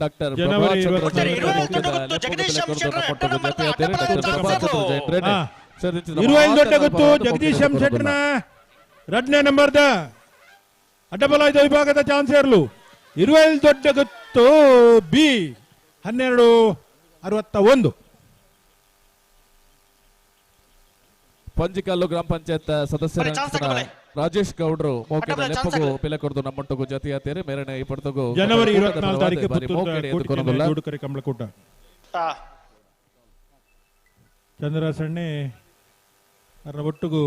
Doctor January Iruvail ದೊಡ್ಡ ಗುತ್ತು Jagdish M ಶೆಟ್ಟರ್ನ ಎರಡನೇ ನಂಬರ್ದ ಅಡ್ಡಬಲಾಯ್ದ ವಿಭಾಗದ ಚಾನ್ಸೇರ್ಲು. ಇರುವೈಲ್ ದೊಡ್ಡ ಗುತ್ತು ಬಿ 12:61. ಪಂಜಿಕಲ್ಲು ಗ್ರಾಮ ಪಂಚಾಯತ್ ಸದಸ್ಯರ ರಾಜೇಶ್ ಗೌಡ್ರು ಮೋಕೆದ ಲೆಪ್ಪಗು ಪಿಲೆ ಕೊರ್ದು ನಮ್ಮೊಟ್ಟುಗು ಜತೆಯಾತೇರಿ ಮೇರನೆ ಈ ಪಡ್ತಗು ಜನವರಿ 24 ತಾರೀಕು ಪುತ್ತೂರು ಕಂಬಳಕೂಟ. ಚಂದ್ರ ಸಣ್ಣೆ ಅದರ ಒಟ್ಟಿಗೂ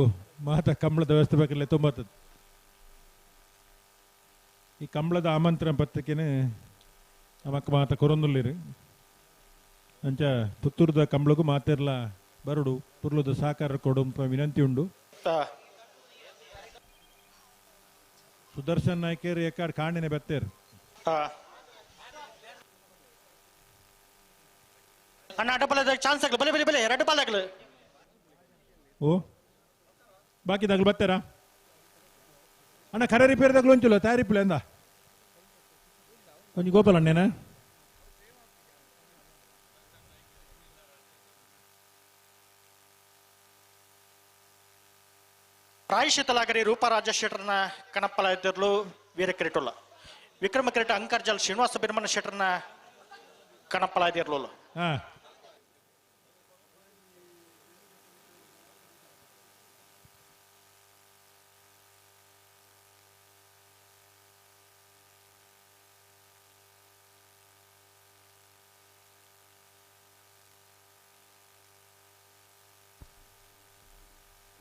ಮಾತ ಕಂಬಳದ ವ್ಯವಸ್ಥೆ ಬೇಕಲ್ಲ ತುಂಬತ್ತದ. ಈ ಕಂಬಳದ ಆಮಂತ್ರಣ ಪತ್ರಿಕೆನೆ ನಮಕ್ ಮಾತ ಕೊರೊಂದುಲ್ಲಿರಿ. ಅಂಚ ಪುತ್ತೂರದ ಕಂಬಳಗೂ ಮಾತೆರ್ಲ ಬರುಡು ಪುರ್ಲದ ಸಹಕಾರ ಕೊಡು ವಿನಂತಿ ಉಂಡು. ಸುದರ್ಶನ್ ನಾಯ್ಕೇರ್ ಏಕಾಡ್ ಕಾಣಿನೆ ಬತ್ತೇರ್. ಓ ಬಾಕಿ ದಾಗಲು ಬತ್ತೇರಾ ಅಣ್ಣ? ಖರೆ ರಿಪೇರ್ ದಾಗಲು ಒಂಚೂರು ತಯಾರಿ ಪಿಲೆ ಅಂದ ಒಂಜಿ ಗೋಪಾಲ ಅಣ್ಣೇನ. ರಾಯಶೀತಲಾಗರಿ ರೂಪರಾಜ ಶೆಟ್ಟರ್ನ ಕಣಪ್ಪಲ ಎದ್ದಿರ್ಲು ವೀರ ಕಿರೀಟುಲ್ಲ. ವಿಕ್ರಮ ಕಿರೀಟ ಅಂಕರ್ಜಲ್ ಶ್ರೀನಿವಾಸ ಬಿರ್ಮನ ಶೆಟ್ಟರ್ನ ಕಣಪ್ಪಲ ಎದ್ದಿರ್ಲು.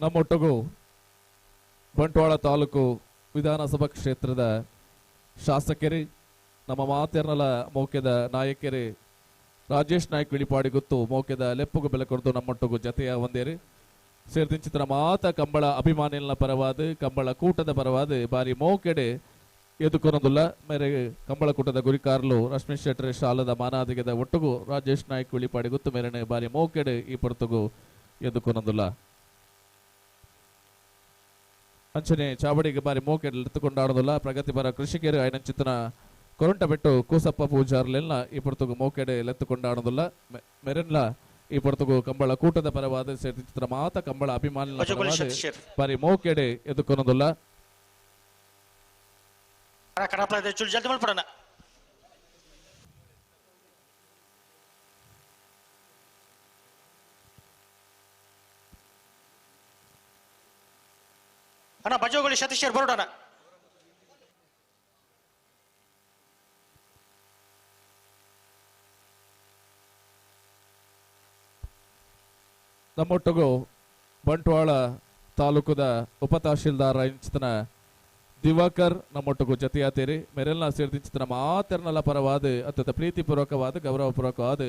ನಮ್ಮೊಟ್ಟಿಗೂ ಬಂಟ್ವಾಳ ತಾಲೂಕು ವಿಧಾನಸಭಾ ಕ್ಷೇತ್ರದ ಶಾಸಕರಿ ನಮ್ಮ ಮಾತೆರ್ನಲ ಮೌಕ್ಯದ ನಾಯಕರಿ ರಾಜೇಶ್ ನಾಯ್ಕ್ ವಿಳಿಪಾಡಿ ಗೊತ್ತು ಮೌಕ್ಯದ ಲೆಪ್ಪುಗು ಬೆಲೆ ಕೊಡ್ದು ನಮ್ಮೊಟ್ಟಿಗೂ ಜತೆಯ ಒಂದೇರಿ ಸೇರ್ದಿಂಚಿತ್ರ ಮಾತ ಕಂಬಳ ಅಭಿಮಾನಿಗಳ ಪರವಾದ ಕಂಬಳ ಕೂಟದ ಪರವಾದ ಬಾರಿ ಮೋಕೆಡೆ ಎದುಕೊನದುಲ್ಲ. ಮೇರೆ ಕಂಬಳ ಕೂಟದ ಗುರಿಕಾರ್ಲು ರಶ್ಮಿ ಶೆಟ್ಟರ್ ಶಾಲದ ಮಾನಾದಿಗದ ಒಟ್ಟುಗು ರಾಜೇಶ್ ನಾಯ್ಕ್ ವಿಳಿಪಾಡಿ ಗೊತ್ತು ಮೇರೆನೆ ಬಾರಿ ಮೋಕೆಡೆ ಈ ಪೊರ್ತುಗು ಎದುಕೊನದುಲ್ಲ. ಅಂಚನೆ ಚಾವಡಿಗೆ ಬಾರಿ ಮೋಕೆಡ್ ಎತ್ತುಕೊಂಡಾಡೋದಿಲ್ಲ. ಪ್ರಗತಿಪರ ಕೃಷಿಕರು ಐನಂಚಿತನ ಕೊರಂಟ ಬೆಟ್ಟು ಕೂಸಪ್ಪ ಪೂಜಾರ್ಲೆಲ್ಲ ಈ ಪೊರ್ತುಗು ಮೋಕೆಡೆ ಲೆತ್ತುಕೊಂಡಾಡೋದಿಲ್ಲ. ಮೆರೆನ್ಲ ಈ ಪೊರ್ತುಗು ಕಂಬಳ ಕೂಟದ ಪರವಾದ ಸೇರ್ತಿತ್ರ ಮಾತ ಕಂಬಳ ಅಭಿಮಾನಿ ಬಾರಿ ಮೋಕೆಡೆ ಎದುಕೊನೋದಿಲ್ಲ. ಅಣ್ಣ ಬಜೋಗಳಿ ಸತೀಶ್ ಬರೋಣ. ನಮ್ಮೊಟ್ಟಿಗೂ ಬಂಟ್ವಾಳ ತಾಲೂಕುದ ಉಪ ತಹಶೀಲ್ದಾರ್ ಇಂಚಿತನ ದಿವಾಕರ್ ನಮ್ಮೊಟ್ಟಿಗೂ ಜತೆಯಾತೇರಿ ಮೆರೆಲ್ನ ಸೇರ್ದಿಂಚಿತನ ಮಾತೆರ್ನಲ ಪರವಾದ ಅತ್ಯಂತ ಪ್ರೀತಿಪೂರ್ವಕವಾದ ಗೌರವಪೂರ್ವಕವಾದ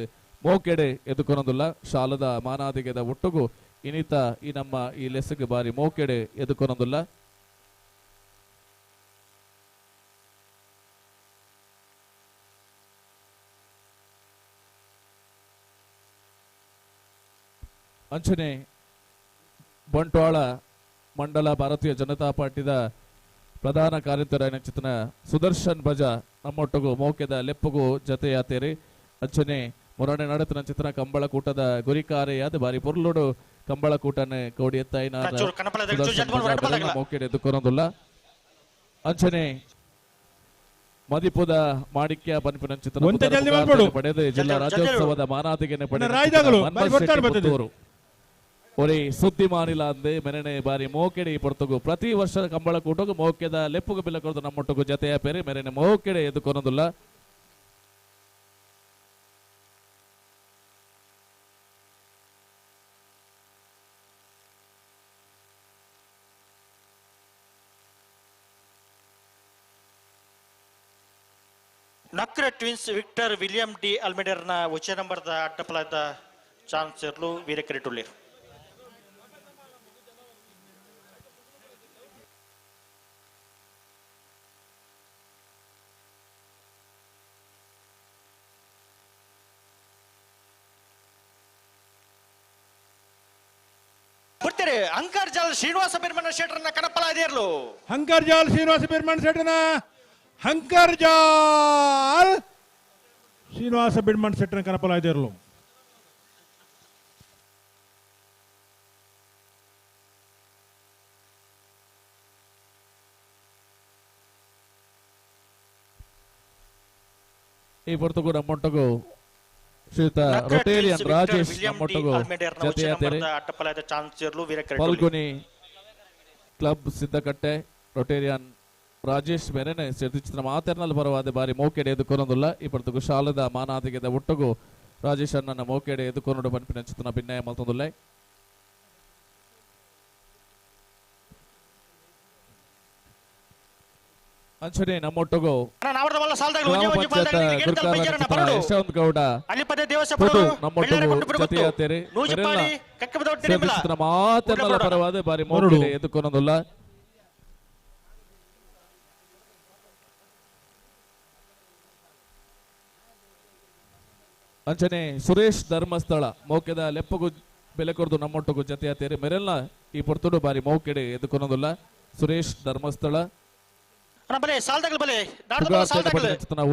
ಮೋಕೆಡೆ ಎದುಕೊನೊಂದುಲ್ಲ. ಶಾಲದ ಮಾನಾದಿಗೆದ ಒಟ್ಟುಗು ಇನಿತ ಈ ನಮ್ಮ ಈ ಲೆಸ್ಗೆ ಬಾರಿ ಮೋಕೆಡೆ ಎದುಕೊನೊಂದುಲ್ಲ. ಅಂಚನೆ ಬಂಟ್ವಾಳ ಮಂಡಲ ಭಾರತೀಯ ಜನತಾ ಪಾರ್ಟಿದ ಪ್ರಧಾನ ಕಾರ್ಯದರ್ಶಿ ಚಿತನ ಸುದರ್ಶನ್ ಬಜ ನಮ್ಮೊಟ್ಟಿಗೂ ಮೌಕ್ಯದ ಲೆಪ್ಪುಗೂ ಜತೆಯಾತೇರಿ. ಅಂಚನೆ ಮೊರನೆ ನಡತನ ಚಿತನ ಕಂಬಳ ಕೂಟದ ಗುರಿಕಾರೆಯಾದ ಬಾರಿ ಪೊರ್ಲುಡು ಕಂಬಳ ಕೂಟನೆ ಕೋಡಿ ಎತ್ತಾಯಿನ ಮೌಕ್ಯಡೆ ಎದುಕೊನೊಂದುಲ್ಲ. ಅಂಚನೆ ಮದಿಪುದ ಮಾಣಿಕ್ಯ ಬನ್ಪಿನ ಚಿತನ ಪಡೆದು ಜಿಲ್ಲಾ ರಾಜ್ಯೋತ್ಸವದ ಮಾನಾದಿಗೆನೆ ಪಡೆದ ಒರಿ ಸುದ್ದಿ ಮಾನಿಲ ಅಂದೆ ಮೆರೆನೆ ಬಾರಿ ಮೋಕೆಡೆ ಪೊರ್ತುಗು ಪ್ರತಿ ವರ್ಷ ಕಂಬಳ ಕೂಟಗು ಮೋಕೆದ ಲೆಪ್ಪುಗು ಬಿಲ್ಲ ಕೊರದು ನಮ್ಮೊಟ್ಟುಗು ಜತೆಯ ಪೇರೆ ಮೆರೆನೆ ಮೋಕೆಡೆ ಎದುಕೊನೊಂದುಲ್ಲ. ನಕ್ರ ಟ್ವಿನ್ಸ್ ವಿಕ್ಟರ್ ವಿಲಿಯಂ ಡಿ ಅಲ್ಮೇಡರ್ನ ಉಚ್ಚ ನಂಬರ್ದ ಅಡ್ಡಪಲಾದ ಚಾನ್ಸ್ ಇರಲು ವೀರಕಿರಿಟುಳ್ಳಿರು. ಬರ್ತಾರೆ ಅಂಕರ್ಜಾಲ್ ಶ್ರೀನಿವಾಸ ಬಿರ್ಮಣ ಶೆಟ್ಟರ್ನ ಕನಪಲ ಇದಿರ್ಲು. ಹಂಕರ್ಜಾಲ್ ಶ್ರೀನಿವಾಸ ಬಿರ್ಮಣ ಶೆಟ್ಟರ್ನ ಹಂಕರ್ಜಾಲ್ ಶ್ರೀನಿವಾಸ ಬಿಡ್ಮನ್ ಶೆಟ್ಟರ್ ಕನಪಲಾಯ್ದಿರಲು. ಈ ಪೊರ್ತುಗು ನಮ್ಮೊಟ್ಟಗು ಶ್ರೀಯುತ ರೊಟೇರಿಯನ್ ರಾಜೇಶ್ ನಮ್ಮೊಟ್ಟಗು ಜತೆಯಾದರೆ ಫಾಲ್ಗುನಿ ಕ್ಲಬ್ ಸಿದ್ದಕಟ್ಟೆ ರೊಟೇರಿಯನ್ ರಾಜೇಶ್ ಮೇರೆನೆ ಸೇರ್ದಿಚ್ಚಿನ ಮಾತೆರ್ನಲ್ಲಿ ಬರವಾದ ಬಾರಿ ಮೋಕೆಡೆ ಎದುಕೊನೊಂದುಲ್ಲ. ಈ ಪೊರ್ತುಗು ಶಾಲದ ಮಾನಾದಿಗೆದ ಒಟ್ಟುಗು ರಾಜೇಶ್ ಅಣ್ಣನ ಮೋಕೆಡೆ ಎದುಕೊನೊಡು ಪನ್ಪಿನ ಚಿತ್ರನ ಭಿನ್ನಯ ಮಲ್ತೊಂದುಲ್ಲ. ಅಂಚನೆ ನಮ್ಮೊಟ್ಟುಗು ಯಶವಂತ ಗೌಡ ನಮ್ಮೊಟ್ಟುಗು ಜತೆಯಾತೇರಿ ಮಾತೆರ್ನಲ್ಲ ಪರವಾದ ಬಾರಿ ಮೋಕೆಡೆ ಎದುಕೊನೊಂದುಲ್ಲ. ಅಂಚನೆ ಸುರೇಶ್ ಧರ್ಮಸ್ಥಳ ಮೌಕ್ಯದ ಲೆಪ್ಪಗು ಬೆಲೆ ಕೊರದು ನಮ್ಮೊಟ್ಟುಗು ಜತೆಯಾತೇರಿ ಮೆರೆಲ್ಲ ಈ ಪೊರ್ತುಡು ಬಾರಿ ಮೌಕೆಡೆ ಎದುಕೊನೊಂದುಲ್ಲ. ಸುರೇಶ್ ಧರ್ಮಸ್ಥಳ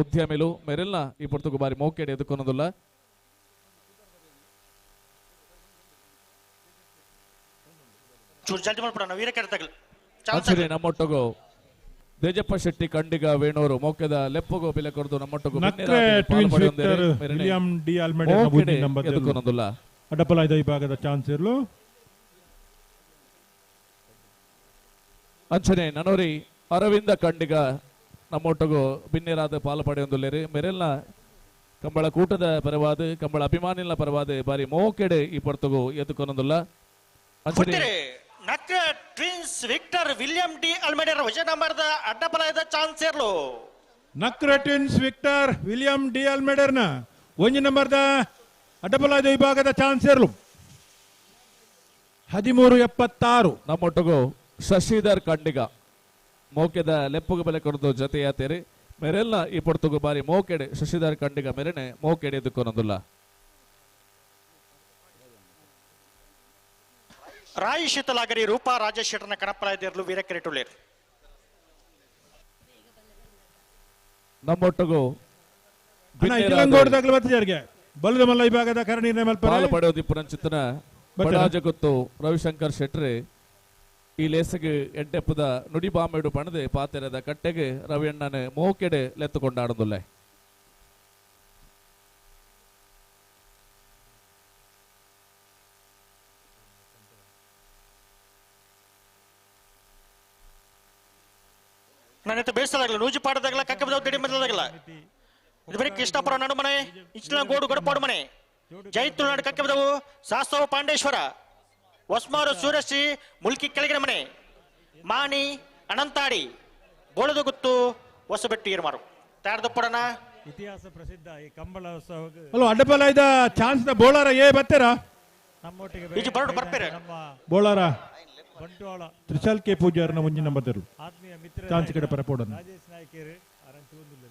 ಉದ್ಯಮಿಲು ಮೆರೆಲ್ಲ ಈ ಪೊರ್ತುಗು ಬಾರಿ ಮೌಕೆಡೆ ಎದುಕೊನೊಂದುಲ್ಲ. ನಮ್ಮೊಟ್ಟುಗು ತೇಜಪ್ಪ ಶೆಟ್ಟಿ ಕಂಡಿಗ ವೇಣೂರು ಮೌಕ್ಯದ ಲೆಪ್ಪಗು ಬೆಲೆ ಕೊರದು ನಮ್ಮೊಟ್ಟುಗು ಎದುಕೊನೊಂದುಲ್ಲ. ಅಡ್ಡಪಲಾಯ್ದ ವಿಭಾಗದ ಚಾನ್ಸ್ ಇರಲು. ಅಂಚನೆ ನನೋರಿ ಅರವಿಂದ ಕಂಡಿಗ ನಮ್ಮೊಟ್ಟುಗು ಬಿನ್ನೆರಾದ ಪಾಲು ಪಡೆಯೊಂದುಲ್ಲೇರಿ ಮೆರೆಲ್ಲ ಕಂಬಳ ಕೂಟದ ಪರವಾದ ಕಂಬಳ ಅಭಿಮಾನಿನ ಪರವಾದ ಬಾರಿ ಮೋಕೆಡೆ ಈ ಪೊರ್ತುಗು ಎದುಕೊನೊಂದುಲ್ಲ. ನಕ್ರ ಟ್ವಿನ್ಸ್ ವಿಕ್ಟರ್ ವಿಲಿಯಂ ಡಿ ಅಲ್ಮೇಡರ್ ವಿಜಯ ನಂಬರ್ದ ಅಡ್ಡಪಲಾಯದ ಚಾನ್ಸ್ ಇರಲು. ನಕ್ರ ಟ್ವಿನ್ಸ್ ವಿಕ್ಟರ್ ವಿಲಿಯಂ ಡಿ ಅಲ್ಮೇಡರ್ನ 1 ನಂಬರ್ದ ಅಡ್ಡಪಲಾಯದ ವಿಭಾಗದ ಚಾನ್ಸ್ ಇರಲು. 13.76. ನಮ್ಮೊಟ್ಟುಗು ಶಶಿಧರ್ ಕಂಡಿಗ ಮೋಕೆದ ಲೆಪ್ಪುಗು ಬೆಲೆ ಕೊರದು ಜತೆಯಾತೇರಿ ಮೆರೆಲ್ಲ ಈ ಪೊರ್ತುಗು ಬಾರಿ ಮೋಕೆಡೆ ಶಶಿಧರ್ ಕಂಡಿಗ ಮೆರೆನೆ ಮೋಕೆಡೆ ಎದುಕೊನೊಂದುಲ್ಲ. ರಾಯಿ ಶೀತಲಾಗರಿ ರೂಪಾ ರಾಜೇಶ್ ಶೆಟ್ಟರ್ನ ಕಣಪಲಾಯ್ದಿರಲು ವೀರಕೆರೆಟುಳ್ಳೇರು. ನಮ್ಮೊಟ್ಟುಗು ಬಲದ ಮಲ್ಲ ವಿಭಾಗದ ಕರಣಿ ಪಾಲು ಪಡೆಯೋದಿಪ್ಪುನಂಚಿತ್ತನ ಬಡಾಜಗುತ್ತು ರವಿಶಂಕರ್ ಶೆಟ್ರಿ ಈ ಲೇಸಗೆ ಎಡ್ಡೆಪ್ಪದ ನುಡಿಬಾಂಬೆಡು ಪಣದೆ ಪಾತೆರದ ಕಟ್ಟೆಗೆ ರವಿಯಣ್ಣನ ಮೋಕೆಡೆ ಲೆತ್ತುಕೊಂಡಾಡುದುಲ್ಲೆ. ನಾನಿತ್ತು ಬೇಸದಾಗಲ್ಲ ನೂಜು ಪಾಡದಾಗಲ್ಲ ಕಕ್ಕಬದ ದಿಡಿಮದಾಗಲ್ಲ ಇದು ಕೃಷ್ಣಾಪುರ ನಡುಮನೆ ಇಚ್ಲ ಗೋಡು ಗಡಪಾಡು ಮನೆ ಜೈ ತುಳುನಾಡು ಕಕ್ಕಬದವು ಸಾಸ್ತವ ಪಾಂಡೇಶ್ವರ ಹೊಸ್ಮಾರು ಸೂರ್ಯಶ್ರೀ ಮುಲ್ಕಿ ಕೆಳಗಿನ ಮನೆ ಮಾಣಿ ಅನಂತಾಡಿ ಬೋಳದಗುತ್ತು ಹೊಸಬೆಟ್ಟು ಇರುಮಾರು ತಯಾರದಪ್ಪಡನ ಇತಿಹಾಸ ಪ್ರಸಿದ್ಧ ಈ ಕಂಬಳ ಹಲೋ ಅಡ್ಡಪಲಾಯ್ದ ಚಾನ್ಸ್ ನ ಬೋಳಾರ ಏ ಬರ್ತೀರಾ ನಮ್ಮೊಟ್ಟಿಗೆ ಈಜು ಬರಡು ಬರ್ಪೇರೆ ನಮ್ಮ ಬೋಳಾರ ಬಂಟ್ವಾಳ ತ್ರಿಶಾಲ್ ಕೆ ಪೂಜಾರನ ಮುಂಜಿನ ನಂಬರ್ ಆತ್ಮೀಯ ಮಿತ್ರ ಚಾನ್ಸ್ ಕಡೆ ಪರಪೋಡನ ರಾಜೇಶ್ ನಾಯ್ಕರು ಅರಂಚು ಒಂದಿಲ್ಲ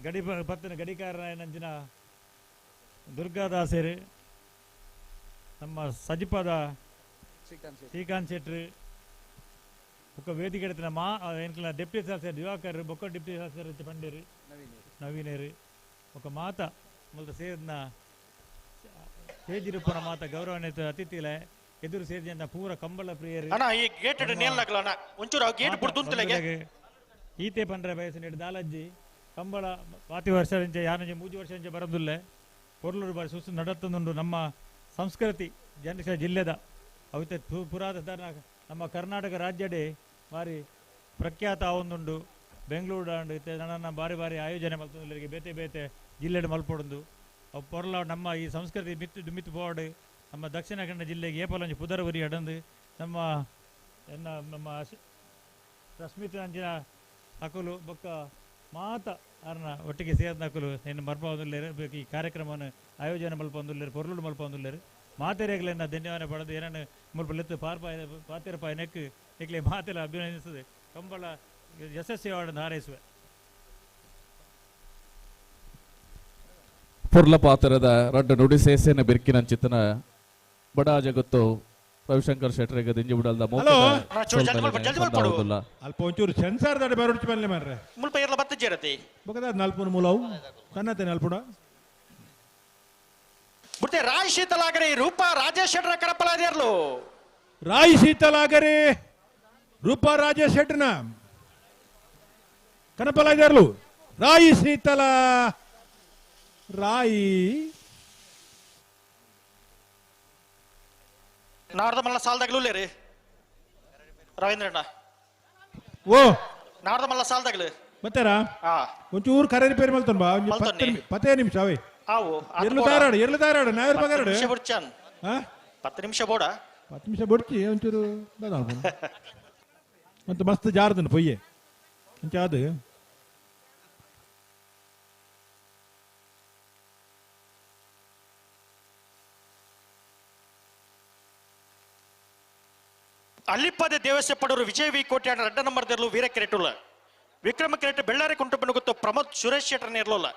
ಗಡಿ ಪತ್ತನ ಗಡಿಕಾರ ನಂಜಿನ ದುರ್ಗಾದಾಸರು ನಮ್ಮ ಸಜಿಪದ ಶ್ರೀಕಾಂತ್ ಶೆಟ್ರು ಬೊಕ್ಕ ವೇದಿಕೆ ಮಾ ಎಂಕ್ಲ ಡೆಪ್ಟಿ ಶಾಸಕರು ದಿವಾಕರ್ ಬೊಕ್ಕ ಡೆಪ್ಟಿ ಶಾಸಕರು ಪಂಡೇರು ನವೀನರು ಬೊಕ್ಕ ಮಾತ ಮೊದಲ ಸೇರಿದ ತೇಜಿರುಪ್ಪನ ಮಾತ ಗೌರವಾನ್ವಿತ ಅತಿಥಿಲೆ ಎದುರು ಸೇರಿದ ಪೂರ ಕಂಬಳ ಪ್ರಿಯರು ಅಣ್ಣ ಈ ಗೇಟ್ ನೇಲ್ ಅಣ್ಣ ಒಂಚೂರು ಗೇಟ್ ಬಿಡ್ದುಂತಲೆಗೆ ಈತೆ ಪಂಡ್ರೆ ಬಯಸು ನೀಡು ದಾಲಜ್ಜಿ ಕಂಬಳ ಪಾತಿ ವರ್ಷ ಯಾನಂಜೆ ಮೂಜಿ ವರ್ಷ ಬರದುಲ್ಲೆ ಪೊರ್ಲೂರು ಬಾರಿ ಸುಸ್ತು ನಡತ್ತಂದುಂಡು ನಮ್ಮ ಸಂಸ್ಕೃತಿ ಜನಕ್ಷ ಜಿಲ್ಲೆದ ಅವಿತ ಪುರಾತನ ನಮ್ಮ ಕರ್ನಾಟಕ ರಾಜ್ಯಡೆ ಬಾರಿ ಪ್ರಖ್ಯಾತ ಒಂದುಂಡು ಬೆಂಗಳೂರು ದಾಂಡು ಇತ್ತೆ ನನ್ನ ಬಾರಿ ಬಾರಿ ಆಯೋಜನೆ ಮಲ್ತೊಂದುಲ್ಲೆರ್ ಬೇತೆ ಬೇತೆ ಜಿಲ್ಲೆಡ್ ಮಲ್ಪೊಡುಂದು ಅವು ಪೊರ್ಲ ನಮ್ಮ ಈ ಸಂಸ್ಕೃತಿ ಮಿತ್ತು ಮಿತ್ತು ಪೋವಡ್ ನಮ್ಮ ದಕ್ಷಿಣ ಕನ್ನಡ ಜಿಲ್ಲೆಗೆ ಏಪಲೊಂಜಿ ಪುದರ್ ಉರಿ ಅಡಂದು ನಮ್ಮ ಎನ್ನ ನಮ್ಮ ರಶ್ಮಿತ ಅಂಚಿನ ಅಕುಲು ಬೊಕ್ಕ ಮಾತ ಅರ್ನ ಒಟ್ಟಿಗೆ ಸೇರಿದ ಅಕುಲು ಎನ್ನ ಮರ್ಪೊಂದುಲ್ಲೆರ್ ಈ ಕಾರ್ಯಕ್ರಮವನ್ನು ಆಯೋಜನೆ ಮಲ್ಪೊಂದುಲ್ಲೆರ್ ಪೊರ್ಲುಡು ಮಲ್ಪೊಂದುಲ್ಲೆರ್ ಮಾತೆರೆಗ್ಲೆನ್ನ ಧನ್ಯವಾದ ಪಡೆದು ಏನನ್ನು ಮುಲ್ಪ ಲೆತ್ತು ಪಾರ್ಪಾಯ ಪಾತೆರಪಾಯ ನೆಕ್ ನಿಕ್ಲೆ ಮಾತೆಲ್ಲ ಅಭಿನಂದಿಸ್ತದೆ ಕಂಬಳ ಯಶಸ್ವಿ ಆವಡನ್ನು ಹಾರೈಸುವೆ. ಪೊರ್ಲ ಪಾತ್ರದ ರಡ್ಡ ನುಡಿ ಸೇಸೆನ ಬಿರ್ಕಿನಂಚಿತನ ಬಡಾ ಜಗತ್ತು Ravishankar ಶೆಟ್ಟರಿಗೆ ದಿಂಜಿ ಬಿಡಲ್ದ ಅಲ್ಪ ಒಂಚೂರು ಸೆನ್ಸಾರ್ ದಾಡೆ ಬರೋಡ್ಚಿ ಬನ್ನಿ ಮಾರ್ರೆ ಮುಲ್ಪ ಇರ್ಲ ಬತ್ತ ಜೇರತಿ ಬೊಕದ ನಲ್ಪುನ ಮೂಲವು ಸನ್ನತೆ ನಲ್ಪುಡ ಬುಡ್ತೆ ರಾಯ್ ಶೀತಲಾಗರೆ ರೂಪಾ ರಾಜೇಶ್ ಶೆಟ್ಟರ ಕರಪಲಾದಿರ್ಲು ರಾಯ್ ಶೀತಲಾಗರೆ ರೂಪಾ ರಾಜೇಶ್ ಶೆಟ್ಟರ್ನ ಕನಪಲಾದಿರ್ಲು ರಾಯ್ ಶೀತಲ ರಾಯಿ ನಾಡ್ದ ಮಲ್ಲ ಸಾಲದಾಗಲೂ ರೀ ರವೀಂದ್ರಣ್ಣ ಓ ನಾಡ್ದ ಮಲ್ಲ ಸಾಲದಾಗಲು ಮತ್ತಾರಾ ಒಂಚೂರು ಕರೆ ರಿಪೇರಿ ಮಲ್ತನ್ ಬಾ ಪತ್ತೇ ನಿಮಿಷ ಅವೇ ಆವು ಎರ್ಲು ತಾರಾಡು ಎರ್ಲು ತಾರಾಡು ನಾಯರ್ ಪಗಾರಡು ನಿಮಿಷ ಬುಡ್ಚಾನ್ 10 ನಿಮಿಷ ಬೋಡ 10 ನಿಮಿಷ ಬೊಡ್ಚಿ ಒಂಚೂರು ಮತ್ತೆ ಮಸ್ತ್ ಜಾರದನ್ ಪೊಯ್ಯೆ ಅಂಚ ಅದು ಅಲ್ಲಿಪ್ಪದೆ ದೇವಸ್ಯ ಪಡೂರು ವಿಜಯ್ ವಿ ಕೋಟ್ಯಾಣ ರಡ್ಡ ನಂಬರ್ ದೇರ್ಲು ವೀರ ಕೆರೆಟುಲ್ಲ ವಿಕ್ರಮ ಕೆರೆಟ್ ಬೆಳ್ಳಾರಿ ಕುಂಟುಬನ್ನು ಗೊತ್ತು ಪ್ರಮೋದ್ ಸುರೇಶ್ ಶೆಟ್ಟರ್ ನೇರ್ಲೋಲ್ಲ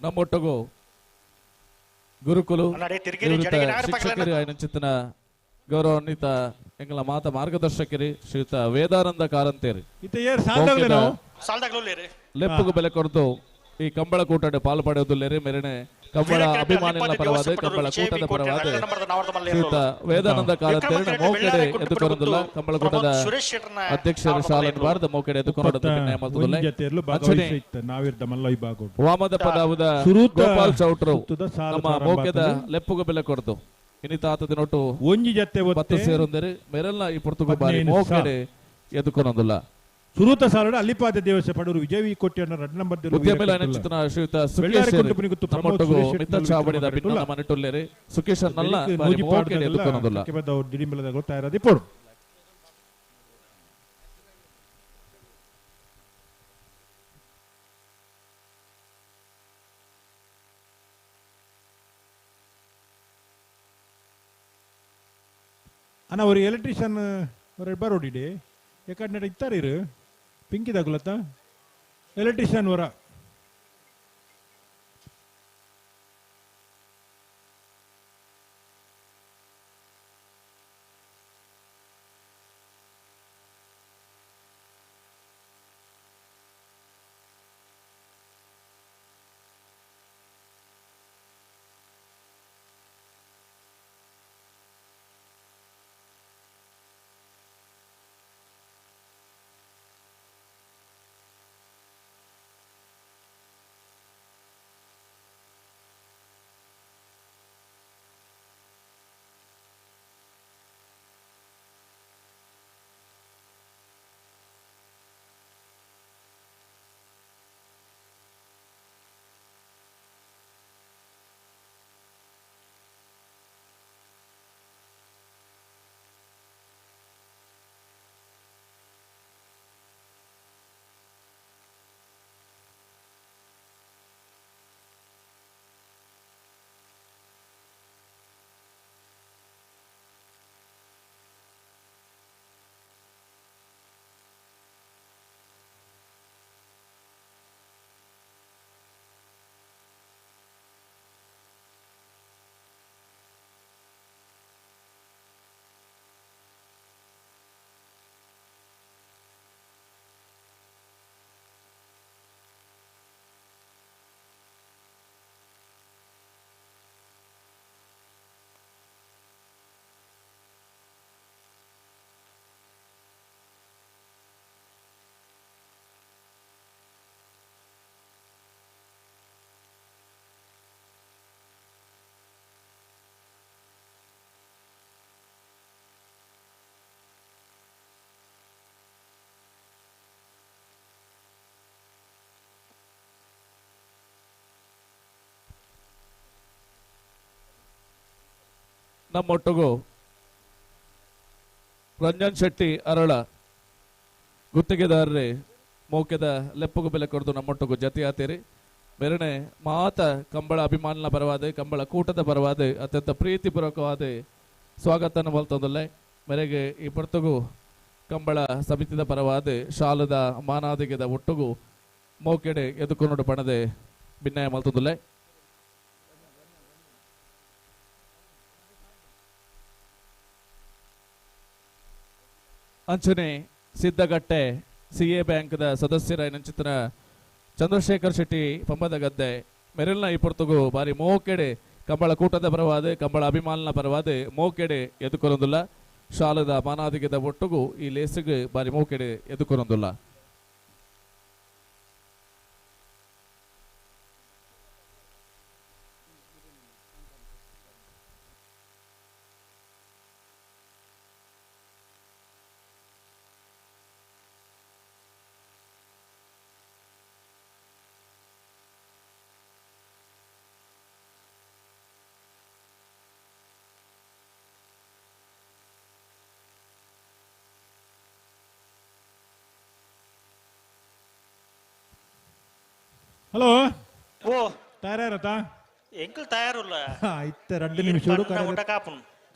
ನಮ್ಮೊಟ್ಟಿಗೂ ಗುರುಕುಲು ಶಿಕ್ಷಕರಿ ಆಯನಂಚಿತನ ಗೌರವಾನ್ವಿತ ಎಂಗಳ ಮಾತ ಮಾರ್ಗದರ್ಶಕರಿ ಶ್ರೀಯುತ ವೇದಾನಂದ ಕಾರಂತೇರಿ ಲೆಪ್ಪುಗು ಬೆಲೆ ಕೊರತು ಈ ಕಂಬಳ ಕೂಟ ಪಾಲು ಪಡೆಯುವುದಿಲ್ಲರಿ ಮೇರೆನೆ ಕಂಬಳ ಅಭಿಮಾನಿಗಳ ಪರವಾದ ಕಂಬಳ ಕೂಟದ ಪರವಾದ ಶ್ರೀಯುತ ವೇದಾನಂದ ಕಾರಂತೇರಿ ಮೋಕೆಡೆ ಎದ್ದುಕೊರೊಂದುಲ್ಲ ಕಂಬಳ ಕೂಟದ ಅಧ್ಯಕ್ಷರು ಶಾಲನ್ ಬಾರದ ಮೋಕೆಡೆ ಎದ್ದುಕೊರೊಂದು ವಾಮದ ಪದಾವುದ ಗೋಪಾಲ್ ಚೌಟ್ರು ನಮ್ಮ ಮೋಕೆದ ಲೆಪ್ಪುಗು ಬೆಲೆ ಕೊರತು ಇನ್ನಿತ ದಿನೊಟ್ಟು ಒಂಜಿ ಜತೆ ಪತ್ತು ಸೇರೊಂದರೆ ಮೇರೆಲ್ಲ ಈ ಪೊರ್ತುಗು ಬಾರಿ ಮೋಕೆಡೆ ಎದ್ದುಕೊರೊಂದುಲ್ಲ ಸುರೂತ ಸಾಲಡ ಅಲ್ಲಿಪಾದ ದೇವಸ್ಯ ಪಡೂರು ವಿಜಯ್ ವಿ ಕೋಟ್ಯಾಣ ರಡ್ ನಂಬರ್ ಉದ್ಯಮಿಲ ಅನಂಚಿತನ ಶ್ರೀಯುತ ಸುಕೇಶ್ ನಮ್ಮೊಟ್ಟಿಗೂ ಮಿತ್ತ ಚಾವಡಿದ ಭಿನ್ನ ಮನೆಟುಲ್ಲೇರಿ ಸುಕೇಶ್ ನಲ್ಲ ಬಾರಿ ಮೋಕೆಡೆ ಎದ್ದುಕೊರೊಂದುಲ್ಲ ದಿಡಿಂಬಲದ ತಯಾರಾದಿ ಪೋಡು ಅಣ್ಣ ಅವರು ಎಲೆಕ್ಟ್ರಿಷಿಯನ್ ಬರೋಡಿಡೆ ಯಾಕಂದ್ರೆ ಇತ್ತಾರೆ ಇರು ಪಿಂಕಿದಾಗುಲತ್ತ ಎಲೆಕ್ಟ್ರಿಷಿಯನ್ ವರ ನಮ್ಮೊಟ್ಟಿಗೂ ರಂಜನ್ ಶೆಟ್ಟಿ ಅರಳ ಗುತ್ತಿಗೆದಾರರೇ ಮೋಕೆದ ಲೆಪ್ಪುಗು ಬೆಲೆ ಕೊರದು ನಮ್ಮೊಟ್ಟಿಗೂ ಜತೆಯಾತೀರಿ. ಮೆರನೆ ಮಾತ ಕಂಬಳ ಅಭಿಮಾನನ ಪರವಾದ ಕಂಬಳ ಕೂಟದ ಪರವಾದ ಅತ್ಯಂತ ಪ್ರೀತಿಪೂರ್ವಕವಾದ ಸ್ವಾಗತನ ಮಲ್ತೊಂದುಲ್ಲೆ ಮೇರೆಗೆ ಈ ಪೊರ್ತುಗು ಕಂಬಳ ಸಮಿತಿದ ಪರವಾದ ಶಾಲದ ಮಾನಾದಿಗೆದ ಒಟ್ಟುಗು ಮೋಕೆಡೆ ಎದುಕೊನುಡು ಪಣದೆ ಭಿನ್ನಯ ಮಲ್ತೊಂದುಲ್ಲೆ. ಅಂಚನೆ ಸಿದ್ದಗಟ್ಟೆ ಸಿಎ ಬ್ಯಾಂಕ್ದ ಸದಸ್ಯರ ನಂಚಿತನ ಚಂದ್ರಶೇಖರ್ ಶೆಟ್ಟಿ ಪಂಬದ ಗದ್ದೆ ಮೆರೆಲ್ನ ಈ ಪೊರ್ತುಗು ಬಾರಿ ಮೋಕೆಡೆ ಕಂಬಳ ಕೂಟದ ಪರವಾದ ಕಂಬಳ ಅಭಿಮಾನನ ಪರವಾದ ಮೋಕೆಡೆ ಎದುಕೊರೊಂದುಲ್ಲ. ಶಾಲದ ಮಾನಾದಿಗೆದ ಒಟ್ಟುಗು ಈ ಲೇಸಿಗೆ ಬಾರಿ ಮೋಕೆಡೆ ಎದುಕೊರೊಂದುಲ್ಲ. ಹಲೋ ಓ ತಯಾರತಾ ಎಂಕಲ್ ತಯಾರುಲ್ಲ ಇತ್ತೆ 2 ನಿಮಿಷ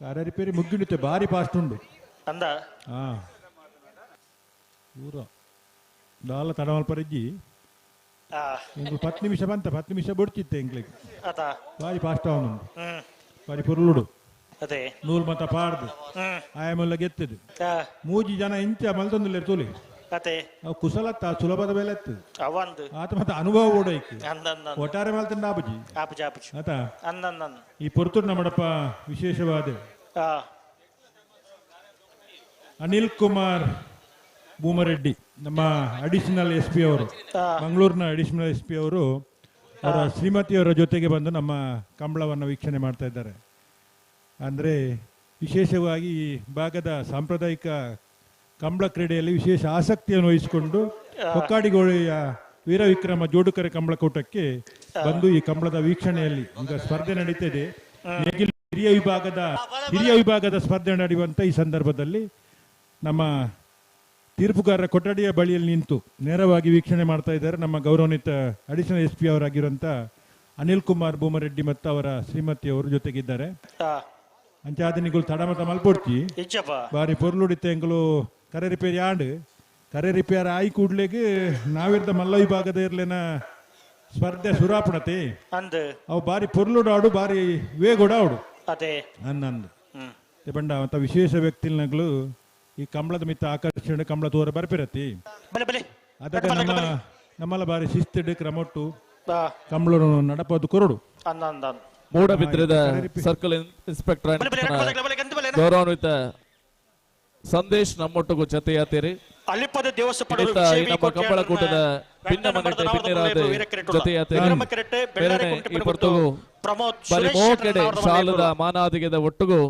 ಕಾರ ರಿಪೇರಿ ಮುಗ್ಗಿಡುತ್ತೆ ಬಾರಿ ಫಾಸ್ಟ್ ಉಂಡು ಅಂದ ಊರ ದಾಲ ತಡಮಲ್ಪರಿಜ್ಜಿ ಎಂಕುಲು 10 ನಿಮಿಷ ಬಂತ 10 ನಿಮಿಷ ಬೊಡ್ಚಿತ್ತೆ ಎಂಕ್ಲಿಗೆ ಬಾರಿ ಫಾಸ್ಟ್ ಅವನುಂಡು ಬಾರಿ ಪೊರ್ಲುಡು ಅದೇ ನೂಲ್ ಮತ ಪಾಡ್ದು ಆಯಮಲ್ಲ ಗೆತ್ತದು ಮೂಜಿ ಜನ ಇಂಚ ಮಲ್ತೊಂದುಲ್ಲೆರ್ ತೂಲಿ ಕುಸಲತ್ತ ಸುಲಭದ ಬೆಲೆ ಆತ ಮತ್ತೆ ಅನುಭವ ಓಡೈಕ್ ಒಟ್ಟಾರೆ ಮಲ್ತಂಡ ಆಪುಜಿ ಆತ ಈ ಪೊರ್ತುಡು ನಮ್ಮಡಪ್ಪ ವಿಶೇಷವಾದ ಅನಿಲ್ ಕುಮಾರ್ ಬೂಮರೆಡ್ಡಿ ನಮ್ಮ additional S P ಅವರು, ಮಂಗಳೂರಿನ additional S P ಅವರು ಅವರ ಶ್ರೀಮತಿಯವರ ಜೊತೆಗೆ ಬಂದು ನಮ್ಮ ಕಂಬಳವನ್ನು ವೀಕ್ಷಣೆ ಮಾಡ್ತಾ ಇದ್ದಾರೆ. ಅಂದರೆ ವಿಶೇಷವಾಗಿ ಈ ಭಾಗದ ಸಾಂಪ್ರದಾಯಿಕ ಕಂಬಳ ಕ್ರೀಡೆಯಲ್ಲಿ ವಿಶೇಷ ಆಸಕ್ತಿಯನ್ನು ವಹಿಸಿಕೊಂಡು ಹೊಕ್ಕಾಡಿಗೋಳಿಯ ವೀರವಿಕ್ರಮ ಜೋಡುಕರೆ ಕಂಬಳಕೂಟಕ್ಕೆ ಬಂದು ಈ ಕಂಬಳದ ವೀಕ್ಷಣೆಯಲ್ಲಿ ಈಗ ಸ್ಪರ್ಧೆ ನಡೀತಿದೆ. ಹಿರಿಯ ವಿಭಾಗದ ಸ್ಪರ್ಧೆ ನಡೆಯುವಂಥ ಈ ಸಂದರ್ಭದಲ್ಲಿ ನಮ್ಮ ತೀರ್ಪುಗಾರರ ಕೊಠಡಿಯ ಬಳಿಯಲ್ಲಿ ನಿಂತು ನೇರವಾಗಿ ವೀಕ್ಷಣೆ ಮಾಡ್ತಾ ಇದ್ದಾರೆ ನಮ್ಮ ಗೌರವಾನ್ವಿತ additional S P ಅವರಾಗಿರುವಂಥ Anil Kumar ಬೂಮರೆಡ್ಡಿ ಮತ್ತು ಅವರ ಶ್ರೀಮತಿಯವರು ಜೊತೆಗಿದ್ದಾರೆ. ಅಂಚಾದನಿಗಳು ತಡಮತ ಮಲ್ಪೊಡ್ಚಿ ಬಾರಿ ಪೊರ್ಲುಡಿತ್ತೆ ಎಂಕುಲು ಕರೆ ರಿಪೇರಿ ಆಂಡ್ ಕರೆ ರಿಪೇರಿ ಆಯಿ ಕೂಡ್ಲೆಗೆ ನಾವಿರ್ದ ಮಲ್ಲ ವಿಭಾಗದ ಇರ್ಲೇನ ಸ್ಪರ್ಧೆ ಸುರಾಪಣತೆ ಅವು ಬಾರಿ ಪೊರ್ಲುಡಾಡು ಬಾರಿ ವೇಗೋಡ ಆಡು ಅನ್ನಂದು ಬಂಡ ಅಂತ ವಿಶೇಷ ವ್ಯಕ್ತಿಗಳು ಈ ಕಂಬಳದ ಮಿತ್ತ ಆಕರ್ಷಣೆ ಕಂಬಳ ತೋರ ಬರ್ಪಿರತಿ ಅದಕ್ಕೆ ನಮ್ಮ ನಮ್ಮಲ್ಲ ಬಾರಿ ಶಿಸ್ತಿಡು ಕ್ರಮೊಟ್ಟು ಕಂಬಳ ನಡಪದು ಕೊರಡು. ಮೂಡಬಿದ್ರದ ಸರ್ಕಲ್ ಇನ್ಸ್ಪೆಕ್ಟರ್ ಗೌರವಾನ್ವಿತ ಸಂದೇಶ್ ನಮ್ಮೊಟ್ಟಿಗೂ ಜೊತೆಯಾತೀರಿ. ನಮ್ಮ ಕಂಬಳಕೂಟದ ಭಿನ್ನ ಮನೆಗೆ ಭಿನ್ನರಾದ ಜೊತೆಯಾತೀರಿ. ಈ ಪೊರ್ತುಗು ಬಾರಿ ಮೋಕೆಡೆ ಶಾಲದ ಮಾನಾದಿಗೆದ ಒಟ್ಟುಗು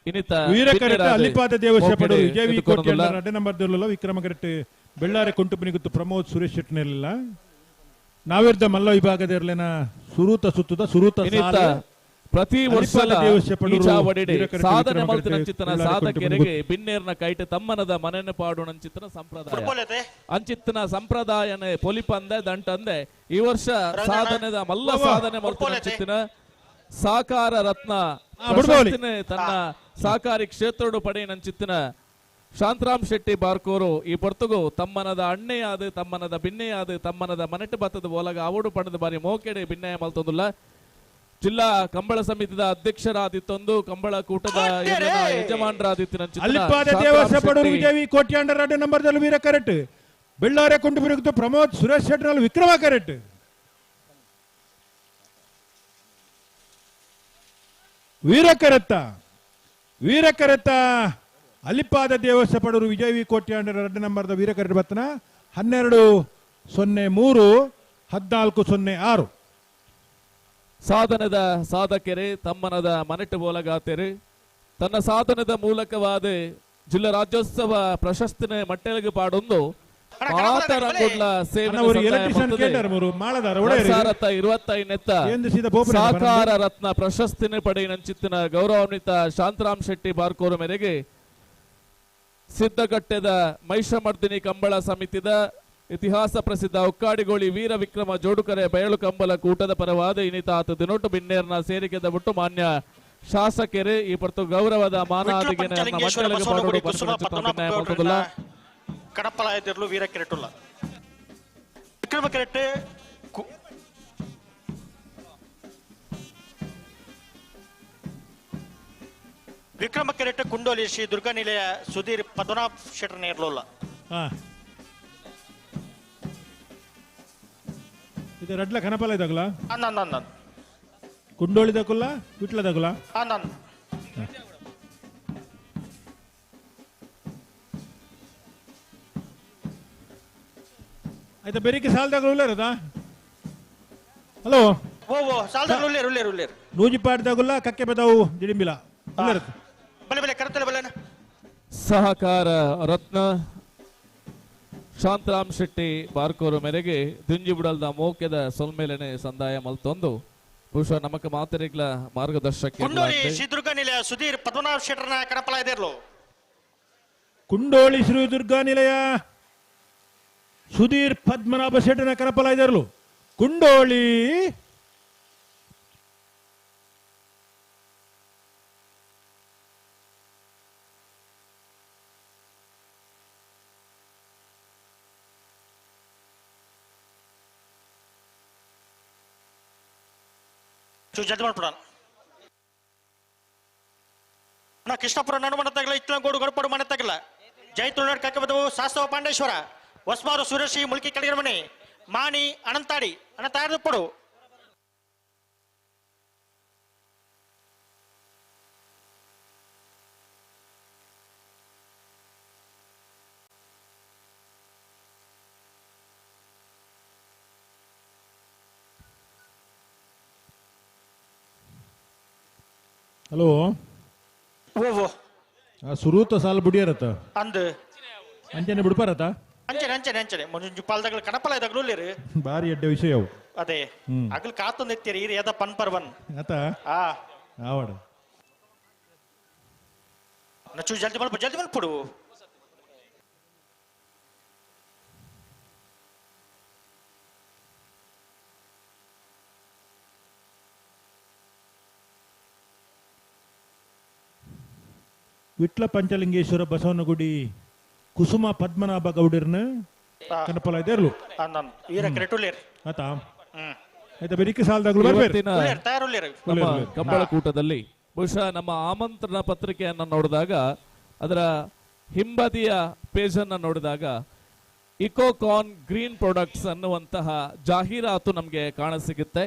ಇನ್ನಿತ ಅಲ್ಲಿಪಾದ ದೇವಸ್ಯ ಪಡು ವಿಜಯ ವಿ ಕೋಟ್ಯಾಣ 2 ನಂಬರ್ ದೇವಲ್ಲ ವಿಕ್ರಮ ಕರೆಕ್ಟ್ ಬೆಳ್ಳಾರೆ ಕುಂಟುಪನಿಗುತ್ತು ಪ್ರಮೋದ್ ಸುರೇಶ್ ಶೆಟ್ಟಿನಿರಲಿಲ್ಲ. ನಾವಿರ್ದ ಮಲ್ಲ ವಿಭಾಗದ ಇರ್ಲೇನ ಸುರೂತ ಸುತ್ತದ ಸುರೂತ ಪ್ರತಿ ವರ್ಷ ಸಾಧನೆ ಮಲ್ತಿನಂಚಿತ್ತನ ಸಾಧಕರಿಗೆ ಬಿನ್ನೇರ್ನ ಕೈಟ್ ತಮ್ಮನದ ಮನೆಯನ್ನು ಪಾಡುಣಂಚಿತ್ತನ ಸಂಪ್ರದಾಯ ಅಂಚಿತ್ತನ ಸಂಪ್ರದಾಯನೇ ಪೊಲಿಪಂದೆ ದಂಟಂದೆ ಈ ವರ್ಷ ಸಾಧನೆದ ಮಲ್ಲ ಸಾಧನೆ ಮಲ್ತಿನಂಚಿತ್ತನ ಸಾಕಾರ ರತ್ನ ತನ್ನ ಸಹಕಾರಿ ಕ್ಷೇತ್ರೋಡು ಪಡೆಯನಂಚಿತ್ತಿನ ಶಾಂತರಾಮ್ ಶೆಟ್ಟಿ ಬಾರ್ಕೋರು ಈ ಪೊರ್ತುಗು ತಮ್ಮನದ ಅಣ್ಣೆಯಾದ ತಮ್ಮನದ ಬಿನ್ನೆಯಾದ ತಮ್ಮನದ ಮನೆಟ್ಟು ಬತ್ತದ ಒಲಗ ಅವಡು ಪಡೆದ ಬಾರಿ ಮೋಕೆಡೆ ಬಿನ್ನಯ ಮಲ್ತೊಂದುಲ್ಲ. ಜಿಲ್ಲಾ ಕಂಬಳ ಸಮಿತಿದ ಅಧ್ಯಕ್ಷರಾದಿತ್ತೊಂದು ಕಂಬಳ ಕೂಟದ ಯಜಮಾನರಾದಿತ್ತಿನ ಬೆಳ್ಳಾರೆ ಕೊಂಡು ಪ್ರಮೋದ್ ಸುರೇಶ್ ಶೆಟ್ಟಿ ವಿಕ್ರಮ ಕರೆಕ್ಟ್ ವೀರಕರತ್ತ ವೀರಕರತ್ತ ಅಲಿಪಾದ ದೇವಸ್ಥ ಪಡೂರು ವಿಜಯ ವಿ ಕೋಟ್ಯಾಂಡರ 2 ನಂಬರ್ದ ವೀರಕರಟ ಬತ್ತನ 12:03 14:06. ಸಾಧನದ ಸಾಧಕರೇ ತಮ್ಮನದ ಮನೆಟ್ಟು ಬೋಲಗಾತೆರೆ ತನ್ನ ಸಾಧನದ ಮೂಲಕವಾದ ಜಿಲ್ಲಾ ರಾಜ್ಯೋತ್ಸವ ಪ್ರಶಸ್ತಿನ ಮಟ್ಟೆಲಗೆ ಪಾಡೊಂದು ಸಹಕಾರ ರತ್ನ ಪ್ರಶಸ್ತಿನ ಪಡೆಯಿನಂಚಿತ್ತಿನ ಗೌರವಾನ್ವಿತ ಶಾಂತರಾಮ್ ಶೆಟ್ಟಿ ಬಾರ್ಕೋರು ಮೇರೆಗೆ ಸಿದ್ದಗಟ್ಟೆದ ಮಹಿಷಮರ್ದಿನಿ ಕಂಬಳ ಸಮಿತಿದ ಇತಿಹಾಸ ಪ್ರಸಿದ್ಧ ಉಕ್ಕಾಡಿಗೋಳಿ ವೀರ ವಿಕ್ರಮ ಜೋಡುಕರೆ ಬಯಲು ಕಂಬಲ ಕೂಟದ ಪರವಾದ ಇನಿತಾತ ದಿನೋಟು ಬಿನ್ನೇರ್ನ ಸೇರಿಕೆದ ಬಿಟ್ಟು ಮಾನ್ಯ ಶಾಸಕರು ಈ ಪರ್ತು ಗೌರವದ ಮಾನಾದಿಗೆ ಕಡಪಲಾಯದಿರ್ಲು ವೀರ ಕೆರೆಟುಲ್ಲ ವಿಕ್ರಮ ಕೆರೆಟ್ ವಿಕ್ರಮ ಕೆರೆಟ್ ಕುಂಡೋಲಿ ಶ್ರೀ ದುರ್ಗಾ ನಿಲಯ ಸುಧೀರ್ ಪದ್ಮನಾಭ್ ಶೆಟ್ಟರ್ ನೇರ್ಲೋಲ್ಲ. ಇದು ರಡ್ಲ ಕನಪಲ ಇದಾಗಲ ಅಂದ ಕುಂಡೋಳಿ ದಕುಲ್ಲ ವಿಟ್ಲ ದಕುಲ ಅಂದ ಆಯ್ತಾ ಬೆರಿಕೆ ಸಾಲದಾಗ ಉಳ್ಳೇರದ ಹಲೋ ಓ ಓ ಸಾಲದಾಗ ಉಳ್ಳೇರು ಉಳ್ಳೇರು ಉಳ್ಳೇರು ನೂಜಿಪಾಡ್ದಾಗುಲ್ಲ ಕಕ್ಕೆ ಬದಾವು ಜಿಡಿಂಬಿಲ ಉಳ್ಳೇರದು ಬಲೆ ಬಲೆ ಕರತಲೆ ಬಲೆನ. ಸಹಕಾರ ರತ್ನ ಶಾಂತರಾಮ್ ಶೆಟ್ಟಿ ಬಾರ್ಕೋರು ಮೇರೆಗೆ ದುಂಜಿಬುಡಲ್ದ ಮೋಕೆದ ಸೊಲ್ಮೇಲೆನೆ ಸಂದಾಯ ಮಲ್ತೊಂದು ಬಹುಶಃ ನಮಕ ಮಾತರಿಗ್ಲ ಮಾರ್ಗದರ್ಶಕ ಕುಂಡೋಳಿ ಶ್ರೀ ದುರ್ಗಾ ನಿಲಯ ಸುಧೀರ್ ಪದ್ಮನಾಭ ಶೆಟ್ಟರ್ನ ಕಡಪಲ ಇದಿರ್ಲು. ಕುಂಡೋಳಿ ಶ್ರೀ ದುರ್ಗಾ ನಿಲಯ ಸುಧೀರ್ ಪದ್ಮನಾಭ ಶೆಟ್ಟರ್ನ ಕನಪಲ ಇದಿರ್ಲು. ಕುಂಡೋಳಿ ಜಡ್ಜ್ ಮಾಡ್ಬಿಡೋಣ. ಕೃಷ್ಣಪುರ ನಡು ಮನೆ ತಗಲ ಇತ್ಲಂಗೋಡು ಗಡಪಡು ಮನೆ ತಗಲ ಜೈ ತುಳುನಾಡು ಕಕ್ಕಬದವು ಶಾಸ್ತವ ಪಾಂಡೇಶ್ವರ ಹೊಸ್ಮಾರು ಸುರೇಶಿ ಮುಲ್ಕಿ ಕಡಿಗರಮನೆ ಮಾಣಿ ಅನಂತಾಡಿ ಅಣ್ಣ ತಯಾರಿಪಡು. ಹಲೋ ಓ ಸುರೂತ ಸಾಲ ಬುಡಿಯರತ್ತ ಅಂದು ಅಂಚನೆ ಬಿಡ್ಪಾರತ್ತ ಅಂಚನೆ ಅಂಚನೆ ಅಂಚನೆ ಮುಂಜು ಪಾಲ್ದಗಳು ಕಣಪಲ ಇದಾಗಲು ಉಳ್ಳೇರು ಭಾರಿ ಎಡ್ಡೆ ವಿಷಯ ಅವು. ಅದೇ ಅಗಲ್ ಕಾತೊಂದು ಎತ್ತೀರಿ ಈ ಯದ ಪನ್ ಪರ್ ಒನ್ ಆತ ಆ ಆವಡ ನಚ್ಚು ಜಲ್ದಿ ಮಲ್ಪ ಜಲ್ದಿ ಮಲ್ಪಡು. ವಿಟ್ಲ ಪಂಚಲಿಂಗೇಶ್ವರ ಬಸವನಗುಡಿ ಕುಸುಮ ಪದ್ಮನಾಭ ಗೌಡರ್ನ ಕನಪಲ ಇದೇರ್ಲು ಆತ ಆಯ್ತಾ ಬೆರಿಕೆ ಸಾಲದಾಗಲು ನಮ್ಮ ಕಂಬಳಕೂಟದಲ್ಲಿ ಬಹುಶಃ ನಮ್ಮ ಆಮಂತ್ರಣ ಪತ್ರಿಕೆಯನ್ನು ನೋಡಿದಾಗ ಅದರ ಹಿಂಬದಿಯ ಪೇಜ್ ಅನ್ನು ನೋಡಿದಾಗ ಇಕೋಕಾನ್ ಗ್ರೀನ್ ಪ್ರಾಡಕ್ಟ್ಸ್ ಅನ್ನುವಂತಹ ಜಾಹೀರಾತು ನಮಗೆ ಕಾಣಸಿಗುತ್ತೆ.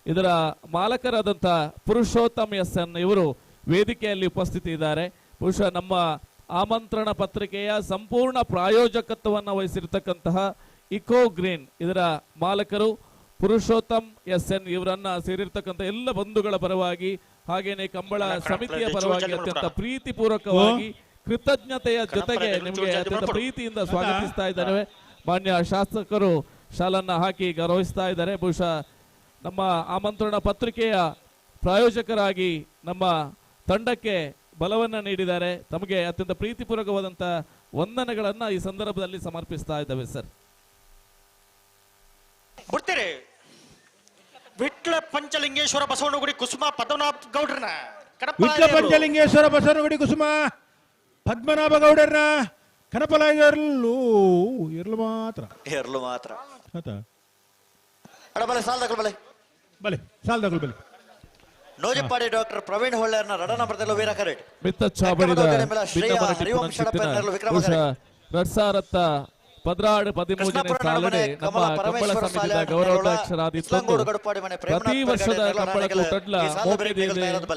ಇದರ ಮಾಲಕರಾದಂತಹ ಪುರುಷೋತ್ತಮ್ ಎಸ್ ಎನ್ ಇವರು ವೇದಿಕೆಯಲ್ಲಿ ಉಪಸ್ಥಿತಿ ಇದ್ದಾರೆ. ಬಹುಶಃ ನಮ್ಮ ಆಮಂತ್ರಣ ಪತ್ರಿಕೆಯ ಸಂಪೂರ್ಣ ಪ್ರಾಯೋಜಕತ್ವವನ್ನು ವಹಿಸಿರ್ತಕ್ಕಂತಹ ಇಕೋ ಗ್ರೀನ್ ಇದರ ಮಾಲಕರು ಪುರುಷೋತ್ತಮ್ ಎಸ್ ಎನ್ ಇವರನ್ನ ಸೇರಿರ್ತಕ್ಕಂಥ ಎಲ್ಲ ಬಂಧುಗಳ ಪರವಾಗಿ ಹಾಗೇನೆ ಕಂಬಳ ಸಮಿತಿಯ ಪರವಾಗಿ ಅತ್ಯಂತ ಪ್ರೀತಿಪೂರ್ವಕವಾಗಿ ಕೃತಜ್ಞತೆಯ ಜೊತೆಗೆ ನಿಮಗೆ ಅತ್ಯಂತ ಪ್ರೀತಿಯಿಂದ ಸ್ವಾಗತಿಸ್ತಾ ಇದ್ದಾರೆ. ಮಾನ್ಯ ಶಾಸಕರು ಶಾಲನ್ನ ಹಾಕಿ ಗೌರವಿಸ್ತಾ ಇದ್ದಾರೆ. ಬಹುಶಃ ನಮ್ಮ ಆಮಂತ್ರಣ ಪತ್ರಿಕೆಯ ಪ್ರಾಯೋಜಕರಾಗಿ ನಮ್ಮ ತಂಡಕ್ಕೆ ಬಲವನ್ನ ನೀಡಿದ್ದಾರೆ. ತಮಗೆ ಅತ್ಯಂತ ಪ್ರೀತಿಪೂರ್ವಕವಾದಂತಹ ವಂದನೆಗಳನ್ನ ಈ ಸಂದರ್ಭದಲ್ಲಿ ಸಮರ್ಪಿಸ್ತಾ ಇದ್ದಾವೆ ಸರ್. ಬಿಡ್ತೀರಿ ವಿಟ್ಲ ಪಂಚಲಿಂಗೇಶ್ವರ ಬಸವನಗುಡಿ ಕುಸುಮ ಪದ್ಮನಾಭ ಗೌಡ್ರನ ವಿಟ್ಲ ಪಂಚಲಿಂಗೇಶ್ವರ ಬಸವನಗುಡಿ ಕುಸುಮ ಪದ್ಮನಾಭ ಗೌಡರನ ಕನಪಲ ಇರ್ಲು ಇರ್ಲು ಮಾತ್ರ ಇರ್ಲು ಮಾತ್ರ ಬಲೆ ಸಾಲದಗಳು ಬಲೆ ಬಲೆ ಸಾಲದಗಳು ಬಲೆ ನೋಜಿಪಾಡಿ ಡಾಕ್ಟರ್ ಪ್ರವೀಣ್ ಹೊಳ್ಳೆರ್ನ ರಡ ನಂಬರ್ ವೀರ ಕರೆಟ್ ಮಿತ್ತ ಚಾಬಡಿದ 2013 ಸಾಲಡೆ ನಮ್ಮ ಕಂಬಳ ಸಮಿತಿಯ ಗೌರವಾಧ್ಯಕ್ಷರಾದಿತ್ತೊಂದು ಪ್ರತಿ ವರ್ಷದ ಕಂಬಳ ಕೂಟಡ್ಲ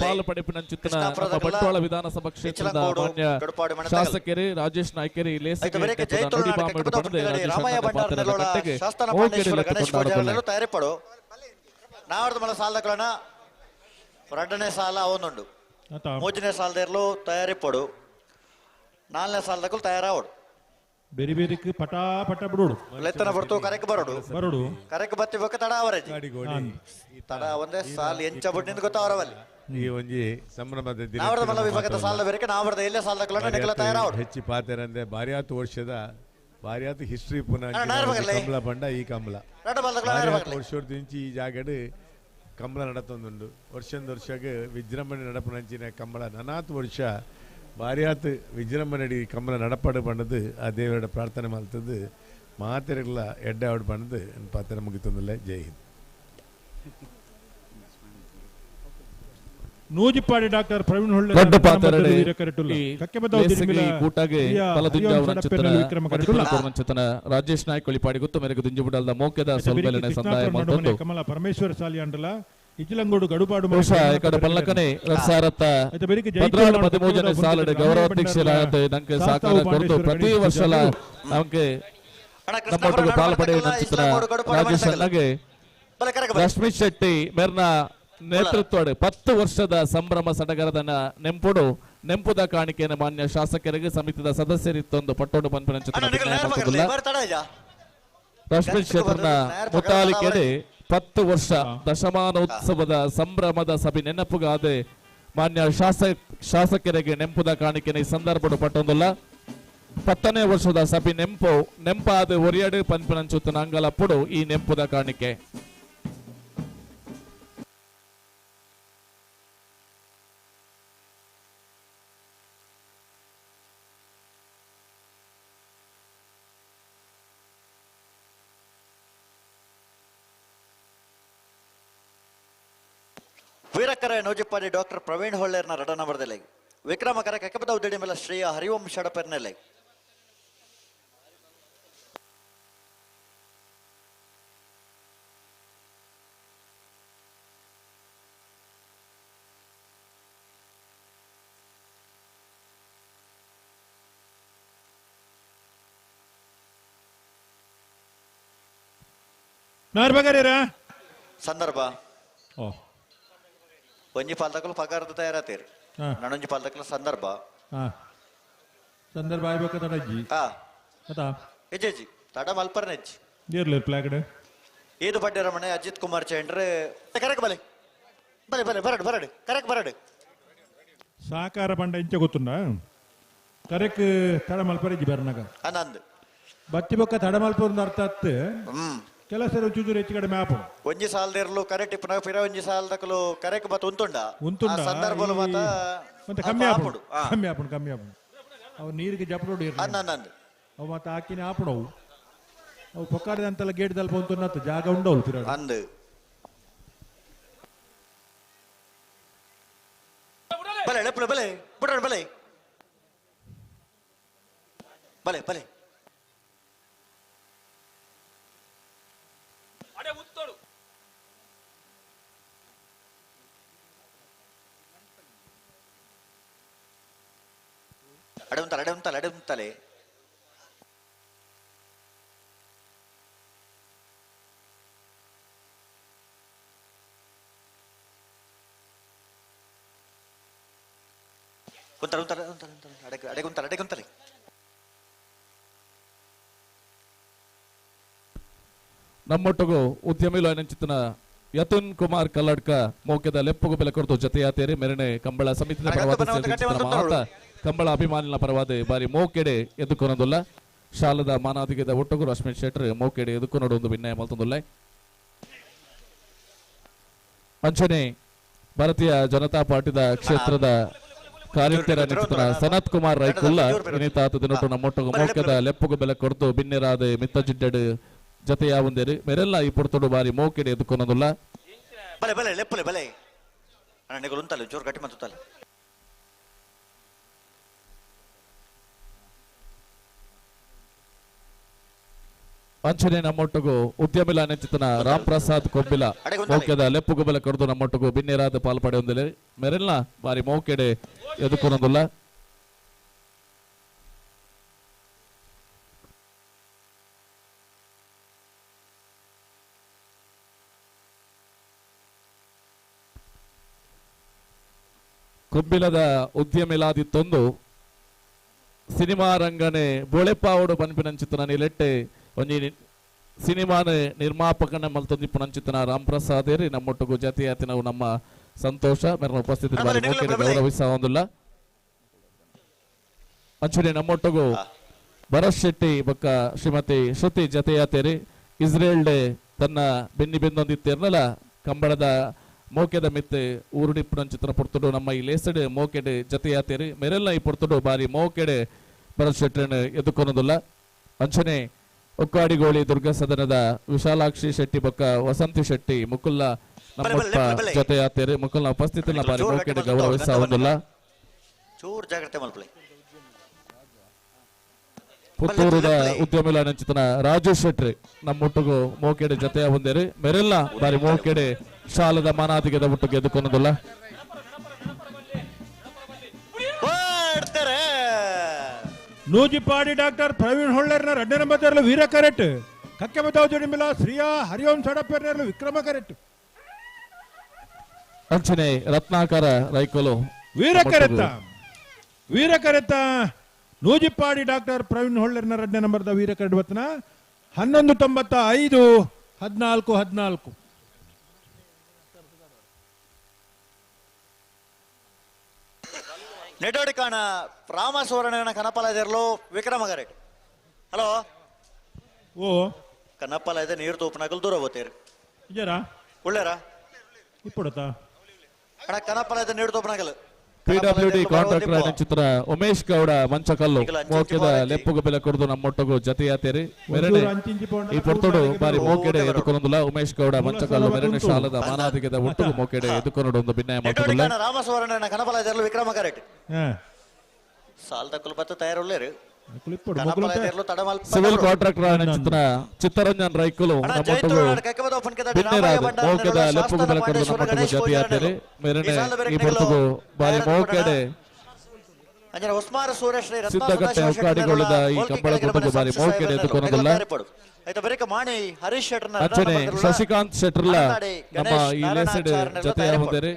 ಪಾಲು ಪಡೆಪಿನಂಚಿತ್ತಿನ ನಮ್ಮ ಬಂಟ್ವಾಳ ವಿಧಾನಸಭಾ ಕ್ಷೇತ್ರದ ಮಾನ್ಯ ಶಾಸಕರೇ ರಾಜೇಶ್ ನಾಯ್ಕರಿ ಎರಡನೇ ಸಾಲ ಅವನುಂಡು ಮೂರನೇ ಸಾಲದಿರಲು ತಯಾರಿ ಪಡು ನಾಲ್ಕನೇ ಸಾಲದಕ್ಕೂ ತಯಾರಾವಡು ಬೇರೆ ಬೇರೆ ಪಟಾ ಪಟ ಬಿಡೋಡು ಲೆತ್ತನ ಬರ್ತು ಕರೆಕ್ ಬರೋಡು ಬರೋಡು ಕರೆಕ್ ಬತ್ತಿ ಬೊಕ್ಕ ತಡ ಅವರಜಿ ತಡ ಒಂದೇ ಸಾಲ ಎಂಚ ಬುಡ್ನಿಂದ ಗೊತ್ತಾವರವಲ್ಲಿ ಈ ಒಂಜಿ ಸಂಭ್ರಮದ ದಿನ ನಾವರದ ಮಲ್ಲ ವಿಭಾಗದ ಸಾಲದ ಬೇರೆ ನಾವರದ ಎಲ್ಲೇ ಸಾಲದ ನಿಕಲ ತಯಾರಾವಡು ಹೆಚ್ಚಿ ಪಾತೆರಂದೆ ಭಾರಿ ಆತು ವರ್ಷದ ಭಾರಿ ಹಿಸ್ಟ್ರಿ ಪುನಃ ಕಂಬಳ ಪಂಡ ಈ ಕಂಬಳ ವರ್ಷ ಈ ಜಾಗಡ್ ಕಂಬಳ ನಡತೊಂದುಂಡು. ವರ್ಷಂದ ವರ್ಷಕ್ಕೆ ವಿಜೃಂಭಣೆ ನಡಪುನಂಚಿನ ಕಂಬಳ ನನಾತ್ ವರ್ಷ ಭಾರಿಯಾತ್ ವಿಜೃಂಭಣೆ ಕಂಬಳ ನಡಪಾಡು ಪಂಡದು ಆ ದೇವರ ಪ್ರಾರ್ಥನೆ ಮಾಡ್ತದ್ದು ಮಾತೆರೆಲ್ಲ ಎಡ್ಡೆ ಆವಡ್ ಪಂಡದು ಪಾತ್ರ ಮುಗಿತೊಂದಿಲ್ಲ. ಜೈ ಹಿಂದ್. ನೂಜಿಪ್ಪಾಡಿ ಡಾಕ್ಟರ್ ಪ್ರವೀಣ್ ಹೊಳ್ಳೆ ರಾಜೇಶ್ ನಾಯ್ಕ ಕೊಳಿಪಾಡಿ ಗುತ್ತು ಮೇರೆಗೆ ದುಂಜುಬುಡಲ್ದ ಮೋಕೆದ ಸೊಲ್ಬೆಲನೆ ಸಂದಾಯ ಮಲ್ತೊಂದು ಕಮಲ ಪರಮೇಶ್ವರ ಸಾಲಿಯಾಂಡಲ ಇಜ್ಲಂಗೋಡು ಗಡುಪಾಡು ಪಲ್ಲಕನೆ ರಸಾರತ್ತ 13 ಸಾಲಡೆ ಗೌರವಾಧ್ಯಕ್ಷರಾದ ನಂಗೆ ಸಹಕಾರ ಕೊರತು ಪ್ರತಿ ವರ್ಷಲ ನಮಗೆ ನಮ್ಮೊಟ್ಟಿಗೆ ಪಾಲ್ಪಡೆಯ ನಂಚಿತನ ರಾಜೇಶ್ ಅಣ್ಣಗೆ ರಶ್ಮಿ ಶೆಟ್ಟಿ ಮೇರ್ನ ನೇತೃತ್ವ 10 ವರ್ಷದ ಸಂಭ್ರಮ ಸಡಗರದ ನೆಂಪುಡು ನೆಂಪುದ ಕಾಣಿಕೆಯನ್ನು ಮಾನ್ಯ ಶಾಸಕರಿಗೆ ಸಮಿತಿಯ ಸದಸ್ಯರಿತ್ತೊಂದು ಪಟ್ಟೋಡು ಪನ್ಪಿನ ರಶ್ಮಿ ಶೆಟ್ಟರ್ನ ಮುತಾಲಿಕೆಡೆ 10 ವರ್ಷ ದಶಮಾನೋತ್ಸವದ ಸಂಭ್ರಮದ ಸಭೆ ನೆನಪುಗಾದೆ ಮಾನ್ಯ ಶಾಸಕರಿಗೆ ನೆಂಪುದ ಕಾಣಿಕೆಯನ್ನು ಈ ಸಂದರ್ಭ ಪಟ್ಟೊಂದಿಲ್ಲ. 10ನೇ ವರ್ಷದ ಸಭೆ ನೆಂಪು ನೆಂಪಾದ ಒರಿಯಡು ಪನ್ಪಿನಂಚುತ್ತನ ಅಂಗಲಪ್ಪುಡು ಈ ನೆಂಪುದ ಕಾಣಿಕೆ. ವೀರಕರೆ ನೂಜಿಪ್ಪಾಡಿ ಡಾಕ್ಟರ್ ಪ್ರವೀಣ್ ಹೊಳ್ಳೇರ್ನ ರಡ ನಂಬರ್ದಲ್ಲಿ ವಿಕ್ರಮಕರ ಕಕ್ಕಬದ ಉದ್ದಿಡಿ ಮೇಲೆ ಶ್ರೀಯ ಹರಿವಂಶ ಪೆರ್ನೆಲೆ. ಸಂದರ್ಭ ಒಂಜಿ ಪಾಲ್ತಕಲು ಪಗಾರದ ತಯಾರಾತೀರಿ, ನಾನೊಂಜಿ ಪಾಲ್ತಕಲು ಸಂದರ್ಭ ಸಂದರ್ಭ ಆಯ್ಬೇಕು ತಡಜ್ಜಿ ಹೆಜ್ಜಿ ತಡ ಮಲ್ಪರ್ನ ಹೆಜ್ಜಿ ಇರ್ಲಿ ಪ್ಲಾಗಡೆ ಏದು ಬಡ್ಡೆ ರಮಣೆ ಅಜಿತ್ ಕುಮಾರ್ ಚೇಂಡ್ರೆ ಕರೆಕ್ ಬಲೆ ಬಲೆ ಬಲೆ ಬರಡು ಬರಡು ಕರೆಕ್ ಬರಡು ಸಹಕಾರ ಬಂಡ ಇಂಚ ಗೊತ್ತುಂಡ ಕರೆಕ್ ತಡ ಮಲ್ಪರೆಜ್ಜಿ ಬರನಾಗ ಅನಂದ್ ಬತ್ತಿ ಬೊಕ್ಕ ತಡ ಮಲ್ಪರ್ ಅರ್ಥ ಆತ್ ಕೆಲ ಸರಿ ಚೂಚೂರು ಹೆಚ್ಚು ಕಡಿಮೆ ಆಪು ಒಂಜಿ ಸಾಲದಿರಲು ಕರೆಕ್ಟ್ ಇಪ್ಪನ ಪಿರ ಒಂಜಿ ಸಾಲದಕಲು ಕರೆಕ್ ಬತ್ ಉಂತುಂಡ ಉಂತುಂಡ ಸಂದರ್ಭಲು ಮಾತ ಮತ್ತೆ ಕಮ್ಮಿ ಆಪುಂಡು ಕಮ್ಮಿ ಆಪುಂಡು ಕಮ್ಮಿ ಆಪುಂಡು ಅವು ನೀರಿಗೆ ಜಪಡೋಡು ಇರ್ಲಿ ಅನ್ನ ಅವು ಮತ್ತೆ ಹಾಕಿನ ಆಪುಡವು ಅವು ಪೊಕ್ಕಾಡಿದಂತೆಲ್ಲ ಗೇಟ್ ದಲ್ಪ ಉಂತುನ್ನತ್ತು ಜಾಗ ಉಂಡವು ಪಿರ ಅಂದು ಬಲೆ ಲೆಪ್ಪಲೆ ಬಲೆ ಬುಡೋಣ ಬಲೆ ಬಲೆ ಬಲೆ ಅಡೆ ಉಂತಲೆ ಅಡೆ ಉಂತಲೆ ಉಂತಲೆ ಉಂತಲೆ ಉಂತಲೆ ಉಂತಲೆ ಅಡೆ ಅಡೆ ಉಂತಲೆ ಅಡೆ ಉಂತಲೆ. ನಮ್ಮೊಟ್ಟಿಗೂ ಉದ್ಯಮಿಲು ಅನಂಚಿತನ ಯತುನ್ ಕುಮಾರ್ ಕಲ್ಲಡ್ಕ ಮೌಕ್ಯದ ಲೆಪ್ಪುಗು ಬೆಲೆ ಕೊರತು ಜತೆಯಾತೇರಿ ಮೆರಣೆ ಕಂಬಳ ಸಮಿತಿಯ ಪರವಾದ ಕಂಬಳ ಅಭಿಮಾನಿನ ಪರವಾದ ಬಾರಿ ಮೋಕೆಡೆ ಎದ್ದುಕೊನೊಂದುಲ್ಲ. ಶಾಲದ ಮಾನಾದಿಗೆದ ಒಟ್ಟುಗು ರಶ್ಮಿ ಶೆಟ್ಟರ್ ಮೋಕೆಡೆ ಎದ್ದುಕೊನೋಡು ಒಂದು ಭಿನ್ನಯ ಮಲ್ತೊಂದುಲ್ಲ. ಅಂಚನೆ ಭಾರತೀಯ ಜನತಾ ಪಾರ್ಟಿದ ಕ್ಷೇತ್ರದ ಕಾರ್ಯಕರ್ತರ ನಿಂತಿನ ಸನತ್ ಕುಮಾರ್ ರೈಕುಲ್ಲ ಇನ್ನಿತಾತ ದಿನೊಟ್ಟು ನಮ್ಮೊಟ್ಟುಗು ಮೋಕೆದ ಲೆಪ್ಪುಗು ಬೆಲೆ ಕೊರತು ಬಿನ್ನೆರಾದ ಮಿತ್ತ ಜಿಡ್ಡೆಡು ಜತೆಯಾವಂದೇರಿ ಮೆರೆಲ್ಲ ಈ ಪುರ್ತೋಡು ಬಾರಿ ಮೋಕೆಡೆ ಎದ್ದುಕೊನೊಂದುಲ್ಲ. ಬಲೆ ಬಲೆ ಲೆಪ್ಪಲೆ ಬಲೆ ಅಣ್ಣ ಉಂತಲೆ ಜೋರು ಗಟ್ಟಿ ಮಂತುತ್ತಲೆ. ಅಂಚನೆ ನಮ್ಮೊಟ್ಟಿಗೂ ಉದ್ಯಮಿಲ ನೆಂಚಿತನ ರಾಮ್ ಪ್ರಸಾದ್ ಕೊಬ್ಬಿಲ ಮೌಕ್ಯದ ಲೆಪ್ಪುಗು ಬೆಲೆ ಕೊಡದು ನಮ್ಮೊಟ್ಟಿಗೂ ಬಿನ್ನೆರಾದ ಪಾಲ್ಪಡೆಯೊಂದಿಲ್ಲ ಮೆರೆಲ್ಲ ಬಾರಿ ಮೌಕೆಡೆ ಎದುಕೊನೊಂದುಲ್ಲ. ಕೊಬ್ಬಿಲದ ಉದ್ಯಮಿಲಾದಿತ್ತೊಂದು ಸಿನಿಮಾ ರಂಗನೆ ಬೋಳೆಪಾವಡು ಪನ್ಪಿನಂಚಿತನ ನಿಲೆಟ್ಟೆ ಒಂಜಿ ಸಿನಿಮಾನ ನಿರ್ಮಾಪಕನ ಮಲ್ತೊಂದಿಪ್ಪು ನಂಚಿತನ ರಾಮ್ ಪ್ರಸಾದ್ ಏರಿ ನಮ್ಮೊಟ್ಟಿಗೂ ಜಾತಿ ನಾವು ನಮ್ಮ ಸಂತೋಷ ಮೇರೆ ಉಪಸ್ಥಿತಿ ಗೌರವಿಸ ಹೊಂದಿಲ್ಲ. ಅಂಚನೆ ನಮ್ಮೊಟ್ಟಿಗೂ Bharat Shetty ಬೊಕ್ಕ ಶ್ರೀಮತಿ ಶ್ರುತಿ ಜತೆಯಾತೇರಿ ಇಸ್ರೇಲ್ ಡೇ ತನ್ನ ಬೆನ್ನಿ ಬೆಂದೊಂದಿತ್ತೇರ್ನಲ ಕಂಬಳದ ಮೋಕೆದ ಮಿತ್ತೆ ಊರುಡಿಪ್ಪುನಂಚಿತನ ಪೊರ್ತುಡು ನಮ್ಮ ಈ ಲೇಸಡ್ ಮೋಕೆಡೆ ಜತೆಯಾತೇರಿ ಮೆರೆಲ್ಲ ಈ ಪೊರ್ತುಡು ಬಾರಿ ಮೋಕೆಡೆ ಭರತ್ ಶೆಟ್ಟಿನ ಎದುಕೊನದುಲ್ಲ. ಅಂಚನೆ ಒಕ್ಕಾಡಿಗೋಳಿ ದುರ್ಗಾ ಸದನದ ವಿಶಾಲಾಕ್ಷಿ ಶೆಟ್ಟಿ ಬೊಕ್ಕ ವಸಂತಿ ಶೆಟ್ಟಿ ಮುಕುಲ್ಲ ನಮ್ಮ ಜೊತೆಯಾತೇರಿ ಮುಕುಲ್ನ ಉಪಸ್ಥಿತಿನ ಬಾರಿ ಮೋಕೆಡೆ ಗೌರವಿಸ. ಚೂರು ಜಾಗ್ರತೆ ಮಲ್ಪಲೆ. ಪುತ್ತೂರದ ಉದ್ಯಮಿಲ ನಂಚಿತನ ರಾಜು ಶೆಟ್ಟಿ ನಮ್ಮೊಟ್ಟಿಗೂ ಮೋಕೆಡೆ ಜೊತೆಯ ಹೊಂದೇರಿ ಮೆರೆಲ್ಲ ಬಾರಿ ಮೋಕೆಡೆ ಶಾಲದ ಮಾನಾದಿಗೆದ ಒಟ್ಟಿಗೆ ಎದುಕೊನದುಲ್ಲ. ನೂಜಿಪಾಡಿ ಡಾಕ್ಟರ್ ಪ್ರವೀಣ್ ಹೊಳ್ಳರ್ನ ರಡ್ಡ ನಂಬರ್ ವೀರ ಕರೆಟ್ ಕಕ್ಕೆ ಬತಾವ್ ಜೋಡಿಮಿಲ ಶ್ರೀಯಾ ಹರಿಓಂ ಸಡಪ್ಪರ್ನ ವಿಕ್ರಮ ಕರೆಟ್. ಅಂಚನೆ ರತ್ನಾಕರ ರೈಕೋಲು ವೀರ ಕರೆತ ವೀರ ಕರೆತ ನೂಜಿಪಾಡಿ ಡಾಕ್ಟರ್ ಪ್ರವೀಣ್ ಹೊಳ್ಳರ್ನ ರಡ್ಡ ನಂಬರ್ದ ವೀರ ಕರೆಟ್ 11:95 14 14. ನೆಡೋಡಿ ಕಾಣ ರಾಮ ಸುವರ್ಣ ಕನಪಾಲ ಇದಿರಲು ವಿಕ್ರಮ ಕರೆಟ್. ಹಲೋ ಓ ಕನಪಾಲ ಇದೆ ನೀರು ತೂಪನಾಗಲು ದೂರ ಹೋಗ್ತೀರಿ ಇಜರಾ ಉಳ್ಳೇರಾ ಇಪ್ಪಡತಾ ಅಣ್ಣ ಕನಪಾಲ ಇದೆ ನೀರು ತೂಪನಾಗಲು. ಪಿಡಬ್ಲ್ಯೂಡಿ ಕಾಂಟ್ರಾಕ್ಟರ್ ಚಿತ್ರ ಉಮೇಶ್ ಗೌಡ ಮಂಚಕಲ್ಲು ಮೋಕೆದ ಲೆಪ್ಪುಗು ಬೆಲೆ ಕೊಡದು ನಮ್ಮೊಟ್ಟಗು ಜತೆಯಾತೇರಿ ಮೆರಡೆ ಈ ಪೊರ್ತುಡು ಬಾರಿ ಮೋಕೆಡೆ ಎದುಕೊನೊಂದುಲ್ಲ. ಉಮೇಶ್ ಗೌಡ ಮಂಚಕಲ್ಲು ಮೆರಡೆ ಶಾಲದ ಮಾನಾದಿಗೆದ ಒಟ್ಟುಗು ಮೋಕೆಡೆ ಎದುಕೊನೊಡು ಒಂದು ಭಿನ್ನಯ ಮಾಡ್ತದಲ್ಲ. ರಾಮ ಸುವರ್ಣ ಕನಪಾಲ ಇದಿರಲು ವಿಕ್ರಮ ಕರೆಟ್ ಸಾಲದ ಕುಲಬತ್ತ ತಯಾರುಳ್ಳೇರು. ಸಿವಿಲ್ ಕಾಂಟ್ರಾಕ್ಟರ್ ಚಿತ್ರ ಚಿತ್ತರಂಜನ್ ರೈಕುಲು ಮೋಕೆದ ಲೆಪ್ಪುಗು ಬೆಲೆ ಕೊಡದು ನಮ್ಮೊಟ್ಟಿಗೆ ಜತೆಯಾತೇರಿ ಮೆರಡೆ ಈ ಪೊರ್ತುಗು ಬಾರಿ ಮೋಕೆಡೆ ಸಿದ್ಧಗಟ್ಟೆ ಒಕ್ಕಾಡಿಗೊಳ್ಳಿದ ಈ ಕಂಬಳ ಗುಡ್ಡದ ಬಾರಿ ಮೋಕೆಡೆ ಎದುಕೊನೊಂದುಲ್ಲ. ಅಂಚನೆ ಶಶಿಕಾಂತ್ ಶೆಟ್ಟರ್ಲ ನಮ್ಮ ಈ ಲೇಸೆಡ್ ಜತೆಯ ಹೊಂದೇರಿ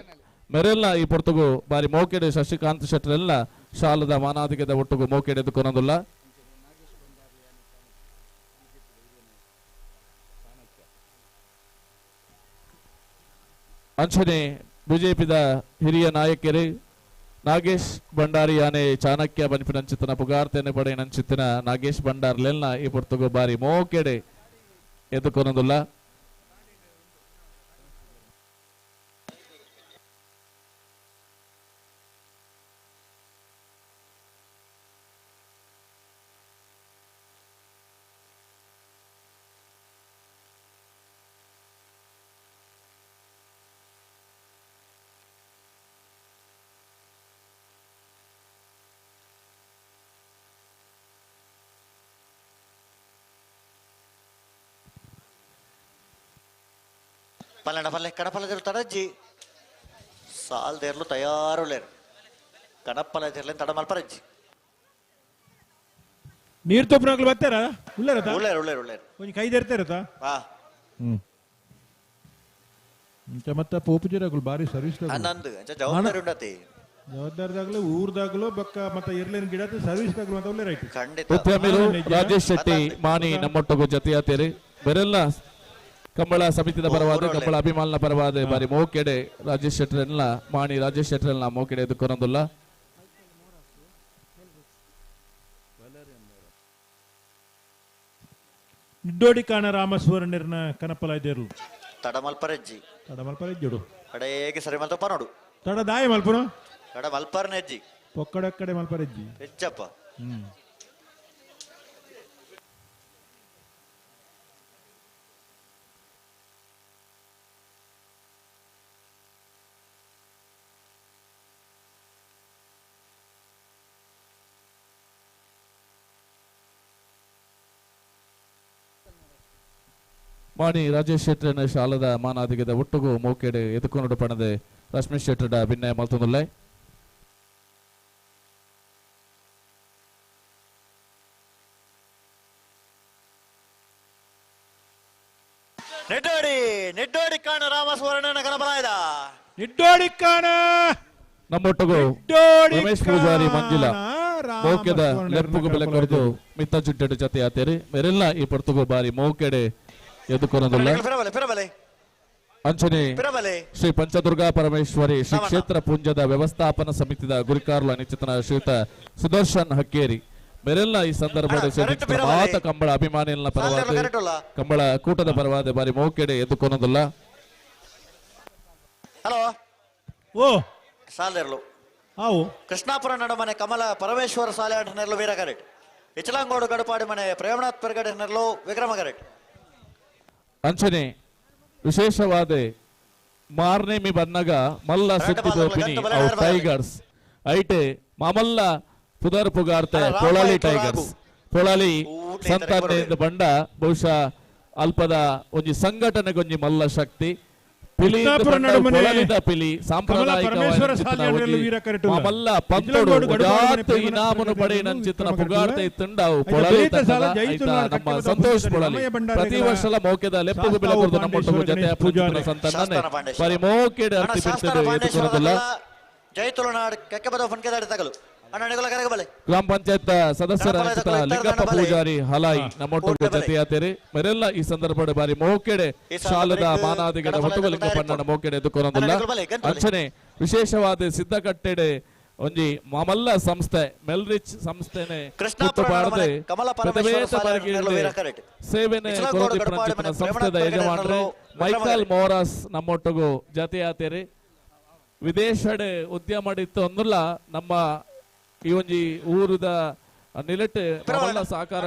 ಮೆರೆಲ್ಲ ಈ ಪೊರ್ತುಗು ಬಾರಿ ಮೋಕೆಡೆ ಶಶಿಕಾಂತ್ ಶೆಟ್ಟರೆಲ್ಲ ಶಾಲದ ಮಾನಾದಿಗೆದ ಒಟ್ಟುಗು ಮೋಕೆಡೆ ಎದುಕೊನೊಂದುಲ್ಲ. ಅಂಚನೆ ಬಿಜೆಪಿದ ಹಿರಿಯ ನಾಯಕರು ನಾಗೇಶ್ ಭಂಡಾರಿ ಯಾನೆ ಚಾಣಕ್ಯ ಬನ್ಪಿನಂಚಿತನ ಪುಗಾರ್ತೇನೆ ಪಡೆಯನಂಚಿತ್ತಿನ ನಾಗೇಶ್ ಭಂಡಾರ್ಲೆಲ್ಲ ಈ ಪೊರ್ತುಗು ಬಾರಿ ಮೋಕೆಡೆ ಎದುಕೊನೊಂದುಲ್ಲ. ಪಲ್ಲಣ ಪಲ್ಲೆ ಕಣಪಲ್ಲದಿರು ತಡಜ್ಜಿ ಸಾಲ್ದೇರ್ಲು ತಯಾರು ಲೇರು ಕಣಪ್ಪಲದಿರ್ಲಿ ತಡ ಮಲ್ಪರಜ್ಜಿ ನೀರು ತೊಪ್ಪನಾಗ್ಲು ಬರ್ತಾರ ಉಳ್ಳೇರ ಉಳ್ಳೇರು ಉಳ್ಳೇರು ಉಳ್ಳೇರು ಒಂಜಿ ಕೈ ದೇರ್ತಾರತ ಹಾ ಇಂಚ ಮತ್ತೆ ಪೋಪುಜಿರಾಗುಲು ಬಾರಿ ಸರ್ವಿಸ್ ನಂದು ಅಂಚ ಜವಾಬ್ದಾರಿ ಉಂಡತಿ ಜವಾಬ್ದಾರಿದಾಗಲೂ ಊರ್ದಾಗಲೂ ಬಕ್ಕ ಮತ್ತೆ ಇರ್ಲೇನ್ ಗಿಡ ಸರ್ವಿಸ್ ದಾಗಲೂ ಅಂತ ಒಳ್ಳೆ ರೈಟ್ ಖಂಡಿತ. ಉದ್ಯಮಿರು ರಾಜೇಶ್ ಶೆಟ್ಟಿ ಮಾಣಿ ನಮ್ಮೊಟ್ಟಿಗೂ ಜತೆಯಾತೇರಿ ಬೆರೆಲ್ಲ ಕಂಬಳ ಸಮಿತಿದ ಪರವಾದ ಕಂಬಳ ಅಭಿಮಾನನ ಪರವಾದ ಬಾರಿ ಮೋಕೆಡೆ ರಾಜೇಶ್ ಶೆಟ್ಟರೆಲ್ಲ ಮಾಣಿ ರಾಜೇಶ್ ಶೆಟ್ಟರೆಲ್ಲ ಮೋಕೆಡೆ ಎದುಕೊನೊಂದುಲ್ಲ. ನಿಡ್ಡೋಡಿ ಕಾಣ ರಾಮ ಸುವರ್ಣರ್ನ ಕನಪಲ ಇದೇರು ತಡಮಲ್ಪರಜ್ಜಿ ತಡಮಲ್ಪರಜ್ಜುಡು ಕಡೆಗೆ ಸರಿ ಮಲ್ತಪ್ಪ ನೋಡು ತಡ ದಾಯ ಮಲ್ಪನು ತಡ ಮಲ್ಪರ್ನೆಜ್ಜಿ ಪೊಕ್ಕಡ ಕಡೆ ಮಲ್ಪರಜ್ಜಿ ಹೆಚ್ಚಪ್ಪ. ಮಾಣಿ ರಾಜೇಶ್ ಶೆಟ್ಟರನ ಶಾಲದ ಮಾನಾದಿಗೆದ ಒಟ್ಟುಗು ಮೋಕೆಡೆ ಎದುಕೊನೊಡು ಪಣದೆ ರಶ್ಮಿ ಶೆಟ್ಟರ ಭಿನ್ನಯ ಮಲ್ತೊಂದುಲ್ಲೆ. ನೆಡ್ಡೋಡಿ ನೆಡ್ಡೋಡಿ ಕಾಣ ರಾಮ ಸುವರ್ಣನ ಕನಬಲಾಯದ ನಿಡ್ಡೋಡಿ ಕಾಣ ನಮ್ಮೊಟ್ಟಿಗೂ ರಮೇಶ್ ಪೂಜಾರಿ ಮಂಜುಳಾ ಮೋಕೆದ ಲೆಪ್ಪುಗು ಬೆಲೆ ಕೊರದು ಮಿತ್ತ ಜುಡ್ಡೆಡು ಜತೆ ಆತೇರಿ ಮೇರೆಲ್ಲ ಈ ಪೊರ್ತುಗು ಬಾರಿ ಮೋಕೆಡೆ ಎದುಕೊನೊಂದುಲ್ಲ. ಅಂಚನೆ ಶ್ರೀ ಪಂಚದುರ್ಗಾ ಪರಮೇಶ್ವರಿ ಶ್ರೀ ಕ್ಷೇತ್ರ ಪುಂಜದ ವ್ಯವಸ್ಥಾಪನಾ ಸಮಿತಿದ ಗುರಿಕಾರ್ಲ ನಿಶ್ಚಿತನ ಶ್ರೀಯುತ ಸುದರ್ಶನ್ ಹಕ್ಕೇರಿ ಮೆರೆಲ್ಲ ಈ ಸಂದರ್ಭದ ಮಾತ ಕಂಬಳ ಅಭಿಮಾನಿಗಳ ಪರವಾದ ಕಂಬಳ ಕೂಟದ ಪರವಾದ ಬಾರಿ ಮೋಕೆಡೆ ಎದ್ದುಕೊನೋದಿಲ್ಲ. ಹಲೋ ಓ ಸಾಲರ್ಲು ಆವು ಕೃಷ್ಣಾಪುರ ನಡುಮನೆ ಕಮಲ ಪರಮೇಶ್ವರ ಸಾಲೆ ನೆರಳು ವೀರ ಕರೆಟ್ ಇಚಲಂಗೋಡು ಗಡಪಾಡಿ ಮನೆ ಪ್ರೇಮನಾಥ್ ಪೆರ್ಗಡೆ ನೆರಳು ವಿಕ್ರಮ ಕರೆಟ್. ಅಂಚನೆ ವಿಶೇಷವಾದ ಮಾರ್ನೇಮಿ ಬನ್ನಗ ಮಲ್ಲ ಸುತ್ತಿ ದೋಪಿನಿ ಅವು ಟೈಗರ್ಸ್ ಐಟೆ ಮಾಮಲ್ಲ ಪುದರ್ ಪುಗಾರ್ತೆ ಪೊಳಲಿ ಟೈಗರ್ಸ್ ಪೊಳಲಿ ಸಂತಾನೆಯಿಂದ ಬಂಡ ಬಹುಶಃ ಅಲ್ಪದ ಒಂಜಿ ಸಂಘಟನೆಗೊಂಜಿ ಮಲ್ಲ ಶಕ್ತಿ ಪಿಲಿ ಪಿಲಿ ಸಾಂಪ್ರದಾಯಿಕ ಮಲ್ಲ ಪಂತೋಡು ಇನಾಮನು ಪಡೆಯಿನಂಚಿತನ ಪುಗಾರ್ತೆ ಇತ್ತುಂಡವು ಪೊಳಲಿ ನಮ್ಮ ಸಂತೋಷ್ ಪೊಳಲಿ ಪ್ರತಿ ವರ್ಷಲ ಮೌಕ್ಯದ ಲೆಪ್ಪುಗು ಬೆಲೆ ಕೊರದು ನಮ್ಮ ಜೊತೆ ಪೂಜಾರಿ ಸಂತಾನ ಬರಿ ಮೋಕೆಡೆ ಅರ್ತಿ ಬಿಡ್ತದೆ ಎದುಕೊನೋದಿಲ್ಲ. ಜೈ ತುಳುನಾಡ್ ಕೆಕ್ಕಬದ ಫನ್ಕೆದಾಡಿ ತಗಲು ಗ್ರಾಮ ಪಂಚಾಯತ್ ಸದಸ್ಯರ ಲಿಂಗಪ್ಪ ಪೂಜಾರಿ ಹಲಾಯಿ ನಮ್ಮೊಟ್ಟಿಗೆ ಜೊತೆಯಾತೇರಿ ಮೆರೆಲ್ಲ ಈ ಸಂದರ್ಭದ ಬಾರಿ ಮೋಕೆಡೆ ಶಾಲದ ಮಾನಾದಿಗಡ ಒಟ್ಟುಗು ಲಿಂಗಪ್ಪಣ್ಣನ ಮೋಕೆಡೆ ಎದುಕೊನೋದಿಲ್ಲ. ಅಂಚನೆ ವಿಶೇಷವಾದ ಸಿದ್ಧಕಟ್ಟೆಡೆ ಒಂಜಿ ಮಾಮಲ್ಲ ಸಂಸ್ಥೆ ಮೆಲ್ರಿಚ್ ಸಂಸ್ಥೆನೆ ಸೇವೆನೆ ಸಂಸ್ಥೆದ ಯಜಮಾನರು ಮೈಕಲ್ ಮೋರಾಸ್ ನಮ್ಮೊಟ್ಟಿಗೂ ಜೊತೆಯಾತೇರಿ. ವಿದೇಶಡೆ ಉದ್ಯಮ ಇತ್ತು ಅಂದ್ರಲ್ಲ ನಮ್ಮ ಈ ಒಂಜಿ ಊರುದ ನಿಲೆಟ್ ಮಲ್ಲ ಸಹಕಾರ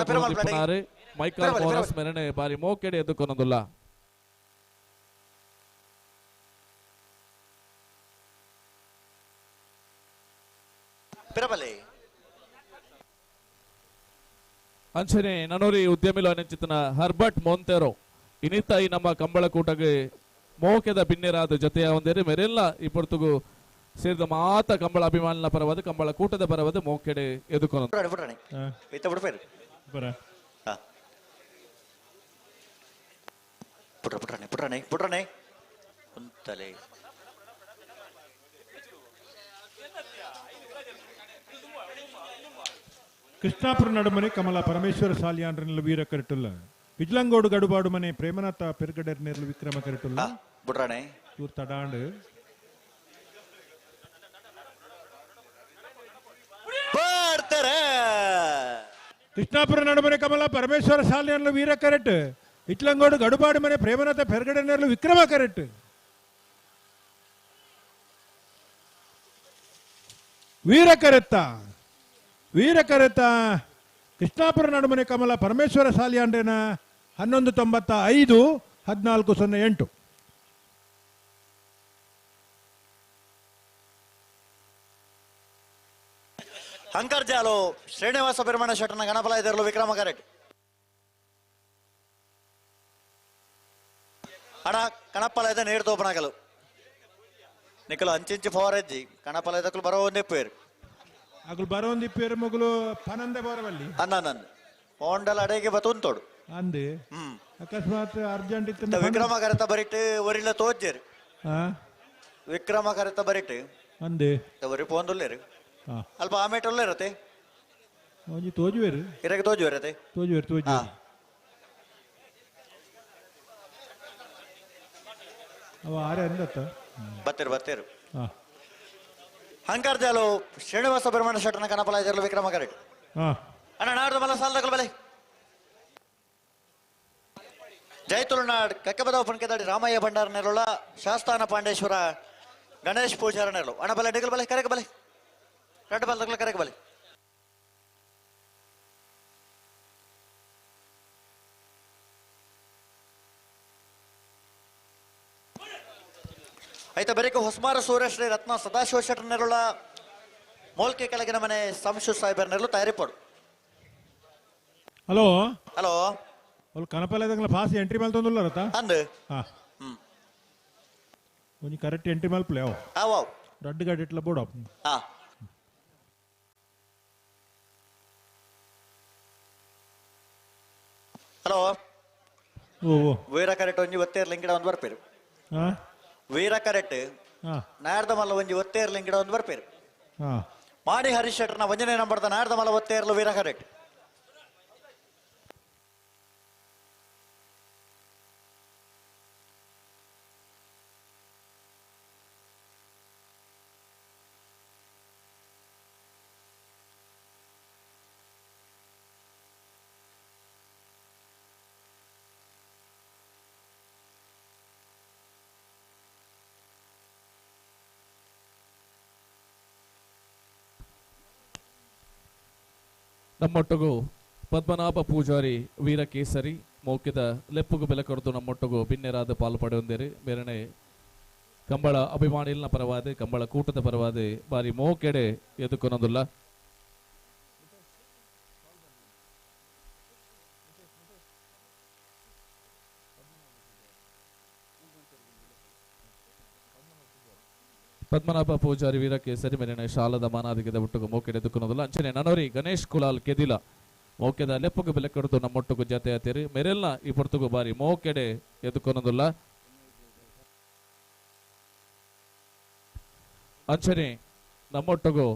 ಮೈಕಲ್ ಮೋರಾಸ್ ಮೆರನೆ ಬಾರಿ ಮೋಕೆಡೆ ಎದುಕೊನೋದಿಲ್ಲ. ಅಂಚನೆ ನನೋರಿ ಉದ್ಯಮಿಲು ಅನಿಚಿತನ ಹರ್ಬರ್ಟ್ ಮೊಂತೆರೋ ಇನ್ನಿತ ಈ ನಮ್ಮ ಕಂಬಳಕೂಟಗೆ ಮೋಕೆದ ಬಿನ್ನೆರಾದ ಜೊತೆಯ ಒಂದೇರಿ ಮೆರೆಲ್ಲ ಈ ಪೊರ್ತುಗು ಸೇರಿದ ಮಾತ ಕಂಬಳ ಅಭಿಮಾನಿನ ಪರವಾದ ಕಂಬಳ ಕೂಟದ ಪರವಾದ ಮೋಕೆಡೆ ಎದುಕೊನ. ಕೃಷ್ಣಾಪುರ ನಡುಮನೆ ಕಮಲ ಪರಮೇಶ್ವರ ಸಾಲಿಯಾನ್ರನೆಲ್ಲ ವೀರ ಕರೆಟುಲ್ಲ ವಿಜ್ಲಂಗೋಡು ಗಡುಬಾಡು ಮನೆ ಪ್ರೇಮನಾಥ ಪೆರ್ಗಡೆರ್ ನೆರಳು ವಿಕ್ರಮ ಕರೆಟುಲ್ಲ ಬುಡ್ರಾಣೆ ಇವ್ರು ತಡಾಂಡು ಕೃಷ್ಣಾಪುರ ನಡುಮನೆ ಕಮಲ ಪರಮೇಶ್ವರ ಸಾಲಿಯಾನ್ಲು ವೀರ ಕರೆಟ್ ಇಟ್ಲಂಗೋಡು ಗಡುಬಾಡು ಮನೆ ಪ್ರೇಮನಾಥ ಪೆರ್ಗಡೆ ನೆರಳು ವಿಕ್ರಮ ಕರೆಟ್ ವೀರ ಕರೆತ್ತ ವೀರ ಕರೆತ ಕೃಷ್ಣಾಪುರ ನಡುಮನೆ ಕಮಲ ಪರಮೇಶ್ವರ ಸಾಲಿಯಾಂಡ್ರೇನ 11.95 14.08. ಹಂಕರ್ಜಾಲು ಶ್ರೀನಿವಾಸ ಪೆರುಮಣ ಶೆಟ್ಟನ ಗಣಪಲ ಇದ್ರಲು ವಿಕ್ರಮ ಕರೆಟ್ ಅಣ ಕಣಪ್ಪಲ ಇದೆ ನೀರು ತೋಪನಾಗಲು ನಿಕ್ಕಲು ಅಂಚಿಂಚು ಫೋರ್ ಎಜ್ಜಿ ಕಣಪಲ ಇದಕ್ಕಲು ಬರೋ ಒಂದೇ ಪೇರು ಅಗಲು ಬರೋಂದಿ ಪೇರು ಮಗಳು ಪನಂದೆ ಬರವಲ್ಲಿ ಅಂದ ಅಂದ ಹೋಂಡಲ್ ಅಡೆಗೆ ಬತುಂತೋಡು ಅಂದೆ ಅಕಸ್ಮಾತ್ ಅರ್ಜೆಂಟ್ ಇತ್ತು ವಿಕ್ರಮ ಕರೆತ ಬರಿಟ್ ಒರಿಲ್ಲ ತೋಜ್ಜೇರು ವಿಕ್ರಮ ಕರೆತ ಬರಿಟ್ ಅಂದೆ ಒರಿ ಪೋಂದುಲ್ಲೇರು ಅಲ್ಪ ಆಮೇಟ ಇರತ್ತೆ ಒಂಜಿ ತೋಜುವೇರು ಇರಕ್ಕೆ ತೋಜುವೇರತೆ ತೋಜುವೇರು ತೋಜುವೇರು ಅವ ಆರೆ ಅಂದತ್ತ ಬತ್ತೀರು ಬತ್ತೀರು ಹಂಕಾರ್ಜಾಲು ಶ್ರೀನಿವಾಸ ಸುಬ್ರಹ್ಮಣ್ಯ ಶೆಟ್ಟನ ಕನಪಲ ಇದ್ರಲು ವಿಕ್ರಮ ಕರೆಕ್ಟ್ ಅಣ್ಣ ನಾಡ್ದು ಮಲ್ಲ ಸಾಲದಗಳು ಬಲೆ ಜೈ ತುಳುನಾಡ್ ಕಕ್ಕಬದವ ಪುಣ್ಕೆದಾಡಿ ರಾಮಯ್ಯ ಭಂಡಾರ ನೆರಳ ಶಾಸ್ತಾನ ಪಾಂಡೇಶ್ವರ ಗಣೇಶ್ ಪೂಜಾರ ನೆರಳು ಅಣ್ಣ ಬಲೆ ಡಿಗಲ್ ಬಲೆ ಕರೆಕ್ ಬಲೆ ரெண்டு பல்லக்குள்ள கரெக்ட் பலி ಆಯ್ತಾ ಬರೀಕ ಹೊಸ್ಮಾರ ಸೂರ್ಯಶ್ರೀ ರತ್ನ ಸದಾಶಿವ ಶೆಟ್ಟರ್ ನೆರಳ ಮೋಲ್ಕೆ ಕೆಳಗಿನ ಮನೆ ಸಂಶು ಸಾಹೇಬರ್ ನೆರಳು ತಯಾರಿ ಪಡು. ಹಲೋ ಹಲೋ ಅವ್ರು ಕನಪಲ್ಲ ಫಾಸ್ಟ್ ಎಂಟ್ರಿ ಮಲ್ತೊಂದುಲ್ಲ ರತ ಅಂದು ಒಂಜಿ ಕರೆಕ್ಟ್ ಎಂಟ್ರಿ ಮಲ್ಪಲೆ ಅವು ಅವು ದೊಡ್ಡ ಗಾಡಿ ಇಟ್ಲ ಬೋಡ. ಹಾ ಹಲೋ ಓ ವೀರ ಕರೆಕ್ಟ್ ಒಂಜಿ ಒತ್ತೇರ್ ಲಿಂಗಿಡ ಒಂದು ಬರ್ಪೇರು. ವೀರ ಕರೆಕ್ಟ್ ನಾರ್ದ ಮಲ್ಲ ಒಂಜಿ ಒತ್ತೇರ್ ಲಿಂಗಿಡ ಒಂದು ಬರ್ಪೇರು. ಮಾಡಿ ಹರೀಶ್ ಶೆಟ್ಟರ್ನ ಒಂಜನೇ ನಂಬರ್ದ ನಾರ್ದ ಮಲ್ಲ ಒತ್ತೇರ್ಲು ವೀರ ಕರೆಕ್ಟ್. ನಮ್ಮೊಟ್ಟುಗು ಪದ್ಮನಾಭ ಪೂಜಾರಿ ವೀರಕೇಸರಿ ಮೌಕ್ಯದ ಲೆಪ್ಪುಗು ಬೆಲೆ ಕೊರತು ನಮ್ಮೊಟ್ಟುಗು ಬಿನ್ನೆರಾದ ಪಾಲು ಪಡೆಯೊಂದೇರು. ಬೇರನೆ ಕಂಬಳ ಅಭಿಮಾನಿಲ್ನ ಪರವಾದ ಕಂಬಳ ಕೂಟದ ಪರವಾದ ಬಾರಿ ಮೋಕೆಡೆ ಎದುಕೊನದುಲ್ಲ. ಪದ್ಮನಾಭ ಪೂಜಾರಿ ವೀರಕೇಸರಿ ಮೇಲಿನ ಶಾಲದ ಮಾನಾದಿಗದ ಒಟ್ಟುಗು ಮೋಕೆಡೆ ಎದುಕೊನದುಲ್ಲ. ಅಂಚನೆ ನನೋರಿ ಗಣೇಶ್ ಕುಲಾಲ್ ಕೆದಿಲ ಮೋಕೆದ ಲೆಪ್ಪುಗು ಬೆಲೆ ಕೊರತು ನಮ್ಮೊಟ್ಟುಗು ಜತೆ ಆತೇರಿ ಮೇರೆಲ್ಲ ಈ ಪೊರ್ತುಗು ಬಾರಿ ಮೋಕೆಡೆ ಎದುಕೊನದುಲ್ಲ. ಅಂಚನೆ ನಮ್ಮೊಟ್ಟುಗು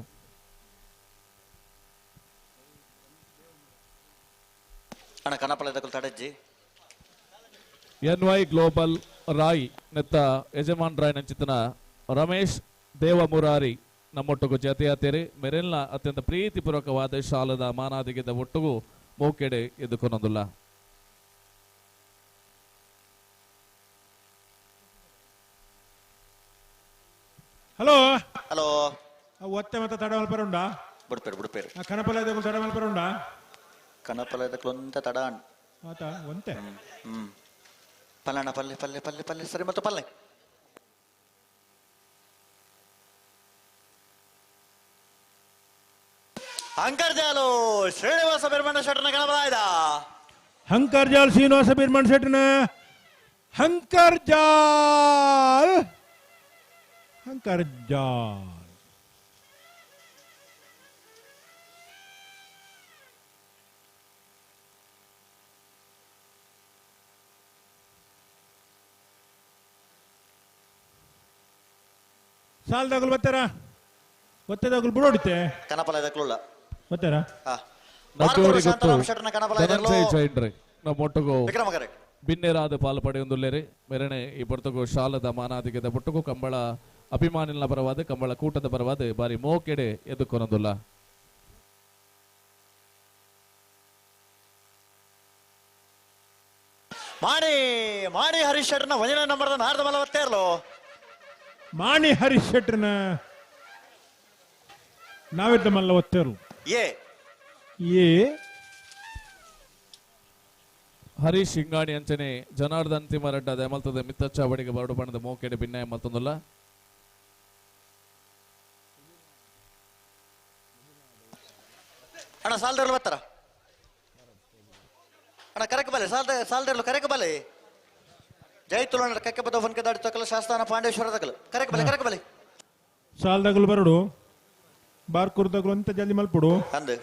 ಅಣ್ಣ ಕನಪಲ ತಡಜ್ಜಿ ಎನ್ ವೈ ಗ್ಲೋಬಲ್ ರಾಯ್ ನೆತ್ತ ಯಜಮಾನ್ ರಾಯ್ ನಂಚಿತನ ರಮೇಶ್ ದೇವ ಮುರಾರಿ ನಮ್ಮೊಟ್ಟುಗು ಜತೆಯಾತೇರಿ ಮೆರೆಲ್ನ ಅತ್ಯಂತ ಪ್ರೀತಿಪೂರ್ವಕವಾದ ಶಾಲದ ಮಾನಾದಿಗೆದ ಒಟ್ಟುಗು ಮೋಕೆಡೆ ಎದುಕೊನೊಂದುಲ್ಲ. ಹಲೋ ಹಲೋ ಒತ್ತೆ ಮತ್ತೆ ತಡ ಮಲ್ಪರ ಉಂಡಾ? ಬುಡ್ಪೇರು ಬುಡ್ಪೇರು. ಕನಪಲ ತಡ ಮಲ್ಪರ ಉಂಡಾ? ಕನಪಲ ಒಂತ ತಡ ಆತ ಒಂತೆ. ಹ್ಮ್ ಪಲ್ಲಣ್ಣ ಪಲ್ಲೆ ಪಲ್ಲೆ ಪಲ್ಲೆ ಪಲ್ಲೆ ಸರಿ ಮತ್ತು ಪಲ್ಲೆ. ಅಂಕರ್ಜಾಲು ಶ್ರೀನಿವಾಸ ಬಿರ್ಮಣ್ಣ ಶೆಟ್ಟನ ಗಣಪರಾಯದ ಹಂಕರ್ಜಾಲ್ ಶ್ರೀನಿವಾಸ ಬಿರ್ಮಣ್ಣ ಶೆಟ್ಟನ ಹಂಕರ್ಜಾಲ್ ಹಂಕರ್ಜಾಲ್ ಸಾಲದಾಗಲು ಬರ್ತಾರ ಒತ್ತೆದಾಗಲು ಬಿಡೋಡಿತೆ ಕನಪಲ ಇದಕ್ಕಲ್ಲ ಬರ್ತಾರ ನಮ್ಮೊಟ್ಟುಗು ಬಿನ್ನೆರಾದ ಪಾಲು ಪಡೆಯೊಂದುಲ್ಲೇರಿ ಮೆರಣೆ ಈ ಪೊರ್ತುಗು ಶಾಲದ ಮಾನಾದಿಗೆದ ಪೊಟ್ಟುಗು ಕಂಬಳ ಅಭಿಮಾನಿನ ಪರವಾದ ಕಂಬಳ ಕೂಟದ ಪರವಾದ ಬಾರಿ ಮೋಕೆಡೆ ಎದುಕೊನೊಂದುಲ್ಲ. ಮಾಣಿ ಮಾಣಿ ಹರೀಶ್ ಶೆಟ್ಟರ್ನ ಒಂದನೇ ನಂಬರ್ದ ನಾರ್ದ ಮಲ ಒತ್ತೇ ಇರಲು ಮಾಣಿ ಹರೀಶ್ ಶೆಟ್ಟರ್ನ ನಾವಿದ್ದ ಮಲ್ಲ ಒತ್ತೇರು ಎ ಎ ಹರೀಶ್ ಹಿಂಗಾಣಿ ಅಂಚನೆ ಜನಾರ್ದನ್ ತಿಮ್ಮರಡ್ಡ ದಮಲ್ತದ ಮಿತ್ತಚಾವಡಿಗೆ ಬರಡು ಬಣ್ಣದ ಮೋಕೆಡೆ ಭಿನ್ನಾಯ ಮತ್ತೊಂದಲ್ಲ. ಅಣ್ಣ ಸಾಲದರ್ಲು ಬರ್ತಾರ ಅಣ್ಣ ಕರೆಕ್ ಬಲೆ ಸಾಲದ ಸಾಲದರ್ಲು ಕರೆಕ್ ಬಲೆ ಜೈ ತುಳನಾಡ ಕಕ್ಕೆ ಬದ ಫನ್ಕೆ ದಾಡಿ ತಕಲ ಶಾಸ್ತಾನ ಪಾಂಡೇಶ್ವರ ತಕಲ ಕರೆಕ್ ಬಲೆ ಕರೆಕ್ ಬಲೆ ಸಾಲದಗಲು ಬರಡು ಬಾರ್ಕುರ್ದಗಲು ಅಂತ ಜಲ್ದಿ ಮಲ್ಪುಡು ಅಂದು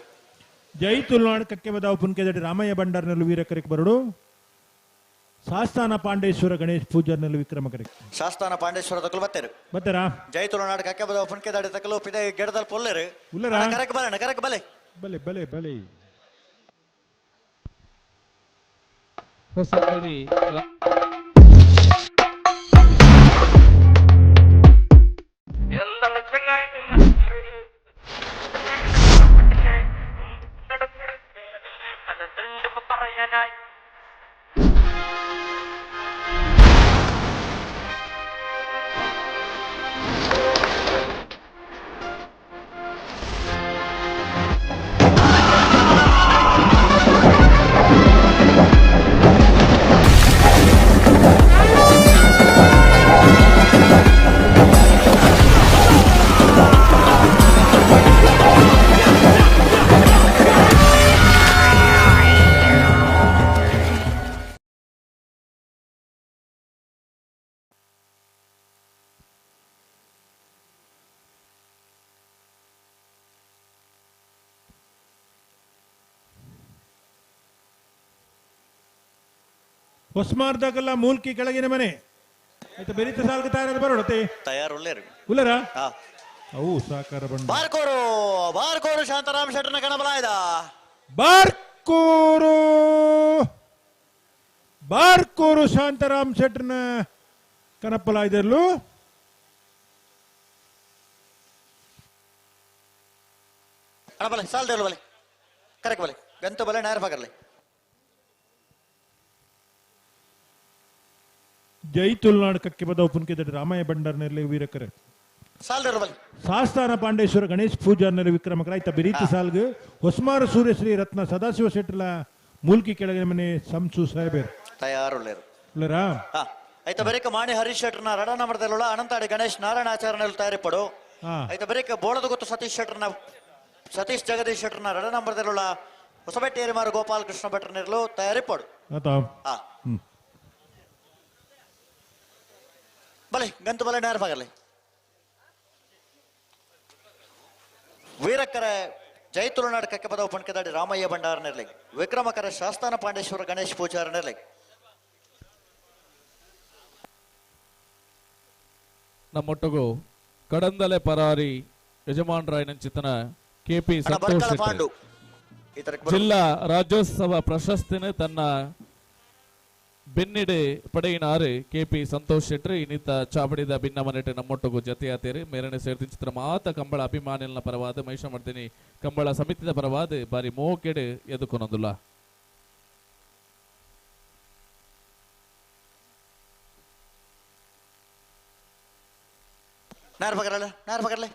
ಜೈ ತುಳುನಾಡು ಕಕ್ಕೆ ಬದಾವು ಪುನ್ಕೆದಡಿ ರಾಮಯ್ಯ ಭಂಡಾರ್ನಲ್ಲೂ ವೀರ ಕರೆಕ್ ಬರಡು ಶಾಸ್ತಾನ ಪಾಂಡೇಶ್ವರ ಗಣೇಶ್ ಪೂಜಾರ್ನಲ್ಲೂ ವಿಕ್ರಮ ಕರೆಕ್ ಶಾಸ್ತಾನ ಪಾಂಡೇಶ್ವರ ತಕಲು ಬತ್ತೇರು ಬತ್ತಾರಾ ಜೈ ತುಳುನಾಡು ಕಕ್ಕೆ ಬದಾವು ಪುನ್ಕೆ ದಾಡಿ ತಕಲು ಪಿದೆ ಗಿಡದಲ್ಲಿ ಪೊಲ್ಲೇರು ಉಲ್ಲರಾ? ಕರೆಕ್ ಬಲೆ ಅಣ್ಣ ಕರೆಕ್ ಬಲೆ ಬಲೆ ಬಲೆ ಬಲೆ ಹೊಸಗಡಿ ಹೊಸ್ಮಾರ್ದಾಗಲ್ಲ ಮೂಲ್ಕಿ ಕೆಳಗಿನ ಮನೆ ಆಯ್ತು ಬೆರಿತ ಸಾಲ್ಕ ತಯಾರ ಬರೋಡತೆ ತಯಾರು ಉಳ್ಳೇರು ಉಲ್ಲರ ಹಾ ಅವು ಸಾಕಾರ ಬಂಡ ಬಾರ್ಕೋರು ಬಾರ್ಕೋರು ಶಾಂತಾರಾಮ್ ಶೆಟ್ಟರ್ನ ಕಣಬಲಾಯ್ದ ಬಾರ್ಕೂರು ಬಾರ್ಕೂರು ಶಾಂತಾರಾಮ್ ಶೆಟ್ಟರ್ನ ಕನಪ್ಪಲಾಯ್ದರ್ಲು ಅಣ್ಣ ಬಲೆ ಸಾಲದೇಳು ಬಲೆ ಕರೆಕ್ ಬಲೆ ಗಂತು ಬಲೆ ನಾಯರ್ ಬಗರ್ಲೆ ಜೈ ತುಳುನಾಡು ಕಕ್ಕೆ ಬದವು ಪುನ್ಕೆದಡಿ ರಾಮಯ್ಯ ಭಂಡಾರ್ನಲ್ಲಿ ವೀರಕರೆ ಸಾಸ್ತಾನ ಪಾಂಡೇಶ್ವರ ಗಣೇಶ್ ಪೂಜಾರ್ನರು ವಿಕ್ರಮಕರ ಐತ ಬಿರೀತಿ ಸಾಲ್ಗ್ ಹೊಸ್ಮಾರ ಸೂರ್ಯಶ್ರೀ ರತ್ನ ಸದಾಶಿವ ಶೆಟ್ಟಲ ಮೂಲ್ಕಿ ಕೆಳಗಿನ ಮನೆ ಸಂಸು ಸಾಹೇಬರ್ ತಯಾರುಳ್ಳೇರು ಉಳ್ಳರಾ ಐತ ಬರೀಕ ಮಾಣಿ ಹರೀಶ್ ಶೆಟ್ಟರ್ನ ರಡ ನಂಬರ್ದಲ್ಲ ಅನಂತಾಡಿ ಗಣೇಶ್ ನಾರಾಯಣ ಆಚಾರ್ಯನಲ್ಲಿ ತಯಾರಿಪಡು. ಐತ ಬರೀಕ ಬೋಳದ ಗೊತ್ತು ಸತೀಶ್ ಶೆಟ್ಟರ್ನ ಸತೀಶ್ ಜಗದೀಶ್ ಶೆಟ್ಟರ್ನ ರಡ ನಂಬರ್ದಲ್ಲ ಹೊಸಬೆಟ್ಟೇರಿಮಾರು ಗೋಪಾಲ ಕೃಷ್ಣ ಭಟ್ರನಿರಲು ತಯಾರಿಪಡು. ಬಲೆ ಗಂತು ಬಲೆ ನೇರ ಬಾಗಲಿ ವೀರಕರ ಜೈ ತುಳುನಾಡು ಕಕ್ಕೆಪದವು ಪಣಕದಾಡಿ ರಾಮಯ್ಯ ಭಂಡಾರನಿರ್ಲಿ ವಿಕ್ರಮಕರ ಶಾಸ್ತಾನ ಪಾಂಡೇಶ್ವರ ಗಣೇಶ್ ಪೂಜಾರನಿರ್ಲಿ. ನಮ್ಮೊಟ್ಟಿಗೂ ಕಡಂದಲೆ ಪರಾರಿ ಯಜಮಾನರಾಯನಂಚಿತನ ಕೆಪಿ ಸಂತೋಷ್ ಜಿಲ್ಲಾ ರಾಜ್ಯೋತ್ಸವ ಪ್ರಶಸ್ತಿನ ತನ್ನ ಬೆನ್ನಿಡೆ ಪಡೆಯಿನಾರು ಕೆಪಿ ಸಂತೋಷ್ ಶೆಟ್ಟಿ ಇನ್ನಿತ ಚಾವಡಿದ ಭಿನ್ನಮನೆಟೆ ನಮ್ಮೊಟ್ಟಿಗೂ ಜತೆಯಾತೇರಿ ಮೇರನೆ ಸೇರ್ತಿನ ಚಿತ್ರ ಮಾತ ಕಂಬಳ ಅಭಿಮಾನಿನ ಪರವಾದ ಮಹಿಷಮರ್ದಿನಿ ಕಂಬಳ ಸಮಿತಿದ ಪರವಾದ ಬಾರಿ ಮೋಕೆಡೆ ಎದುಕೊನೊಂದುಲ್ಲ. ನಾರ್ ಬಗರಲ್ಲ ನಾರ್ ಬಗರಲೆ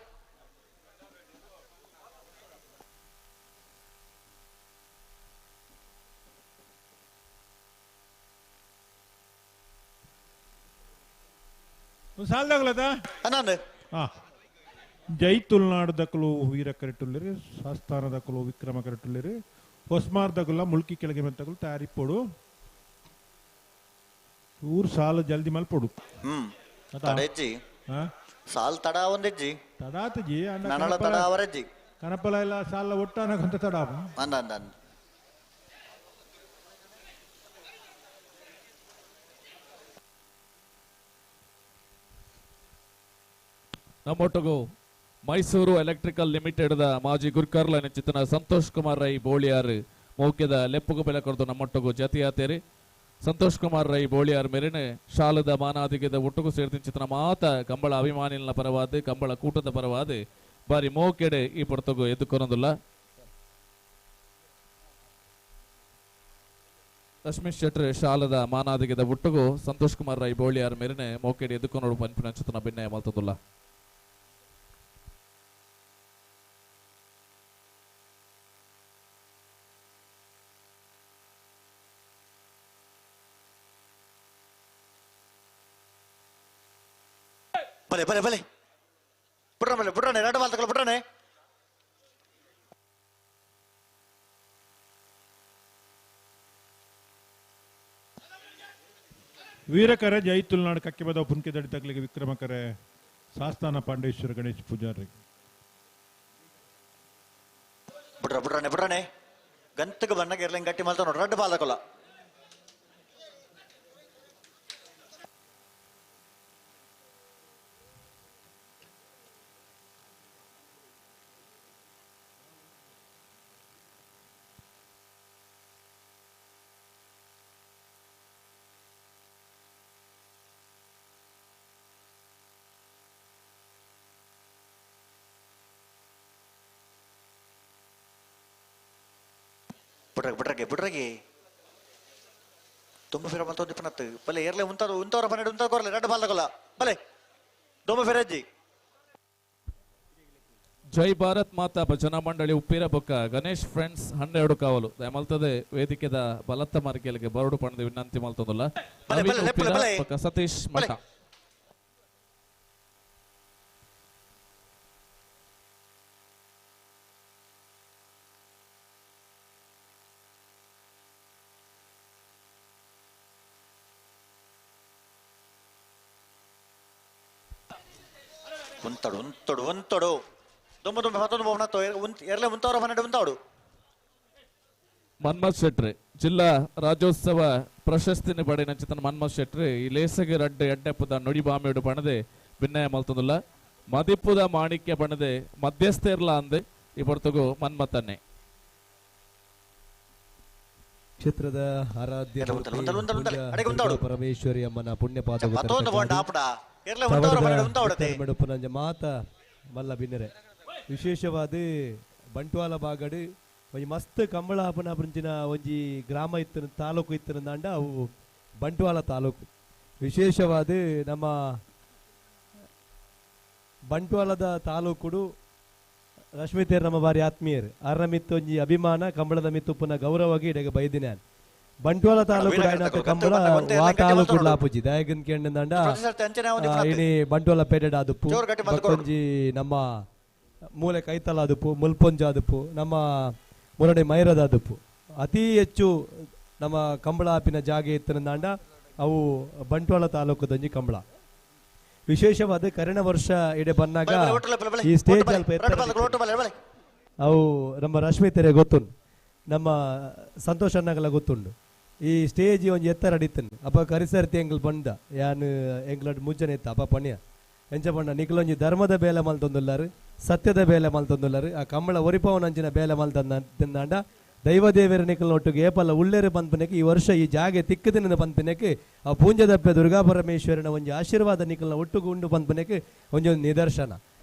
ಸಾಲದಾಗಲದ ಜೈ ತುಳುನಾಡು ದಕಲು ವೀರ ಕರೆಟುಲ್ಲಿರಿ ಶಾಸ್ತಾನ ದಕಲು ವಿಕ್ರಮ ಕರೆಟುಲ್ಲಿರಿ ಹೊಸ್ಮಾರ್ ದಗುಲ ಮುಲ್ಕಿ ಕೆಳಗೆ ಮೆತ್ತಗಳು ತಯಾರಿಪೋಡು ಊರ್ ಸಾಲ ಜಲ್ದಿ ಮಲ್ಪೋಡು. ತಡೆಜ್ಜಿ ಸಾಲ್ ತಡ ಒಂದೆಜ್ಜಿ ತಡಾತಜಿ ನನಳ ತಡ ಅವರೆಜ್ಜಿ ಕನಪಲ ಇಲ್ಲ ಸಾಲ ಒಟ್ಟಾನಕಂತ ತಡ ಅಂದ ಅಂದ ಅಂದ ನಮ್ಮೊಟ್ಟಿಗೂ ಮೈಸೂರು ಎಲೆಕ್ಟ್ರಿಕಲ್ ಲಿಮಿಟೆಡ್ the ಮಾಜಿ ಗುರ್ಕರ್ಲ ಚಿತ್ತನ ಸಂತೋಷ್ ಕುಮಾರ್ ರೈ ಬೋಳಿಯಾರ್ ಮೌಕ್ಯದ ಲೆಪ್ಪುಗು ಬೆಲೆ ಕೊರದು ನಮ್ಮೊಟ್ಟಿಗೂ ಜತೆಯಾತೇರಿ. ಸಂತೋಷ್ ಕುಮಾರ್ ರೈ ಬೋಳಿಯಾರ್ ಮೇರೆನೆ ಶಾಲದ ಮಾನಾದಿಗೆದ ಒಟ್ಟುಗು ಸೇರ್ತಿನ ಚಿತ್ತನ ಮಾತ ಕಂಬಳ ಅಭಿಮಾನಿನ ಪರವಾದ ಕಂಬಳ ಕೂಟದ ಪರವಾದ ಬಾರಿ ಮೋಕೆಡೆ ಈ ಪೊರ್ತಗು ಎದ್ದುಕೊನೊಂದುಲ್ಲ. ಲಕ್ಷ್ಮೀಶ್ ಶೆಟ್ರ್ ಶಾಲದ ಮಾನಾದಿಗೆದ ಒಟ್ಟುಗು ಸಂತೋಷ್ ಕುಮಾರ್ ರೈ ಬೋಳಿಯಾರ್ ಮೇರೆನೆ ಮೋಕೆಡೆ ಎದ್ದುಕೊನೋಡು ಪನ್ಪಿನ ಚಿತ್ತನ ಭಿನ್ನಯ ಮಲ್ತದುಲ್ಲ. ಬಲೆ ಬಲೆ ಬಲೆ ಬಿಡ್ರ ಬಲೆ ಬಿಡ್ರನೆ ಎರಡು ಬಾಲ್ ತಗೊಳ್ಳಿ ಬಿಡ್ರನೆ. ವೀರಕರ ಜೈ ತುಳುನಾಡು ಕಕ್ಕೆಬದ ಪುನ್ಕೆ ದಡಿ ತಗ್ಲಿಗೆ ವಿಕ್ರಮಕರೆ ಸಾಸ್ತಾನ ಪಾಂಡೇಶ್ವರ ಗಣೇಶ್ ಪೂಜಾರಿ. ಬಿಡ್ರ ಬಿಡ್ರನೆ ಬಿಡ್ರನೆ ಗಂತಕ್ಕೆ ಬಣ್ಣಗೆ ಇರ್ಲಿಂಗ್ ಗಟ್ಟಿ ಮಲ್ತ ನೋಡ್ರಿ ಎರಡು ಬಾಲ್ ತಗೊಳ್ಳ. ಬಿಡ್ರಗೆ ಬಿಡ್ರಗೆ ಬಿಡ್ರಗೆ ತುಂಬ ಫಿರ ಬಂತ ಪನತ್ತು ಬಲೆ ಏರ್ಲೆ ಉಂತದ ಉಂತವರ ಪನ್ನೆರಡು ಉಂತ ಕೊರಲೆ ಎರಡು ಬಾಲ್ ತಗೊಲ್ಲ ಬಲೆ ದೊಂಬ ಫಿರಜ್ಜಿ. ಜೈ ಭಾರತ್ ಮಾತಾ ಭಜನಾ ಮಂಡಳಿ ಉಪ್ಪಿರ ಬೊಕ್ಕ ಗಣೇಶ್ ಫ್ರೆಂಡ್ಸ್ 12 ಕಾವಲು ದಯಮಲ್ತದೆ ವೇದಿಕೆದ ಬಲತ್ತ ಮಾರ್ಕೆಲಿಗೆ ಬರಡು ಪಣದ ವಿನಂತಿ ಮಲ್ತದಲ್ಲ ಬೊಕ್ಕ ಸತೀಶ್ ಮಠ. ಉಂತಡು ಉಂತಡು ಉಂತಡು ದುಂಬ ದುಂಬ ಮತ್ತೊಂದು ಮತ್ತೊಂದು ಎರಲೆ ಉಂತವರ 12 ಉಂತಾಡು. ಮನ್ಮಥ್ ಶೆಟ್ರಿ ಜಿಲ್ಲಾ ರಾಜ್ಯೋತ್ಸವ ಪ್ರಶಸ್ತಿನ ಪಡೆಯಿನ ಚಿತ್ತನ ಮನ್ಮಥ್ ಶೆಟ್ರಿ ಈ ಲೇಸಗೆ ರಡ್ಡೆ ಎಡ್ಡೆಪ್ಪದ ನುಡಿ ಬಾಂಬೆಡು ಪಣದೆ ಭಿನ್ನಯ ಮಲ್ತದಲ್ಲ ಮದಿಪ್ಪುದ ಮಾಣಿಕ್ಯ ಪಣದೆ ಮಧ್ಯಸ್ಥೆರ್ಲ ಅಂದೆ ಈ ಪೊರ್ತುಗು ಮನ್ಮಥನ್ನೇ. ಕ್ಷೇತ್ರದ ಆರಾಧ್ಯ ಪರಮೇಶ್ವರಿ ಅಮ್ಮನ ಪುಣ್ಯ ಪಾದ ಮಾತ ಮಲ್ಲ ಬಿನ್ನರೆ ವಿಶೇಷವಾದ ಬಂಟ್ವಾಳ ಬಾಗಡು ಒಂಜಿ ಮಸ್ತ್ ಕಂಬಳ ಹಪನ ಪಂಚಿನ ಒಂಜಿ ಗ್ರಾಮ ಇತ್ತು ತಾಲೂಕು ಇತ್ತಿನಂದಾಂಡ ಅವು ಬಂಟ್ವಾಳ ತಾಲೂಕು. ವಿಶೇಷವಾದ ನಮ್ಮ ಬಂಟ್ವಾಳದ ತಾಲೂಕುಡು ರಶ್ಮಿತೇರ್ ನಮ್ಮ ಬಾರಿ ಆತ್ಮೀಯರು ಅರ್ನ ಮಿತ್ತು ಒಂಜಿ ಅಭಿಮಾನ ಕಂಬಳದ ಮಿತ್ತುಪ್ಪುನ ಗೌರವವಾಗಿ ಇಡೆಗೆ ಬೈದಿನ ಬಂಟ್ವಾಳ ತಾಲೂಕು ಆಯ್ನಾತ ಕಂಬಳ ವಾ ತಾಲೂಕು ಲಾಪುಜಿ ದಯಗನ್ ಕೇಂದ್ರ ಇನಿ ಬಂಟ್ವಾಳ ಪೇಟೆಡ್ ಆದುಪ್ಪು ಬಕ್ಕೊಂಜಿ ನಮ್ಮ ಮೂಲೆ ಕೈತಲ ಆದುಪ್ಪು ಮುಲ್ಪೊಂಜ ಆದುಪ್ಪು ನಮ್ಮ ಮುರಡಿ ಮೈರದ ಆದುಪ್ಪು ಅತಿ ಹೆಚ್ಚು ನಮ್ಮ ಕಂಬಳ ಆಪಿನ ಜಾಗೆ ಇತ್ತನಂದಾಂಡ ಅವು ಬಂಟ್ವಾಳ ತಾಲೂಕುದೊಂಜಿ ಕಂಬಳ ವಿಶೇಷವಾದ ಕರಿನ ವರ್ಷ ಇಡೆ ಬಂದಾಗ ಈ ಸ್ಟೇಜ್ ಅಲ್ಪ ಎತ್ತರ ಅವು ನಮ್ಮ ರಶ್ಮಿತೆರೆ ಗೊತ್ತುಂಡು ನಮ್ಮ ಸಂತೋಷ್ ಅಣ್ಣಗಲ ಗೊತ್ತುಂಡು ಈ ಸ್ಟೇಜ್ ಒಂಜಿ ಎತ್ತರ ಅಡಿತನ್ ಅಪ್ಪ ಕರಿಸರ್ತಿ ಎಂಗ್ಲ್ ಬಂದ ಯಾನ್ ಎಂಗ್ಲಡ್ ಮುಂಚೆನೆ ಇತ್ತ ಅಪ್ಪ ಪಣ್ಯ ಎಂಚ ಪಂಡ ನಿಕ್ಲೊಂಜಿ ಧರ್ಮದ ಬೇಲೆ ಮಲ್ತೊಂದುಲ್ಲಾರು ಸತ್ಯದ ಬೇಲೆ ಮಲ್ತೊಂದುಲ್ಲಾರು ಆ ಕಂಬಳ ಒರಿಪವನಂಚಿನ ಬೇಲೆ ಮಲ್ತಂದ ದೈವ ದೇವರ ನಿಕಲ್ನ ಒಟ್ಟಿಗೆ ಏಪಲ್ಲ ಉಳ್ಳೇರು ಬಂದ್ಪನಕ್ಕೆ ಈ ವರ್ಷ ಈ ಜಾಗೆ ತಿಕ್ಕದಿನ ಬಂದ್ಪನಕ್ಕೆ ಆ ಪೂಂಜದಪ್ಪೆ ದುರ್ಗಾ ಪರಮೇಶ್ವರನ ಒಂಜಿ ಆಶೀರ್ವಾದ ನಿಕಲ್ನ ಒಟ್ಟುಗು ಉಂಡು ಬಂದ್ಪನಕ್ಕೆ ಒಂಜೊಂದು ನಿದರ್ಶನ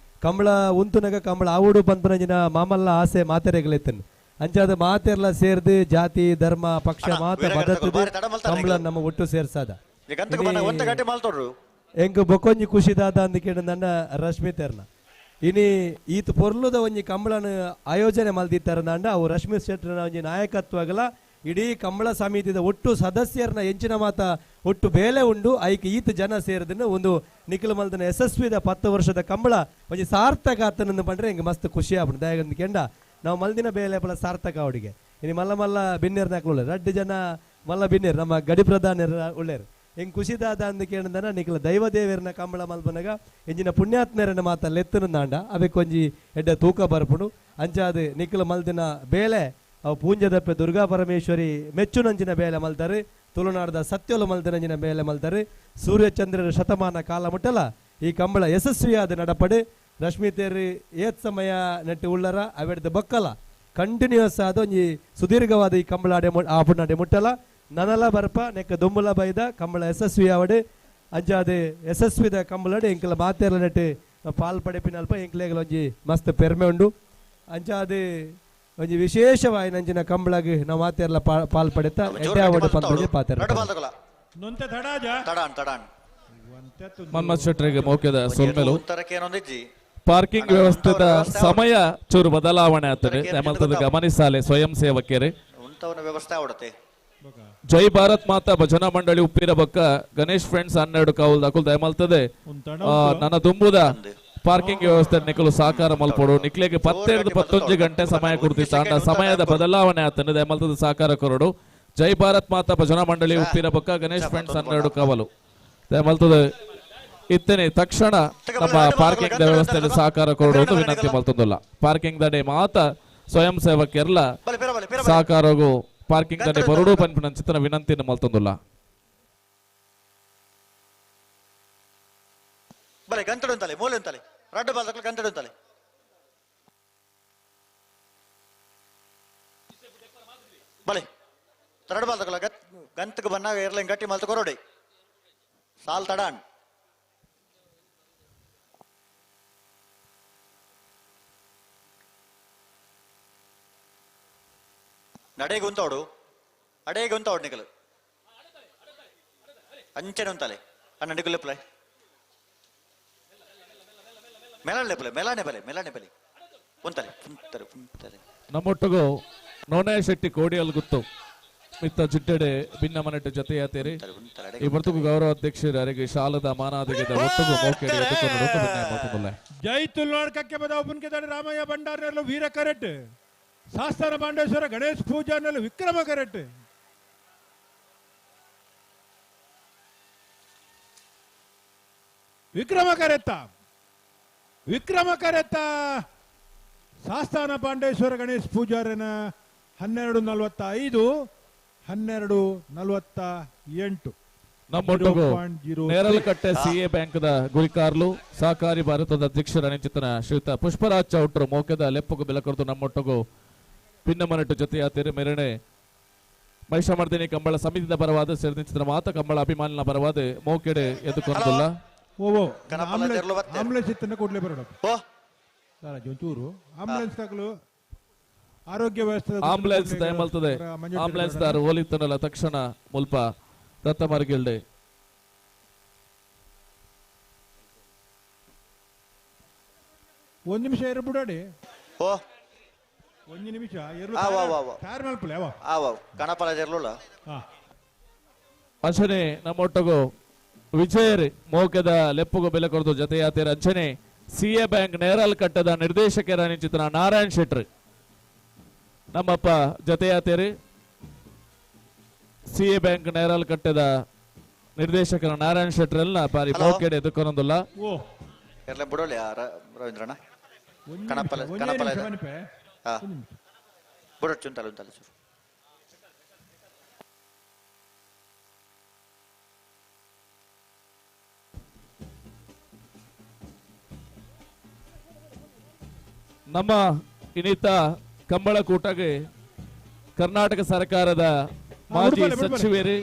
ಕಂಬಳ ಉಂತುನಗ ಕಂಬಳ ಆವುಡು ಬಂದ್ಪನಂಜಿನ ಮಾಮಲ್ಲ ಆಸೆ ಮಾತೆರೆಗಲೆತ್ತನ್ ಅಂಚಾದ ಮಾತೆರ್ಲ ಸೇರ್ದು ಜಾತಿ ಧರ್ಮ ಪಕ್ಷ ಮಾತ ಬದತ್ತದು ಕಂಬಳ ನಮ್ಮ ಒಟ್ಟು ಸೇರ್ಸಾದ ಎಂಕ್ ಬೊಕೊಂಜಿ ಖುಷಿದಾದ ಅಂದ ನನ್ನ ರಶ್ಮಿತೆರ್ನ ಇನಿ ಈತ ಪೊರ್ಲುದ ಒಂಜಿ ಕಂಬಳನ ಆಯೋಜನೆ ಮಲ್ದಿತ್ತಾರ ಅವು ರಶ್ಮಿ ಶೆಟ್ಟರ್ನ ಒಂಜಿ ನಾಯಕತ್ವಗಲ ಇಡೀ ಕಂಬಳ ಸಮಿತಿದ ಒಟ್ಟು ಸದಸ್ಯರನ್ನ ಎಂಚಿನ ಮಾತ ಒಟ್ಟು ಬೇಲೆ ಉಂಡು ಐಕ್ ಈತ ಜನ ಸೇರಿದನ್ನ ಒಂದು ನಿಖಿಲ ಮಲ್ದನ ಯಶಸ್ವಿದ 10 ವರ್ಷದ ಕಂಬಳ ಒಂಜಿ ಸಾರ್ಥಕ ಆತನನ್ನು ಪಂಡ್ರೆ ಹಿಂಗೆ ಮಸ್ತ್ ಖುಷಿ ಆಗ್ಬಿಡು ದಯಗಂದು ಕೆಂಡ ನಾವು ಮಲ್ದಿನ ಬೇಲೆ ಪಲ ಸಾರ್ಥಕ ಅವಡಿಗೆ ಇನಿ ಮಲ್ಲ ಮಲ್ಲ ಬಿನ್ನೇರ್ನ ಹಾಕೊಳ್ಳ ರಡ್ಡು ಜನ ಮಲ್ಲ ಬಿನ್ನೇರು ನಮ್ಮ ಗಡಿ ಪ್ರಧಾನರ ಉಳ್ಳೇರು ಹೆಂಗ್ ಖುಷಿದಾದ ಅಂದ ಕೇಳಿದನ ನಿಖಿಲ ದೈವ ದೇವರನ್ನ ಕಂಬಳ ಮಲ್ಪನಗ ಎಂಜಿನ ಪುಣ್ಯಾತ್ಮರನ್ನ ಮಾತ ಲೆತ್ತನ ಅವಕ್ಕೆ ಒಂಜಿ ಎಡ್ಡ ತೂಕ ಬರ್ಪುಡು ಅಂಚಾದ ನಿಖಿಲ ಮಲ್ದಿನ ಬೇಲೆ ಅವು ಪೂಂಜದಪ್ಪೆ ದುರ್ಗಾ ಪರಮೇಶ್ವರಿ ಮೆಚ್ಚುನಂಚಿನ ಬೇಲೆ ಮಲ್ತಾರೆ ತುಳುನಾಡದ ಸತ್ಯಲು ಮಲ್ದಿನಂಚಿನ ಬೇಲೆ ಮಲ್ತಾರೆ ಸೂರ್ಯಚಂದ್ರರ ಶತಮಾನ ಕಾಲ ಮುಟ್ಟಲ ಈ ಕಂಬಳ ಯಶಸ್ವಿಯಾದ ನಡಪಡೆ ರಶ್ಮಿತೇರಿ ಏತ್ ಸಮಯ ನೆಟ್ಟು ಉಳ್ಳರ ಅವೆಡ್ದ ಬೊಕ್ಕಲ ಕಂಟಿನ್ಯೂಸ್ ಆದ ಒಂಜಿ ಸುದೀರ್ಘವಾದ ಈ ಕಂಬಳ ಅಡೆ ಆಪುನಡೆ ಮುಟ್ಟಲ ನನಲ ಬರ್ಪ ನೆಕ್ಕ ದುಂಬುಲ ಬೈದ ಕಂಬಳ ಯಶಸ್ವಿ ಆವಡೆ ಅಂಚಾದೆ ಯಶಸ್ವಿದ ಕಂಬಳಡೆ ಎಂಕಲ ಮಾತೆರ್ಲ ನೆಟ್ಟು ಪಾಲ್ ಪಡೆಪಿನಲ್ಪ ಎಂಕ್ಲೇಗಲ ಒಂಜಿ ಮಸ್ತ್ ಪೆರ್ಮೆ ಉಂಡು ಅಂಚಾದೆ ಒಂಜಿ ವಿಶೇಷವಾಯಿನ ಅಂಚಿನ ಕಂಬಳಗ್ ನಾವು ಮಾತೆರ್ಲ ಪಾಲ್ ಪಡೆತ ಎಡ್ಡೆ ಆವಡೆ ಪಂಪೊಂಜಿ ಪಾತೆರ ಮನ್ಮಥ್ ಶೆಟ್ಟರಿಗೆ ಮೌಖ್ಯದ ಸೊಲ್ಮೆಲು ಪಾರ್ಕಿಂಗ್ ವ್ಯವಸ್ಥೆದ ಸಮಯ ಚೂರು ಬದಲಾವಣೆ ಆಗ್ತದೆ ನಮ್ಮಲ್ತದ ಗಮನಿಸಾಲೆ ಸ್ವಯಂ ಸೇವಕರೇ ವ್ಯವಸ್ಥೆ ಆವಡತೆ ಜೈ ಭಾರತ್ ಮಾತಾ ಭಜನಾ ಮಂಡಳಿ ಉಪ್ಪಿರ ಬಕ್ಕ ಗಣೇಶ್ ಫ್ರೆಂಡ್ಸ್ 12 ಕಾವಲ್ ದಾಕುಲ್ ದಯಮಲ್ತದೆ ನನ್ನ ತುಂಬುದ ಪಾರ್ಕಿಂಗ್ ವ್ಯವಸ್ಥೆ ನಿಕಲು ಸಹಕಾರ ಮಲ್ಪೊಡು ನಿಕ್ಲೆಗೆ 10 to 11 ಗಂಟೆ ಸಮಯ ಕೊಡ್ತಿತ್ತ ಅಂಡ ಸಮಯದ ಬದಲಾವಣೆ ಆತನ ದಯಮಲ್ತದ ಸಹಕಾರ ಕೊರಡು ಜೈ ಭಾರತ್ ಮಾತಾ ಭಜನಾ ಮಂಡಳಿ ಉಪ್ಪಿರ ಬಕ್ಕ ಗಣೇಶ್ ಫ್ರೆಂಡ್ಸ್ 12 ಕಾವಲು ದಯಮಲ್ತದೆ ಇತ್ತನೆ ತಕ್ಷಣ ನಮ್ಮ ಪಾರ್ಕಿಂಗ್ ವ್ಯವಸ್ಥೆಯಲ್ಲಿ ಸಹಕಾರ ಕೊರಡು ಅಂತ ವಿನಂತಿ ಮಲ್ತೊಂದಿಲ್ಲ ಪಾರ್ಕಿಂಗ್ ದಡೆ ಮಾತಾ ಸ್ವಯಂ ಸೇವಕರೆಲ್ಲ ಸಹಕಾರಗೂ ಪಾರ್ಕಿಂಗ್ ದಂಡೆ ಬರೋಡು ಪನ್ಪಿನ ಚಿತ್ರನ ವಿನಂತಿಯನ್ನು ಮಲ್ತೊಂದುಲ್ಲ ಬಲೆ ಗಂಟಡು ಅಂತಲೆ ಮೂಲೆ ಅಂತಲೆ ರಡ್ಡು ಬಾಲ್ದಕ್ಲು ಗಂಟಡು ಅಂತಲೆ ಬಲೆ ರಡ್ಡು ಬಾಲ್ದಕ್ಲ ಗಂತಕ್ಕೆ ಬನ್ನಾಗ ಇರ್ಲಿ ಗಟ್ಟಿ ಮಲ್ತ ಕೊರೋಡಿ ಸಾಲ್ ತಡಾನ್ ನಡೆಗೆ ಉಂತವಡು ಅಡೇಗೆ ಉಂತವಡು ನಿಕಲು ಅಂಚನೆ ಉಂತಾಲೆ ಅಣ್ಣ ನಿಕಲು ಪ್ಲೈ ಮೇಲಾನೆ ಬಲೆ ಮೇಲಾನೆ ಬಲೆ ಮೇಲಾನೆ ಬಲೆ ಉಂತಾಲೆ ಉಂತಾರೆ ಉಂತಾರೆ ನಮ್ಮೊಟ್ಟಿಗೂ ನೋನೇ ಶೆಟ್ಟಿ ಕೋಡಿಯಲ್ ಗುತ್ತು ಮಿತ್ತ ಜಿಡ್ಡೆಡೆ ಭಿನ್ನ ಮನೆಟ್ಟು ಜೊತೆಯಾತೇರಿ ಈ ಬರ್ತಗೂ ಗೌರವ ಅಧ್ಯಕ್ಷರು ಅರೆಗೆ ಶಾಲದ ಮಾನಾದಿಗೆ ಒಟ್ಟುಗೂ ಮೋಕೆಡೆ ಎದುಕೊಂಡು ಜೈ ತುಳುನಾಡ್ ಕಕ್ಕೆ ಬದ ಒಬ್ಬನ ರಾಮಯ್ಯ ಭಂಡಾರನಲ್ಲೂ ವೀರ ಕರೆಟ್ ಶಾಸ್ತಾನ ಪಾಂಡೇಶ್ವರ ಗಣೇಶ್ ಪೂಜಾನಲ್ಲಿ ವಿಕ್ರಮ ಕರೆಟ್ ವಿಕ್ರಮ ಕರೆತ್ತ ವಿಕ್ರಮ ಕರೆತ್ತ ಶಾಸ್ತಾನ ಪಾಂಡೇಶ್ವರ ಗಣೇಶ್ ಪೂಜಾರನ 12:45 12:48. ನಮ್ಮೊಟ್ಟಿಗೂ ನೇರಲಕಟ್ಟೆ ಸಿಎ ಬ್ಯಾಂಕ್ದ ಗುರಿಕಾರ್ಲು ಸಹಕಾರಿ ಭಾರತದ ಅಧ್ಯಕ್ಷರ ನಿಂಚಿತನ ಶ್ರೀಯುತ ಪುಷ್ಪರಾಜ್ ಚೌಟ್ರು ಮೋಕೆದ ಲೆಪ್ಪಗು ಬೆಲಕೊರದು ನಮ್ಮೊಟ್ಟಿಗೂ ಪಿನ್ನಮನಟ್ಟು ಜೊತೆಯಾತೇರಿ ಮೆರಣೆ ಮಹಿಷಮರ್ದಿನಿ ಕಂಬಳ ಸಮಿತಿದ ಪರವಾದ ಸೇರಿದ ಮಾತ ಕಂಬಳ ಅಭಿಮಾನಿನ ಪರವಾದ ಮೋಕೆಡೆ ಎದ್ದುಕೊಂಡಿಲ್ಲ. ಆಂಬುಲೆನ್ಸ್ ಇತ್ತನ್ನ ಕೂಡಲೇ ಬರೋಣ ಒಂಚೂರು ಆಂಬುಲೆನ್ಸ್ ತಗಲು ಆರೋಗ್ಯ ವ್ಯವಸ್ಥೆ ಆಂಬುಲೆನ್ಸ್ ದಯಮಲ್ತದೆ ಆಂಬುಲೆನ್ಸ್ ದಾರು ಓಲಿತ್ತನಲ್ಲ ತಕ್ಷಣ ಮುಲ್ಪ ದತ್ತ ಮಾರ್ಗಿಲ್ಡೆ. ಒಂದು ನಿಮಿಷ ಎರಡು ಬುಡಾಡಿ. ಓ ಒಂದು ನಿಮಿಷ ಅಂಚನೆ ನಮ್ಮೊಟ್ಟಗು ವಿಜಯರ್ ಮೋಕದ ಲೆಪ್ಪುಗು ಬೆಲೆ ಕೊರದು ಜತೆಯಾತಿರ ಅಂಚನೆ ಸಿ ಎ ಬ್ಯಾಂಕ್ ನೇರಲ್ ಕಟ್ಟದ ನಿರ್ದೇಶಕರ ನಿಂಚಿತನ ನಾರಾಯಣ್ ಶೆಟ್ರ್ ನಮ್ಮಪ್ಪ ಜತೆಯಾತೇರಿ. ಸಿ ಎ ಬ್ಯಾಂಕ್ ನೇರಲ್ ಕಟ್ಟದ ನಿರ್ದೇಶಕರ ನಾರಾಯಣ್ ಶೆಟ್ರ್ ಎಲ್ಲ ಬಾರಿ ಮೋಕೆಡೆ ಎದುಕೊಂದಲ್ಲ. ರವೀಂದ್ರಣ್ಣ ಕಣಪಲ ಕಣಪಲ ನಮ್ಮ ಇನ್ನಿತ ಕಂಬಳಕೂಟಗೆ ಕರ್ನಾಟಕ ಸರ್ಕಾರದ ಮಾಜಿ ಸಚಿವರು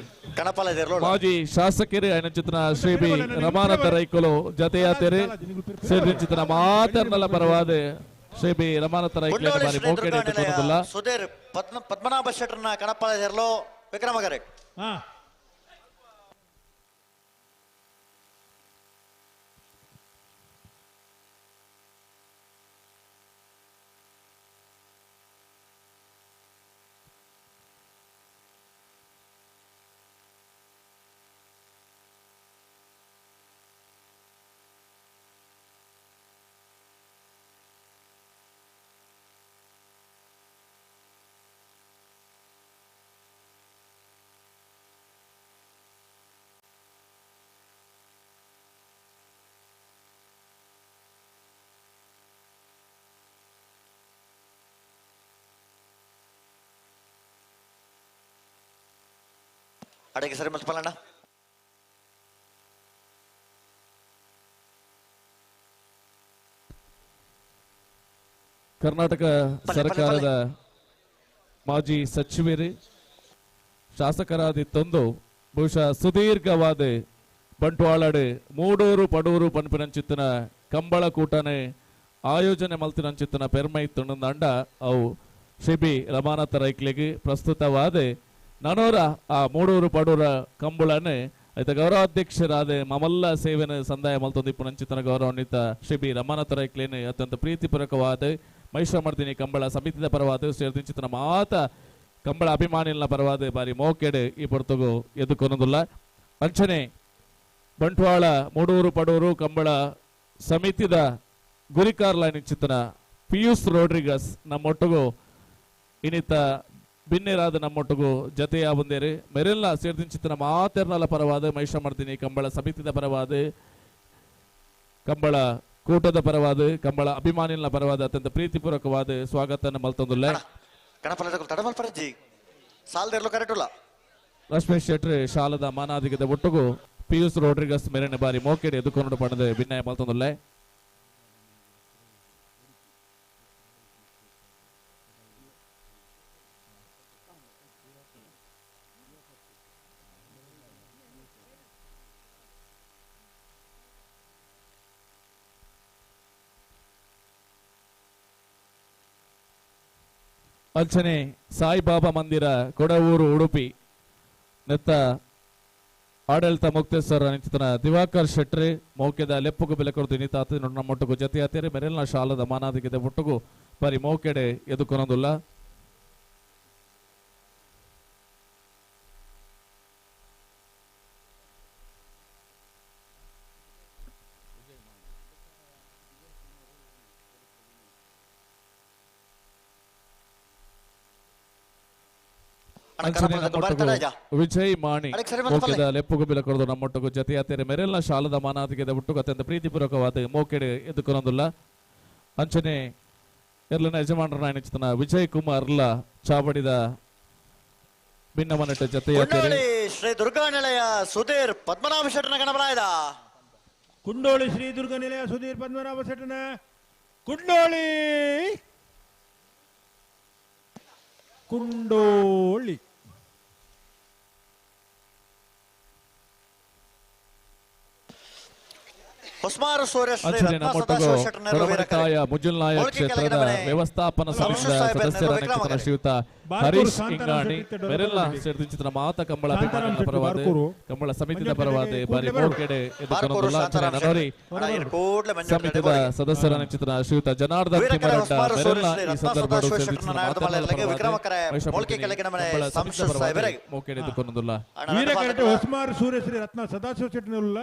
ಮಾಜಿ ಶಾಸಕರು ಚಿತ್ರ ಶ್ರೀ ಬಿ ರಮಾನಾಥ ರೈಕುಲು ಜತೆಯಾತೇರಿ ಸೇರಿಚಿತ್ರ ಮಾತರ್ನಲ್ಲ ಪರವಾದ ಶ್ರೀ ಬಿ ರಮಾನಾಥ ರೈಕುಲು ಬಾರಿ ಮೋಕೆಡೆ ಎದುಕೊಂದಲ್ಲ. ಸುಧೀರ್ ಪದ್ಮನಾಭ ಶೆಟ್ಟರ್ನ ಕಣಪಲ ವಿಕ್ರಮಗರೆ. ಅಡಗೆ ಸರಿ ಮಲ್ಪಲಣ್ಣ. ಕರ್ನಾಟಕ ಸರ್ಕಾರದ ಮಾಜಿ ಸಚಿವರು ಶಾಸಕರಾದಿತ್ತೊಂದು ಬಹುಶಃ ಸುದೀರ್ಘವಾದ ಬಂಟ್ವಾಳಡು ಮೂಡೂರು ಪಡೂರು ಪನ್ಪಿನಂಚಿತ್ತಿನ ಕಂಬಳ ಕೂಟನೆ ಆಯೋಜನೆ ಮಲ್ತಿನಂಚಿತ್ತಿನ ಪೆರ್ಮೈ ತುಂಡಂಡ ಅವು ಶ್ರೀ ಬಿ ರಮಾನಾಥ ರೈಕ್ಲಿಗೆ ಪ್ರಸ್ತುತವಾದ ನನೋರ ಆ ಮೂಡೂರು ಪಡೂರ ಕಂಬಳನೆ ಐತ ಗೌರವಾಧ್ಯಕ್ಷರಾದ ಮಮಲ್ಲ ಸೇವೆನ ಸಂದಾಯ ಮಲ್ತೊಂದಿಪ್ಪು ನಂಚಿತನ ಗೌರವಾನ್ವಿತ ಶ್ರೀ ಬಿ ರಮಾನಾಥ ರೈಕ್ಲೇನೆ ಅತ್ಯಂತ ಪ್ರೀತಿಪೂರ್ವಕವಾದ ಮಹಿಷಮರ್ದಿನಿ ಕಂಬಳ ಸಮಿತಿದ ಪರವಾದ ಸೇರ್ದಿಂಚಿತನ ಮಾತ ಕಂಬಳ ಅಭಿಮಾನಿನ ಪರವಾದ ಬಾರಿ ಮೋಕೆಡೆ ಈ ಪೊರ್ತುಗು ಎದುಕೊನೊಂದುಲ್ಲ. ಅಂಚನೆ ಬಂಟ್ವಾಳ ಮೂಡೂರು ಪಡೂರು ಕಂಬಳ ಸಮಿತಿದ ಗುರಿಕಾರ್ಲ ನಿಂಚಿತನ ಪಿಯೂಸ್ ರೋಡ್ರಿಗಸ್ ನಮ್ಮೊಟ್ಟಿಗೂ ಇನ್ನಿತ ಬಿನ್ನೆರಾದ ನಮ್ಮೊಟ್ಟಿಗೂ ಜತೆಯ ಬಂದೇರಿ ಮೆರೆಲ್ಲ ಸೇರ್ದಿಂಚಿತನ ಮಾತೆರ್ನಲ ಪರವಾದ ಮಹಿಷಮರ್ದಿನಿ ಕಂಬಳ ಸಮಿತಿದ ಪರವಾದ ಕಂಬಳ ಕೂಟದ ಪರವಾದ ಕಂಬಳ ಅಭಿಮಾನಿನ ಪರವಾದ ಅತ್ಯಂತ ಪ್ರೀತಿಪೂರ್ವಕವಾದ ಸ್ವಾಗತ ಮಲ್ತೊಂದುಲ್ಲ. ರಶ್ಮಿ ಶೆಟ್ರಿ ಶಾಲದ ಮಾನಾಧಿಕದ ಒಟ್ಟಿಗೂ ಪಿಯೂಸ್ ರೋಡ್ರಿಗಸ್ ಮೇರೆನ ಬಾರಿ ಮೋಕೆಡೆ ಎದುಕೊಂಡು ಪಡೆದ ಭಿನ್ನಯ ಮಲ್ತೊಂದುಲ್ಲ. ಅಂಚನೆ ಸಾಯಿಬಾಬಾ ಮಂದಿರ ಕೊಡವೂರು ಉಡುಪಿ ನೆತ್ತ ಆಡಳಿತ ಮುಕ್ತೇಶ್ವರ ನಿಂಚಿತನ ದಿವಾಕರ್ ಶೆಟ್ರಿ ಮೌಕ್ಯದ ಲೆಪ್ಪುಗು ಬೆಲೆ ಕೊರತು ಇನ್ನಿತ ನಮ್ಮೊಟ್ಟಿಗೂ ಜತೆಯಾತೇರಿ ಮೆರೆಲ್ನ ಶಾಲದ ಮಾನಾದಿಗದ ಒಟ್ಟಿಗೂ ಬರಿ ಮೌಕೆಡೆ ಎದುಕೊನೊಂದುಲ್ಲ. ವಿಜಯ್ ಮಾಣಿ ಮೋಕೆದ ಲೆಪ್ಪುಗು ಬೆಲೆ ಕೊರದು ನಮ್ಮೊಟ್ಟಿಗೂ ಜತೆಯಾತೇರಿ ಮೆರೆಲ್ನ ಶಾಲದ ಮಾನಾದಿಗದ ಒಟ್ಟಿಗೂ ಅತ್ಯಂತ ಪ್ರೀತಿಪೂರ್ವಕವಾದ ಮೋಕೆಡೆ ಎದುಕೊನೊಂದುಲ್ಲ. ಅಂಚನೆ ಎರ್ಲಿನ ಯಜಮಾನರ ನಿಚಿತನ ವಿಜಯ್ ಕುಮಾರ್ಲ ಚಾವಡಿದ ಭಿನ್ನಮನಟ ಜತೆಯಾತೇರಿ. ಶ್ರೀ ದುರ್ಗಾ ನಿಲಯ ಸುಧೀರ್ ಪದ್ಮನಾಭ ಶೆಟ್ಟನ ಗಣಪರಾಯದ ಕುಂಡೋಳಿ ಶ್ರೀ ದುರ್ಗಾ ನಿಲಯ ಸುಧೀರ್ ಪದ್ಮನಾಭ ಶೆಟ್ಟನ ಕುಂಡೋಳಿ ಕುಂಡೋಳಿ. ಹೊಸ್ಮಾರು ಸೂರ್ಯಶ್ರೀ ಅಂಚನೆ ರತ್ನ ನಮ್ಮೊಟ್ಟಿಗೂ ಸದಾಶಿವ ಶೆಟ್ಟರ್ನೆಲ್ಲ ಕೊಡಮಣಿತ್ತಾಯ ಮುಜುಲ್ ನಾಯಕ್ ಮುಲ್ಕಿ ಕ್ಷೇತ್ರದ ಕೆಳಗಿನ ಮನೆ ವ್ಯವಸ್ಥಾಪನಾ ಸಮಿತಿಯ ಸಂಶು ಸಾಹೇಬ್ ಸದಸ್ಯರ ನೆರವು ನೆಚ್ಚಿನ ಶ್ರೀಯುತ ಬಾರ್ಕೂರು ಹರೀಶ್ ಶಾಂತಾರಾಮ್ ಇಂಗಾಣಿ ಶೆಟ್ಟಿ ದೊಡ್ಡ ಮೆರೆಲ್ಲ ಬರಲಿ. ಸೇರಿದ ಮಾತ ಕಂಬಳ ಶಾಂತಾರಾಮ್ ಅಭಿಮಾನಿಗಳ ಶೆಟ್ಟಿ ಪರವಾದ ಬಾರ್ಕೂರು. ಕಂಬಳ ಸಮಿತಿಯ ಮಂಜು ಪರವಾದ ಕಡೆಗೆ ಬಾರಿ ಕೂಡ್ಲೆ ಮೋರ್ಕೆಡೆ ಬಾರ್ಕೂರು ಎದುರ್ಕೊಂಡು ಶಾಂತಾರಾಮ್ ನನೋರಿ ಶೆಟ್ಟಿ. ಅಣ್ಣ, ಇಲ್ಲಿ ಕೂಡ್ಲೆ ಮಂಜು ಸಮಿತಿಯ ಸದಸ್ಯರ ನೆಚ್ಚಿನ ಶ್ರೀಯುತ ಜನಾರ್ದನ್ ವೀರಕರ ತಿಮ್ಮರಡ್ಡ ಹೊಸ್ಮಾರು ಮೆರೆಲ್ಲ ಸೂರ್ಯಶ್ರೀ ಈ ರತ್ನ ಸಂದರ್ಭ ಸದಾಶಿವ ಶೆಟ್ಟರ್ನ ನಾಯಕದ ಮಲೆಯಲ್ಲಿಗೆ ವಿಕ್ರಮಕರ ಮುಲ್ಕಿ ಕೆಳಗಿನ ಮನೆ ಸಂಶು ಸಾಹೇಬರಿಗೆ. ಮೋಕೆಡೆ ಎದುರ್ಕೊಂಡುಲ್ಲ ಅಣ್ಣ, ವೀರ ಎರಡು ಕರಟೆ ಬಾಲ್ ಹೊಸ್ಮಾರು ಸೂರ್ಯಶ್ರೀ ರತ್ನ ಸದಾಶಿವ ಶೆಟ್ಟಿನಲ್ಲ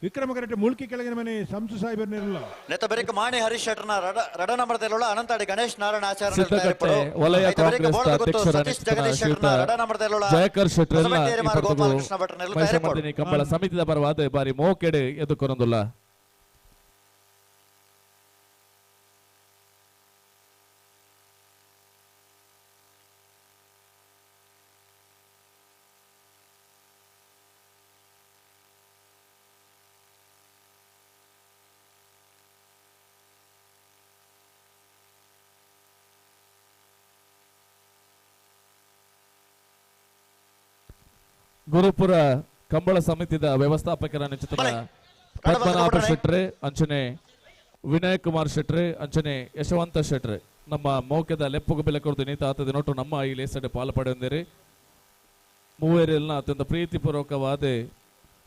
ವಿಕ್ರಮ ಕರಟೆ ಮುಲ್ಕಿ ಕೆಳಗಿನ ಮನೆ ಸಂಸು ಸಾಹೇಬರ್ನಿರಲ್ಲ ನೆತ್ತ ಬೆರಿಕ ಮಾಣಿ ಹರೀಶ್ ಶೆಟ್ಟರ್ನ ರಡ ನಂಬರ್ದಲ್ಲುಳ್ಳ ಅನಂತಾಡಿ ಗಣೇಶ್ ನಾರಾಯಣ ಆಚಾರ್ಯ ಸಿದ್ದಗಟ್ಟೆ ವಲಯ ಕಾಂಗ್ರೆಸ್ ಅಧ್ಯಕ್ಷರ ಸತೀಶ್ ಜಗದೀಶ್ ಶ್ರೀಯುತ ಶೆಟ್ಟರ್ನ ರಡ ನಂಬರ್ದಲ್ಲುಳ್ಳ ಜಯಕರ್ ಶೆಟ್ಟರೆಲ್ಲ ಹೊಸಬೆಟ್ಟೇರಿ ಮಾರು ಗೋಪಾಲಕೃಷ್ಣ ಭಟ್ರನೆಲ್ಲ ತಯಾರಿಪಡು. ಮಹಿಷಮರ್ದಿನಿ ಕಂಬಳ ಸಮಿತಿದ ಪರವಾದ ಬಾರಿ ಮೋಕೆಡೆ ಎದುರ್ಕೊಂಡುಲ್ಲ. ಗುರುಪುರ ಕಂಬಳ ಸಮಿತಿದ ವ್ಯವಸ್ಥಾಪಕರ ನೆಚ್ಚಿನ ಬಲೆ. ಪದ್ಮನಾಭ ಬಲೆ. ಶೆಟ್ರೆ, ಅಂಚನೆ ವಿನಯ್ ಕುಮಾರ್ ಶೆಟ್ರೆ, ಅಂಚನೆ ಯಶವಂತ ಶೆಟ್ರೆ ನಮ್ಮ ಮೌಕ್ಯದ ಲೆಪ್ಪುಗು ಬೆಲೆ ಕೊಡ್ತು ನೀತ ಆತದ ನೋಟು ನಮ್ಮ ಈ ಲೇಸಡೆ ಪಾಲು ಪಡೆಯೊಂದಿರಿ. ಮೂವೇರೆಲ್ಲ ಅತ್ಯಂತ ಪ್ರೀತಿಪೂರ್ವಕವಾದ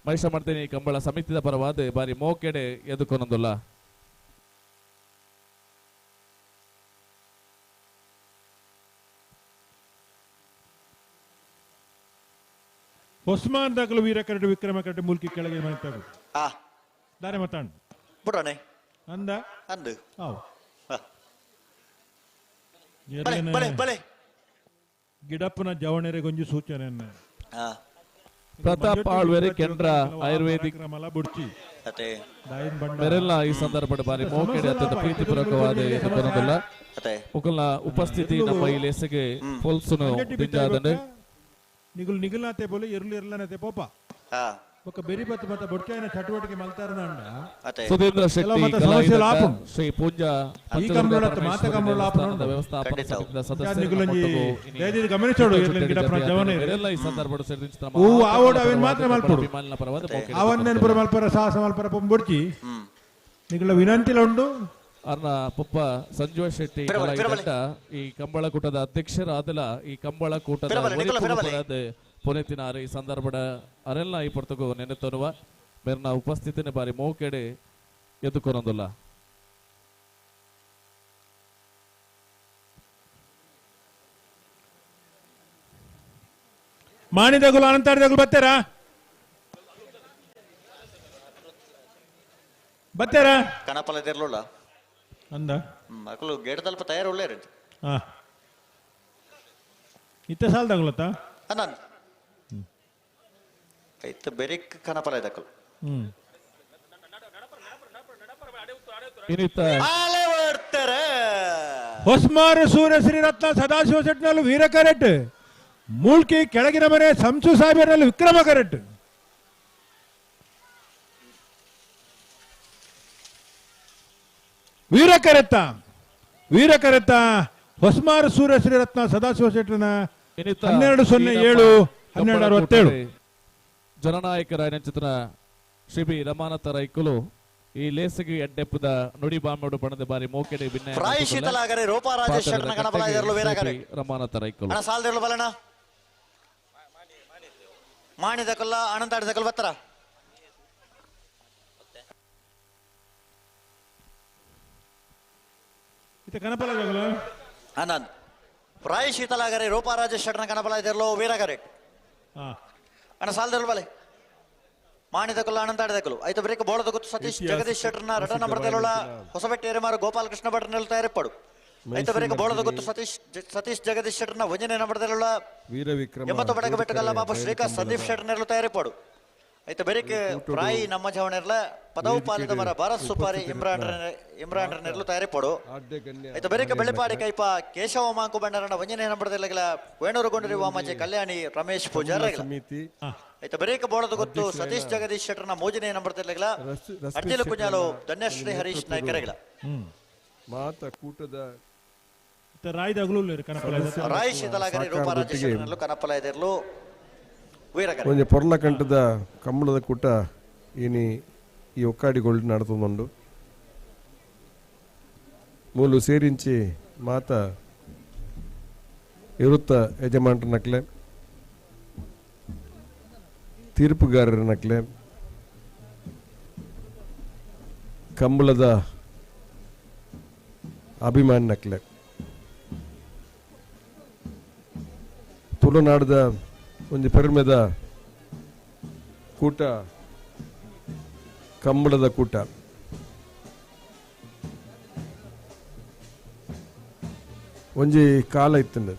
ಮಹಿಷಮರ್ದಿನಿ ಕಂಬಳ ಸಮಿತಿದ ಪರವಾದ ಬಾರಿ ಮೋಕೆಡೆ ಎದುಕೊನೊಂದುಲ್ಲ. ಹೊಸ್ಮಾನ್ ದಾಖಲು ವೀರ ಕರಟೆ ವಿಕ್ರಮ ಕರಟೆ ಮುಲ್ಕಿ ಕೆಳಗೆ ಮನೆ ತಗು ಆ ದಾರೆ ಮತ್ತಾಂಡ್ ಬುಡಣೆ ಅಂದ ಅಂದು ಆವ್ ಹಾ. ಬಲೆ ಬಲೆ ಬಲೆ ಗಿಡಪ್ಪನ ಜವಣೆರೆಗೊಂಜಿ ಸೂಚನೆಯನ್ನ ಹಾ ಪ್ರತಾಪ್ ಆಳ್ವೆರೆ ಕೆಂಡ್ರ ಆಯುರ್ವೇದಿಕ್ ಮಲ ಬುಡ್ಚಿ ಅತೆ ದಾಯಿನ್ ಬಂಡ ಮೆರೆಲ್ಲ ಈ ಸಂದರ್ಭದ ಬಾರಿ ಮೋಕೆಡೆ ಅತ್ಯಂತ ಪ್ರೀತಿಪೂರ್ವಕವಾದ ಎದುಕೊನೊಂದುಲ್ಲ. ಅತೆ ಉಕಲ್ನ ಉಪಸ್ಥಿತಿ ನಮ್ಮ ಈ ಲೇಸಗೆ ಪೊಲ್ಸುನು ಮಂಜಟ್ಟಿ ದಿಂಜಾದಂಡೆ. ನಿಗುಲ್ ನಿಗುಲ್ನಾತೆ ಬೋಲೆ ಎರುಲು ಎರ್ಲನತೆ ಪೋಪ ಹಾ ಬೊಕ್ಕ ಬೆರಿ ಬತ್ತು ಮತ್ತ ಬೊಡ್ಚಾಯಿನ ಚಟುವಟಿಕೆ ಮಲ್ತಾರನ ಅತೆ ಸುಧೀಂದ್ರ ಶೆಟ್ಟಿ ಕೆಲವು ಮತ್ತೆ ಕಲಾವಿದ ಸಮಸ್ಯೆ ಲಾಪು. ಶ್ರೀ ಪೂಂಜಾ ಈ ಕಂಬಳ ಮಾತ ಕಂಬಳ ಲಾಪು ದೇವಸ್ಥಾನದ ವ್ಯವಸ್ಥಾಪನಾ ಖಂಡಿತ. ಸಮಿತಿಯ ಸದಸ್ಯರು ನಿಗುಲಂಜಿ ನಮ್ಮೊಟ್ಟಿಗೂ ಇನಿ ದಯದೀದು ಗಮನಿಸೋಡು ಎರ್ಲಿನ ಗಿಡಪ್ಪನ ಜವಣೆರೆ. ಮೇರೆಲ್ಲ ಈ ಸಂದರ್ಭದ ಸೇರಿದ ಹೂ ಆವೋಡು ಅವೇನ್ ಮಾತ್ರ ಮಲ್ಪೊಡು. ಅಭಿಮಾನಿಗಳ ಪರವಾದ ಮೋಕೆಡೆ ಅವನ್ನೆನಪುರ ಮಲ್ಪರ ಸಾಹಸ ಮಲ್ಪರ ಪೊಂಬೊಡ್ಚಿ ನಿಗುಲ ವಿನಂತಿಲ ಉಂಡು ಅರ್ನ ಪೊಪ್ಪ ಸಂಜೀವ ಶೆಟ್ಟಿ ಬಿರಬಲೆ, ಬಿರಬಲೆ. ಕಲಾವಿದ ಈ ಕಂಬಳ ಕೂಟದ ಅಧ್ಯಕ್ಷರಾದಲ ಈ ಕಂಬಳ ಕೂಟದ ಬಿರಬಲೆ, ನಿಕುಲ ಬಿರಬಲೆ. ಪುನೆತಿನಾರು ಈ ಸಂದರ್ಭದ ಅರೆಲ್ಲ ಈ ಪೊರ್ತುಗು ನೆನೆತೊರುವ ಮೇರ್ನ ಉಪಸ್ಥಿತಿನ ಬಾರಿ ಮೋಕೆಡೆ ಎದ್ದುಕೊನೊಂದುಲ್ಲ. ಮಾಣಿದಗುಲು ಅನಂತಾಡಿದಗುಲು ಬತ್ತೇರಾ ಬತ್ತೇರಾ ಕಣಪಲ ಇರ್ಲುಳ್ಳ ಅಂದ ಮಕ್ಕಳು ಗೇಟ್ ತಲ್ಪ ತಯಾರು ಉಳ್ಳೇರು ಹಾ ಇತ್ತ ಸಾಲದಾಗುಲತ್ತ ಅನ್ನ ಐತ ಬೆರಿಕ್ ಕಣಪಲ ಇದಕ್ಕಲು ಹ್ಮ್ ಇನ್ನಿತ ಆಲೆ ಓಡ್ತಾರೆ ಹೊಸ್ಮಾರು ಸೂರ್ಯ ಶ್ರೀ ರತ್ನ ಸದಾಶಿವ ಶೆಟ್ನಲ್ಲಿ ವೀರ ಕರೆಟ್ ಮೂಲ್ಕಿ ಕೆಳಗಿನ ಮನೆ ಸಂಸು ಸಾಹೇಬರಲ್ಲಿ ವಿಕ್ರಮ ಕರೆಟ್ ವೀರ ಕರೆತ್ತ ವೀರ ಕರೆತ್ತ ಹೊಸ್ಮಾರು ಸೂರ್ಯ ಶ್ರೀ ರತ್ನ ಸದಾಶಿವ ಶೆಟ್ಟನ ಇನ್ನಿತ 12.07 12.67 ಜನನಾಯಕರಾಯನ ಚಿತ್ರ ಶ್ರೀ ಬಿ ರಮಾನಾಥ ರೈಕುಲು ಈ ಲೇಸಿಗೆ ಎಡ್ಡೆಪ್ಪದ ನುಡಿ ಬಾಮೋಡು ಬಣದ ಬಾರಿ ಮೋಕೆಡೆ ಭಿನ್ನ ಪ್ರಾಯ ಶೀತಲಾಗರೆ ರೂಪಾ ರಾಜೇಶ್ ಶೆಟ್ಟನ ಗಣಪಲ ಇರಲು ವೀರಕರೆ ರಮಾನಾಥ ರೈಕುಲು ಅಣ್ಣ ಸಾಲದಿರಲು ಬಲಣ್ಣ ಮಾಣಿದಕಲ್ಲ ಅನಂತಾಡಿದಕಲ್ ಬತ್ತರ ಇತ್ತ ಕನಪಲ ಜಾಗಲ ಆನಂದ್ ಪ್ರಾಯ ಶೀತಲಾಗರೆ ರೂಪಾ ರಾಜೇಶ್ ಶೆಟ್ಟನ ಗಣಪಲ ಇರಲು ವೀರಕರೆ ಹಾ ಅಣ್ಣ ಸಾಲದಿರಲು ಬಲೆ ಮಾಣಿದಕಲ್ಲ ಅನಂತಾಡಿದಕಲು ಐತ ಬ್ರೇಕ್ ಬೋಳದ ಗೊತ್ತು ಸತೀಶ್ ಜಗದೀಶ್ ಶೆಟ್ಟರ್ನ ರಟ ನಂಬರ್ ತೆಲುಳ ಹೊಸಬೆಟ್ಟೆ ಎರೆಮಾರು ಗೋಪಾಲಕೃಷ್ಣ ಭಟ್ರನೆಲ್ಲ ತಯಾರಿಪ್ಪಡು ಐತ ಬ್ರೇಕ್ ಬೋಳದ ಗೊತ್ತು ಸತೀಶ್ ಸತೀಶ್ ಜಗದೀಶ್ ಶೆಟ್ಟರ್ನ ಒಂಜನೇ ನಂಬರ್ ತೆಲುಳ ವೀರ ವಿಕ್ರಮ 80 ಬಡಗ ಬೆಟ್ಟಗಲ್ಲ ಬಾಬು ಶ್ರೀಕಾಂತ್ ಸಂದೀಪ್ ಶೆಟ್ಟರ್ನೆಲ್ಲ ತಯಾರಿಪ್ಪಡು ಐತ ಬೆರಿಕೆ ಪ್ರಾಯಿ ನಮ್ಮ ಜವಣೆರ್ಲ ಪದವು ಪಾಲಿದ ಮರ ಭಾರತ್ ಸುಪಾರಿ ಇಮ್ರಾನ್ ಇಮ್ರಾನ್ ನೆರಳು ತಯಾರಿಪಡು ಆಡ್ಯ ಗಣ್ಯ ಐತ ಬೆರಿಕೆ ಬೆಳಿಪಾಡಿ ಕೈಪ ಕೇಶವ ಮಾಂಕು ಬಂಡರನ ಒಂಜನೇ ನಂಬರ್ದೆಲ್ಲಗಿಲ ವೇಣೂರು ಗೊಂಡರಿ ವಾಮಾಜೆ ಕಲ್ಯಾಣಿ ರಮೇಶ್ ಪೂಜಾರ್ ಸಮಿತಿ ಐತ ಬೆರಿಕೆ ಬೋಳದ ಗೊತ್ತು ಸತೀಶ್ ಜಗದೀಶ್ ಶೆಟ್ಟರ್ನ ಮೂಜನೇ ನಂಬರ್ದೆಲ್ಲಗಿಲ ರಶ್ಮಿ ಅರ್ಜಿಲು ಕುഞ്ഞಾಲು ಶೆಟ್ಟರ್ನ ಧನ್ಯಶ್ರೀ ಹರೀಶ್ ನಾಯ್ಕರಗಿಲ ಮಾತ ಕೂಟದ ರಾಯ್ದ ಅಗಲು ಕನಪಲ ರಾಯ್ ಶೀತಲಾಗರಿ ರೂಪಾ ರಾಜೇಶ್ ಶೆಟ್ಟರ್ನಲ್ಲೂ ಕನಪಲ ಇದಿರ್ಲು ವೀರಕರೆ ಒಂಜಿ ಪೊರ್ಲಕಂಠದ ಕಂಬಳದ ಕೂಟ ಇನಿ ಈ ಒಕ್ಕಾಡಿಗೋಲ್ಡ್ ನಡತೊಂದುಂಡು. ಮೂಲು ಸೇರಿಂಚಿ ಮಾತ ಇರುತ್ತ ಯಜಮಾನ್ರ ನಕ್ಲೆ, ತೀರ್ಪುಗಾರರ ನಕ್ಲೆ, ಕಂಬಳದ ಅಭಿಮಾನಿ ನಕ್ಲೆ, ತುಳುನಾಡದ ಒಂದು ಪೆರ್ಮೆದ ಕೂಟ ಕಂಬಳದ ಕೂಟ. ಒಂಜಿ ಕಾಲ ಇತ್ತಂಡ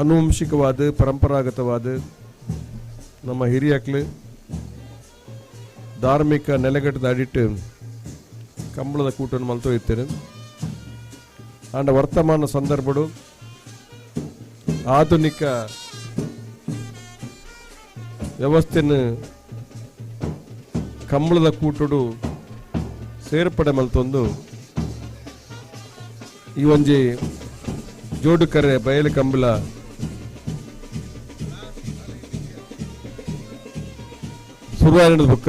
ಅನುವಂಶಿಕವಾದ ಪರಂಪರಾಗತವಾದ ನಮ್ಮ ಹಿರಿಯಕ್ಲು ಧಾರ್ಮಿಕ ನೆಲೆಗಟ್ಟದ ಅಡಿಟ್ಟು ಕಂಬಳದ ಕೂಟವನ್ನು ಮಲ್ತೋ ಇತ್ತೇನೆ. ಆಂಡ ವರ್ತಮಾನ ಸಂದರ್ಭಡು ಆಧುನಿಕ ವ್ಯವಸ್ಥೆಯನ್ನು ಕಂಬಳದ ಕೂಟಡು ಸೇರ್ಪಡೆ ಮಲ್ತೊಂದು ಈ ಒಂಜಿ ಜೋಡುಕರೆ ಬಯಲು ಕಂಬಳ ಸುರುವಾಯಿನ ಬುಕ್ಕ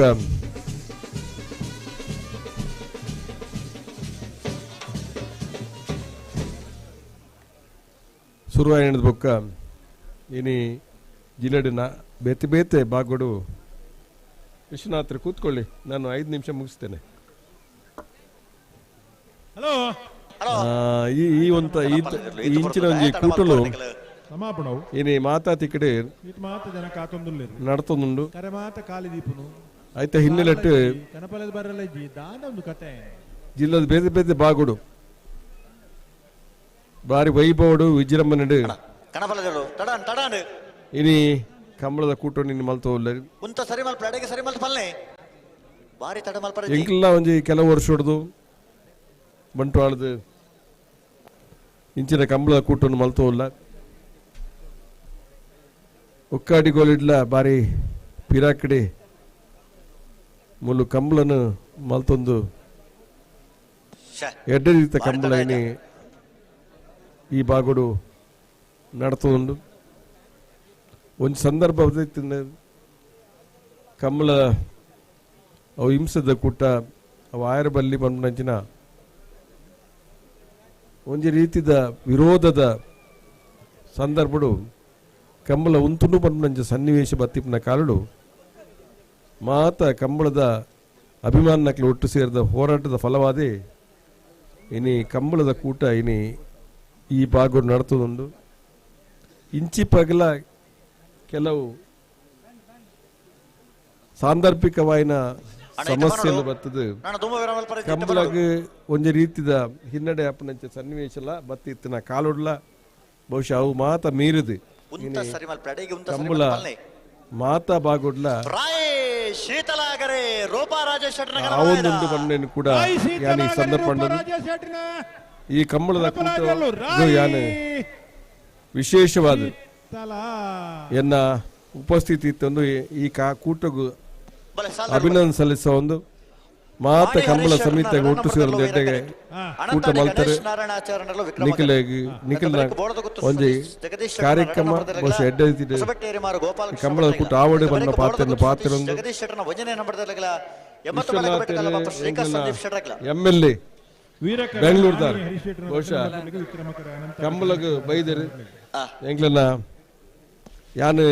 ಸುರುವಾಯಿನ ಬುಕ್ಕ ಇನಿ ಜಿಲ್ಲೆಡಿನ ಬೇತೆ ಬೇತೆ ಬಾಗೋಡು. ವಿಶ್ವನಾಥ್ ಕೂತ್ಕೊಳ್ಳಿ, ನಾನು 5 ನಿಮಿಷ ಮುಗಿಸ್ತೇನೆ. ಈ ಒಂತ ಇಂಚಿನ ಒಂಜಿ ಕೂಟಲು ಇನಿ ಮಾತಾತಿ ಕಡೆ ನಡತೊಂದುಂಡು. ಆಯ್ತ ಹಿನ್ನೆಲೆಟ್ಟು ಜಿಲ್ಲದ ಬೇತೆ ಬೇತೆ ಬಾಗೋಡು ಬಾರಿ ವೈಭವಡು ವಿಜೃಂಭಣೆಡು ಇನಿ ಕಂಬಳದ ಕೂಟ ನಿನ್ನ ಮಲ್ತೋ ಎಂಕ್ಲ ಒಂಜಿ ಕೆಲವು ವರ್ಷ ಹೊಡೆದು ಬಂಟ್ವಾಳದ ಇಂಚಿನ ಕಂಬಳದ ಕೂಟವನ್ನು ಮಲ್ತೋಲ್ಲ. ಒಕ್ಕಾಡಿಗೋಲಿಡ್ಲ ಬಾರಿ ಪಿರಾಕಡೆ ಮುಲ್ಲು ಕಂಬಳನು ಮಲ್ತೊಂದು ಎಡ್ಡೆ ರೀತಿಯ ಕಂಬಳ ಇನಿ ಈ ಬಾಗೋಡು ನಡತೊಂದು. ಒಂದು ಸಂದರ್ಭ ಕಂಬಳ ಅವು ಹಿಂಸದ ಕೂಟ ಅವು ಆಯರ ಬಲ್ಲಿ ಬಂದಂಚಿನ ಒಂಜಿ ರೀತಿದ ವಿರೋಧದ ಸಂದರ್ಭಡು ಕಂಬಳ ಉಂತುಂಡು ಬಂದಂಚ ಸನ್ನಿವೇಶ ಬತ್ತಿಪ್ಪನ ಕಾಲಡು ಮಾತ ಕಂಬಳದ ಅಭಿಮಾನಕ್ಲೆ ಒಟ್ಟು ಸೇರಿದ ಹೋರಾಟದ ಫಲವಾದಿ ಇನಿ ಕಂಬಳದ ಕೂಟ ಇನಿ ಈ ಭಾಗಡು ನಡತದುಂಡು. ಇಂಚಿ ಪಗಲ ಕೆಲವು ಸಾಂದರ್ಭಿಕವಾಯಿನ ಸಮಸ್ಯೆలు ಬರ್ತದೆ. ಕಂಬಳಗ್ ಒಂಜಿ ರೀತಿದ ಹಿನ್ನಡೆ ಅಪ್ಪನಂಚ ಸನ್ನಿವೇಶಲ ಬತ್ತಿ ಇತ್ತಿನ ಕಾಲುಡ್ಲ ಬಹುಶಃ ಅವು ಮಾತ ಮೀರಿದು ಕಂಬಳ ಮಾತಾ ಬಾಗುಡ್ಲ ಆವೊಂದುಂಡು ಬಣ್ಣೆನು ಕೂಡ ಯಾನ್ ಈ ಸಂದರ್ಭ ಈ ಕಂಬಳದ ಕೂಟ ಯಾನು ವಿಶೇಷವಾದ ಎನ್ನ ಉಪಸ್ಥಿತಿ ಇತ್ತೊಂದು ಈ ಕೂಟಗೂ ಅಭಿನಂದನೆ ಸಲ್ಲಿಸುವ ಒಂದು ಮಾತ ಕಂಬಳ ಸಮಿತಿ ಒಟ್ಟು ಸೇರಿದ ಎಡ್ಡೆಗೆ ಕೂಟ ಮಲ್ತಾರೆ. ನಿಖಿಲ್ ನಿಖಿಲ್ ಒಂಜಿ ಕಾರ್ಯಕ್ರಮ ಬಹುಶಃ ಎಡ್ಡೆ ಕಂಬಳದ ಕೂಟ ಆವಡೆ ಬಂದ ಪಾತ್ರ ಪಾತ್ರ ಎಂ ಎಲ್ ಎ ಬೆಂಗಳೂರುದಾರ್ ಬಹುಶಃ ಕಂಬಳಗ್ ಬೈದರು ಎಂಗ್ಲನ್ನ ಯಾನು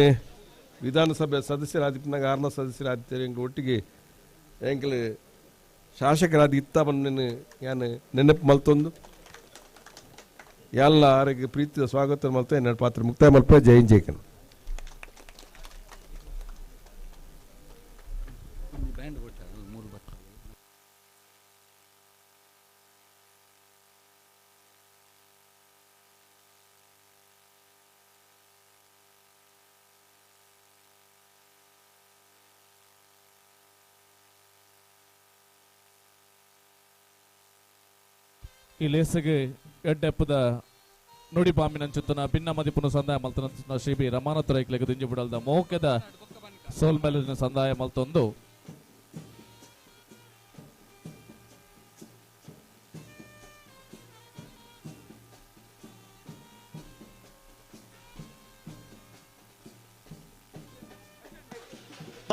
ವಿಧಾನಸಭೆ ಸದಸ್ಯರಾದಿಪ್ಪನಾಗ 6ನೇ ಸದಸ್ಯರಾದಿತ್ತಾರೆ ಎಂಗ್ಲ ಒಟ್ಟಿಗೆ ಎಂಕ್ಲು ಶಾಸಕರಾದ ಇತ್ತ ಬಂದ ಯಾನು ನೆನಪು ಮಲ್ತೊಂದು ಎಲ್ಲ ಆರೋಗ್ಯ ಪ್ರೀತಿಯ ಸ್ವಾಗತ ಮಲ್ತ ಎನ್ನ ಪಾತ್ರ ಮುಕ್ತಾಯ ಮಲ್ಪ. ಜೈನ್ ಜೈಕನ್. ಈ ಲೇಸಗೆ ಎಡ್ಡೆಪ್ಪದ ನುಡಿ ಬಾಂಬಿನಂಚುತ್ತನ ಭಿನ್ನ ಮದಿಪುನ ಸಂದಾಯ ಮಲ್ತನ ಶ್ರೀ ಬಿ ರಮಾನಾಥ ರೈಕ್ಲೆಗ್ ದಿಂಜು ಬಿಡಲ್ದ ಮೋಕೆದ ಸೋಲ್ಮೆಲಿನ ಸಂದಾಯ ಮಲ್ತೊಂದು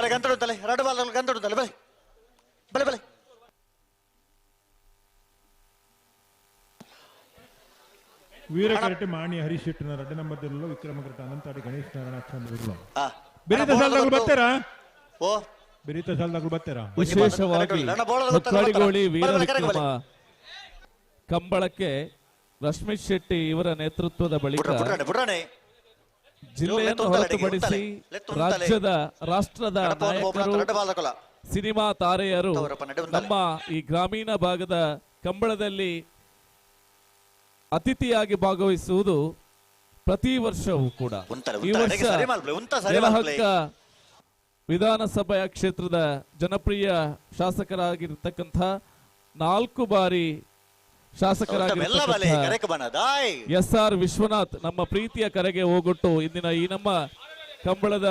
ಬಲೆ ಗಂತಡುತ್ತಲೆ ಎರಡು ಬಾಲ್ ಗಂತಡುತ್ತಲೆ ಬಲೆ ಬಲೆ ಬಲೆ ವೀರಕರಟೆ ಮಾಣಿ ಹರೀಶ್ ಶೆಟ್ಟಿನ ರಡ್ಡ ನಂಬರ್ ವಿಕ್ರಮ ಕರಟ ಅನಂತಾಡಿ ಗಣೇಶ್ ನಾರಾಯಣ ಬೆರೀತ ಸಾಲದಾಗಲು ಬರ್ತಾರಾ? ಓ ಬೆರೀತ ಸಾಲದಾಗಲು ಬರ್ತಾರಾ? ವಿಶೇಷವಾಗಿ ಹೊಕ್ಕಾಡಿಗೋಳಿ ವೀರ ವಿಕ್ರಮ ಕಂಬಳಕ್ಕೆ ರಶ್ಮಿತ್ ಶೆಟ್ಟಿ ಇವರ ನೇತೃತ್ವದ ಬಳಿಕ ಜಿಲ್ಲೆಯನ್ನು ಹೊರತುಪಡಿಸಿ ರಾಜ್ಯದ ರಾಷ್ಟ್ರದ ನಾಯಕರು, ಸಿನಿಮಾ ತಾರೆಯರು ನಮ್ಮ ಈ ಗ್ರಾಮೀಣ ಭಾಗದ ಕಂಬಳದಲ್ಲಿ ಅತಿಥಿಯಾಗಿ ಭಾಗವಹಿಸುವುದು ಪ್ರತಿ ವರ್ಷವೂ ಕೂಡ. ಈ ವರ್ಷ ಯಲಹಂಕ ವಿಧಾನಸಭೆಯ ಕ್ಷೇತ್ರದ ಜನಪ್ರಿಯ ಶಾಸಕರಾಗಿರ್ತಕ್ಕಂಥ 4 ಬಾರಿ ಶಾಸಕರಾಗಿರ್ತಕ್ಕಂಥ ಎಸ್ ಆರ್ ವಿಶ್ವನಾಥ್ ನಮ್ಮ ಪ್ರೀತಿಯ ಕರೆಗೆ ಹೋಗೊಟ್ಟು ಇಂದಿನ ಈ ನಮ್ಮ ಕಂಬಳದ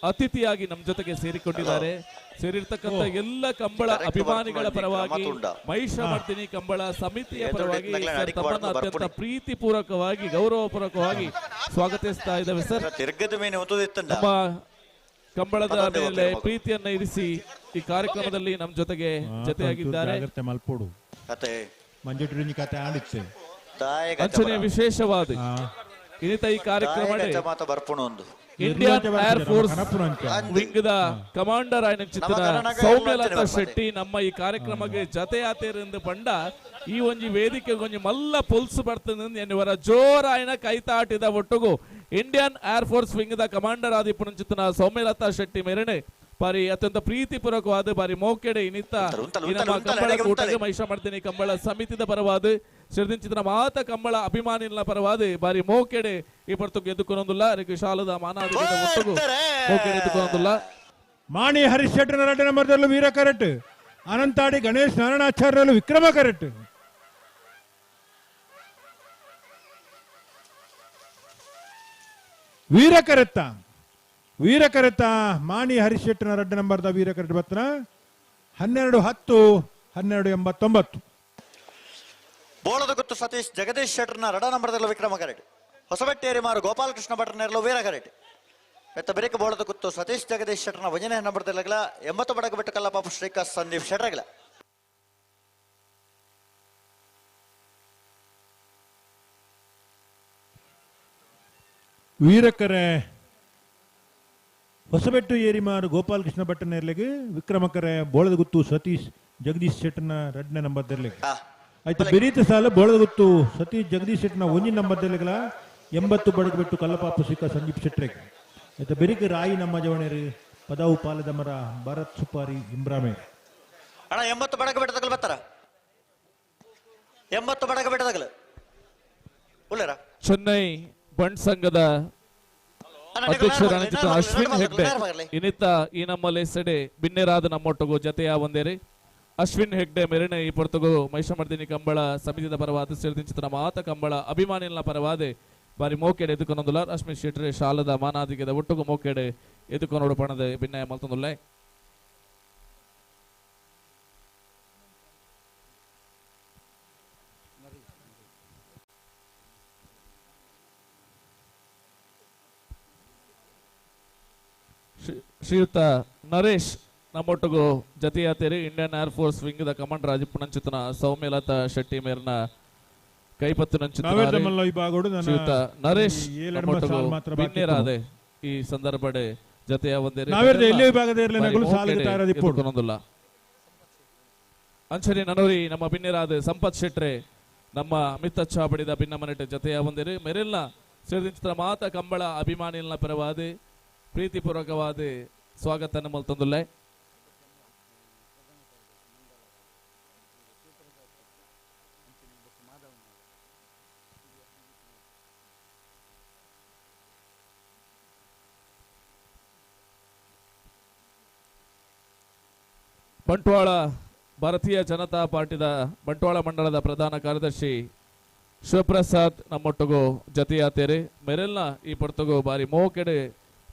ಅತಿಥಿಯಾಗಿ ನಮ್ಮ ಜೊತೆಗೆ ಸೇರಿಕೊಂಡಿದ್ದಾರೆ. ಸೇರಿರ್ತಕ್ಕಂಥ ಎಲ್ಲ ಕಂಬಳ ಅಭಿಮಾನಿಗಳ ಪರವಾಗಿ, ಮಹಿಷಮರ್ದಿನಿ ಕಂಬಳ ಸಮಿತಿಯ ಪರವಾಗಿ ತಮ್ಮನ್ನು ಅತ್ಯಂತ ಪ್ರೀತಿಪೂರ್ವಕವಾಗಿ ಗೌರವಪೂರ್ವಕವಾಗಿ ಸ್ವಾಗತಿಸ್ತಾ ಇದ್ದೇವೆ ಸರ್. ನಮ್ಮ ಕಂಬಳದ ಮೇಲೆ ಪ್ರೀತಿಯನ್ನ ಇರಿಸಿ ಈ ಕಾರ್ಯಕ್ರಮದಲ್ಲಿ ನಮ್ಮ ಜೊತೆಗೆ ಜೊತೆಯಾಗಿದ್ದಾರೆ. ಅಂಚನೆ ವಿಶೇಷವಾದ ಇನ್ನಿತ ಈ ಕಾರ್ಯಕ್ರಮ Indian air force wing the commander ಆಯ್ನ ಸೌಮ್ಯಲತಾ ಶೆಟ್ಟಿ ನಮ್ಮ ಈ ಕಾರ್ಯಕ್ರಮಕ್ಕೆ ಜತೆಯಾತೇರೆಂದು ಪಂಡ ಈ ಒಂಜಿ ವೇದಿಕೆ ಒಂಜಿ ಮಲ್ಲ ಪೊಲ್ಸು ಬರ್ತದೆ ಎನ್ನುವರ ಜೋರಾಯನ ಕೈತಾಟಿದ ಒಟ್ಟುಗು Indian air force wing the commander ಆದಿ ಪುನಂಚಿತನ ಸೌಮ್ಯಲತಾ ಶೆಟ್ಟಿ ಮೇರಣೆ ಬಾರಿ ಅತ್ಯಂತ ಪ್ರೀತಿಪೂರ್ವಕವಾದ ಬಾರಿ ಮೋಕೆಡೆ ಇನ್ನಿತ್ತ ನಮ್ಮ ಕಂಬಳ ಕೂಟಕ್ಕೆ ಮಹಿಷಮರ್ದಿನಿ ಕಂಬಳ ಸಮಿತಿದ ಪರವಾದ ಸಿರಿದಿಂಚಿತನ ಮಾತ ಕಂಬಳ ಅಭಿಮಾನಿಗಳ ಪರವಾದ ಬಾರಿ ಮೋಕೆಡೆ ಈ ಪರ್ತುಗ್ ಎದ್ದುಕೊನೊಂದುಲ್ಲ ವಿಶಾಲದ ಮಾನಾದಿದ ಒಟ್ಟುಗು ಮೋಕೆಡೆ ಎದ್ದುಕೊನೊಂದುಲ್ಲ. ಮಾಣಿ ಹರೀಶ್ ಶೆಟ್ಟರ್ ಎರಡನೇ ನಂಬರ್ದಲ್ಲೂ ವೀರ ಕರೆಟ್, ಅನಂತಾಡಿ ಗಣೇಶ್ ನಾರಾಯಣಾಚಾರ್ಯರಲ್ಲೂ ವಿಕ್ರಮ ಕರೆಟ್. ವೀರ ಕರೆತ್ತ ವೀರ ಕರೆತ ಮಾಣಿ ಹರೀಶ್ ಶೆಟ್ಟರ್ನ ರಡ್ಡ ನಂಬರ್ದ ವೀರ ಕರೆಟ್ ಬತ್ನ 12-10 12-89. ಬೋಳದ ಗುತ್ತು ಸತೀಶ್ ಜಗದೀಶ್ ಶೆಟ್ಟರ್ನ ರಡ ನಂಬರ್ದಲ್ಲೂ ವಿಕ್ರಮ ಕರೆಟ್, ಹೊಸಬೆಟ್ಟೇರಿ ಮಾರು ಗೋಪಾಲಕೃಷ್ಣ ಭಟ್ರನೆರಲು ವೀರ ಕರೆಟ್. ಎತ್ತ ಬೆರಿಕ ಬೋಳದ ಗುತ್ತು ಸತೀಶ್ ಜಗದೀಶ್ ಶೆಟ್ಟರ್ನ ವಜನೆ ನಂಬರ್ದಲ್ಲಗಲ 80 ಬಡಗ ಬಿಟ್ಟು ಕಲ್ಲಪಾಪು ಶ್ರೀಕಾಂತ್ ಸಂದೀಪ್ ಶೆಟ್ಟರ್ಗಲ. ವೀರಕರೆ ಹೊಸಬೆಟ್ಟು ಏರಿಮಾರು ಗೋಪಾಲಕೃಷ್ಣ ಭಟ್ಟನೇರ್ಲೆಗೆ, ವಿಕ್ರಮಕರೆ ಬೋಳದಗುತ್ತು ಸತೀಶ್ ಜಗದೀಶ್ ಶೆಟ್ಟರ್ನ ರಡ್ನೇ ನಂಬರ್ದೆರ್ಲೆಗೆ. ಆಯ್ತು ಬೆರೀತ ಸಾಲ ಬೋಳದಗುತ್ತು ಸತೀಶ್ ಜಗದೀಶ್ ಶೆಟ್ಟರ್ನ ಒಂಜಿನ ನಂಬರ್ದೆರ್ಲೆಗಲ 80 ಬಡಗಬೆಟ್ಟು ಕಲ್ಲಪಾಪು ಸಿಕ್ಕ ಸಂದೀಪ್ ಶೆಟ್ಟರೆಗೆ. ಆಯ್ತು ಬೆರಿಕ ರಾಯಿ ನಮ್ಮ ಜವಣೇರಿ ಪದಾವು ಪಾಲದಮರ ಭರತ್ ಸುಪಾರಿ ಇಮ್ರಾಮೆ. ಅಣ್ಣ 80 ಬಡಗ ಬೆಟ್ಟದಗಲು ಬರ್ತಾರ? 80 ಬಡಗ ಬೆಟ್ಟದಗಲು ಉಳ್ಳೇರ ಚೆನ್ನೈ ಬಂಡ್ ಸಂಘದ ಅಧ್ಯಕ್ಷರಾದ ಅಶ್ವಿನ್ ಹೆಗ್ಡೆ ಇನ್ನಿತ ಈ ನಮ್ಮ ಲೇಸಡೆ ಬಿನ್ನೆರಾದ ನಮ್ಮೊಟ್ಟುಗು ಜತೆಯ ಒಂದೇರಿ ಅಶ್ವಿನ್ ಹೆಗ್ಡೆ ಮೆರಣೆ ಈ ಪೊರ್ತುಗು ಮಹಿಷಮರ್ದಿನಿ ಕಂಬಳ ಸಮಿತಿದ ಪರವಾದ ಸೇರಿದಿಂಚಿತನ ಮಾತ ಕಂಬಳ ಅಭಿಮಾನಿಗಳ ಪರವಾದ ಬಾರಿ ಮೋಕೆಡೆ ಎದುಕೊನೊಂದುಲ್ಲ ಅಶ್ವಿನ್ ಶೆಟ್ರೆ ಶಾಲದ ಮಾನಾದಿಗೆದ ಒಟ್ಟುಗು ಮೋಕೆಡೆ ಎದುಕೊನೋಡು ಪಣದ ಭಿನ್ನಯ ಮಲ್ತೊಂದುಲ್ಲ. ಶ್ರೀಯುತ Naresh ನಮ್ಮೊಟ್ಟಿಗೂ ಜತೆಯಾತೇರಿ Indian air force wing the commander ರಾಜಪುಣಂಚಿತನ Soumyalatha Shetty ಮೇರ್ನ ಕೈಪತ್ತು ನಂಚಿತ Naresh ನಮ್ಮೊಟ್ಟಿಗೂ ಬಿನ್ನೇರಾದೆ ಈ ಸಂದರ್ಭಡೆ ಜತೆಯ ಒಂದೇರಿ ಅಂಚನೆ ನನೋರಿ ನಮ್ಮ ಬಿನ್ನೇರಾದ ಸಂಪತ್ ಶೆಟ್ರೆ ನಮ್ಮ ಮಿತ್ತ ಚಾಬಡಿದ ಭಿನ್ನ ಮನೆಟ ಜತೆಯ ಒಂದೇರಿ ಮೆರೆಲ್ನ ಸೇರಿದ ಮಾತ ಕಂಬಳ ಅಭಿಮಾನಿಗಳ ಪರವಾದ ಪ್ರೀತಿಪೂರ್ವಕವಾದ ಸ್ವಾಗತ ನಮ್ಮಲ್ಲಿ ತಂದುಲ್ಲೆ. ಬಂಟ್ವಾಳ ಭಾರತೀಯ ಜನತಾ ಪಾರ್ಟಿದ ಬಂಟ್ವಾಳ ಮಂಡಲದ ಪ್ರಧಾನ ಕಾರ್ಯದರ್ಶಿ ಶಿವಪ್ರಸಾದ್ ನಮ್ಮೊಟ್ಟಿಗೂ ಜತೆಯಾತೇರಿ ಮೆರೆಲ್ನ ಈ ಪೊರ್ತುಗು ಬಾರಿ ಮೋಕೆಡೆ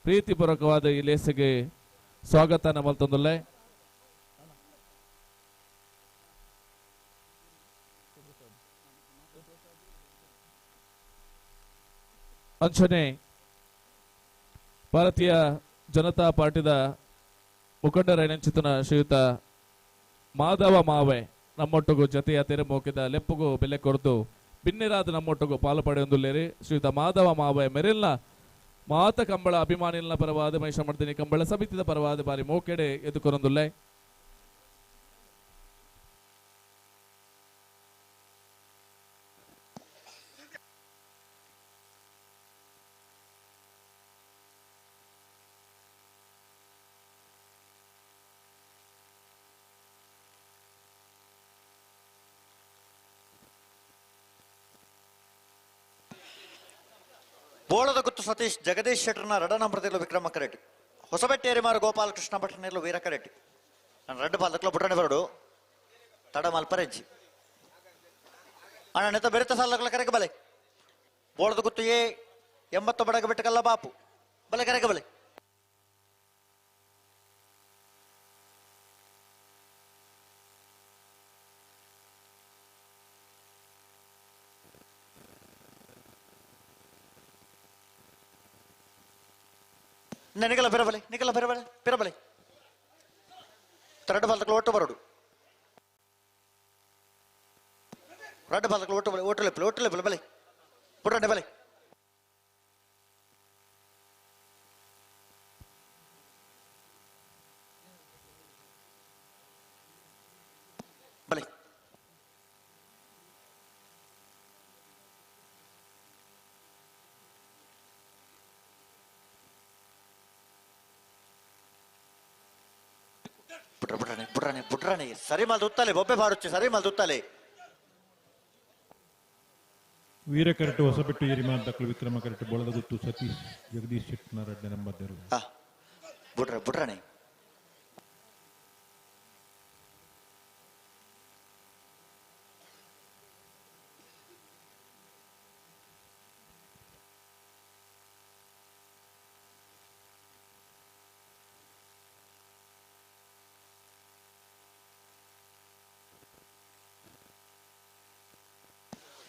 ಪ್ರೀತಿಪೂರ್ವಕವಾದ ಈ ಲೇಸಿಗೆ ಸ್ವಾಗತ ನಮ್ಮಲ್ಲಿ ತಂದುಲ್ಲೆ. ಅಂಚನೆ ಭಾರತೀಯ ಜನತಾ ಪಾರ್ಟಿದ ಮುಖಂಡರ ಶ್ರೀಯುತ ಮಾಧವ ಮಾವೆ ನಮ್ಮೊಟ್ಟಿಗೂ ಜತೆಯ ತೆರೆ ಮೋಕಿದ ಲೆಪ್ಪುಗು ಬೆಲೆ ಕೊರತು ಬಿನ್ನಿರಾದ ನಮ್ಮೊಟ್ಟಿಗೂ ಪಾಲು ಪಡೆಯೊಂದುಲ್ಲೇರಿ ಶ್ರೀಯುತ ಮಾಧವ ಮಾವೆ ಮೆರಿಲ್ನ ಮಾತ ಕಂಬಳ ಅಭಿಮಾನಿಲ್ನ ಪರವಾದ ಮಹಿಷಮರ್ದಿನಿ ಕಂಬಳ ಸಮಿತಿದ ಪರವಾದ ಬಾರಿ ಮೋಕೆಡೆ ಎದುಕೊರೊಂದುಲ್ಲೆ. ಬೋಳದ ಗುತ್ತು ಸತೀಶ್ ಜಗದೀಶ್ ಶೆಟ್ಟರ್ನ ರಡ ನಂಬರ್ದಿಲ್ಲ ವಿಕ್ರಮ ಕರೆಟ್ಟಿ ಹೊಸಬೆಟ್ಟೇರಿಮಾರು ಗೋಪಾಲಕೃಷ್ಣ ಭಟ್ರನಿರ್ಲು ವೀರ ಕರೆಟ್ಟಿ ನಾನು ರಡ್ಡು ಬಾಲಕ್ಲ ಬುಡ್ರನೆ ಬರಡು ತಡ ಮಲ್ಪರೆಜ್ಜಿ ಅಣ್ಣ ನೆತ್ತ ಬೆರೆತ ಸಾಲಕ್ಲ ಕರೆಗೆ ಬಲೆ ಬೋಳದ ಗುತ್ತು ಎ 80 ಬಡಗ ಬಿಟ್ಟಕಲ್ಲ ಬಾಪು ಬಲೆ ಕರೆಗೆ ಬಲೆ ನಿಕಲ ಬೆರಬಲೆ ನಿಕಲ ಬೆರಬಲೆ ಪಿರಬಲೆ ರಡ್ಡು ಬಾಲಕ್ಲು ಒಟ್ಟು ಬರಡು ರಡ್ಡು ಬಾಲಕ್ಲು ಒಟ್ಟು ಬಲೆ ಒಟ್ಟು ಲೆಪ್ಪಲೆ ಒಟ್ಟು ಲೆಪ್ಪಲೆ ಬಲೆ ಬುಡ್ರಣ್ಣೆ ಬಲೆ ಬಲೆ ಬುಡ್ರನೆ ಬುಡ್ರನೆ ಬುಡ್ರನೆ ಸರಿ ಮಾಲ್ ತುತ್ತಾಲೆ ಬೊಬ್ಬೆ ಬಾರುಚ್ಚೆ ಸರಿ ಮಾಲ್ ತುತ್ತಾಲೆ. ವೀರ ಕರೆಟ್ಟು ಹೊಸಬೆಟ್ಟು ಎರಿಮಾದಕ್ಕಲು ವಿಕ್ರಮ ಕರೆಟ್ಟು ಬೋಳದ ಗುತ್ತು ಸತೀಶ್ ಜಗದೀಶ್ ಶೆಟ್ಟರ್ ನಂಬರ್. ಬುಡ್ರ ಬುಡ್ರನೆ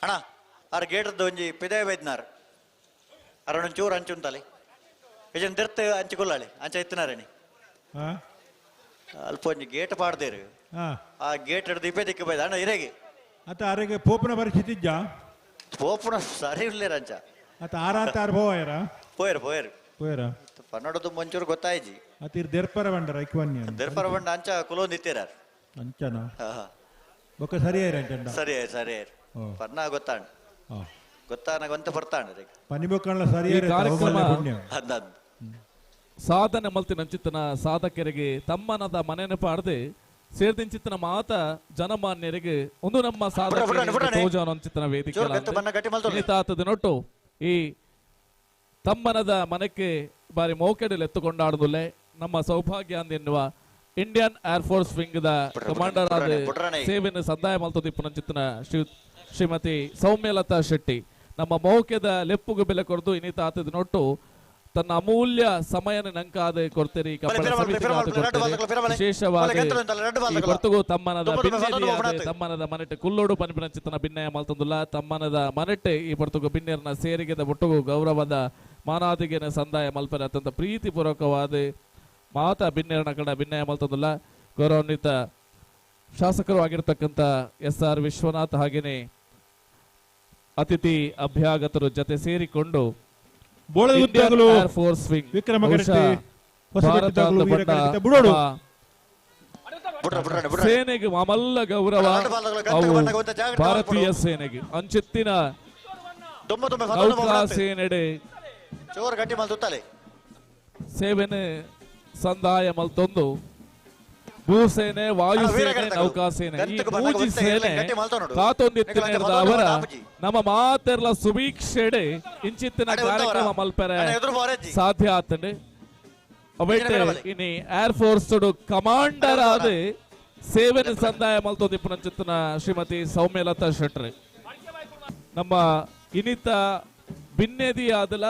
ಅಣ್ಣ ಆರ್ ಗೇಟ್ರದ್ದು ಒಂಜಿ ಪಿದಾಯ ಬೈದ್ನಾರ್ ಅರಣ ಚೂರು ಅಂಚುಂತಾಲೆ ಯಜನ್ ದಿರ್ತ ಅಂಚಿಕೊಲ್ಲಾಳೆ ಅಂಚ ಇತ್ತನಾರೇಣಿ ಅಲ್ಪ ಒಂಜಿ ಗೇಟ್ ಪಾಡ್ದೇರು ಆ ಗೇಟ್ ಹಿಡ್ದು ಇಪ್ಪೆ ದಿಕ್ಕ ಬೈದ ಅಣ್ಣ ಇರೇಗೆ ಅತ್ತ ಅರೆಗೆ ಪೋಪನ ಪರಿಸ್ಥಿತಿ ಇಜ್ಜಾ ಪೋಪನ ಸರಿ ಇರ್ಲೇರ ಅಂಚ ಅತ್ತ ಆರಾತ ಆರ್ ಪೋಯರ ಪೋಯರು ಪೋಯರು ಪೋಯರ ಪನ್ನಡದು ಮಂಚೂರು ಗೊತ್ತಾಯ್ಜಿ ಅತ್ತ ಇರ್ ದೆರ್ಪರ ಬಂಡರ ಐಕ್ವನ್ಯ ದೆರ್ಪರ ಬಂಡ ಅಂಚ ಕುಲೊಂದು ಇತ್ತೀರ ಅಂಚನ ಬೊಕ್ಕ ಸರಿ ಆಯ್ರ ಅಂಚಂಡ ಸರಿ ಸರಿ ಪನ್ನ ಗೊತ್ತಾಣ ಗೊತ್ತಾನ ಗೊಂತ ಬರ್ತಾಣ ಪನಿಬೊಕ್ಕಣ್ಣ ಸರಿ ಕಾರ್ಯಕ್ರಮ ಸಾಧನೆ ಮಲ್ತಿನಂಚಿತ್ತನ ಸಾಧಕರಿಗೆ ತಮ್ಮನದ ಮನೆ ಪಾಡದೆ ಸೇರ್ದಿಂಚಿತ್ತನ ಮಾತ ಜನಮಾನ್ಯರಿಗೆ ಒಂದು ನಮ್ಮ ಸಾಧಕ ವೇದಿಕೆ ನೊಟ್ಟು ಈ ತಮ್ಮನದ ಮನಕ್ಕೆ ಬಾರಿ ಮೌಕೆಡಲ್ ಎತ್ತುಕೊಂಡಾಡುದಿಲ್ಲ ನಮ್ಮ ಸೌಭಾಗ್ಯ ಎನ್ನುವ Indian air force wing the commander ಆದ ಸೇವೆಯನ್ನು ಸಂದಾಯ ಮಲ್ತದಿಪ್ಪುನಂಚಿತ್ತನ ಶ್ರೀಮತಿ ಸೌಮ್ಯಲತಾ ಶೆಟ್ಟಿ ನಮ್ಮ ಮೌಕ್ಯದ ಲೆಪ್ಪುಗು ಬೆಲೆ ಕೊರದು ಇನ್ನಿತ ಆತದ ನೊಟ್ಟು ತನ್ನ ಅಮೂಲ್ಯ ಸಮಯನ ನಂಕಾದ ಕೊಡ್ತೀರಿ ವಿಶೇಷವಾದ ಹೊರತುಗು ತಮ್ಮನದ ತಮ್ಮನದ ಮನೆಟ್ಟೆ ಕುಲ್ಲೋಡು ಪನಿಪಿನಂಚಿತನ ಭಿನ್ನಯ ಮಲ್ತಂದುಲ್ಲ ತಮ್ಮನದ ಮನೆಟ್ಟೆ ಈ ಪೊರ್ತುಗು ಬಿನ್ನೇರ್ನ ಸೇರಿಗೆದ ಒಟ್ಟುಗು ಗೌರವದ ಮಾನಾದಿಗೆನ ಸಂದಾಯ ಮಲ್ಪರೆ ಅತ್ಯಂತ ಪ್ರೀತಿಪೂರ್ವಕವಾದ ಮಾತಾ ಬಿನ್ನೇರ್ನ ಕಡೆ ಭಿನ್ನಯ ಮಲ್ತಂದುಲ್ಲ. ಗೌರವಾನ್ವಿತ ಶಾಸಕರು ಆಗಿರ್ತಕ್ಕಂಥ ಎಸ್ ಆರ್ ವಿಶ್ವನಾಥ್ ಹಾಗೇನೆ ಅತಿಥಿ ಅಭ್ಯಾಗತರು ಜೊತೆ ಸೇರಿಕೊಂಡು ಏರ್ ಫೋರ್ಸ್ ವಿಂಗ್ ಸೇನೆಗೆ ಮಾಮಲ್ಲ ಗೌರವ, ಭಾರತೀಯ ಸೇನೆಗೆ ಅಂಚಿತ್ತಿನ ನೌಕಾ ಸೇನೆಡೆ ಸೇವೆನೆ ಸಂದಾಯ ಮಲ್ತೊಂದು ಭೂಸೇನೆ, ವಾಯುಸೇನೆ, ನೌಕಾಸೇನೆ ಈ ಮೂಜಿ ಸೇನೆ ಕಾತೊಂದಿತ್ತಿನ ಅವರ ನಮ್ಮ ಮಾತೆರ್ಲ ಸುಭೀಕ್ಷೆಡೆ ಇಂಚಿತ್ತಿನ ಕಾರ್ಯಕ್ರಮ ಮಲ್ಪೆರೆ ಸಾಧ್ಯ ಆತಂಡೆ. ಅವೆಟ್ಟೆ ಇನಿ ಏರ್ ಫೋರ್ಸ್ ಕಮಾಂಡರ್ ಆದ ಸೇವೆನ ಸಂದಾಯ ಮಲ್ತೊಂದಿಪ್ಪುನಂಚಿತ್ತಿನ ಶ್ರೀಮತಿ ಸೌಮ್ಯಲತಾ ಶೆಟ್ರಿ ನಮ್ಮ ಇನಿತ ಬಿನ್ನೆದಿಯಾದಲ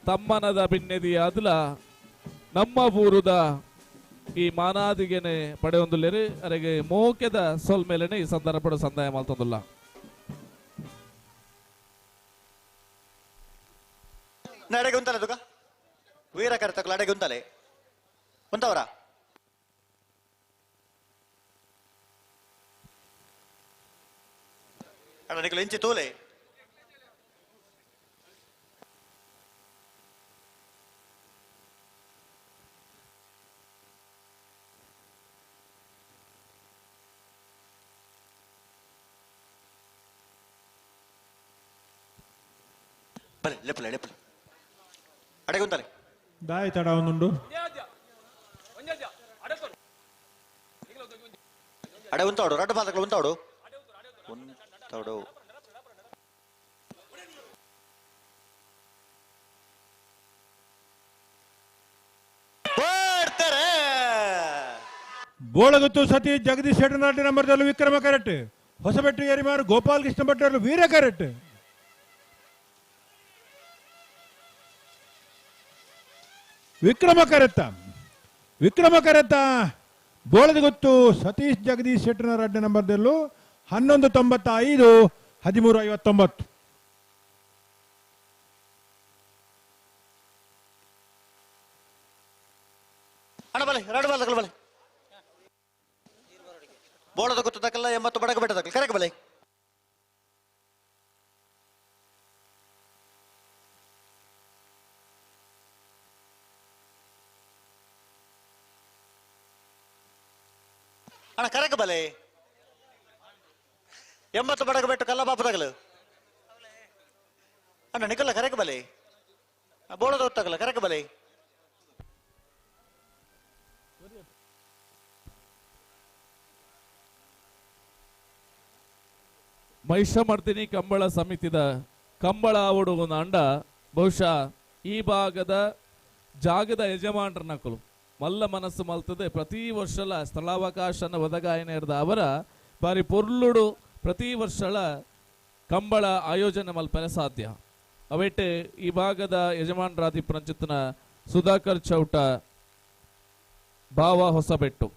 ತಮ್ಮನದ ಬಿನ್ನೆದಿಯಾದಲ ನಮ್ಮ ಊರುದ ಈ ಮಾನಾದಿಗೆನೆ ಪಡೆಯೊಂದುಲ್ಲೇರಿ ಅರೆಗೆ ಮೋಕೆದ ಸೊಲ್ ಮೇಲೆನೆ ಈ ಸಂದರ್ಭ ಸಂದಾಯ ಮಲ್ತೊಂದುಲ್ಲ. ಅಡೆಗೆ ಉಂತಲೆ ತುಗ ವೀರ ಕರೆತಕ್ಲ ಅಡೆಗೆ ಉಂತಲೆ ಉಂತವರ ಅಣ್ಣ ನಿಕುಲು ಇಂಚಿ ತೂಲೆ. ಬಲೆ ಲೆಪ್ಪಲೆ ಲೆಪ್ಪಲೆ ಅಡೆಗುಂತಾರೆ ದಾಯ ತಡ ಒಂದುಂಡು. ಅಡೆ ಉಂತಾಡು ರಡ್ಡು ಪಾದಗಳು ಉಂತಾಡು ಉಂತಾಡು. ಬೋಳಗುತ್ತು ಸತೀಶ್ ಜಗದೀಶ್ ಶೆಟ್ಟನಾಟಿ ನಂಬರ್ದಲ್ಲಿ ವಿಕ್ರಮ ಕರೆಕ್ಟ್. ಹೊಸಬೆಟ್ಟು ಏರಿಮಾರು ಗೋಪಾಲ್ ಕೃಷ್ಣ ಭಟ್ಟರು ವೀರ ಕರೆಕ್ಟ್. ವಿಕ್ರಮ ಕರೆತ್ತ ವಿಕ್ರಮ ಕರೆತ್ತ ಬೋಳದಗುತ್ತು ಸತೀಶ್ ಜಗದೀಶ್ ಶೆಟ್ಟನ ರಡ್ಡ ನಂಬರ್ದಲ್ಲೂ 11.95 13.59. ಅಣ್ಣ ಬಲೆ ಎರಡು ಬಾಲ್ ಬಲೆ. ಬೋಳದ ಗುತ್ತು ತಕಲ್ಲ 80 ಬಡಗ ಬೆಟ್ಟ ತಕಲ್ ಕರೆಕ್ ಬಲೆ. ಅಣ್ಣ ಕರೆಕ್ ಬಲೆ 80 ಬಡಗ ಬೆಟ್ಟು ಕಲ್ಲ ಬಾಪು ತಗಲು. ಅಣ್ಣ ನಿಕಲ್ಲ ಕರೆಕ್ ಬಲೆ ಬೋಳದ ಗೊತ್ತಾಗಲ್ಲ ಕರೆಕ್ ಬಲೆ. ಮಹಿಷಮರ್ದಿನಿ ಕಂಬಳ ಸಮಿತಿದ ಕಂಬಳ ಆವಡು ಅಂಡ ಬಹುಶಃ ಈ ಭಾಗದ ಜಾಗದ ಯಜಮಾನರನಕಲು ಮಲ್ಲ ಮನಸ್ಸು ಮಲ್ತದೆ ಪ್ರತಿ ವರ್ಷಲ ಸ್ಥಳಾವಕಾಶನ ಒದಗಾಯನ ಇರ್ದ ಅವರ ಬಾರಿ ಪೊರ್ಲುಡು ಪ್ರತಿ ವರ್ಷಲ ಕಂಬಳ ಆಯೋಜನೆ ಮಲ್ಪನೆ ಸಾಧ್ಯ. ಅವೆಟ್ಟೆ ಈ ಭಾಗದ ಯಜಮಾನರಾದಿ ಪ್ರಂಚಿತನ ಸುಧಾಕರ್ ಚೌಟ ಭಾವ ಹೊಸಬೆಟ್ಟು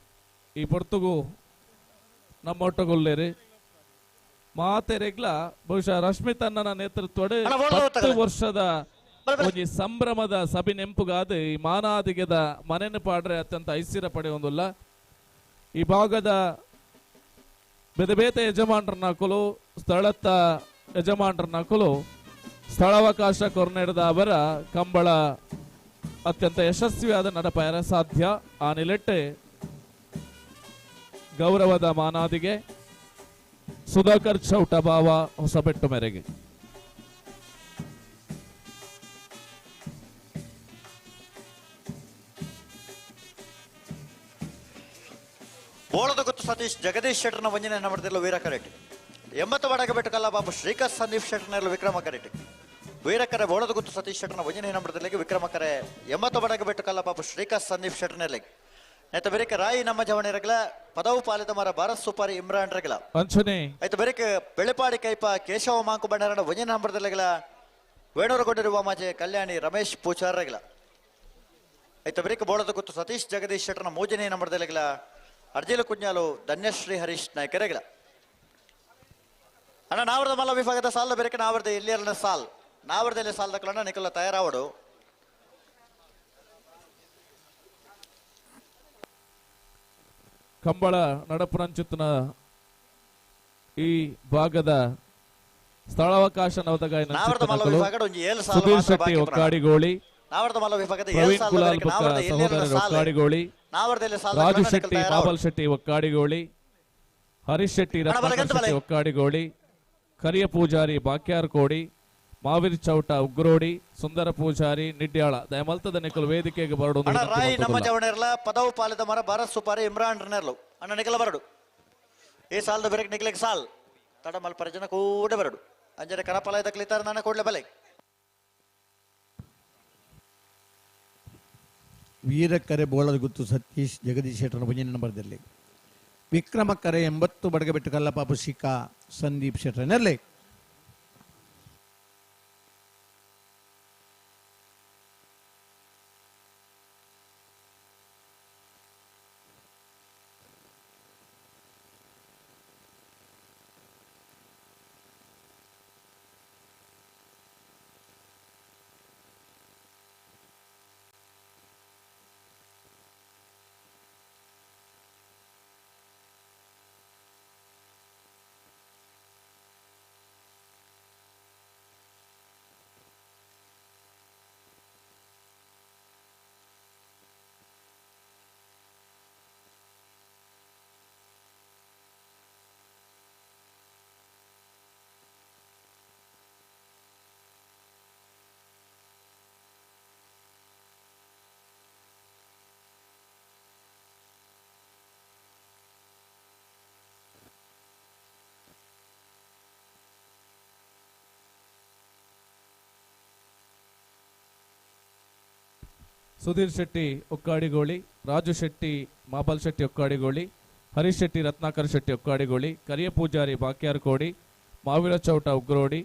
ಈ ಪೊರ್ತುಗು ನಮ್ಮೊಟ್ಟಗೊಲ್ಲೇರಿ ಮಾತೆರೆಗ್ಲ ಬಹುಶಃ ರಶ್ಮಿತಣ್ಣನ ನೇತೃತ್ವದ 10 ವರ್ಷದ ಒಂಜಿ ಸಂಭ್ರಮದ ಸಭೆ ನೆಂಪುಗಾದ ಈ ಮಾನಾದಿಗೆದ ಮನೆಯನ್ನು ಪಾಡ್ರೆ ಅತ್ಯಂತ ಐಸಿರ ಪಡೆಯೊಂದುಲ್ಲ. ಈ ಭಾಗದ ಬೇತೆ ಯಜಮಾನರನಕಲು ಸ್ಥಳತ್ತ ಯಜಮಾನರನಕಲು ಸ್ಥಳಾವಕಾಶ ಕೊರ್ನೆಡ್ದ ಅವರ ಕಂಬಳ ಅತ್ಯಂತ ಯಶಸ್ವಿಯಾದ ನಡಪಾಯರ ಸಾಧ್ಯ. ಆ ನಿಲೆಟ್ಟೆ ಗೌರವದ ಮಾನಾದಿಗೆ ಸುಧಾಕರ್ ಚೌಟ ಬಾವ ಹೊಸಬೆಟ್ಟು ಮೇರೆಗೆ. ಬೋಳದ ಗುತ್ತು ಸತೀಶ್ ಜಗದೀಶ್ ಶೆಟ್ಟರ್ನ ವಂಜನೆ ನಂಬರ್ದಿಲ್ಲ ವೀರ ಕರೆಟ್. 80 ಬಡಗ ಬೆಟ್ಟು ಕಲ್ಲಬಾಬು ಶ್ರೀಕಾಂತ್ ಸಂದೀಪ್ ಶೆಟ್ಟರ್ನಲ್ಲಿ ವಿಕ್ರಮ ಕರೆಟ್. ವೀರಕರೆ ಬೋಳದ ಗುತ್ತು ಸತೀಶ್ ಶೆಟ್ಟರ್ನ ವಂಜನೆ ನಂಬರ್ದಲ್ಲಿ ವಿಕ್ರಮ ಕರೆ 80 ಬಡಗ ಬೆಟ್ಟು ಕಲ್ಲಬಾಬು ಶ್ರೀಕಾಂತ್ ಸಂದೀಪ್ ಶೆಟ್ಟರ್ನಲ್ಲಿ. ಆಯ್ತು ಬೆರಿಕ ರಾಯಿ ನಮ್ಮ ಜವಣಿ ರಗಲ ಪದವು ಪಾಲಿತ ಮರ ಭಾರತ್ ಸುಪಾರಿ ಇಮ್ರಾನ್ ರಗಲ. ಆಯ್ತು ಬೆರಿಕ ಬೆಳೆಪಾಡಿ ಕೈಪ ಕೇಶವ ಮಾಂಕು ಬಂಡಾರನ ವಂಜನೆ ನಂಬರ್ದಲ್ಲಿಗಲ ವೇಣೂರುಗೊಂಡಿರುವ ಮಾಜೆ ಕಲ್ಯಾಣಿ ರಮೇಶ್ ಪೂಚಾರ್ ರಗಲ. ಆಯ್ತು ಬೆರಿಕ ಬೋಳದ ಗುತ್ತು ಸತೀಶ್ ಜಗದೀಶ್ ಶೆಟ್ಟರ್ನ ಮೂಜನೆ ನಂಬರ್ದಲ್ಲಿಗಲ ಅರ್ಜಿಲು ಕುഞ്ഞാಲು ಧನ್ಯಶ್ರೀ ಹರೀಶ್ ನಾಯ್ಕರಗಲ. ಅಣ್ಣ ನಾವರದ ಮಲ್ಲ ವಿಭಾಗದ ಸಾಲ ಬೆರಕ ನಾವರದ ಎಲ್ಲಿಯರನ ಸಾಲ್ ನಾವರದಲ್ಲಿ ಸಾಲ್ ದಕ್ಕಲಣ್ಣ ನಿಕಲ ತಯಾರಾವಡು. ಕಂಬಳ ನಡಪುರಂಚಿತನ ಈ ಭಾಗದ ಸ್ಥಳಾವಕಾಶ ಸುಧೀರ್ ಶೆಟ್ಟಿ ಒಕ್ಕಾಡಿಗೋಳಿ, ಪ್ರವೀಣ್ ಕುಲಾಲ್ ಸಹೋದರರು ಒಕ್ಕಾಡಿಗೋಳಿ, ರಾಜು ಶೆಟ್ಟಿ ಬಾಬಲ್ ಶೆಟ್ಟಿ ಒಕ್ಕಾಡಿಗೋಳಿ, ಹರೀಶ್ ಶೆಟ್ಟಿ ರತ್ನಾಕರ್ ಶೆಟ್ಟಿ ಒಕ್ಕಾಡಿಗೋಳಿ, ಕರಿಯ ಪೂಜಾರಿ ಬಾಕ್ಯಾರ್ ಕೋಡಿ, ಮಾವಿರ್ ಚೌಟ ಉಗ್ರೋಡಿ, ಸುಂದರ ಪೂಜಾರಿ ನಿಡ್ಯಾಳ. ದಯಮಲ್ತದ ನಿಕಲ್ ವೇದಿಕೆಗೆ ಬರಡು. ರಾಯಿ ನಮ್ಮ ಜವಣೆರ್ಲ ಪದವು ಪಾಲಿದ ಮರ ಭಾರತ್ ಸುಪಾರಿ ಇಮ್ರಾನ್ ನೆರ್ಲು ಅಣ್ಣ ನಿಕಲ ಬರಡು. ಈ ಸಾಲದ ಬೆರಕ್ ನಿಕಲಿಗೆ ಸಾಲ್ ತಡ ಮಲ್ಪರ ಜನ ಕೂಡ ಬರಡು. ಅಂಜನೆ ಕರಪಲ ಇದಕ್ಲಿತಾರೆ ನನ್ನ ಕೂಡಲೇ ಬಲೆ. ವೀರಕರೆ ಬೋಳದ ಗುತ್ತು ಸತೀಶ್ ಜಗದೀಶ್ ಶೆಟ್ಟರ್ ಭಂಜನ ನಂಬರ್ದಲ್ಲಿ ವಿಕ್ರಮ ಕರೆ 80 ಬಡಗಬೆಟ್ಟು ಕಲ್ಲಪಾಪು ಶಿಖಾ ಸಂದೀಪ್ ಶೆಟ್ಟರ್ನಲ್ಲಿ. ಸುಧೀರ್ ಶೆಟ್ಟಿ ಒಕ್ಕಾಡಿಗೋಳಿ, ರಾಜು ಶೆಟ್ಟಿ ಮಾಬಲ್ ಶೆಟ್ಟಿ ಒಕ್ಕಾಡಿಗೋಳಿ, ಹರೀಶ್ ಶೆಟ್ಟಿ ರತ್ನಾಕರ್ ಶೆಟ್ಟಿ ಒಕ್ಕಾಡಿಗೋಳಿ, ಕರಿಯ ಪೂಜಾರಿ ಬಾಕ್ಯಾರ್ ಕೋಡಿ, ಮಾವಿರ ಚೌಟ ಉಗ್ರೋಡಿ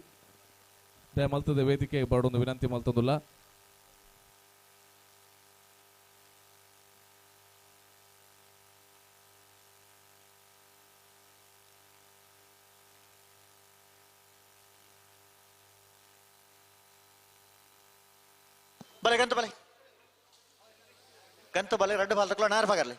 ಮಲ್ತದ ವೇದಿಕೆ ಬರಡೊಂದು ವಿನಂತಿ ಮಲ್ತೊಂದುಲ್ಲ. ಬಲೆ ಗಂತ ಬಲೆ ಗಂತ ಬಲೆ ರಡ್ಡು ಬಾಲ್ ತಕೊಳ್ಳ ನಾರ್ ಬಾಗರ್ಲಿ.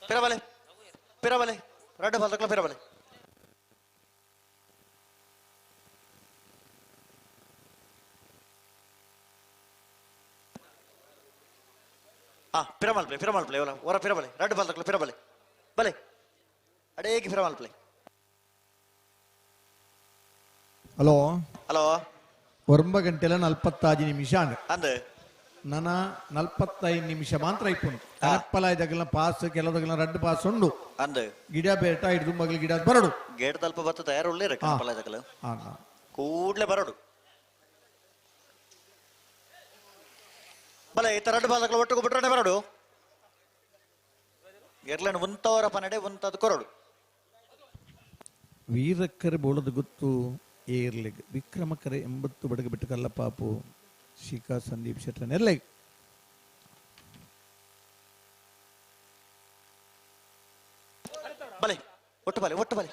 ಪಿರಬಲೆ ಪಿರಬಲೆ ರಡ್ಡು ಬಾಲ್ ತಕೊಳ್ಳ ಪಿರಬಲೆ. ಪಿರಮಲ್ ಪ್ಲೇ ಪಿರಮಲ್ ಪ್ಲೇ ಹೊರ ಪಿರಬಲೆ ರಡ್ಡು ಬಾಲ್ ತಕೊಳ್ಳ ಪಿರಬಲೆ ಬಲೆ ಅಡೇಗೆ ಪಿರಮಲ್ ಪ್ಲೇ. ಹಲೋ ಹಲೋ ಒಂಬ ಗಂಟೆಲ 45 ನಿಮಿಷ ಅಂದ ನನ್ನ 45 ನಿಮಿಷ ಮಾತ್ರ ಇಪ್ಪನು ಕನಪ್ಪಲ ಪಾಸ್ ಕೆಲವದಗಲ ರಡ್ಡು ಪಾಸ್ ಉಂಡು ಅಂದ ಗಿಡ ಬೇಟ ಹಿಡಿದು ಮಗಲು ಗಿಡ ಬರಡು ಗೇಟ್ ತಲ್ಪ ಬತ್ತ ತಯಾರು ಕನಪ್ಪಲ ಇದ್ದಗಲ ಕೂಡ್ಲೆ ಬರಡು ಬಲೆ ಈ ರಡ್ಡು ಬಾಲಕಲ ಒಟ್ಟಿಗೆ ಬಿಟ್ರೆ ಬರಡು ಎರ್ಲನ್ ಉಂತವರ ಪನಡೆ ಉಂತದ ಕೊರಡು. ವೀರಕ್ಕರೆ ಬೋಳದ ಗೊತ್ತು ಏರ್ಲೆಗ್ ವಿಕ್ರಮಕರೆ 80 ಬಡಗ ಬಿಟ್ಟು ಕಲ್ಲಪಾಪು ಶಿಖಾ ಸಂದೀಪ್ ಶೆಟ್ಟರ್ ನೆರ್ಲೆಗ್. ಬಲೆ ಒಟ್ಟು ಬಲೆ ಒಟ್ಟು ಬಲೆ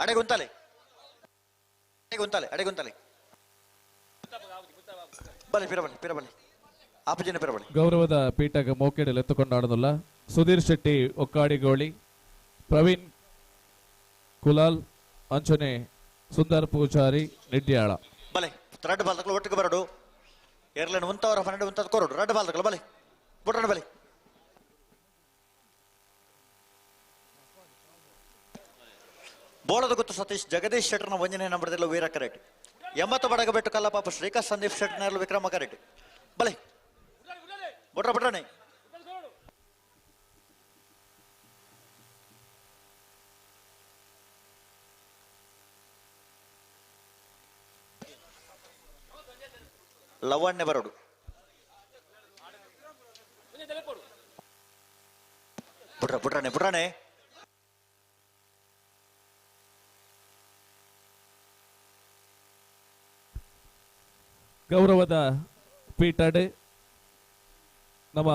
ಅಡೆಗುಂತಾಲೆ ಅಡೆಗುಂತಾಲೆ ಅಡೆಗುಂತಾಲೆ ಬಲೆ ಪಿರಬಲೆ ಪಿರಬಲೆ ಆಪಜಿನ ಪಿರಬಲೆ. ಗೌರವದ ಪೀಠಕ್ಕೆ ಮೋಕೆಡಲು ಎತ್ತುಕೊಂಡಾಡೋದಲ್ಲ ಸುಧೀರ್ ಶೆಟ್ಟಿ ಒಕ್ಕಾಡಿಗೋಳಿ, ಪ್ರವೀಣ್ ಕುಲಾಲ್ ಅಂಚನೆ ಸುಂದರ್ ಪೂಜಾರಿ ನಿಡ್ಯಾಳ. ಬಲೆ ರಡ್ಡು ಬಾಲ್ ತಕೊಳ್ಳ ಒಟ್ಟಿಗೆ ಬರಡು ಎರ್ಲನ್ ಉಂತವರ 12 ಉಂತದ ಕೊರಡು ರಡ್ಡು ಬಾಲ್ ತಕೊಳ್ಳ ಬಲೆ ಬುಟ್ರಣ ಬಲೆ. ಬೋಳದ ಗೊತ್ತು ಸತೀಶ್ ಜಗದೀಶ್ ಶೆಟ್ಟರ್ನ 1ನೇ ನಂಬರ್ದಲ್ಲಿ ವೀರ ಕರೆಟ್ 80 ಬಡಗ ಬೆಟ್ಟು ಕಲ್ಲಪಾಪ ಶ್ರೀಕಾಂತ್ ಸಂದೀಪ್ ಶೆಟ್ಟರ್ನಲ್ಲಿ ವಿಕ್ರಮ ಕರೆಟ್ ಬಲೆ ಬುಟ್ರ ಬುಟ್ರಣೆ. ಲವಣ್ಯ ಬರೋಡು ಬುಟ್ರ ಬುಟ್ರಾಣೆ ಬುಟ್ರಾಣೆ. ಗೌರವದ ಪೀಠಡೆ ನಮ್ಮ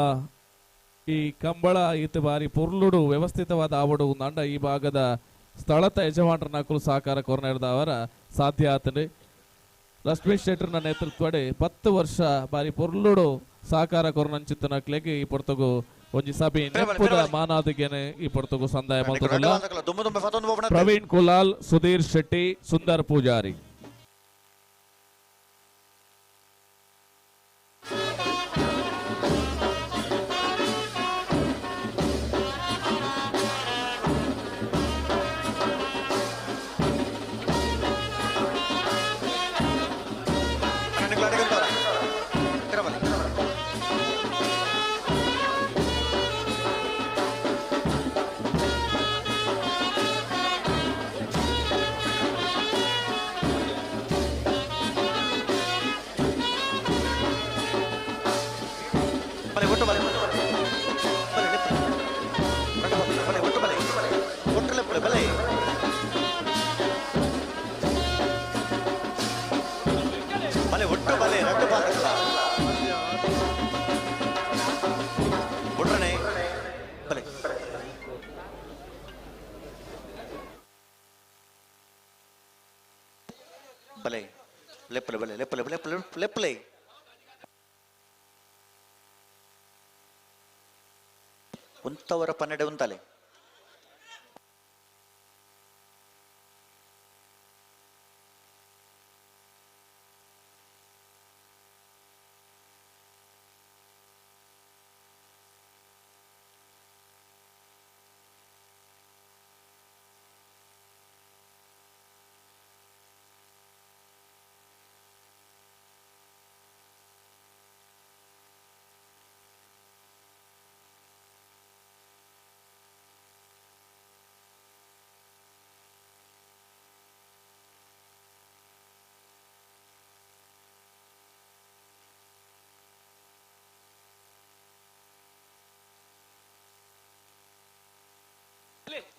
ಈ ಕಂಬಳ ಈತ ಬಾರಿ ಪೊರ್ಲುಡು ವ್ಯವಸ್ಥಿತವಾದ ಆವಡು ನಾಂಡ ಈ ಭಾಗದ ಸ್ಥಳದ ಯಜಮಾನರನ್ನ ಸಹಕಾರ ಕೊರನೇರ್ದವರ ಸಾಧ್ಯ ಆತನೆ. ರಶ್ಮಿ ಶೆಟ್ಟರ್ನ ನೇತೃತ್ವಡೆ 10 ವರ್ಷ ಬಾರಿ ಪೊರ್ಲುಡು ಸಹಕಾರ ಕೊರನಂಚಿತ್ತನಕ್ಲೆಗೆ ಈ ಪೊರ್ತಗು ಒಂಜಿ ಸಭೆ ನೆಪ್ಪುದ ಮಾನಾದಿಗೆನೆ ಈ ಪೊರ್ತಗು ಸಂದಾಯ ಮಲ್ತೊಂದುಲ್ಲ. ಪ್ರವೀಣ್ ಕುಲಾಲ್, ಸುಧೀರ್ ಶೆಟ್ಟಿ, ಸುಂದರ್ ಪೂಜಾರಿ. ಬಲೆ ಒಟ್ಟು ಬಲೆ ರಡ್ಡು ಬಾಲ್ ಬುಡ್ರನೆ ಬಲೆ ಬಲೆ ಲೆಪ್ಪಲೆ ಬಲೆ ಲೆಪ್ಪಲೆ ಲೆಪ್ಪಲೆ ಲೆಪ್ಪಲೆ ಉಂತವರ 12 ಉಂತಲೆ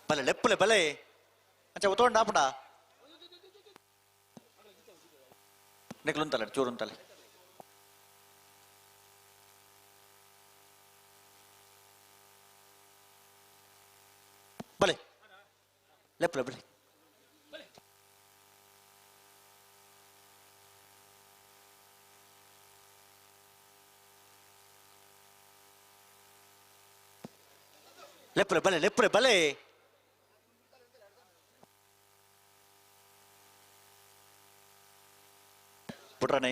ಬಲೆ ಲೆಪ್ಪಲೆ ಬಲೆ ಅಂಚ ಉತ್ತೊಂಡ ಆಪುಂಡ ನಿಕ್ಲುಂತಲೆ ಚೂರುಂತಲೆ ಬಲೆ ಲೆಪ್ಪಲೆ ಬಲೆ ಲೆಪ್ಪಲೆ ಬಲೆ ಲೆಪ್ಪಲೆ ಬಲೆ ಪುಟ್ರನೆ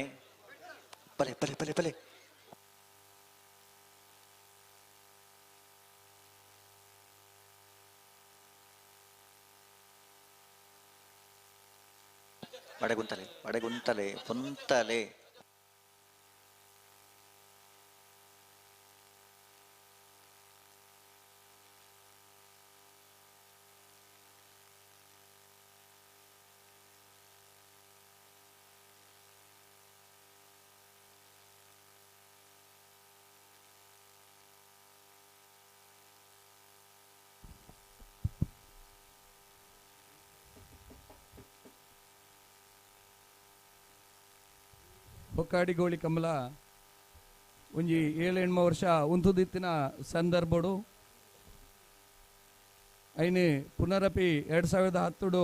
ಬಲೆ ಬಲೆ ಬಲೆ ಬಲೆ ಬಡೆಗುಂತಲೆ ಬಡೆಗುಂತಲೆ ಪುಂತಲೆ ಹೊಕ್ಕಾಡಿಗೋಳಿ ಕಂಬಳ ಒಂಜಿ ಏಳೆಣ್ಮ ವರ್ಷ ಉಂತುದಿತ್ತಿನ ಸಂದರ್ಭಡು ಐನೆ ಪುನರಪಿ 2010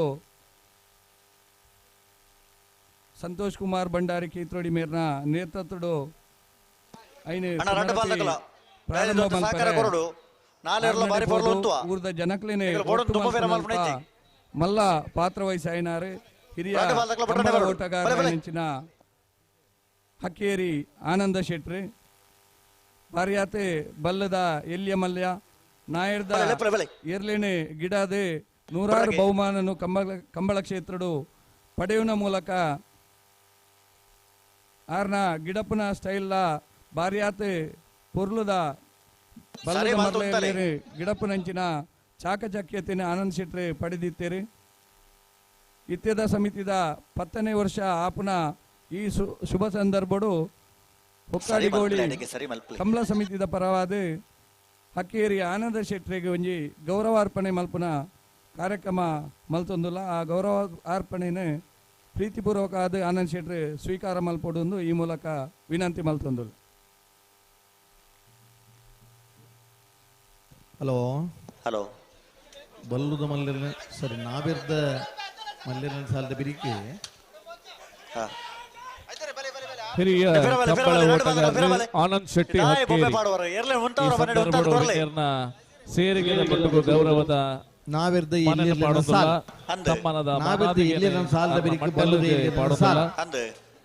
ಸಂತೋಷ್ ಕುಮಾರ್ ಭಂಡಾರಿ ಕೀತ್ರೋಡಿ ಮೇರ್ನ ನೇತೃತ್ವಡು ಐನೆ ಊರ್ದ ಜನಕ್ಲೇನೆ ಮಲ್ಲ ಪಾತ್ರ ವಹಿಸಿ ಐನಾರು ಹಿರಿಯ ಓಟಗಾರ ಹಕ್ಕೇರಿ ಆನಂದ ಶೆಟ್ರಿ ಬಾರ್ಯಾತೆ ಬಲ್ಲದ ಎಲ್ಯ ಮಲ್ಯ ನಾಯರ್ದ ಎರ್ಲೇನೆ ಗಿಡದೆ ನೂರಾರು ಬಹುಮಾನನು ಕಂಬಳ ಕ್ಷೇತ್ರಡು ಪಡೆಯುವ ಮೂಲಕ ಆರ್ನ ಗಿಡಪ್ಪನ ಸ್ಟೈಲ್ಲ ಬಾರ್ಯಾತೆ ಪೊರ್ಲುದ ಬಲ್ಲದ ಗಿಡಪ್ಪನಂಚಿನ ಚಾಕಚಕ್ಯತೆನ ಆನಂದ್ ಶೆಟ್ರಿ ಪಡೆದಿತ್ತೇರಿ. ಇತ್ಯದ ಸಮಿತಿದ 10ನೇ ವರ್ಷ ಆಪುನ ಈ ಶುಭ ಸಂದರ್ಭಡು ಹೊಕ್ಕಾಡಿಗೋಳಿ ಕಂಬಳ ಸಮಿತಿದ ಪರವಾದ ಹಕ್ಕೇರಿ ಆನಂದ ಶೆಟ್ರಿಗೆ ಒಂಜಿ ಗೌರವಾರ್ಪಣೆ ಮಲ್ಪುನ ಕಾರ್ಯಕ್ರಮ ಮಲ್ತೊಂದುಲ್ಲ. ಆ ಗೌರವ ಅರ್ಪಣೆನೆ ಪ್ರೀತಿಪೂರ್ವಕ ಆದ ಆನಂದ್ ಶೆಟ್ರಿ ಸ್ವೀಕಾರ ಮಲ್ಪೊಡೊಂದು ಈ ಮೂಲಕ ವಿನಂತಿ ಮಲ್ತೊಂದುಲ್ಲ. ಹಲೋ ಹಲೋ ಬಲ್ಲುದ ಮಲ್ಲಿರ್ನ ಸರಿ ನಾವಿರ್ದ ಮಲ್ಲಿರ್ನ ಸಾಲದ ಬಿರಿಕೆ ಹಿರಿಯ ಕಂಬಳ ಓಟಗಾರರು ಆನಂದ್ ಶೆಟ್ಟಿ ಹಕ್ಕೇರಿ ಸೇರಿಗೆದ ಮಟ್ಟಿಗೂ ಗೌರವದ ನಾವಿರ್ದ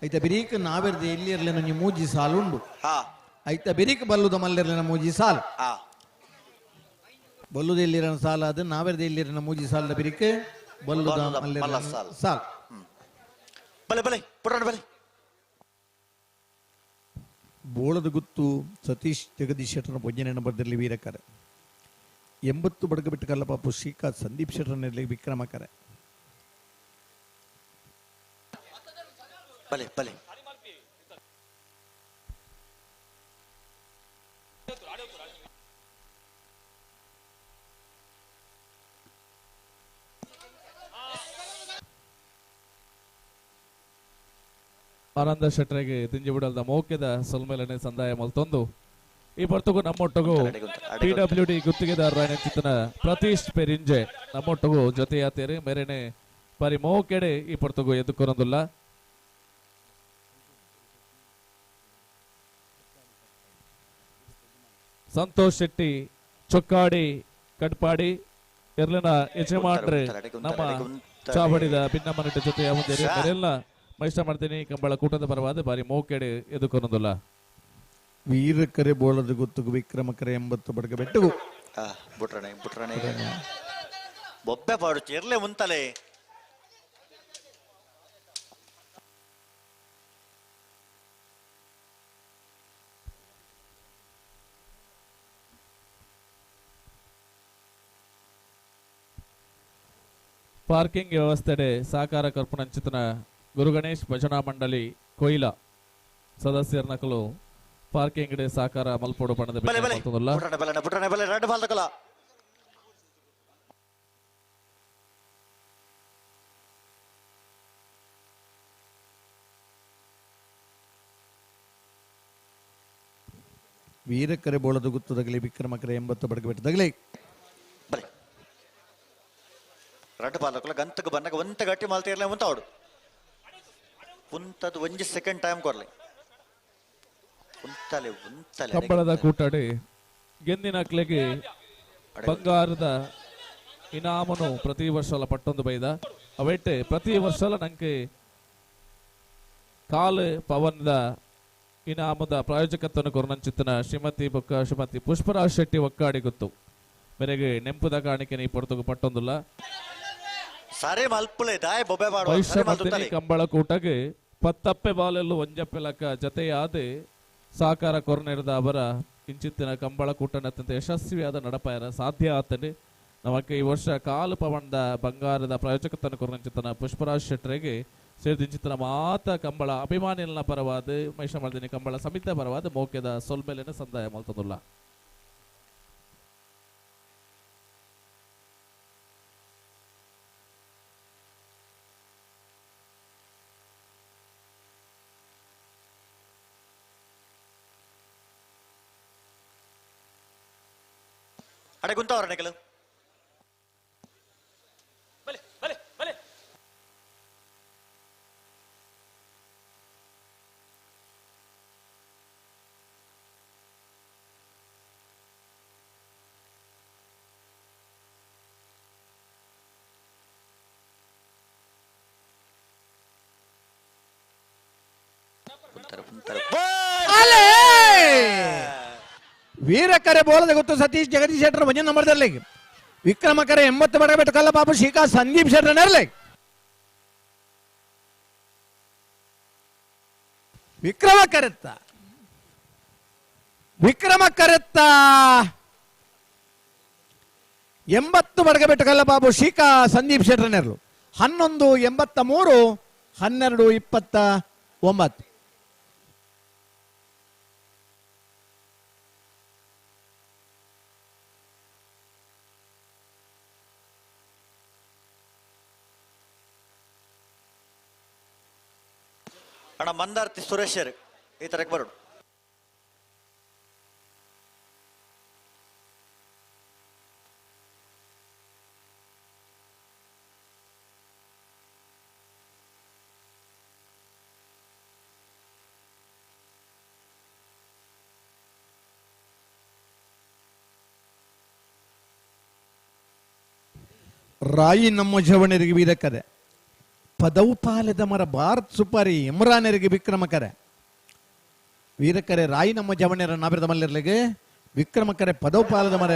ಐತ ಬಿರೀಕ್ ನಾವಿರ್ದ ಎಲ್ಲಿರ್ಲಿನ ಒಂಜಿ ಮೂಜಿ ಸಾಲು ಉಂಡು. ಐತ ಬಿರೀಕ್ ಬಲ್ಲುದ ಮಲ್ಲಿರ್ಲಿನ ಮೂಜಿ ಸಾಲು ಬಲ್ಲುದ ಎಲ್ಲಿರನ ಸಾಲ ಅದು ನಾವಿರ್ದ ಎಲ್ಲಿರನ ಮೂಜಿ ಸಾಲದ ಬಿರಿಕ್ ಬಲ್ಲುದ ಮಲ್ಲಿರ್ಲಿನ ಸಾಲು. ಬಲೆ ಬಲೆ ಪುಟ್ರಣ್ಣ ಬಲೆ. ಬೋಳದ ಗುತ್ತು ಸತೀಶ್ ಜಗದೀಶ್ ಶೆಟ್ಟರ್ನ ಪೊಜ್ಜನೆ ಬರೆದಿರಲಿ ವೀರಕರೆ. 80 ಬಡಗಬಿಟ್ಟು ಕಲ್ಲಪಾಪು ಶ್ರೀಕಾಂತ್ ಸಂದೀಪ್ ಶೆಟ್ಟರ್ನಲ್ಲಿ ವಿಕ್ರಮಕರೆ. ಬಲೆ ಬಲೆ ಆನಂದ ಶೆಟ್ಟರಿಗೆ ದಿಂಜಿಬಿಡಲ್ದ ಮೌಕ್ಯದ ಸೊಲ್ಮೆಲನೆ ಸಂದಾಯ ಮಲ್ತೊಂದು ಈ ಪರ್ತುಗು ನಮ್ಮೊಟ್ಟುಗು ಪಿಡಬ್ಲ್ಯೂ ಡಿ ಗುತ್ತಿಗೆದಾರರ ಚಿತ್ತನ ಪ್ರತೀಶ್ ಪೆರಿಂಜೆ ನಮ್ಮೊಟ್ಟುಗು ಜೊತೆಯಾತೇರಿ ಮೇರೆನೆ ಬಾರಿ ಮೋಕೆಡೆ ಈ ಪರ್ತುಗು ಎದ್ದುಕೊರೊಂದುಲ್ಲ. ಸಂತೋಷ್ ಶೆಟ್ಟಿ ಚೊಕ್ಕಾಡಿ ಕಟ್ಪಾಡಿ ಎರ್ಲಿನ ಯಜಮಾನ್ರೆ ನಮ್ಮ ಚಾವಡಿದ ಭಿನ್ನಮನಿಟ ಜೊತೆಯ ಮುಂದೆ ಮೇರೆಲ್ಲ ಮೈಷ್ಟ ಮಾಡ್ತೀನಿ ಕಂಬಳ ಕೂಟದ ಪರವಾದ ಬಾರಿ ಮೋಕೆಡೆ ಎದುಕೊನೊಂದುಲ್ಲ. ವೀರಕರೆ ಬೋಳದ ಗೊತ್ತುಗು ವಿಕ್ರಮಕರೆ 80 ಬಡಗ ಬೆಟ್ಟುಗು ಬುಟ್ರಣೆ ಬುಟ್ರಣೆ ಬೊಬ್ಬೆ ಪಾಡು ಇರ್ಲೆ ಮುಂತಲೆ ಪಾರ್ಕಿಂಗ್ ವ್ಯವಸ್ಥೆಡೆ ಸಹಕಾರ ಕರ್ಪಣಂಚಿತನ ಗುರುಗಣೇಶ್ ಭಜನಾ ಮಂಡಳಿ ಕೊಯ್ಲ ಸದಸ್ಯರ ನಕಲು ಪಾರ್ಕಿಂಗ್ ಡೆ ಸಹಕಾರ ಮಲ್ಪೋಡು ಪಣದ ವೀರಕರೆ ಬೋಳದ ಗುತ್ತದಗಲಿ ವಿಕ್ರಮಕರೆ 80 ಬಡಗ ಬೆಟ್ಟದಗಲಿ ರಡ್ಡು ಬಾಲಕುಲ ಗಂತకు ಬನ್ನಗ ಒಂತ ಗಟ್ಟಿ ಮಾಲ್ತೀರ್ಲೆ ಮುಂತ ಅವಡು ಉಂತದು ಒಂಜಿ ಸೆಕೆಂಡ್ ಟೈಮ್ ಕೊರ್ಲೆ ಉಂತಲೆ ಉಂತಲೆ ಕಂಬಳದ ಕೂಟಾಡಿ ಗೆಂದಿನ ಕ್ಲೆಗೆ ಬಂಗಾರದ ಇನಾಮನು ಪ್ರತಿ ವರ್ಷಲ ಪಟ್ಟೊಂದು ಬೈದ ಅವೆಟ್ಟೆ ಪ್ರತಿ ವರ್ಷಲ ನಂಗೆ ಕಾಲು ಪವನ್ದ ಇನಾಮದ ಪ್ರಾಯೋಜಕತ್ವನು ಕೊರನಂಚಿತ್ತನ ಶ್ರೀಮತಿ ಬೊಕ್ಕ ಶ್ರೀಮತಿ ಪುಷ್ಪರಾಜ್ ಶೆಟ್ಟಿ ಒಕ್ಕಾಡಿ ಗೊತ್ತು ಮೇರೆಗೆ ನೆಂಪುದ ಕಾಣಿಕೆ ನೀ ಪೊರ್ತುಗು ಪಟ್ಟೊಂದುಲ್ಲ. ಸರಿ ಮಲ್ಪುಲೆ ದಾಯ ಬೊಬ್ಬೆ ಪಾಡು ಕಂಬಳ ಕೂಟಗೆ ಪತ್ತಪ್ಪೆ ಬಾಲೆಲ್ಲು ಒಂಜಪ್ಪೆ ಲಕ್ಕ ಜತೆಯಾದ ಸಹಕಾರ ಕೊರನಿರದ ಅವರ ಇಂಚಿತ್ತಿನ ಕಂಬಳ ಕೂಟನ ಅತ್ಯಂತ ಯಶಸ್ವಿಯಾದ ನಡಪಾಯರ ಸಾಧ್ಯ ಆತನೆ. ನಮಕ್ಕೆ ಈ ವರ್ಷ ಕಾಲು ಪವನದ ಬಂಗಾರದ ಪ್ರಾಯೋಜಕತ್ವನ ಕೊರನಂಚಿತ್ತನ ಪುಷ್ಪರಾಜ್ ಶೆಟ್ಟರಿಗೆ ಸೇರಿದಿಂಚಿತ್ತನ ಮಾತ ಕಂಬಳ ಅಭಿಮಾನಿಗಳ ಪರವಾದ ಮಹಿಷಮರ್ದಿನಿ ಕಂಬಳ ಸಮಿತಿ ಪರವಾದ ಮೌಕ್ಯದ ಸೊಲ್ಮೆಲಿನ ಸಂದಾಯ ಮಲ್ತದುಲ್ಲ. ಅಡೆ ಗುಂತವರ ನೆಗಲು ಬಲೆ ಬಲೆ ಬಲೆ ವೀರಕರೆ ಬೋಳದ ಗೊತ್ತು ಸತೀಶ್ ಜಗದೀಶ್ ಶೆಟ್ಟರ್ ಒಂಜಿ ನಂಬರ್ದಲ್ಲಿ ವಿಕ್ರಮಕರೆ 80 ಬಡಗಬೆಟ್ಟು ಕಲ್ಲಪಾಪು ಶೀಕಾ ಸಂದೀಪ್ ಶೆಟ್ಟರ್ ನೆರಲೆ ವಿಕ್ರಮ ಕರೆತ್ತ ವಿಕ್ರಮ ಕರೆತ್ತ 80 ಬಡಗಬೆಟ್ಟು ಕಲ್ಲಪಾಪು ಶೀಕಾ ಸಂದೀಪ್ ಶೆಟ್ಟರ್ ನೆರಲು 11:83 12:29. ಅಣ್ಣ ಮಂದಾರ್ತಿ ಸುರೇಶ್ ಈ ತರಕ್ಕೆ ಬರೋಣ. ರಾಯಿ ನಮ್ಮ ಜವಣರಿಗೆ ವೀರಕರೆ ಪದವು ಪಾಲದ ಮರ ಭಾರತ್ ಸುಪಾರಿ ಇಮ್ರಾನರಿಗೆ ವಿಕ್ರಮಕರೆ ವೀರಕರೆ ರಾಯಿ ನಮ್ಮ ಜವಣರ ನಾಬಿರದ ಮಲ್ಲಿರ್ಲಿಗೆ ವಿಕ್ರಮಕರೆ ಪದವು ಪಾಲದ ಮರ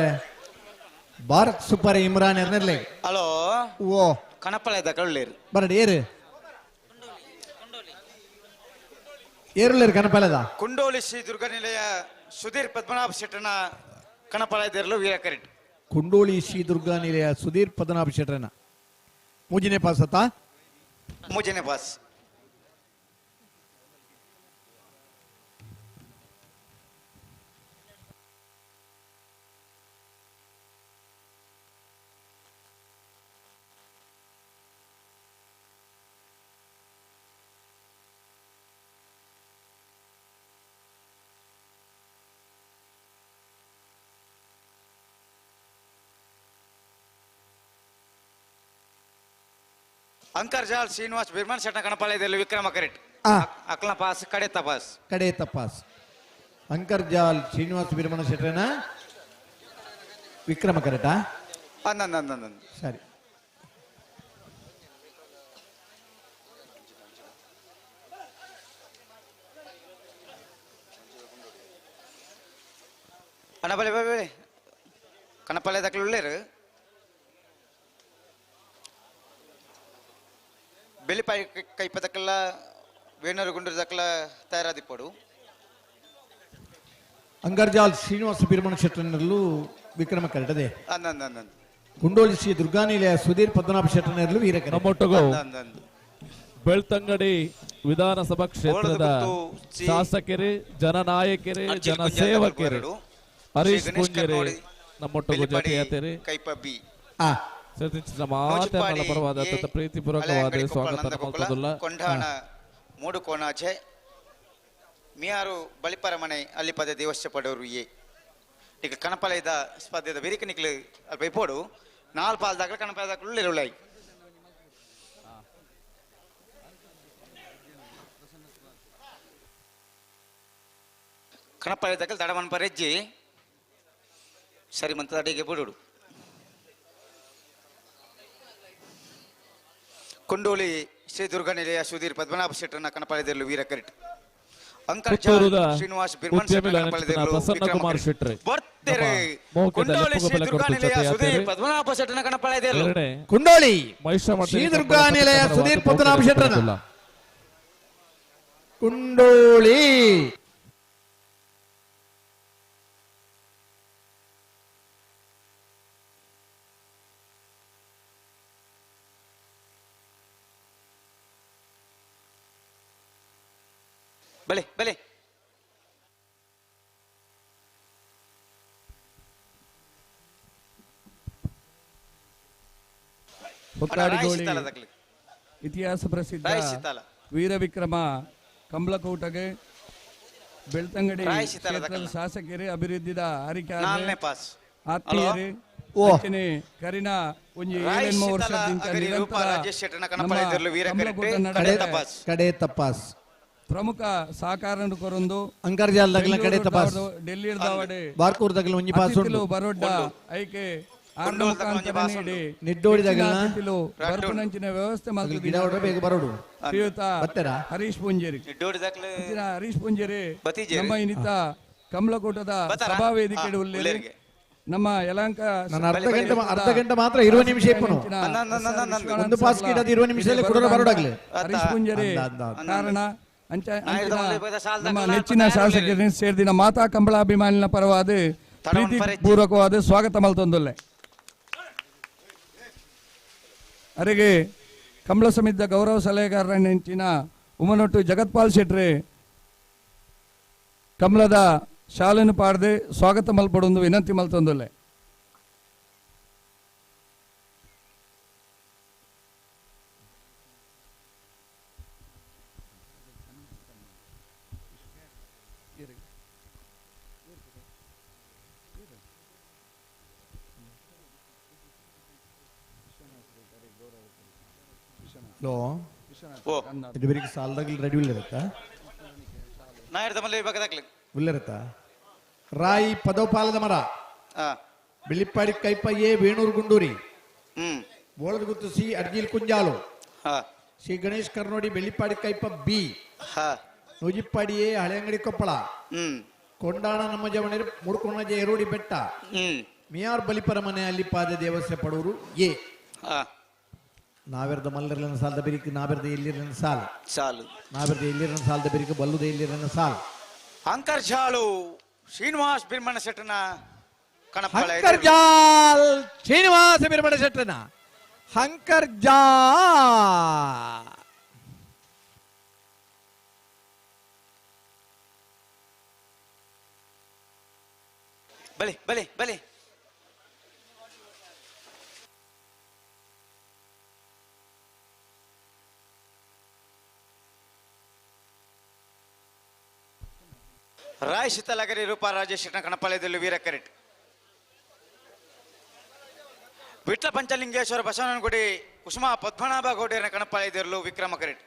ಭಾರತ್ ಸುಪಾರಿ ಇಮ್ರಾನ್ ಎರ್ನೆರ್ಲಿಗೆ. ಹಲೋ ಓ ಕಣಪಲದ ಕಳ್ಳಿರು ಬರಡಿ ಏರು ಏರುಳ್ಳೇರು ಕಣಪಲದ ಕುಂಡೋಲಿ ಶ್ರೀ ದುರ್ಗಾ ನಿಲಯ ಸುಧೀರ್ ಪದ್ಮನಾಭ ಶೆಟ್ಟನ ಕಣಪಲದಿರಲು ವೀರಕರೆ ಕುಂಡೋಳಿ ಶ್ರೀ ದುರ್ಗಾ ನಿಲಯ ಸುಧೀರ್ ಪದ್ಮನಾಭ ಶೆಟ್ಟನ ಮೂಜಿನೇ ಪಾಸತಾ ಮೂಜನೇ ಪಾಸ್. ಅಂಕರ್ಜಾಲ್ ಶ್ರೀನಿವಾಸ್ ಬಿರ್ಮನ್ ಶೆಟ್ನ ಕಣಪಾಲಯದಲ್ಲಿ ವಿಕ್ರಮ ಕರೆಟ್ ಅಕ್ಲ ಪಾಸ್ ಕಡೆ ತಪಾಸ್ ಕಡೆ ತಪಾಸ್ ಅಂಕರ್ಜಾಲ್ ಶ್ರೀನಿವಾಸ್ ಬಿರ್ಮಣ ಶೆಟ್ಟನ ವಿಕ್ರಮ ಕರೆಟಾ ಅಂದ ಸರಿ ಅಣ್ಣ ಬಳೆ ಬಳೆ ಬಳೆ ಕಣಪಾಲಯ ದಾಖಲೆ ಉಳ್ಳೇರು ಬೆಳಿಪಾಯಿ ಕೈಪದಕ್ಕೆಲ್ಲ ವೇಣೂರು ಗುಂಡೂರು ದಾಖಲ ತಯಾರಾದಿಪ್ಪಡು ಅಂಗರ್ಜಾಲ್ ಶ್ರೀನಿವಾಸ ಬಿರ್ಮಣ ಶೆಟ್ಟನಲ್ಲೂ ವಿಕ್ರಮ ಕರೆಟದೆ ಅಂದ ಕುಂಡೋಲಿ ಶ್ರೀ ದುರ್ಗಾನಿಲಯ ಸುಧೀರ್ ಪದ್ಮನಾಭ ಶೆಟ್ಟನಲ್ಲೂ ವೀರ ನಮ್ಮೊಟ್ಟಿಗೂ ಬೆಳ್ತಂಗಡಿ ವಿಧಾನಸಭಾ ಕ್ಷೇತ್ರದ ಶಾಸಕರೇ, ಜನನಾಯಕರೇ, ಜನಸೇವಕರೇ ಹರೀಶ್ ಪೂಂಜೇರಿ ನಮ್ಮೊಟ್ಟಿಗೂ ಜೊತೆಯಾತೇರಿ. ಮಾತೆಲ್ಲ ಪರವಾದ ಪ್ರೀತಿಪೂರ್ವಕವಾದ ಸ್ವಾಗತ ಮಲ್ತದುಲ್ಲ. ಕೊಂಡಾಣ ಮೂಡು ಕೋಣಾಜೆ ಮಿಯಾರು ಬಲಿಪರ ಮನೆ ಅಲ್ಲಿಪದ ದೇವಸ್ಯ ಪಡೋರು ಎ ನಿಕ್ಲು ಕಣಪಲಯದ ಸ್ಪರ್ಧೆದ ಬೆರಿಕ ನಿಕ್ಲು ಅಲ್ಪ ಇಪ್ಪೋಡು ನಾಲ್ ಪಾಲ್ ದಾಖಲೆ ಕಣಪಲ ದಾಖಲು ಇರುಳೈ ಕಣಪಲಯ ದಾಖಲೆ ದಡಮನ್ ಪರೆಜ್ಜಿ ಸರಿ ಮಂತ ಅಡಿಗೆ ಬಿಡುಡು ಕೊಂಡೋಳಿ ಶ್ರೀ ದುರ್ಗಾ ನಿಲಯ ಸುಧೀರ್ ಪದ್ಮನಾಭ ಶೆಟ್ಟರನ್ನ ಕಣಪಾಲಯದಲ್ಲಿ ವೀರ ಕರಿಟ್ ಅಂಕರ್ ಶ್ರೀನಿವಾಸ್ ಬಿರ್ಮನ್ ಪ್ರಸನ್ನ ಕುಮಾರ್ ಶೆಟ್ಟರ್ ಬರ್ತಾರೆ. ಕೊಂಡೋಳಿ ಶ್ರೀ ದುರ್ಗಾ ನಿಲಯ ಸುಧೀರ್ ಪದ್ಮನಾಭ ಶೆಟ್ಟರನ್ನ ಕಣಪಾಲಯದಲ್ಲಿ ಕೊಂಡೋಳಿ ಶ್ರೀ ದುರ್ಗಾ ನಿಲಯ ಸುಧೀರ್ ಪದ್ಮನಾಭ ಶೆಟ್ಟರನ್ನ ಕೊಂಡೋಳಿ ಬಲೆ ಬಲೆ ಹೊಕ್ಕಾಡಿಗೋಳಿ ಇತಿಹಾಸ ಪ್ರಸಿದ್ಧ ವೀರವಿಕ್ರಮ ಕಂಬಳಕೂಟಗೆ ಬೆಳ್ತಂಗಡಿ ಕ್ಷೇತ್ರದ ಶಾಸಕರೇ ಅಭಿವೃದ್ಧಿದ ಹರಿಕಾರ ಆತ್ಮೀಯರೇ ಕರಿನ ಒಂಜಿ ಏಳೆನ್ಮ ವರ್ಷದಿಂದ ನಿರಂತರ ಕಡೆ ತಪಾಸ್ ಪ್ರಮುಖ ಸಹಕಾರ ಕೊರೊಂದು ಅಂಕರ್ಜಾಲ್ ದಗಲ ಕಡೆ ತಪಾಸ್ ಡೆಲ್ಲಿ ದಾವಡೆ ಬಾರ್ಕೂರ್ ದಗಲ ಒಂಜಿ ಪಾಸ್ ಉಂಡು ಬರೋಡ್ಡ ಐಕೆ ನಿಡ್ಡೋಡಿ ದಗಲ ಬರ್ಪುನಂಚಿನ ವ್ಯವಸ್ಥೆ ಮಲ್ತು ಗಿಡವಡ ಬೇಗ ಬರೋಡು ಶ್ರೀಯುತ ಹರೀಶ್ ಪೂಂಜೇರಿ ಹರೀಶ್ ಪೂಂಜೇರಿ ನಮ್ಮ ಇನ್ನಿತ ಕಮಲಕೋಟದ ಸಭಾ ವೇದಿಕೆ ಉಲ್ಲೇರಿ ನಮ್ಮ ಯಲಹಂಕ ಅರ್ಧ ಗಂಟೆ ಮಾತ್ರ 20 ನಿಮಿಷ ಇಪ್ಪನು ಒಂದು ಪಾಸ್ ಗಿಡದ 20 ನಿಮಿಷದಲ್ಲಿ ಕುಡರ ಬರೋಡಾಗ್ಲಿ ಹರೀಶ್ ಪೂಂಜೇರಿ ಕಾರಣ ಅಂಚ ನಮ್ಮ ನೆಚ್ಚಿನ ಶಾಸಕರ ಸೇರಿದಿನ ಮಾತಾ ಕಂಬಳಾಭಿಮಾನಿನ ಪರವಾದ ಪ್ರೀತಿ ಪೂರ್ವಕವಾದ ಸ್ವಾಗತ ಮಲ್ತೊಂದುಲ್ಲೆ. ಅರೆಗೆ ಕಂಬಳ ಸಮಿತಿಯ ಗೌರವ ಸಲಹೆಗಾರರ ನೆಂಚಿನ ಉಮನೊಟ್ಟು ಜಗತ್ಪಾಲ್ ಶೆಟ್ರೆ ಕಮಲದ ಶಾಲೆಯನ್ನು ಪಾಡದೆ ಸ್ವಾಗತ ಮಲ್ಪಡೊಂದು ವಿನಂತಿ ಮಲ್ತೊಂದುಲ್ಲೆ. ಹಲೋ ಇದು ಸಾಲದಾಗಲಿ ರೆಡಿ ಉಳ್ಳಿರತ್ತಾ ಉಳ್ಳಿರತ್ತಾ ರಾಯಿ ಪದೋಪಾಲದ ಮರ ಬಿಳಿಪ್ಪಾಡಿ ಕೈಪ ಎ ವೇಣೂರು ಗುಂಡೂರಿ ಬೋಳದಗುತ್ತು ಸಿ ಅರ್ಜಿಲ್ ಕುಂಜಾಲು ಶ್ರೀ ಗಣೇಶ್ ಕರ್ನೋಡಿ ಬೆಳ್ಳಿಪ್ಪಾಡಿ ಕೈಪ ಬಿ ನೂಜಿಪ್ಪಾಡಿ ಎ ಹಳೆಯಂಗಡಿ ಕೊಪ್ಪಳ ಕೊಂಡಾಣ ನಮ್ಮ ಜವಣರು ಮುಡ್ಕೊಣಜೆ ಎರೋಡಿ ಬೆಟ್ಟ ಮಿಯಾರ್ ಬಲಿಪರ ಮನೆ ಅಲ್ಲಿಪಾದ ದೇವಸ್ಯ ಪಡೂರು ಎ ನಾವೆರ್ದ ಮಲ್ಲರ್ಲನ ಸಾಲದ ಬೆರಿಕೆ ನಾವೆರ್ದ ಎಲ್ಲಿರನ ಸಾಲ ಸಾಲು ನಾವೆರ್ದ ಎಲ್ಲಿರನ ಸಾಲದ ಬೆರಿಕೆ ಬಲ್ಲುದ ಎಲ್ಲಿರನ ಸಾಲ ಅಂಕರ್ಜಾಲು ಶ್ರೀನಿವಾಸ್ ಬಿರ್ಮಣ ಶೆಟ್ಟನ ಕಣಪ್ಪ ಹಂಕರ್ಜಾಲ್ ಶ್ರೀನಿವಾಸ ಬಿರ್ಮಣ ಶೆಟ್ಟನ ಹಂಕರ್ಜಾಲ್ ಬಲೆ ಬಲೆ ಬಲೆ ರಾಯ್ ಶೀತಲಗರಿ ರೂಪಾ ರಾಜೇಶ್ ಕಣಪಾಳ್ಯದಲ್ಲಿ ವೀರ ಕರೆಟ್ ವಿಟ್ಲ ಪಂಚಲಿಂಗೇಶ್ವರ ಬಸವನಗುಡಿ ಕುಸುಮ ಪದ್ಮನಾಭ ಗೌಡರನ ಕಣಪಾಯಿದಿರಲು ವಿಕ್ರಮ ಕರೆಟ್.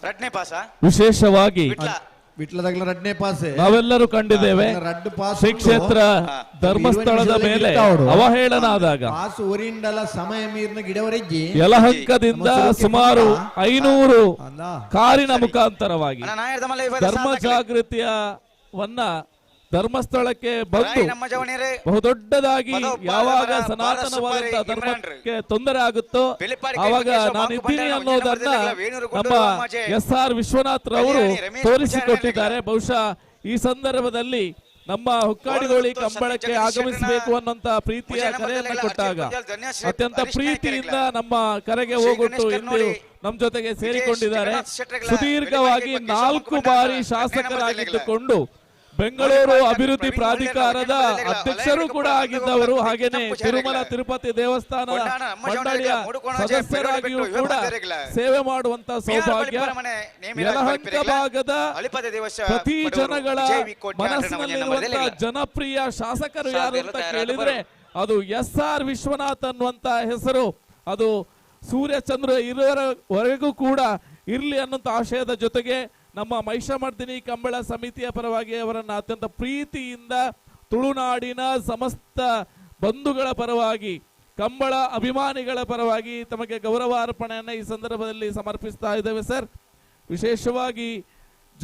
ರಡ್ನೇ ಪಾಸ ವಿಶೇಷವಾಗಿ ವಿಟ್ಲದಾಗಲ ರಡ್ನೇ ಪಾಸ್ ನಾವೆಲ್ಲರೂ ಕಂಡಿದ್ದೇವೆ. ಶ್ರೀ ಕ್ಷೇತ್ರ ಧರ್ಮಸ್ಥಳದ ಮೇಲೆ ಅವಹೇಳನ ಆದಾಗ ಸಮಯ ಮೀರಿನ ಗಿಡವರೆಜ್ಜಿ ಯಲಹಂಕದಿಂದ ಸುಮಾರು 500 ಕಾರಿನ ಮುಖಾಂತರವಾಗಿ ಧರ್ಮ ಜಾಗೃತಿಯವನ್ನ ಧರ್ಮಸ್ಥಳಕ್ಕೆ ಬಂದು ಬಹುದೊಡ್ಡದಾಗಿ ಯಾವಾಗ ಸನಾತನವಾದಂತಹ ಧರ್ಮಕ್ಕೆ ತೊಂದರೆ ಆಗುತ್ತೋ ಆವಾಗ ನಾನಿದ್ದೀನಿ ಅನ್ನೋದನ್ನ ನಮ್ಮ ಎಸ್ ಆರ್ ವಿಶ್ವನಾಥ್ ರವರು ತೋರಿಸಿಕೊಟ್ಟಿದ್ದಾರೆ. ಬಹುಶಃ ಈ ಸಂದರ್ಭದಲ್ಲಿ ನಮ್ಮ ಹೊಕ್ಕಾಡಿಗೋಳಿ ಕಂಬಳಕ್ಕೆ ಆಗಮಿಸಬೇಕು ಅನ್ನುವಂತ ಪ್ರೀತಿಯ ಕರೆಯನ್ನು ಕೊಟ್ಟಾಗ ಅತ್ಯಂತ ಪ್ರೀತಿಯಿಂದ ನಮ್ಮ ಕರೆಗೆ ಹೋಗೊಟ್ಟು ಇಂದು ನಮ್ಮ ಜೊತೆಗೆ ಸೇರಿಕೊಂಡಿದ್ದಾರೆ. ಸುದೀರ್ಘವಾಗಿ 4 ಬಾರಿ ಶಾಸಕರಾಗಿದ್ದುಕೊಂಡು ಬೆಂಗಳೂರು ಅಭಿವೃದ್ಧಿ ಪ್ರಾಧಿಕಾರದ ಅಧ್ಯಕ್ಷರು ಕೂಡ ಆಗಿದ್ದವರು, ಹಾಗೇನೆ ತಿರುಮಲ ತಿರುಪತಿ ದೇವಸ್ಥಾನದ ಮಂಡಳಿಯ ಸದಸ್ಯರಾಗಿಯೂ ಕೂಡ ಸೇವೆ ಮಾಡುವಂತ ಸೌಭಾಗ್ಯ. ಯಲಹಂಕ ಭಾಗದ ಪ್ರತಿ ಜನಗಳ ಮನಸ್ಸಿನಲ್ಲಿರುವಂತಹ ಜನಪ್ರಿಯ ಶಾಸಕರು ಯಾರು ಅಂತ ಕೇಳಿದ್ರೆ ಅದು ಎಸ್ ಆರ್ ವಿಶ್ವನಾಥ್ ಅನ್ನುವಂತ ಹೆಸರು. ಅದು ಸೂರ್ಯಚಂದ್ರ ಇರುವವರೆಗೂ ಕೂಡ ಇರ್ಲಿ ಅನ್ನುವಂತ ಆಶಯದ ಜೊತೆಗೆ ನಮ್ಮ ಮಹಿಷಮರ್ದಿನಿ ಕಂಬಳ ಸಮಿತಿಯ ಪರವಾಗಿ ಅವರನ್ನು ಅತ್ಯಂತ ಪ್ರೀತಿಯಿಂದ ತುಳುನಾಡಿನ ಸಮಸ್ತ ಬಂಧುಗಳ ಪರವಾಗಿ, ಕಂಬಳ ಅಭಿಮಾನಿಗಳ ಪರವಾಗಿ ತಮಗೆ ಗೌರವಾರ್ಪಣೆಯನ್ನು ಈ ಸಂದರ್ಭದಲ್ಲಿ ಸಮರ್ಪಿಸ್ತಾ ಇದ್ದೇವೆ ಸರ್. ವಿಶೇಷವಾಗಿ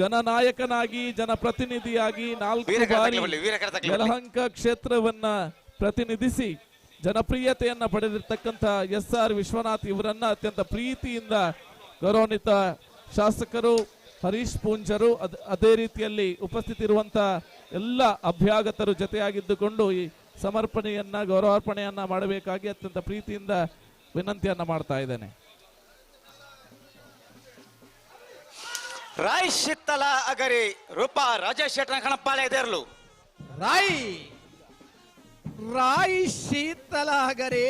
ಜನನಾಯಕನಾಗಿ, ಜನಪ್ರತಿನಿಧಿಯಾಗಿ 4 ಬಾರಿ ಯಲಹಂಕ ಕ್ಷೇತ್ರವನ್ನ ಪ್ರತಿನಿಧಿಸಿ ಜನಪ್ರಿಯತೆಯನ್ನು ಪಡೆದಿರ್ತಕ್ಕಂಥ ಎಸ್ ಆರ್ ವಿಶ್ವನಾಥ್ ಇವರನ್ನ ಅತ್ಯಂತ ಪ್ರೀತಿಯಿಂದ ಗೌರವಾನ್ವಿತ ಶಾಸಕರು ಹರೀಶ್ ಪೂಂಜರು, ಅದೇ ರೀತಿಯಲ್ಲಿ ಉಪಸ್ಥಿತಿರುವಂಥ ಎಲ್ಲ ಅಭ್ಯಾಗತರು ಜೊತೆಯಾಗಿದ್ದುಕೊಂಡು ಈ ಸಮರ್ಪಣೆಯನ್ನ, ಗೌರವಾರ್ಪಣೆಯನ್ನ ಮಾಡಬೇಕಾಗಿ ಅತ್ಯಂತ ಪ್ರೀತಿಯಿಂದ ವಿನಂತಿಯನ್ನ ಮಾಡ್ತಾ ಇದ್ದೇನೆ. ರಾಯ್ ಶಿತ್ತಲ ಅಗರಿ ರೂಪಾ ರಾಜೇಶ್ ಶೆಟ್ಟನ ಕಣಪ್ಪಾಲೆ ಇದೆರಲು. ರಾಯ್ ರಾಯ್ ಶೀತಲ ಅಗರಿ.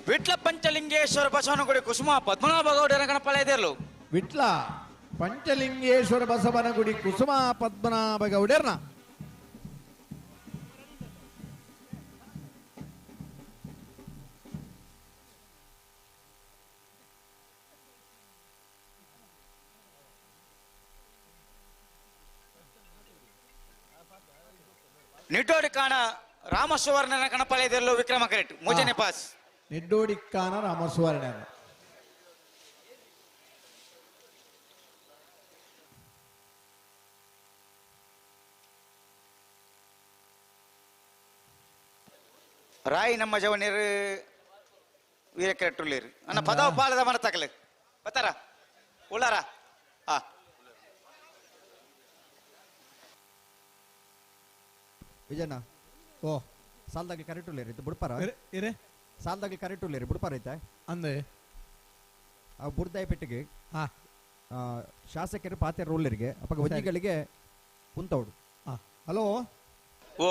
ವಿಟ್ಲ ಪಂಚಲಿಂಗೇಶ್ವರ ಬಸವನಗುಡಿ ಕುಸುಮ ಪದ್ಮನಾಭ ಗೌಡರ ಗಣಪಾಲಯದಲ್ಲೂ ವಿಟ್ಲ ಪಂಚಲಿಂಗೇಶ್ವರ ಬಸವನಗುಡಿ ಕುಸುಮ ಪದ್ಮನಾಭ ಗೌಡರ್ನ ನಿಟ್ಟೋಡಿ ಕಾಣ ರಾಮಸುವರ್ಣನ ಗಣಪಾಲಯದಲ್ಲೂ ವಿಕ್ರಮ ಕರೆಕ್ಟ್ ಮೂಜನೆ ಪಾಸ್. ನಿಡ್ಡೋಡಿಕ್ಕಾನ ರಾಮಸುವರ್ಣ. ರಾಯ್ ನಮ್ಮ ಜವನೀರು ವೀರಕೆಟ್ಟುಳ್ಳೀರು ಅನ್ನ ಪದವ ಪಾಲದ ಮರತಕಲೆ ಬತ್ತಾರ ಉಳ್ಳಾರ ಆ ವಿಜಯಣ್ಣ ಓ ಸಾಲದಾಗಲಿ ಕರೆಕ್ಟ್ ಉಳ್ಳೇರಿ ಇದು ಬುಡ್ಪಾರ ಇರೆ ಸಾಲದಾಗಲಿ ಕರೆಕ್ಟ್ ಉಳ್ಳೇರಿ ಬುಡ್ಪಾರ ಐತೆ ಅಂದೆ ಆ ಬುಡ್ದಾಯ ಪೆಟ್ಟಿಗೆ ಶಾಸಕರು ಪಾತ್ರೆ ಉಳ್ಳೇರಿಗೆ ಅಪ್ಪ ಒಜ್ಜಿಗಳಿಗೆ ಕುಂತವಡು. ಹಲೋ ಓ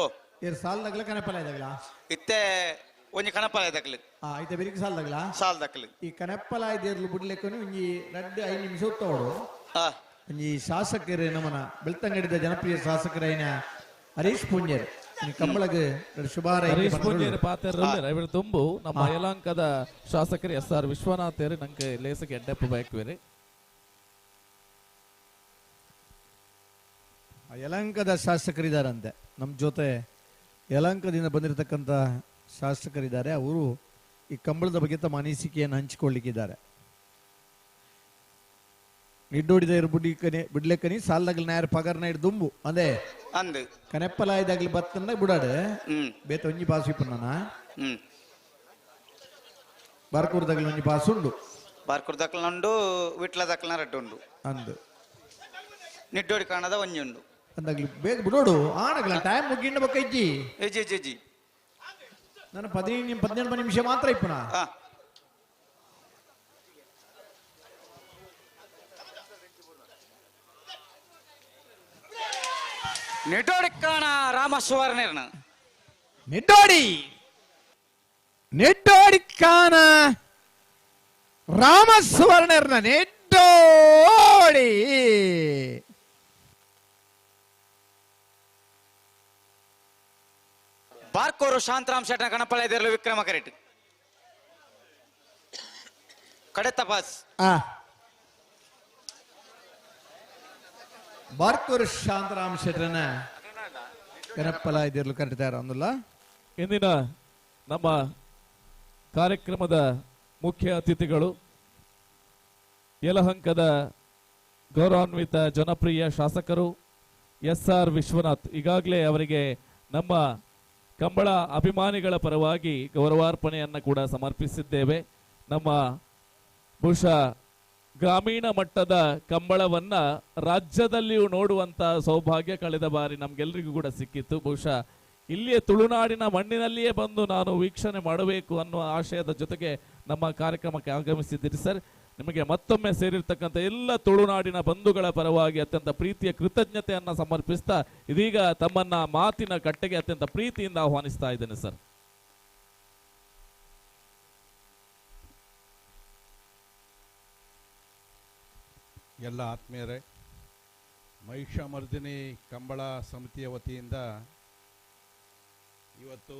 ಇರ್ ಸಾಲದಾಗಲ ಕನಪಲ ಇದಾಗಲ ಇತ್ತೆ ಒಂಜಿ ಕನಪಲ ಇದಾಗಲಿ ಐತೆ ಬಿರಿಗೆ ಸಾಲದಾಗಲ ಸಾಲದಾಗಲಿ ಈ ಕನಪಲ ಇದಿರ್ಲು ಬುಡ್ಲೆಕ್ಕೂ ಒಂಜಿ 2-5 ನಿಮಿಷ ಉತ್ತವಡು. ಒಂಜಿ ಶಾಸಕರು ನಮ್ಮನ ಬೆಳ್ತಂಗಡಿದ ಜನಪ್ರಿಯ ಶಾಸಕರೈನ ಹರೀಶ್ ಪೂಂಜರ್ ಕಂಬಳಗ ಶುಭಾರ ಹರೀಶ್ ಪೂಂಜರ್ ಪಾತ್ರ ತುಂಬು ನಮ್ಮ ಯಲಹಂಕದ ಶಾಸಕರು ಎಸ್ ಆರ್ ವಿಶ್ವನಾಥ್ ನಂಗೆ ಲೇಸಕ್ಕೆ ಎಡ್ಡೆಪ್ಪ ಬಯಕುವೇರಿ. ಯಲಹಂಕದ ಶಾಸಕರಿದ್ದಾರಂತೆ ನಮ್ಮ ಜೊತೆ. ಯಲಹಂಕದಿಂದ ಬಂದಿರತಕ್ಕಂಥ ಶಾಸಕರಿದ್ದಾರೆ. ಅವರು ಈ ಕಂಬಳದ ಬಗ್ಗೆ ತಮ್ಮ ಅನಿಸಿಕೆಯನ್ನು ಹಂಚಿಕೊಳ್ಳಿಕ್ಕಿದ್ದಾರೆ. ನಿಡ್ಡೋಡಿದ ಇರು ಕನೆ ಬಿಡ್ಲೆಕ್ಕನಿ ಸಾಲದಾಗಲಿ ನಾಯರ್ ಪಗರ್ನ ಹಿಡ್ ದುಂಬು ಅಂದೇ ಅಂದು ಕನೆಪ್ಪಲಾಯ್ದಾಗ್ಲಿ ಬತ್ತಂದ ಬಿಡಾಡು ಬೇತ ಒಂಜಿ ಪಾಸು ಇಪ್ಪು ಬಾರ್ಕೂರ್ದಾಗಲಿ ಒಂಜಿ ಪಾಸು ಉಂಡು. ಬಾರ್ಕೂರ್ ದಕ್ಲನುಂಡು, ವಿಟ್ಲ ದಕ್ಲನ ರಡ್ಡು ಉಂಡು ಅಂದು ನಿಡ್ಡೋಡಿ ಕಾಣದ ಒಂಜಿ ಉಂಡು ಅಂದಾಗ್ಲಿ ಬೇಗ ಬಿಡೋಡು ಆಣಗಲ ಟೈಮ್ ಮುಗಿಂಡ ಬಕ್ಕ ಇಜ್ಜಿ ಇಜ್ಜಿ ಇಜ್ಜಿ ಇಜ್ಜಿ. ನಾನು 15 18 ನಿಮಿಷ ಮಾತ್ರ ಇಪ್ಪನ. ನಿಡ್ಡೋಡಿ ಕಾಣ ರಾಮ ಸುವರ್ಣರ್ನ ನಿಡ್ಡೋಡಿ ನಿಡ್ಡೋಡಿ ಕಾಣ ರಾಮ ಸುವರ್ಣರ್ನ ನಿಡ್ಡೋಡಿ. ಬಾರ್ಕೋರು ಶಾಂತರಾಮ್ ಶೆಟ್ಟನ ಗಣಪಳ ವಿಕ್ರಮ ಕರೆಟ್ ಕಡೆ ತಪಾಸ್. ಬಾರ್ಕೋರು ಶಾಂತರಾಮ್ ಶೆಟ್ಟನ ಗಣಪಲ ಇದಿರಲು ಕರೆಕ್ಟ್ ಅಂದಲ್ಲ. ಇಂದಿನ ನಮ್ಮ ಕಾರ್ಯಕ್ರಮದ ಮುಖ್ಯ ಅತಿಥಿಗಳು ಯಲಹಂಕದ ಗೌರವಾನ್ವಿತ ಜನಪ್ರಿಯ ಶಾಸಕರು ಎಸ್ ಆರ್ ವಿಶ್ವನಾಥ್. ಈಗಾಗಲೇ ಅವರಿಗೆ ನಮ್ಮ ಕಂಬಳ ಅಭಿಮಾನಿಗಳ ಪರವಾಗಿ ಗೌರವಾರ್ಪಣೆಯನ್ನು ಕೂಡ ಸಮರ್ಪಿಸಿದ್ದೇವೆ. ನಮ್ಮ ಬಹುಶಃ ಗ್ರಾಮೀಣ ಮಟ್ಟದ ಕಂಬಳವನ್ನ ರಾಜ್ಯದಲ್ಲಿಯೂ ನೋಡುವಂತ ಸೌಭಾಗ್ಯ ಕಳೆದ ಬಾರಿ ನಮ್ಗೆಲ್ರಿಗೂ ಕೂಡ ಸಿಕ್ಕಿತ್ತು. ಬಹುಶಃ ಇಲ್ಲಿಯೇ ತುಳುನಾಡಿನ ಮಣ್ಣಿನಲ್ಲಿಯೇ ಬಂದು ನಾನು ವೀಕ್ಷಣೆ ಮಾಡಬೇಕು ಅನ್ನುವ ಆಶಯದ ಜೊತೆಗೆ ನಮ್ಮ ಕಾರ್ಯಕ್ರಮಕ್ಕೆ ಆಗಮಿಸಿದ್ದೀರಿ ಸರ್. ನಿಮಗೆ ಮತ್ತೊಮ್ಮೆ ಸೇರಿರ್ತಕ್ಕಂಥ ಎಲ್ಲ ತುಳುನಾಡಿನ ಬಂಧುಗಳ ಪರವಾಗಿ ಅತ್ಯಂತ ಪ್ರೀತಿಯ ಕೃತಜ್ಞತೆಯನ್ನು ಸಮರ್ಪಿಸ್ತಾ ಇದೀಗ ತಮ್ಮನ್ನ ಮಾತಿನ ಕಟ್ಟೆಗೆ ಅತ್ಯಂತ ಪ್ರೀತಿಯಿಂದ ಆಹ್ವಾನಿಸ್ತಾ ಇದ್ದೇನೆ ಸರ್. ಎಲ್ಲ ಆತ್ಮೀಯರೇ, ಮಹಿಷಮರ್ದಿನಿ ಕಂಬಳ ಸಮಿತಿಯ ವತಿಯಿಂದ ಇವತ್ತು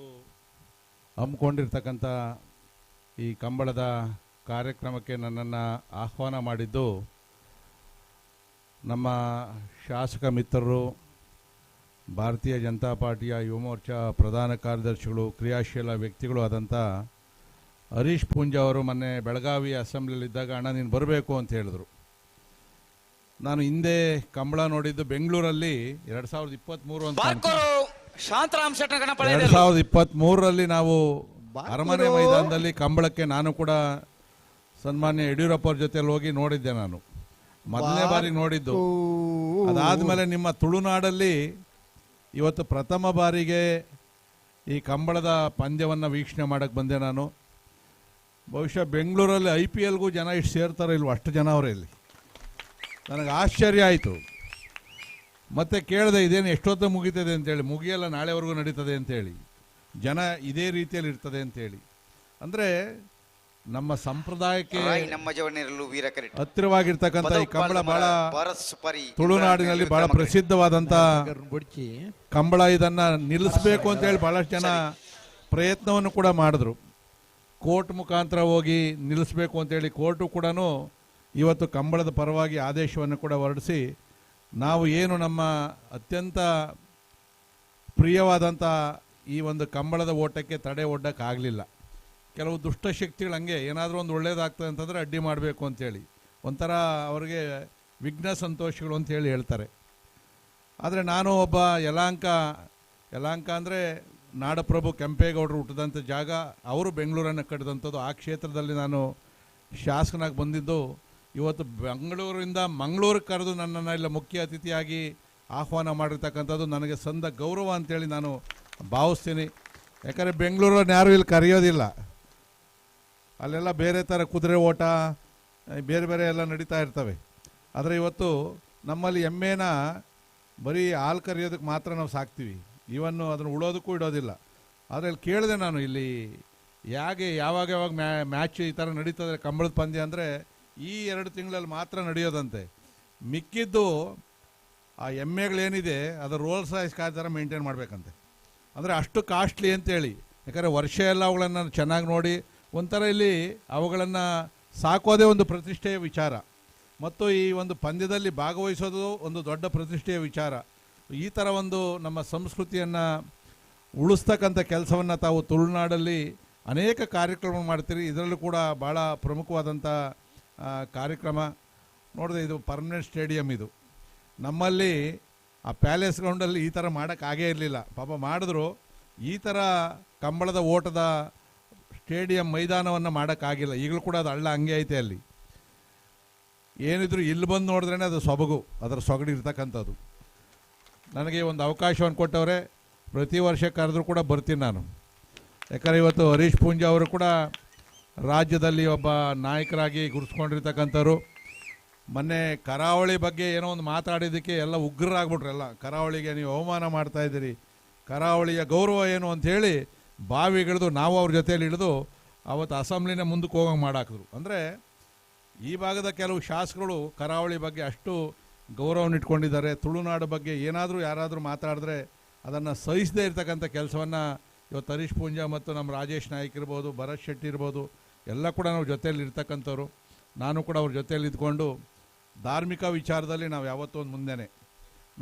ಹಮ್ಮಿಕೊಂಡಿರ್ತಕ್ಕಂಥ ಈ ಕಂಬಳದ ಕಾರ್ಯಕ್ರಮಕ್ಕೆ ನನ್ನನ್ನು ಆಹ್ವಾನ ಮಾಡಿದ್ದು ನಮ್ಮ ಶಾಸಕ ಮಿತ್ರರು, ಭಾರತೀಯ ಜನತಾ ಪಾರ್ಟಿಯ ಯುವ ಮೋರ್ಚಾ ಪ್ರಧಾನ ಕಾರ್ಯದರ್ಶಿಗಳು, ಕ್ರಿಯಾಶೀಲ ವ್ಯಕ್ತಿಗಳು ಆದಂಥ ಹರೀಶ್ ಪೂಂಜಾ ಅವರು ಮೊನ್ನೆ ಬೆಳಗಾವಿ ಅಸೆಂಬ್ಲಿಯಲ್ಲಿದ್ದಾಗ ಅಣ್ಣ ನೀನು ಬರಬೇಕು ಅಂತ ಹೇಳಿದರು. ನಾನು ಹಿಂದೆ ಕಂಬಳ ನೋಡಿದ್ದು ಬೆಂಗಳೂರಲ್ಲಿ 2023 ಅಂತ. 2023ರಲ್ಲಿ ನಾವು ಅರಮನೆ ಮೈದಾನದಲ್ಲಿ ಕಂಬಳಕ್ಕೆ ನಾನು ಕೂಡ ಸನ್ಮಾನ್ಯ ಯಡಿಯೂರಪ್ಪ ಅವ್ರ ಜೊತೆಯಲ್ಲಿ ಹೋಗಿ ನೋಡಿದ್ದೆ. ನಾನು ಮೊದಲನೇ ಬಾರಿ ನೋಡಿದ್ದು. ಅದಾದಮೇಲೆ ನಿಮ್ಮ ತುಳುನಾಡಲ್ಲಿ ಇವತ್ತು ಪ್ರಥಮ ಬಾರಿಗೆ ಈ ಕಂಬಳದ ಪಂದ್ಯವನ್ನು ವೀಕ್ಷಣೆ ಮಾಡೋಕ್ಕೆ ಬಂದೆ ನಾನು. ಬಹುಶಃ ಬೆಂಗಳೂರಲ್ಲಿ IPLಗೂ ಜನ ಇಷ್ಟು ಸೇರ್ತಾರೋ ಇಲ್ವೋ ಅಷ್ಟು ಜನ ಅವರೇ ಇಲ್ಲಿ. ನನಗೆ ಆಶ್ಚರ್ಯ ಆಯಿತು. ಮತ್ತೆ ಕೇಳಿದೆ, ಇದೇನು ಎಷ್ಟೊತ್ತು ಮುಗೀತದೆ ಅಂತೇಳಿ. ಮುಗಿಯಲ್ಲ, ನಾಳೆವರೆಗೂ ನಡೀತದೆ ಅಂತೇಳಿ, ಜನ ಇದೇ ರೀತಿಯಲ್ಲಿ ಇರ್ತದೆ ಅಂತೇಳಿ. ಅಂದರೆ ನಮ್ಮ ಸಂಪ್ರದಾಯಕ್ಕೆ ಹತ್ತಿರವಾಗಿರ್ತಕ್ಕಂಥ ಈ ಕಂಬಳ ಬಹಳ ತುಳುನಾಡಿನಲ್ಲಿ ಬಹಳ ಪ್ರಸಿದ್ಧವಾದಂಥ ಕಂಬಳ. ಇದನ್ನು ನಿಲ್ಲಿಸಬೇಕು ಅಂತೇಳಿ ಬಹಳಷ್ಟು ಜನ ಪ್ರಯತ್ನವನ್ನು ಕೂಡ ಮಾಡಿದ್ರು. ಕೋರ್ಟ್ ಮುಖಾಂತರ ಹೋಗಿ ನಿಲ್ಲಿಸಬೇಕು ಅಂತೇಳಿ ಕೋರ್ಟು ಕೂಡ ಇವತ್ತು ಕಂಬಳದ ಪರವಾಗಿ ಆದೇಶವನ್ನು ಕೂಡ ಹೊರಡಿಸಿ, ನಾವು ಏನು ನಮ್ಮ ಅತ್ಯಂತ ಪ್ರಿಯವಾದಂಥ ಈ ಒಂದು ಕಂಬಳದ ಓಟಕ್ಕೆ ತಡೆ ಒಡ್ಡೋಕ್ಕಾಗಲಿಲ್ಲ. ಕೆಲವು ದುಷ್ಟಶಕ್ತಿಗಳು ಹಂಗೆ ಏನಾದರೂ ಒಂದು ಒಳ್ಳೇದಾಗ್ತದೆ ಅಂತಂದರೆ ಅಡ್ಡಿ ಮಾಡಬೇಕು ಅಂಥೇಳಿ ಒಂಥರ ಅವರಿಗೆ ವಿಘ್ನ ಸಂತೋಷಗಳು ಅಂತೇಳಿ ಹೇಳ್ತಾರೆ. ಆದರೆ ನಾನು ಒಬ್ಬ ಯಲಹಂಕ, ಯಲಹಂಕ ಅಂದರೆ ನಾಡಪ್ರಭು ಕೆಂಪೇಗೌಡರು ಹುಟ್ಟಿದಂಥ ಜಾಗ, ಅವರು ಬೆಂಗಳೂರನ್ನು ಕಟ್ಟಿದಂಥದ್ದು. ಆ ಕ್ಷೇತ್ರದಲ್ಲಿ ನಾನು ಶಾಸಕನಾಗಿ ಬಂದಿದ್ದು. ಇವತ್ತು ಬೆಂಗಳೂರಿಂದ ಮಂಗಳೂರಿಗೆ ಕರೆದು ನನ್ನನ್ನು ಇಲ್ಲ ಮುಖ್ಯ ಅತಿಥಿಯಾಗಿ ಆಹ್ವಾನ ಮಾಡಿರ್ತಕ್ಕಂಥದ್ದು ನನಗೆ ಸಂದ ಗೌರವ ಅಂತೇಳಿ ನಾನು ಭಾವಿಸ್ತೀನಿ. ಯಾಕಂದರೆ ಬೆಂಗಳೂರನ್ನು ಯಾರೂ ಇಲ್ಲಿ ಕರೆಯೋದಿಲ್ಲ. ಅಲ್ಲೆಲ್ಲ ಬೇರೆ ಥರ ಕುದುರೆ ಓಟ ಬೇರೆ ಬೇರೆ ಎಲ್ಲ ನಡೀತಾ ಇರ್ತವೆ. ಆದರೆ ಇವತ್ತು ನಮ್ಮಲ್ಲಿ ಎಮ್ಮೆನ ಬರೀ ಹಾಲು ಕರೆಯೋದಕ್ಕೆ ಮಾತ್ರ ನಾವು ಸಾಕ್ತೀವಿ, ಇವನ್ನು ಅದನ್ನು ಉಳೋದಕ್ಕೂ ಇಡೋದಿಲ್ಲ. ಆದರೆ ಇಲ್ಲಿ ಕೇಳಿದೆ ನಾನು, ಇಲ್ಲಿ ಹೇಗೆ ಯಾವಾಗ ಯಾವಾಗ ಮ್ಯಾಚ್ ಈ ಥರ ನಡೀತದೆ ಕಂಬಳದ ಪಂದ್ಯ ಅಂದರೆ ಈ 2 ತಿಂಗಳಲ್ಲಿ ಮಾತ್ರ ನಡೆಯೋದಂತೆ. ಮಿಕ್ಕಿದ್ದು ಆ ಎಮ್ಮೆಗಳೇನಿದೆ ಅದು ರೋಲ್ಸ್ ರಾಯ್ಸ್ ಕಾರ್ ಥರ ಮೇಂಟೈನ್ ಮಾಡಬೇಕಂತೆ. ಅಂದರೆ ಅಷ್ಟು ಕಾಸ್ಟ್ಲಿ ಅಂತೇಳಿ. ಯಾಕಂದರೆ ವರ್ಷ ಎಲ್ಲ ಅವುಗಳನ್ನು ಚೆನ್ನಾಗಿ ನೋಡಿ ಒಂಥರ ಇಲ್ಲಿ ಅವುಗಳನ್ನು ಸಾಕೋದೇ ಒಂದು ಪ್ರತಿಷ್ಠೆಯ ವಿಚಾರ, ಮತ್ತು ಈ ಒಂದು ಪಂದ್ಯದಲ್ಲಿ ಭಾಗವಹಿಸೋದು ಒಂದು ದೊಡ್ಡ ಪ್ರತಿಷ್ಠೆಯ ವಿಚಾರ. ಈ ಥರ ಒಂದು ನಮ್ಮ ಸಂಸ್ಕೃತಿಯನ್ನು ಉಳಿಸ್ತಕ್ಕಂಥ ಕೆಲಸವನ್ನು ತಾವು ತುಳುನಾಡಲ್ಲಿ ಅನೇಕ ಕಾರ್ಯಕ್ರಮ ಮಾಡ್ತೀರಿ. ಇದರಲ್ಲೂ ಕೂಡ ಭಾಳ ಪ್ರಮುಖವಾದಂಥ ಕಾರ್ಯಕ್ರಮ ನೋಡಿದೆ. ಇದು ಪರ್ಮನೆಂಟ್ ಸ್ಟೇಡಿಯಂ. ಇದು ನಮ್ಮಲ್ಲಿ ಆ ಪ್ಯಾಲೇಸ್ ಗ್ರೌಂಡಲ್ಲಿ ಈ ಥರ ಮಾಡೋಕ್ಕಾಗೇ ಇರಲಿಲ್ಲ. ಪಾಪ ಮಾಡಿದ್ರು. ಈ ಥರ ಕಂಬಳದ ಓಟದ ಸ್ಟೇಡಿಯಂ ಮೈದಾನವನ್ನು ಮಾಡೋಕ್ಕಾಗಿಲ್ಲ. ಈಗಲೂ ಕೂಡ ಅದು ಹಳ್ಳ ಹಂಗೆ ಐತೆ ಅಲ್ಲಿ. ಏನಿದ್ರು ಇಲ್ಲಿ ಬಂದು ನೋಡಿದ್ರೇ ಅದು ಸೊಬಗು, ಅದರ ಸೊಗಡು ಇರ್ತಕ್ಕಂಥದ್ದು. ನನಗೆ ಒಂದು ಅವಕಾಶವನ್ನು ಕೊಟ್ಟವರೆ, ಪ್ರತಿ ವರ್ಷ ಕರೆದ್ರೂ ಕೂಡ ಬರ್ತೀನಿ ನಾನು. ಯಾಕಂದರೆ ಇವತ್ತು ಹರೀಶ್ ಪೂಂಜಾ ಅವರು ಕೂಡ ರಾಜ್ಯದಲ್ಲಿ ಒಬ್ಬ ನಾಯಕರಾಗಿ ಗುರುಸ್ಕೊಂಡಿರ್ತಕ್ಕಂಥವ್ರು. ಮೊನ್ನೆ ಕರಾವಳಿ ಬಗ್ಗೆ ಏನೋ ಒಂದು ಮಾತಾಡಿದ್ದಕ್ಕೆ ಎಲ್ಲ ಉಗ್ರರಾಗ್ಬಿಟ್ರು. ಎಲ್ಲ ಕರಾವಳಿಗೆ ನೀವು ಅವಮಾನ ಮಾಡ್ತಾಯಿದ್ದೀರಿ, ಕರಾವಳಿಯ ಗೌರವ ಏನು ಅಂಥೇಳಿ ಬಾವಿಗಿಳಿದು ನಾವು ಅವ್ರ ಜೊತೆಯಲ್ಲಿ ಇಳಿದು ಅವತ್ತು ಅಸೆಂಬ್ಲಿನ ಮುಂದಕ್ಕೆ ಹೋಗಂಗೆ ಮಾಡಾಕಿದ್ರು. ಅಂದರೆ ಈ ಭಾಗದ ಕೆಲವು ಶಾಸಕರು ಕರಾವಳಿ ಬಗ್ಗೆ ಅಷ್ಟು ಗೌರವವನ್ನು ಇಟ್ಕೊಂಡಿದ್ದಾರೆ. ತುಳುನಾಡು ಬಗ್ಗೆ ಏನಾದರೂ ಯಾರಾದರೂ ಮಾತಾಡಿದ್ರೆ ಅದನ್ನು ಸಹಿಸದೇ ಇರ್ತಕ್ಕಂಥ ಕೆಲಸವನ್ನು ಇವತ್ತು ಹರೀಶ್ ಪೂಂಜಾ ಮತ್ತು ನಮ್ಮ ರಾಜೇಶ್ ನಾಯ್ಕ್ ಇರ್ಬೋದು, ಭರತ್ ಶೆಟ್ಟಿ ಇರ್ಬೋದು, ಎಲ್ಲ ಕೂಡ ನಾವು ಜೊತೆಯಲ್ಲಿ ಇರ್ತಕ್ಕಂಥವ್ರು. ನಾನು ಕೂಡ ಅವ್ರ ಜೊತೆಯಲ್ಲಿ ಇದ್ಕೊಂಡು ಧಾರ್ಮಿಕ ವಿಚಾರದಲ್ಲಿ ನಾವು ಯಾವತ್ತೂ ಒಂದು ಮುಂದೆನೇ.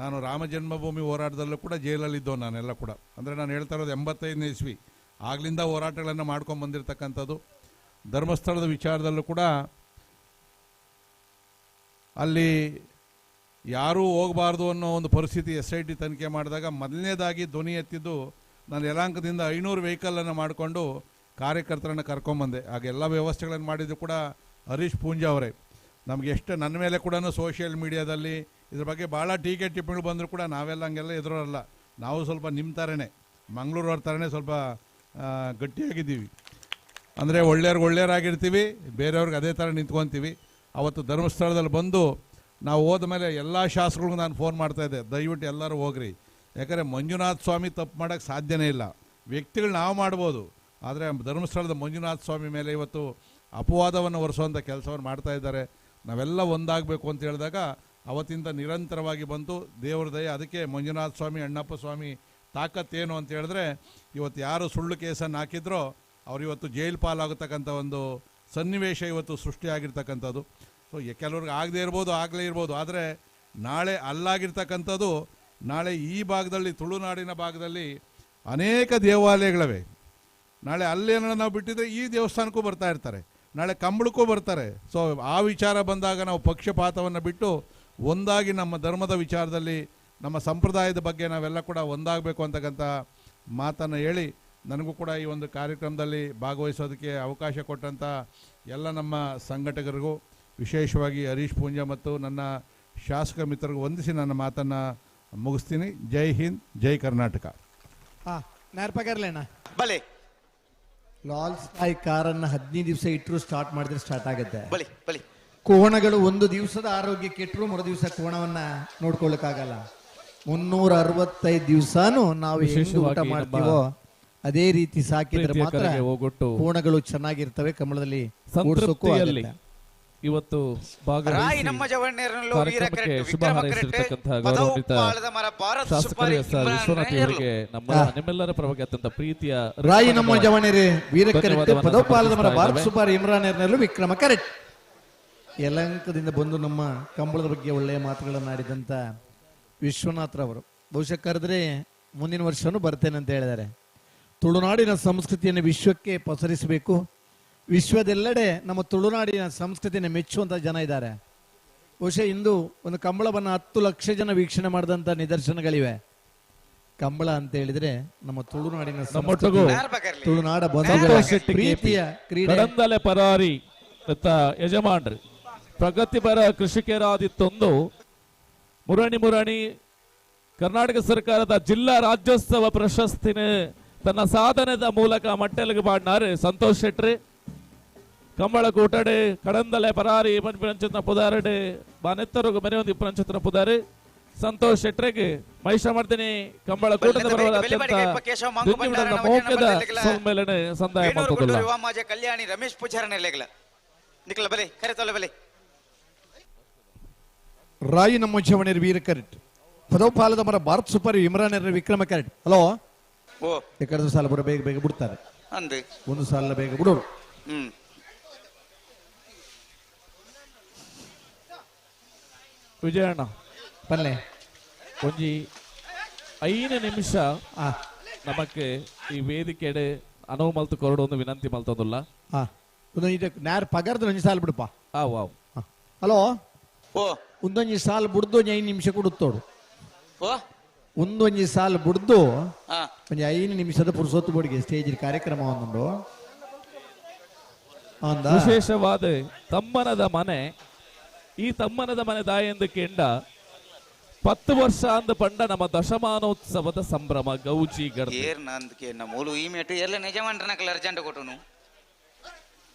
ನಾನು ರಾಮ ಜನ್ಮಭೂಮಿ ಹೋರಾಟದಲ್ಲೂ ಕೂಡ ಜೈಲಲ್ಲಿದ್ದೋ ನಾನೆಲ್ಲ ಕೂಡ. ಅಂದರೆ ನಾನು ಹೇಳ್ತಾ ಇರೋದು 85ನೇ ಇಸ್ವಿ ಆಗಲಿಂದ ಹೋರಾಟಗಳನ್ನು ಮಾಡ್ಕೊಂಡು ಬಂದಿರತಕ್ಕಂಥದ್ದು. ಧರ್ಮಸ್ಥಳದ ವಿಚಾರದಲ್ಲೂ ಕೂಡ ಅಲ್ಲಿ ಯಾರೂ ಹೋಗಬಾರ್ದು ಅನ್ನೋ ಒಂದು ಪರಿಸ್ಥಿತಿ SIT ತನಿಖೆ ಮಾಡಿದಾಗ ಮೊದಲನೇದಾಗಿ ಧ್ವನಿ ಎತ್ತಿದ್ದು ನಾನು ಯಲಹಂಕದಿಂದ 500 ವೆಹಿಕಲನ್ನು ಮಾಡಿಕೊಂಡು ಕಾರ್ಯಕರ್ತರನ್ನು ಕರ್ಕೊಂಬಂದೆ. ಆಗ ಎಲ್ಲ ವ್ಯವಸ್ಥೆಗಳನ್ನು ಮಾಡಿದ್ದು ಕೂಡ ಹರೀಶ್ ಪೂಂಜಾ ಅವರೇ. ನಮಗೆ ಎಷ್ಟು ನನ್ನ ಮೇಲೆ ಕೂಡ ಸೋಷಿಯಲ್ ಮೀಡಿಯಾದಲ್ಲಿ ಇದ್ರ ಬಗ್ಗೆ ಭಾಳ ಟೀಕೆ ಟಿಪ್ಪಣಿಗಳು ಬಂದರೂ ಕೂಡ ನಾವೆಲ್ಲ ಹಂಗೆಲ್ಲ ಎದುರಲ್ಲ. ನಾವು ಸ್ವಲ್ಪ ನಿಮ್ಮ ಥರನೇ, ಮಂಗಳೂರವ್ರ ಥರನೇ ಸ್ವಲ್ಪ ಗಟ್ಟಿಯಾಗಿದ್ದೀವಿ. ಅಂದರೆ ಒಳ್ಳೆಯವ್ರಿಗೆ ಒಳ್ಳೆಯರಾಗಿರ್ತೀವಿ, ಬೇರೆಯವ್ರಿಗೆ ಅದೇ ಥರ ನಿಂತ್ಕೊತೀವಿ. ಅವತ್ತು ಧರ್ಮಸ್ಥಳದಲ್ಲಿ ಬಂದು ನಾವು ಹೋದ ಮೇಲೆ ಎಲ್ಲ ಶಾಸಕರಿಗೂ ನಾನು ಫೋನ್ ಮಾಡ್ತಾಯಿದ್ದೆ, ದಯವಿಟ್ಟು ಎಲ್ಲರೂ ಹೋಗ್ರಿ. ಯಾಕಂದರೆ ಮಂಜುನಾಥ ಸ್ವಾಮಿ ತಪ್ಪು ಮಾಡೋಕ್ಕೆ ಸಾಧ್ಯನೇ ಇಲ್ಲ. ವ್ಯಕ್ತಿಗಳು ನಾವು ಮಾಡ್ಬೋದು, ಆದರೆ ಧರ್ಮಸ್ಥಳದ ಮಂಜುನಾಥ ಸ್ವಾಮಿ ಮೇಲೆ ಇವತ್ತು ಅಪವಾದವನ್ನು ಹೊರಿಸುವಂಥ ಕೆಲಸವನ್ನು ಮಾಡ್ತಾಯಿದ್ದಾರೆ. ನಾವೆಲ್ಲ ಒಂದಾಗಬೇಕು ಅಂತ ಹೇಳಿದಾಗ ಅವತ್ತಿಂದ ನಿರಂತರವಾಗಿ ಬಂತು ದೇವರ ದಯೆ. ಅದಕ್ಕೆ ಮಂಜುನಾಥ ಸ್ವಾಮಿ, ಅಣ್ಣಪ್ಪ ಸ್ವಾಮಿ ತಾಕತ್ತೇನು ಅಂತ ಹೇಳಿದ್ರೆ, ಇವತ್ತು ಯಾರು ಸುಳ್ಳು ಕೇಸನ್ನು ಹಾಕಿದ್ರೋ ಅವ್ರು ಇವತ್ತು ಜೈಲು ಪಾಲಾಗತಕ್ಕಂಥ ಒಂದು ಸನ್ನಿವೇಶ ಇವತ್ತು ಸೃಷ್ಟಿಯಾಗಿರ್ತಕ್ಕಂಥದ್ದು. ಸೊ ಕೆಲವ್ರಿಗೆ ಆಗದೇ ಇರ್ಬೋದು, ಆಗಲೇ ಇರ್ಬೋದು, ಆದರೆ ನಾಳೆ ಅಲ್ಲಾಗಿರ್ತಕ್ಕಂಥದ್ದು. ನಾಳೆ ಈ ಭಾಗದಲ್ಲಿ, ತುಳುನಾಡಿನ ಭಾಗದಲ್ಲಿ ಅನೇಕ ದೇವಾಲಯಗಳಿವೆ. ನಾಳೆ ಅಲ್ಲೇನೋ ನಾವು ಬಿಟ್ಟಿದ್ರೆ ಈ ದೇವಸ್ಥಾನಕ್ಕೂ ಬರ್ತಾ ಇರ್ತಾರೆ, ನಾಳೆ ಕಂಬಳಕ್ಕೂ ಬರ್ತಾರೆ. ಸೊ ಆ ವಿಚಾರ ಬಂದಾಗ ನಾವು ಪಕ್ಷಪಾತವನ್ನು ಬಿಟ್ಟು ಒಂದಾಗಿ ನಮ್ಮ ಧರ್ಮದ ವಿಚಾರದಲ್ಲಿ, ನಮ್ಮ ಸಂಪ್ರದಾಯದ ಬಗ್ಗೆ ನಾವೆಲ್ಲ ಕೂಡ ಒಂದಾಗಬೇಕು ಅಂತಕ್ಕಂಥ ಮಾತನ್ನು ಹೇಳಿ, ನನಗೂ ಕೂಡ ಈ ಒಂದು ಕಾರ್ಯಕ್ರಮದಲ್ಲಿ ಭಾಗವಹಿಸೋದಕ್ಕೆ ಅವಕಾಶ ಕೊಟ್ಟಂಥ ಎಲ್ಲ ನಮ್ಮ ಸಂಘಟಕರಿಗೂ, ವಿಶೇಷವಾಗಿ ಹರೀಶ್ ಪೂಂಜಾ ಮತ್ತು ನನ್ನ ಶಾಸಕ ಮಿತ್ರರಿಗೂ ವಂದಿಸಿ ನನ್ನ ಮಾತನ್ನು ಮುಗಿಸ್ತೀನಿ. ಜೈ ಹಿಂದ್, ಜೈ ಕರ್ನಾಟಕ. ಬಲೆ ಲಾಲ್ ಸಾಯಿ ಕಾರನ್ನು 15 ದಿವಸ ಇಟ್ಟರು ಸ್ಟಾರ್ಟ್ ಮಾಡಿದ್ರೆ ಸ್ಟಾರ್ಟ್ ಆಗುತ್ತೆ. ಬಲಿ ಬಲಿ ಕೋಣಗಳು ಒಂದು ದಿವಸದ ಆರೋಗ್ಯ ಕೆಟ್ಟರು ಮರು ದಿವಸ ಕೋಣವನ್ನ ನೋಡ್ಕೊಳ್ಳೋಕ್ಕಾಗಲ್ಲ. 365 ದಿವಸನೂ ನಾವು ಎಷ್ಟು ಊಟ ಮಾಡ್ತೀವೋ ಅದೇ ರೀತಿ ಸಾಕಿದ್ರೆ ಮಾತ್ರ ಕೋಣಗಳು ಚೆನ್ನಾಗಿರ್ತವೆ, ಕಮಲದಲ್ಲಿ ಓಡಿಸೋಕ್ಕೂ ಆಗುತ್ತೆ. ಇವತ್ತು ರಾಯಿ ನಮ್ಮ ಜವಣ್ಣೇರನಲ್ಲೂ ವೀರ ಕರೆಕ್ಟ್, ವಿಕ್ರಮ ಕರೆಕ್ಟ್, ಪದವು ಪಾಲದ ಮರ ಭಾರತ ಸುಪಾರಿ ವಿಶ್ವನಾಥ್ ಅವರಿಗೆ ನಮ್ಮ ನಿಮ್ಮೆಲ್ಲರ ಪರವಾಗಿ ಅತ್ಯಂತ ಪ್ರೀತಿಯ ರಾಯಿ ನಮ್ಮ ಜವಣ್ಣೇರಿ ವೀರ ಕರೆಕ್ಟ್, ಪದವು ಪಾಲದ ಮರ ಭಾರತ ಸುಪಾರಿ ಇಮ್ರಾನ್ ವಿಕ್ರಮ ಕರೆಕ್ಟ್. ಯಲಹಂಕದಿಂದ ಬಂದು ನಮ್ಮ ಕಂಬಳದ ಬಗ್ಗೆ ಒಳ್ಳೆಯ ಮಾತುಗಳನ್ನು ಆಡಿದಂತ ವಿಶ್ವನಾಥ್ರವರು ಬಹುಶಃ ಕರೆದ್ರೆ ಮುಂದಿನ ವರ್ಷನೂ ಬರ್ತೇನೆ ಅಂತ ಹೇಳಿದ್ದಾರೆ. ತುಳುನಾಡಿನ ಸಂಸ್ಕೃತಿಯನ್ನು ವಿಶ್ವಕ್ಕೆ ಪಸರಿಸಬೇಕು. ವಿಶ್ವದೆಲ್ಲೆಡೆ ನಮ್ಮ ತುಳುನಾಡಿನ ಸಂಸ್ಕೃತಿಯನ್ನು ಮೆಚ್ಚುವಂಥ ಜನ ಇದ್ದಾರೆ. ಬಹುಶಃ ಇಂದು ಒಂದು ಕಂಬಳವನ್ನು 10 ಲಕ್ಷ ಜನ ವೀಕ್ಷಣೆ ಮಾಡಿದಂಥ ನಿದರ್ಶನಗಳಿವೆ. ಕಂಬಳ ಅಂತ ಹೇಳಿದ್ರೆ ನಮ್ಮ ತುಳುನಾಡಿನ ತುಳುನಾಡ ಬಂಧುಗಳ ಪ್ರೀತಿಯ ಕ್ರೀಡೆ. ಪರಾರಿ ಯಜಮಾನ್ರಿ ಪ್ರಗತಿಪರ ಕೃಷಿಕರಾದಿತ್ತೊಂದು ಮುರಣಿ ಮುರಣಿ ಕರ್ನಾಟಕ ಸರ್ಕಾರದ ಜಿಲ್ಲಾ ರಾಜ್ಯೋತ್ಸವ ಪ್ರಶಸ್ತಿನ ತನ್ನ ಸಾಧನೆದ ಮೂಲಕ ಮಟ್ಟೆಲಗೆ ಪಾಡಿನಾರು ಸಂತೋಷ್ ಶೆಟ್ರಿ. ಕಂಬಳ ಕೂಟಡೆ ಕಡಂದಲೆ ಪರಾರಿ ಪಂಚತ್ನ ಪುದಾರಡೆ ಬಾನೆತ್ತರಗು ಮನೆ ಪಂಚತ್ನ ಪುದಾರಿ ಸಂತೋಷ್ ಶೆಟ್ರಿಗೆ ಮಹಿಷ ಮಾಡ್ತೀನಿ ಕಂಬಳ ಕೂಟದ ಅತ್ಯಂತ ಮೌಖದ ಸಮ್ಮೇಳನೆ ಸಂದಾಯ ಮಾಡ್ತದಲ್ಲ. ಕಲ್ಯಾಣಿ ರಮೇಶ್ ಪೂಜಾರನ ನಿಖಲ ಬಲೆ ಕರೆ ಬಲೆ ರಾಯಿ ನಮ್ಮ ಚವಣಿ ವೀರ ಕರೆಕ್ಟ್, ಪದೋಪಾಲದ ಮರ ಭಾರತ್ ಸುಪಾರಿ ಇಮ್ರಾನ್ ವಿಕ್ರಮ ಕರೆಕ್ಟ್. ಹಲೋ ಎಕಡೆ ಸಾಲ ಬರೋ ಬೇಗ ಬೇಗ ಬಿಡ್ತಾರೆ, ಒಂದು ಸಾಲ ಬೇಗ ಬಿಡೋರು. ವಿಜಯಣ್ಣ ಪಲ್ಲೆ ಒಂಜಿ 5 ನಿಮಿಷ ನಮಕ್ಕೆ ಈ ವೇದಿಕೆಡೆ ಅನುವು ಮಲ್ತು ಕೊರಡು ಒಂದು ವಿನಂತಿ ಮಲ್ತೊಂದುಲ್ಲ. ನೇರ ಪಗರ್ದು ಒಂಜಿ ಸಾಲ್ ಬಿಡುಪ. ವಾವ್. ಹಲೋ, ಒಂದೊಂಜಿ ಸಾಲ್ ಬುಡ್ದು ಒಂಜಿ 5 ನಿಮಿಷ ಕೊಡುತ್ತೋಡು. ಒಂದೊಂಜಿ ಸಾಲ್ ಬುಡ್ದು ಒಂಜಿ 5 ನಿಮಿಷದ ಪುರುಸೊತ್ತು ಬೋಡಿಗೆ ಸ್ಟೇಜ್ ಕಾರ್ಯಕ್ರಮ ಒಂದುಂಡು. ವಿಶೇಷವಾದ ತಮ್ಮನದ ಮನೆ, ಈ ತಮ್ಮನದ ಮನೆ ದಾಯೆಂದು ಕೆಂಡ 10 ವರ್ಷ ಅಂದ ಪಂಡ ನಮ್ಮ ದಶಮಾನೋತ್ಸವದ ಸಂಭ್ರಮ ಗೌಜಿ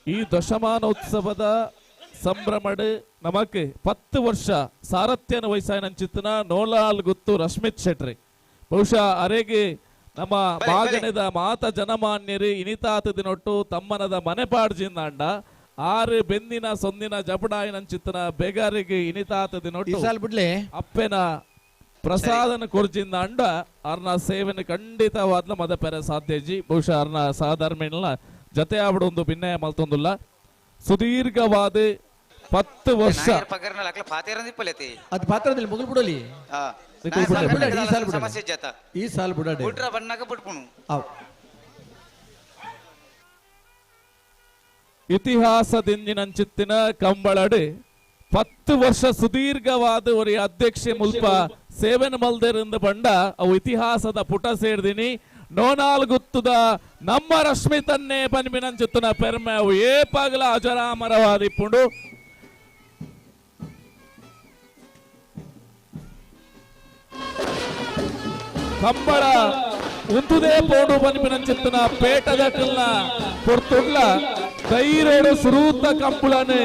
ಈ ದಶಮಾನೋತ್ಸವದ ಸಂಭ್ರಮಡ್ ನಮಕ್ 10 ವರ್ಷ ಸಾರಥ್ಯನ ವಯಸ್ಸಾಯನಂಚಿತ್ತನ ನೋಲಾಲ್ ಗುತ್ತು ರಶ್ಮಿತ್ ಶೆಟ್ರಿ ಬಹುಶಃ ಅರೆಗೆ ನಮ್ಮ ಬಾಗಣದ ಮಾತ ಜನಮಾನ್ಯರು ಇನಿತಾತ ದಿನೊಟ್ಟು ತಮ್ಮನದ ಮನೆ ಪಾಡ್ಜಿಂದಾಂಡ ಆರು ಬೆಂದಿನ ಸೊಂದಿನ ಜಪಡಾಯನಂಚಿತ್ತನ ಬೇಗಾರಿಗೆ ಇನಿತಾತ ದಿನೊಟ್ಟು ಅಪ್ಪೆನ ಪ್ರಸಾದನ ಕೊರ್ಜಿಂದಾಂಡ ಅರ್ನ ಸೇವೆನ ಖಂಡಿತವಾದ್ಲ ಮದ ಪೆರ ಸಾಧ್ಯಜಿ. ಬಹುಶಃ ಅರ್ನ ಸಹಧರ್ಮಿಣ ಜತೆ ಆವಡು ಒಂದು ಭಿನ್ನಯ ಮಲ್ತೊಂದುಲ್ಲ. ಸುದೀರ್ಘವಾದ 10 ವರ್ಷ ಇತಿಹಾಸದಿಂಜಿನಂಚಿತ್ತಿನ ಕಂಬಳಡು 10 ವರ್ಷ ಸುದೀರ್ಘವಾದ ಒರಿ ಅಧ್ಯಕ್ಷೆ ಮುಲ್ಪ ಸೇವೆನ ಮಲ್ದರಿಂದ ಬಂಡ ಅವು ಇತಿಹಾಸದ ಪುಟ ಸೇರ್ದಿನಿ. ನೋನಾಲ್ ಗುತ್ತುದ ನಮ್ಮ ರಶ್ಮಿತನ್ನೇ ಪನ್ಪಿನಂಚಿತ್ತಿನ ಪೆರ್ಮೆ ಅವು ಏಪಾಗಲ ಅಜರಾಮರವಾದಿಪ್ಪುಂಡು. ಕಂಬಳ ಉಂತುದೇ ಪೋಡು ಪನ್ಪಿನಂಚಿತ್ತಿನ ಪೇಟದ ಕಲ್ನ ಪೊರ್ತುಡ್ಲ ಧೈರ್ಯಡು ಸುರೂತ ಕಂಬಳನೆ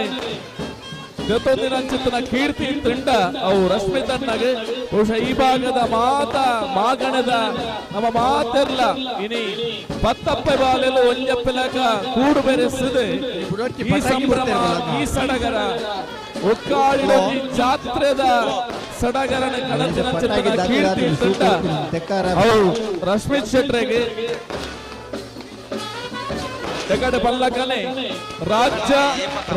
ಜೊತೊಂದಿನಂಚಿತ್ತಿನ ಕೀರ್ತಿ ತಿಂಡ ಅವು ರಶ್ಮಿತಣ್ಣಗೆ. ಬಹುಶಃ ಈ ಭಾಗದ ಮಾತ ಮಾಗಣದ ನಮ್ಮ ಮಾತೆರ್ಲ ಇನಿ ಪತ್ತಪ್ಪೆ ಬಾಲೆಲು ಒಂಜಪ್ಪೆಲಕ ಕೂಡು ಬೆರೆಸಿದೆ ಈ ಸಂಭ್ರಮ ಈ ಸಡಗರ ಒಕ್ಕಾಳಿನ ಜಾತ್ರೆದ ಸಡಗರನ ಕಳಚಿನಂಚಿತ್ತಿನ ಕೀರ್ತಿ ತಿಂಡ ಅವು ರಶ್ಮಿತ್ ಶೆಟ್ರೆಗೆ. ತೆಗಡೆ ಪಲ್ಲಕನೆ ರಾಜ್ಯ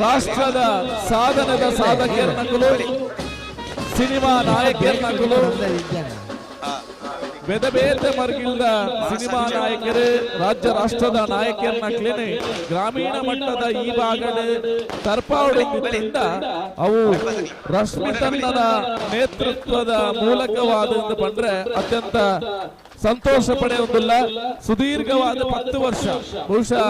ರಾಷ್ಟ್ರದ ಸಾಧನದ ಸಾಧಕರ್ನಕುಲು ಸಿನಿಮಾ ನಾಯಕರ್ನಕುಲು ಬೇತೆ ಬೇತೆ ಮರ್ಗಿಲ್ದ ಸಿನಿಮಾ ನಾಯಕರು ರಾಜ್ಯ ರಾಷ್ಟ್ರದ ನಾಯಕರ್ನಕ್ಲೇನೆ ಗ್ರಾಮೀಣ ಮಟ್ಟದ ಈ ಭಾಗದ ತರ್ಪಾವಳಿಯಿಂದ ಅವು ರಶ್ಮಿತಣ್ಣನ ನೇತೃತ್ವದ ಮೂಲಕವಾದ ಬಂದ್ರೆ ಅತ್ಯಂತ ಸಂತೋಷ ಪಡೆಯುವುದಿಲ್ಲ. ಸುದೀರ್ಘವಾದ 10 ವರ್ಷ ಬಹುಶಃ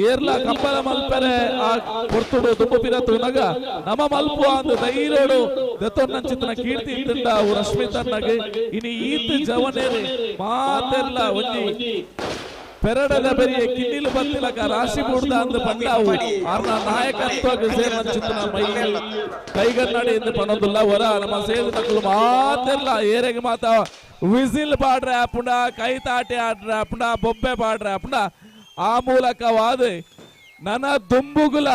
ಏರ್ಲ ಕಂಬಳ ಮಲ್ಪರೆ ಆ ಪೊರ್ತುಡು ದುಂಬು ತೂನಗ ನಮ್ಮ ಮಲ್ಪು ಅಂದ ಧೈರ್ಯಡು ದತ್ತೊನ್ನಂಚಿತನ ಕೀರ್ತಿ ಇದ್ದ ಅವು ರಶ್ಮಿತಣ್ಣಗೆ. ಇನಿ ಈತ ಜವನೇರು ಮಾತೆಲ್ಲ ಒಂಜಿ ಪೆರಡದ ಬೆರಿಯ ಕಿನ್ನಿಲು ಬತ್ತಿಲಕ ರಾಶಿ ಬೂಡ್ದ ಅಂದ ಪಂಡ ಅವು ಅರ್ನ ನಾಯಕತ್ವ ಸೇರಿನಂಚಿತನ ಮೈ ಕೈಗನ್ನಡಿ ಎಂದು ಪಣೊಂದುಲ್ಲ. ಹೊರ ನಮ್ಮ ಸೇರಿದ ಮಾತೆಲ್ಲ ಏರೆಗೆ ಮಾತ ವಿಸಿಲ್ ಪಾಡ್ರೆ ಆಪುಂಡ, ಕೈ ತಾಟಿ ಆಡ್ರೆ ಆಪುಂಡ, ಬೊಬ್ಬೆ ಪಾಡ್ರೆ ಆಪುಂಡ. ಆ ಮೂಲಕವಾದ ನನ್ನ ದುಂಬುಗುಲ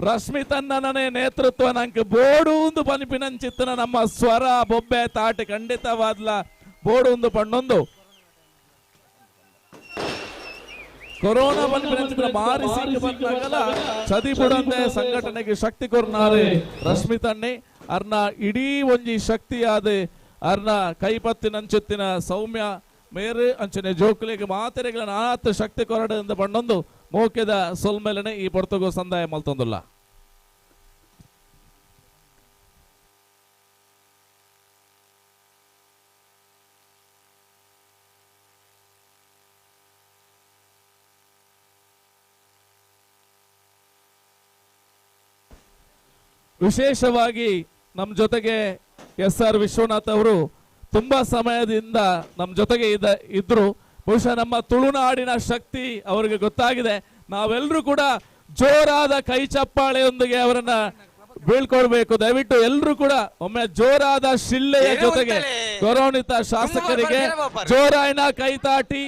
ರಶ್ಮಿತಣ್ಣನೇ ನೇತೃತ್ವ ನಂಗೆ ಬೋಡು ಪನಿಪಿನಂಚಿತ್ತನ ನಮ್ಮ ಸ್ವರ ಬೊಬ್ಬೆ ತಾಟಿ ಖಂಡಿತವಾದ್ಲ ಬೋಡು ಪಣ್ಣೊಂದು. ಕೊರೋನಾ ಪನಿಪಿನಂಚಿತ್ತನ ಮಾರಿ ಸಿಕ್ಕ ಬಂದಾಗಲ ಚದಿ ಬುಡಂದೆ ಸಂಘಟನೆಗೆ ಶಕ್ತಿ ಕೊರ್ನಾರೆ ರಶ್ಮಿತಣ್ಣೆ. ಅರ್ನ ಇಡೀ ಒಂಜಿ ಶಕ್ತಿಯಾದ ಅರ್ನ ಕೈಪತ್ತಿನಂಚುತ್ತಿನ ಸೌಮ್ಯ ಮೇರು ಅಂಚನೆ ಜೋಕುಲಿಗೆ ಮಾತೆರೆಗಳ ನಾನಾತ್ ಶಕ್ತಿ ಕೊರಡೆಯಿಂದ ಬಣ್ಣೊಂದು ಮೋಕೆದ ಸೊಲ್ಮೆಲನೆ ಈ ಪೊರ್ತುಗು ಸಂದಾಯ ಮಲ್ತೊಂದುಲ್ಲ. ವಿಶೇಷವಾಗಿ ನಮ್ಮ ಜೊತೆಗೆ ಎಸ್ ಆರ್ ವಿಶ್ವನಾಥ್ ಅವರು ತುಂಬಾ ಸಮಯದಿಂದ ನಮ್ಮ ಜೊತೆಗೆ ಇದ್ರು. ಬಹುಶಃ ನಮ್ಮ ತುಳುನಾಡಿನ ಶಕ್ತಿ ಅವರಿಗೆ ಗೊತ್ತಾಗಿದೆ. ನಾವೆಲ್ಲರೂ ಕೂಡ ಜೋರಾದ ಕೈ ಚಪ್ಪಾಳೆಯೊಂದಿಗೆ ಅವರನ್ನ ಬೀಳ್ಕೊಡ್ಬೇಕು. ದಯವಿಟ್ಟು ಎಲ್ಲರೂ ಕೂಡ ಒಮ್ಮೆ ಜೋರಾದ ಶಿಲ್ಲೆಯ ಜೊತೆಗೆ ಗೌರವಾನ್ವಿತ ಶಾಸಕರಿಗೆ ಜೋರಾಯಿನ ಕೈತಾಟಿ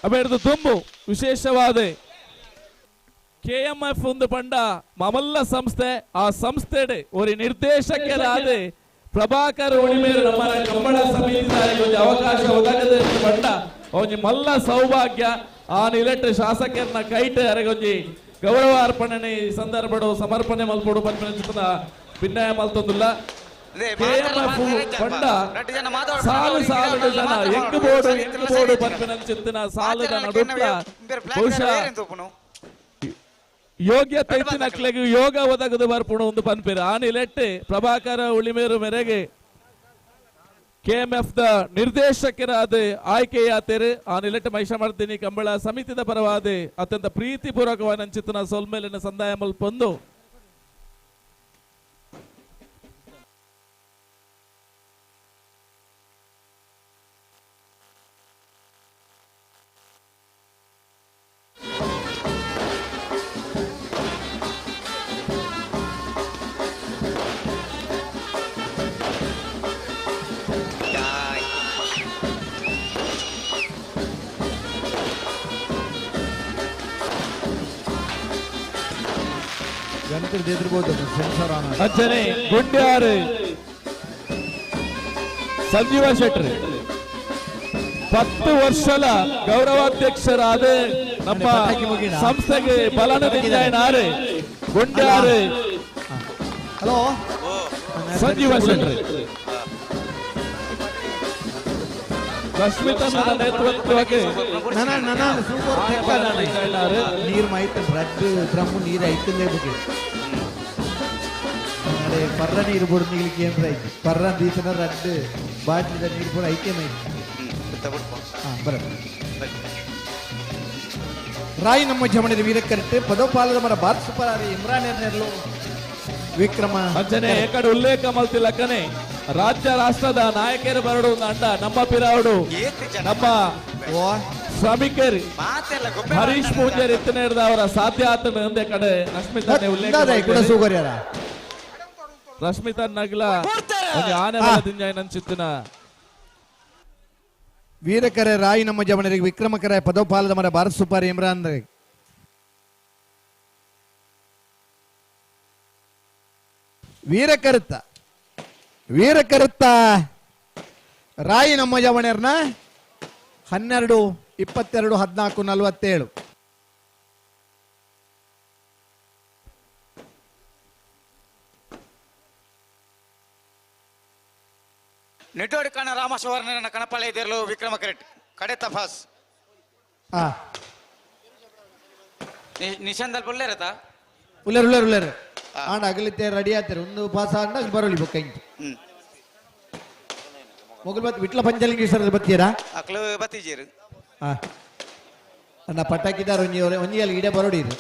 ಅಬೇಡ್ದು ತುಂಬು. ವಿಶೇಷವಾದ ಕೆಎಂಎಫ್ ಒಂದು ಪಂಡ ಮಮಲ್ಲ ಸಂಸ್ಥೆ, ಆ ಸಂಸ್ಥೆ ಒರಿ ನಿರ್ದೇಶಕರಾದ ಪ್ರಭಾಕರ್ ಉಣಿಮೇರು ನಮ್ಮ ಕಂಬಳ ಸಮಿತಿ ಒಂದು ಅವಕಾಶ ಒದಗದೆ ಪಂಡ ಒಂಜಿ ಮಲ್ಲ ಸೌಭಾಗ್ಯ. ಆ ನಿಲೆಟ್ ಶಾಸಕರನ್ನ ಕೈಟ್ ಅರೆಗೊಂಜಿ ಗೌರವ ಅರ್ಪಣೆ ಈ ಸಂದರ್ಭಡು ಸಮರ್ಪಣೆ ಮಲ್ಪೊಡು ಪನ್ಪಿನ ಭಿನ್ನಯ ಮಲ್ತೊಂದುಲ್ಲ. KMF ಪಂಡ ಸಾಲು ಸಾಲು ಜನ ಎಂಗ್ ಬೋರ್ಡು ಎಂಗ್ ಬೋರ್ಡು ಪನ್ಪಿನಂಚಿತ್ತಿನ ಸಾಲುದ ನಡುಟ್ಲ ಬಹುಶಃ ಯೋಗ್ಯತೆ ಇತ್ತಿನಕ್ಲೆಗ್ ಯೋಗ ಒದಗದು ಬರ್ಪುಣು ಒಂದು ಪನ್ಪಿರ ಆ ನಿಲೆಟ್ಟ್ ಪ್ರಭಾಕರ ಉಳಿಮೇರು ಮೇರೆಗೆ ಕೆಎಂಎಫ್ the ನಿರ್ದೇಶಕರಾದ ಆಯ್ಕೆಯಾತೇರು ಆ ನಿಲೆಟ್ಟು ಮಹಿಷಮರ್ದಿನಿ ಕಂಬಳ ಸಮಿತಿದ ಪರವಾದ ಅತ್ಯಂತ ಪ್ರೀತಿಪೂರ್ವಕವಾದ ನಂಚಿತ್ತಿನ ಸೊಲ್ಮೇಲಿನ ಸಂದಾಯ ಮಲ್ಪೊಂದು ಅಜ್ಜನೆ ಗುಂಡ್ಯಾರು ಸಂಜೀವ ಶೆಟ್ಟರ್ 10 ವರ್ಷದ ಗೌರವಾಧ್ಯಕ್ಷರಾದ ನಮ್ಮ ಸಂಸ್ಥೆಗೆ ಬಲನ ಗುಂಡ್ಯಾರು ಹಲೋ ಸಂಜೀವ ಶೆಟ್ಟರ್ ರಶ್ಮಿತಾ ನೇತೃತ್ವಕ್ಕೆ ನೀರು ಮಾಹಿತಿ ರಡ್ಡು ಡ್ರಮ್ ನೀರು ಐತಂದೇ ಬಗ್ಗೆ ಪರ್ರ ನೀರು ಬೋಡು ನೀಲಿಕ್ಕೆ ಏನ್ರ ಐತಿ ಪರ್ರ ದೀಸನ ರಡ್ಡು ಬಾಟ್ಲಿದ ನೀರು ಬೋಡು ಐತೆ ಬರ ರಾಯ್ ನಮ್ಮ ಜಮಣದ ವೀರಕರ್ಟು ಪದೋಪಾಲದ ಮರ ಭಾರತ ಸುಪರಾರಿ ಇಮ್ರಾನ್ ಎರ್ನೆರ್ಲು ವಿಕ್ರಮ ಅಂಚನೆ ಏಕಡೆ ಉಲ್ಲೇಖ ಮಲ್ತಿಲಕ್ಕನೆ ರಾಜ್ಯ ರಾಷ್ಟ್ರದ ನಾಯಕರು ಬರಡು ಅಂಡ ನಮ್ಮ ಪಿರಾವುಡು ನಮ್ಮ ಶ್ರಮಿಕರು ಹರೀಶ್ ಪೂಜಾರಿ ಇತ್ತನೇರ್ದ ಅವರ ಸಾಧ್ಯ ಆತನ ಒಂದೇ ಕಡೆ ರಶ್ಮಿತಾ ಉಲ್ಲೇಖ ರಶ್ಮಿತಾ ನಗ್ಲ ಆನೆ ನಂಚಿತ್ತಿನ ವೀರಕರೆ ರಾಯ್ ನಮ್ಮ ಜಮಣರಿಗೆ ವಿಕ್ರಮಕರೆ ಪದೋಪಾಲದ ಮರ ಭಾರತ ಸುಪಾರಿ ಇಮ್ರಾನ್ ವೀರಕರುತ್ತ ವೀರಕರುತ್ತ ರಾಯಿ ನಮ್ಮ ಜವಣರ್ನ 12 22 14 47 ನೆಟೋಡಿ ಕಣ ರಾಮಸುವರ್ಣನ ಕಣಪಾಳೆ ಇದ್ದಿರಲು ವಿಕ್ರಮ ಕರೆಕ್ಟ್ ಕಡೆ ತಫಾಸ್ ನಿಶಾಂದಲ್ ಪುಲ್ಲೇರತ ಉಲ್ಲೇರು ಉಲ್ಲೇರು ಉಲ್ಲೇರು ಆಂಡ ಅಗಲಿತ್ತೆ ರೆಡಿ ಆತಾರೆ ಒಂದು ಪಾಸ ಆಂಡ ಬರೋಲಿ ಬೊಕ್ಕ ಇಂಚು ಮೊಗಲ್ ಬತ್ ವಿಟ್ಲ ಪಂಚಲಿಂಗೇಶ್ವರದ ಬತ್ತೀರಾ ಅಕ್ಲು ಬತ್ತೀಜೇರು ಅಣ್ಣ ಪಟಾಕಿದಾರ ಒಂಜಿ ಒಂಜಿ ಅಲ್ಲಿ ಇಡೆ ಬರೋಡಿರು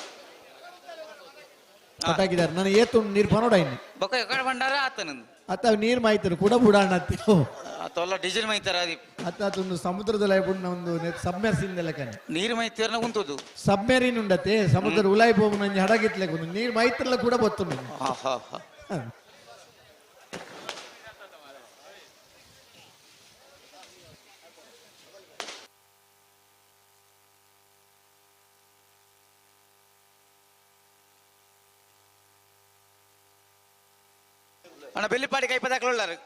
ಪಟಾಕಿದಾರ ನಾನು ಏತು ನೀರು ಪನೋಡ ಇನ್ನು ಬೊಕ್ಕ ಎಕಡೆ ಬಂಡಾರ ಆತನಂದು ಅತ್ತ ನೀರು ಮಾಯ್ತರು ಕೂಡ ಬುಡಾಣ ಅತ್ತೊಲ್ಲ ಡೀಸೆಲ್ ಮೈತಾರ ಅದು ಅತ್ತ ಅದೊಂದು ಸಮುದ್ರದಲ್ಲಿ ಬುಣ್ಣ ಒಂದು ಸಬ್ಮೆರ್ಸಿನ್ ಲೆಕ್ಕನೆ ನೀರು ಮೈತೀರ್ನ ಉಂಟುದು ಸಬ್ಮೆರಿನ್ ಉಂಡತೆ ಸಮುದ್ರ ಉಲಾಯಿ ಹೋಗು ನಂಜಿ ಹಡಗಿತ್ಲೆ ಒಂದು ನೀರು ಮೈತ್ರಲ್ಲ ಕೂಡ ಬತ್ತು ಅಣ್ಣ ಬೆಳ್ಳಿಪಾಡಿ ಕೈಪ ದಾಖಲು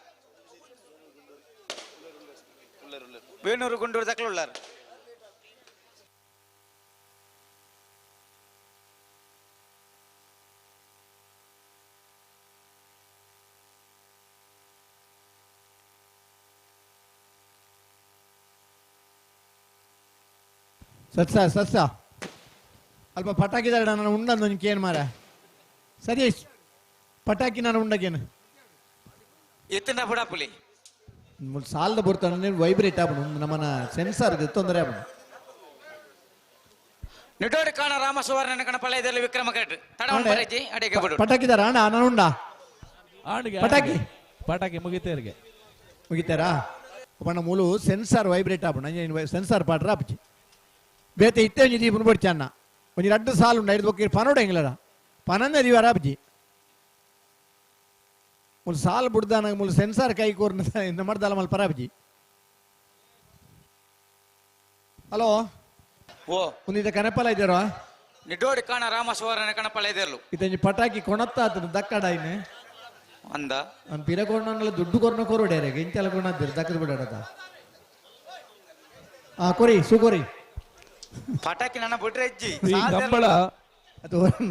ಬೇಣೂರು ಗುಂಡೂರು ದಾಖಲು ಸತ್ಸ ಸತ್ಸ ಅಲ್ಪ ಪಟಾಕಿದಾರೆ ನಾನು ಉಂಡಂದು ಏನು ಮಾರ ಸರಿ ಪಟಾಕಿ ನಾನು ಉಂಡಕೇನು ಎತ್ತಿನ ಬುಡಾಪುಲಿ ಸಾಲದ ಬರ್ತಾನೆ ವೈಬ್ರೇಟ್ ಆಪಣ ನಮ್ಮನ ಸೆನ್ಸಾರ್ ತೊಂದರೆ ಆಪಣ ನಿಟೋಡಿ ಕಾಣ ರಾಮ ಸುವರ್ಣ ಕಣಪಳ್ಳ ವಿಕ್ರಮ ಕರೆಕ್ಟ್ ತಡ ಅಡಿಗೆ ಬಿಡು ಪಟಾಕಿದಾರ ಅಣ್ಣ ನಾನು ಉಂಡ ಪಟಾಕಿ ಪಟಾಕಿ ಮುಗಿತೇರಿಗೆ ಮುಗಿತಾರಾ ಅಪ್ಪಣ್ಣ ಮೂಲು ಸೆನ್ಸಾರ್ ವೈಬ್ರೇಟ್ ಆಪಣ ಸೆನ್ಸಾರ್ ಪಾಟ್ರ ಆಪಚಿ ಬೇತೆ ಇತ್ತೆ ಒಂಜಿ ದೀಪನ ಬೊಡ್ಚಿ ಅಣ್ಣ ಒಂಜಿ ರಡ್ಡು ಸಾಲು ಉಂಡು ಐದು ಬೊಕ್ಕ ಪನೋಡ ಎಂಗ್ಲರ ಪನಂದ ದಿವಾರ ಆಪಚಿ ಮೂಲು ಸಾಲು ಬುಡ್ದಾನ ಮೂಲು ಸೆನ್ಸಾರ್ ಕೈ ಕೋರ್ನ ಮರ್ದಾಲ ಮಲ್ ಪರಾಪಜಿ ಹಲೋ ಓ ಒಂದಿದ ಕನಪಲ ಇದ್ದಾರ ನಿಡೋಡಿ ಕಾಣ ರಾಮ ಸುವರ್ಣ ಕಣಪಲ ಇದಿರ್ಲು ಇದಂಜಿ ಪಟಾಕಿ ಕೊಣತ್ತ ಆತನ ದಕ್ಕಡ ಇನ್ನು ಅಂದ ಅವ್ನು ಪಿರ ಕೊರ್ನಲ್ಲ ದುಡ್ಡು ಕೊರ್ನ ಕೋರೋಡ್ಯಾರೆ ಇಂತೆಲ್ಲ ಕೊಣದ್ದಿರ ದಕ್ಕದ ಬಿಡಾಡದ ಆ ಕೊರಿ ಸುಕೋರಿ ಪಟಾಕಿ ನನ್ನ ಬಿಟ್ರೆ ಅಜ್ಜಿ ಈ ಕಂಬಳ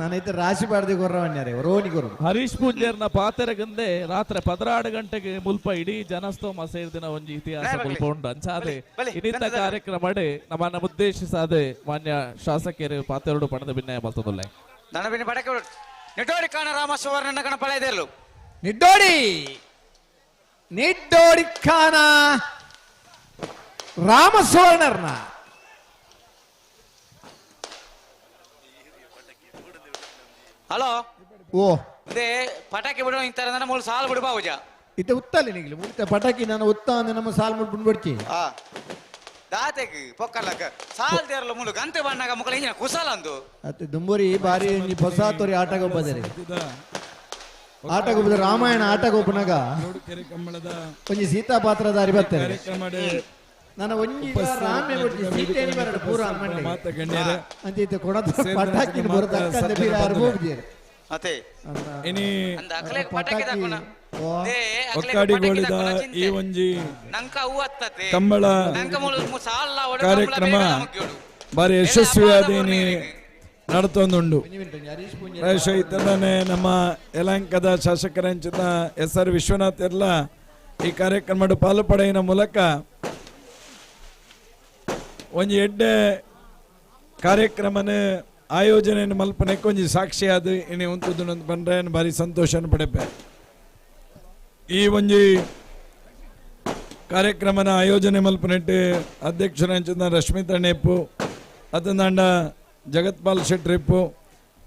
ನಾನೈತೆ ರಾಶಿ ಬಾರ್ದಿ ಗೊರ್ರವನ್ಯಾರೆ ರೋನಿ ಗೊರು ಹರೀಶ್ ಪೂಂಜೆರ್ನ ಪಾತೆರಗಂದೆ ರಾತ್ರಿ 16 ಗಂಟೆಗೆ ಮುಲ್ಪ ಇಡೀ ಜನಸ್ತೋಮ ಸೇರಿದಿನ ಒಂಜಿ ಇತಿಹಾಸ ಮುಲ್ಪ ಉಂಡು ಅಂಚಾದೆ ಇನ್ನಿತ ಕಾರ್ಯಕ್ರಮ ನಮ್ಮನ್ನ ಉದ್ದೇಶಿಸಾದೆ ಮಾನ್ಯ ಶಾಸಕರು ಪಾತೆರಡು ಪಣದ ಭಿನ್ನಯ ಮಲ್ತದುಲ್ಲೆ ದನಬಿನ ಪಡಕೆ ನಿಡ್ಡೋಡಿ ಕಾಣ ರಾಮ ಸುವರ್ಣ ಗಣಪಲಯದೆರ್ಲು ನಿಡ್ಡೋಡಿ ನಿಡ್ಡೋಡಿ ಖಾನ ರಾಮ ಸುವರ್ಣರ್ನ ಹಲೋ ಓ ಅದೇ ಪಟಾಕಿ ಬಿಡೋ ಇಂತರ ಮೂರು ಸಾಲು ಬಿಡು ಬಾವುಜ ಇತ್ತೆ ಉತ್ತಲೆ ನಿಗ್ಲಿ ಮುಲ್ತ ಪಟಾಕಿ ನಾನು ಉತ್ತ ಅಂದ್ರೆ ನಮ್ಮ ಸಾಲ್ ಮುಟ್ಬಿಡ್ ಬಿಡ್ಚಿ ಆ ದಾತೆಗ್ ಪೊಕ್ಕಲಕ ಸಾಲ್ ದೇರ್ಲ ಮುಳು ಗಂತೆ ಬಣ್ಣಗ ಮುಕಲ ಇಂಜಿನ ಕುಸಲ ಅಂದು ಅತ್ತೆ ದುಂಬುರಿ ಬಾರಿ ಒಂಜಿ ಹೊಸ ತೋರಿ ಆಟ ಗೊಬ್ಬದರೆ ಆಟ ಗೊಬ್ಬದ ರಾಮಾಯಣ ಆಟ ಗೊಬ್ಬನಾಗ ಒಂಜಿ ಸೀತಾ ಪಾತ್ರಧಾರಿ ಬರ್ತಾರೆ ನಾನು ಒಂಜಿ ರಾಮೆ ಬಿಡ್ಚಿ ಸೀತೆನಿ ಬರಡು ಪೂರ ಅಮ್ಮಂಡೆ ಅಂತ ಇತ್ತೆ ಕೊಡದ ಪಟಾಕಿ ಬರದ ಅಕ್ಕಂದೆ ಬೀರ ಯಾರು ಹೋಗ್ದಿರಿ ಅತೆ ಇನಿ ಅಂದ ಅಕಲೆಗ್ ಪಟಾಕಿ ದಾಕುನ they ಅಕಲೆಗ್ ಪಟಾಕಿ ಒಕ್ಕಾಡಿಗೋಳಿದ ದಾಕುನ ಈ ಚಿಂತೆ ಒಂಜಿ ನಂಕ ಹೂ ಅತ್ತತೆ ಕಂಬಳ ನಂಕ ಮುಳು ಸಾಲ ಒಡ ಕಾರ್ಯಕ್ರಮ ಭಾರಿ ಯಶಸ್ವಿಯಾದ ನಡತೊಂದುಂಡು. ಪ್ರಾಯಶಃ ಇತ್ತದಾನೆ ನಮ್ಮ ಯಲಹಂಕದ ಶಾಸಕರಂಚಿನ ಎಸ್ ಆರ್ ವಿಶ್ವನಾಥ್ ಎಲ್ಲ ಈ ಕಾರ್ಯಕ್ರಮದ ಪಾಲು ಪಡೆಯಿನ ಮೂಲಕ ಒಂಜಿ ಎಡ್ಡೆ ಕಾರ್ಯಕ್ರಮನ ಆಯೋಜನೆ ಮಲ್ಪನೆಕ್ಕೆ ಒಂಜಿ ಸಾಕ್ಷಿಯಾದ ಇನಿ ಉಂತುದು ಬಂದ್ರೆ ಭಾರಿ ಸಂತೋಷನ ಪಡೆಪೆ. ಈ ಒಂಜಿ ಕಾರ್ಯಕ್ರಮನ ಆಯೋಜನೆ ಮಲ್ಪನೆಟ್ಟು ಅಧ್ಯಕ್ಷರಂಚಿನ ರಶ್ಮಿತಾ ನೇಪು, ಅತನಾಂಡ ಜಗತ್ಪಾಲ್ ಶೆಟ್ರಿಪ್ಪು,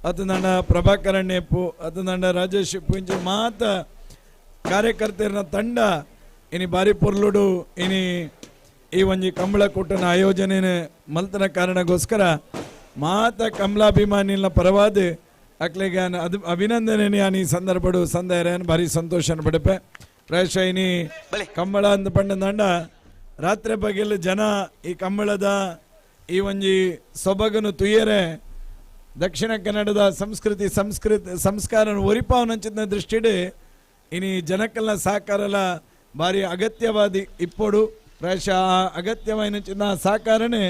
ಅತನಾಂಡ ಪ್ರಭಾಕರ್ ನೇಪು, ಅತನಾಂಡ ರಾಜೇಶ್ ಇಪ್ಪು, ಇಂಚ ಮಾತ ಕಾರ್ಯಕರ್ತರನ ತಂಡ ಇನಿ ಬಾರಿ ಪೊರ್ಲುಡು ಇನಿ ಈ ಒಂಜಿ ಕಂಬಳ ಕೂಟನ ಆಯೋಜನೆ ಮಲ್ತನ ಕಾರಣಕ್ಕೋಸ್ಕರ ಮಾತ ಕಮಲಾಭಿಮಾನಿನ ಪರವಾದ ಅಕ್ಲೆಗೆ ಅದು ಅಭಿನಂದನೆ ನಾನು ಈ ಸಂದರ್ಭಡು ಸಂದಾಯನ ಭಾರಿ ಸಂತೋಷನ ಪಡೆಪೆ. ಪ್ರಾಯಶಃ ಇನಿ ಕಂಬಳ ಅಂತ ಪಂಡಂದಾಂಡ ರಾತ್ರಿ ಬಗೆಲ್ಲ ಜನ ಈ ಕಂಬಳದ ಈ ಒಂಜಿ ಸೊಬಗನು ತುಯ್ಯರೆ ದಕ್ಷಿಣ ಕನ್ನಡದ ಸಂಸ್ಕೃತಿ ಸಂಸ್ಕಾರ ಒರಿಪಾವನಂಚಿನ ದೃಷ್ಟಿಡು ಇನಿ ಜನಕ್ಕೆಲ್ಲ ಸಹಕಾರಲ ಭಾರಿ ಅಗತ್ಯವಾದ ಇಪ್ಪೋಡು. ಪ್ರಾಯಶಃ ಅಗತ್ಯವಾದ ಸಹಕಾರನೇ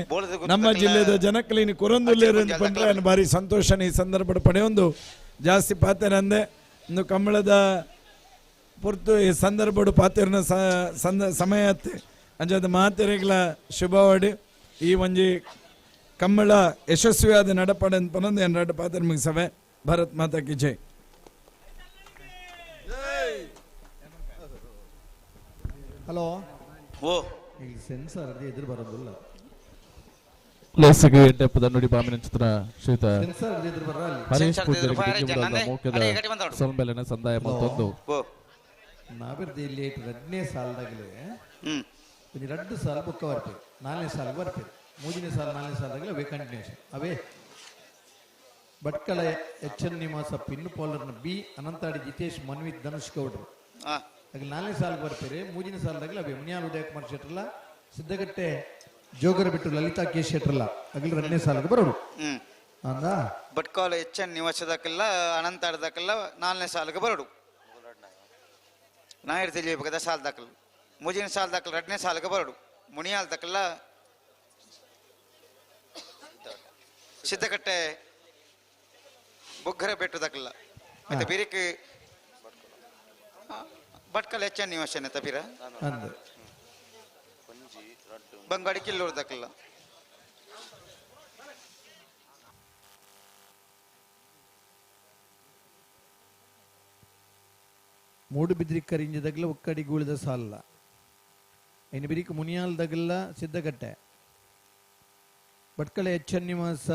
ನಮ್ಮ ಜಿಲ್ಲೆದ ಜನಕ್ಕಲ್ಲಿ ಇನಿ ಕೊರೊಂದುಲ್ಲೇರು ಪಂಡ್ರೆ ಭಾರಿ ಸಂತೋಷನ ಈ ಸಂದರ್ಭ ಪಡೆಯೊಂದು ಜಾಸ್ತಿ ಪಾತೆರಂದೆ ಇನ್ನು ಕಂಬಳದ ಪೊರ್ತು ಈ ಸಂದರ್ಭಡು ಪಾತೆರ್ನ ಸಮಯ ಅಂಚಾದ ಮಾತೆರೆಗ್ಲ ಶುಭವಾಡಿ ಈ ಒಂಜಿ ಕಂಬಳ ಯಶಸ್ವಿಯಾದ ನಡಪಡೆ ಪನೊಂದು ಎರಡು ಪಾತ್ರ ಮುಗಿಸವೆ. ಭಾರತ್ ಮಾತಾ ಕಿ ಜೈ. ಹಲೋ ಓ ಈಗ ಸೆನ್ಸರ್ ಅದು ಎದುರು ಬರೋದಿಲ್ಲ. ಲೇಸಿಗೆ ಎಡ್ಡೆಪ್ಪದ ನುಡಿ ಬಾಮಿನ ಚಿತ್ರ ಶ್ರೀತ ಸೆನ್ಸರ್ ಅದು ಎದುರು ಬರಲ್ಲ. ಹರೀಶ್ ಪೂಜಾರಿ ಮೌಖ್ಯದ ಸೊಲ್ಮೆಲೆನ ಸಂದಾಯ ಮತ್ತೊಂದು ನಾವಿರ್ದು ಇಲ್ಲಿ ಎರಡನೇ ಸಾಲದಾಗಲೇ ಒಂದು ಎರಡು ಸಾಲ ಬುಕ್ಕ ಬರ್ತೀವಿ, ನಾಲ್ಕನೇ ಸಾಲ ಬರ್ತೀವಿ, ಮೂರನೇ ಸಾಲ ನಾಲ್ಕನೇ ಸಾಲದಾಗಲೇ ಅವೇ ಕಂಟಿನ್ಯೂಷನ್ ಅವೇ. ಭಟ್ಕಳ ಎಚ್ ಎನ್ ನಿವಾಸ ಪಿನ್ನು ಪೋಲರ್ನ ಬಿ ಅನಂತಾಡಿ ಜಿತೇಶ್ ಮನ್ವಿತ್ ಧನುಷ್ ಗೌಡ್ರು ಆಗ ನಾಲ್ಕನೇ ಸಾಲಿಗೆ ಬರ್ತೀರಿ, ಮೂರನೇ ಸಾಲದಾಗಲೇ ಅವೇ ಮುನಿಯಾಲ್ ಉದಯ ಕುಮಾರ್ ಶೆಟ್ರಲ್ಲ, ಸಿದ್ದಗಟ್ಟೆ ಜೋಗರ ಬಿಟ್ಟು ಲಲಿತಾ ಕೆ ಶೆಟ್ರಲ್ಲ ಆಗಲಿ ಎರಡನೇ ಸಾಲಿಗೆ ಬರೋರು. ಅಂದ ಭಟ್ಕಳ ಎಚ್ ಎನ್ ನಿವಾಸದಕ್ಕೆಲ್ಲ ಅನಂತಾಡದಕ್ಕೆಲ್ಲ ನಾಲ್ಕನೇ ಸಾಲಿಗೆ ಬರೋಡು. ನಾಯರ್ ತಿಳಿಯಬೇಕಾದ ಸಾಲ ದಾಖಲು ಮೂಜಿನ ಸಾಲ ದಾಖಲು ಎರಡನೇ ಸಾಲಿಗೆ ಬರೋಡು. ಮುನಿಯಾಲ್ ದಾಖಲ ಸಿದ್ದಕಟ್ಟೆ ಬುಗ್ಗರ ಬೆಟ್ಟು ದಾಖಲ ಮತ್ತೆ ಬಿರಿಕ್ ಭಟ್ಕಳ ಎಚ್ ಎನ್ ನಿವಾಸನೆ ತಪಿರ ಬಂಗಾಡಿ ಕಿಲ್ಲೂರು ದಾಖಲ. ಮೂಡುಬಿದ್ರಿ ಕರಿಂಜದಗ್ಲ ಒಕ್ಕಡಿ ಗೂಳಿದ ಸಾಲ ಇನ್ನು ಬಿರಿಕ್ ಮುನಿಯಾಲ್ದಗಲ್ಲ ಸಿದ್ದಗಟ್ಟೆ ಭಟ್ಕಳ ಎಚ್ ಎನ್ ನಿವಾಸ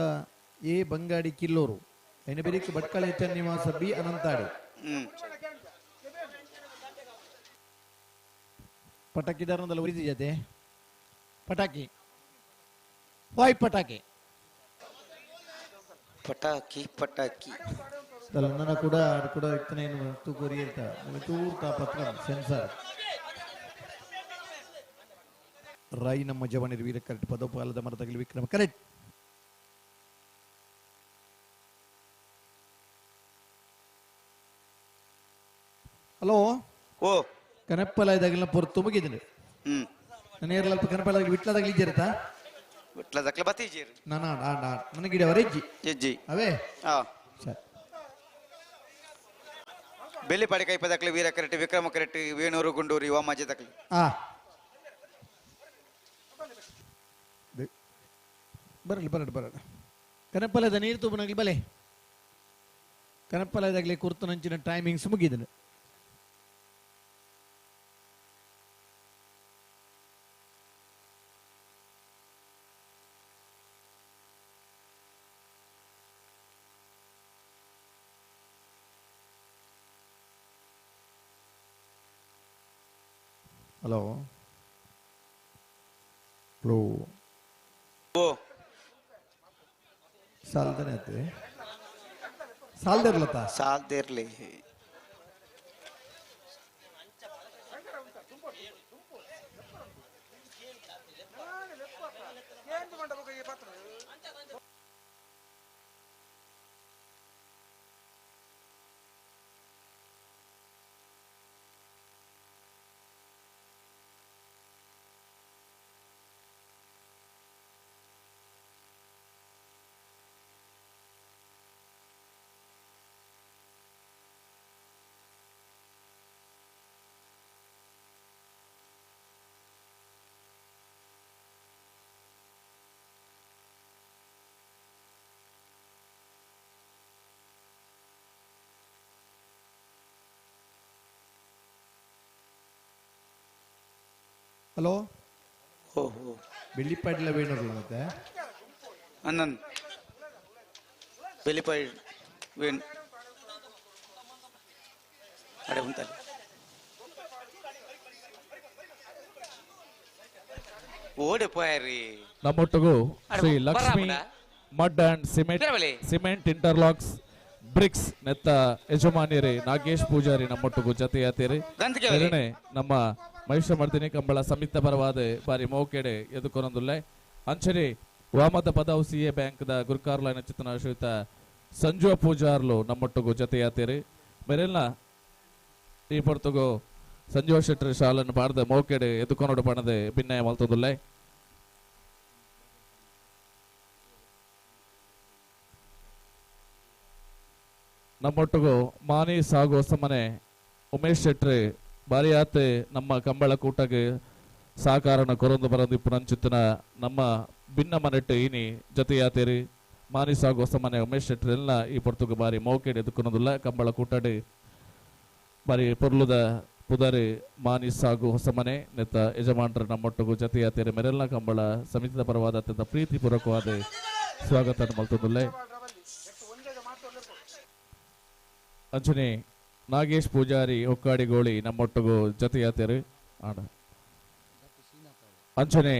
ಎ ಬಂಗಾಡಿ ಕಿಲ್ಲೂರು ಇನ್ನು ಬಿರಿಕ್ ಭಟ್ಕಳ ಎಚ್ ಎನ್ ನಿವಾಸ ಬಿ ಅನಂತಾಡಿ. ಪಟಾಕಿದಾರನದಲ್ಲ ಉರಿದಿ ಜೊತೆ ಪಟಾಕಿ ವಾಯ್ ಪಟಾಕಿ ಪಟಾಕಿ ಪಟಾಕಿ ನನ್ನ ಕೂಡ ಕೂಡ ಇತ್ತನೇ ತೂಕೋರಿ ಅಂತ ತೂರ್ತಾ ಪತ್ರ ಸೆನ್ಸರ್ ರಾಯಿ ನಮ್ಮ ಜವನಿರು ವೀರ ಕರೆಕ್ಟ್ ಪದೋಪಾಲದ ಮರತಗಲಿ ವಿಕ್ರಮ ಕರೆಕ್ಟ್. ಹಲೋ ಓ ಕನಪ್ಪಲ ಇದಾಗಲ ಪೊರ್ತು ಮುಗಿದ್ದೀನಿ. ನಾನು ಏರ್ಲಲ್ಪ ಕನಪ್ಪಲ ವಿಟ್ಲದಾಗಲಿ ಇಜ್ಜಿರುತ್ತಾ ವಿಟ್ಲದಕ್ಲ ಬತ್ತೀಜೀರ್ ನಾ ನಾ ನನ್ನ ಗಿಡವರ ಇಜ್ಜಿ ಇಜ್ಜಿ ಅವೇ ಆ ಸರಿ ಬೆಳ್ಳಿಪಾಡಿ ಕೈಪದಕ್ಲಿ ವೀರ ಕರೆಟ್ಟಿ ವಿಕ್ರಮ ಕರೆಟ್ಟಿ ವೇಣೂರು ಗುಂಡೂರು ಯುವ ಮಾಜಿ ದಕ್ಲಿ ಆ ಬರಲಿ ಬರಲಿ ಬರಲಿ ಕನಪಲದ ನೀರು ತುಂಬನಾಗ್ಲಿ ಬಲೆ ಕನಪಲದಾಗಲಿ ಕುರ್ತು ನಂಚಿನ ಟೈಮಿಂಗ್ಸ್ ಮುಗಿದನು. ಹಲೋ ಹಲೋ ಓ ಸಾಲ್ದನೆ ಆಯ್ತು ಸಾಲ್ದಿರ್ಲತ್ತ ಸಾಲ್ದಿರ್ಲಿ ಹಲೋ ಓಹೋ ಬೆಳ್ಳಿಪಾಡಿಲ ವೇಣೂರ್ಲ ಮತ್ತೆ ಅನ್ನನ್ ಬೆಳ್ಳಿಪಾಡಿ ವೇಣು ಅಡೆ ಉಂಟಲ್ಲಿ ಓಡಿ ಪೋಯರಿ ನಮ್ಮೊಟ್ಟಿಗೂ Shri Lakshmi mud and cement cement interlocks bricks ನೆತ್ತ ಯಜಮಾನಿಯರೇ ನಾಗೇಶ್ ಪೂಜಾರಿ ನಮ್ಮೊಟ್ಟಿಗೂ ಜತೆಯಾತೀರಿ. ಎರಡನೇ ನಮ್ಮ ಮಹಿಷಮರ್ದಿನಿ ಕಂಬಳ ಸಮಿತ ಪರವಾದ ಬಾರಿ ಮೋಕೆಡೆ ಎದುಕೊನೊಂದುಲ್ಲೆ ಅಂಚನೆ ವಾಮದ ಪದವು ಸಿ ಎ ಬ್ಯಾಂಕ್ದ ಗುರುಕಾರ್ಲೈನ ಚಿತ್ತನ ಶ್ರೀಯುತ ಸಂಜುವ ಪೂಜಾರ್ಲು ನಮ್ಮೊಟ್ಟಿಗೂ ಜತೆಯಾತೀರಿ. ಮೇರೆಲ್ಲ ಈ ಪೊರ್ತುಗು ಸಂಜುವ ಶೆಟ್ಟರ್ ಶಾಲನ್ನು ಪಾಡ್ದ ಮೋಕೆಡೆ ಎದುಕೊನೊಡು ಪಣದೆ ಭಿನ್ನಯ ಮಲ್ತೊಂದುಲ್ಲೆ. ನಮ್ಮೊಟ್ಟಿಗೂ ಮಾನಿ ಸಾಗೋ ಸಮನೆ ಉಮೇಶ್ ಶೆಟ್ರಿ ಬಾರಿಯಾತೆ ನಮ್ಮ ಕಂಬಳ ಕೂಟಕ್ಕೆ ಸಹಕಾರನ ಕೊರೊಂದು ಬರಂದು ಪುನಂಚಿತ್ತನ ನಮ್ಮ ಭಿನ್ನ ಮನೆಟ್ಟು ಇನಿ ಜತೆಯಾತೇರಿ ಮಾನಿ ಸಾಗೋ ಸಮನೆ ಉಮೇಶ್ ಶೆಟ್ರಿ ಎಲ್ಲ ಈ ಪೊರ್ತುಗು ಬಾರಿ ಮೌಕೆಡ್ ಎದುಕೊನೊಂದುಲ್ಲ ಕಂಬಳ ಕೂಟಡಿ ಬಾರಿ ಪೊರ್ಲುದ ಪುದರಿ ಮಾನಿ ಸಾಗು ಹೊಸಮನೆ ನೆತ್ತ ಯಜಮಾನರ ನಮ್ಮೊಟ್ಟಿಗೂ ಜತೆಯಾತೇರಿ ಮೆರೆಲ್ಲ ಕಂಬಳ ಸಮಿತಿದ ಪರವಾದ ಅತ್ಯಂತ ಪ್ರೀತಿಪೂರ್ವಕವಾದ ಸ್ವಾಗತ ಮಲ್ತೊಂದುಲ್ಲೆ. ಅಂಚನೆ ನಾಗೇಶ್ ಪೂಜಾರಿ ಒಕ್ಕಾಡಿಗೋಳಿ ನಮ್ಮೊಟ್ಟಿಗೂ ಜತೆಯಾತೇರಿ ಆಡ ಅಂಚನೆ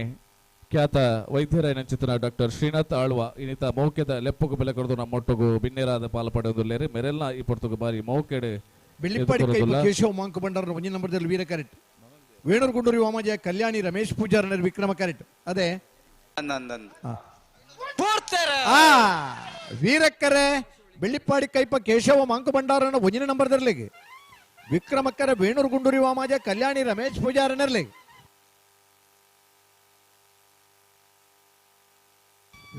ಖ್ಯಾತ ವೈದ್ಯರಾಯನ ಚಿತ್ರನ ಡಾಕ್ಟರ್ ಶ್ರೀನಾಥ್ ಆಳ್ವ ಇನ್ನಿತ ಮೌಕ್ಯದ ಲೆಪ್ಪುಗು ಬೆಲೆ ಕೊಡದು ನಮ್ಮೊಟ್ಟಿಗೂ ಬಿನ್ನೇರಾದ ಪಾಲು ಪಡೆದುಲ್ಲೇರಿ ಮೆರೆಲ್ಲ ಈ ಪೊರ್ತುಗು ಬಾರಿ ಮೌಕೆಡೆ ಬೆಳ್ಳಿಪ್ಪಾಡಿ ಕೇಶವ ಮಾಂಕು ಭಂಡಾರ ಒಂಜಿ ನಂಬರ್ದಲ್ಲಿ ವೀರ ಕರೆಟ್ ವೇಣೂರು ಗುಂಡೂರಿ ವಾಮಜಯ ಕಲ್ಯಾಣಿ ರಮೇಶ್ ಪೂಜಾರನರ್ ವಿಕ್ರಮ ಕರೆಟ್ ಅದೇ ವೀರಕ್ಕರೆ ಬೆಳ್ಳಿಪ್ಪಾಡಿ ಕೈಪ ಕೇಶವ ಮಾಂಕು ಭಂಡಾರನ ಒಂಜಿನ ನಂಬರ್ದರ್ಲಿಗೆ ವಿಕ್ರಮಕ್ಕರ ವೇಣೂರು ಗುಂಡೂರಿ ವಾಮಾಜ ಕಲ್ಯಾಣಿ ರಮೇಶ್ ಪೂಜಾರನರ್ಲಿಗೆ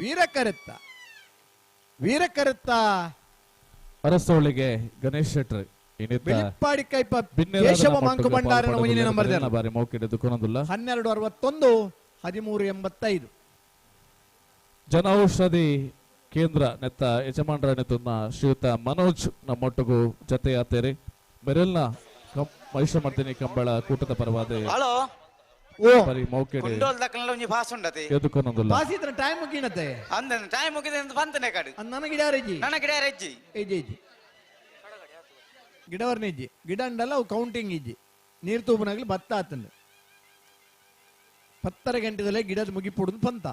ವೀರಕರೆತ್ತ ವೀರಕರೆತ್ತ ಅರಸೋಳಿಗೆ ಗಣೇಶ್ ಶೆಟ್ಟರ್ ಬೆಳ್ಳಿಪ್ಪಾಡಿ ಕೈಪ ಕೇಶವ ಮಾಂಕು ಭಂಡಾರನ ಒಂಜಿನ ನಂಬರ್ ಬಾರಿ ಮೌಕಿಡಿದ್ದು ಕೊನೊಂದುಲ್ಲ 1261 1385. ಜನೌಷಧಿ ಕೇಂದ್ರ ನೆತ್ತ ಯಜಮಾನರ ನೆತ್ತನ್ನ ಶ್ರೀಯುತ ಮನೋಜ್ ನಮ್ಮೊಟ್ಟಿಗೂ ಜತೆಯಾತೇರಿ ಮೆರೆಲ್ನ ಮಹಿಷಮರ್ದಿನಿ ಕಂಬಳ ಕೂಟದ ಪರವಾದ ಬಾರಿ ಮೌಕೆಡೆ ಎದುಕೊನೊಂದುಲ್ಲ ಟೈಮ್ ಮುಗಿನತ್ತೆ ಟೈಮ್ ಮುಗಿದೆ ಬಂತನೆ ಕಾಡು ನನ್ನ ಗಿಡ ನನ್ನ ಗಿಡ ಇಜ್ಜಿ ಇಜ್ಜಿ ಗಿಡವರ್ನ ಇಜ್ಜಿ ಗಿಡ ಅಂಡಲ್ಲ ಅವು ಕೌಂಟಿಂಗ್ ಇಜ್ಜಿ ನೀರು ತೂಬನಾಗ್ಲಿ ಭತ್ತ ಆತಂದು 10:30 ಗಂಟೆದಲ್ಲೇ ಗಿಡದ ಮುಗಿಪುಡುದು ಪಂತ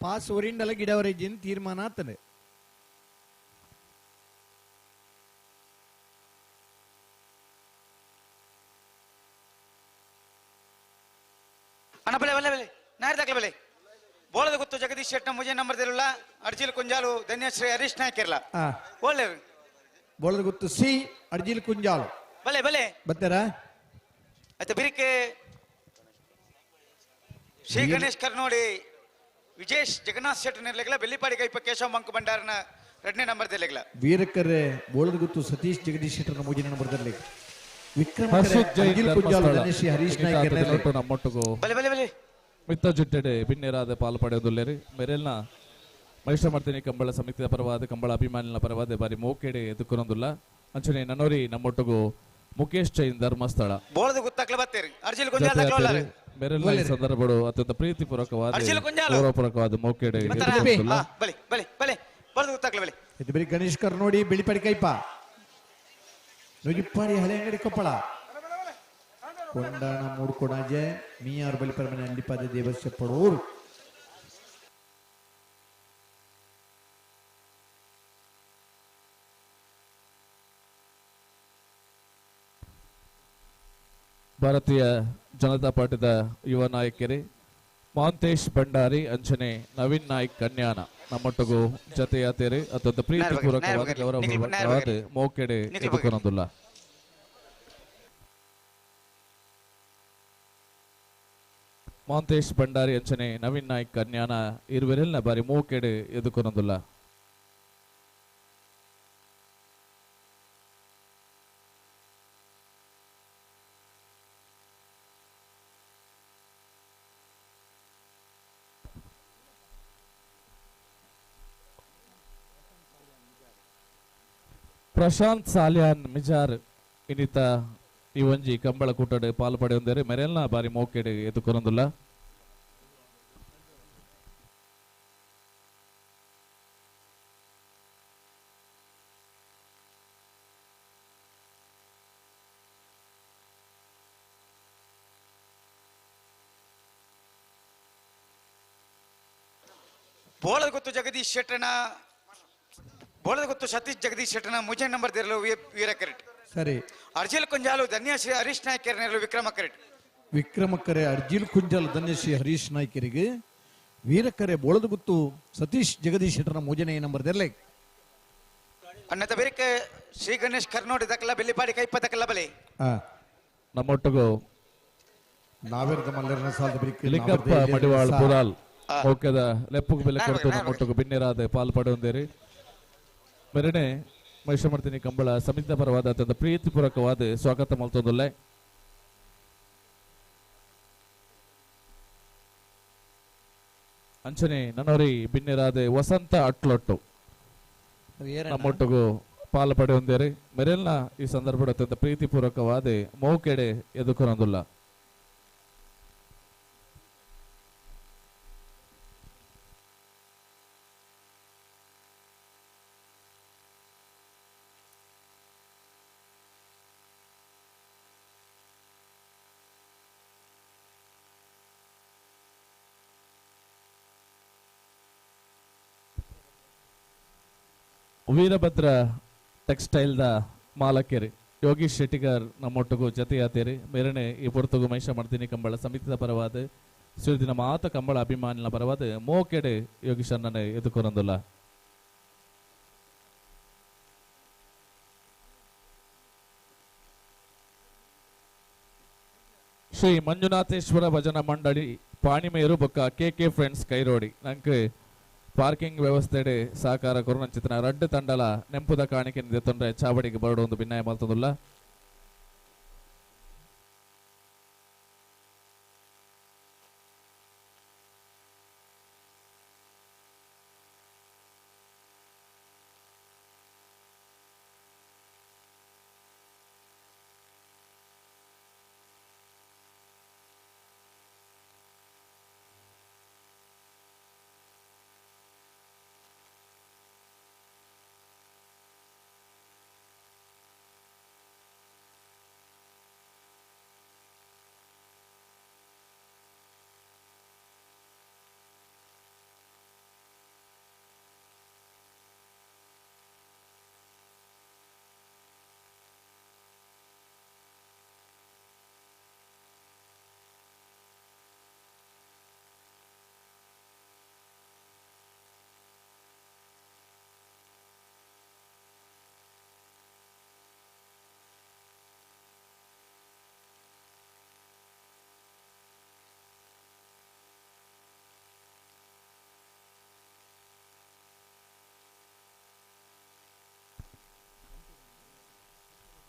ಪಾಸ್ ಒರಿಂಡಲ ಗಿಡವರ ಇಜ್ಜಿ ತೀರ್ಮಾನ ಆತಂದೆ. ಅಣ್ಣ ಬಲೆ ಬಲೆ ಬಲೆ ನಾರಿ ದಾಖಲೆ ಬಲೆ ಬೋಳದ ಗೊತ್ತು ಜಗದೀಶ್ ಶೆಟ್ಟ ಮುಜೆ ನಂಬರ್ ದಿರಲ್ಲ ಅರ್ಜಿಲ್ ಕುಂಜಾಲು ಧನ್ಯಶ್ರೀ ಹರೀಶ್ ನಾಯ್ಕ ಇರಲ್ಲ ಒಳ್ಳೆ ಬೋಳದ ಗೊತ್ತು ಸಿ ಅರ್ಜಿಲ್ ಕುಂಜಾಲು ಬಲೆ ಬಲೆ ಬರ್ತಾರಾ ಆಯ್ತು ಬಿರಿಕೆ ಶ್ರೀ ಗಣೇಶ್ ಕರ್ನೋಡಿ ವಿಜೇಶ್ ಜಗನ್ನಾಥ್ ಶೆಟ್ಟಿ ನೆರ್ಲೆಗ್ಲ ಬೆಳ್ಳಿಪಾಡಿ ಕೈಪ ಕೇಶವ ಮಂಕು ಭಂಡಾರನ 2ನೇ ನಂಬರ್ ದೆಲೆಗ್ಲ. ವೀರಕರೆ ಬೋಳದಗುತ್ತು ಸತೀಶ್ ಜಗದೀಶ್ ಶೆಟ್ಟರ್ನ 3ನೇ ನಂಬರ್ ದೆಲೆಗ್. ವಿಕ್ರಮ ಧನ್ಯಶ್ರೀ ಹರೀಶ್ ನಾಯ್ಕ ನಮ್ಮೊಟ್ಟಿಗೂ ಬಲೆ ಬಲೆ ಬಲೆ ಮಿತ್ತ ಜುಟ್ಟೆಡೆ ಬಿನ್ನೇರಾದ ಪಾಲು ಪಡೆಯೋದುಲ್ಲೇರಿ. ಮೆರೆಲ್ನ ಮಹಿಷ ಮರ್ದಿನಿ ಕಂಬಳ ಸಮಿತಿಯ ಪರವಾದ ಕಂಬಳ ಅಭಿಮಾನಿನ ಪರವಾದ ಬಾರಿ ಮೋಕೆಡೆ ಎದುಕೊನೊಂದುಲ್ಲ. ಅಂಚನೆ ನನೋರಿ ನಮ್ಮೊಟ್ಟಿಗೂ ಮುಖೇಶ್ ಜೈನ್ ಧರ್ಮಸ್ಥಳ ಬೋಳದ ಗುತ್ತಾಕ್ಲ ಬತ್ತೇರಿ ಅರ್ಜಿಲ್ ಗೊಂಜಾಲ ತಕೊಳ್ಳಾರೆ. ಮೆರೆಲ್ನ ಈ ಸಂದರ್ಭಡು ಅತ್ಯಂತ ಪ್ರೀತಿಪೂರ್ವಕವಾದ ಗೌರವಪೂರ್ವಕವಾದ ಮೋಕೆಡೆ ಎದುಕೊನೊಂದುಲ್ಲ. ಬಲೆ ಬಲೆ ಬಲೆ ಬೋಳದ ಗುತ್ತಾಕ್ಲ ಬಲೆ. ಇದು ಬರೀ ಗಣೇಶ್ ಕರ್ನೋಡಿ ಬಿಳಿಪಡಿ ಕೈಪ ನುಜಿಪ್ಪಾಡಿ ಹಳೆ ಅಂಗಡಿ ಕೊಪ್ಪಳ ಕೊಂಡಾಣ ಮೂಡ್ಕೊಡಾಜೆ ಮೀಯಾರು ಬಲಿಪರಮನೆ ಅಲ್ಲಿಪಾದ ದೇವಸ್ಯ ಪಡೋರು. ಭಾರತೀಯ ಜನತಾ ಪಾರ್ಟಿದ ಯುವ ನಾಯಕರೇ ಮಾಂತೇಶ್ ಭಂಡಾರಿ ಅಂಚನೆ ನವೀನ್ ನಾಯ್ಕ್ ಕನ್ಯಾನ ನಮ್ಮೊಟ್ಟಿಗೂ ಜತೆಯಾತೇರಿ ಅತ್ಯಂತ ಪ್ರೀತಿಪೂರ್ವಕವಾದ ಗೌರವಪೂರ್ವಕವಾದ ಮೋಕೆಡೆ ಎದುಕೊನೊಂದುಲ್ಲ. ಮಾಂತೇಶ್ ಭಂಡಾರಿ ಅಂಚನೆ ನವೀನ್ ನಾಯ್ಕ್ ಕನ್ಯಾನ ಇರುವೆರೆಲ್ನ ಬಾರಿ ಮೋಕೆಡೆ ಎದುಕೊನೊಂದುಲ್ಲ. ಪ್ರಶಾಂತ್ ಸಾಲ್ಯಾನ್ ಮಿಜಾರ್ ಇನ್ನಿತ ಈ ಒಂಜಿ ಕಂಬಳ ಕೂಟಡ್ ಪಾಲು ಪಡೆಯೊಂದರೆ ಮೆರೆಲ್ನ ಬಾರಿ ಮೋಕೆಡ್ ಎದುಕೊನೊಂದುಲ್ಲ. ಬೋಳದ ಗೊತ್ತು ಜಗದೀಶ್ ಶೆಟ್ಟನ ಬೋಳದ ಗೊತ್ತು ಸತೀಶ್ ಜಗದೀಶ್ ಶೆಟ್ಟನ 3ನೇ ನಂಬರ್ ದೇರಲು ವೀರ ಕರೆಟ್. ಸರಿ. ಅರ್ಜಿಲ್ ಕುಂಜಾಲು ಧನ್ಯಶ್ರೀ ಹರೀಶ್ ನಾಯ್ಕರ ನೆರಳು ವಿಕ್ರಮ ಕರೆಟ್. ವಿಕ್ರಮಕರೆ ಅರ್ಜಿಲ್ ಕುಂಜಾಲು ಧನ್ಯಶ್ರೀ ಹರೀಶ್ ನಾಯ್ಕರಿಗೆ ವೀರಕರೆ ಬೋಳದಗುತ್ತು ಸತೀಶ್ ಜಗದೀಶ್ ಶೆಟ್ಟನ 3ನೇ ನಂಬರ್ ದೇರ್ಲೆ. ಅನ್ನತ ಬೇರೆ ಶ್ರೀ ಗಣೇಶ್ ಕರ್ನೋಡಿ ದಕ್ಕಲ ಬೆಳ್ಳಿಪಾಡಿ ಕೈಪ ದಕ್ಕಲ ಬಲೆ. ನಮ್ಮೊಟ್ಟಿಗೂ ನಾವೇರ್ದ ಮಲ್ಲರನ ಸಾಲದ ಬಿರಿಕೆ ಲಿಂಗಪ್ಪ ಮಡಿವಾಳ್ ಪುರಾಲ್ ಓಕೆದ ಲೆಪ್ಪುಗು ಬೆಲೆ ಕೊಡ್ತು ನಮ್ಮೊಟ್ಟಿಗೂ ಬಿನ್ನೇರಾದ ಪಾಲು ಪಡೆಯೊಂದೇರಿ. ಮೆರನೆ ಮಹಿಷಮರ್ದಿನಿ ಕಂಬಳ ಸಮಿತಿ ಪರವಾದ ಅತ್ಯಂತ ಪ್ರೀತಿಪೂರ್ವಕವಾದ ಸ್ವಾಗತ ಮಲ್ತೊಂದುಲ್ಲೆ. ಅಂಚನೆ ನನೋರಿ ಬಿನ್ನೇರಾದ ವಸಂತ ಅಟ್ಲೊಟ್ಟು ನಮ್ಮೊಟ್ಟಿಗೂ ಪಾಲು ಪಡೆಯೊಂದೇರಿ. ಮೆರೆಲ್ನ ಈ ಸಂದರ್ಭ ಅತ್ಯಂತ ಪ್ರೀತಿಪೂರ್ವಕವಾದ ಮೌಕೆಡೆ ಎದುಕೊನೊಂದುಲ್ಲ. ವೀರಭದ್ರ ಟೆಕ್ಸ್ಟೈಲ್ದ ಮಾಲಕೇರಿ ಯೋಗೀಶ್ ಶೆಟ್ಟಿಗರ್ ನಮ್ಮೊಟ್ಟಿಗೂ ಜತೆಯಾತೇರಿ. ಮೇರನೆ ಈ ಪೊರ್ತುಗು ಮಹಿಷ ಮರ್ದಿನಿ ಕಂಬಳ ಸಮಿತಿದ ಪರವಾದ ಸುರಿದಿನ ಮಾತ ಕಂಬಳ ಅಭಿಮಾನಿನ ಪರವಾದ ಮೋಕೆಡೆ ಯೋಗೀಶ್ ಅಣ್ಣನ ಎದುಕೊನೊಂದುಲ್ಲ. ಶ್ರೀ ಮಂಜುನಾಥೇಶ್ವರ ಭಜನಾ ಮಂಡಳಿ ಪಾಣಿಮೇರು ಬೊಕ್ಕ ಕೆ ಕೆ ಫ್ರೆಂಡ್ಸ್ ಕೈರೋಡಿ ನಂಗೆ ಪಾರ್ಕಿಂಗ್ ವ್ಯವಸ್ಥೆಡೆ ಸಹಕಾರ ಕೊರುನಂಚಿತನ ರಡ್ಡು ತಂಡಲ ನೆಂಪುದ ಕಾಣಿಕೆ ತೊಂದರೆ ಚಾವಡಿಗೆ ಬರಡು ಒಂದು ಭಿನ್ನಾಯ ಮಲ್ತದುಲ್ಲ.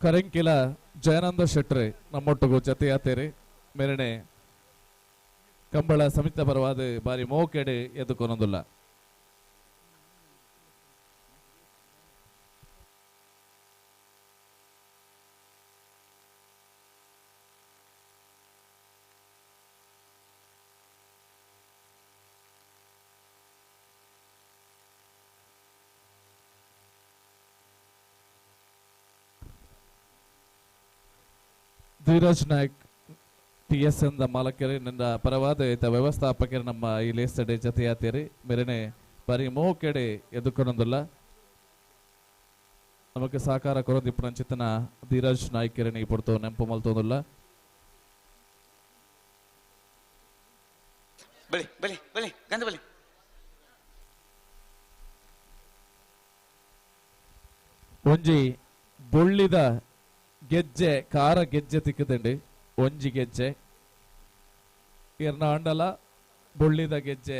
ಕರೆಂಕಿಲ ಜಯಾನಂದ ಶೆಟ್ರೆ ನಮ್ಮೊಟ್ಟಿಗೂ ಜತೆಯಾತೇರಿ ಮೇರಣೆ ಕಂಬಳ ಸಮಿತ ಪರವಾದ ಬಾರಿ ಮೋಕೆಡೆ ಎದ್ದುಕೊನೊಂದುಲ್ಲ. Dheeraj Naik T S N the ಮಾಲಕರೇ ನನ್ನ ಪರವಾದ ಈತ ವ್ಯವಸ್ಥಾಪಕರು ನಮ್ಮ ಈ ಲೇಸಡೆ ಜತೆಯಾತೇರಿ ಮೇರೆನೆ ಬಾರಿ ಮೋಕೆಡೆ ಎದ್ದುಕೊನೊಂದುಲ್ಲ. ನಮಗೆ ಸಹಕಾರ ಕೊರದಿಪ್ಪುನಂಚಿತನ ಧೀರಜ್ ನಾಯ್ಕರೇ ಪೊರ್ತು ನೆಂಪು ಮಲ್ತೊಂದುಲ್ಲ. ಬಲಿ ಬಲಿ ಬಲಿ ಗಂಧ ಬಲಿ. ಒಂಜಿ ಬೊಳ್ಳಿದ ಗೆಜ್ಜೆ ಕಾರ ಗೆಜ್ಜೆ ತಿಕ್ಕದಂಡಿ ಒಂಜಿ ಗೆಜ್ಜೆ ಇರ್ನ ಅಂಡಲ ಬೊಳ್ಳಿದ ಗೆಜ್ಜೆ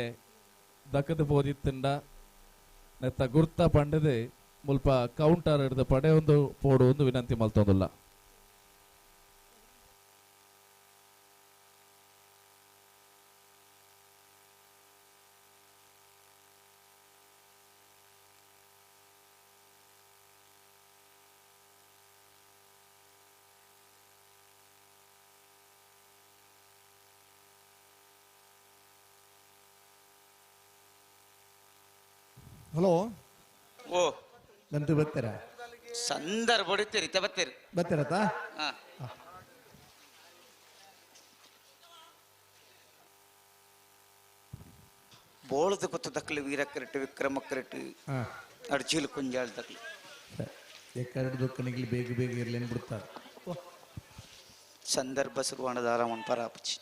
ದಕ್ಕದ ಪೋದಿತ್ತಂಡ ನೆತ್ತ ಗುರ್ತ ಪಂಡದೆ ಮುಲ್ಪ ಕೌಂಟರ್ ಹಿಡಿದು ಪಡೆ ಒಂದು ಪೋಡು ಒಂದು ವಿನಂತಿ ಮಲ್ತೊಂದುಲ್ಲ. ಹಲೋ ಓ ನಂತು ಬರ್ತೀರಾ? ಸಂದರ್ಭ ಹೊಡಿತೀರಿ ಬರ್ತೀರಿ ಬರ್ತೀರತಾ? ಬೋಳದ ಗೊತ್ತು ದಕ್ಕಲು ವೀರ ಕರೆಟ್ ವಿಕ್ರಮ ಕರೆಟ್ ಅರ್ಜಿಲ್ ಕುಂಜಾಳ್ ದಕ್ಕಲು ಎಕ್ಕರಡು ದೊಕ್ಕನಿಗೆ ಬೇಗ ಬೇಗ ಇರ್ಲೇನು ಬಿಡ್ತಾರೆ. ಸಂದರ್ಭ ಶುರುವಾಣದ ಆರಾಮನ್ ಪರಾಪಚಿ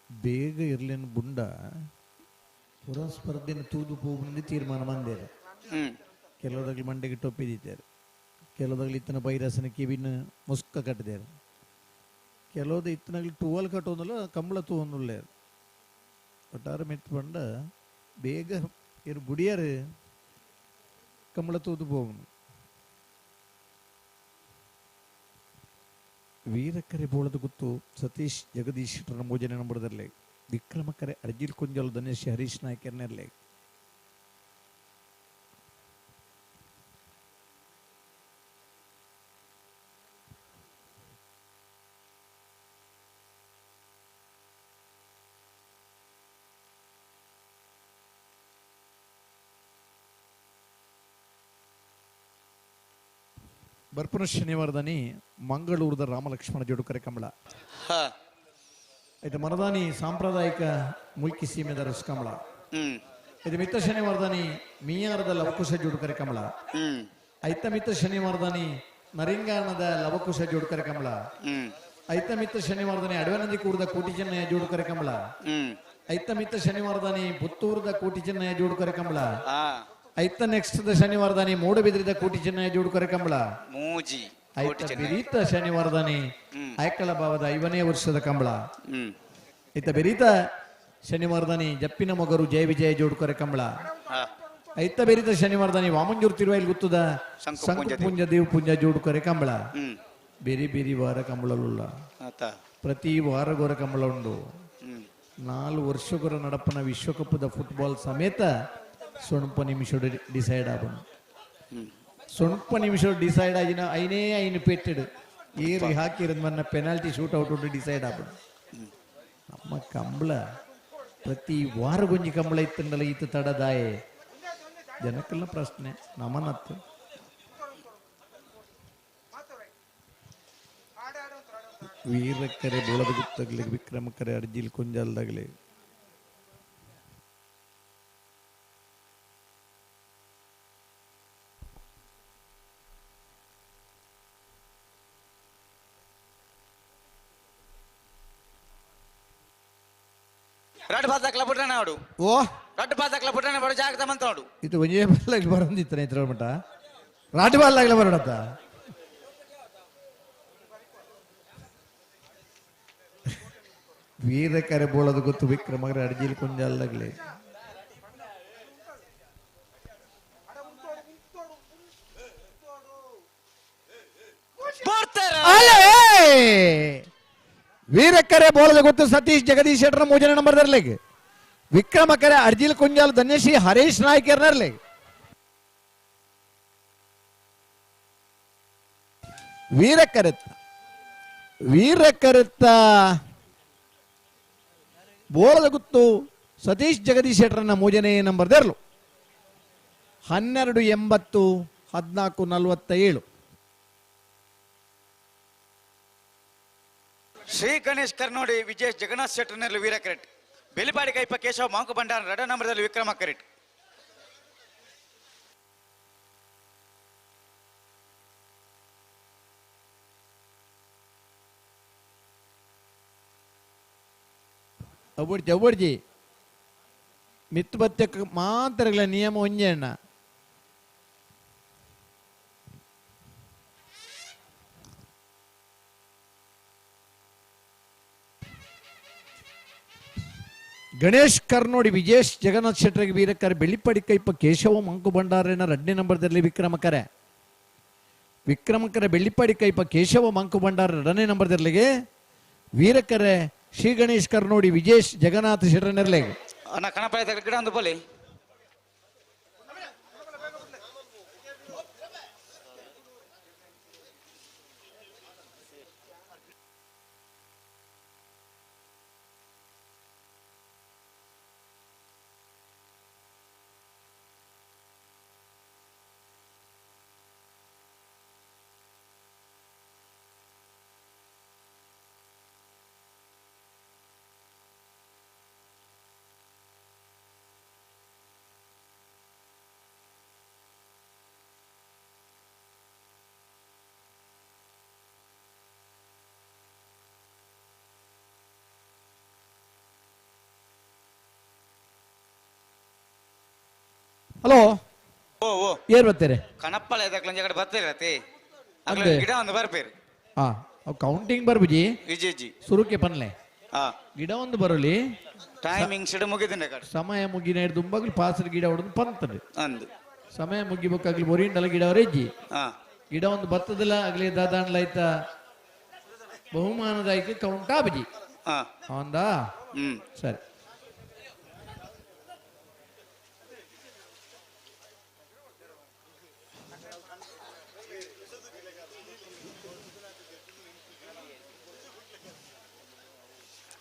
ಬೇಗ ಇರ್ಲೇನು ಬುಂಡ ಪುರ ಸ್ಪರ್ಧೆನ ತೂದು ಪೋಗುಂದು ತೀರ್ಮಾನ ಮಂದೇರು. ಕೆಲವದಾಗಲಿ ಮಂಡೆಗೆ ಟೊಪ್ಪಿ ದೀತಾರೆ, ಕೆಲವದಾಗಲಿ ಇತ್ತನ ಬೈರಸನ ಕಿವಿನ ಮುಸ್ಕ ಕಟ್ಟಿದ್ದಾರೆ, ಕೆಲವದು ಇತ್ತನಾಗಲಿ ಟುವಲ್ ಕಟ್ಟೋದಲ್ಲ ಕಂಬಳ ತೂವೊಂದುಳ್ಳೇರು. ಒಟ್ಟಾರೆ ಮೆತ್ತು ಬಂಡ ಬೇಗ ಇರು ಬುಡಿಯಾರು ಕಂಬಳ ತೂದು ಪೋಗುನು. ವೀರಕರೆ ಬೋಳದ ಗುತ್ತು ಸತೀಶ್ ಜಗದೀಶ್ ಮೂಜನೆ ನಂಬುದಲ್ಲೇ ವಿಕ್ರಮಕರೆ ಅರ್ಜಿಲ್ ಕುಂಜಲ್ ಧನೇಶ್ ಹರೀಶ್ ನಾಯ್ಕರ್ನೆರ್ಲೆ. ಬರ್ಪುನ ಶನಿವಾರದಾನಿ ಮಂಗಳೂರದ ರಾಮಲಕ್ಷ್ಮಣ ಜೋಡುಕರೆ ಕಂಬಳ. ಇದು ಮರದಾನಿ ಸಾಂಪ್ರದಾಯಿಕ ಮುಲ್ಕಿ ಸೀಮೆದ ರಸ್ ಕಂಬಳ. ಇದು ಮಿತ್ತ ಶನಿವಾರದಾನಿ ಮೀಯಾರದ ಲವಕುಶ ಜೋಡುಕರೆ ಕಂಬಳ. ಐತ ಮಿತ್ತ ಶನಿವಾರದಾನಿ ನರಿಂಗಾಣದ ಲವಕುಶ ಜೋಡುಕರೆ ಕಂಬಳ. ಐತ ಮಿತ್ತ ಶನಿವಾರದಾನಿ ಅಡವನಂದಿ ಕೂಡದ ಕೋಟಿ ಚೆನ್ನಯ್ಯ ಜೋಡುಕರೆ ಕಂಬಳ. ಐತ ಮಿತ್ತ ಶನಿವಾರದಾನಿ ಪುತ್ತೂರದ ಕೋಟಿ ಚೆನ್ನಯ್ಯ ಜೋಡುಕರೆ ಕಂಬಳ. ಐತ ನೆಕ್ಸ್ಟ್ ಶನಿವಾರದಾನಿ ಮೂಡಬಿದ್ರಿದ ಕೋಟಿ ಚೆನ್ನಯ್ಯ ಜೋಡುಕರೆ ಕಂಬಳ. ಐತ ಬೆರೀತ ಶನಿವಾರದಾನಿ ಆಯಕಳ ಭಾವದ 5ನೇ ವರ್ಷದ ಕಂಬಳ. ಐತ ಬೆರೀತ ಶನಿವಾರದಾನಿ ಜಪ್ಪಿನ ಮೊಗರು ಜಯ ವಿಜಯ ಜೋಡುಕರೆ ಕಂಬಳ. ಐತ ಬೆರೀತ ಶನಿವಾರದಾನಿ ವಾಮಂಜೂರು ತಿರುವಾಯಿಲ್ ಗುತ್ತದ ಶಂಕು ಪುಂಜ ದೇವ್ ಪುಂಜ ಜೋಡುಕರೆ ಕಂಬಳ. ಬೇರೆ ಬೇರೆ ವಾರ ಕಂಬಳಲುಲ್ಲ, ಪ್ರತಿ ವಾರ ಗೊರ ಕಂಬಳ ಉಂಡು. 4 ವರ್ಷಗೊರ ನಡಪನ ವಿಶ್ವಕಪ್ಪದ ಫುಟ್ಬಾಲ್ ಸಮೇತ ಸೊಣಪ ನಿಮಿಷ ಡಿಸೈಡ್ ಆಪನು. ಸೊಣಪ ನಿಮಿಷ ಡಿಸೈಡ್ ಆಗಿನ ಐನೇ ಐನು ಪೆಟ್ಟೆಡ್ ಏರಿ ಹಾಕಿರೋದು ಮನ್ನ ಪೆನಾಲ್ಟಿ ಶೂಟ್ ಔಟ್ ಉಂಟು ಡಿಸೈಡ್ ಆಪನು. ನಮ್ಮ ಕಂಬಳ ಪ್ರತಿ ವಾರ ಗುಂಜಿ ಕಂಬಳ ಇತ್ತಂಡಲ್ಲ ಈತ ತಡದಾಯೆ ಜನಕ್ಕೆಲ್ಲ ಪ್ರಶ್ನೆ ನಮನತ್ತು. ವೀರಕ್ಕರೆ ಬೋಳದ ಗುತ್ತಗ್ಲಿ ವಿಕ್ರಮಕರೆ ಅರ್ಜಿಲ್ ಕುಂಜಾಲ್ದಾಗ್ಲಿ ರಡ್ ಬಾದಾಕ್ಲ ಪುಟ್ಟಣ ಅವಡು. ಓ ರಡ್ ಬಾದಾಕ್ಲ ಪುಟ್ಟಣ ಬಡ ಜಾಗದ ಮಂತವಡು. ಇದು ಒಂಜೇ ಬಲ್ಲಾಗ್ಲಿ ಬರೋದಿತ್ತನೆ ಇದ್ರ ಮಟ್ಟ ರಾಟಿ ಬಾಲ್ಲಾಗ್ಲ ಬರೋಡತ್ತ. ವೀರಕರೆ ಬೋಳದ ಗೊತ್ತು ವಿಕ್ರಮಗರೆ ಅರ್ಜಿಲ್ ಕುಂಜಾಲ್ದಾಗ್ಲಿ. ವೀರಕ್ಕರೆ ಬೋಳದ ಗೊತ್ತು ಸತೀಶ್ ಜಗದೀಶ್ ಶೆಟ್ಟರ್ ಮೂಜನೇ ನಂಬರ್ ದರ್ಲೆಗ್ ವಿಕ್ರಮಕರೆ ಅರ್ಜಿಲ್ ಕುಂಜಾಲ್ ಧನ್ಯಶ್ರೀ ಹರೀಶ್ ನಾಯ್ಕರ್ನರ್ಲೆ ವೀರಕರೆತ್ತ ವೀರಕರೆತ್ತ ಬೋಳದ ಗುತ್ತು ಸತೀಶ್ ಜಗದೀಶ್ ಶೆಟ್ಟರ್ನ ಮೂಜನೇ ನಂಬರ್ ದರ್ಲು 12 80 14 47. ಶ್ರೀ ಗಣೇಶ್ ಕರ್ನೋಡಿ ವಿಜಯ್ ಜಗನ್ನಾಥ್ ಶೆಟ್ಟರ್ನಲ್ಲಿ ವೀರ ಕರೆಟ್ ಬೆಲಿಪಾಡಿ ಕೈಪ ಕೇಶವ ಮಾಂಕು ಭಂಡಾರ ರಡ ನಂಬರದಲ್ಲಿ ವಿಕ್ರಮ ಕರೆಟ್. ಒಬ್ಬಡ್ಜಿ ಒಬ್ಬಡ್ಜಿ ಮಿತ್ತು ಬತ್ತಕ್ಕೆ ಮಾತ್ರಗಳ ನಿಯಮ ಒಂಜೆ ಅಣ್ಣ. ಗಣೇಶ್ ಕರ್ನೋಡಿ ವಿಜೇಶ್ ಜಗನ್ನಾಥ್ ಶೆಟ್ಟರಿಗೆ ವೀರಕರೆ ಬೆಳ್ಳಿಪಡಿ ಕೈಪ ಕೇಶವ ಮಂಕು ಭಂಡಾರೇನ ಎರಡನೇ ನಂಬರ್ದಲ್ಲಿ ವಿಕ್ರಮಕರೆ ವಿಕ್ರಮಕರೆ ಬೆಳ್ಳಿಪಾಡಿ ಕೈಪ ಕೇಶವ ಮಂಕು ಭಂಡಾರ ಎರಡನೇ ನಂಬರ್ದಲ್ಲಿಗೆ ವೀರಕರೆ ಶ್ರೀ ಗಣೇಶ್ ಕರ್ನೋಡಿ ವಿಜೇಶ್ ಜಗನ್ನಾಥ್ ಶೆಟ್ಟರ್ನೆರ್ಲೆಗೆ. ಅಣ್ಣ ಕಣಪಾಯ ಗಿಡ ಒಂದು ಬೋಲಿ. ಹಲೋ ಓ ಓ ಏರ್ ಬರ್ತೀರಿ? ಕಣಪ್ಪಲ ಎದಕ್ಲಂಜ ಕಡೆ ಬರ್ತೀರತಿ ಅಂದೆ. ಗಿಡ ಒಂದು ಬರ್ಪೇರಿ. ಹಾ ಕೌಂಟಿಂಗ್ ಬರ್ಬುಜಿ ವಿಜಯ್ ಸುರುಕೆ ಪನ್ಲೆ ಹಾ ಗಿಡ ಒಂದು ಬರಲಿ ಟೈಮಿಂಗ್ ಸಿಡು ಮುಗಿದಿನ ಕಡೆ ಸಮಯ ಮುಗಿನ ದುಂಬಾಗ್ಲಿ ಪಾಸರ್ ಗಿಡ ಹೊಡೆದು ಪಂತದೆ ಅಂದು ಸಮಯ ಮುಗಿಬೇಕಾಗ್ಲಿ ಬೊರಿಂಡಲ ಗಿಡ ಅವರೆಜ್ಜಿ ಹಾ ಗಿಡ ಒಂದು ಬತ್ತದಲ್ಲ ಆಗ್ಲಿ ದಾದಾಣ್ಲ ಆಯ್ತ ಬಹುಮಾನದಾಯ್ಕೆ ಕೌಂಟ್ ಆಬಜಿ ಹಾ ಅವಂದಾ ಹ್ಮ್ ಸರಿ.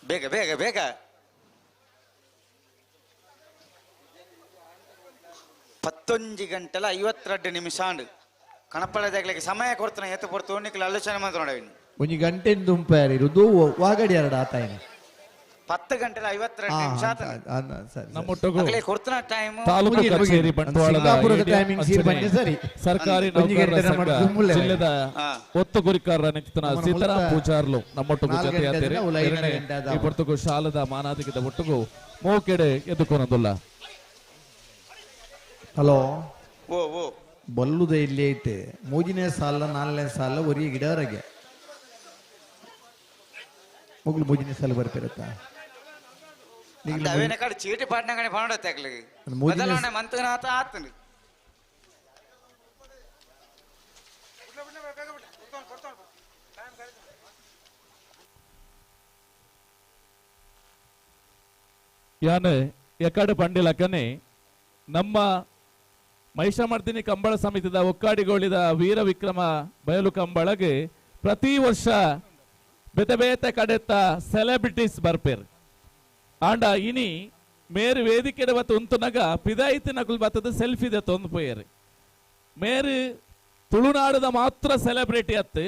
ಬೇಗ ಬೇಗ ಬೇಗ 11 ಗಂಟೆಲ 52 ನಿಮಿಷ ಅಂಡು ಕಣಪ್ಪಳದಾಗ್ಲಿಕ್ಕೆ ಸಮಯ ಕೊಡ್ತಾನೆ ಎತ್ತು ಪೊರ್ತು ನಿಕ್ಲ ಆಲೋಚನೆ ಮಾತ್ರ ನೋಡವಿನ್ ಒಂಜಿ ಗಂಟೆ ದುಂಪಾರಿ ರುದು ವಾಗಡಿ ಎರಡು ಆತಾಯಿನ 10 ಗಂಟೆಲ 52 ನಿಮಿಷ ಆತನ ನಮ್ಮೊಟ್ಟಿಗೂ ಅಗಲೇ ಕೊಡ್ತಾನ ಟೈಮ್ ತಾಲೂಕು ಕಚೇರಿ ಬಂಟ್ವಾಳದ ಸಿಂಗಾಪುರದ ADM timing ಸೀರ್ ಅಂಚನೆ ಬಂದೆ ಸರಿ. ಸರ್ಕಾರಿ ಒಂಜಿ ನೌಕರರ ಗಂಟೆ ಸಂಘ ನಮ್ಮ ದುಂಬುಲೆ. ಜಿಲ್ಲೆದ ಒತ್ತು ಗುರಿಕಾರರ ನಿಂತಿನ ನಮ್ಮನ ಸೀತಾರಾಮ್ ಮುಲ್ತ ಪೂಜಾರ್ಲು ನಮ್ಮೊಟ್ಟಿಗೂ ನಾಲ್ಕು ಗಂಟೆ ಜೊತೆಯಾದರೆ ಆದ್ರೆ ಉಲ ಐದು ಎರಡನೇ ಗಂಟೆ ಆದ ಈ ಪೊರ್ತುಗು ಶಾಲದ ಮಾನಾದಿಗದ ಒಟ್ಟಿಗೂ ಮೋಕೆಡೆ ಎದ್ದುಕೊನದುಲ್ಲ. ಹಲೋ ಓ ಓ ಬಲ್ಲುದ ಇಲ್ಲಿ ಐತೆ ಮೂಜಿನೇ ಸಾಲ ನಾಲ್ನೇ ಸಾಲ ಒರಿಯ ಗಿಡವರೆಗೆ ಮುಗ್ಲು ಮೂಜಿನೇ ಸಾಲ ಬರ್ತಿರತ್ತ ಅವೇನ ಕಡೆ ಚೀಟಿ ಪಾಟ್ನ ಕಡೆ ಪಣಡತ್ತೆ ಆಗ್ಲಿಗೆ ಮೂಜಿನೇ ಬದಲಾವಣೆ ಮಂತನ ಆತ ಆತನ ಯಾನ್ ಎಕಡೆ ಪಂಡಿಲಕ್ಕನೆ ನಮ್ಮ ಮಹಿಷಮರ್ದಿನಿ ಕಂಬಳ ಸಮಿತಿದ ಒಕ್ಕಾಡಿಗೋಳಿದ ವೀರ ವಿಕ್ರಮ ಬಯಲು ಕಂಬಳಗೆ ಪ್ರತಿ ವರ್ಷ ಬೇತೆ ಬೇತೆ ಕಡೆತ್ತ ಸೆಲೆಬ್ರಿಟೀಸ್ ಬರ್ಪೇರ್ ಆಂಡ ಇನಿ ಮೇರು ವೇದಿಕೆ ಬತ್ತ ಉಂತುನಗ ಪಿದಾಯಿತಿ ನಕುಲ್ ಬತ್ತದ ಸೆಲ್ಫಿ ದೆ ತೊಂದು ಪೋಯರು ಮೇರು ತುಳುನಾಡದ ಮಾತ್ರ ಸೆಲೆಬ್ರಿಟಿ ಅತ್ತು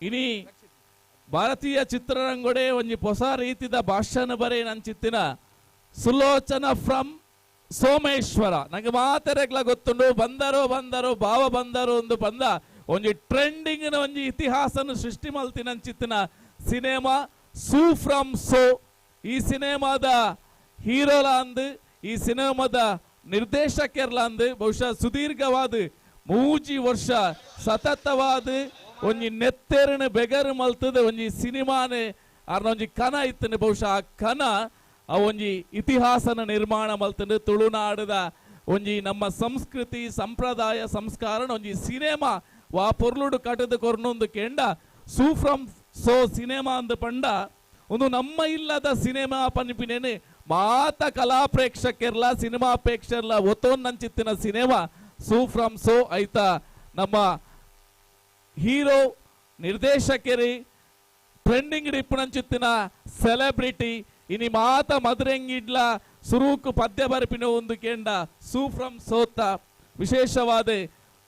ಇನಿ ಭಾರತೀಯ ಚಿತ್ರರಂಗೊಡೆ ಒಂಜಿ ಹೊಸ ರೀತಿದ ಭಾಷಣ ಬರೆ ನಂಚಿತ್ತಿನ ಸುಲೋಚನ ಫ್ರಮ್ ಸೋಮೇಶ್ವರ ನಂಗೆ ಮಾತೆರೆಗ್ಲ ಗೊತ್ತುಂಡು ಬಂದರು ಬಂದರು ಭಾವ ಬಂದರು ಒಂದು ಬಂದ ಒಂಜಿ ಟ್ರೆಂಡಿಂಗ್ ಒಂಜಿ ಇತಿಹಾಸನ ಸೃಷ್ಟಿ ಮಲ್ತಿನಂಚಿತ್ತಿನ ಸಿನಿಮಾ ಸೂ ಫ್ರಮ್ ಸೋ ಈ ಸಿನಿಮಾದ ಹೀರೋಲ ಅಂದು ಈ ಸಿನಿಮಾದ ನಿರ್ದೇಶಕರ್ಲ ಅಂದು ಬಹುಶಃ ಸುದೀರ್ಘವಾದ 3 ವರ್ಷ ಸತತವಾದ ಒಂಜಿ ನೆತ್ತೆರನ ಬೆಗರು ಮಲ್ತದ ಒಂಜಿ ಸಿನಿಮಾನೆ ಅರ್ನ ಒಂಜಿ ಕನ ಇತ್ತನೆ ಬಹುಶಃ ಆ ಕನ ಆ ಒಂಜಿ ಇತಿಹಾಸನ ನಿರ್ಮಾಣ ಮಲ್ತಂದು ತುಳುನಾಡದ ಒಂಜಿ ನಮ್ಮ ಸಂಸ್ಕೃತಿ ಸಂಪ್ರದಾಯ ಸಂಸ್ಕಾರನ ಒಂಜಿ ಸಿನಿಮಾ ವಾ ಪೊರ್ಲುಡು ಕಟದ ಕೊರ್ನೊಂದು ಕೆಂಡ ಸೂ ಫ್ರಮ್ ಸೋ ಸಿನಿಮಾ ಅಂದು ಪಂಡ ಒಂದು ನಮ್ಮ ಇಲ್ಲದ ಸಿನಿಮಾ ಪನ್ಪಿನೇನೆ ಮಾತ ಕಲಾ ಪ್ರೇಕ್ಷಕರ್ಲ ಸಿನಿಮಾ ಪ್ರೇಕ್ಷಕರ್ಲ ಒತ್ತೊಂದಂಚಿತ್ತಿನ ಸಿನಿಮಾ ಸೂ ಫ್ರಮ್ ಸೋ ಐತ ನಮ್ಮ ಹೀರೋ ನಿರ್ದೇಶಕರಿ ಟ್ರೆಂಡಿಂಗ್ ಇಪ್ಪುನಂಚಿತ್ತಿನ ಸೆಲೆಬ್ರಿಟಿ ಇನಿ ಮಾತ ಮದುರೆಂಗಿಡ್ಲ ಸುರೂಕು ಪದ್ಯ ಬರಪಿನ ಒಂದು ಕೇಂಡ ಸೂ ಫ್ರಮ್ ಸೋತ ವಿಶೇಷವಾದ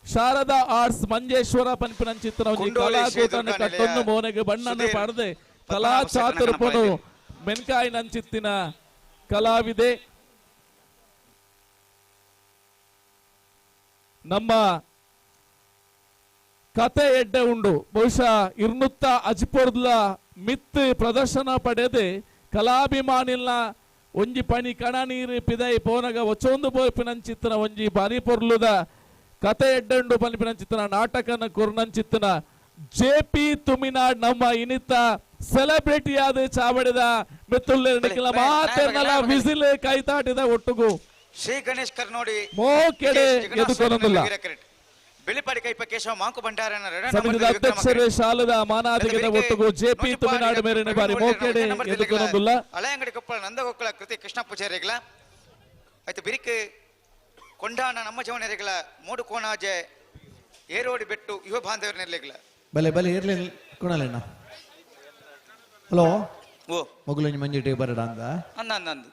ಶಾರದಾ ಆರ್ಟ್ಸ್ ಮಂಜೇಶ್ವರ ಪನ್ಪಿನಂಚಿತ್ತಿನ ಒಂಜಿ ಕಲಾಕೂಟನ ಕಟ್ಟೊಂದು ಮೋನೆಗೆ ಬಣ್ಣನ್ನು ಪಾಡದೆ ಕಲಾ ಚಾತುರ್ಪನು ಮೆನ್ಕಾಯಿನಂಚಿತ್ತಿನ ಕಲಾವಿದೆ ನಮ್ಮ ಕತೆ ಎಡ್ಡೆ ಉಂಡು. ಬಹುಶಃ ಇರ್ನುತ್ತ ಅಜ್ಪೊರ್ದ್ಲ ಮಿತ್ ಪ್ರದರ್ಶನ ಪಡೆದೆ ಕಲಾಭಿಮಾನಿಲ್ನ ಒಂಜಿ ಪಣಿ ಕಣ ನೀರು ಪಿದೈ ಪೋನಗ ಒಚೊಂದು ಪೋಪಿನಂಚಿತ್ತಿನ ಒಂಜಿ ಬಾರಿ ಪೊರ್ಲುದ ಕತೆ ಎಡ್ಡೆ ಉಂಡು ಪನ್ಪಿನಂಚಿತ್ತಿನ ನಾಟಕನ ಕೊರ್ನಂಚಿತ್ತಿನ ಜೆ ಪಿ ತುಮಿನಾಡ್ ನಮ್ಮ ಇನಿತ ಸೆಲೆಬ್ರಿಟಿ ಆದ ಚಾವಡಿದ ಮೆತ್ತುಲ್ಲೆ ಮಾತೆರ್ನಲ ವಿಸಿಲ್ ಕೈತಾಟಿದ ಒಟ್ಟುಗು ಶ್ರೀ ಗಣೇಶ್ ಕರ್ನೋಡಿ ಮೋಕೆಡೆ ಎದುಕೊನೊಂದುಲ್ಲ. ಬಿಳಿಪಾಡಿ ಕೈಪ ಕೇಶವ ಮಾಂಕು ಭಂಡಾರನ ಸಮಿತಿದ ಅಧ್ಯಕ್ಷರೇ ಶಾಲದ ಮಾನಾದಿಗದ ಒಟ್ಟುಗು ಜೆ ಪಿ ತುಮಿನಾಡು ಮೇರಿನ ಬಾರಿ ಮೋಕೆಡೆ ಎದುಕೊನೊಂದುಲ್ಲ. ಹಳೆಯಂಗಡಿ ಕೊಪ್ಪಳ ನಂದಗೊಕ್ಕಳ ಕೃತಿ ಕೃಷ್ಣ ಪೂಜಾರಿಗಳ ಆಯ್ತು ಬಿರಿಕ್ ಕೊಂಡಾಣ ನಮ್ಮ ಜವನರಿಗಳ ಮೂಡು ಕೋಣಾಜೆ ಏರೋಡಿ ಬೆಟ್ಟು ಯುವ ಬಾಂಧವರ ನೆಲೆಗಳ ಬಲೆ ಬಲೆ ಇರ್ಲಿ ಕೊಣಲೆಣ್ಣ. ಹಲೋ ಓ ಮೊಗಲೊಂಜಿ ಮಂಜಿಟಿಗೆ ಬರಡ ಅಂದ ಅಂದ ಅಂದ ಅಂದು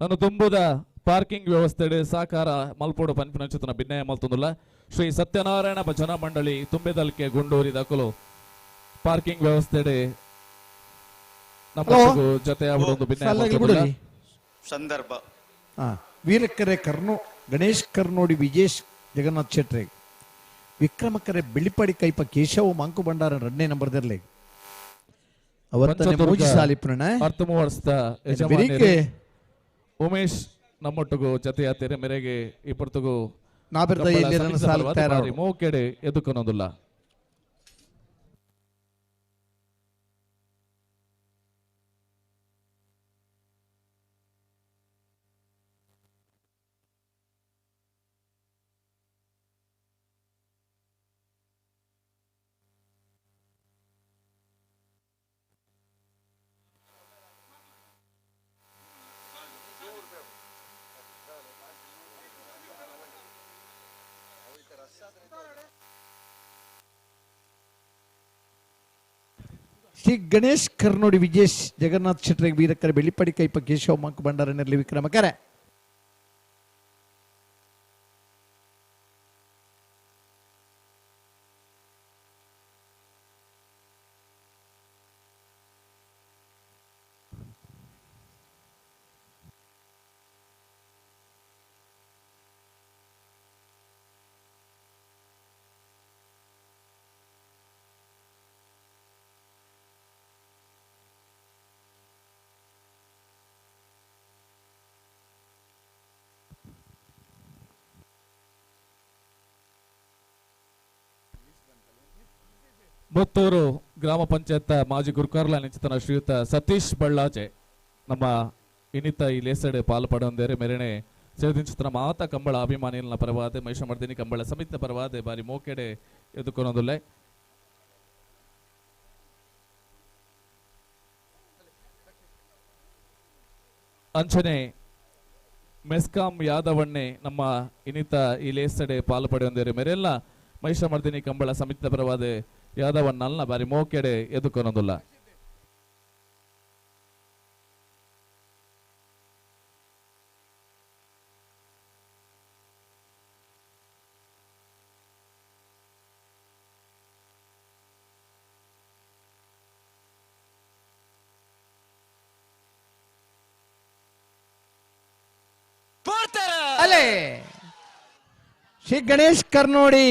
ನಾನು ತುಂಬುದ ಪಾರ್ಕಿಂಗ್ ವ್ಯವಸ್ಥೆ ಸಾಕಾರ ಮಲ್ಪೋಡು ಪನ್ಪಿನಂಚಿತನ ಭಿನ್ನಯ ಮಲ್ತೊಂದುಲ್ಲ. ಶ್ರೀ ಸತ್ಯನಾರಾಯಣ ಭಜನಾ ಮಂಡಳಿ ತುಂಬೆದಲ್ಕೆ ಗುಂಡೂರಿ ದಕಲು ಪಾರ್ಕಿಂಗ್ ವ್ಯವಸ್ಥೆ ನಮ್ಮ ಜೊತೆ ಒಂದು ಭಿನ್ನಯ ಮಲ್ತೊಂದುಲ್ಲ. ಸಂದರ್ಭ ವೀರಕರೆ ಕರ್ನೋ ಗಣೇಶ್ ಕರ್ನೋಡಿ ವಿಜೇಶ್ ಜಗನ್ನಾಥ್ ಶೆಟ್ರೆ ವಿಕ್ರಮಕರೆ ಬಿಳಿಪಾಡಿ ಕೈಪ ಕೇಶವ ಮಾಂಕು ಭಂಡಾರ ಎರಡನೇ ನಂಬರ್ದಲ್ಲಿ ಅವತ್ತನೇ ಮೂಜಿ ಸಾಲಿಪುರಣ ಯಜಮಾನರೇ ಉಮೇಶ್ ನಮ್ಮೊಟ್ಟಿಗೂ ಜತೆಯ ತೆರೆ ಮೇರೆಗೆ ಇಪ್ಪತ್ತಗೂ ಮೋಕೆಡೆ ಎದುಕೊನೊಂದುಲ್ಲ. ಶ್ರೀ ಗಣೇಶ್ ಕರ್ನೋಡಿ ವಿಜೇಶ್ ಜಗನ್ನಾಥ್ ಶೆಟ್ಟರೆ ವೀರಕರೆ ಬೆಳ್ಳಿಪಡಿ ಕೈಪ ಕೇಶವ ಮಂಕು ಭಂಡಾರನಲ್ಲಿ ವಿಕ್ರಮಕರೆ ಮುತ್ತೂರು ಗ್ರಾಮ ಪಂಚಾಯತ್ ಮಾಜಿ ಗುರುಕಾರ್ಲ ನಿಚಿತನ ಶ್ರೀಯುತ ಸತೀಶ್ ಬಳ್ಳಾಜೆ ನಮ್ಮ ಇನ್ನಿತ ಈ ಲೇಸಡೆ ಪಾಲು ಪಡೊಂದೇರೆ ಮೇರೆನೆ ಸೇದಿಂಚಿತನ ಮಾತ ಕಂಬಳ ಅಭಿಮಾನಿಗಳ ಪರವಾದ ಮಹಿಷಮರ್ದಿನಿ ಕಂಬಳ ಸಮಿತಿಯ ಪರವಾದ ಬಾರಿ ಮೋಕೆಡೆ ಎದುಕೊನೊಂದುಲ್ಲೆ. ಅಂಚನೆ ಮೆಸ್ಕಾಂ ಯಾದವಣ್ಣೆ ನಮ್ಮ ಇನ್ನಿತ ಈ ಲೇಸಡೆ ಪಾಲು ಪಡೆಯೊಂದೇರು ಮೇರೆಲ್ಲ ಮಹಿಷಮರ್ದಿನಿ ಕಂಬಳ ಸಮಿತಿದ ಪರವಾದ ಯಾದವಣ್ಣಲ್ನ ಬಾರಿ ಮೋಕೆಡೆ ಎದುಕೊನೊಂದುಲ್ಲ. ಅಲೆ ಶ್ರೀ ಗಣೇಶ್ ಕರ್ನೋಡಿ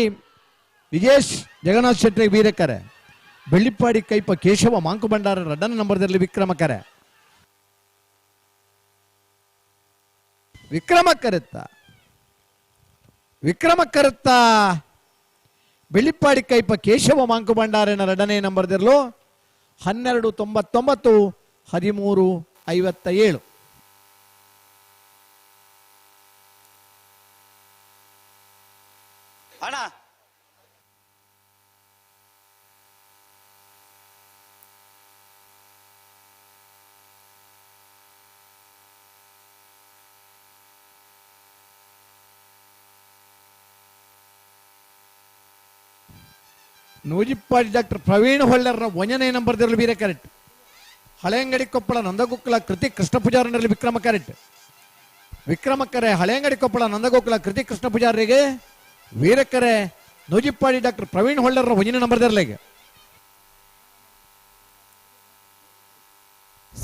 ವಿಜೇಶ್ ಜಗನ್ನಾಥ್ ಶೆಟ್ಟಿ ವೀರಕರೆ ಬೆಳ್ಳಿಪ್ಪಾಡಿ ಕೈಪ ಕೇಶವ ಮಾಂಕು ಭಂಡಾರ ರಡ್ಡನ ನಂಬರ್ದಲ್ಲಿ ವಿಕ್ರಮಕರೆ ವಿಕ್ರಮಕರುತ್ತ ವಿಕ್ರಮಕರುತ್ತ ಬೆಳ್ಳಿಪ್ಪಾಡಿ ಕೈಪ ಕೇಶವ ಮಾಂಕು ಭಂಡಾರನ ರಡ್ಡನೇ ನಂಬರ್ದಿರಲು 12:99 13:57. ಅಣ್ಣ ನೂಜಿಪ್ಪಾಡಿ ಡಾಕ್ಟರ್ ಪ್ರವೀಣ್ ಹೊಳ್ಳರ್ನ ಒಂಜನೇ ನಂಬರ್ ದಿರಲು ವೀರ ಕರೆಕ್ಟ್. ಹಳೆಯಂಗಡಿ ಕೊಪ್ಪಳ ನಂದಗೋಕುಲ ಕೃತಿ ಕೃಷ್ಣ ಪೂಜಾರನಲ್ಲಿ ವಿಕ್ರಮ ಕರೆಕ್ಟ್. ವಿಕ್ರಮಕರೆ ಹಳೆಯಂಗಡಿ ಕೊಪ್ಪಳ ನಂದಗೋಕುಲ ಕೃತಿ ಕೃಷ್ಣ ಪೂಜಾರಿಗೆ ವೀರಕರೆ ನೂಜಿಪ್ಪಾಡಿ ಡಾಕ್ಟರ್ ಪ್ರವೀಣ್ ಹೊಳ್ಳರ್ನ ಒಂಜನೇ ನಂಬರ್ ದಿರಲಿಗೆ.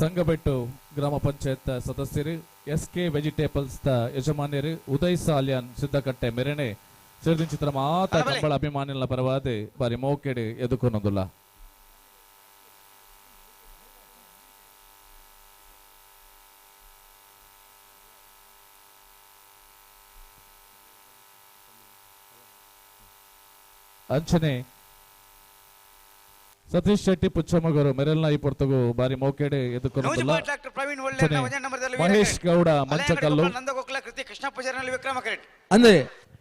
ಸಂಗಬೆಟ್ಟು ಗ್ರಾಮ ಪಂಚಾಯತ್ ಸದಸ್ಯರು ಎಸ್ ಕೆ ವೆಜಿಟೇಬಲ್ಸ್ ಯಜಮಾನ್ಯರು ಉದಯ್ ಸಾಲ್ಯಾನ್ ಸಿದ್ದಕಟ್ಟೆ ಮೆರಣೆ ಚಿತ್ರ ಮಾತ ಕಂಬಳ ಅಭಿಮಾನಿಗಳ ಪರವಾದ ಬಾರಿ ಮೋಕೆಡೆ ಎದುಕೊನೊಂದುಲ್ಲ. ಅಂಚನೆ ಸತೀಶ್ ಶೆಟ್ಟಿ ಪುಚ್ಚಮಗರು ಮೆರೆಲ್ನ ಈ ಪೊರ್ತಗು ಬಾರಿ ಮೋಕೆಡೆ ಎದುಕೊನೊಂದುಲ್ಲ. ಮಹೇಶ್ ಗೌಡ ಮಂಚಕಲ್ಲು ಅಂದ್ರೆ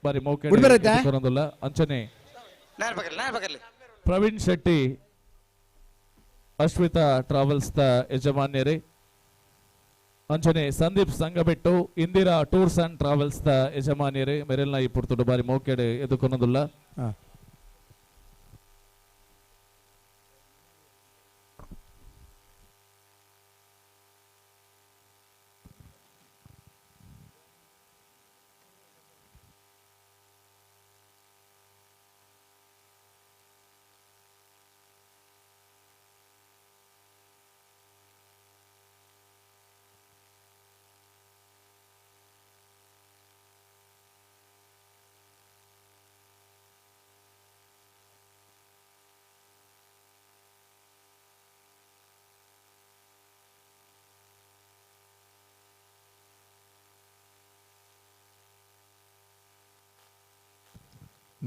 ಬಾರಿ ಮೋಕೆಡೆ ಎದುಕೊನೊಂದುಲ್ಲ. ಅಂಚನೆ ಪ್ರವೀಣ್ ಶೆಟ್ಟಿ ಅಶ್ವಿತಾ ಟ್ರಾವೆಲ್ಸ್ the ಯಜಮಾನ್ಯರೇ ಅಂಚನೆ Sandeep Sangabettu Indira tours and travels the ಯಜಮಾನ್ಯರೇ ಮೆರೆಲ್ನ ಈ ಪೊರ್ತುಡು ಬಾರಿ ಮೋಕೆಡೆ ಎದುಕೊನೊಂದುಲ್ಲ.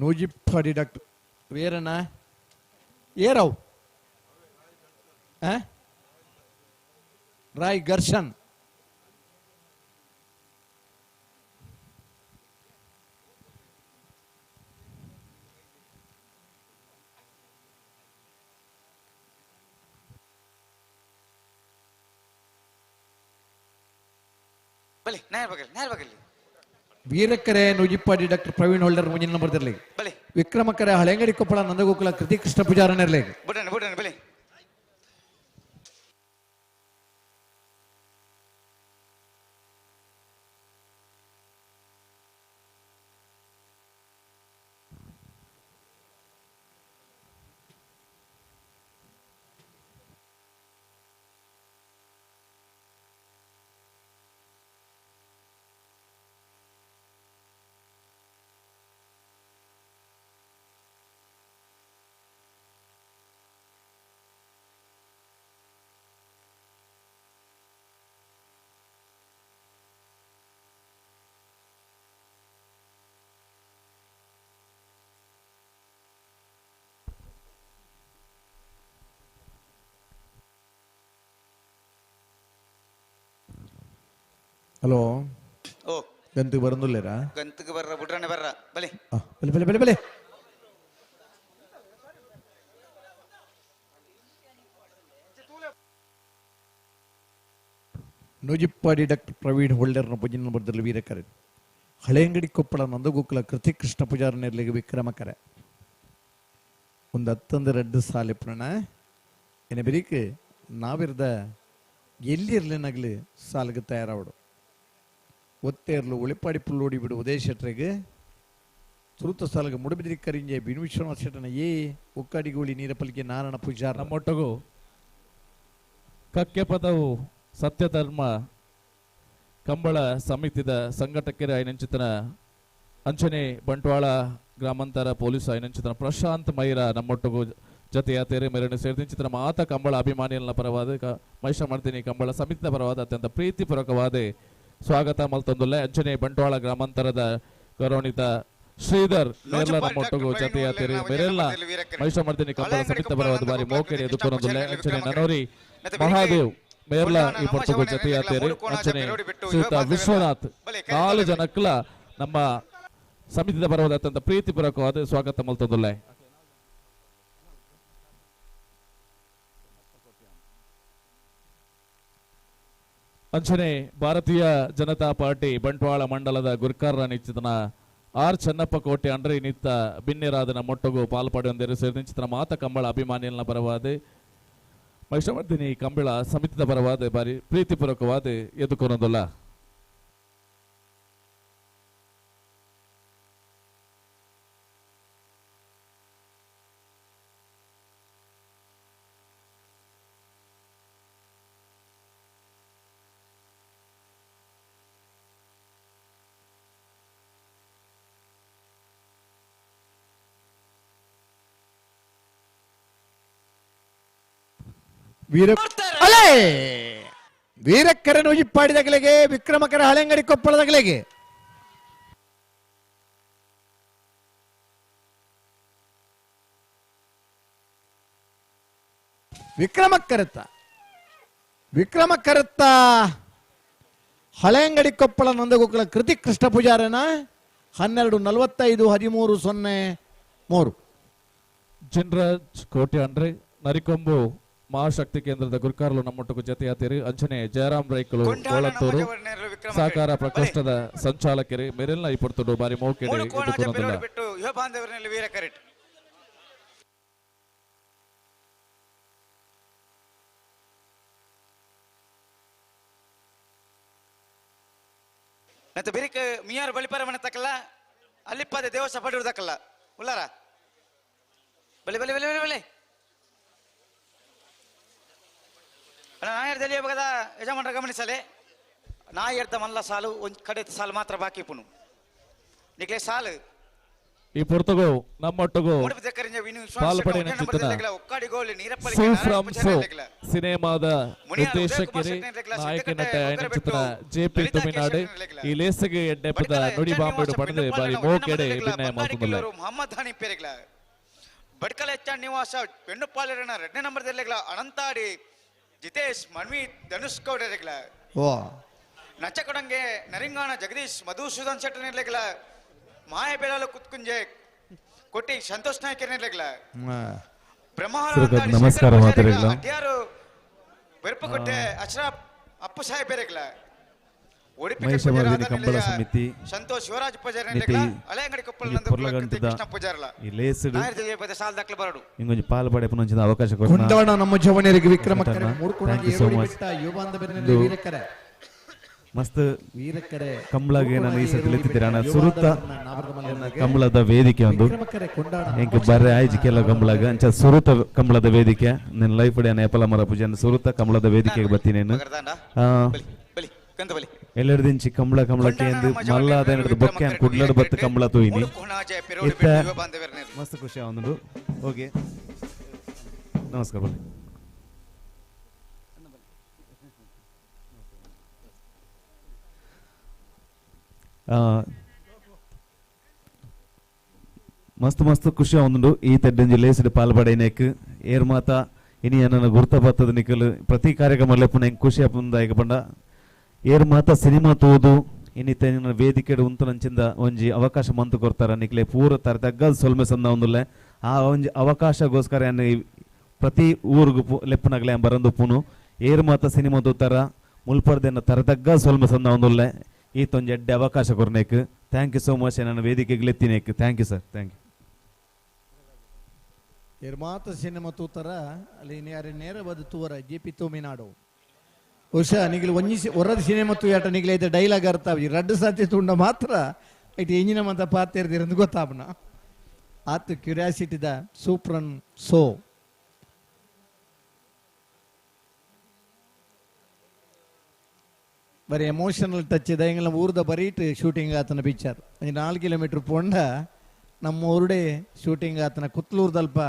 ನೂಜಿಪ್ಪಾಡಿ ಡಾಕ್ಟರ್ ವೀರಣ್ಣ ಏರವ್ ರಾಯ್ ಘರ್ಷನ್ ವೀರಕರೆ ನೂಜಿಪ್ಪಾಡಿ ಡಾಕ್ಟರ್ ಪ್ರವೀಣ್ ಹೋಲ್ಡರ್ ಮುಂದಿನ ನಂಬರ್ ಇರಲಿ. ವಿಕ್ರಮಕರೆ ಹಳೆಂಗಡಿ ಕೊಪ್ಪಳ ನಂದಗೋಕುಲ ಕೃತಿ ಕೃಷ್ಣ ಪೂಜಾರನ ಇರಲಿ. ಹಲೋ ಓ ಗಂತಿಗೆ ಬರಂದುಲ್ಲೇರಾ? ಗಂತಿಗೆ ಬರ್ರ ಬುಡ್ರನೆ ಬರ್ರ ಬಲಿ ಬಲಿ ಬಲಿ ಬಲಿ ಬಲಿ. Noojippadi doctor Praveen ಹೋಲ್ಡರ್ನ ಪೂಜೆ ನಂಬರ್ದಲ್ಲಿ ವೀರಕರೆ. ಹಳೆಯಂಗಡಿ ಕೊಪ್ಪಳ ನಂದಗೋಕುಲ ಕೃತಿ ಕೃಷ್ಣ ಪೂಜಾರನೆರ್ಲಿಗೆ ವಿಕ್ರಮಕರೆ. ಒಂದು ಹತ್ತೊಂದು ರಡ್ಡು ಸಾಲೆ ಪ್ರಣ ಎನ್ನ ಬೆರಿಕೆ ನಾವಿರ್ದ ಎಲ್ಲಿರ್ಲಿನಾಗಲಿ ಸಾಲಿಗೆ ತಯಾರಾವಡು. ಒತ್ತೇರ್ಲು ಉಳಿಪಾಡಿ ಪುಲ್ಲೋಡಿ ಬಿಡು ಉದಯ ಶೆಟ್ರಿಗೆ ತುರುತ ಸಾಲಿಗೆ ಮುಡುಬಿದ್ರಿ ಕರಿಂಜೆ ಬಿನು ವಿಶ್ವನಾಥ್ ಶೆಟ್ಟನ ಏ ಒಕ್ಕಾಡಿಗೋಳಿ ನೀರಪಲಿಕೆ ನಾರಾಯಣ ಪೂಜಾರ. ನಮ್ಮೊಟ್ಟಗು ಕಕ್ಕೆ ಪದವು ಸತ್ಯಧರ್ಮ ಕಂಬಳ ಸಮಿತಿದ ಸಂಘಟಕರ ಐನಂಚಿತನ ಅಂಚನೆ ಬಂಟ್ವಾಳ ಗ್ರಾಮಾಂತರ ಪೊಲೀಸ್ ಐನಂಚಿತನ ಪ್ರಶಾಂತ್ ಮೈರ ನಮ್ಮೊಟ್ಟಿಗೂ ಜೊತೆಯ ತೆರೆ ಮೇರನ್ನು ಸೇರಿದಂಚಿತನ ಮಾತ ಕಂಬಳ ಅಭಿಮಾನಿಗಳ ಪರವಾದ ಮಹಿಷ ಮಾಡ್ತೀನಿ ಕಂಬಳ ಸಮಿತಿಯ ಪರವಾದ ಅತ್ಯಂತ ಪ್ರೀತಿಪೂರ್ವಕವಾದ ಸ್ವಾಗತ ಮಲ್ತೊಂದುಲ್ಲೆ. ಅಂಚನೆ ಬಂಟ್ವಾಳ ಗ್ರಾಮಾಂತರದ ಗೌರವಾನ್ವಿತ ಶ್ರೀಧರ್ ಮೇರ್ಲ ನಮ್ಮೊಟ್ಟಿಗೂ ಜೊತೆಯ ತೆರೆ ಮೇರೆಲ್ಲ ಮಹಿಷ ಮಾಡ್ತೀನಿ ಕಂಬಳ ಸಮಿತಿಯ ಪರವಾದ ಬಾರಿ ಮೋಕೆಡೆ ಎದುಕೊನೊಂದುಲ್ಲೆ. ಅಂಚನೆ ನನೋರಿ ಮಹಾದೇವ್ ಮೇರ್ಲ ಈ ಪೊರ್ತುಗು ಜೊತೆಯ ತೆರೆ ಅಂಚನೆ ಶ್ರೀಯುತ ವಿಶ್ವನಾಥ್ 4 ಜನಕ್ಕಲ ನಮ್ಮ ಸಮಿತಿಯ ಪರವಾದ ಅತ್ಯಂತ ಪ್ರೀತಿಪೂರ್ವಕವಾದ ಸ್ವಾಗತ ಮಲ್ತೊಂದುಲ್ಲೆ. ಅಂಚನೆ ಭಾರತೀಯ ಜನತಾ ಪಾರ್ಟಿ ಬಂಟ್ವಾಳ ಮಂಡಲದ ಗುರ್ಕಾರ್ರ ನಿಶ್ಚಿತನ ಆರ್ ಚೆನ್ನಪ್ಪ ಕೋಟೆ ಅಂಡ್ರೆ ನಿತ್ತ ಬಿನ್ನೆರಾದನ ಮೊಟ್ಟಗು ಪಾಲ್ಪಡೆಯೊಂದಿರು ಸೇರಿದಂಚಿತನ ಮಾತ ಕಂಬಳ ಅಭಿಮಾನಿಗಳ ಪರವಾದ ಮಹಿಷಮರ್ದಿನಿ ಕಂಬಳ ಸಮಿತಿಯ ಪರವಾದ ಬಾರಿ ಪ್ರೀತಿಪೂರ್ವಕವಾದ ಎದುಕೊನೊಂದುಲ್ಲ. ವೀರ ಅಲೇ ವೀರಕ್ಕರೆ ನೂಜಿಪ್ಪಾಡಿದಗಲಿಗೆ ವಿಕ್ರಮಕರ ಹಳೆಂಗಡಿ ಕೊಪ್ಪಳದಗಲಿಗೆ. ವಿಕ್ರಮಕ್ಕರತ್ತ ವಿಕ್ರಮಕ್ಕರತ್ತ ಹಳೆಂಗಡಿ ಕೊಪ್ಪಳ ನಂದಗೋಕುಲ ಕೃತಿ ಕೃಷ್ಣ ಪೂಜಾರನ 12:45 13:03. ಜಿನ್ರಾಜ್ ಕೋಟೆ ಅಂದ್ರೆ ನರಿಕೊಂಬು ಮಹಾಶಕ್ತಿ ಕೇಂದ್ರದ ಗುರುಕಾರ್ಲು ನಮ್ಮೊಟ್ಟಿಗೂ ಜೊತೆಯಾತಿರಿ. ಅಂಚನೆ ಜಯರಾಮ್ ರೈಕಲು ಕೋಳತ್ತೂರು ಸಹಕಾರ ಪ್ರಕೋಷ್ಠದ ಸಂಚಾಲಕರಿ ಮೆರೆಲ್ಲ ಈ ಪೊರ್ತುಡು ಬಾರಿ ಮೋಕೆಡೆ ಎದುಕೊನೊಂದುಲ್ಲ. ಮತ್ತೆ ಬಿರಿಕ್ ಮಿಯಾರು ಬಳಿಪರ ಮನೆ ತಕ್ಕಲ್ಲ ಅಲ್ಲಿಪ್ಪದೆ ದೇವಸ ಪಡಿರುದಕ್ಕಲ್ಲ ಉಲ್ಲಾರ ಬಲಿ ಬಲಿ ಬಲಿ ಬಲಿ ಬಲಿ ನಾಯರ್ ಬಗದ ಯಜಮಾನರ ಗಮನಿಸಲೆ ನಾಯರ್ದ ಮಲ್ಲ ಸಾಲು ಒಂದು ಕಡೆ ಸಾಲು ಮಾತ್ರ ಬಾಕಿ ಪುನು ನಿಕ್ಲೆ ಸಾಲು ಈ ಪೊರ್ತುಗು ನಮ್ಮೊಟ್ಟಿಗೂ ಸಿನಿಮಾದ ನಿರ್ದೇಶಕರಿ ನಾಯಕ ನಟ ಚಿತ್ರ ಜೆ ಪಿ ತುಮಿನಾಡು ಈ ಲೇಸಿಗೆ ಎಡ್ಡೆಪದ ನುಡಿ ಬಾಂಬೆಡು ಪಡೆದು ಬಾರಿ ಮೋಕೆಡೆ ಅಭಿನಯ ಮಾಡ್ತದಲ್ಲ. ಮೊಹಮ್ಮದ್ ಹನಿ ಪೇರೆಗ್ಲ ಬಡ್ಕಲ ಹೆಚ್ಚ ನಿವಾಸ ಪೆಣ್ಣುಪಾಲರನ 2ನೇ ನಂಬರ್ ದೆಲ್ಲೆಗ್ಲ ಅನಂತಾಡಿ ಜಿತೇಶ್ ಮನ್ವಿ ಧನುಷ್ ಗೌಡರೆಗ್ಲ ನಚ್ಚಕೊಡಂಗೆ ನರಿಂಗಾಣ ಜಗದೀಶ್ ಮಧುಸೂದನ್ ಶೆಟ್ಟರ್ನೆಗ್ಲ ಮಾಯ ಬೆಳಲು ಕುತ್ಕುಂಜೆ ಕೊಟ್ಟಿ ಸಂತೋಷ್ ನಾಯ್ಕರ್ನೆಗ್ಲ ಬ್ರಹ್ಮ ನಮಸ್ಕಾರ ಮಾತರೆಗ್ಲ ಬೆರಪುಕೊಟ್ಟೆ ಅಶ್ರಫ್ ಅಪ್ಪು ಸಾಹೇಬರೆಗ್ಲ ಉಡುಪಿ ಮಹಿಷಮರ್ದಿನಿ ಕಂಬಳ ಸಮಿತಿ ಸಂತೋಷ್ ಶಿವರಾಜ್ ಪೂಜಾರಿ ಹಳೆಯಂಗಡಿ ಕೊಪ್ಪಳ ಕೃಷ್ಣ ಪೂಜಾರ್ಲ ಈ ಲೇಸ್ಡ್ ಸಾಲ್ ದಾಖಲೆ ಬರಡು ಇಂಗೊಂಜಿ ಪಾಲ್ ಪಡೆಪುನಂಚಿನ ಅವಕಾಶ ಕೊರ್ನ ಕುಂದಾಣ ನಮ್ಮ ಜವನಿಯರಿಗೆ ವಿಕ್ರಮಕರೆ thank you so much ವೀರಕರೆ ಮಸ್ತ್ ವೀರಕರೆ ಕಂಬಳಗೆ ನಾನು ಈ ಸತಿ ಲೆತ್ತಿದ್ದೀರ ಅಣ್ಣ ಸುರುತ ಕಂಬಳದ ವೇದಿಕೆ ಒಂದು ಎಂಕ್ ಬರ್ರೆ ಆಯ್ಜಿ ಕೆಲವು ಕಂಬಳಗ ಅಂಚ ಸುರುತ ಕಂಬಳದ ವೇದಿಕೆ ನಿನ್ನ ಲೈಫ್ ಡೇ ಏಪಲ ಮರ ಪೂಜೆ ಸುರುತ ಕಂಬಳದ ವೇದಿಕೆಗೆ ಬರ್ತೀನಿ. ಎಲ್ಲೆರಡು ಕಂಬಳ ಕಂಬಳಕ್ಕೆ ಎಂದು ಮಲ್ಲ ಅದೇನದು ಬೊಕ್ಕೆ ಕುಡ್ಲಡು ಬತ್ತು ಕಂಬಳ ತೂಯಿನಿ ಇತ್ತ ಮಸ್ತ್ ಖುಷಿ ಒಂದು. ಓಕೆ ನಮಸ್ಕಾರ ಬನ್ನಿ. ಮಸ್ತ್ ಮಸ್ತ್ ಖುಷಿ ಒಂದು ಈ ತೆಡ್ಡಂಜಿ ಲೇಸಿಡ್ ಪಾಲ್ಪಡೈನೇಕ್ ಏರ್ ಮಾತ ಇನಿ ನನ್ನ ಗುರ್ತ ಬತ್ತದ ನಿಕಲು ಪ್ರತಿ ಕಾರ್ಯಕ್ರಮ ಲೆಪ್ಪುನ ಹೆಂಗೆ ಖುಷಿ ಆಪುಂದಾಯಕ ಪಂಡ ಏರ್ ಮಾತ ಸಿನಿಮಾ ತೋದು ಇನ್ನಿತ ವೇದಿಕೆ ಉಂತುನಂಚಿಂದ ಒಂಜಿ ಅವಕಾಶ ಮಂತು ಕೊರ್ತಾರ ನಿಕ್ಲೆ ಪೂರ ತರ ತಗ್ಗದ ಸೊಲ್ಮೆ ಸಂದ ಒಂದುಲ್ಲೆ ಆ ಒಂಜಿ ಅವಕಾಶಗೋಸ್ಕರ ಪ್ರತಿ ಊರಿಗೂ ಲೆಪ್ಪುನಗಲೆ ಬರಂದು ಪುನು ಏರ್ ಮಾತ ಸಿನಿಮಾ ತೂತಾರ ಮುಲ್ಪರ್ದೆನ ತರತಗ್ಗ ಸೊಲ್ಮ ಸಂದ ಒಂದುಲ್ಲೆ ಈ ತೊಂಜಿ ಎಡ್ಡೆ ಅವಕಾಶ ಕೊರ್ನೇಕ್ thank you so much ನನ್ನ ವೇದಿಕೆಗೆ ಲೆತ್ತಿನೇಕ್ thank you sir thank you. ನಿರ್ಮಾತ ಸಿನಿಮಾ ತೂತರ ಅಲ್ಲಿ ಯಾರು ನೇರ ಬದು ತೂವರ ಜೆ ಪಿ ತೋಮಿನಾಡು ಬಹುಶಃ ನಿಗಲು ಒಂಜಿ ಹೊರದ ಸಿನಿಮಾ ತೂಯಾಟ ನಿಗಲ ಐತೆ ಡೈಲಾಗ್ ಅರ್ಥ ರಡ್ಡು ಸಾತಿ ತುಂಡ ಮಾತ್ರ it ಎಂಜಿನ ಮಂತ ಪಾತಿರ್ದಿರಂದು ಗೊತ್ತಾಪನ ಆತು ಕ್ಯೂರಿಯಾಸಿಟಿದ ಸೂಪ್ರನ್ ಸೋ ಬರೀ ಎಮೋಷನಲ್ ಟಚ್ ಇದೆ ಎಂಗಲ ಊರ್ದ ಬರೀಟ್ ಶೂಟಿಂಗ್ ಆತನ ಪಿಕ್ಚರ್ ಒಂಜಿ 4 ಕಿಲೋಮೀಟರ್ ಪೋಂಡ ನಮ್ಮ ಊರುಡೆ ಶೂಟಿಂಗ್ ಆತನ ಕುತ್ಲೂರ್ದಲ್ಪ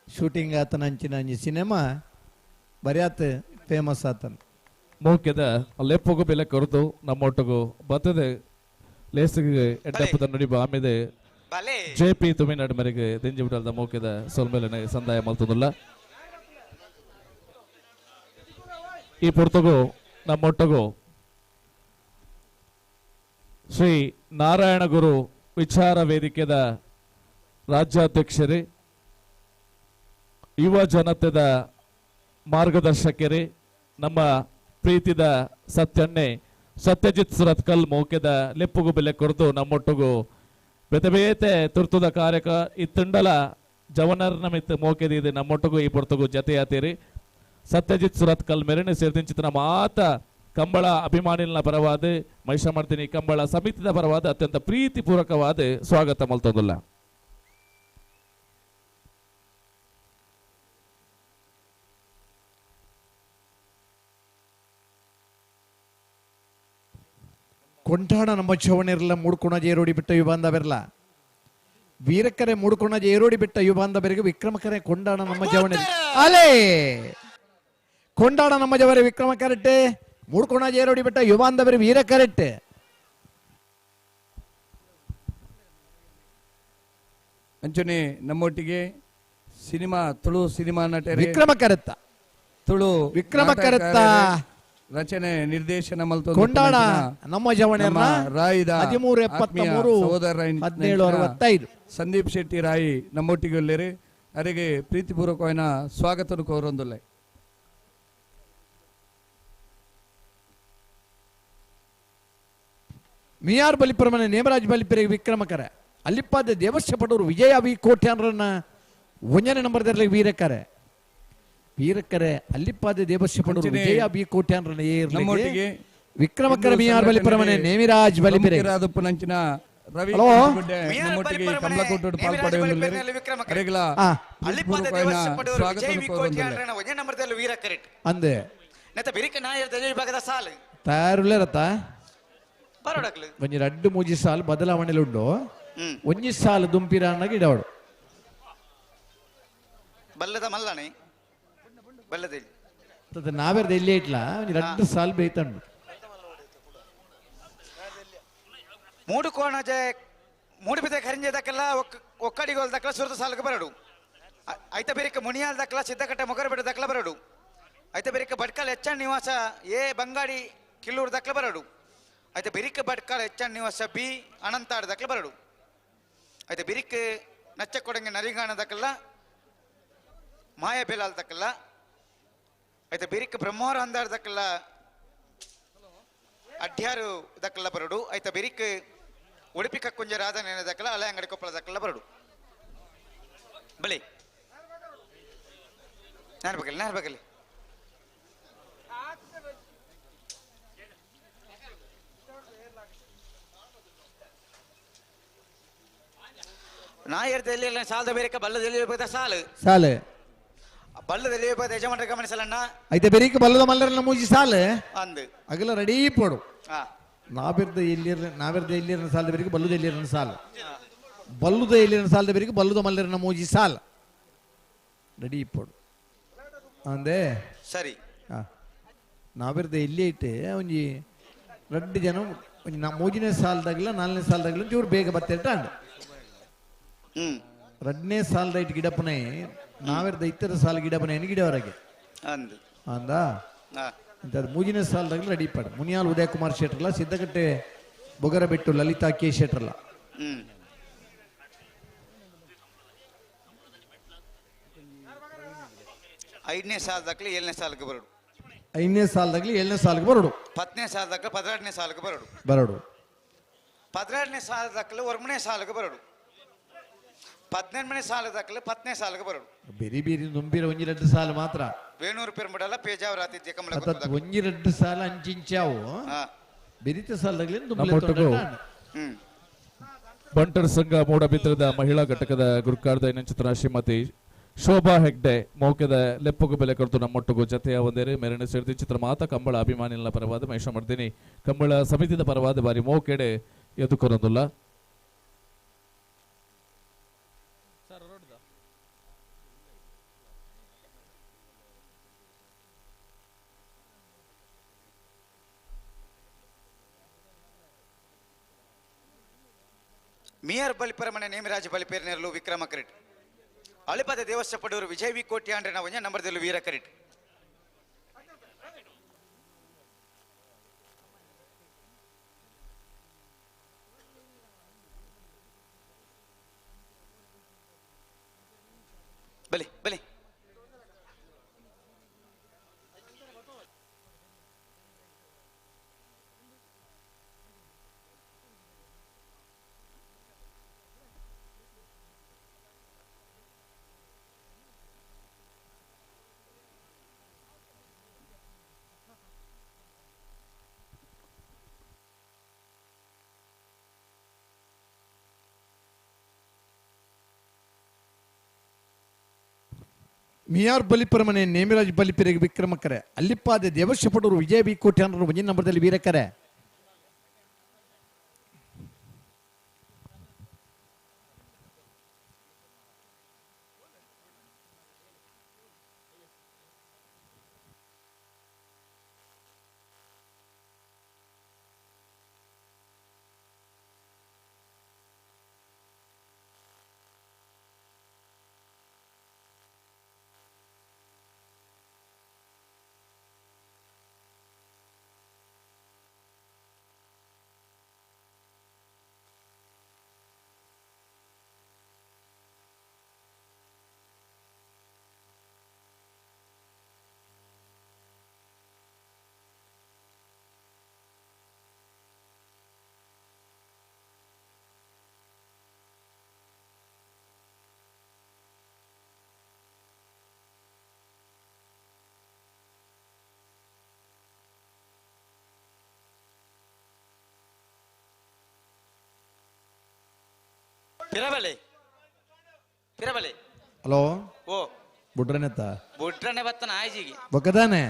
ಶೂಟಿಂಗ್ ಆತನ ಅಂಚಿನ ಅಂಜಿ ಸಿನಿಮಾ ಬರಿಯಾತ್ ಫೇಮಸ್ ಆತನ. ಮೋಕ್ಯದ ಲೆಪ್ಪಗೂ ಬೆಲೆ ಕೊರತು ನಮ್ಮೊಟ್ಟಿಗೂ ಬತ್ತದೆ ಲೇಸಿಗೆ ಎಡ್ಡಪ್ಪದ ನುಡಿ ಬಾಮಿದೆ ಜೆ ಪಿ ತುಮಿನಾಡು ಮೇರೆಗೆ ದಿಂಜಿ ಬಿಡಲ್ದ ಮೋಕ್ಯದ ಸೊಲ್ಮೇಲನೆ ಸಂದಾಯ ಮಲ್ತದಲ್ಲ. ಈ ಪುರ್ತಗೂ ನಮ್ಮೊಟ್ಟಿಗೂ ಶ್ರೀ ನಾರಾಯಣ ಗುರು ವಿಚಾರ ವೇದಿಕೆದ ರಾಜ್ಯಾಧ್ಯಕ್ಷರೇ, ಯುವ ಜನತೆದ ಮಾರ್ಗದರ್ಶಕರೇ, ನಮ್ಮ ಪ್ರೀತಿದ ಸತ್ಯಣ್ಣೆ ಸತ್ಯಜಿತ್ ಸುರತ್ಕಲ್ ಮೋಕೆದ ಲೆಪ್ಪುಗು ಬೆಲೆ ಕೊರತು ನಮ್ಮೊಟ್ಟಿಗೂ ಬೇತೆ ಬೇತೆ ತುರ್ತುದ ಕಾರ್ಯಕ ಇತ್ತುಂಡಲ ಜವನರ್ನ ಮಿತ್ ಮೋಕೆದಿದೆ ನಮ್ಮೊಟ್ಟಿಗೂ ಈ ಪೊರ್ತುಗು ಜತೆಯಾತೀರಿ. ಸತ್ಯಜಿತ್ ಸುರತ್ಕಲ್ ಮೆರಣ ಸೇರ್ದಿಂಚಿತನ ಮಾತ ಕಂಬಳ ಅಭಿಮಾನಿನ ಪರವಾದ ಮಹಿಷಮರ್ದಿನಿ ಕಂಬಳ ಸಮಿತಿದ ಪರವಾದ ಅತ್ಯಂತ ಪ್ರೀತಿಪೂರ್ವಕವಾದ ಸ್ವಾಗತ ಮಲ್ತೊಂದುಲ್ಲ. ಕೊಂಡಾಡ ನಮ್ಮ ಚವಣಿರಲ್ಲ ಮೂಡ್ಕೊಣ ಜೇರೋಡಿ ಬಿಟ್ಟ ಯುಬಾಂಧವಿರಲ್ಲ ವೀರಕರೆ ಮೂಡ್ಕೊಣ ಜೇರೋಡಿ ಬಿಟ್ಟ ಯುಬಾಂಧವರಿಗೆ ವಿಕ್ರಮಕರೆ ಕೊಂಡಾಡ ನಮ್ಮ ಜವಣಿ ಅಲೇ ಕೊಂಡಾಡ ನಮ್ಮ ಜವರೆ ವಿಕ್ರಮ ಕರೆಕ್ಟ್ ಮೂಡ್ಕೊಣ ಜೇರೋಡಿ ಬಿಟ್ಟ ಯುಬಾಂಧವರಿ ವೀರ ಕರೆಕ್ಟ್. ಅಂಚನೆ ನಮ್ಮೊಟ್ಟಿಗೆ ಸಿನಿಮಾ ತುಳು ಸಿನಿಮಾ ನಟರೆ ವಿಕ್ರಮ ಕರೆತ್ತ ತುಳು ವಿಕ್ರಮ ಕರೆತ್ತ ರಚನೆ ನಿರ್ದೇಶನ ಮಲ್ತು ಕೊಂಡಾಡ ನಮ್ಮ ಜವಣೆಯನ್ನ ರಾಯಿದ 13 73 ಸಹೋದರ 17 65 ಸಂದೀಪ್ ಶೆಟ್ಟಿ ರಾಯಿ ನಮ್ಮೊಟ್ಟಿಗೆ ಉಲ್ಲೇರಿ ಅವರಿಗೆ ಪ್ರೀತಿಪೂರ್ವಕವಾದ ಸ್ವಾಗತ ಕೋರೊಂದುಲ್ಲೆ. ಮಿಯಾರ್ ಬಲಿಪರಮನೆ ನೇಮರಾಜ್ ಬಲಿಪೆರೆ ವಿಕ್ರಮಕರ ಅಲ್ಲಿಪ್ಪಾದ ದೇವಸ್ಯ ಪಡವರು ವಿಜಯ ವಿ ಕೋಟ್ಯಾನ್ರನ್ನ ಒಂದನೇ ನಂಬರ್ದಲ್ಲಿ ವೀರಕರೆ ವೀರಕರೆ ಅಲ್ಲಿಪ್ಪಾದ ದೇವಸ್ಯ ಪಡವರು ವಿಜಯ ಬಿ ಕೋಟ್ಯಾನ್ರನ್ನ ನಮ್ಮೊಟ್ಟಿಗೆ ವಿಕ್ರಮಕರ ಮಿಯಾರ್ ಬಲಿಪರಮನೆ ನೇಮಿರಾಜ್ ಬಲಿಪೆರೆ ನಂಚಿನ ರವಿ ನಮ್ಮೊಟ್ಟಿಗೆ ಕಮಲಕೋಟು ಪಾಲ್ಪಡೆಯುವುದಿಲ್ಲ ಅರೆಗಳ ಸ್ವಾಗತ ಒಂದನೇ ನಂಬರ್ದಲ್ಲಿ ವೀರಕರೆ ಅಂದೆ ನೆತ್ತ ಬಿರಿಕ ನಾಯರ್ ವಿಭಾಗದ ಸಾಲು ತಯಾರುಳ್ಳರತ್ತ ಒಂಜಿ ರಡ್ಡು ಮೂಜಿ ಸಾಲು ಬದಲಾವಣೆಲು ಉಂಡು ಒಂಜಿ ಸಾಲು ದುಂಪಿರ ಅನ್ನಗ ಇಡವಡು ಬಲ್ಲದ ಮಲ್ಲನೆ ಬಲ್ಲದ ನಾವೆರ್ದ ಎಲ್ಲಿ ಇಟ್ಲ ಒಂಜಿ ರಡ್ಡು ಸಾಲು ಬೇಯ್ತಂಡು. ಮೂಡು ಕೋಣ ಜಯ ಮೂಡು ಬಿದ್ದ ಕರಿಂಜೆ ದಕ್ಕಲ್ಲ ಒಕ್ಕಡಿಗೋಲ್ ದಕ್ಕಲ ಸುರತ ಸಾಲಕ್ಕೆ ಬರಡು ಐತ ಬೇರಿಕ ಮುನಿಯಾಲ್ ದಕ್ಕಲ ಸಿದ್ದಕಟ್ಟೆ ಮೊಗರಬೇಡ ದಕ್ಕಲ ಬರಡು ಐತ ಬೇರಿಕ ಭಟ್ಕಲ್ ಹೆಚ್ಚ ನಿವಾಸ ಎ ಬಂಗಾಡಿ ಕಿಲ್ಲೂರು ದಕ್ಕಲ ಬರಡು ಐತ ಬಿರಿಕ್ ಭಟ್ಕಲ್ ಹೆಚ್ಚ ನಿವಾಸ ಬಿ ಅನಂತಾಡ್ ದಕ್ಕಲ ಬರಡು ಐತ ಬಿರಿಕ್ ನಚ್ಚಕೊಡಂಗೆ ನರಿಂಗಾಣ ದಕ್ಕಲ್ಲ ಮಾಯ ಬೇಲಾಲ್ ದಕ್ಕಲ್ಲ ಐತ ಬಿರಿಕ್ ಬ್ರಹ್ಮೋರ ಅಂದಾಡ್ ದಕ್ಕಲ್ಲ ಅಡ್ಯಾರು ದಕ್ಕಲ್ಲ ಬರಡು ಐತ ಬಿರಿಕ್ ಉಡುಪಿ ಕಕ್ಕುಂಜ ರಾಧನೇನ ದಕ್ಕಲ ಅಲೆ ಅಂಗಡಿ ಕೊಪ್ಪಳ ದಕ್ಕಲ್ಲ ಬರಡು ಬಳಿ ನಾನು ಬಗಲಿ ನಾನು ಬಗಲಿ ನಾಯರ್ದಲ್ಲಿ ಸಾಲದ ಬೇರೆ ಬಲ್ಲದಲ್ಲಿ ಸಾಲು ಸಾಲು ಬಲ್ಲದಲ್ಲಿ ಯಜಮಾನರ ಗಮನಿಸಲಣ್ಣ ಐತೆ ಬೆರಿಕ ಬಲ್ಲದ ಮಲ್ಲರನ್ನ ಮೂಜಿ ಸಾಲು ಅಂದು ಅಗಲ ರೆಡಿ ಪೋಡು ನಾವಿರ್ದ ಎಲ್ಲಿರ ನಾವಿರ್ದ ಎಲ್ಲಿರನ ಸಾಲದ ಬೆರಿಕ ಬಲ್ಲದ ಎಲ್ಲಿರನ ಸಾಲು ಬಲ್ಲುದ ಎಲ್ಲಿರನ ಸಾಲದ ಬೆರಿಕ ಬಲ್ಲದ ಮಲ್ಲರನ್ನ ಮೂಜಿ ಸಾಲು ರೆಡಿ ಪೋಡು ಅಂದೆ ಸರಿ ನಾವಿರ್ದ ಎಲ್ಲಿ ಐತೆ ಒಂಜಿ ರಡ್ಡು ಜನ ಒಂಜಿ ನಾ ಮೂಜಿನೇ ಸಾಲದಾಗಲ್ಲ ನಾಲ್ನೇ ಸಾಲದಾಗಲ್ಲ ಚೂರು ಬೇಗ ಬತ್ತಿರ್ತ ಅಂಡ ರಡ್ನೇ ಸಾಲ ರೈಟ್ ಗಿಡಪ್ಪನೆ ನಾವಿರ್ದ ಇತ್ತರ ಸಾಲ ಗಿಡಪ್ಪನೆ ಗಿಡವರೆಗೆ ಅಂದು ಅಂದ ಅಂತ ಮೂಜಿನೇ ಸಾಲದಾಗಲೂ ರೆಡಿ ಪಾಡು ಮುನಿಯಾಲ್ ಉದಯ ಕುಮಾರ್ ಶೆಟ್ರಲ್ಲ ಸಿದ್ದಕಟ್ಟೆ ಬೊಗರಬೆಟ್ಟು ಲಲಿತಾ ಕೆ ಶೆಟ್ರಲ್ಲ ಐದನೇ ಸಾಲದಾಗಲಿ ಏಳನೇ ಸಾಲಕ್ಕೆ ಬರೋಡು. ಐದನೇ ಸಾಲದಾಗಲಿ ಏಳನೇ ಸಾಲಿಗೆ ಬರೋಡು. 10ನೇ ಸಾಲದಾಗ 12ನೇ ಸಾಲಿಗೆ ಬರೋಡು. ಬರೋಡು. 12ನೇ ಸಾಲದಾಗಲಿ 1ನೇ ಸಾಲಿಗೆ ಬರೋಡು. 18ನೇ ಸಾಲದಾಗಲಿ 10ನೇ ಸಾಲಿಗೆ ಬರೋಡು. ಬೇರೆ ಬೇರೆ ನುಂಬಿರ ಒಂಜಿ ಎರಡು ಸಾಲು ಮಾತ್ರ. ವೇಣೂರು ಪೆರ್ಮಡಲ ಪೇಜಾವರ ಆತಿಥ್ಯ ಕಮಲ. ಒಂಜಿ ಎರಡು ಸಾಲ ಅಂಚಿಂಚಾವು. ಬೆರಿತ ಸಾಲದಾಗಲಿ ಬಂಟರ್ ಸಂಘ ಮೂಡಬಿದ್ರದ ಮಹಿಳಾ ಘಟಕದ ಗುರುಕಾರ್ದ ಚಿತ್ರ ಶ್ರೀಮತಿ ಶೋಭಾ ಹೆಗ್ಡೆ ಮೌಕ್ಯದ ಲೆಪ್ಪಗು ಬೆಲೆ ಕೊಡ್ತು ನಮ್ಮೊಟ್ಟಿಗೂ ಜತೆಯ ಒಂದೇರೆ ಮೇರಣ ಸೇರಿದ ಚಿತ್ರ ಮಾತಾ ಕಂಬಳ ಅಭಿಮಾನಿಗಳ ಪರವಾದ ಮಹೇಶ ಮರ್ದಿನಿ ಕಂಬಳ ಸಮಿತಿದ ಪರವಾದ ಬಾರಿ ಮೋಕೆಡೆ ಎದುಕೊರೊಂದುಲ್ಲ. ಮಿಯರ್ ಬಲಿಪರಮನೆ ನೇಮಿರಾಜ್ ಬಲಿಪೇರ್ನೆರಲು ವಿಕ್ರಮ ಕರಿಟ್ ಅಳಿಪದ ದೇವಸ್ಥ ಪಡೂರು ವಿಜಯ್ ವಿ ಕೋಟಿ ಆಂಡ್ರೆ ನವಂಜ ನಂಬರ್ದಲ್ಲೂ ವೀರ ಕರಿಟ್. ಬಲಿ ಬಲಿ ಮಿಯಾರ್ ಬಲಿಪರಮನೆ ನೇಮಿರಾಜ್ ಬಲಿಪೆರಿಗೆ ವಿಕ್ರಮಕರೆ ಅಲ್ಲಿಪ್ಪಾದ ದೇವಶ್ಯಪಡೂರು ವಿಜಯ ಬಿ ಕೋಟಿ ಅನ್ನರು ಒಂಜಿನ ನಂಬರ್ದಲ್ಲಿ ವೀರಕರೆ. ಪಿರಬಲೆ ಪಿರಬಲೆ. ಹಲೋ ಓ ಬುಡ್ರನೆತ್ತ ಬುಡ್ರನೆ ಬತ್ತನ ಆಯ್ಜಿಗೆ ಬೊಕ್ಕದಾನೆ.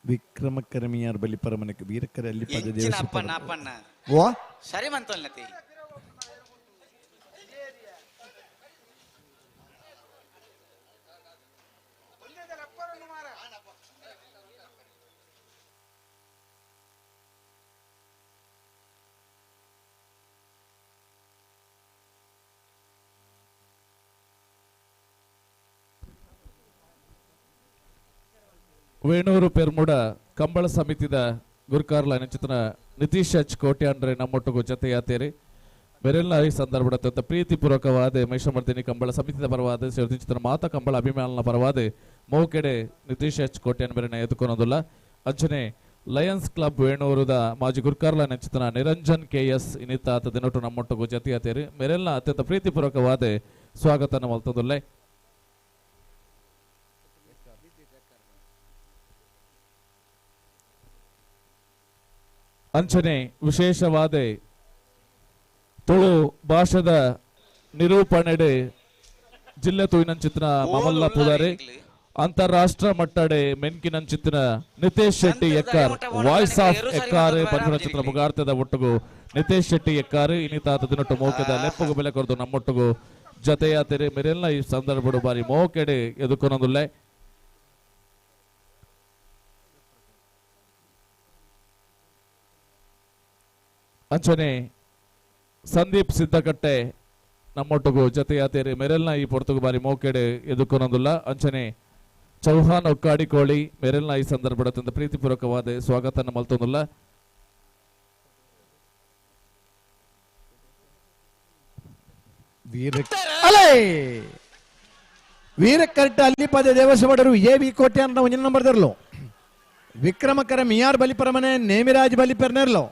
ವಿಕ್ರಮ ಕರಮಿಯಾರ್ ಬಲಿ ಪರಮನಕ್ಕೆ ವೀರಕರೆ ಅಲ್ಲಿ ಪದ ಇಂಚಿನ ಅಪ್ಪಣ್ಣ ಅಪ್ಪಣ್ಣ ವಾ ಸರಿ ಮಂತೋಲ್ನತಿ. ವೇಣೂರು ಪೆರ್ಮುಡ ಕಂಬಳ ಸಮಿತಿದ ಗುರುಕಾರ್ಲ ಚಿತ್ರನ ನಿತೀಶ್ ಎಚ್ ಕೋಟೆ ಅಂದ್ರೆ ನಮ್ಮೊಟ್ಟಿಗೂ ಜೊತೆಯಾತೇರಿ ಬೆರೆಲ್ಲ ಈ ಸಂದರ್ಭದ ಅತ್ಯಂತ ಪ್ರೀತಿಪೂರ್ವಕವಾದ ಮಹಿಷಮರ್ದಿನಿ ಕಂಬಳ ಸಮಿತಿದ ಪರವಾದ ಚಿತ್ರ ಮಾತಾ ಕಂಬಳ ಅಭಿಮಾನನ ಪರವಾದ ಮೌಕೆಡೆ ನಿತೀಶ್ ಎಚ್ ಕೋಟೆ ಬೆರೆನ ಎದುಕೊನೋದಿಲ್ಲ. ಅಂಚನೆ ಲಯನ್ಸ್ ಕ್ಲಬ್ ವೇಣೂರುದ ಮಾಜಿ ಗುರುಕಾರ್ಲ ಚಿತ್ರನ ನಿರಂಜನ್ ಕೆ ಎಸ್ ಇನ್ನಿತ ದಿನೊಟ್ಟು ನಮ್ಮೊಟ್ಟಿಗೂ ಜೊತೆಯಾತೇರಿ ಮೇರೆಲ್ಲ ಅತ್ಯಂತ ಪ್ರೀತಿಪೂರ್ವಕವಾದ ಸ್ವಾಗತ ಮಲ್ತದಲ್ಲೇ. ಅಂಚನೆ ವಿಶೇಷವಾದ ತುಳು ಭಾಷೆದ ನಿರೂಪಣೆಡೆ ಜಿಲ್ಲೆ ತೂಯಿನಂಚಿತ್ನ ಮಮಲ್ಲ ಪುದಾರಿ ಅಂತಾರಾಷ್ಟ್ರ ಮಟ್ಟಡೆ ಮೆನ್ಕಿನಂಚಿತ್ತಿನ ನಿತೇಶ್ ಶೆಟ್ಟಿ ಎಕ್ಕಾರ್ ವಾಯ್ಸ್ ಆಫ್ ಎಕ್ಕಾರ್ ಪನ್ಪಿನ ಚಿತ್ರ ಮುಗಾರ್ತದ ಒಟ್ಟುಗು ನಿತೇಶ್ ಶೆಟ್ಟಿ ಎಕ್ಕಾರ್ ಇನ್ನಿತಾತ ದಿನೊಟ್ಟು ಮೋಕೆದ ಲೆಪ್ಪುಗು ಬೆಲೆ ಕೊರದು ನಮ್ಮೊಟ್ಟುಗು ಜತೆಯಾತೆರೆ ಮೆರೆಲ್ನ ಈ ಸಂದರ್ಭಡು ಬಾರಿ ಮೋಕೆಡೆ ಎದುಕೊನೊಂದುಲ್ಲೆ. ಅಂಚನೆ ಸಂದೀಪ್ ಸಿದ್ದಕಟ್ಟೆ ನಮ್ಮೊಟ್ಟುಗು ಜತೆಯಾತೇರಿ ಮೆರೆಲ್ನ ಈ ಪೊರ್ತುಗು ಬಾರಿ ಮೋಕೆಡೆ ಎದುಕೊನೊಂದುಲ್ಲ. ಅಂಚನೆ ಚೌಹಾನ್ ಒಕ್ಕಾಡಿಕೋಳಿ ಮೆರೆಲ್ನ ಈ ಸಂದರ್ಭದ ಅತ್ಯಂತ ಪ್ರೀತಿಪೂರ್ವಕವಾದ ಸ್ವಾಗತ ಮಲ್ತೊಂದುಲ್ಲ. ವೀರಕರ್ಟ ಅಲ್ಲಿಪದ ದೇವಸ್ವಡರು ಎ ವಿ ಕೋಟೆ ಅಂತ ಒಂಜಿನ ನಂಬರ್ ದರ್ಲು ವಿಕ್ರಮಕರ ಮಿಯಾರ್ ಬಲಿಪರಮನೆ ನೇಮಿರಾಜ್ ಬಲಿಪೆರ್ನೆರ್ಲು.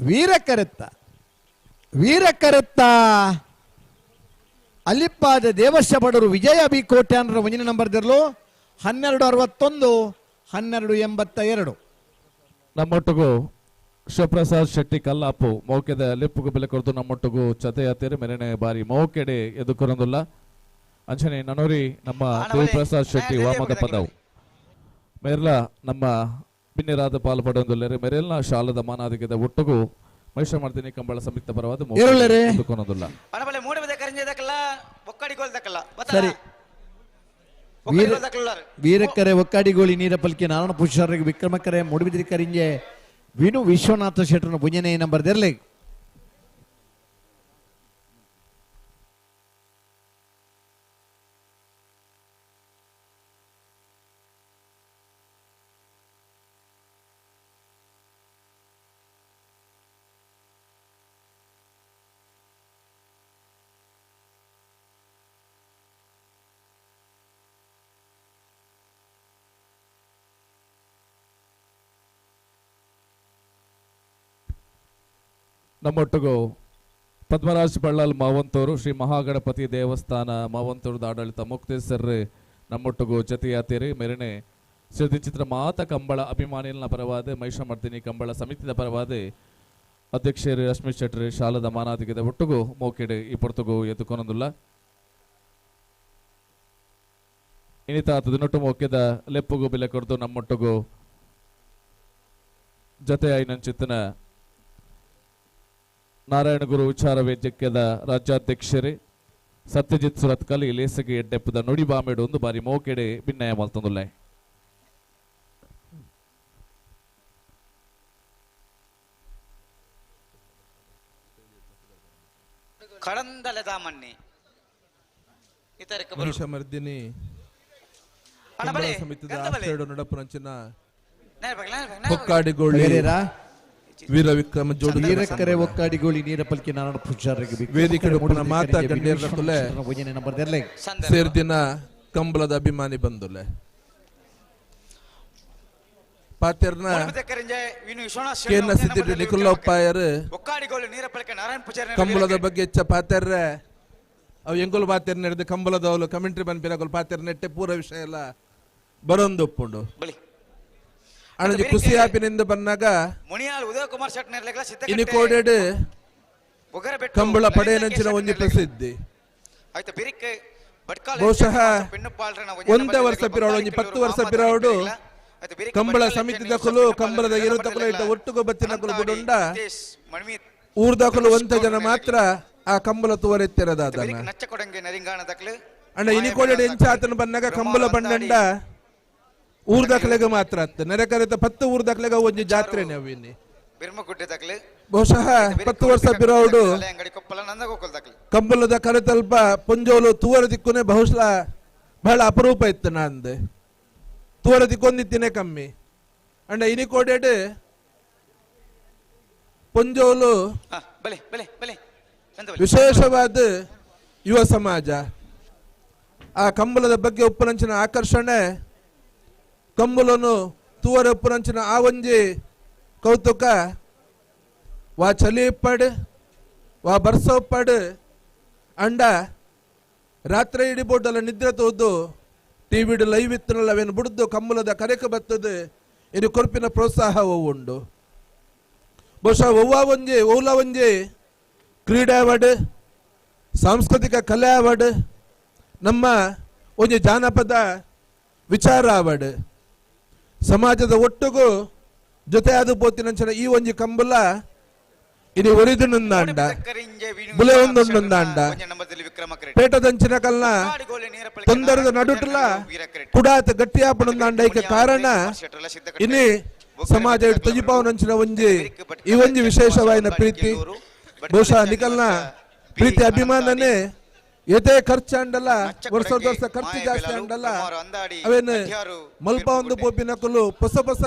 ವೀರಕರೆತ್ತ ವೀರಕರೆತ್ತ ಅಲ್ಲಿಪ್ಪಾದ ದೇವಸ್ವ ಬಡರು ವಿಜಯ ಬಿ ಕೋಟ್ಯಾನ್ರ ಒಂಜಿನ ನಂಬರ್ ದಿರ್ಲು 1261 1282. ನಮ್ಮೊಟ್ಟಿಗೂ ಶಿವಪ್ರಸಾದ್ ಶೆಟ್ಟಿ ಕಲ್ಲಾಪು ಮೌಕೆದ ಲಿಪ್ಪುಗು ಬೆಲೆ ಕೊರದು ನಮ್ಮೊಟ್ಟಿಗೂ ಚತೆಯಾತೇರಿ ಮೆರೆನೆ ಬಾರಿ ಮೌಕೆಡೆ ಎದುಕೊರೊಂದುಲ್ಲ. ಅಂಚನೆ ನನೋರಿ ನಮ್ಮ ದೇವಪ್ರಸಾದ್ ಶೆಟ್ಟಿ ವಾಮದ ಪದವು ಮೇರ್ಲ ನಮ್ಮ ಬಿನ್ನಿರಾದ ಪಾಲು ಪಡೆಯೊಂದುಲ್ಲೆರೆ ಮೆರೆಲ್ನ ಶಾಲದ ಮಾನಾದಿಗೆದ ಒಟ್ಟುಗು ಮಹಿಷ ಮಾಡ್ತೀನಿ ಕಂಬಳ ಸಮಿತಿ ಪರವಾದ ಎದುಕೊನೊಂದುಲ್ಲ. ಸರಿ ವೀರಕ್ಕರೆ ಒಕ್ಕಾಡಿಗೋಳಿ ನೀರ ಪಲ್ಕಿ ನಾರಾಯಣ ಪುಷಾರಿಗೆ ವಿಕ್ರಮಕರೆ ಮೂಡುಬಿದಿರಿ ಕರಿಂಜೆ ವಿನು ವಿಶ್ವನಾಥ ಶೆಟ್ಟರನ ಪುಂಜನೆ ನಂಬರ್ ದೆರ್ಲೆ. ನಮ್ಮೊಟ್ಟಿಗೂ ಪದ್ಮರಾಜ್ ಬಳ್ಳಾಲ್ ಮಾವಂತೂರು ಶ್ರೀ ಮಹಾಗಣಪತಿ ದೇವಸ್ಥಾನ ಮಾವಂತೂರದ ಆಡಳಿತ ಮುಕ್ತೇಸರ್ ನಮ್ಮೊಟ್ಟಿಗೂ ಜತೆಯಾತೇರಿ ಮೆರಣೆ ಶ್ರೀ ಚಿತ್ರ ಮಾತ ಕಂಬಳ ಅಭಿಮಾನಿಗಳ ಪರವಾದ ಮಹಿಷಮರ್ದಿನಿ ಕಂಬಳ ಸಮಿತಿದ ಪರವಾದ ಅಧ್ಯಕ್ಷರು ರಶ್ಮಿ ಶೆಟ್ಟರ್ ಶಾಲದ ಮಾನಾದಿಗೆದ ಒಟ್ಟುಗೂ ಮೋಕೆಡೆ ಈ ಪೊರ್ತುಗು ಎದ್ದುಕೊನೊಂದುಲ್ಲ. ಇನ್ನಿತ ದಿನೊಟ್ಟು ಮೋಕೆದ ಲೆಪ್ಪುಗು ಬೆಲೆ ಕೊರದು ನಮ್ಮೊಟ್ಟಿಗೂ ಜತೆ ಐನಂಚಿತ್ತನ ನಾರಾಯಣಗುರು ವಿಚಾರ ವೇದಿಕೆದ ರಾಜ್ಯಾಧ್ಯಕ್ಷರೇ ಸತ್ಯಜಿತ್ ಸುರತ್ಕಲ್ ಈ ಲೇಸಗೆ ಎಡ್ಡೆಪ್ಪದ ನುಡಿ ಬಾಮೆಡು ಒಂದು ಬಾರಿ ಮೋಕೆಡೆ ಭಿನ್ನಯ ಮಲ್ತೊಂದುಲ್ಲೆ. ಮಹಿಷಮರ್ದಿನಿ ಸಮಿತಿದ ನಡಪುನಂಚಿನ ಹೊಕ್ಕಾಡಿಗೋಳಿ ವೀರ ವಿಕ್ರಮ ಜೋಡಿ ವೀರಕ್ಕರೆ ಒಕ್ಕಾಡಿಗೋಳಿ ನೀರ ಪಲ್ಕಿ ನಾರಾಯಣ ಪೂಜಾರಿಗೆ ವೇದಿಕೆ ಮಾತಾ ಗಣ್ಯರ ಕುಲೆ ಸೇರ್ದಿನ ಕಂಬಳದ ಅಭಿಮಾನಿ ಬಂದುಲೆ ಪಾತೆರ್ನ ಕೇನ ಸಿದ್ದಿ ನಿಕುಲ್ಲಪ್ಪಾಯರು ಕಂಬಳದ ಬಗ್ಗೆ ಹೆಚ್ಚ ಪಾತೆರ್ರೆ ಅವು ಎಂಗುಲ್ ಪಾತೆರ್ ನಡೆದು ಕಂಬಳದವಳು ಕಮೆಂಟ್ರಿ ಬಂದ್ಪಿನಗುಲ್ ಪಾತೆರ್ ನೆಟ್ಟೆ ಪೂರ ವಿಷಯ ಎಲ್ಲ ಬರೊಂದು ಒಪ್ಪುಂಡು. ಅಣಜಿ ಖುಷಿ ಆಪಿನಿಂದ ಬಂದಾಗ ಇನಿಕೋಡೆಡ್ ಕಂಬಳ ಪಡೆಯನಂಚಿನ ಒಂಜಿ ಪ್ರಸಿದ್ಧಿ. ಬಹುಶಃ ಒಂದೇ ವರ್ಷ ಪಿರೋಡು ಒಂಜಿ 10 ವರ್ಷ ಪಿರೋಡು ಕಂಬಳ ಸಮಿತಿದಕಲು ಕಂಬಳದ ಇರುತ್ತಕಲು ಇಟ್ಟ ಒಟ್ಟುಗು ಬತ್ತಿನಕಲು ಬುಡುಂಡ ಊರ್ದಕಲು ಒಂತ ಜನ ಮಾತ್ರ ಆ ಕಂಬಳ ತುವರೆತ್ತಿರದಾದನ. ಅಂಡ ಇನಿಕೋಡೆಡ್ ಎಂಚಾತನ ಬಂದಾಗ ಕಂಬಳ ಬಂಡಂಡ ಊರ್ದಕ್ಲೆಗೆ ಮಾತ್ರ ಅತ್ತ ನೆರೆಕರೆತ 10 ಊರ್ದಕ್ಲೆಗ ಒಂಜಿ ಜಾತ್ರೆ ಅವಿನಿ. ಬಹುಶಃ 10 ವರ್ಷ ಬಿರೋಡು ಕಂಬಳದ ಕರೆತಲ್ಪ ಪೊಂಜೋಲು ತೂವರ ದಿಕ್ಕುನೆ ಬಹುಶಃ ಬಹಳ ಅಪರೂಪ ಇತ್ತು ನಂದು ತೂವರ ದಿಕ್ಕೊಂದಿತ್ತಿನೇ ಕಮ್ಮಿ. ಅಂಡ ಇನಿಕೋಡೆಡ್ ಪೊಂಜೋಲು ವಿಶೇಷವಾದ ಯುವ ಸಮಾಜ ಆ ಕಂಬಳದ ಬಗ್ಗೆ ಉಪ್ಪನಂಚಿನ ಆಕರ್ಷಣೆ ಕಂಬಳನು ತೂವರ ಉಪ್ಪನಂಚಿನ ಆ ಒಂಜಿ ಕೌತುಕ ವಾ ಚಲಿ ಪಡ್ ವಾ ಬರ್ಸೋ ಪಡ್ ಅಂಡ ರಾತ್ರಿ ಇಡೀ ಬೋಟಲ್ಲ ನಿದ್ರೆ ತೋದು ಟಿ ವಿಡ್ ಲೈವ್ ಇತ್ತನಲ್ಲ ಅವೇನು ಬುಡ್ದು ಕಂಬಳದ ಕರೆಕ ಬರ್ತದೆ ಇದು ಕೊರ್ಪಿನ ಪ್ರೋತ್ಸಾಹ ಉಂಡು. ಬಹುಶಃ ಒವ್ವ ಒಂಜಿ ಓಲ ಒಂಜಿ ಕ್ರೀಡೆ ಆವಡ್ ಸಾಂಸ್ಕೃತಿಕ ಕಲೆ ಆವಡ್ ನಮ್ಮ ಒಂಜಿ ಜಾನಪದ ವಿಚಾರ ಆವಡ್ ಸಮಾಜದ ಒಟ್ಟುಗು ಜೊತೆ ಅದು ಪೋತಿನಂಚಿನ ಈ ಒಂಜಿ ಕಂಬುಲ ಇದು ಒರಿದುಂದಾಂಡ ಬುಲೆ ಒಂದೊಂದೊಂದಾಂಡ ಪೇಟದಂಚಿನ ಕಲ್ನ ತೊಂದರದ ನಡುಟಲ ಕುಡಾತ ಗಟ್ಟಿಯಾಪಣಂದಾಂಡ ಐಕ ಕಾರಣ ಇನಿ ಸಮಾಜ ತಜಿಪಾವನಂಚಿನ ಒಂಜಿ ಈ ಒಂಜಿ ವಿಶೇಷವಾಯಿನ ಪ್ರೀತಿ ಬಹುಶಃ ನಿಕಲ್ನ ಪ್ರೀತಿ ಅಭಿಮಾನನೇ ಏತೇ ಖರ್ಚಾಂಡಲ್ಲ ವರ್ಷ ವರ್ಷ ಖರ್ಚು ಜಾಸ್ತಿ ಅಂಡಲ್ಲ ಅವೇನು ಮಲ್ಪ ಒಂದು ಪೋಪಿನಕುಲು ಹೊಸ ಹೊಸ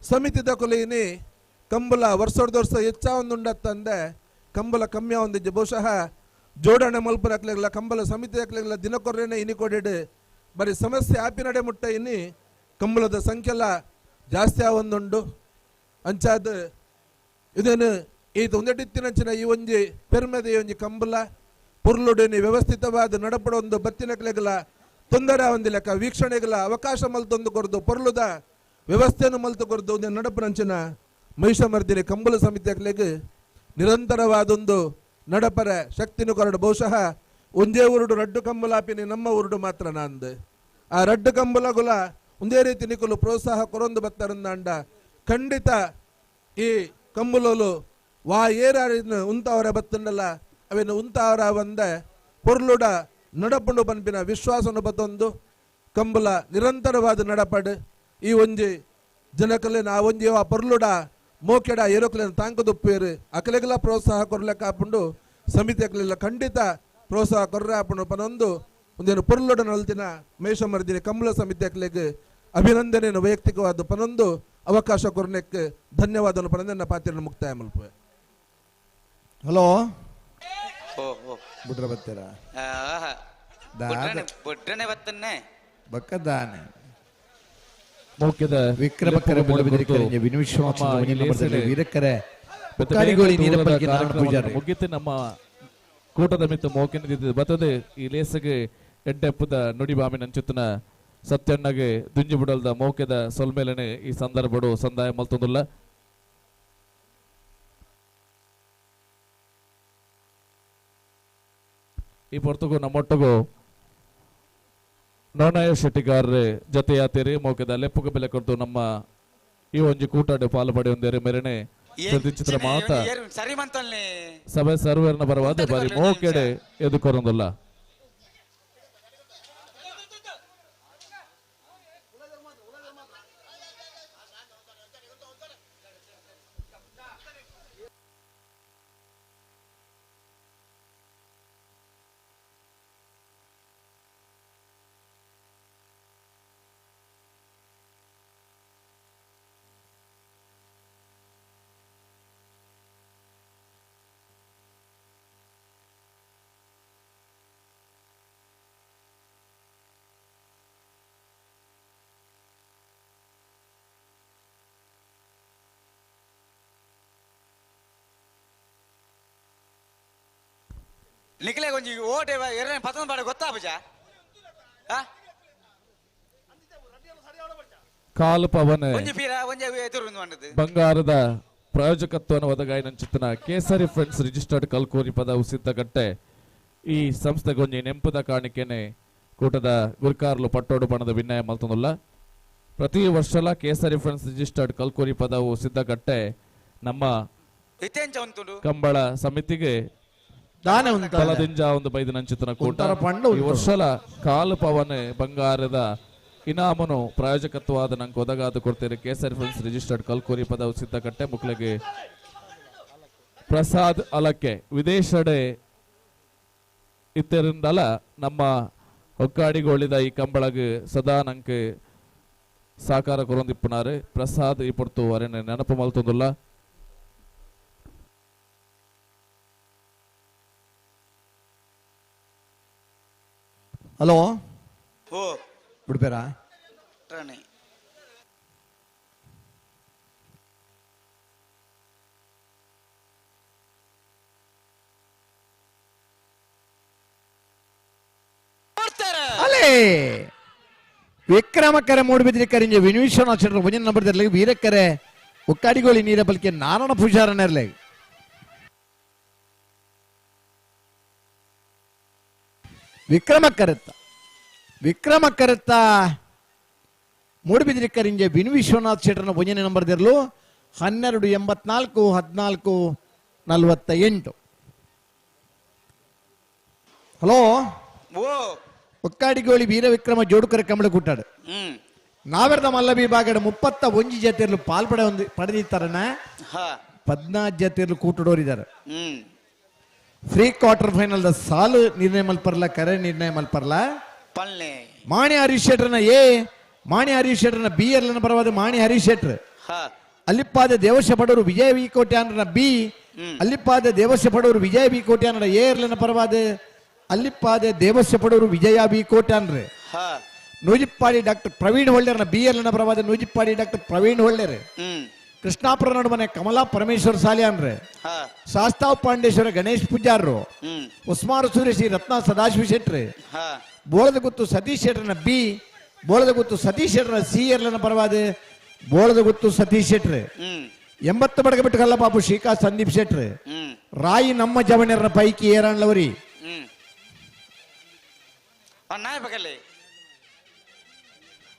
ಸಮಿತಿದ ಕೊಲೆಯಿನಿ ಕಂಬಲ ವರ್ಷದ ವರ್ಷ ಹೆಚ್ಚ ಒಂದುಂಡತ್ತಂದೆ ಕಂಬಲ ಕಮ್ಮಿ ಒಂದಿಜ್ಜೆ ಬಹುಶಃ ಜೋಡಣೆ ಮಲ್ಪನಕ್ಲೆಗ್ಲ ಕಂಬಲ ಸಮಿತಿ ಹಾಕ್ಲಿಲ್ಲ ದಿನಕೊರ್ರೇನೆ ಇನಿ ಕೊಡಿಡು ಬರೀ ಸಮಸ್ಯೆ ಆಪಿನಡೆ ಮುಟ್ಟ ಇನಿ ಕಂಬಳದ ಸಂಖ್ಯೆಲ್ಲ ಜಾಸ್ತಿ ಆವೊಂದುಂಡು ಅಂಚಾದ ಇದೇನು ಈ ಒಂದೆಟಿತ್ತಿನಂಚಿನ ಈ ಒಂಜಿ ಪೆರ್ಮೆದ ಈ ಒಂಜಿ ಕಂಬಲ ಪುರ್ಲುಡಿನಿ ವ್ಯವಸ್ಥಿತವಾದ ನಡಪಡೊಂದು ಬತ್ತಿನಕ್ಲೆಗ್ಲ ತೊಂದರೆ ಒಂದಿಲೆಕ್ಕ ವೀಕ್ಷಣೆಗಳ ಅವಕಾಶ ಮಲ್ತೊಂದು ಕೊರ್ದು ಪೊರ್ಲುದ ವ್ಯವಸ್ಥೆಯನ್ನು ಮಲ್ತು ಕೊರ್ದು ಒಂದು ನಡಪನಂಚಿನ ಮಹಿಷಮರ್ದಿನಿ ಕಂಬಳ ಸಮಿತಿಯಕ್ಲೆಗ್ ನಿರಂತರವಾದೊಂದು ನಡಪರ ಶಕ್ತಿನು ಕೊರಡು ಬಹುಶಃ ಒಂದೇ ಊರುಡು ರಡ್ಡು ಕಂಬಲಾಪಿನಿ ನಮ್ಮ ಊರುಡು ಮಾತ್ರ ನಂದು ಆ ರಡ್ಡು ಕಂಬಲಗುಲ ಒಂದೇ ರೀತಿ ನಿಕುಲು ಪ್ರೋತ್ಸಾಹ ಕೊರೊಂದು ಬತ್ತರಂದಾಂಡ ಖಂಡಿತ ಈ ಕಂಬುಲೋಲು ವಾ ಏರಾರಿನ ಉಂತವರ ಬತ್ತಂಡಲ್ಲ ಅವೇನು ಉಂತಾವರ ಬಂದೆ ಪೊರ್ಲುಡ ನಡಪುಂಡು ಪನ್ಪಿನ ವಿಶ್ವಾಸನು ಬತ್ತೊಂದು ಕಂಬುಲ ನಿರಂತರವಾದ ನಡಪಡು ಈ ಒಂಜಿ ಜನಕಲೆನ ಆ ಒಂಜಿ ಆ ಪೊರ್ಲುಡ ಮೋಕೆಡ ಏರೋಕ್ಲೇನ ತಾಂಕದುಪ್ಪೇರು ಅಕಲೆಗೆಲ್ಲ ಪ್ರೋತ್ಸಾಹ ಕೊರ್ಲೆಕ್ಕ ಆಪುಂಡು ಸಮಿತಿ ಅಕಲೆಲ್ಲ ಖಂಡಿತ ಪ್ರೋತ್ಸಾಹ ಕೊರ್ರೆ ಆಪುಂಡು ಪನೊಂದು ಒಂದೇನು ಪೊರ್ಲುಡ ನಲ್ತಿನ ಮೇಷಮರ್ದಿನ ಕಂಬಳ ಸಮಿತಿ ಅಕಲೆಗ್ ಅಭಿನಂದನೆಯನ್ನು ವೈಯಕ್ತಿಕವಾದ ಪನೊಂದು ಅವಕಾಶ ಕೊರ್ನೆಕ್ ಧನ್ಯವಾದವನ್ನು ಪನಂದನ್ನ ಪಾತ್ರ ಮುಕ್ತಾಯ ಮಲ್ಪುವೆ. ಹಲೋ ಓ ಓ ಬುಡ್ರ ಬತ್ತೀರಾ ಬುಡ್ರನೆ ಬತ್ತನ್ನೇ ಬಕ್ಕದಾನೆ ಮೌಕ್ಯದ ವಿಕ್ರಮಕರ ವೀರಕರೆ ಮುಗಿತು ನಮ್ಮ ಕೂಟದ ಮಿತ್ತು ಮೋಕಿನ ಬತ್ತದೆ ಈ ಲೇಸಗೆ ಎಡ್ಡೆಪ್ಪದ ನುಡಿಬಾಮಿ ನಂಚುತ್ತನ ಸತ್ಯಣ್ಣಗೆ ದುಂಜಿ ಬುಡಲ್ದ ಮೌಕ್ಯದ ಸೊಲ್ಮೇಲನೆ ಈ ಸಂದರ್ಭಡು ಸಂದಾಯ ಮಲ್ತೊಂದುಲ್ಲ. ಈ ಪೊರ್ತುಗು ನಮ್ಮೊಟ್ಟುಗು ನೋಣಾಯ ಶೆಟ್ಟಿಗಾರ್ರೆ ಜೊತೆಯಾತೇರಿ ಮೌಕ್ಯದ ಲೆಪ್ಪುಗ ಬೆಲೆ ಕೊಡ್ತು ನಮ್ಮ ಈ ಒಂಜಿ ಕೂಟಾಡು ಪಾಲು ಪಡೆಯೊಂದೇರಿ ಮೇರೆನೆ ಚಿತ್ರ ಮಾತ ಸಭೆ ಸರ್ವೇರ್ನ ಬರವಾದ ಬಾರಿ ಮೋಕೆಡೆ ಎದುಕೊರೊಂದುಲ್ಲ. ನಿಖಲೆ ಕೊಂಚ ಓಟೆ ಎರಡನೇ ಪತ್ತೊಂದು ಪಾಡ ಗೊತ್ತಾ ಪೂಜಾ ಕಾಲು ಪವನ ಒಂಜಿ ಪೀರ ಒಂಜಿ ಎದುರು ಬಂದದ್ದು ಬಂಗಾರದ ಪ್ರಾಯೋಜಕತ್ವವನ್ನು ಒದಗಾಯಿನಂಚಿತ್ತನ ಕೇಸರಿ ಫ್ರೆಂಡ್ಸ್ ರಿಜಿಸ್ಟರ್ಡ್ ಕಲ್ಕೋರಿ ಪದ ಉಸಿದ್ದಗಟ್ಟೆ ಈ ಸಂಸ್ಥೆಗೊಂಜಿ ನೆಂಪುದ ಕಾಣಿಕೆನೆ ಕೂಟದ ಗುರ್ಕಾರ್ಲು ಪಟ್ಟೋಡು ಬಣದ ವಿನಯ ಮಲ್ತೊಂದುಲ್ಲ. ಪ್ರತಿ ವರ್ಷಲ ಕೇಸರಿ ಫ್ರೆಂಡ್ಸ್ ರಿಜಿಸ್ಟರ್ಡ್ ಕಲ್ಕೋರಿ ಪದವು ಸಿದ್ಧಗಟ್ಟೆ ನಮ್ಮ ಕಂಬಳ ಸಮಿತಿಗೆ ತಲದಿಂಜ ಒಂದು ಬೈದಿನಂಚಿತನ ಕೂಟ ಈ ವರ್ಷಲ ಕಾಲು ಪವನೆ ಬಂಗಾರದ ಇನಾಮನು ಪ್ರಾಯೋಜಕತ್ವವಾದ ನಂಗೆ ಒದಗಾದ ಕೊಡ್ತೇನೆ ಕೇಸರಿ ಫ್ರೆಂಡ್ಸ್ ರಿಜಿಸ್ಟರ್ಡ್ ಕಲ್ಕೋರಿ ಪದವು ಸಿದ್ಧಕಟ್ಟೆ ಮುಕ್ಳಿಗೆ ಪ್ರಸಾದ್ ಅಲಕ್ಕೆ ವಿದೇಶಡೆ ಇತ್ತರಿಂದಲ ನಮ್ಮ ಹೊಕ್ಕಾಡಿಗೋಳಿದ ಈ ಕಂಬಳಗ್ ಸದಾ ನಂಗೆ ಸಾಕಾರ ಕೊರೊಂದಿಪ್ಪುನಾರು ಪ್ರಸಾದ್ ಈ ಪೊರ್ತು ಅರೆನ ನೆನಪು ಮಲ್ತೊಂದುಲ್ಲ. ಹಲೋ ಓ ಬಿಡ್ಬೇರಾ ಅಲೇ ವಿಕ್ರಮಕರೆ ಮೂಡುಬಿದ್ರಿ ಕರಿಂಜ ವಿನುವಿಶ್ವನಾಥ್ ಶೆಟ್ಟರು ಒಂಜಿನ ನಂಬರ್ ಇರಲಿ ವೀರಕ್ಕರೆ ಒಕ್ಕಾಡಿಗೋಳಿ ನೀರ ಬಲಿಕೆ ನಾರಾಯಣ ಪೂಜಾರನ ಇರಲಿ. ವಿಕ್ರಮ ಕರೆತ್ತ ವಿಕ್ರಮ ಕರೆತ್ತ ಮೂಡುಬಿದಿರೆ ಕರಿಂಜೆ ವಿನು ವಿಶ್ವನಾಥ್ ಶೆಟ್ಟರ್ನ ಒಂಜನೇ ನಂಬರ್ ದಿರಲು 12:84 14:48. ಹಲೋ ಒಕ್ಕಾಡಿಗೋಳಿ ವೀರ ವಿಕ್ರಮ ಜೋಡುಕರ ಕಮಲ ಕೂಟಾಡು ನಾವೆರದ ಮಲ್ಲ ವಿಭಾಗದ 31 ಜತೆಯಲ್ಲೂ ಪಾಲ್ಪಡೆ ಒಂದು ಪಡೆದಿತ್ತಾರನ 14 ಜತೆಯಲ್ಲೂ ಕೂಟಡೋರಿದ್ದಾರೆ. ಫ್ರೀ ಕ್ವಾರ್ಟರ್ ಫೈನಲ್ the ಸಾಲು ನಿರ್ಣಯ ಮಲ್ಪರ್ಲ ಕರೆ ನಿರ್ಣಯ ಮಲ್ಪರ್ಲ. ಮಾಣಿ ಹರೀಶ್ ಶೆಟ್ಟರ್ನ ಎ ಮಾಣಿ ಹರೀಶ್ ಶೆಟ್ಟರ್ನ ಬಿ ಎರ್ಲನ ಪರವಾದ ಮಾಣಿ ಹರೀಶ್ ಶೆಟ್ಟರ್. ಅಲ್ಲಿಪ್ಪಾದ ದೇವಶ ಪಡವರು ವಿಜಯ ವಿ ಕೋಟ್ಯಾನ್ರನ ಬಿ ಅಲ್ಲಿಪ್ಪಾದ ದೇವಶ ಪಡವರು ವಿಜಯ ವಿ ಕೋಟ್ಯಾನ್ರ ಎ ಎರ್ಲನ ಪರವಾದ ಅಲ್ಲಿಪ್ಪಾದ ದೇವಶ ಪಡವರು ವಿಜಯ V ಕೋಟ್ಯಾನ್ರೆ. Nujippadi doctor Praveen ಹೊಳ್ಳೆರ್ನ B ಎರ್ಲನ ಪರವಾದ ನೂಜಿಪ್ಪಾಡಿ ಡಾಕ್ಟರ್ ಪ್ರವೀಣ್ ಹೊಳ್ಳೆರ್. ಕೃಷ್ಣಾಪುರ ನಡುಮನೆ ಕಮಲಾ ಪರಮೇಶ್ವರ ಸಾಲಿಯಾನ್ರೆ. ಶಾಸ್ತಾವ್ ಪಾಂಡೇಶ್ವರ ಗಣೇಶ್ ಪೂಜಾರರು. ಉಸ್ಮಾರ್ ಸೂರ್ಯಶ್ರೀ ರತ್ನ ಸದಾಶಿವ ಶೆಟ್ರಿ. ಬೋಳದಗುತ್ತು ಸತೀಶ್ ಶೆಟ್ಟರ್ನ ಬಿ ಬೋಳದಗುತ್ತು ಸತೀಶ್ ಶೆಟ್ಟರ್ನ ಸಿ ಎರ್ಲನ ಪರವಾದ ಬೋಳದಗುತ್ತು ಸತೀಶ್ ಶೆಟ್ರಿ. 80 ಬಡಗ ಬಿಟ್ಟು ಕಲ್ಲಪಾಪು ಶ್ರೀಕಾ ಸಂದೀಪ್ ಶೆಟ್ರಿ. ರಾಯಿ ನಮ್ಮ ಜವಣ್ಯರನ ಪೈಕಿ ಏರಾಣ್ಲವರಿ.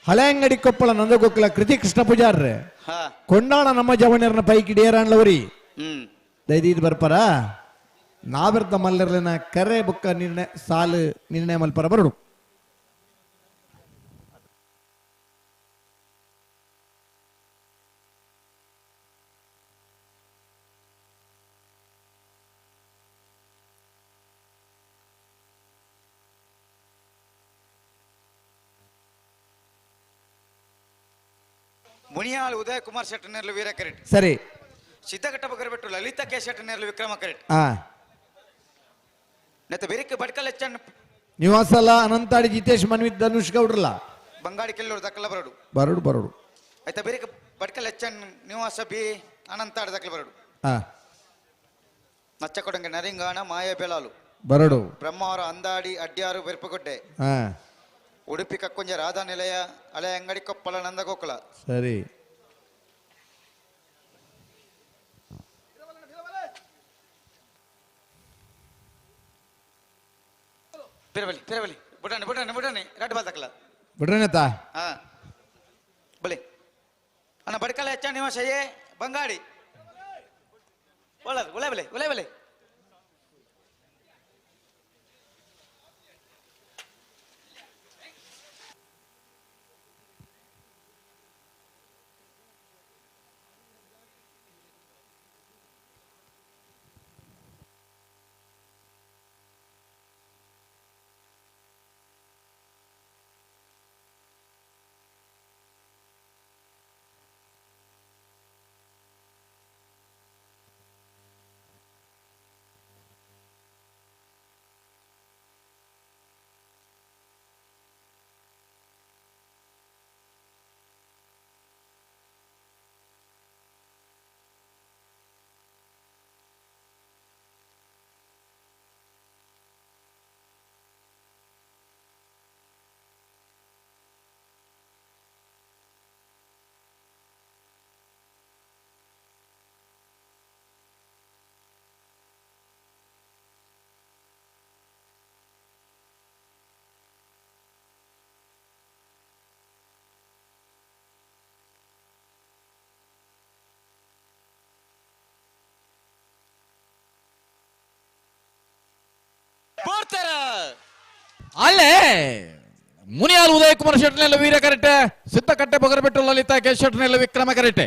ಹಳೆಂಗಡಿ ಕೊಪ್ಪಳ ನಂದಗೋಕುಲ ಕೃತಿ ಕೃಷ್ಣ ಪೂಜಾರ್ರೆ. ಕೊಂಡಾಣ ನಮ್ಮ ಜವಣ್ಯರನ ಪೈಕಿ ಡೇರಾಣ್ಲವರಿ. ದೈದೀದ್ ಬರ್ಪರ ನಾವೆರ್ದ ಮಲ್ಲರ್ಲಿನ ಕರೆ ಬುಕ್ಕ ನಿರ್ಣಯ ಸಾಲು ನಿರ್ಣಯ ಮಲ್ಪರ ಬರಡು. ಮುನಿಯಾಲ್ ಉದಯ ಕುಮಾರ್ ಶೆಟ್ಟರ್ನೆರ್ಲು ವೀರ ಕರೆಟ್. ಸರಿ. ಸಿದ್ದಘಟ್ಟ ಬಗರ್ಬೆಟ್ಟು ಲಲಿತಾ ಕೆ ಶೆಟ್ಟರ್ನೆರ್ಲು ವಿಕ್ರಮ ಕರೆಟ್. ನೆತ್ತ ಬೆರಿಕ್ ಬಡ್ಕಲ್ ಹೆಚ್ಚನ್ ನಿವಾಸಲ ಅನಂತಾಡಿ ಜಿತೇಶ್ ಮನ್ವಿತ್ ಧನುಷ್ ಗೌಡ್ರಲ್ಲ ಬಂಗಾಡಿ ಕೆಲ್ಲೂರು ದಕ್ಕಲ ಬರಡು ಬರಡು ಬರಡು. ಆಯ್ತಾ ಬೆರಿಕ್ ಬಡ್ಕಲ್ ಹೆಚ್ಚನ್ ನಿವಾಸ ಬಿ ಅನಂತಾಡಿ ದಕ್ಕಲ ಬರಡು. ನಚ್ಚಕೊಡಂಗೆ ನರಿಂಗಾಣ ಮಾಯ ಬೆಳಾಲು ಬರಡು. ಬ್ರಹ್ಮಾವರ ಅಂದಾಡಿ ಅಡ್ಯಾರು ಬೆರ್ಪಗುಡ್ಡೆ. ಉಡುಪಿ ಕಕ್ಕುಂಜ ರಾಧಾ ನಿಲಯ ಹಳೆ ಅಂಗಡಿ ಕೊಪ್ಪಳ ನಂದಗೋಕುಲ. ಸರಿ. ಪಿರಬಲಿ ಪಿರಬಲಿ ಬುಡಾಣಿ ಬುಡಾಣಿ ಬುಡಾಣಿ ರಡ್ಡು ಬಾತಕಲ ಬಿಡ್ರನೇತಾ ಹಾ ಬಲಿ ಅಣ್ಣ ಬಡ್ಕಲ ಹೆಚ್ಚ ನಿವಾಸ ಏ ಬಂಗಾಡಿ ಒಳ್ಳದು ಒಳ್ಳೆ ಬಲೆ ಒಳ್ಳೆ ಬಲೆ. ಅಲ್ಲೇ ಮುನಿಯಾಲ್ ಉದಯ್ ಕುಮಾರ್ ಶೆಟ್ಟರ್ನೆಲ್ಲ ವೀರ ಕರೆಟೆ. ಸಿದ್ದಕಟ್ಟೆ ಬೊಗರಬೆಟ್ಟು ಲಲಿತಾ ಕೆ ಶೆಟ್ಟರ್ನೆಲ್ಲ ವಿಕ್ರಮ ಕರೆಟೆ.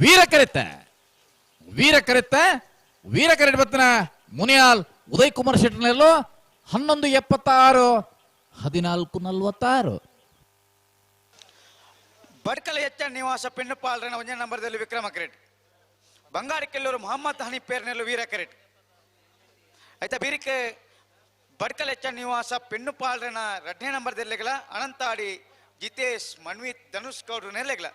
ವೀರ ಕರೆತ ವೀರ ಕರೆತ ವೀರ ಕರೆಟ್ ಬತ್ತನ ಮುನಿಯಾಲ್ ಉದಯ್ ಕುಮಾರ್ ಶೆಟ್ಟರ್ನೆಲ್ಲೋ 11:76 14:46. ಬಡ್ಕಲ ಎಚ್ಚ ನಿವಾಸ ಪೆನ್ನುಪಾಲ್ರನ ಒಂದೇ ನಂಬರ್ದಲ್ಲಿ ವಿಕ್ರಮ ಕರೆಟ್. ಬಂಗಾಡಿ ಕೆಲ್ಲೂರು ಮೊಹಮ್ಮದ್ ಹನಿ ಪೇರ್ನೆಲ್ಲು ವೀರ ಕರೆಟ್. ಆಯ್ತಾ ಬೀರಿಕೆ ಬಡ್ಕಲ್ ಎಚ್ಚ ನಿವಾಸ ಪೆನ್ನುಪಾಲ್ರನ ಎರಡನೇ ನಂಬರ್ ದೆಲ್ಲೆಗಲ ಅನಂತಾಡಿ ಜಿತೇಶ್ ಮನ್ವಿತ್ ಧನುಷ್ ಗೌಡ್ರ ನೆಲ್ಲೆಗಲ.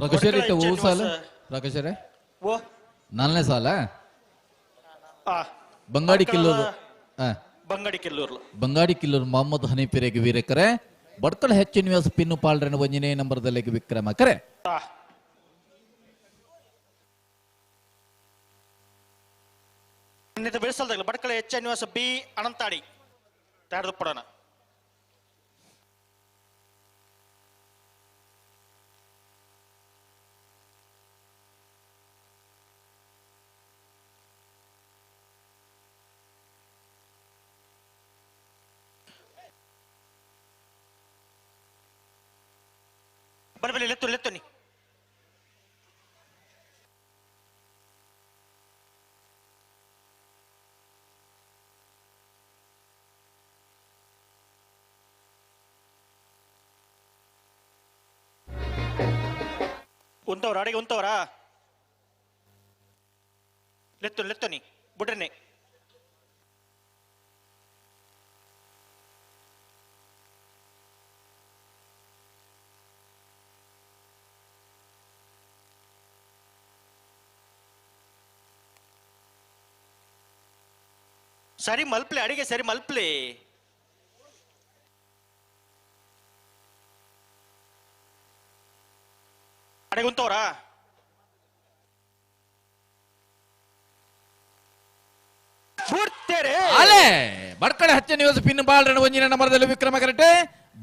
ಪ್ರಕಾಶರೇ ಇತ್ತ ಓ ಸಾಲ ಪ್ರಕಾಶರೇ ಓ ನಾಲ್ನೇ ಸಾಲ ಬಂಗಾಡಿ ಕಿಲ್ಲೂರು ಬಂಗಾಡಿ ಕಿಲ್ಲೂರು ಬಂಗಾಡಿ ಕಿಲ್ಲೂರು ಮೊಹಮ್ಮದ್ ಹನೀಫಿರೆಗೆ ವೀರಕರೆ ಬಡ್ಕಳ ಹೆಚ್ಚು ನಿವಾಸ ಪಿನ್ನು ಪಾಲ್ರನ ಒಂಜನೇ ನಂಬರ್ದಲ್ಲಿ ವಿಕ್ರಮ ಕರೆ. ಬೆಳೆಸಲ್ದಾಗಲ ಬಡ್ಕಳ ಹೆಚ್ಚು ನಿವಾಸ ಬಿ ಅನಂತಾಡಿ ತಯಾರು ಪಡೋಣ. ಬಲೆ ಬಲೆ ಲೆತ್ತು ಲೆತ್ತುನಿ ಉಂತವ್ರ ಅಡಿಗೆ ಉಂತವ್ರಾ ಲೆತ್ತು ಲೆತ್ತುನಿ ಬುಡ್ರನೆ ಸರಿ ಮಲ್ಪ್ಲೆ ಅಡಿಗೆ ಸರಿ ಮಲ್ಪ್ಲೆ ಅಡಿಗೆ ಉಂತವ್ರಾ ಅಲೆ ಬಡ್ಕಡೆ ಹಚ್ಚ ನ್ಯೂಸ್ ಪಿನ್ ಬಾಲ್ರಣ ಒಂಜಿನ ನಂಬರ್ದಲ್ಲಿ ವಿಕ್ರಮ ಕರೆಕ್ಟ್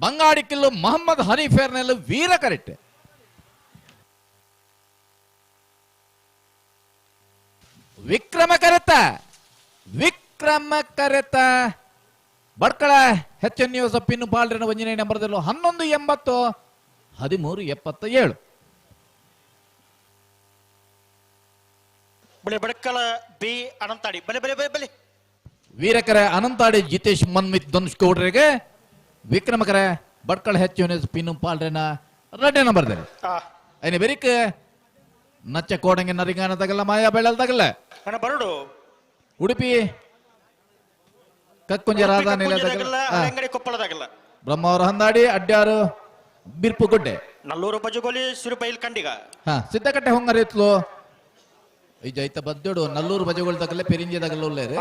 ಬಂಗಾಡಿ ಕಿಲ್ಲು ಮೊಹಮ್ಮದ್ ಹನೀಫೇರ್ನಲ್ಲಿ ವೀರ ಕರೆಕ್ಟ್. ವಿಕ್ರಮ ಕರೆತ ವಿಕ್ರಮ ಕರೆತ ಬಡ್ಕಳ ಹೆಚ್ಚು ನ್ಯೂಸ್ ಪಿನ್ನು ಬಾಲ್ರಣ ಒಂಜಿನ ನಂಬರ್ದಲ್ಲಿ 11 80 13 77. ಬಲೆ ಬಡ್ಕಳ ಬಿ ಅನಂತಾಡಿ ಬಲೆ ಬಲೆ ಬಲೆ ಬಲೆ ವೀರಕರ ಅನಂತಾಡಿ ಜಿತೇಶ್ ಮನ್ಮಿತ್ ಧನುಷ್ ಗೌಡ್ರಿಗೆ ವಿಕ್ರಮಕರ ಬಡ್ಕಳ ಹೆಚ್ಚು ಪಿನ್ನು ಪಾಲ್ರೇನ ರಡ್ಡೆ ನಂಬರ್ ಐನ ಬೆರಿಕ್ ನಚ್ಚ ಕೋಡಂಗೆ ನರಿಂಗಾನ ತಗಲ್ಲ ಮಾಯಾ ಬೆಳ್ಳಲ್ ತಗಲ್ಲ ಬರಡು ಉಡುಪಿ ಕಕ್ಕುಂಜ ರಾಧಾ ನೆಲೆ ಕೊಪ್ಪಳದಾಗಲ್ಲ ಬ್ರಹ್ಮಾವರ ಹಂದಾಡಿ ಅಡ್ಯಾರು ಬಿರ್ಪುಗುಡ್ಡೆ ನಲ್ಲೂರು ಬಜುಗೋಲಿ ಸುರುಬೈಲ್ ಕಂಡಿಗ ಹಾ ಸಿದ್ದಕಟ್ಟೆ ಹೊಂಗರಿತ್ಲು ಈ ಜೈತ ಬದ್ದೋಡು ನಲ್ಲೂರು ಬಜುಗೋಲ್ ತಗಲ್ಲ ಪೆರಿಂಜೆ ತಗಲ್ಲ ಉಲ್ಲೇರು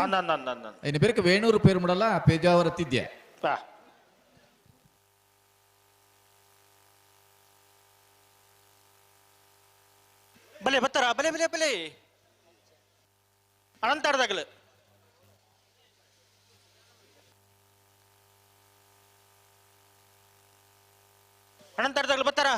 ಐನ ಬೆರಿಕ್ ವೇಣೂರು ಪೇರು ಮುಡಲ್ಲ ಪೇಜಾವರ ತಿದ್ಯ ಬಲೆ ಬತ್ತಾರ ಬಲೆ ಬಲೆ ಬಲೆ ಅನಂತಾಡ್ದಾಗಲ ಅನಂತಾಡ್ದಾಗಲ ಬತ್ತಾರ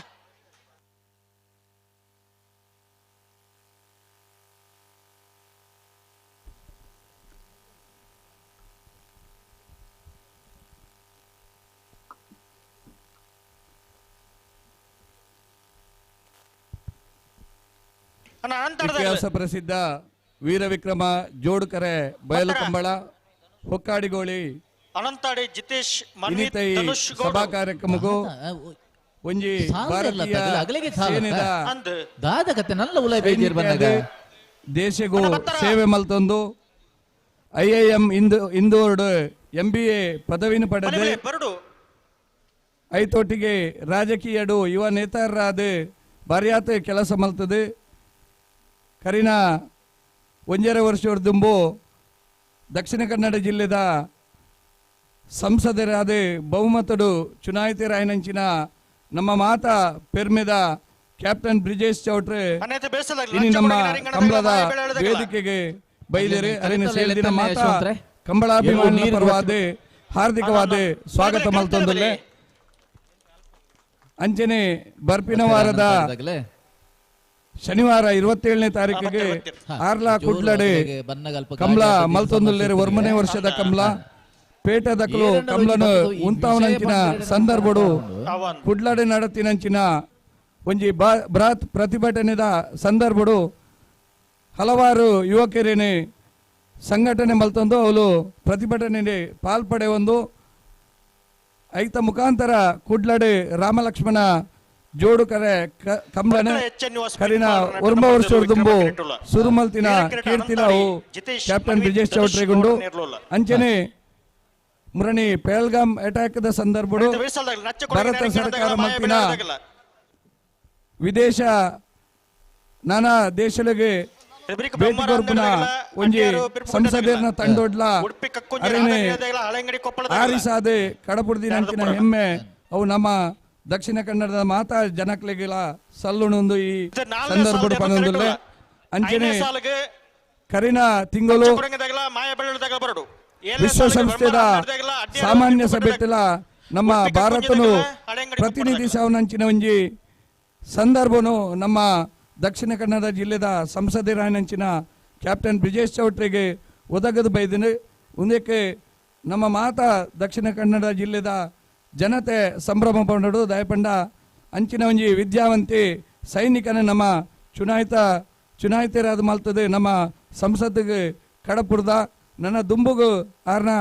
ಇತಿಹಾಸ ಪ್ರಸಿದ್ಧ ವೀರವಿಕ್ರಮ ಜೋಡುಕರೆ ಬಯಲು ಕಂಬಳ ಹೊಕ್ಕಾಡಿಗೋಳಿ ಅನಂತಾಡಿ ಜಿತೇಶ್ ಇನ್ನಿತೈ ಸಭಾ ಕಾರ್ಯಕ್ರಮಕ್ಕೂ ಒಂಜಿ ಭಾರತೀಯ ಸೇನೆದ ದೇಶಗೂ ಸೇವೆ ಮಲ್ತೊಂದು ಐಐಎಂ ಇಂದೋರ್ಡ್ ಎಂಬಿಎ ಪದವಿನ ಪಡೆದು ಐತೊಟ್ಟಿಗೆ ರಾಜಕೀಯಡು ಯುವ ನೇತಾರರಾದ ಬಾರ್ಯಾತ ಕೆಲಸ ಮಲ್ತದೆ. ಕರಿನ 1.5 ವರ್ಷ ದುಂಬು ದಕ್ಷಿಣ ಕನ್ನಡ ಜಿಲ್ಲೆದ ಸಂಸದರಾದ ಬಹುಮತಡು ಚುನಾಯಿತರಾಯನಂಚಿನ ನಮ್ಮ ಮಾತಾ ಪೆರ್ಮೆದ ಕ್ಯಾಪ್ಟನ್ ಬ್ರಿಜೇಶ್ ಚೌಟ್ರೆ ಇನಿ ನಮ್ಮ ಕಂಬಳದ ವೇದಿಕೆಗೆ ಬೈದೇರಿ ಅರಿನ ಸೇರಿದಿನ ಮಾತಾ ಕಂಬಳಾಭಿಮಾನಿ ಪರವಾದ ಹಾರ್ದಿಕವಾದ ಸ್ವಾಗತ ಮಲ್ತೊಂದುಲ್ಲೆ. ಅಂಚನೆ ಬರ್ಪಿನ ವಾರದ ಶನಿವಾರ 27ನೇ ತಾರೀಕಿಗೆ ಆರ್ಲಾ ಕುಡ್ಲಡೆ ಕಮಲ ಮಲ್ತೊಂದುಲ್ಲೇರು 1ನೇ ವರ್ಷದ ಕಮಲ ಪೇಟದಕಲು ಕಮಲನು ಉಂತಾವನಂಚಿನ ಸಂದರ್ಭಡು ಕುಡ್ಲಡೆ ನಡತಿನಂಚಿನ ಒಂಜಿ ಬೃಹತ್ ಪ್ರತಿಭಟನೆದ ಸಂದರ್ಭಡು ಹಲವಾರು ಯುವಕರೇನೆ ಸಂಘಟನೆ ಮಲ್ತೊಂದು ಅವಳು ಪ್ರತಿಭಟನೆ ಪಾಲ್ಪಡೆ ಒಂದು ಐತ ಮುಖಾಂತರ ಕುಡ್ಲಡೆ ರಾಮಲಕ್ಷ್ಮಣ ಜೋಡುಕರೆ ಕಮಲನೆ ಕರಿನ 9 ವರ್ಷ ದುಂಬು ಸುರುಮಲ್ತಿನ ಕೀರ್ತಿಲಾವು ಕ್ಯಾಪ್ಟನ್ ಬ್ರಿಜೇಶ್ ಚೌಟ್ರಿಗುಂಡು. ಅಂಚನೆ ಮುರಣಿ ಪೆಹಲ್ಗಾಮ್ ಅಟ್ಯಾಕ್ದ ಸಂದರ್ಭಡು ಭಾರತ ಸರ್ಕಾರ ಮಲ್ತಿನ ವಿದೇಶ ನಾನಾ ದೇಶಗಳಿಗೆ ಭೇಟಿ ಕೊರ್ಪುನ ಒಂಜಿ ಸಂಸದೆರ್ನ ತಂಡೊಡ್ಲ ಅರೆನೆ ಆರಿಸಾದೆ ಕಡಪುಡ್ದಿನಂಚಿನ ಹೆಮ್ಮೆ ಅವು ನಮ್ಮ ದಕ್ಷಿಣ ಕನ್ನಡದ ಮಾತಾ ಜನಕ್ಲೆಗೆಲ ಸಲ್ಲುಣೊಂದು ಈ ಸಂದರ್ಭಡ್ ಪನೊಂದುಲ್ಲೆ. ಅಂಚನೆ ಕರಿನ ತಿಂಗಳು ವಿಶ್ವಸಂಸ್ಥೆದ ಸಾಮಾನ್ಯ ಸಭೆತಲ ನಮ್ಮ ಭಾರತನು ಪ್ರತಿನಿಧಿಸವನಂಚಿನ ಒಂಜಿ ಸಂದರ್ಭನು ನಮ್ಮ ದಕ್ಷಿಣ ಕನ್ನಡ ಜಿಲ್ಲೆದ ಸಂಸದರಾಯನಂಚಿನ ಕ್ಯಾಪ್ಟನ್ ಬ್ರಿಜೇಶ್ ಚೌಟ್ರಿಗೆ ಒದಗದು ಬೈದಿನಿ. ಒಂದಕ್ಕೆ ನಮ್ಮ ಮಾತಾ ದಕ್ಷಿಣ ಕನ್ನಡ ಜಿಲ್ಲೆದ ಜನತೆ ಸಂಭ್ರಮ ಪಂಡಡು. ದಯಪಂಡ ಅಂಚಿನ ಒಂಜಿ ವಿದ್ಯಾವಂತಿ ಸೈನಿಕನ ನಮ್ಮ ಚುನಾಯಿತರಾದ ಮಲ್ತದೆ ನಮ್ಮ ಸಂಸತ್ತಿಗೆ ಕಡಪುರ್ದ ನನ್ನ ದುಂಬುಗು ಆರ್ನ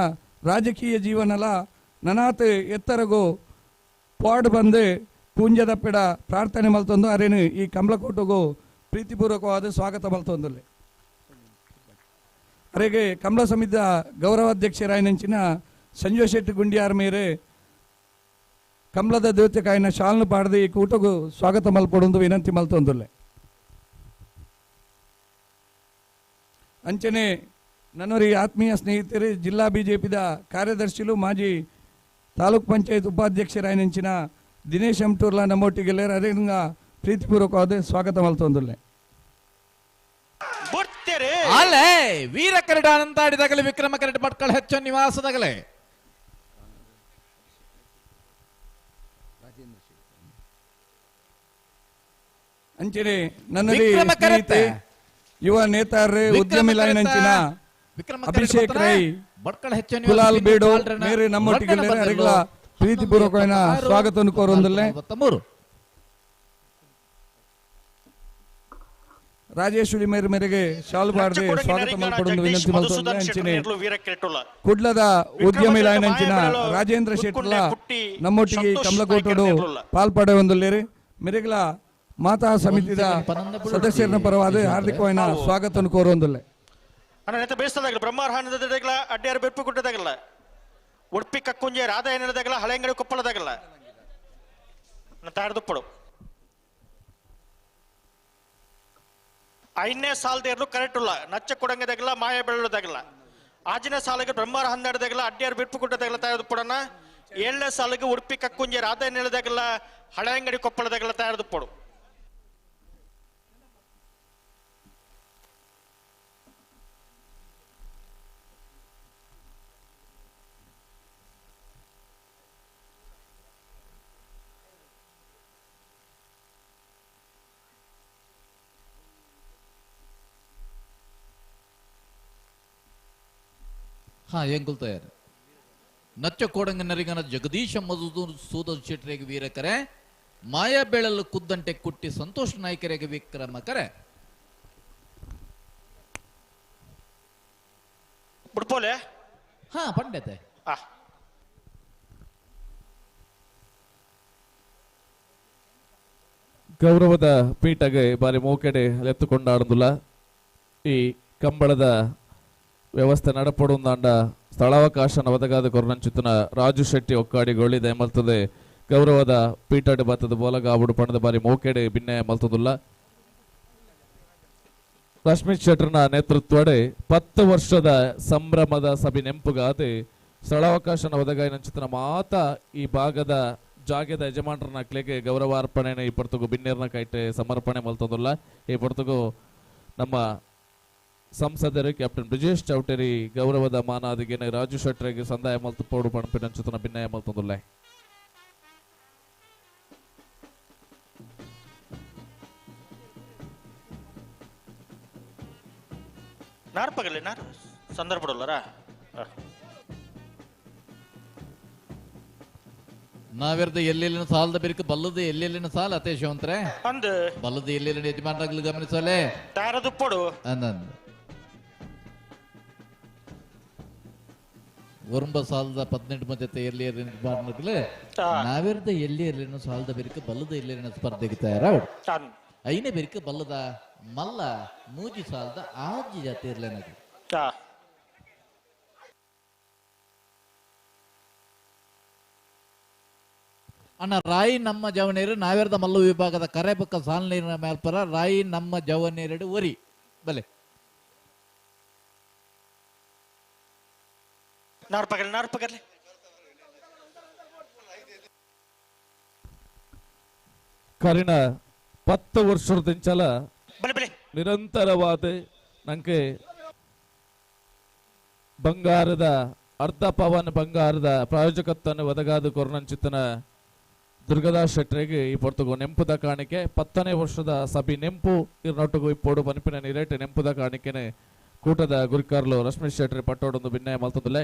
ರಾಜಕೀಯ ಜೀವನಲ ನನಾತ್ ಎತ್ತರಗು ಪಾಡ್ ಬಂದು ಪೂಂಜದ ಪಿಡ ಪ್ರಾರ್ಥನೆ ಮಲ್ತೊಂದು ಅರೇನು ಈ ಕಮಲಕೋಟಗೂ ಪ್ರೀತಿಪೂರ್ವಕವಾದ ಸ್ವಾಗತ ಮಲ್ತೊಂದುಲ್ಲೆ. ಅರೆಗೆ ಕಮಲ ಸಮಿತಿಯ ಗೌರವಾಧ್ಯಕ್ಷರಾಯನಂಚಿನ ಸಂಜಯ್ ಶೆಟ್ಟಿ ಗುಂಡಿಯಾರ್ ಮೇರೆ ಕಮಲದ ದೇವತೆಕಾಯಿನ ಶಾಲನು ಪಾಡದೆ ಈ ಕೂಟಗೂ ಸ್ವಾಗತ ಮಲ್ಪೊಡೊಂದು ವಿನಂತಿ ಮಲ್ತೊಂದುಲ್ಲೆ. ಅಂಚನೆ ನನ್ನೊರಿ ಆತ್ಮೀಯ ಸ್ನೇಹಿತರು ಜಿಲ್ಲಾ ಬಿಜೆಪಿದ ಕಾರ್ಯದರ್ಶಿಲು ಮಾಜಿ ತಾಲೂಕ್ ಪಂಚಾಯತ್ ಉಪಾಧ್ಯಕ್ಷರಾಯನಂಚಿನ ದಿನೇಶ್ ಎಂ ಟೂರ್ಲಾ ನಮ್ಮೊಟ್ಟಿಗೆ ಅರೇಂಗ ಪ್ರೀತಿಪೂರ್ವಕವಾದ ಸ್ವಾಗತ ಮಲ್ತೊಂದುಲ್ಲೆ. ಅಲ್ಲೇ ವೀರ ಕರಡ ಅನಂತಾಡಿದಾಗಲೇ ವಿಕ್ರಮ ಕರಡ ಭಟ್ಕಳ ಹೆಚ್ಚು ನಿವಾಸದಾಗಲೇ ಅಂಚನೆ ನನ್ನಲ್ಲಿ ಯುವ ನೇತಾರರು ಉದ್ಯಮಿ ಲೈನ್ ಅಭಿಷೇಕ್ ರೈ ಕುಲಾಲ್ ಬೇಡು ಮೇರೆ ನಮ್ಮೊಟ್ಟಿಗೆ ಅರಿಗಳ ಪ್ರೀತಿಪೂರ್ವಕವಾದ ಸ್ವಾಗತವನ್ನು ಕೋರೊಂದುಲ್ಲೆ. ರಾಜೇಶ್ವರಿ ಮೇರೆ ಮೇರೆಗೆ ಶಾಲು ಬಾರದೆ ಸ್ವಾಗತ ಮಲ್ಪೊಡೊಂದು ವಿನಂತಿ ಮಲ್ತೊಂದುಲ್ಲೆ. ಅಂಚನೆ ಕುಡ್ಲದ ಉದ್ಯಮಿ ಲೈನ್ ಅಂಚಿನ ರಾಜೇಂದ್ರ ಶೆಟ್ಟಿಲ ನಮ್ಮೊಟ್ಟಿಗೆ ಕಮಲಕೋಟಡು ಪಾಲ್ಪಡೆಯೊಂದುಲ್ಲೇರಿ. ಮೆರೆಗಳ ಮಾತಾ ಸಮಿತಿದ ಸದಸ್ಯರ ಪರವಾದ ಹಾರ್ದಿಕವಾದ ಸ್ವಾಗತವನ್ನು ಕೋರೊಂದುಲ್ಲೆ. ಅಡ್ಡಿಯಾರು ಬೆಪ್ಪು ಕೊಟ್ಟದಾಗಲ್ಲ ಉಡುಪಿ ಕಕ್ಕುಂಜೆ ರಾಧಾ ಏನಿದಾಗಲ್ಲ ಹಳೆಂಗಡಿ ಕೊಪ್ಪಳದಾಗಲ್ಲ ತಾರದುಪ್ಪಡು ಐದನೇ ಸಾಲದೇರ್ಲು ಕರೆಕ್ಟ್ ಉಲ್ಲ ನಚ್ಚ ಕೊಡಂಗದಾಗಲ್ಲ ಮಾಯ ಬೆಳ್ಳದಾಗಲ್ಲ ಆಜನೇ ಸಾಲಿಗೆ ಬ್ರಹ್ಮಾರ ಹನ್ನೆರಡದಾಗಲ್ಲ ಅಡ್ಡಿಯಾರು ಬಿಪ್ಪು ಕೊಟ್ಟದಾಗಲ್ಲ ತಾರದುಪ್ಪಡನ್ನ ಏಳನೇ ಸಾಲಿಗೆ ಉಡುಪಿ ಕಕ್ಕುಂಜೆ ರಾಧಾ ಏನಿದಾಗಲ್ಲ ಹಳೆಂಗಡಿ ಕೊಪ್ಪಳದಾಗಲ್ಲ ತಾರದುಪ್ಪಡು. ಹಾ ಎಂಕುಲ್ ತಯಾರು ನಚ್ಚ ಕೋಡಂಗ ನರಿಗನ ಜಗದೀಶ ಮಧುಸೂದನ್ ಶೆಟ್ಟರಿಗೆ ವೀರಕರೆ ಮಾಯಾ ಬೆಳಲು ಕುದ್ದಂಟೆ ಕುಟ್ಟಿ ಸಂತೋಷ್ ನಾಯ್ಕರಿಗೆ ವಿಕ್ರಮ ಕರೆ ಬಿಡ್ಪೋಲೆ ಹಾ ಪಂಡತೆ ಗೌರವದ ಪೀಠಗೆ ಬಾರಿ ಮೋಕೆಡೆ ಎತ್ತುಕೊಂಡಾಡುದಿಲ್ಲ ಈ ಕಂಬಳದ ವ್ಯವಸ್ಥೆ ನಡಪಡುಂದಾಂಡ ಸ್ಥಳಾವಕಾಶ ಒದಗಾದ ಕೊರನಂಚಿತನ ರಾಜು ಶೆಟ್ಟಿ ಒಕ್ಕಾಡಿಗೊಳ್ಳಿ ದಯಮಲ್ತದೆ ಗೌರವದ ಪೀಠಾಡು ಬತ್ತದ ಬೋಲಗಾಬುಡು ಪಣದ ಬಾರಿ ಮೋಕೆಡೆ ಭಿನ್ನ ಮಲ್ತದುಲ್ಲ. ರಶ್ಮಿತ್ ಶೆಟ್ಟರ್ನ ನೇತೃತ್ವಡೆ 10 ವರ್ಷದ ಸಂಭ್ರಮದ ಸಭೆ ನೆಂಪುಗಾದೆ ಸ್ಥಳಾವಕಾಶ ಒದಗಾಯಿನಂಚಿತನ ಮಾತ ಈ ಭಾಗದ ಜಾಗದ ಯಜಮಾನರನ್ನ ಕ್ಲೇಗೆ ಗೌರವಾರ್ಪಣೆ ಈ ಪೊರ್ತುಗು ಬಿನ್ನೇರ್ನ ಕೈಟೆ ಸಮರ್ಪಣೆ ಮಲ್ತದುಲ್ಲ. ಈ ಪೊರ್ತುಗು ನಮ್ಮ ಸಂಸದರು ಕ್ಯಾಪ್ಟನ್ ಬ್ರಿಜೇಶ್ ಚೌಟರಿ ಗೌರವದ ಮಾನಾದಿಗೆ ರಾಜು ಶೆಟ್ಟರಿಗೆ ಸಂದಾಯ ಮಲ್ತು ಪೋಡು ಪಣಪಿನಂಚುತನ ಭಿನ್ನಯ ಮಲ್ತದುಲ್ಲೆ. ನಾರ್ಪಗಲಿ ನಾರ್ ಸಂದರ್ಭ ನಾವೆರ್ದ ಎಲ್ಲೆಲ್ಲಿನ ಸಾಲದ ಬಿರುಕು ಬಲ್ಲದ ಎಲ್ಲೆಲ್ಲಿನ ಸಾಲ ಅತೇಶವಂತ್ರೆ ಅಂದ್ ಬಲ್ಲದ ಎಲ್ಲೆಲ್ಲಿನ ಯಜಮಾನರಾಗ್ಲು ಗಮನಿಸಲೆ ತಾರದುಪ್ಪಡು ಅಂದಂದು ಒರಂಬ ಸಾಲದ 18 ಮಧ್ಯತೆ ಎಲ್ಲಿ ಯಜಮಾನರಾಗ್ಲು ನಾವೆರ್ದ ಎಲ್ಲಿ ಎಲ್ಲಿನ ಸಾಲದ ಬಿರುಕು ಬಲ್ಲದ ಎಲ್ಲೆಲ್ಲಿನ ಸ್ಪರ್ಧೆಗೆ ತಯಾರಾವಡು ಐನೇ ಬಿರುಕು ಬಲ್ಲದ ಮಲ್ಲ ಮೂಜಿ ಸಾಲದ ಆಜಿ ಜಾತಿ ಇರ್ಲೇನದು. ಅಣ್ಣ ರಾಯಿ ನಮ್ಮ ಜವನೇರು ನಾವೇರ್ದ ಮಲ್ಲು ವಿಭಾಗದ ಕರೆಬಕ್ಕ ಸಾಲ್ನೀರಿನ ಮೇಲ್ಪರ ರಾಯಿ ನಮ್ಮ ಜವನೇರಡು ಒರಿ ಬಲೆ ನಾರ್ಪಗಲಿ ನಾರ್ಪಗಲಿ ಕರಿನ 10 ವರ್ಷದಿಂಚಲ ನಿರಂತರವಾದ ನಂಗೆ ಬಂಗಾರದ ಅರ್ಧ ಪವನ್ ಬಂಗಾರದ ಪ್ರಾಯೋಜಕತ್ವವನ್ನು ಒದಗಾದ ಕೊರನಂಚಿತನ ದುರ್ಗದಾಸ್ ಶೆಟ್ಟರಿಗೆ ಈ ಪೊರ್ತುಗು ನೆಂಪುದ ಕಾಣಿಕೆ 10ನೇ ವರ್ಷದ ಸಭೆ ನೆಂಪು ಇರ್ನೊಟ್ಟುಗು ಇಪ್ಪೋಡು ಪನಿಪಿನ ನಿರೇಟೆ ನೆಂಪುದ ಕಾಣಿಕೆನೆ ಕೂಟದ ಗುರಿಕಾರ್ಲು ರಶ್ಮಿ ಶೆಟ್ಟರಿ ಪಟ್ಟೋಡೊಂದು ಭಿನ್ನಯ ಮಲ್ತದುಲೆ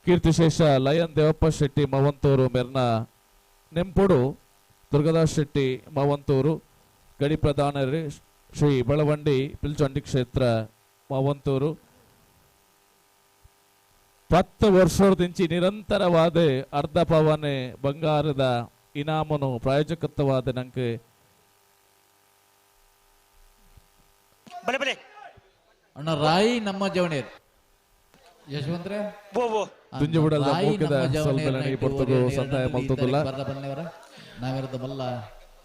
ಕೀರ್ತಿಶೇಷ ಲಯನ್ ದೇವಪ್ಪ ಶೆಟ್ಟಿ ಮವಂತೂರು ಮೆರ್ನ ನೆಂಪುಡು ದುರ್ಗದಾಸ್ ಶೆಟ್ಟಿ ಮಾವಂತೂರು ಗಡಿ ಪ್ರಧಾನರು ಶ್ರೀ ಬಳವಂಡಿ ಪಿಲ್ಚಂಡಿ ಕ್ಷೇತ್ರ ಮಾವಂತೂರು 10 ವರ್ಷದಿಂಚಿ ನಿರಂತರವಾದ ಅರ್ಧ ಪವನೆ ಬಂಗಾರದ ಇನಾಮನು ಪ್ರಾಯೋಜಕತ್ವವಾದ ನಂಗೆ ಅಣ್ಣ ರಾಯಿ ನಮ್ಮ ಜವಣೇರ್ ಯಶವಂತ್ರೆ ದುಂಜುಬುಡಲ ಮೂಕದ ಸಲ್ಬಲನೆ ಪೊರ್ತುಗು ಸಂದಾಯ ಮಲ್ತದುಲ್ಲ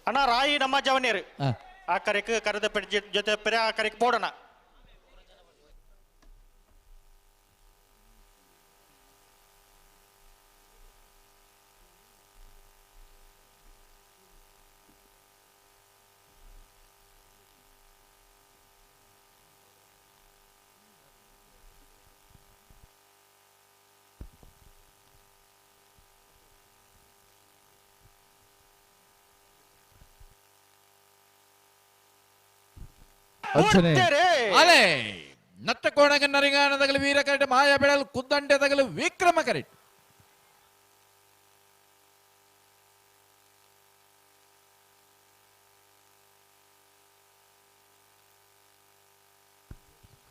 ಅಣ್ಣ ರಾಯಿ ನಮ್ಮ ಜವನೇರು ಆ ಕರೆಕ್ ಕರೆದ ಜೊತೆ ಪೆರೆ ಆ ಕರೆಕ್ ಬೋಡಣ ಅಲೆ ನತ್ತ ಕೋಣಗ ನರಿಂಗಾನ ತಗಲು ವೀರ ಕರೆಟ್ ಮಾಯ ಬೆಳಲು ಕುದ್ದಂಡೆ ತಗಲು ವಿಕ್ರಮ ಕರೆಟ್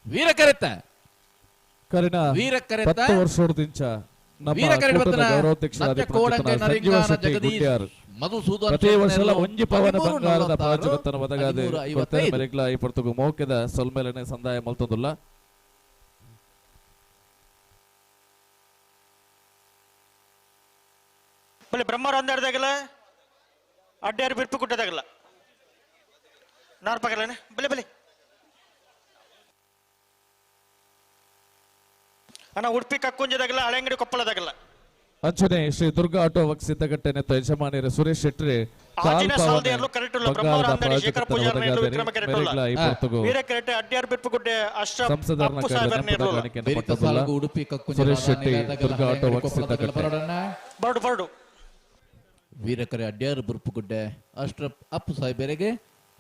ವೀರ ಕರೆತ ಕರಿನ ವೀರ ಕರೆತ 10 ವರ್ಷದಿಂಚ ನಮ್ಮ ಕೂಟದ ಗೌರವಾಧ್ಯಕ್ಷರಾದ ಸಂಜೀವ ಶೆಟ್ಟಿ ಗುಡ್ಯಾರ್ ಮಧುಸೂದನ್ ಪ್ರತಿ ವರ್ಷಲ ಒಂಜಿ ಪವನ ಬಂಗಾರದ ಪ್ರಾಯೋಜಕತ್ವನ ಒದಗಾದ ಕೊಡ್ತಾರೆ ಮೆರೆಗ್ಲ ಈ ಪೊರ್ತುಗು ಮೌಕ್ಯದ ಸೊಲ್ಮೇಲನೆ ಸಂದಾಯ ಮಲ್ತೊಂದುಲ್ಲ ಬಲೆ ಬ್ರಹ್ಮರ ಒಂದೆರದಾಗಲ್ಲ ಅಡ್ಡಾರು ಬಿರ್ಪು ಕುಟ್ಟದಾಗಲ್ಲ ನಾರ್ಪಗಲ್ಲನೆ ಬಲೆ ಬಲೆ ಅಣ್ಣ ಉಡುಪಿ ಕಕ್ಕುಂಜದಾಗಲ್ಲ ಹಳೆಂಗಡಿ ಕೊಪ್ಪಳದಾಗಲ್ಲ ಅಂಚನೆ ಶ್ರೀ ದುರ್ಗಾ ಆಟೋ ವರ್ಕ್ಸ್ ಸಿದ್ದಗಟ್ಟೆ ನೆತ್ತ ಯಜಮಾನಿಯರ ಸುರೇಶ್ ಶೆಟ್ಟಿ ಸುರೇಶ್ ಶೆಟ್ಟಿ ದುರ್ಗಾ ಆಟೋ ವರ್ಕ್ಸ್ ಸಿದ್ದಗಟ್ಟೆ ವೀರಕರೆ ಅಡ್ಯಾರು ಬುರ್ಪುಗುಡ್ಡೆ ಅಷ್ಟ್ರಫ್ ಅಪ್ಪು ಸಾಹೇಬರಿಗೆ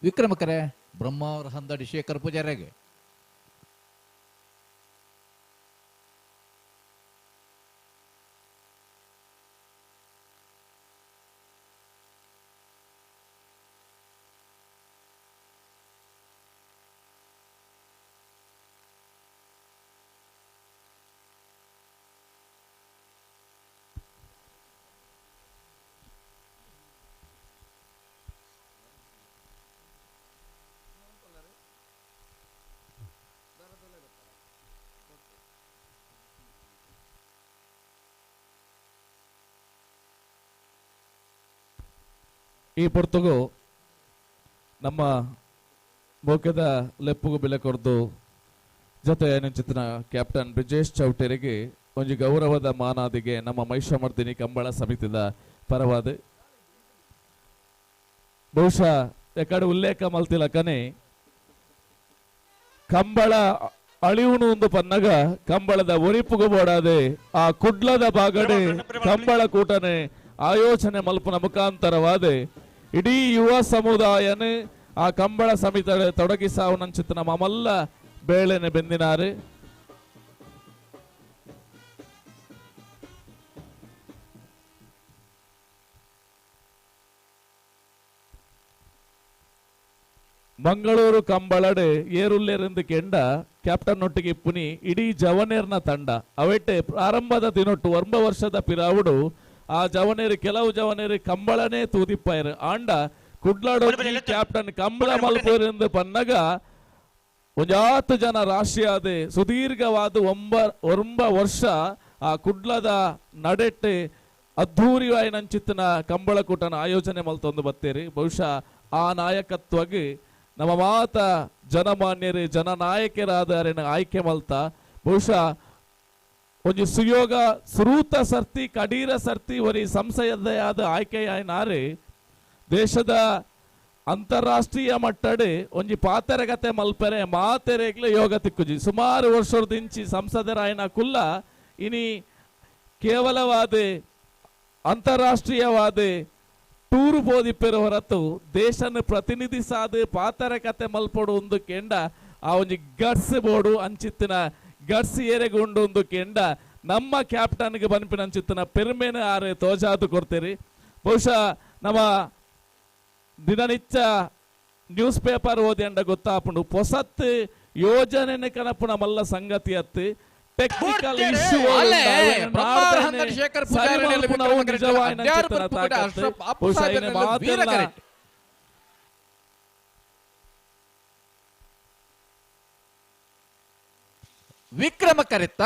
ವಿಕ್ರಮಕರೆ ಬ್ರಹ್ಮಾವರ ಹಂದಡಿ ಶೇಖರ್ ಪೂಜಾರಿಗೆ ಈ ಪೊರ್ತುಗು ನಮ್ಮ ಮೋಕೆದ ಲೆಪ್ಪುಗು ಬೆಲೆ ಕೊರ್ದು ಜೊತೆ ಚಿತ್ರ ಕ್ಯಾಪ್ಟನ್ ಬ್ರಿಜೇಶ್ ಚೌಟೇರಿಗೆ ಒಂಜಿ ಗೌರವದ ಮಾನಾದಿಗೆ ನಮ್ಮ ಮಹಿಷಮರ್ದಿನಿ ಕಂಬಳ ಸಮಿತಿದ ಪರವಾದ ಬಹುಶಃ ಎಕಡೆ ಉಲ್ಲೇಖ ಮಲ್ತಿಲಕನೆ ಕಂಬಳ ಅಳಿವುನು ಒಂದು ಪನ್ನಗ ಕಂಬಳದ ಒರಿಪುಗು ಬೋಡಾದೆ ಆ ಕುಡ್ಲದ ಬಾಗಡೆ ಕಂಬಳ ಕೂಟನೆ ಆಯೋಜನೆ ಮಲ್ಪನ ಮುಖಾಂತರವಾದ ಇಡೀ ಯುವ ಸಮುದಾಯನೇ ಆ ಕಂಬಳ ಸಮಿತಿ ತೊಡಗಿಸಾವನಂಚಿತನ ಮಮಲ್ಲ ಬೇಳೆನೆ ಬೆಂದಿನಾರು. ಮಂಗಳೂರು ಕಂಬಳಡೆ ಏರುಲ್ಲೇರೆಂದು ಕೆಂಡ ಕ್ಯಾಪ್ಟನ್ ಒಟ್ಟಿಗೆ ಪುನಿ ಇಡೀ ಜವನೇರ್ನ ತಂಡ ಅವೆಟ್ಟೆ ಪ್ರಾರಂಭದ ದಿನೊಟ್ಟು 9 ವರ್ಷದ ಪಿರಾವುಡು ಆ ಜವನೇರು ಕೆಲವು ಜವನೇರು ಕಂಬಳನೇ ತೂದಿಪ್ಪಾಯರು ಆಂಡ ಕುಡ್ಲಾಡೋ ಕ್ಯಾಪ್ಟನ್ ಕಂಬಳ ಮಲ್ಪೂರೆಂದು ಪನ್ನಗ ಒಂಜಾತು ಜನ ರಾಶಿಯಾದ ಸುದೀರ್ಘವಾದ 9 ವರ್ಷ ಆ ಕುಡ್ಲದ ನಡೆಟ್ಟೆ ಅದ್ಧೂರಿಯಾಯಿನಂಚಿತ್ತಿನ ಕಂಬಳಕೂಟನ ಆಯೋಜನೆ ಮಲ್ತೊಂದು ಬತ್ತೇರಿ. ಬಹುಶಃ ಆ ನಾಯಕತ್ವಗೆ ನಮ್ಮ ಮಾತ ಜನಮಾನ್ಯರು ಜನನಾಯಕರಾದ ಆಯ್ಕೆ ಮಲ್ತ ಬಹುಶಃ ಒಂಜಿ ಸುಯೋಗ ಸುರೂತ ಸರ್ತಿ ಕಡೀರ ಸರ್ತಿ ಒರಿ ಸಂಸದೆಯಾದ ಆಯ್ಕೆಯಾಯಿನಾರೆ ದೇಶದ ಅಂತಾರಾಷ್ಟ್ರೀಯ ಮಟ್ಟಡೆ ಒಂಜಿ ಪಾತರಗತೆ ಮಲ್ಪೆರೆ ಮಾತೆರೆಗ್ಲ ಯೋಗ ತಿಕ್ಕುಜಿ. ಸುಮಾರು ವರ್ಷದಿಂಚಿ ಸಂಸದರಾಯನ ಕುಲ್ಲ ಇನಿ ಕೇವಲವಾದ ಅಂತಾರಾಷ್ಟ್ರೀಯವಾದ ಟೂರು ಬೋಧಿಪ್ಪೆರ ಹೊರತು ದೇಶನ ಪ್ರತಿನಿಧಿಸಾದ ಪಾತರಕತೆ ಮಲ್ಪೊಡು ಒಂದು ಕೆಂಡ ಆ ಒಂಜಿ ಗಟ್ಸ್ ಬೋಡು ಅಂಚಿತ್ತಿನ ಗಟ್ಸ್ ಏರೆಗುಂಡು ಒಂದು ಕೆಂಡ ನಮ್ಮ ಕ್ಯಾಪ್ಟನ್ಗೆ ಬನ್ಪಿನ ಅಂಚಿತ್ತಿನ ಪೆರ್ಮೇನ ಆರೆ ತೋಜಾದು ಕೊಡ್ತೀರಿ. ಬಹುಶಃ ನಮ್ಮ ದಿನನಿತ್ಯ ನ್ಯೂಸ್ ಪೇಪರ್ ಓದಿ ಅಂಡ ಗೊತ್ತಾಪುಂಡು ಪೊಸತ್ ಯೋಜನೆ ಕನಪುನ ಮಲ್ಲ ಸಂಗತಿ ಅತ್ತು ಟೆಕ್ನಿಕಲ್ ಇಶ್ಯೂ ವಿಕ್ರಮ ಕರೆತ್ತ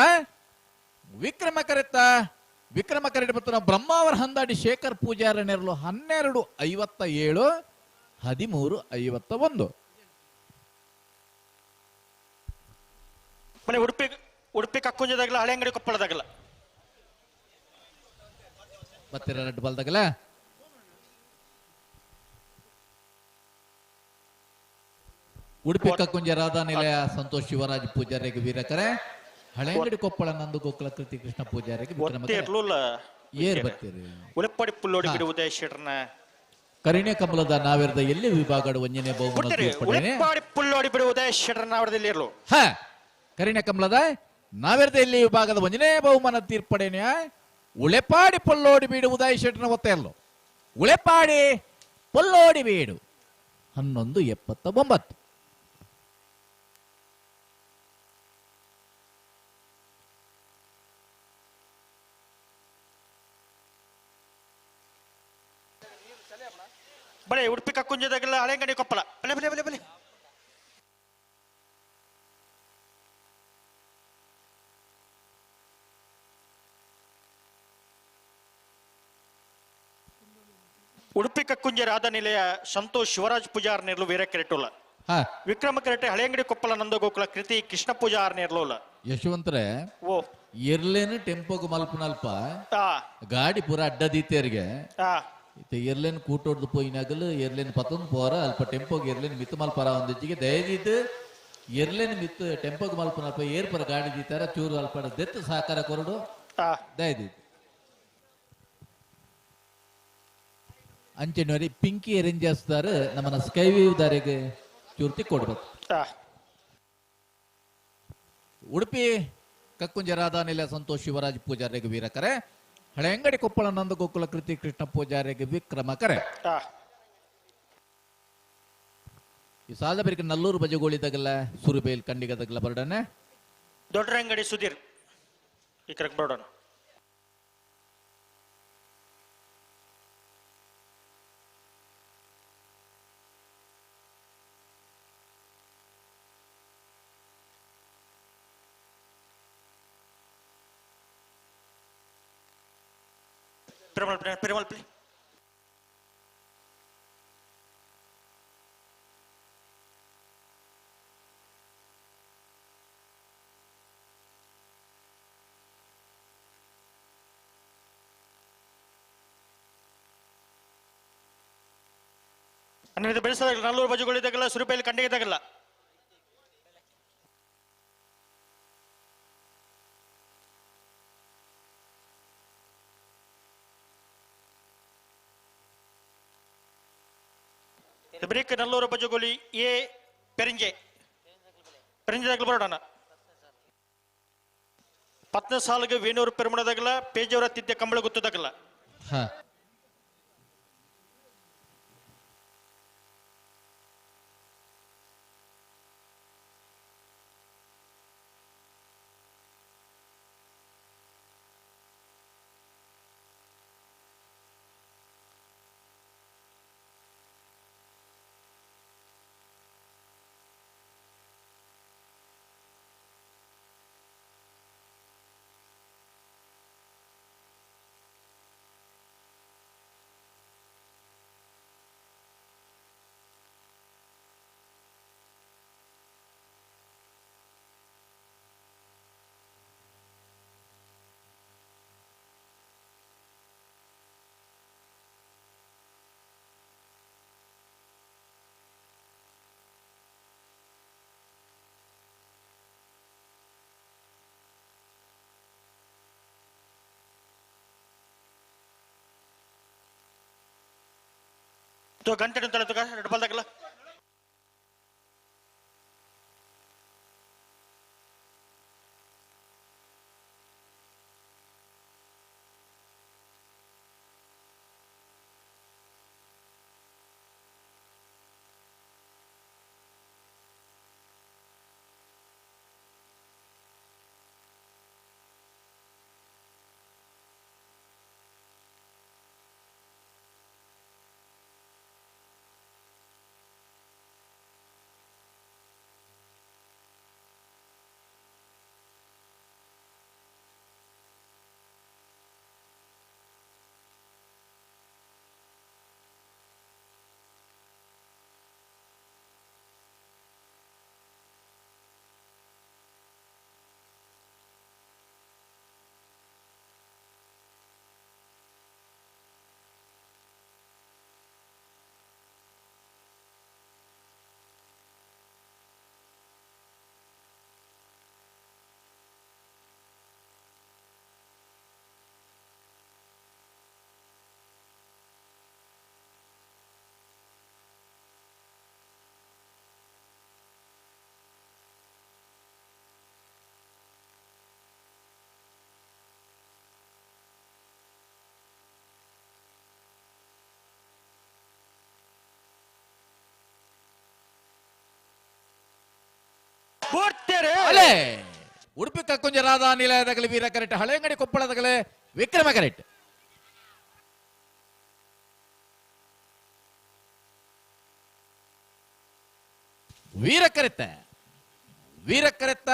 ವಿಕ್ರಮ ಕರೆತ್ತ ವಿಕ್ರಮ ಕರೆಟ್ ಮತ್ತು ಬ್ರಹ್ಮಾವರ ಹಂದಾಡಿ ಶೇಖರ್ ಪೂಜಾರ ನೆರಳು 12:57 13:51. ಉಡುಪಿ ಉಡುಪಿ ಕಕ್ಕುಂಜದಾಗಲ ಹಳೆಂಗಡಿ ಕೊಪ್ಪಳದಾಗಲ ಮತ್ತೆ ರೆಡ್ ಬಾಲ್ದಾಗಲ ಉಡುಪಿ ಕಕ್ಕುಂಜ ರಾಧಾ ನಿಲಯ ಸಂತೋಷ್ ಶಿವರಾಜ್ ಪೂಜಾರಿಗೆ ವೀರಕರೆ, ಹಳೆಂಗಡಿ ಕೊಪ್ಪಳ ನಂದು ಗೋಕುಲ ಕೃತಿ ಕೃಷ್ಣ ಪೂಜಾರಿಗೆ ಉಲೆಪ್ಪಾಡಿ ಪುಲ್ಲೋಡಿ ಬಿಡು ಉದಯ ಶೆಟ್ರನ ಕರಿಣೆ ಕಮಲದ ನಾವೆರದ ಎಲ್ಲಿ ವಿಭಾಗದ ಒಂಜನೆ ಬಹುಮಾನ ಉಲೆಪ್ಪಾಡಿ ಪುಲ್ಲೋಡಿ ಬಿಡು ಉದಯ ಶೆಟ್ರನ ನಾವರದಲ್ಲಿ ಇರಲು. ಹ ಕರಿಣೆ ಕಮಲದ ನಾವೆರದ ಎಲ್ಲಿ ವಿಭಾಗದ ಒಂಜನೇ ಬಹುಮಾನ ತೀರ್ಪಡೆನೆ ಉಳೆಪಾಡಿ ಪೊಲ್ಲೋಡಿ ಬೀಡು ಉದಯ ಶೆಟ್ರನ ಒತ್ತೆರ್ಲು ಉಳೆಪಾಡಿ ಪೊಲ್ಲೋಡಿ ಬೀಡು 11:79. ಬಳೆ ಉಡುಪಿ ಕಕ್ಕುಂಜದಾಗಲ್ಲ ಹಳೆಂಗಡಿ ಕೊಪ್ಪಳ ಬಲೆ ಬಲೆ ಬಲೆ ಬಲೆ ಉಡುಪಿ ಕಕ್ಕುಂಜ ರಾಧಾ ನಿಲಯ ಸಂತೋಷ್ ಶಿವರಾಜ್ ಪೂಜಾರ್ ನೆರಳು ವೀರ ಕೆರೆಟೋಲ ವಿಕ್ರಮ ಕೆರೆಟೆ ಹಳೆಂಗಡಿ ಕೊಪ್ಪಳ ನಂದಗೋಕುಲ ಕೃತಿ ಕೃಷ್ಣ ಪೂಜಾರ್ ನೆರಲೋಲ. ಯಶವಂತರೇ ಓ ಎರ್ಲೇನು ಟೆಂಪೋಗ ಮಲ್ಪನಲ್ಪ ಗಾಡಿ ಪೂರ ಅಡ್ಡದೀತೇರಿಗೆ ಎರ್ಲೇನ್ ಕೂಟೋಡ್ದು ಪೋಯಿನಾಗಲು ಎರ್ಲೇನ್ ಪತ್ತೊಂದು ಪೋರ ಅಲ್ಪ ಟೆಂಪೋಗ್ ಎರ್ಲೇನ್ ಮಿತ್ತು ಮಲ್ಪರ ಒಂದಿಚ್ಚಿಗೆ ದಯದೀತು ಎರ್ಲೇನ್ ಮಿತ್ತು ಟೆಂಪೋಗ್ ಮಲ್ಪನಲ್ಪ ಏರ್ಪರ ಗಾಡಿ ದೀತಾರ ಚೂರು ಅಲ್ಪ ದೆತ್ತು ಸಹಕಾರ ಕೊರಡು ದಯದೀತು. ಅಂಚೆನವರಿ ಪಿಂಕಿ ಅರೇಂಜ್ చేస్తారు ನಮ್ಮನ್ನ ಸ್ಕೈವ್ಯೂ ದಾರಿಗೆ ಚೂರ್ತಿ ಕೊಡ್ಬೇಕು. ಉಡುಪಿ ಕಕ್ಕುಂಜ ರಾಧಾ ನಿಲಯ ಸಂತೋಷ್ ಶಿವರಾಜ್ ಪೂಜಾರಿಗೆ ವೀರಕರೆ, ಹಳೆಂಗಡಿ ಕೊಪ್ಪಳ ನಂದ ಗೋಕುಲ ಕೃತಿ ಕೃಷ್ಣ ಪೂಜಾರಿಗೆ ವಿಕ್ರಮ ಕರೆ. ಈ ಸಾಲ ಬೇರೆ ನಲ್ಲೂರು ಬಜಗೋಳಿದಾಗಲ್ಲ ಸುರುಬೇಲ್ ಕಂಡಿಗದಾಗಲ್ಲ ಬರಡನೆ ದೊಡ್ಡರಂಗಡಿ ಸುಧೀರ್ ಈ ಕರೆಕ್ಟ್ ಬರೋಣ. Perumal play. ಅನ್ನಿದ ಬೆಳೆಸದಾಗಲ್ಲ ನಲ್ಲೂರು ಬಜುಗಳಿದ್ದಾಗಲ್ಲ ಸುರುಪೈಲಿ ಕಂಡಿಗೆದಾಗಲ್ಲ ಬ್ರೇಕ್ ನಲ್ಲೂರು ಬಜುಗೋಲಿ ಎ ಪೆರಿಂಜೆ ಪೆರಿಂಜೆದಾಗಲ ಬರೋಣ. ಪತ್ನ ಸಾಲಿಗೆ ವೇಣೂರು ಪೆರುಮಣದಾಗಲ ಪೇಜವರ ತಿದ್ದೆ ಕಂಬಳ ಗುತ್ತದಾಗಲ್ಲ. ಗಂಟೆ ತಲೆ ಎರಡು ಬಾಲ್ದಾಗಲ್ಲ. ಅಲೆ ಉಡುಪಿ ಕಕ್ಕುಂಜ ರಾಧಾ ನಿಲಯದಗಲಿ ವೀರ ಕರೆಕ್ಟ್, ಹಳೆಯಂಗಡಿ ಕೊಪ್ಪಳದಗಲೆ ವಿಕ್ರಮ ಕರೆಕ್ಟ್. ವೀರ ಕರೆತ್ತ ವೀರ ಕರೆತ್ತ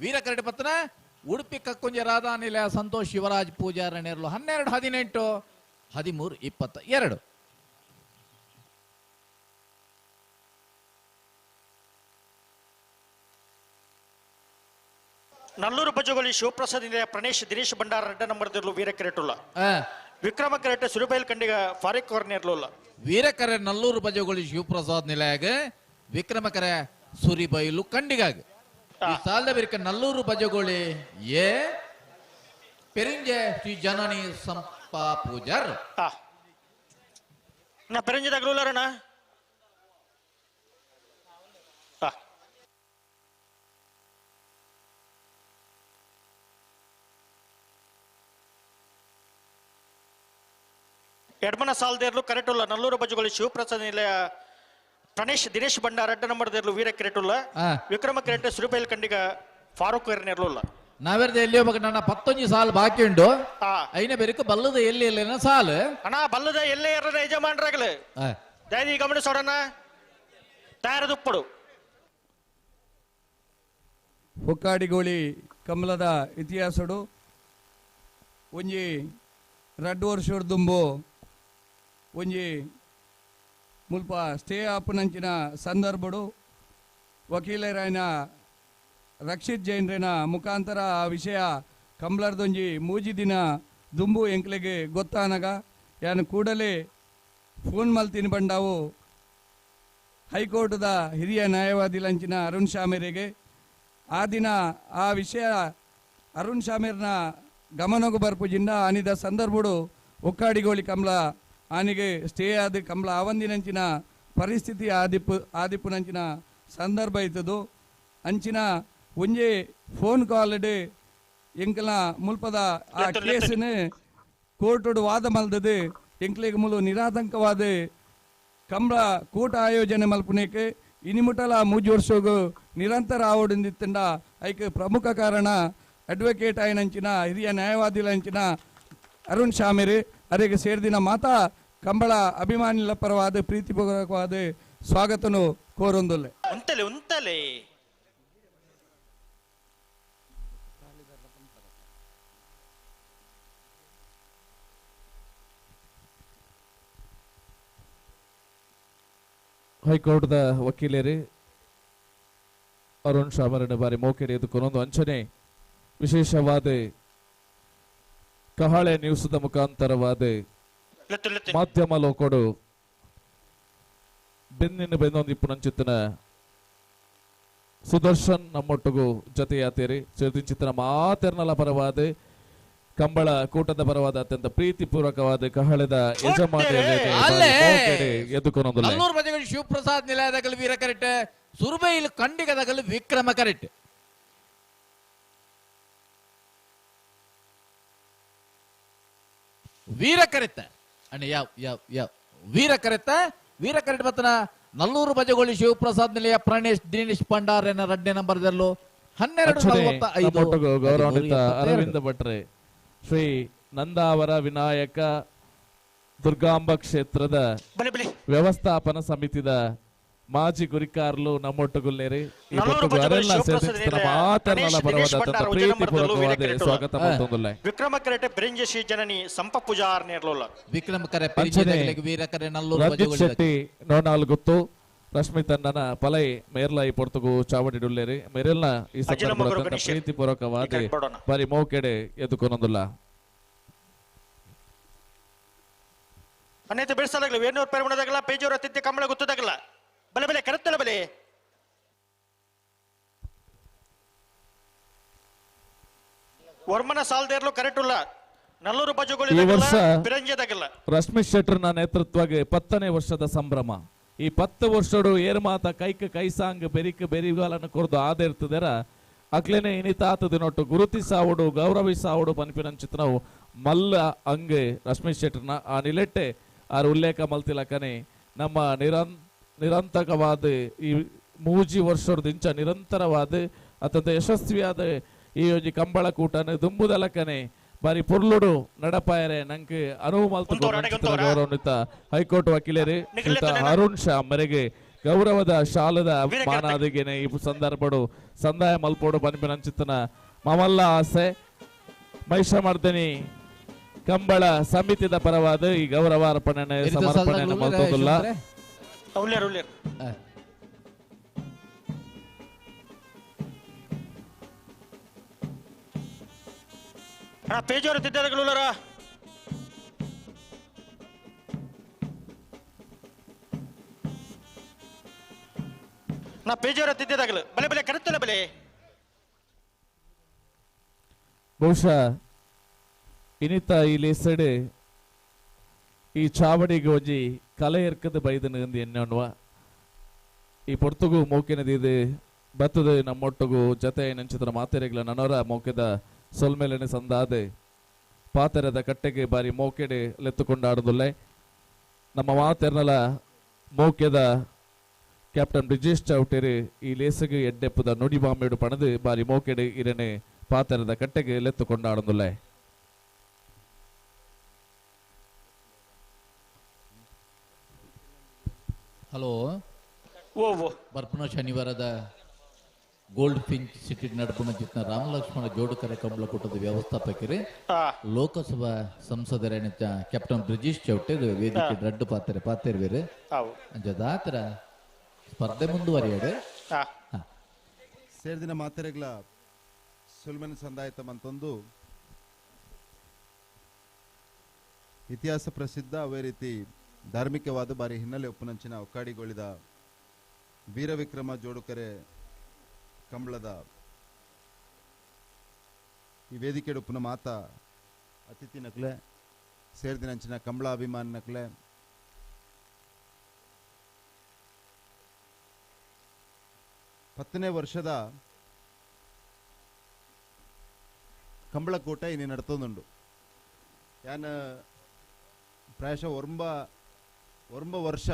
ವೀರ ಕರೆಕ್ಟ್ ಪತ್ತನ ಉಡುಪಿ ಕಕ್ಕುಂಜ ರಾಧಾ ನಿಲಯ ಸಂತೋಷ್ ಶಿವರಾಜ್ ಪೂಜಾರ ನೇರಲು 12 18 13 22. ನಲ್ಲೂರು ಬಜಗೋಲಿ ಶಿವಪ್ರಸಾದ್ ನಿಲಯ ಪ್ರಣೇಶ್ ದಿನೇಶ್ ಭಂಡಾರ ರೆಡ್ಡ ನಂಬರ್ ದಿರ್ಲು ವೀರ ಕೆರೆಟುಲ್ಲ. ವಿಕ್ರಮ ಕೆರೆಟ ಸುರುಬೈಲ್ ಕಂಡಿಗ ಫಾರಿಕ್ ಕಾರ್ನೇರ್ಲುಲ್ಲ. ವೀರಕರೆ ನಲ್ಲೂರು ಬಜಗೋಲಿ ಶಿವಪ್ರಸಾದ್ ನಿಲಯಗ ವಿಕ್ರಮ ಕರೆ ಸುರಿಬೈಲು ಕಂಡಿಗಾಗ. ಈ ಸಾಲದ ಬಿರಿಕ ನಲ್ಲೂರು ಬಜಗೋಳಿ ಎ ಪೆರಿಂಜೆ ಶ್ರೀ ಜನನಿ ಸಂಪಾ ಪೂಜಾರ್. ನಾ ಪೆರಿಂಜೆದಾಗಲೂಲರಣ. ಎಡ್ಮನ ಸಾಲದೇರ್ಲು ಕರೆಟುಲ್ಲ ನಲ್ಲೂರು ಬಜುಗಳು ಶಿವಪ್ರಸಾದ್ ನಿಲಯ ಪ್ರಣೇಶ್ ದಿನೇಶ್ ಭಂಡಾರ ಅಡ್ಡ ನಂಬರ್ ದೇರ್ಲು ವೀರ ಕೆರೆಟುಲ್ಲ. ವಿಕ್ರಮ ಕೆರೆಟ ಸುರುಬೈಲ್ ಕಂಡಿಗ ಫಾರೂಕ್ ನೆರ್ಲುಲ್ಲ. ನಾವೆರ್ದ ಎಲ್ಲಿ ಹೋಗ್ಬೇಕು? ನನ್ನ 11 ಸಾಲು ಬಾಕಿ ಉಂಟು. ಐನ ಬೆರಕು ಬಲ್ಲದ ಎಲ್ಲಿ ಎಲ್ಲ ಸಾಲು ಅಣ್ಣ ಬಲ್ಲದ ಎಲ್ಲೇ ಇರದ ಯಜಮಾನರಾಗಲಿ ದಯದಿ ಗಮನಿಸೋಣ ತಯಾರದುಪ್ಪಡು. ಹೊಕ್ಕಾಡಿಗೋಳಿ ಕಮಲದ ಇತಿಹಾಸಡು ಒಂಜಿ ರಡ್ಡು ವರ್ಷ ದುಂಬು ಒಂಜಿ ಮುಲ್ಪ ಸ್ಟೇ ಆಪುನಂಚಿನ ಸಂದರ್ಭಡು ವಕೀಲರಾಯನ ರಕ್ಷಿತ್ ಜೈನ್ರಿನ ಮುಖಾಂತರ ಆ ವಿಷಯ ಕಂಬ್ಲರ್ದೊಂಜಿ ಮೂಜಿ ದಿನ ದುಂಬು ಎಂಕ್ಲೆಗೆ ಗೊತ್ತಾನಗ ಯಾನು ಕೂಡಲೇ ಫೋನ್ ಮಲ್ತಿನ ಬಂಡಾವು ಹೈಕೋರ್ಟ್ದ ಹಿರಿಯ ನ್ಯಾಯವಾದಿ ಲಂಚಿನ ಅರುಣ್ ಶಾಮೇರಿಗೆ. ಆ ದಿನ ಆ ವಿಷಯ ಅರುಣ್ ಶಾಮೇರ್ನ ಗಮನಗೂ ಬರ್ಪುಜಿಂದ ಆನಿದ ಸಂದರ್ಭಡು ಒಕ್ಕಾಡಿಗೋಳಿ ಕಮಲ ಆನಿಗೆ ಸ್ಟೇ ಆದ ಕಮಲ ಆವಂದಿನಂಚಿನ ಪರಿಸ್ಥಿತಿ ಆದಿಪ್ಪುನಂಚಿನ ಸಂದರ್ಭ ಇತ್ತದು. ಅಂಚಿನ ಒಂಜೆ ಫೋನ್ ಕಾಲ್ ಎಂಕಲ ಮುಲ್ಪದ ಆ ಕೇಸನ್ನು ಕೋರ್ಟುಡು ವಾದ ಮಲ್ದದು ಎಂಕ್ಲೆಗ್ ಮುಲು ನಿರಾತಂಕವಾದ ಕಮಲ ಕೂಟ ಆಯೋಜನೆ ಮಲ್ಪುನೇಕೆ ಇನಿಮುಟಲ ಮೂಜಿ ವರ್ಷಗು ನಿರಂತರ ಆವಡಿಂದಿತ್ತಂಡ ಐಕ್ ಪ್ರಮುಖ ಕಾರಣ ಅಡ್ವೊಕೇಟ್ ಆಯನಂಚಿನ ಹಿರಿಯ ನ್ಯಾಯವಾದಿಲಂಚಿನ ಅರುಣ್ ಶಾಮಿರಿ ಅರೆಗೆ ಸೇರಿದಿನ ಮಾತಾ ಕಂಬಳ ಅಭಿಮಾನಿಲ ಪರವಾದ ಪ್ರೀತಿಪೂರ್ವಕವಾದ ಸ್ವಾಗತನು ಕೋರೊಂದುಲ್ಲೆ. ಉಂತಲೆ ಉಂತಲೆ ಹೈಕೋರ್ಟ್ದ ವಕೀಲರೇ ಅರುಣ್ ಶಾಮರನ ಬಾರಿ ಮೋಕೆಡೆ ಎದುಕೊನೊಂದು ಅಂಚನೆ ವಿಶೇಷವಾದ ಕಹಾಳೆ ನ್ಯೂಸ್ದ ಮುಖಾಂತರವಾದ ಮಾಧ್ಯಮ ಲೋಕೋಡು ಬೆನ್ನಿನ ಬೆನ್ನೊಂದು ಇಪ್ಪುನಂಚಿತ್ತನ ಸುದರ್ಶನ್ ನಮ್ಮೊಟ್ಟಿಗೂ ಜತೆಯಾತೇರಿ ಚಿತ್ತನ ಮಾತೆರ್ನಲ ಪರವಾದ ಕಂಬಳ ಕೂಟದ ಪರವಾದ ಅತ್ಯಂತ ಪ್ರೀತಿಪೂರ್ವಕವಾದ ಕಹಳೆದ ಯಜಮಾನ ಎದ್ದುಕೊಂಡು ನಲ್ಲೂರು ಬಜೆಗಳು ಶಿವಪ್ರಸಾದ್ ನಿಲಯದಗಲು ವೀರ ಕರೆಕ್ಟ್ ಸುರ್ಬೈಲ್ ಕಂಡಿಗದಗಲು ವಿಕ್ರಮ ಕರೆಕ್ಟ್ ವೀರ ಕರೆತ್ತ ಅಣ್ಣ ಯಾವ ಯಾವ ಯಾವ ವೀರ ಕರೆತ್ತ ವೀರ ಕರೆಕ್ಟ್ ಬತ್ತನ ನಲ್ಲೂರು ಬಜಗೋಳಿ ಶಿವಪ್ರಸಾದ್ ನಿಲಯ ಪ್ರಣೇಶ್ ದಿನೇಶ್ ಭಂಡಾರನ ರಡ್ಡೆ ನಂಬರ್ದಲ್ಲೂ 12:45. ಗೌರವಾನ್ವಿತ ಅರವಿಂದ ಭಟ್ರೆ ಶ್ರೀ ನಂದಾವರ ವಿನಾಯಕ ದುರ್ಗಾಂಬ ಕ್ಷೇತ್ರದ ವ್ಯವಸ್ಥಾಪನಾ ಸಮಿತಿದ ಮಾಜಿ ಗುರಿಕಾರ್ಲು ನಮ್ಮೊಟ್ಟುಗುಲ್ಲೇರಿ ಸ್ವಾಗತ ಮತ್ತೊಂದುಲ್ಲೆ ವಿಕ್ರಮ ಕರೆಟೆ ಬೆರಿಂಜೆ ಶ್ರೀ ಜನನಿ ಸಂಪ ಪೂಜಾರ್ ನೇರ್ಲೋಲ್ಲ ವಿಕ್ರಮ ಕರೆ ಪೆರಿಂಜೆ ವೀರ ಕರೆ ನಲ್ಲೂರು ರಂಜಿತ್ ಶೆಟ್ಟಿ ನೋನಾಲ್ ಗುತ್ತು ರಶ್ಮಿತಣ್ಣನ ಪಲೈ ಮೇರ್ಲ ಈ ಪೊರ್ತುಗು ಚಾವಡಿಡುಲ್ಲೇರಿ ಮೇರೆಲ್ನ ಈ ಸಂದರ್ಭ ಪ್ರೀತಿಪೂರ್ವಕವಾದ ಬಾರಿ ಮೋಕೆಡೆ ಎದ್ದುಕೊನೊಂದುಲ್ಲ ಅನ್ನೈತೆ ಬೆಳೆಸಲಾಗಲ್ಲ ವೇಣೂರು ಪೆರಮಣದಾಗಲ್ಲ ಪೇಜೂರ ತಿದ್ದೆ ಕಂಬಳ ಗೊತ್ತದಾಗಲ್ಲ ಬಲೆ ಬಲೆ ಕರೆತ್ತಲ್ಲ ಬಲೆ ವರ್ಮನ ಸಾಲ್ದೇರ್ಲು ಕರೆಕ್ಟ್ ಉಲ್ಲ ನಲ್ಲೂರು ಬಜುಗಳು ಈ ವರ್ಷ ಬಿರಂಜೆದಾಗಲ್ಲ ರಶ್ಮಿ ಶೆಟ್ಟರ್ನ ನೇತೃತ್ವಗೆ 10ನೇ ವರ್ಷದ ಸಂಭ್ರಮ. ಈ 10 ವರ್ಷಡು ಏರ್ಮಾತ ಕೈಕ್ ಕೈಸಾಂಗ್ ಬೆರಿಕ್ ಬೆರಿಗಾಲನ್ನು ಕೊರ್ದು ಆದಿರ್ತದರ ಅಕ್ಲೇನೆ ಇನಿತಾತ ದಿನೊಟ್ಟು ಗುರುತಿಸಾವುಡು ಗೌರವಿಸಾವುಡು ಪನ್ಪಿನಂಚಿತನವು ಮಲ್ಲ ಅಂಗೆ ರಶ್ಮಿ ಶೆಟ್ಟರ್ನ ಆ ನಿಲೆಟ್ಟೆ ಆರ್ ಉಲ್ಲೇಖ ಮಲ್ತಿಲಕನೆ ನಮ್ಮ ನಿರಂತಕವಾದ ಈ 3 ವರ್ಷದಿಂಚ ನಿರಂತರವಾದ ಅತ್ಯಂತ ಯಶಸ್ವಿಯಾದ ಈ ಒಂಜಿ ಕಂಬಳ ಕೂಟನ ದುಂಬುದಲಕನೆ ಬಾರಿ ಪೊರ್ಲುಡು ನಡಪಾಯರೆ ನಂಗೆ ಅನುವು ಮಲ್ತು ಗೌರವಾನ್ವಿತ ಹೈಕೋರ್ಟ್ ವಕೀಲರು ಶ್ರೀಯುತ ಅರುಣ್ ಶಾ ಮೇರೆಗೆ ಗೌರವದ ಶಾಲದ ಮಾನಾದಿಗೆನೆ ಈ ಸಂದರ್ಭಡು ಸಂದಾಯ ಮಲ್ಪೋಡು ಪನ್ಪಿನಂಚಿತನ ಮಮಲ್ಲ ಆಸೆ ಮಹಿಷಮರ್ದಿನಿ ಕಂಬಳ ಸಮಿತಿದ ಪರವಾದ ಈ ಗೌರವಾರ್ಪಣೆ ಸಮರ್ಪಣೆ ಮಲ್ತೋದಿಲ್ಲ. ಅಣ್ಣ ಪೇಜೋರು ತಿದ್ದದಗಳುಲ್ಲರ ನಾ ಪೇಜೋರ ತಿದ್ದದಾಗಲು ಬಲೆ ಬಲೆ ಕರೆತ್ತಲ್ಲ ಬಲೆ. ಬಹುಶಃ ಇನಿತ ಈ ಲೇಸಡೆ ಈ ಚಾವಡಿಗೆ ಒಂಜಿ ಕಲೆ ಎರ್ಕದ ಬೈದನ ಎನ್ನುವ ಈ ಪೊರ್ತುಗು ಮೋಕೆನದಿದೆ ಬತ್ತದ ನಮ್ಮೊಟ್ಟುಗು ಜತೆ ನಂಚಿತರ ಮಾತೆರೆಗಳ ನನೋರ ಮೋಕೆದ ಸೊಲ್ಮೇಲನೆ ಸಂದಾದೆ ಪಾತೆರದ ಕಟ್ಟೆಗೆ ಬಾರಿ ಮೋಕೆಡೆ ಲೆತ್ತುಕೊಂಡಾಡುದಿಲ್ಲೆ ನಮ್ಮ ಮಾತೆರ್ನಲ ಮೋಕೆದ ಕ್ಯಾಪ್ಟನ್ ಬ್ರಿಜೇಶ್ ಚೌಟೇರಿ ಈ ಲೇಸಗೆ ಎಡ್ಡೆಪ್ಪದ ನುಡಿ ಬಾಂಬೆಡು ಪಣದು ಬಾರಿ ಮೋಕೆಡೆ ಇರನೆ ಪಾತೆರದ ಕಟ್ಟೆಗೆ ಲೆತ್ತುಕೊಂಡಾಡುದಿಲ್ಲೆ. ಹಲೋ ಬರ್ಪುನ ಶನಿವಾರದ ಗೋಲ್ಡ್ ಫಿಂಚ್ ಸಿಟಿ ನಡುಪುನ ಜಿತ್ನ ರಾಮಲಕ್ಷ್ಮಣ ಜೋಡುಕರೆ ಕಂಬಳ ಕೂಟದ ವ್ಯವಸ್ಥಾಪಕರು ಲೋಕಸಭಾ ಸಂಸದರೇನ ಕ್ಯಾಪ್ಟನ್ ಬ್ರಿಜೇಶ್ ಚೌಟೇರ್ ವೇದಿಕೆ ರಡ್ಡು ಪಾತ್ರೆ ಪಾತೆರ್ವೇರು ಅಂಜದಾತರ ಸ್ಪರ್ಧೆ ಮುಂದುವರಿಯಡು. ಸೇರ್ದಿನ ಮಾತೆರೆಗಳ ಸುಲ್ಮನ್ ಸಂದಾಯತ ಮಂತೊಂದು ಇತಿಹಾಸ ಪ್ರಸಿದ್ಧ ಅವೇ ರೀತಿ ಧಾರ್ಮಿಕವಾದ ಬಾರಿ ಹಿನ್ನೆಲೆ ಒಪ್ಪುನಂಚಿನ ಒಕ್ಕಾಡಿಗೊಳಿದ ವೀರವಿಕ್ರಮ ಜೋಡುಕರೆ ಕಂಬಳದ ಈ ವೇದಿಕೆಡುಪ್ಪುನ ಮಾತ ಅತಿಥಿ ನಕಲೆ ಸೇರ್ದಿನಂಚಿನ ಕಂಬಳ ಅಭಿಮಾನ ನಕಲೆ ಪತ್ತನೇ ವರ್ಷದ ಕಂಬಳಕೂಟ ಇನ್ನು ನಡ್ತೊಂದುಂಡು. ಯಾನ ಪ್ರಾಯಶಃ ಒರ್ಂಬ ವರ್ಷ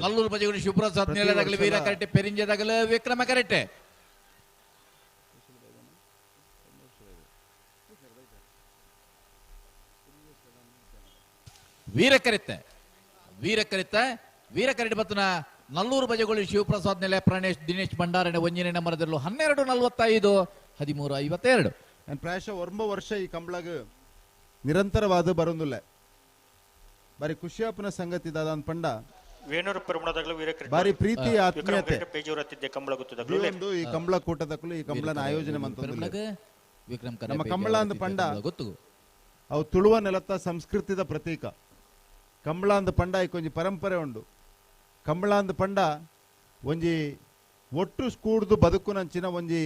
ನಲ್ಲೂರು ಬಜೆಗಳು ಶಿವಪ್ರಸಾದ್ ನೇಲದಾಗಲಿ ವೀರ ಕರೆಕ್ಟ್ ಪೆರಿಂಜದಾಗಲಿ ವಿಕ್ರಮ ಕರೆಕ್ಟ್. ವೀರ ಕರಿತ ವೀರ ಕರಿತ ವೀರ ಕರೆಟ್ ಬತ್ತನ ನಲ್ಲೂರು ಬಜೆಗಳು ಶಿವಪ್ರಸಾದ್ ನೆಲೆ ಪ್ರಣೇಶ್ ದಿನೇಶ್ ಭಂಡಾರಣೆ ಒಂಜನೇ ನಂಬರದಲ್ಲೂ 12:45 13:52. ಪ್ರಾಯಶಃ ಒರ್ಂಬ ವರ್ಷ ಈ ಕಂಬಳಗ ನಿರಂತರವಾದ ಬರೋದಿಲ್ಲ. ಬಾರಿ ಖುಷಿಯಾಪನ ಸಂಗತಿ ದಾದ ಪಂಡ ಬಾರಿ ಪ್ರೀತಿ ಆತ್ಮೀಯತೆ ಈ ಕಂಬಳ ಕೂಟದಕ್ಕೂ ಈ ಕಂಬಳನ ಆಯೋಜನೆ ಮಂತೊಂದು ನಮ್ಮ ಕಂಬಳ ಅಂದ ಪಂಡ ಅವು ತುಳುವ ನೆಲತ್ತ ಸಂಸ್ಕೃತಿದ ಪ್ರತೀಕ. ಕಂಬಳ ಅಂದ ಪಂಡ ಒಂಜಿ ಪರಂಪರೆ ಉಂಡು. ಕಂಬಳ ಅಂದ ಪಂಡ ಒಂಜಿ ಒಟ್ಟು ಕೂಡ್ದು ಬದುಕುನಂಚಿನ ಒಂಜಿ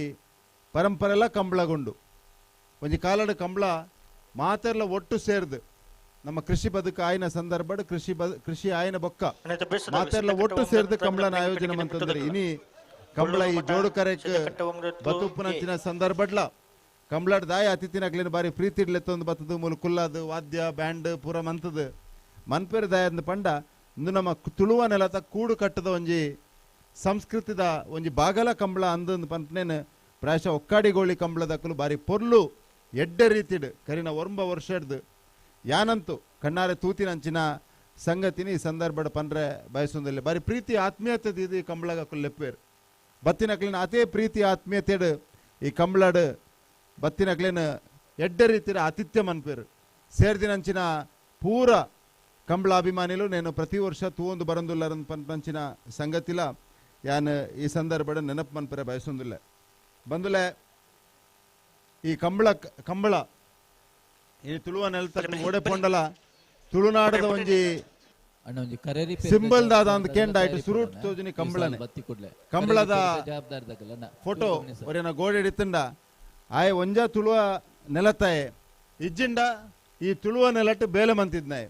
ಪರಂಪರೆಲ್ಲ ಕಂಬಳಗುಂಡು. ಒಂಜಿ ಕಾಲಡ್ ಕಂಬಳ ಮಾತೆರ್ಲ ಒಟ್ಟು ಸೇರ್ದು ನಮ್ಮ ಕೃಷಿ ಬದುಕು ಆಯ್ನ ಸಂದರ್ಭಡ್ ಕೃಷಿ ಆಯ್ನ ಬೊಕ್ಕ ಮಾತೆರ್ಲ ಒಟ್ಟು ಸೇರ್ದು ಕಂಬಳನ ಆಯೋಜನೆ ಮಂತಂದ್ರೆ ಇನಿ ಕಂಬಳ ಈ ಜೋಡು ಕರೆಕ್ ಬತುಪ್ಪುನಂಚಿನ ಸಂದರ್ಭಡ್ಲ ಕಂಬಳಡ್ ದಾಯ ಅತಿಥಿನಕ್ಲಿನ ಬಾರಿ ಪ್ರೀತಿ ಇಡ್ಲೆತ್ತೊಂದು ಬತ್ತದು ಮೂಲು ಕುಲ್ಲಾದು ವಾದ್ಯ ಬ್ಯಾಂಡ್ ಪೂರ ಮಂತದು ಮನ್ಪೇರು ದಾಯಂದು ಪಂಡ ಇಂದು ನಮ್ಮ ತುಳುವ ನೆಲತ ಕೂಡು ಕಟ್ಟದ ಒಂಜಿ ಸಂಸ್ಕೃತಿದ ಒಂಜಿ ಬಾಗಲ ಕಂಬಳ ಅಂದೊಂದು ಪನ್ಪನೇನು ಪ್ರಾಯಶಃ ಒಕ್ಕಾಡಿಗೋಳಿ ಕಂಬಳದಕ್ಕಲು ಬಾರಿ ಪೊರ್ಲು ಎಡ್ಡೆ ರೀತಿಡ್ ಕರಿನ ಒರ್ಂಬ ವರ್ಷಡ್ದು ಯಾನಂತೂ ಕಣ್ಣಾರೆ ತೂತಿನಂಚಿನ ಸಂಗತಿನಿ ಈ ಸಂದರ್ಭಡ್ ಪನ್ರೆ ಬಯಸೊಂದಿಲ್ಲ. ಬಾರಿ ಪ್ರೀತಿ ಆತ್ಮೀಯತೆ ಇದು ಈ ಕಂಬಳಗಕ್ಕಲು ಲೆಪ್ಪೇರು ಬತ್ತಿನಕ್ಲಿನ ಅದೇ ಪ್ರೀತಿ ಆತ್ಮೀಯತೆಡ್ ಈ ಕಂಬಳಡ್ ಬತ್ತಿನಕ್ಲಿನ ಎಡ್ಡೆ ರೀತಿಯ ಆತಿಥ್ಯ ಮನ್ಪೇರು ಸೇರ್ದಿನಂಚಿನ ಪೂರ ಕಂಬಳ ಅಭಿಮಾನಿಲು నేను ಪ್ರತಿ ವರ್ಷ ತೂವೊಂದು ಬರಂದುಲ್ಲರನ್ ಪನ್ಪಂಚಿನ ಸಂಗತಿಲ ಯಾನ್ ಈ ಸಂದರ್ಭಡ್ ನೆನಪು ಮನ್ಪರೆ ಬಯಸೊಂದಿಲ್ಲ. ಬಂದುಲೆ ಈ ಕಂಬಳ ಕಂಬಳ ಈ ತುಳುವ ನೆಲತ ಓಡೆ ಪೊಂಡಲ ತುಳುನಾಡದ ಒಂಜಿ ಸಿಂಬಲ್ ದಾದ ಅಂದ್ ಕೇಂಡ ಆಯ್ತು ಸುರೂಟ್ ತೋಜಿನಿ ಕಂಬಳನೆ ಕಂಬಳದ ಫೋಟೋ ಒರೇನ ಗೋಡೆ ಇತ್ತಂಡ ಆಯ್ ಒಂಜ ತುಳುವ ನೆಲತಾಯೆ ಇಜ್ಜಿಂಡ ಈ ತುಳುವ ನೆಲಟ್ಟು ಬೇಲೆ ಮಂತಿದ್ನಾಯ್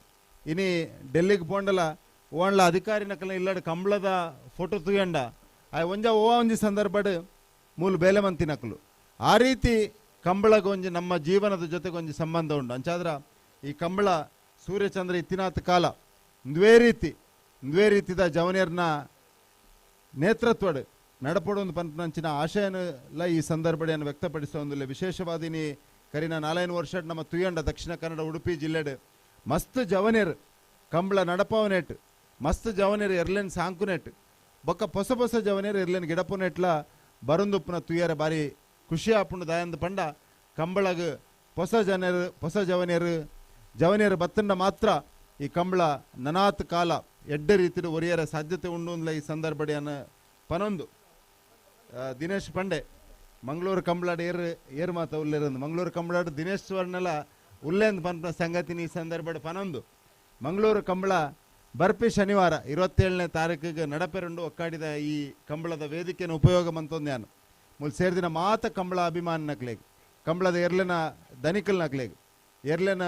ಇನಿ ಡೆಲ್ಲಿಗೆ ಪೋಂಡಲ ಓಣ್ಲ ಅಧಿಕಾರಿ ನಕಲ ಇಲ್ಲಡ್ ಕಂಬಳದ ಫೋಟೋ ತುಯಂಡ ಆಯ್ ಒಂಜ ಓ ಒಂಜಿ ಸಂದರ್ಭಡ್ ಮೂಲು ಬೇಲೆ ಮಂತಿನಕಲು ಆ ರೀತಿ ಕಂಬಳಗೊಂಜಿ ಒಂಜಿ ನಮ್ಮ ಜೀವನದ ಜೊತೆಗೆ ಒಂಜಿ ಸಂಬಂಧ ಉಂಟು. ಅಂಚಾದ್ರ ಈ ಕಂಬಳ ಸೂರ್ಯಚಂದ್ರ ಇತ್ತಿನಾತ್ ಕಾಲ ಒಂದುವೇ ರೀತಿದ ಜವನಿಯರ್ನ ನೇತೃತ್ವಡ್ ನಡಪಡೊಂದು ಪನ್ಪನಂಚಿನ ಆಶಯನಲ ಈ ಸಂದರ್ಭಡೆಯನ್ನು ವ್ಯಕ್ತಪಡಿಸೊಂದಿಲ್ಲ. ವಿಶೇಷವಾದಿನಿ ಕರಿನ 4-5 ವರ್ಷ ನಮ್ಮ ತುಯಂಡ ದಕ್ಷಿಣ ಕನ್ನಡ ಉಡುಪಿ ಜಿಲ್ಲೆಡ್ ಮಸ್ತ್ ಜವನಿಯರ್ ಕಂಬಳ ನಡಪವನೆಟ್ ಮಸ್ತ್ ಜವನಿಯರ್ ಎರ್ಲೆನ್ ಸಾಂಕುನೆಟ್ ಬೊಕ್ಕ ಹೊಸ ಹೊಸ ಜವನಿಯರ್ ಎರ್ಲೆನ್ ಗಿಡಪುನೆಟ್ಲ ಬರುಂದುಪ್ಪುನ ತುಯರ ಬಾರಿ ಖುಷಿ ಆಪುಂಡು. ದಾಯಂದು ಪಂಡ ಕಂಬಳಗ್ ಹೊಸ ಜನರು ಹೊಸ ಜವನಿಯರು ಜವನಿಯರು ಬತ್ತಂಡ ಮಾತ್ರ ಈ ಕಂಬಳ ನನಾತ್ ಕಾಲ ಎಡ್ಡೆ ರೀತಿಯ ಒರಿಯರ ಸಾಧ್ಯತೆ ಉಂಡು ಅಂದ್ಲ ಈ ಸಂದರ್ಭಡಿಯನ್ನು ಪನೊಂದು. ದಿನೇಶ್ ಪಂಡೆ ಮಂಗಳೂರು ಕಂಬಳಾಡ್ ಏರ್ ಏರ್ ಮಾತ ಉಲ್ಲೇರಂದು ಮಂಗಳೂರು ಕಂಬಳಾಡ್ ದಿನೇಶ್ ಸ್ವರ್ಣಲ ಉಲ್ಲೇಂದು ಪನ್ಪನ ಸಂಗತಿನಿ ಈ ಸಂದರ್ಭಡ್ ಪನೊಂದು. ಮಂಗಳೂರು ಕಂಬಳ ಬರ್ಪಿ ಶನಿವಾರ 27ನೇ ತಾರೀಕಿಗೆ ನಡಪೆರುಂಡು ಒಕ್ಕಾಡಿದ ಈ ಕಂಬಳದ ವೇದಿಕೆಯನ್ನು ಉಪಯೋಗ ಮಂತೊಂದು ನಾನು ಮುಲ್ ಸೇರ್ದಿನ ಮಾತ ಕಂಬಳ ಅಭಿಮಾನ ನಕ್ಲೇಗ್ ಕಂಬಳದ ಎರ್ಲೆನ ದನಿಕಲ್ ನಕ್ಲೇಗ್ ಎರ್ಲೆನ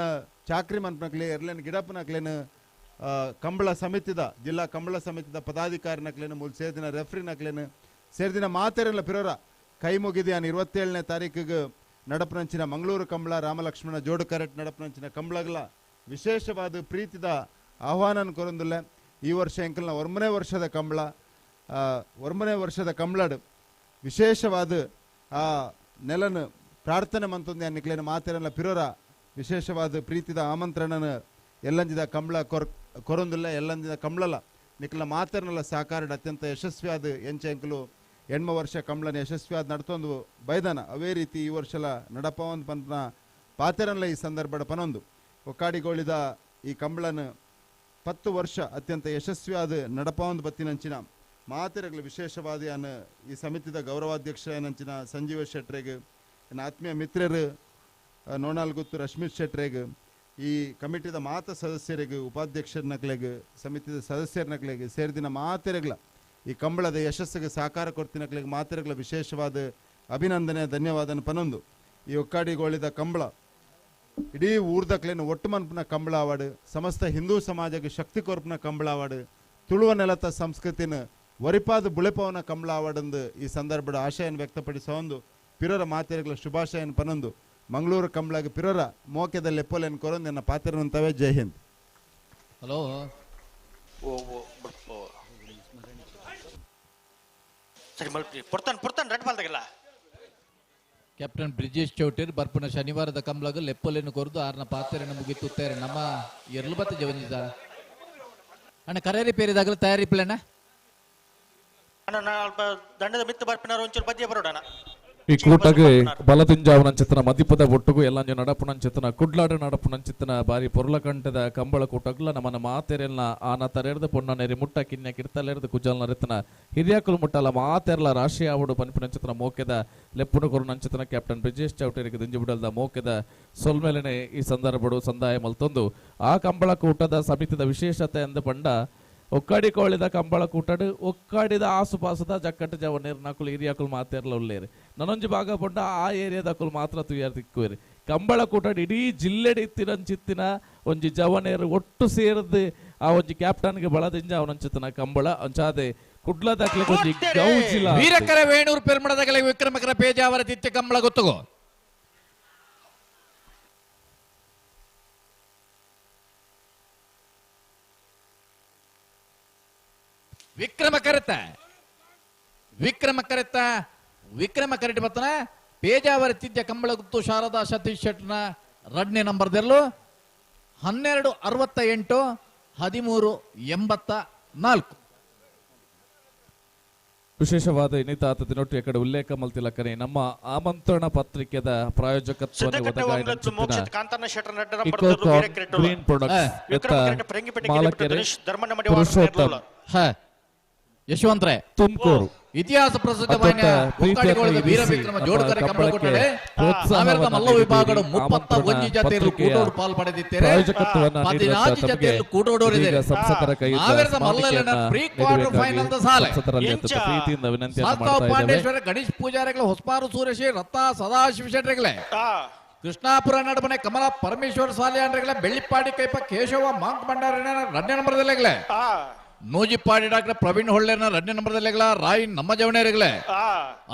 ಚಾಕ್ರಿ ಮನ್ಪನಕ್ಲೆ ಎರ್ಲೆನ ಗಿಡಪ್ಪನಕ್ಲೇನ ಕಂಬಳ ಸಮಿತಿದ ಜಿಲ್ಲಾ ಕಂಬಳ ಸಮಿತಿದ ಪದಾಧಿಕಾರಿ ನಕ್ಲೇನು ಮುಲ್ ಸೇರ್ದಿನ ರೆಫ್ರಿ ನಕ್ಲೇನು ಸೇರ್ದಿನ ಮಾತೆರೆಲ್ಲ ಪಿರೋರ ಕೈ ಮುಗಿದ ನಾನು 27ನೇ ತಾರೀಕಿಗೆ ನಡಪನಂಚಿನ ಮಂಗಳೂರು ಕಂಬಳ ರಾಮಲಕ್ಷ್ಮಣ ಜೋಡು ಕರೆಟ್ ನಡಪನಂಚಿನ ಕಂಬಳಗಳ ವಿಶೇಷವಾದ ಪ್ರೀತಿದ ಆಹ್ವಾನ ಕೊರೊಂದುಲ್ಲ. ಈ ವರ್ಷ ಎಂಕಲ್ನ 1ನೇ ವರ್ಷದ ಕಂಬಳ 1ನೇ ವರ್ಷದ ಕಂಬಳಡ್ ವಿಶೇಷವಾದ ಆ ನೆಲನ ಪ್ರಾರ್ಥನೆ ಮಂತೊಂದು ನಿಕ್ಲೇನ ಮಾತೆರೆಲ್ಲ ಪಿರೋರ ವಿಶೇಷವಾದ ಪ್ರೀತಿದ ಆಮಂತ್ರಣನ ಎಲ್ಲಂಜಿದ ಕಂಬಳ ಕೊರೊಂದಿಲ್ಲ ಎಲ್ಲಂಜಿದ ಕಂಬಳಲ್ಲ ನಿಕ್ಲ ಮಾತೆರನೆಲ್ಲ ಸಹಕಾರಡ್ ಅತ್ಯಂತ ಯಶಸ್ವಿಯಾದ ಎಂಚ ಎಂಕಲು 8 ವರ್ಷ ಕಂಬಳನ ಯಶಸ್ವಿಯಾದ ನಡ್ತೊಂದು ಬೈದಾನ ಅವೇ ರೀತಿ ಈ ವರ್ಷಲ ನಡಪವಂದು ಪನ್ಪನ ಪಾತೆರನ್ಲ ಈ ಸಂದರ್ಭಡ ಪನೊಂದು. ಒಕ್ಕಾಡಿಗೋಳಿದ ಈ ಕಂಬಳನ 10 ವರ್ಷ ಅತ್ಯಂತ ಯಶಸ್ವಿಯಾದ ನಡಪವಂದು ಬತ್ತಿನಂಚಿನ ಮಾತೆರಗಳು ವಿಶೇಷವಾದ ಯಾನ್ ಈ ಸಮಿತಿದ ಗೌರವಾಧ್ಯಕ್ಷ ಏನಂಚಿನ ಸಂಜೀವ ಶೆಟ್ರೆಗ್ ನನ್ನ ಆತ್ಮೀಯ ಮಿತ್ರರು ನೋಣಾಲ್ಗುತ್ತು ರಶ್ಮಿತ್ ಶೆಟ್ರೆಗ್ ಈ ಕಮಿಟಿದ ಮಾತ ಸದಸ್ಯರಿಗೆ ಉಪಾಧ್ಯಕ್ಷರನಕ್ಲೆಗ್ ಸಮಿತಿದ ಸದಸ್ಯರನಕ್ಲೆಗ್ ಸೇರಿದಿನ ಮಾತೆರಗಳ ಈ ಕಂಬಳದ ಯಶಸ್ಸಿಗೆ ಸಹಕಾರ ಕೊಡ್ತಿನಕ್ಲೆಗ್ ಮಾತೆರಗಳ ವಿಶೇಷವಾದ ಅಭಿನಂದನೆ ಧನ್ಯವಾದನ ಪನೊಂದು. ಈ ಒಕ್ಕಾಡಿಗೋಳಿದ ಕಂಬಳ ಇಡೀ ಊರ್ದಕ್ಲೇನು ಒಟ್ಟು ಮನ್ಪುನ ಕಂಬಳ ಅವಾಡು ಸಮಸ್ತ ಹಿಂದೂ ಸಮಾಜಕ್ಕೆ ಶಕ್ತಿ ಕೊರ್ಪುನ ಕಂಬಳ ಅವಾಡು ತುಳುವ ನೆಲತ ಸಂಸ್ಕೃತಿನ ವರಿಪಾದ ಬುಳೆಪವನ ಕಂಬಳ ಅವಾಡಂದು ಈ ಸಂದರ್ಭದ ಆಶಯನ ವ್ಯಕ್ತಪಡಿಸೊಂದು ಪಿರರ ಮಾತೆರಗಳ ಶುಭಾಶಯನ ಪನೊಂದು. ಮಂಗಳೂರು ಕಂಬಳಗೆ ಪಿರರ ಮೋಕೆದ ಲೆಪ್ಪೋಲೆನ್ ಕೊರೊಂದು ನನ್ನ ಪಾತ್ರನಂತವೇ. ಜೈ ಹಿಂದ್. ಹಲೋ ಸರಿ ಮಲ್ಪಿ ಪುರ್ತನ್ ಪುರ್ತನ್ ರೆಡ್ ಬಾಲ್ದಾಗಲ್ಲ ಕ್ಯಾಪ್ಟನ್ ಬ್ರಿಜೇಶ್ ಚೌಟೇರ್ ಬರ್ಪುನ ಶನಿವಾರದ ಕಂಬಳಗ ಲೆಪ್ಪೋಲೆನ್ ಕೊರದು ಆರ್ನ ಪಾತ್ರೆಯನ್ನು ಮುಗಿತುತ್ತಾರೆ. ನಮ್ಮ ಎರ್ಲು ಬತ್ತ ಜವನಿದ ಅಣ್ಣ ಕರೇರಿ ಪೇರಿದಾಗಲೂ ತಯಾರಿ ಪ್ಲೇನ ಅಣ್ಣ ಅಲ್ಪ ದಂಡದ ಮಿತ್ತು ಬರ್ಪಿನಾರು ಒಂಚೂರು ಬದಿಯ ಬರೋಣ. ಈ ಕೂಟಗೆ ಬಲದಿಂಜಾವನಂಚಿತನ ಮದಿಪದ ಒಟ್ಟುಗು ಎಲ್ಲಂಜು ನಡಪುನಂಚಿತನ ಕುಡ್ಲಾಡು ನಡಪುನಂಚಿತನ ಬಾರಿ ಪೊರ್ಲಕಂಠದ ಕಂಬಳ ಕೂಟಗ್ಲ ನಮ್ಮನ ಮಾತೆರೆಲ್ನ ಆನ ತರೆರ್ದು ಪೊಣ್ಣನೇರಿ ಮುಟ್ಟ ಕಿನ್ಯ ಕಿರ್ತಲೆರ್ದು ಕುಜಲ್ನ ರೆತ್ತನ ಹಿರಿಯಾಕುಲು ಮುಟ್ಟಲ ಮಾತೆರ್ಲ ರಾಶಿ ಆವಡು ಪನ್ಪಿನಂಚಿತನ ಮೋಕೆದ ಲೆಪ್ಪುನು ಕೊರುನಂಚಿತನ ಕ್ಯಾಪ್ಟನ್ ಬ್ರಿಜೇಶ್ ಚೌಟೇರಿಗೆ ದಿಂಜಿಬುಡಲ್ದ ಮೋಕೆದ ಸೊಲ್ಮೇಲನೆ ಈ ಸಂದರ್ಭಡು ಸಂದಾಯ ಮಲ್ತೊಂದು ಆ ಕಂಬಳ ಕೂಟದ ಸಮಿತಿದ ವಿಶೇಷತೆ ಅಂದ ಪಂಡ ಒಕ್ಕಾಡಿ ಕೋಳಿದ ಕಂಬಳ ಕೂಟಡು ಒಕ್ಕಾಡಿದ ಆಸುಪಾಸುದ ಜಕ್ಕಟ್ಟು ಜವ ನೀರು ನಕುಲು ಹಿರಿಯಕುಲು ಮಾತೇರ್ಲ ಉಲ್ಲೇರು ನನೊಂಜಿ ಭಾಗ ಪಂಡ ಆ ಏರಿಯಾದ ಅಕುಲು ಮಾತ್ರ ತುಯ್ಯಾರ್ ತಿಕ್ಕುವೇರು ಕಂಬಳ ಕೂಟ ಇಡೀ ಜಿಲ್ಲೆಡ್ ಇತ್ತಿನಂಚಿತ್ತಿನ ಒಂಜಿ ಜವನೇರು ಒಟ್ಟು ಸೇರ್ದು ಆ ಒಂಜಿ ಕ್ಯಾಪ್ಟನ್ಗೆ ಬಳದಿಂಜ ಅವನಂಚಿತ್ತಿನ ಕಂಬಳ ಅಂಚಾದೆ ಕುಡ್ಲದಾಕ್ಲೆ ಒಂಜಿ ಗೌಜಿಲ ವೀರಕರ ವೇಣೂರು ಪೆರ್ಮಣದಗಲೆ ವಿಕ್ರಮಕರ ಪೇಜಾವರ ತಿತ್ಯ ಕಂಬಳ ಗೊತ್ತುಗೋ ವಿಕ್ರಮ ಕರೆತ ವಿಕ್ರಮ ಕರೆತ ವಿಕ್ರಮ ಕರೆಟ್ ಬತ್ತನ ಪೇಜಾವರ ತಿದ್ಯ ಕಂಬಳ ಗುತ್ತು ಶಾರದಾ ಸತೀಶ್ ಶೆಟ್ನ ರಡ್ನೇ ನಂಬರ್ ದೆರ್ಲು 12:68 13:84. ವಿಶೇಷವಾದ ಇನ್ನಿತಾತ ದಿನೊಟ್ಟು ಎಕಡೆ ಉಲ್ಲೇಖ ಮಲ್ತಿಲಕ್ಕನೆ ನಮ್ಮ ಆಮಂತ್ರಣ ಪತ್ರಿಕೆದ ಪ್ರಾಯೋಜಕತ್ವವನ್ನು ಗ್ರೀನ್ ಪ್ರೊಡಕ್ಟ್ಸ್ ಮಾಲಕರು ಪುರುಷೋತ್ತಮ್ ಯಶವಂತ್ರೆ ತುಮಕೂರು ಇತಿಹಾಸ ಪ್ರಸಿದ್ಧ ವೀರ ವಿಕ್ರಮ ಜೋಡುಕರೆ ಕಂಬಳ ಕೊಟ್ಟರೆ ಮಲ್ಲ ವಿಭಾಗಗಳು 31 ಜಾತಿಯರು ಕೂಟೋಡು ಪಾಲು ಪಡೆದಿದ್ದಾರೆ. 14 ಜಾತಿಯರು ಕೂಟೋಡೋರಿದ್ದಾರೆ. ಮಲ್ಲನ ಪ್ರೀ ಕ್ವಾರ್ಟರ್ ಫೈನಲ್ the ಸಾಲೆ ಪಾಂಡೇಶ್ವರ ಗಣೇಶ್ ಪೂಜಾರಿಗಳ ಹೊಸಪಾರು ಸುರೇಶ್ ರತ್ನ ಸದಾಶಿವ ಶೆಟ್ಟರ್ಗಳೇ ಕೃಷ್ಣಾಪುರ ನಡುಮನೆ ಕಮಲಾ ಪರಮೇಶ್ವರ ಸಾಲಿಯಾನ್ರಗಳೇ ಬೆಳ್ಳಿಪ್ಪಾಡಿ ಕೈಪ ಕೇಶವ ಮಾಂಕ್ ಭಂಡಾರನ ಎರಡನೇ ನಂಬರ್ದಲ್ಲೆಗಳೇ ನೂಜಿಪ್ಪಾಡಿ ಡಾಕ್ಟರ್ ಪ್ರವೀಣ್ ಹೊಳ್ಳೆನ ಎರಡನೇ ನಂಬರ್ದಲ್ಲೆಗಳ ರಾಯ್ ನಮ್ಮ ಜವಣೇರಿಗಳೇ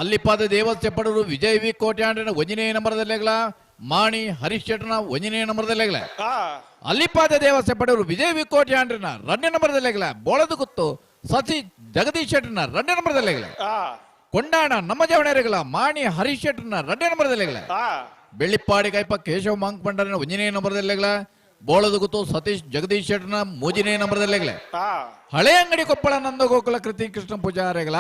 ಅಲ್ಲಿಪಾದ ದೇವಸ್ಥೆಪಡರು ವಿಜಯ್ ವಿ ಕೋಟ್ಯಾಂಡ್ರನ ಒಂದನೇ ನಂಬರ್ದಲ್ಲೆಗಳ ಮಾಣಿ ಹರೀಶ್ ಶೆಟ್ಟರ್ನ ಒಂದನೇ ನಂಬರ್ದಲ್ಲೆಗಳೇ ಅಲ್ಲಿಪಾದ ದೇವಸ್ಥೆಪಡರು ವಿಜಯ್ ವಿ ಕೋಟ್ಯಾಂಡ್ರನ ಎರಡನೇ ನಂಬರ್ದಲ್ಲೆಗಳ ಬೋಳದಗುತ್ತು ಸತಿ ಜಗದೀಶ್ ಶೆಟ್ಟರ್ನ ಎರಡನೇ ನಂಬರ್ದಲ್ಲೆಗಳೇ ಕೊಂಡಾಣ ನಮ್ಮ ಜವಣೇರಿಗಳ ಮಾಣಿ ಹರೀಶ್ ಶೆಟ್ಟರ್ನ ಎರಡನೇ ನಂಬರ್ದಲ್ಲೆಗಳೇ ಬೆಳ್ಳಿಪ್ಪಾಡಿ ಕೈಪ ಕೇಶವ ಮಾಂಕ್ ಭಂಡಾರನ ಒಂದನೇ ನಂಬರ್ದಲ್ಲೆಗಳ ಬೋಳದಗುತ್ತು ಸತೀಶ್ ಜಗದೀಶ್ ಶೆಟ್ಟರ್ನ ಮೂಜನೇ ನಂಬರ್ದಲ್ಲೆಗಳೇ ಹಳೆ ಅಂಗಡಿ ಕೊಪ್ಪಳ ನಂದಗೋಕುಲ ಕೃತಿ ಕೃಷ್ಣ ಪೂಜಾರಿಗಳ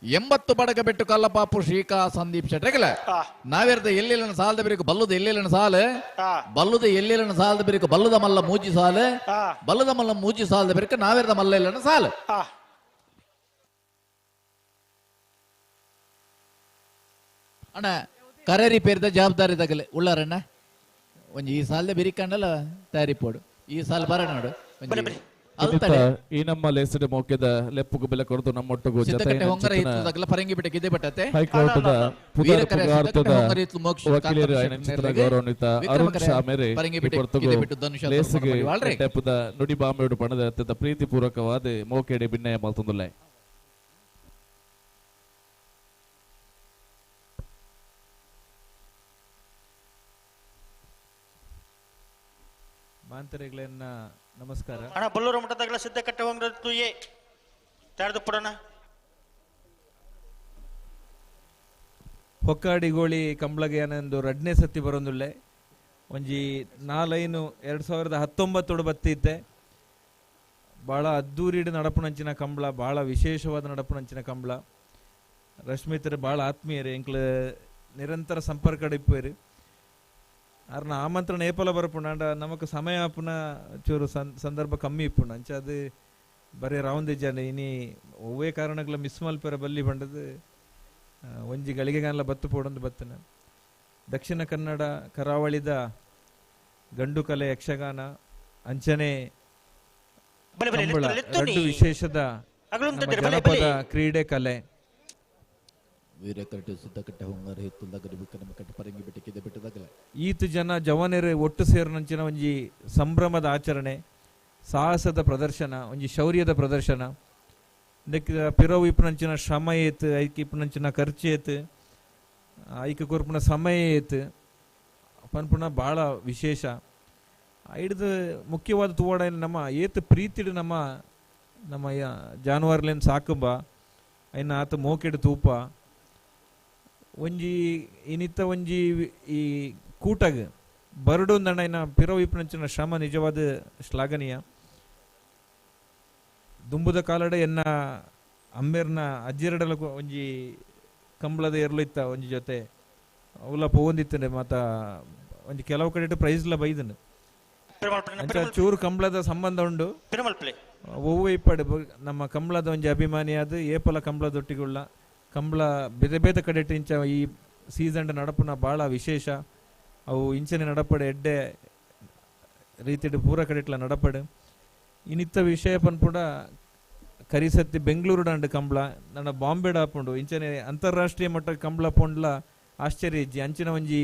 80 ಬಡಗ ಬೆಟ್ಟು ಕಲ್ಲಪಾಪು ಶ್ರೀಕಾ ಸಂದೀಪ್ ಶೆಟ್ಟರ್ಗಳ ನಾವೇರ್ದ ಎಲ್ಲಿಲ್ಲ ಸಾಲದ ಬಿರುಕು ಬಲ್ಲದ ಎಲ್ಲಿಲ್ಲ ಸಾಲ ಬಲ್ಲದ ಎಲ್ಲಿಲ್ಲ ಸಾಲದ ಬಿರುಕು ಬಲ್ಲದ ಮಲ್ಲ ಮೂಜಿ ಸಾಲ ಬಲ್ಲದ ಮಲ್ಲ ಮೂಜಿ ಸಾಲದ ಬಿರುಕು ನಾವೇರ್ದ ಮಲ್ಲ ಇಲ್ಲ ಸಾಲ. ಅಣ್ಣ ಕರೇರಿ ಪೇರಿದ ಜವಾಬ್ದಾರಿ ತಗಲೆ ಉಳ್ಳಾರಣ್ಣ ಒಂಜಿ ಈ ಸಾಲದ ಬಿರಿಕಂಡಲ್ಲ ತಯಾರಿ ಪೋಡು ಈ ಸಾಲ ಬರ ನೋಡು ಈ ನಮ್ಮ ಲೇಸಡೆ ಮೌಕ್ಯದ ಲೆಪ್ಪುಗು ಬೆಲೆ ಕೊರತು ನಮ್ಮೊಟ್ಟಿಗೂ ಹೈಕೋರ್ಟದ ವಕೀಲರು ಗೌರವಾನ್ವಿತ ಅರುಣ್ ಶಾ ಮೇರೆ ಲೇಸಿಗೆ ಟೆಪ್ಪದ ನುಡಿ ಬಾಂಬೆಡು ಪಣದ ಅತ್ಯಂತ ಪ್ರೀತಿಪೂರ್ವಕವಾದ ಮೋಕೆಡೆ ಭಿನ್ನಯ ಮಲ್ತೊಂದುಲ್ಲೆ. ಮಾಂತರಿಗಳನ್ನ ನಮಸ್ಕಾರ. ಅಣ್ಣ ಬಲ್ಲೂರು ಮಠದಾಗಲ ಸಿದ್ಧಕಟ್ಟೆ ಹೊಂಗರತ್ತು ಎ ತೆರೆದು ಪಡೋಣ. ಹೊಕ್ಕಾಡಿಗೋಳಿ ಕಂಬ್ಳಗೆ ಅನ್ನೊಂದು ರಡ್ನೇ ಸತಿ ಬರೋದುಲ್ಲೆ ಒಂಜಿ ನಾಲೈನು 2019 ಬತ್ತಿತ್ತೆ. ಭಾಳ ಅದ್ದೂರಿಡು ನಡಪುನಂಚಿನ ಕಂಬಳ, ಭಾಳ ವಿಶೇಷವಾದ ನಡಪುನಂಚಿನ ಕಂಬಳ. ರಶ್ಮಿತರು ಭಾಳ ಆತ್ಮೀಯರು, ಎಂಕ್ಲ ನಿರಂತರ ಸಂಪರ್ಕ ಇಪ್ಪೇರು. ಅರ್ನ ಆಮಂತ್ರಣ ಏಪಲ ಬರಪುಂಡು ಅಂಡ ನಮಕ್ ಸಮಯ ಪುನಃ ಚೂರು ಸಂದರ್ಭ ಕಮ್ಮಿ ಇಪ್ಪುಂಡು ಅಂಚ ಅದು ಬರೀ ರಾವಂದಿ ಜನ ಇನಿ ಒವ್ವೇ ಕಾರಣಗಳ ಮಿಸ್ ಮಲ್ಪೆರ ಬಲ್ಲಿ ಬಂಡದು ಒಂಜಿ ಗಳಿಗೆಗಾನಲ ಬತ್ತು ಪೋಡೊಂದು ಬತ್ತನ. ದಕ್ಷಿಣ ಕನ್ನಡ ಕರಾವಳಿದ ಗಂಡು ಕಲೆ ಯಕ್ಷಗಾನ ಅಂಚನೆ ಕಂಬಳ ಎರಡು ವಿಶೇಷದ ಜನಪದ ಕ್ರೀಡೆ ಕಲೆ. ಈತು ಜನ ಜವನರು ಒಟ್ಟು ಸೇರಿನಂಚಿನ ಒಂಜಿ ಸಂಭ್ರಮದ ಆಚರಣೆ, ಸಾಹಸದ ಪ್ರದರ್ಶನ, ಒಂಜಿ ಶೌರ್ಯದ ಪ್ರದರ್ಶನ. ಇದಕ್ಕೆ ಪಿರವು ಇಪ್ಪನಂಚಿನ ಶ್ರಮ ಏತು, ಐಕ್ ಇಪ್ಪನಂಚಿನ ಖರ್ಚು ಏತು, ಐಕ್ ಕೊರ್ಪುನ ಸಮಯ ಏತು ಪನ್ಪುನ ಭಾಳ ವಿಶೇಷ. ಹಿಡಿದು ಮುಖ್ಯವಾದ ತೂವಾಡ ನಮ್ಮ ಏತು ಪ್ರೀತಿಡು ನಮ್ಮ ನಮ್ಮ ಜಾನುವಾರುಲೇನು ಸಾಕುಂಬ ಐನ ಆತ ಮೋಕೆಡು ತೂಪ ಒಂಜಿ ಇನಿತ ಒಂಜಿ ಈ ಕೂಟಗ್ ಬರಡು ನಣ್ಣ ಪಿರವು ಇಪ್ಪನಂಚಿನ ಶ್ರಮ ನಿಜವಾದ ಶ್ಲಾಘನೀಯ. ದುಂಬುದ ಕಾಲಡೆ ಎನ್ನ ಅಮ್ಮೇರ್ನ ಅಜ್ಜಿರಡಲ ಒಂಜಿ ಕಂಬಳದ ಎರಲು ಇತ್ತ ಒಂಜಿ ಜೊತೆ ಅವಲ ಪೋಂದಿತ್ತನೆ ಮಾತ ಒಂಜಿ ಕೆಲವು ಕಡೆ ಪ್ರೈಸ್ಲ ಬೈದನು. ಅಂಚ ಚೂರು ಕಂಬಳದ ಸಂಬಂಧ ಉಂಡು. ಒವ್ವೆ ಇಪ್ಪಡು ನಮ್ಮ ಕಂಬಳದ ಒಂಜಿ ಅಭಿಮಾನಿಯಾದ ಏಪಲ ಕಂಬಳದೊಟ್ಟಿಗುಳ್ಳ ಕಂಬಳ ಬೇರೆ ಬೇರೆ ಕಡೆ ಇಂಚ ಈ ಸೀಸನ್ ನಡಪುನ ಭಾಳ ವಿಶೇಷ. ಅವು ಇಂಚನೆ ನಡಪಡೆ ಎಡ್ಡೆ ರೀತಿಡು ಪೂರ ಕಡೆಟ್ಲ ನಡಪಡೆ. ಇನ್ನಿತ್ತ ವಿಷಯ ಪನ್ಪುಡ ಕರಿಸತ್ತಿ ಬೆಂಗಳೂರು ಡಾಂಡು ಕಂಬಳ ನನ್ನ ಬಾಂಬೆ ಡಾಪುಂಡು ಇಂಚನೆ ಅಂತಾರಾಷ್ಟ್ರೀಯ ಮಟ್ಟ ಕಂಬಳ ಪೋಂಡ್ಲ ಆಶ್ಚರ್ಯ ಇಜ್ಜಿ. ಅಂಚಿನ ಒಂಜಿ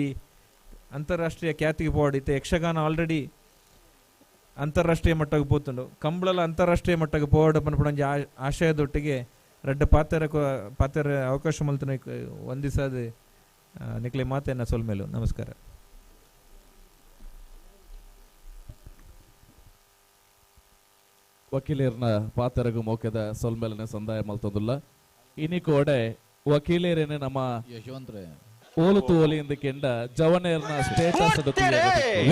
ಅಂತಾರಾಷ್ಟ್ರೀಯ ಖ್ಯಾತಿಗೆ ಪೋಡಿತ್ತೆ. ಯಕ್ಷಗಾನ ಆಲ್ರೆಡಿ ಅಂತಾರಾಷ್ಟ್ರೀಯ ಮಟ್ಟಕ್ಕೆ ಪೋತುಂಡು, ಕಂಬಳಲ ಅಂತಾರಾಷ್ಟ್ರೀಯ ಮಟ್ಟಕ್ಕೆ ಪೋವಡ ಪನ್ಪುನಂಜಿ ಆಶಯದೊಟ್ಟಿಗೆ ರಡ್ಡ ಪಾತೆರ ಪಾತೆರ ಅವಕಾಶ ಮಲ್ತನ ವಂದಿಸಾದ ನಿಕ್ಲೆ ಮಾತೆನ್ನ ಸೊಲ್ಮೇಲು. ನಮಸ್ಕಾರ. ವಕೀಲರ್ನ ಪಾತೆರಗು ಮೋಕೆದ ಸೊಲ್ಮೇಲನೆ ಸಂದಾಯ ಮಲ್ತೊಂದುಲ್ಲ. ಇನಿ ಕೋಡೆ ವಕೀಲರೇನೆ ನಮ್ಮ ಯಶವಂತ್ರೆ ಓಲು ತೋಲಿ ಕೆಂಡ ಜವನೇರ್ನ ಸ್ಟೇಟಸ್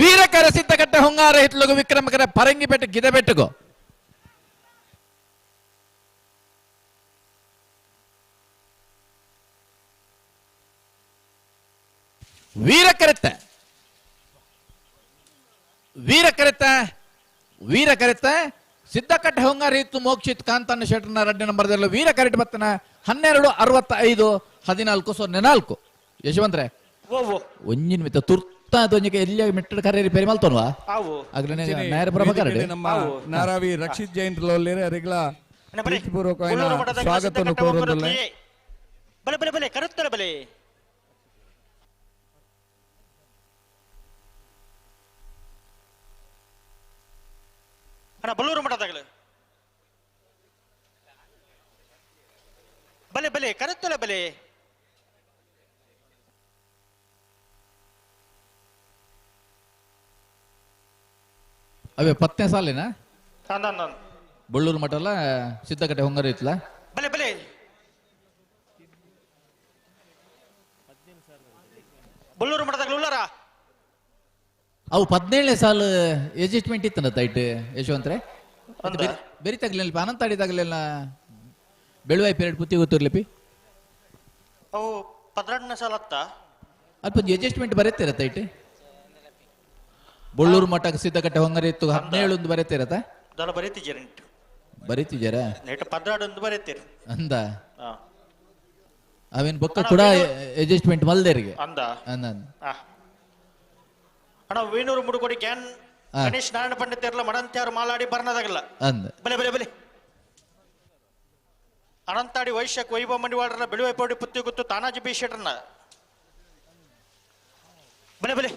ವೀರಕರ ಸಿದ್ಧಕಟ್ಟೆ ಹೊಂಗಾರ ಹಿತ್ಲಗು ವಿಕ್ರಮಕರ ಪರಂಗಿಪೇಟೆ ಗಿದಬೆಟ್ಟಗು ವೀರಕರೆತ್ತ ವೀರಕರೆತ್ತ ವೀರಕರೆತ್ತ ಸಿದ್ಧಕಟ್ಟೆ ಹೊಂಗಾರ ಹಿತ್ತು ಮೋಕ್ಷಿತ್ ಕಾಂತಣ್ಣ ಶೆಟ್ಟರ್ನ ರಡ್ಡೆ ನಂಬರ್ದಲ್ಲಿ ವೀರ ಕರೆಟ್ ಬತ್ತನ 12 65 14 04. ಯಶವಂತ್ರೆ ಒಂಜಿನ ಮಿತ್ತ ತುರ್ತ ಒಂಜಿಗೆ ಎಲ್ಲಿ ಮೆಟ್ಟಡ ಕರೆ ರಿಪೇರಿ ಮಲ್ತೋನ್ವಾ ಆಗ್ಲೇ ನೇರ ಪ್ರಭಾಕರ್ ನಮ್ಮ ನಾರಾವಿ ರಕ್ಷಿತ್ ಜೈನ್ ಲೋಲ್ಲೇರೆ ಅರಿಗ್ಲ ಪ್ರೀತಿಪೂರ್ವಕವಾದ ಸ್ವಾಗತವನ್ನು ಕೋರುವುದಿಲ್ಲ. ಬಲೆ ಬಲೆ ಬಲೆ ಕರುತ್ತರ ಬಲೆ ಅಣ್ಣ ಬಲ್ಲೂರು ಮಠದಾಗಲೇ ಬಲೆ ಬಲೆ ಕರುತ್ತಲ ಬಲೆ ಅವೇ ಪತ್ತನೇ ಸಾಲಿನ ಬಳ್ಳೂರು ಮಠ ಅಲ್ಲ ಸಿದ್ಧಕಟ್ಟೆ ಹೊಂಗರ ಇತ್ತಲ್ಲ. ಬಲೆ ಬಲೆ ಬಳ್ಳೂರು ಮಠದಾಗ ಉಳ್ಳಾರ ಅವು 17ನೇ ಸಾಲು ಅಡ್ಜಸ್ಟ್ಮೆಂಟ್ ಇತ್ತನ ತೈಟ್ ಯಶವಂತ್ರೆ ಬೇರೆ ತಗ್ಲಿಲ್ಲ ಅನಂತಾಡಿ ತಗ್ಲಿಲ್ಲ ಬೆಳುವಾಯಿ ಪೀರಿಯಡ್ ಪುತ್ತಿ ಗೊತ್ತಿರ್ಲಿಪಿ ಅವು 12ನೇ ಸಾಲ ಅತ್ತ ಅಲ್ಪ ಅಡ್ಜಸ್ಟ್ಮೆಂಟ್ ಬರೆತ್ತೀರ ತೈಟ್ ಬಳ್ಳೂರು ಮಠಕ್ಕೆ ಸಿದ್ಧಕಟ್ಟೆ ಹೊಂಗರ ಇತ್ತು 17 ಒಂದು ಬರೆತ್ತೀರತ ದಲ ಬರೀತಿದ್ದೀರ ಬರೀತಿದ್ದೀರ ನೆಟ್ 12 ಒಂದು ಬರೀತೀರಿ ಅಂದ ಅವೇನ್ ಬೊಕ್ಕ ಕೂಡ ಅಡ್ಜಸ್ಟ್ಮೆಂಟ್ ಮಲ್ದೇರಿಗೆ ಅಂದ ಅಂದ ಅಣ್ಣ ವೇಣೂರು ಮುಡುಕೋಡಿ ಗ್ಯಾನ್ ಗಣೇಶ್ ನಾರಾಯಣ ಪಂಡಿತ್ ಮಡಂತ್ಯಾರು ಮಾಲಾಡಿ ಬರ್ನದಾಗಲ್ಲ ಬಲೆ ಬಲೆ ಬಲೆ ಅನಂತಾಡಿ ವೈಶ್ಯಕ್ ವೈಭವ ಮಂಡಿವಾಡರ ಬೆಳುವೈಪೌಡಿ ಪುತ್ತಿ ಗುತ್ತು ತಾನಾಜಿ ಬಿ ಶೆಟ್ಟರ್ನ ಬಲೆ ಬಲೆ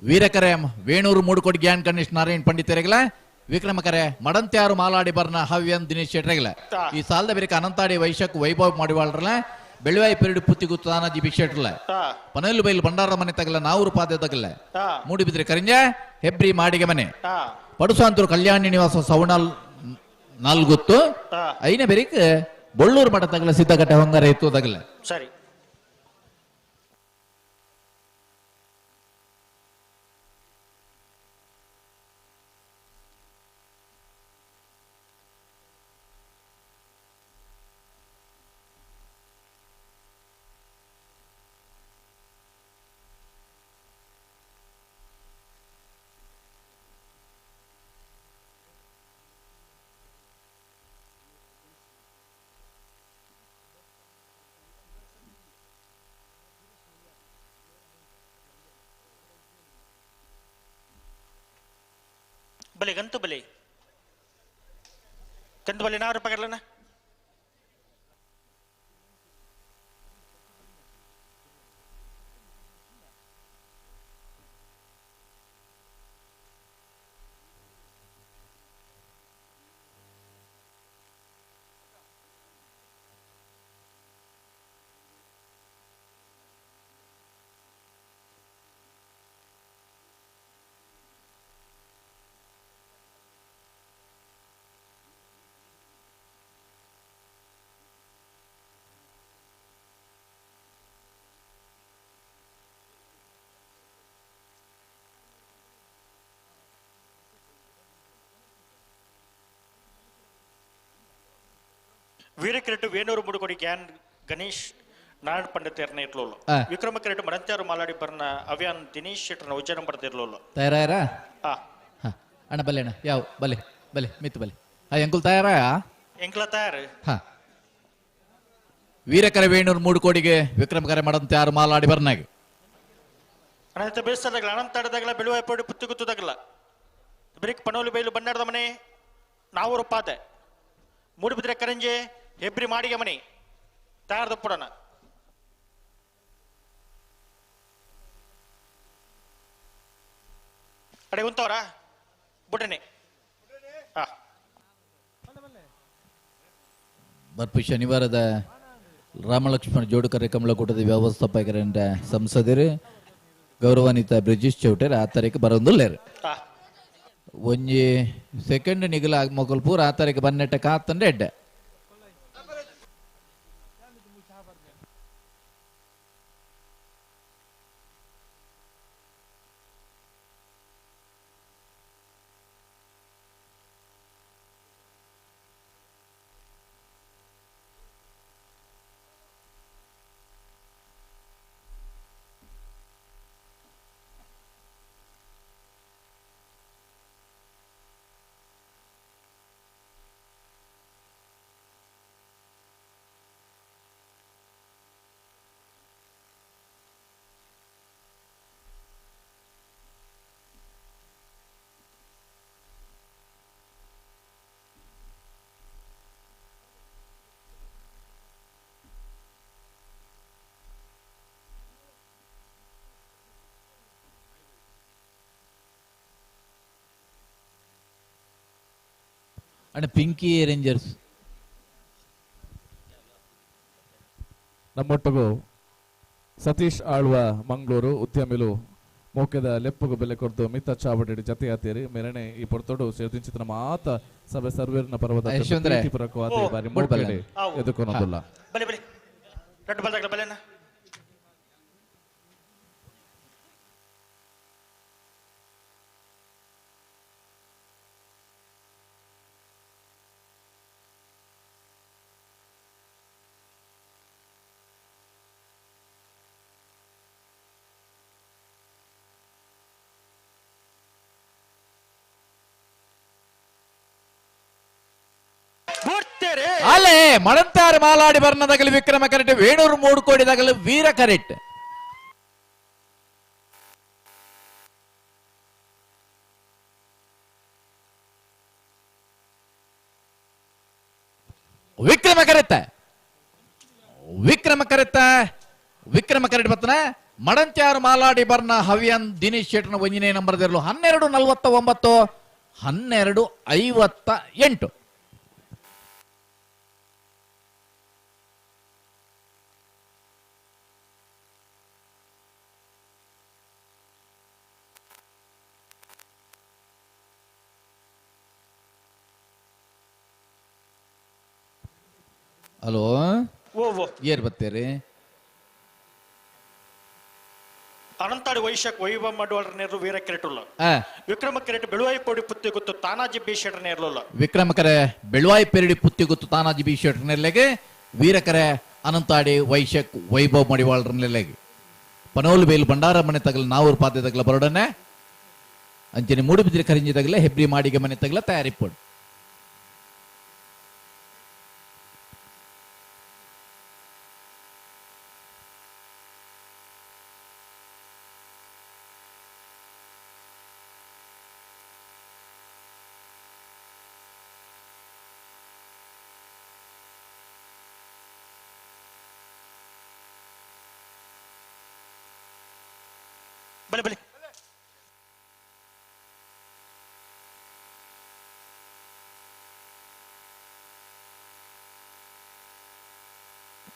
ವೀರಕರೆ ವೇಣೂರು ಮೂಡುಕೋಡಿ ಗ್ಯಾನ್ ಗಣೇಶ್ ನಾರಾಯಣ ಪಂಡಿತರೆಗಲ ವಿಕ್ರಮಕರೆ ಮಡಂತ್ಯಾರು ಮಾಲಾಡಿ ಬರ್ನ ಹವ್ಯನ್ ದಿನೇಶ್ ಶೆಟ್ಟರೆಗಲ ಈ ಸಾಲದ ಬೇರೆ ಅನಂತಾಡಿ ವೈಶಕ್ ವೈಭವ ಮಾಡಿವಾಳ್ರಲ್ಲ ಬೆಳುವಾಯಿ ಪೆರಡು ಪುತ್ತಿಗು ತಾನಾಜಿ ಬಿ ಶೆಟ್ಟರ್ಲ ಪನಲ್ಲು ಬೈಲು ಭಂಡಾರ ಮನೆ ತಗಲ ನಾವೂರು ಪಾದೆ ತಗಲ ಮೂಡಿಬಿದ್ರೆ ಕರಿಂಜ ಹೆಬ್ರಿ ಮಾಡಿಗೆ ಮನೆ ಪಡುಸಾಂತೂರು ಕಲ್ಯಾಣಿ ನಿವಾಸ ಸವಣಾಲ್ ನಾಲ್ಗುತ್ತು ಐನ ಬೆರಿಕ್ ಬೊಳ್ಳೂರು ಮಠ ತಗಲ ಸಿದ್ಧಕಟ್ಟೆ ಹೊಂಗರ ಇತ್ತು ತಗಲ ಸರಿ ಬಲೆ ಗಂತು ಬಲೆ ಗಂತು ಬಲೆ ನಾರು ಪಕಡ್ಲನ ವೀರಕಿರಟು ವೇಣೂರು ಮುಡುಕೊಡಿ ಗ್ಯಾನ್ ಗಣೇಶ್ ನಾರಾಯಣ ಪಂಡಿತ್ ಇರ್ಲೋಲು ವಿಕ್ರಮ ಕಿರಟು ಮಡಂತ್ಯಾರು ಮಾಲಾಡಿ ಬರ್ನ ಅವ್ಯಾನ್ ದಿನೇಶ್ ಶೆಟ್ಟರ್ನ ಉಜ್ಜಯನ ಪಡೆದಿರ್ಲೋಲು. ತಯಾರಾಯರ ಅಣ್ಣ ಬಲ್ಲೆ ಅಣ್ಣ ಯಾವ ಬಲೆ ಬಲೆ ಮಿತ್ತು ಬಲೆ ಎಂಕುಲ್ ತಯಾರ ಎಂಕ್ಲ ತಯಾರು. ಹಾ ವೀರಕರೆ ವೇಣೂರು ಮೂಡುಕೋಡಿಗೆ ವಿಕ್ರಮಕರೆ ಮಡಂತ್ಯಾರು ಮಾಲಾಡಿ ಬರ್ನಾಗ ಅನಂತ ಬೇಸದಾಗಲ ಅನಂತಾಡದಾಗಲ ಬೆಳುವಾಯಿ ಪೌಡಿ ಪುತ್ತಿ ಗುತ್ತದಾಗಲ ಬ್ರಿಕ್ ಪನೋಲಿ ಬೈಲು ಬಣ್ಣಾಡದ ಮನೆ ನಾವೂರು ಪಾತೆ ಮೂಡಿಬಿದ್ರೆ ಕರಂಜೆ ಹೆಬ್ರಿ ಮಾಡಿಗೆ ಮನೆ ತಯಾರದಪ್ಪಡೋಣ. ಅಡೆ ಉಂತವರಾ ಬುಡನೆ. ಬರ್ಪು ಶನಿವಾರದ ರಾಮಲಕ್ಷ್ಮಣ ಜೋಡುಕರೆ ಕಮಲಕೂಟದ ವ್ಯವಸ್ಥಾಪಕರಂಡ ಸಂಸದರು ಗೌರವಾನ್ವಿತ ಬ್ರಿಜೇಶ್ ಚೌಟೇರ್ ಆ ತಾರೀಕು ಬರೋಂದುಲ್ಲೇರು. ಒಂಜಿ ಸೆಕೆಂಡ್ ನಿಗಲ ಮೊಕಲ್ ಪೂರ ಆ ತಾರೀಕು ಬನ್ನೆಟ್ಟ ಕಾತಂಡೆ ಎಡ್ಡೆ. And Pinky Rangers ನಮ್ಮೊಟ್ಟಿಗೂ Satish Alva Mangaluru ಉದ್ಯಮಿಲು ಮೋಕೆದ ಲೆಪ್ಪುಗು ಬೆಲೆ ಕೊರ್ದು ಮಿತ್ತ ಚಾವಡಿ ಜತೆಯಾತೇರಿ ಮೆರಣೆ ಈ ಪೊರ್ತೊಡು ಸೇರ್ದಿಂಚಿತ ನಮ್ಮ ಆತ ಸಭೆ ಸರ್ವೇರ್ನ ಪರ್ವತ ಯಶವಂದ್ರೆ. ಪ್ರೀತಿಪೂರ್ವಕವಾದ ಬಾರಿ ಮೋಕೆಡೆ ಎದುಕೊನೊಂದುಲ್ಲ. ಬಲೆ ಬಲೆ ರಡ್ಡು ಬಲ್ದಾಗಲ ಬಲೆನ. ಅಲೆ ಮಡಂತಾರು ಮಾಲಾಡಿ ಬರ್ಣದಗಲು ವಿಕ್ರಮ ಕರೆಕ್ಟ್ ವೇಣೂರು ಮೂಡುಕೋಡಿದಾಗಲು ವೀರ ಕರೆಕ್ಟ್. ವಿಕ್ರಮ ಕರೆತ್ತ ವಿಕ್ರಮ ಕರೆತ್ತ ವಿಕ್ರಮ ಕರೆಕ್ಟ್ ಬರ್ತನ ಮಡಂತ್ಯಾರು ಮಾಲಾಡಿ ಬರ್ಣ ಹವ್ಯನ್ ದಿನೇಶ್ ಶೆಟ್ನ ಒಂಜನೇ ನಂಬರ್ ದಿರಲು 12:49 12:58. ಹಲೋ ಏರ್ ಬತ್ತೀರಿ? ಅನಂತಾಡಿ ವೈಶಾಖ ವೈಭವ ಮಾಡುವರ ನೇರು ವೀರ ಕೆರೆಟುಲ್ಲ. ವಿಕ್ರಮ ಕೆರೆಟ್ ಬೆಳುವಾಯಿ ಪೋಡಿ ಪುತ್ತಿ ಗೊತ್ತು ತಾನಾಜಿ ಬಿ ಶೆಟ್ರ ನೇರ್ಲುಲ್ಲ. ವಿಕ್ರಮ ಕರೆ ಬೆಳುವಾಯಿ ಪೆರಡಿ ಪುತ್ತಿ ಗೊತ್ತು ತಾನಾಜಿ ಬಿ ಶೆಟ್ರ ನೇರ್ಲೆಗೆ ವೀರಕರೆ ಅನಂತಾಡಿ ವೈಶಾಖ್ ವೈಭವ ಮಡಿವಾಳರ ನೆಲೆಗೆ ಪನೋಲು ಬೇಲು ಭಂಡಾರ ಮನೆ ತಗಲ ನಾವೂರು ಪಾತೆ ತಗಲ ಬರೋಡನೆ ಅಂಚನೆ ಮೂಡುಬಿದಿರೆ ಕರಿಂಜಿ ತಗಲ ಹೆಬ್ರಿ ಮಾಡಿಗೆ ಮನೆ ತಗಲ ತಯಾರಿಪ್ಪಡು. ಬಲೆ ಬಲೆ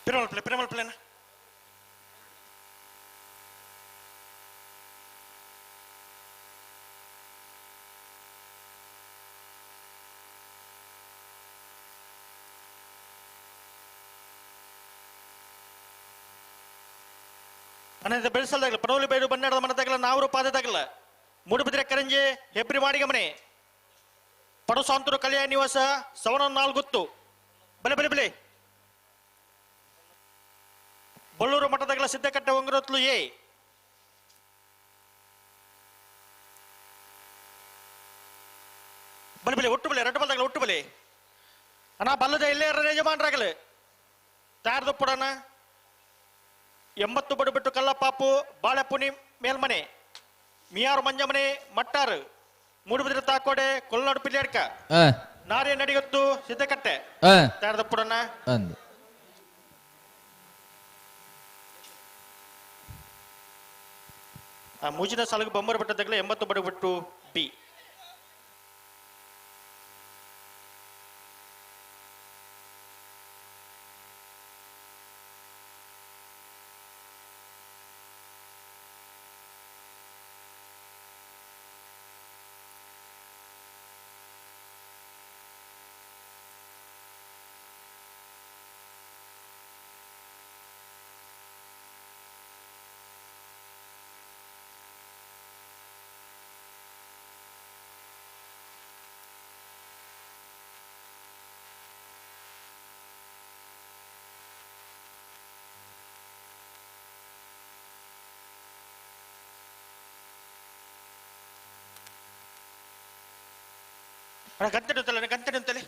ಪಿರಮಲ್ ಪ್ಲೇ ಪಿರಮಲ್ ಪ್ಲೇನ ಅನಂತ ಬೆಳೆಸಲ್ದಾಗಲ ಪನೋಲಿ ಬೇಡು ಬನ್ನಡದ ಮನದಾಗಲ ನಾವರು ಪಾದದಾಗಲ ಮೂಡುಬಿದಿರೆ ಕರಂಜೆ ಹೆಬ್ರಿ ಮಾಡಿಗಮನೆ ಪಡಸಾಂತೂರು ಕಲ್ಯಾಣ ನಿವಾಸ ಸವನ ನಾಲ್ಗುತ್ತು ಬಲೆ ಬಲೆ ಬಲೆ ಬಳ್ಳೂರು ಮಠದಾಗಲ ಸಿದ್ದಕಟ್ಟೆ ಒಂಗರತ್ಲು ಎ ಬಲೆ ಬಲೆ ಒಟ್ಟು ಬಲೆ ರಡ್ಡು ಬಲ್ದಾಗಲ ಒಟ್ಟು ಬಲೆ ಅಣ್ಣ ಬಲ್ಲದ ಇಲ್ಲೇ ಯಜಮಾನ್ರಾಗಲ ತಯಾರ್ದು ಪುಡಣ 80 ಬಡು ಬಿಟ್ಟು ಕಲ್ಲಪಾಪು ಬಾಳೆಪುನಿ ಮೇಲ್ಮನೆ ಮಿಯಾರು ಮಂಜಮನೆ ಮಟ್ಟಾರು ಮೂಡುಬಿದಿರೆ ತಾಕೋಡೆ ಕೊಲ್ನಾಡು ಪಿಲ್ಯಾಡ್ಕ ನಾರೇ ನಡಿಗೊತ್ತು ಸಿದ್ದಕಟ್ಟೆ ತಯಾರ್ದಪ್ಪುಡಣ್ಣ. ಆ ಮೂಜಿನ ಸಾಲಿಗೆ ಬೊಮ್ಮರು ಬೆಟ್ಟದಾಗಲೇ 80 ಬಡು ಬಿಟ್ಟು ಬಿ. ಗಂಟೆ ಗಂಟೆ ಅಂತಲೇ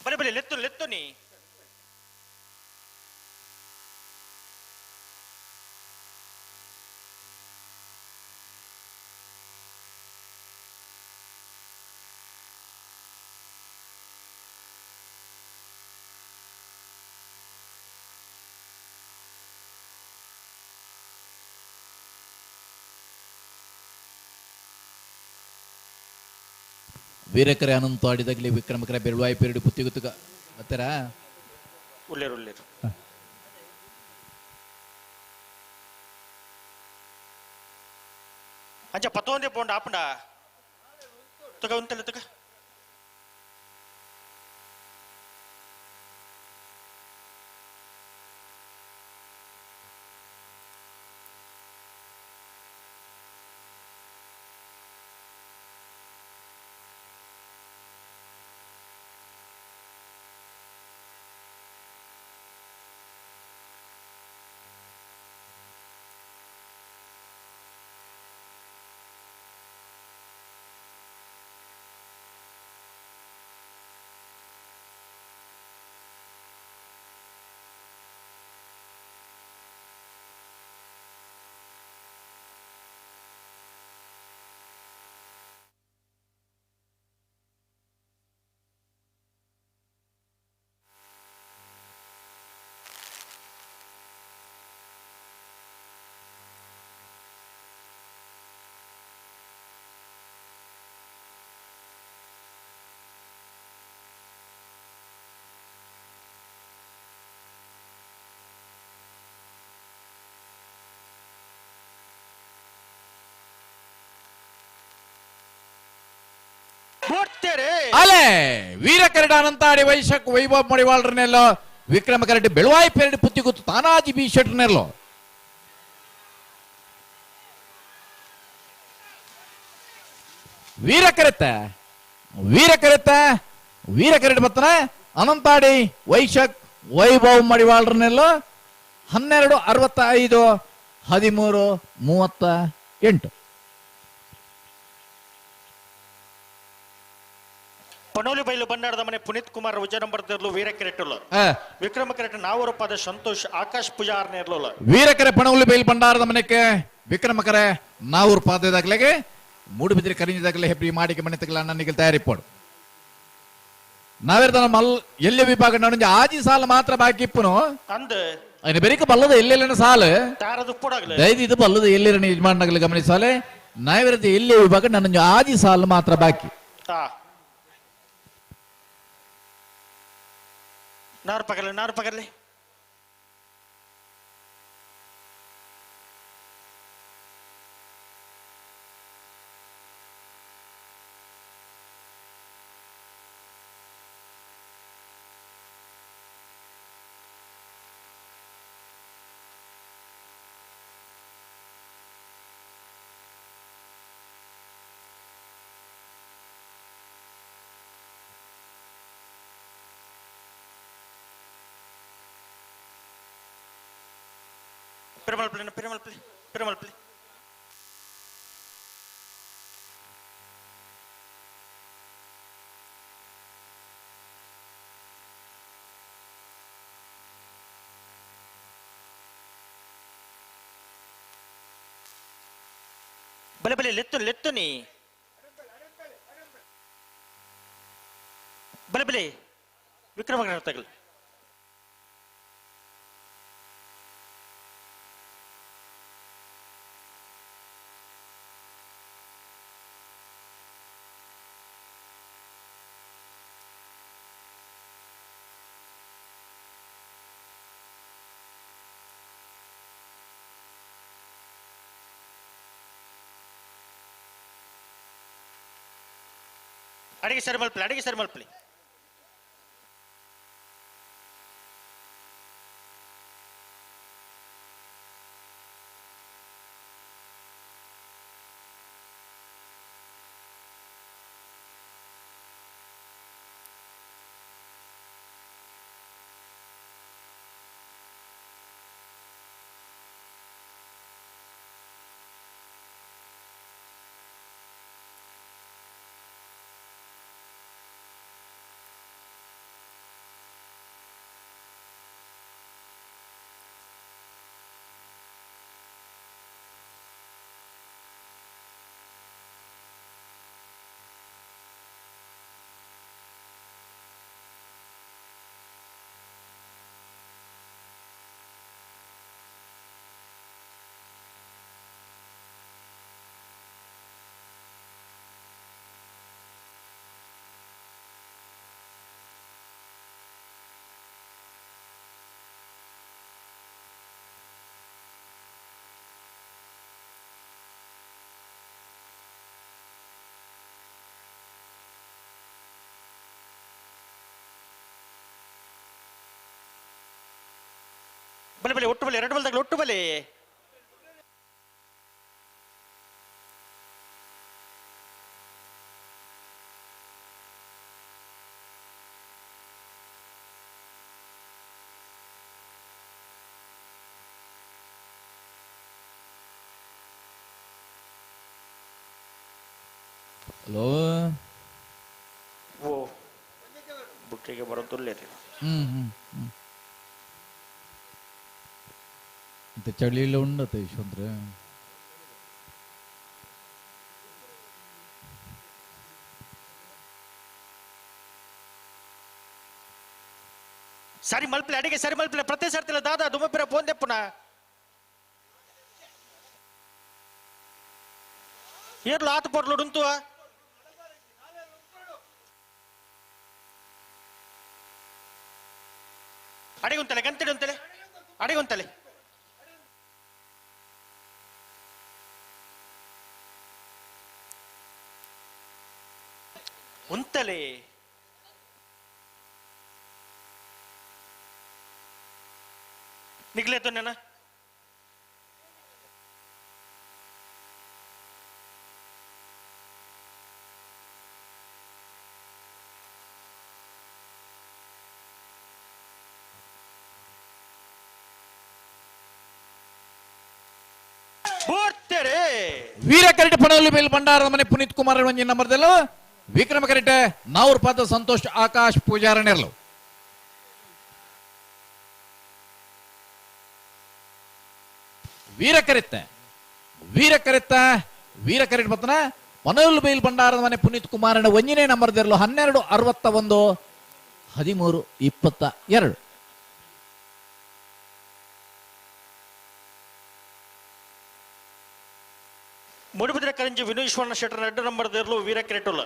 ಬಲೆ ಬಲೆ ಲೆತ್ತು ಲೆತ್ತು ನೀ ವೀರಕರೆ ಅನಂತ ಆಡಿದಾಗಲಿ ವಿಕ್ರಮಕರ ಬೆಳುವಾಯಿ ಪೆರಡು ಪುತ್ತಿಗುತ್ತುಗ ಮತ್ತರ ಉಲ್ಲೇರು ಉಲ್ಲೇರು ಅಂಚ ಪತ್ತೊಂದೇ ಪೋಂಡ ಆಪಂಡ ತುಗ ಉಂತಲ್ಲ ತುಗ ಅಲೆ ವೀರ ಕರಡ ಅನಂತಾಡಿ ವೈಶಕ್ ವೈಭವ್ ಮಡಿವಾಳ್ರನೆಲ್ಲೋ ವಿಕ್ರಮ ಕರಡಿ ಬೆಳುವಾಯಿ ಪೆರಡಿ ಪುತ್ತಿಗುತ್ತು ತಾನಾಜಿ ಬಿ ಶೆಟ್ರನೆಲ್ಲೋ ವೀರ ಕರೆತ ವೀರ ಕರೆತ ವೀರ ಕರಡಿ ಬತ್ತನ ಅನಂತಾಡಿ ವೈಶಕ್ ವೈಭವ್ ಮಡಿವಾಳ್ರನೆಲ್ಲೋ 12:65 13:38. ಪನೋಲಿ ಬೈಲು ಬಂಡಾರದ ಮನೆ ಪುನೀತ್ ಕುಮಾರ್ ವಿಜಯ ನಂಬರ್ ವೀರ ಕೆರೆಟುಲ್ಲ ವಿಕ್ರಮ ಕೆರೆಟ್ ನಾವರೂಪದ ಸಂತೋಷ್ ಆಕಾಶ್ ಪೂಜಾರ್ ನೇರ್ಲೋಲ ವೀರಕರೆ ಪಣೋಲಿ ಬೈಲು ಬಂಡಾರದ ಮನೆಗೆ ವಿಕ್ರಮ ಕರೆ ನಾವೂರು ಪಾದದಾಗಲೆಗೆ ಮೂಡುಬಿದಿರೆ ಕರಿಂಜದಾಗಲೇ ಹೆಬ್ರಿ ಮಾಡಿಕೆ ಮನೆ ತಗಲ ಅಣ್ಣನಿಗೆ ತಯಾರಿಪೋಡು ನಾವೇರ್ದ ಮಲ್ ಎಲ್ಲಿ ವಿಭಾಗ ನಾನು ಆಜಿ ಸಾಲ ಮಾತ್ರ ಬಾಕಿ ಇಪ್ಪನು ಅಂದ ಅಯ್ಯ ಬೆರಿಕ ಬಲ್ಲದ ಎಲ್ಲೆಲ್ಲಿನ ಸಾಲು ದಯದಿ ಇದು ಬಲ್ಲದ ಎಲ್ಲಿರಣ ಯಜಮಾನಗಲಿ ಗಮನಿಸಾಲೆ ನಾವೇರ್ದ ಎಲ್ಲಿ ವಿಭಾಗ ನನ್ನ ಆಜಿ ಸಾಲು ಮಾತ್ರ ಬಾಕಿ. ನಾರು ಪಗರ್ಲಿ ನಾರು ಪಗರ್ಲಿ Perumal Perumal Perumal Perumal ಬಲೆ ಬಲೆ ಲೆತ್ತು ಲೆತ್ತು ನೀ ಬಲೆ ಬಲೆ ವಿಕ್ರಮ ತಗಲ್ ಅಡಿಗೆ ಸರಿ ಮಲ್ಪಲಿ ಅಡಿಗೆ ಸರಿ ಮಲ್ಪಲಿ ಬಲೆ ಬಲೆ ಒಟ್ಟು ಬಲೆ ಎರಡು ಬಲ್ದಾಗಲ ಒಟ್ಟು ಬಲೆ. ಹಲೋ ಓ ಬುಟ್ಟಿಗೆ ಬರೋದಿಲ್ಲ ರೀ. ಹ್ಮ್ ಹ್ಮ್ ಹ್ಮ್ ಮತ್ತೆ ಚಳಿ ಎಲ್ಲ ಉಂಡತ್ತೆ ಯಶವಂತ್ರೆ. ಸರಿ ಮಲ್ಪಲೆ ಅಡಿಗೆ ಸರಿ ಮಲ್ಪಲೆ ಪ್ರತಿ ಸರ್ತಿಲ್ಲ ದಾದಾ ದುಮ್ಮಪಿರ ಪೋಂದೆಪ್ಪುನ ಏರ್ಲು ಆತು ಪೊರ್ಲು ಉಂತುವ ಅಡಿಗುಂತಲೆ ಗಂತಿಡುಂತಲೆ ಅಡಿಗುಂತಲೆ ಉಂತಲೆ ನಿಗ್ಲೇತು ನನ್ನ ವೀರ ಕರೆಟ್ ಪಣವಲ್ಲಿ ಮೇಲ್ ಭಂಡಾರದ ಮನೆ ಪುನೀತ್ ಕುಮಾರ್ ಒಂಜಿ ನಂಬರ್ದಲ್ಲ ವಿಕ್ರಮ ಕರೆಟ್ ನಾವೂರ್ ಪಾದ ಸಂತೋಷ್ ಆಕಾಶ್ ಪೂಜಾರಣಿರ್ಲು. ವೀರ ಕರೆತ್ತ ವೀರ ಕರೆತ್ತ ವೀರ ಕರೆಟ್ ಬತ್ತನ ಪನವಲ್ ಬೇಲ್ ಭಂಡಾರದ ಮನೆ ಪುನೀತ್ ಕುಮಾರನ ಒಂಜಿನೇ ನಂಬರ್ದಿರಲು 12 61 13 22. ಮೂಡುಬಿದಿರೆ ಕರಂಜಿ ವಿನೀಶ್ವರನ ಶೆಟ್ಟರ್ 2 ನಂಬರ್ ದೇರ್ಲು ವೀರ ಕ್ರೆಟುಲ್ಲ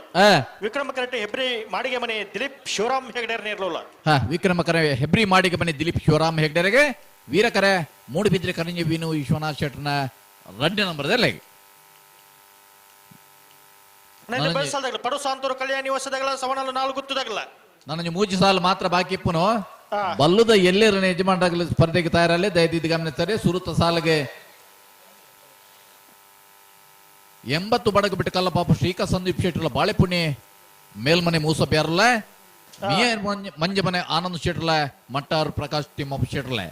ವಿಕ್ರಮ ಕರೆಟ್ ಹೆಬ್ರಿ ಮಾಡಿಗೆ ಮನೆ ದಿಲೀಪ್ ಶಿವರಾಮ್ ಹೆಗ್ಡೇರ್ ನೇರ್ಲುಲ್ಲ. ವಿಕ್ರಮ ಕರೆ ಹೆಬ್ರಿ ಮಾಡಿಗೆ ಮನೆ ದಿಲೀಪ್ ಶಿವರಾಮ್ ಹೆಗ್ಡೇರಿಗೆ ವೀರ ಕರೆ ಮೂಡುಬಿದಿರೆ ಕರಂಜಿ ವಿನು ವಿಶ್ವನಾಥ್ ಶೆಟ್ಟರ್ನ 2 ನಂಬರ್ ದೇರ್ಲೆ. ಪಡು ಸಾಂತೂರು ಕಲ್ಯಾಣಿ ಹೊಸದಗಲ ಸವಣಲು 4 ಗುತ್ತದಗಲ ನನ್ನ ಮೂಜಿ ಸಾಲು ಮಾತ್ರ ಬಾಕಿ ಇಪ್ಪುನು ಬಲ್ಲುದ ಎಲ್ಲೇರನ ಯಜಮಾನರಾಗಲು ಸ್ಪರ್ಧೆಗೆ ತಯಾರಲ್ಲೇ ದಯದಿದ್ದು ಗಮನಿಸ್ತಾರೆ. ಸುರುತ ಸಾಲಿಗೆ 80 ಬಡಗು ಬಿಟ್ಟು ಕಲ್ಲಪಾಪ ಶ್ರೀಕಾ ಸಂದೀಪ್ ಶೆಟ್ಟರ್ಲ ಬಾಳೆಪುಣಿ ಮೇಲ್ಮನೆ ಮೂಸ ಬ್ಯಾರಲ್ಲ ಮಿಯರ್ ಮಂಜಮನೆ ಆನಂದ್ ಶೆಟ್ಟರ್ಲ ಮಟ್ಟಾರ್ ಪ್ರಕಾಶ್ ತಿಮ್ಮಪ್ಪ ಶೆಟ್ಟರ್ಲ.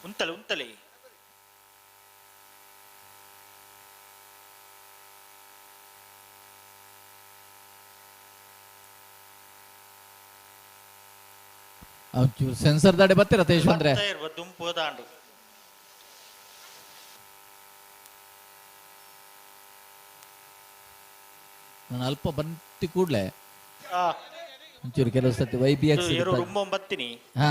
ಉಂತಲೆ ಉಂತಲೆ ಸೆನ್ಸರ್ ದಾಡೆ ಬರ್ತೀರಾ ತೇಜ್ ಅಂದ್ರೆ ದುಂಪು ದಾಂಡು ನಾನು ಅಲ್ಪ ಬಂತಿ ಕೂಡ್ಲೆ ಒಂಚೂರು ಕೆಲವು ಸತಿ Y B X ಬರ್ತೀನಿ. ಹಾ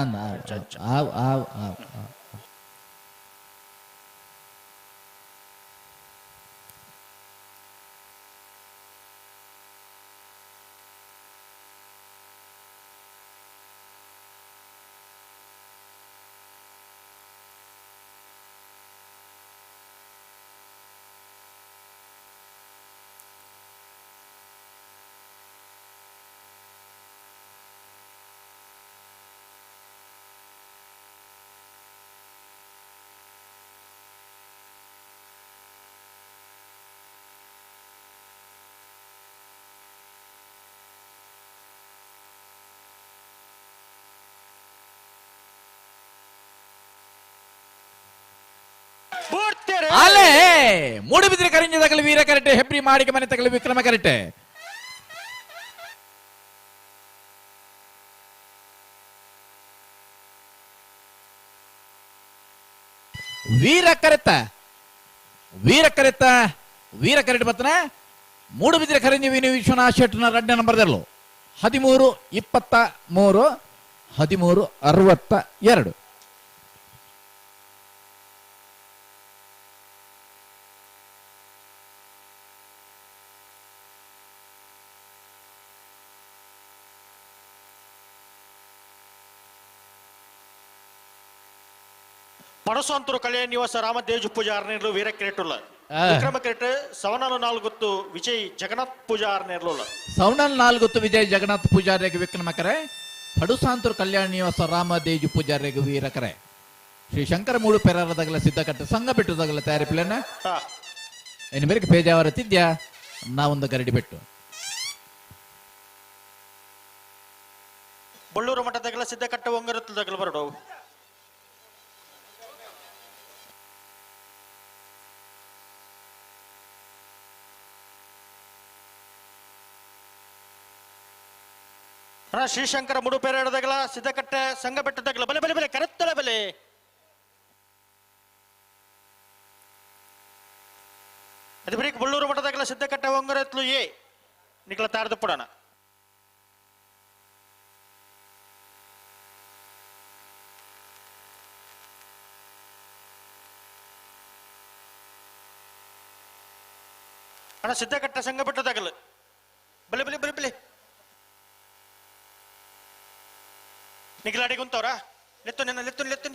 ಅಲೆ ಮೂಡುಬಿದ್ರೆ ಕರಿಂಜ ತಗಲಿ ವೀರ ಕರೆಟೆ ಹೆಬ್ರಿ ಮಾಡಿಗೆ ಮನೆ ತಗಲಿ ವಿಕ್ರಮ ಕರೆಟೆ. ವೀರ ಕರೆತ ವೀರ ಕರೆತ ವೀರ ಕರೆಟ್ ಬತ್ತನ ಮೂಡುಬಿದ್ರೆ ಕರಂಜಿ ವಿನು ವಿಶ್ವನಾಥ್ ಶೆಟ್ಟನ ರಡ್ಡ ನಂಬರ್ದಲ್ಲೂ 13:23 13:62. ಪಡಸಂತರು ಕಳೆಯ ನಿವಾಸ ರಾಮದೇಜು ಪೂಜಾರ್ನೇರ್ಲು ವೀರ ಕ್ರೇಟುಲ್ಲ ವಿಕ್ರಮ ಕ್ರೇಟ್ ಸವನಾಲು ನಾಲ್ಗುತ್ತು ವಿಜಯ್ ಜಗನ್ನಾಥ್ ಪೂಜಾರ್ನೇರ್ಲು ಸವಣಲ್ ನಾಲ್ಗುತ್ತು ವಿಜಯ್ ಜಗನ್ನಾಥ್ ಪೂಜಾರಿಗೆ ವಿಕ್ರಮಕರೆ ಪಡುಸಾಂತರು ಕಲ್ಯಾಣ ನಿವಾಸ ರಾಮದೇಜು ಪೂಜಾರಿಗೆ ವೀರಕರೆ ಶ್ರೀ ಶಂಕರ ಮೂಡು ಪೆರಾರದಗಲ ಸಿದ್ಧಕಟ್ಟ ಸಂಘ ಬಿಟ್ಟುದಗಲ ತಯಾರಿ ಪ್ಲೇನ ಇನ್ನು ಬೇರೆ ಪೇಜಾವರ ತಿದ್ಯ ನಾವೊಂದು ಗರಡಿ ಬೆಟ್ಟು ಬಳ್ಳೂರು ಮಠದಗಲ ಸಿದ್ಧಕಟ್ಟ ಒಂಗರತ್ತದಗಲ ಬರಡು ಶ್ರೀಶಂಕರ ಮುಡುಪೇರಡದಗಲ ಸಿದ್ಧಕಟ್ಟೆ ಸಂಘ ಬೆಟ್ಟದಗಲ ಬಲೆ ಬಲೆ ಬಲೆ ಕರೆತ್ತಲ ಬಲೆ ಅದು ಬರೀ ಬಳ್ಳೂರು ಮಠದಾಗಲ ಸಿದ್ಧಕಟ್ಟೆ ಒಂಗರತ್ಲು ಏ ನಿಕ್ಲ ತಾರದು ಪಡೋಣ ಅಣ್ಣ ಸಿದ್ಧಕಟ್ಟೆ ಸಂಘ ಬೆಟ್ಟದಾಗಲ ಬಲೆ ಬಲೆ ಬಲೆ ಬಲೆ ನಿಖಿಲಾಡಿ ಕುಂತವ್ರಾ ಲೆತ್ತು ನಿನ್ನ ಲೆತ್ತು ಲೆತ್ತು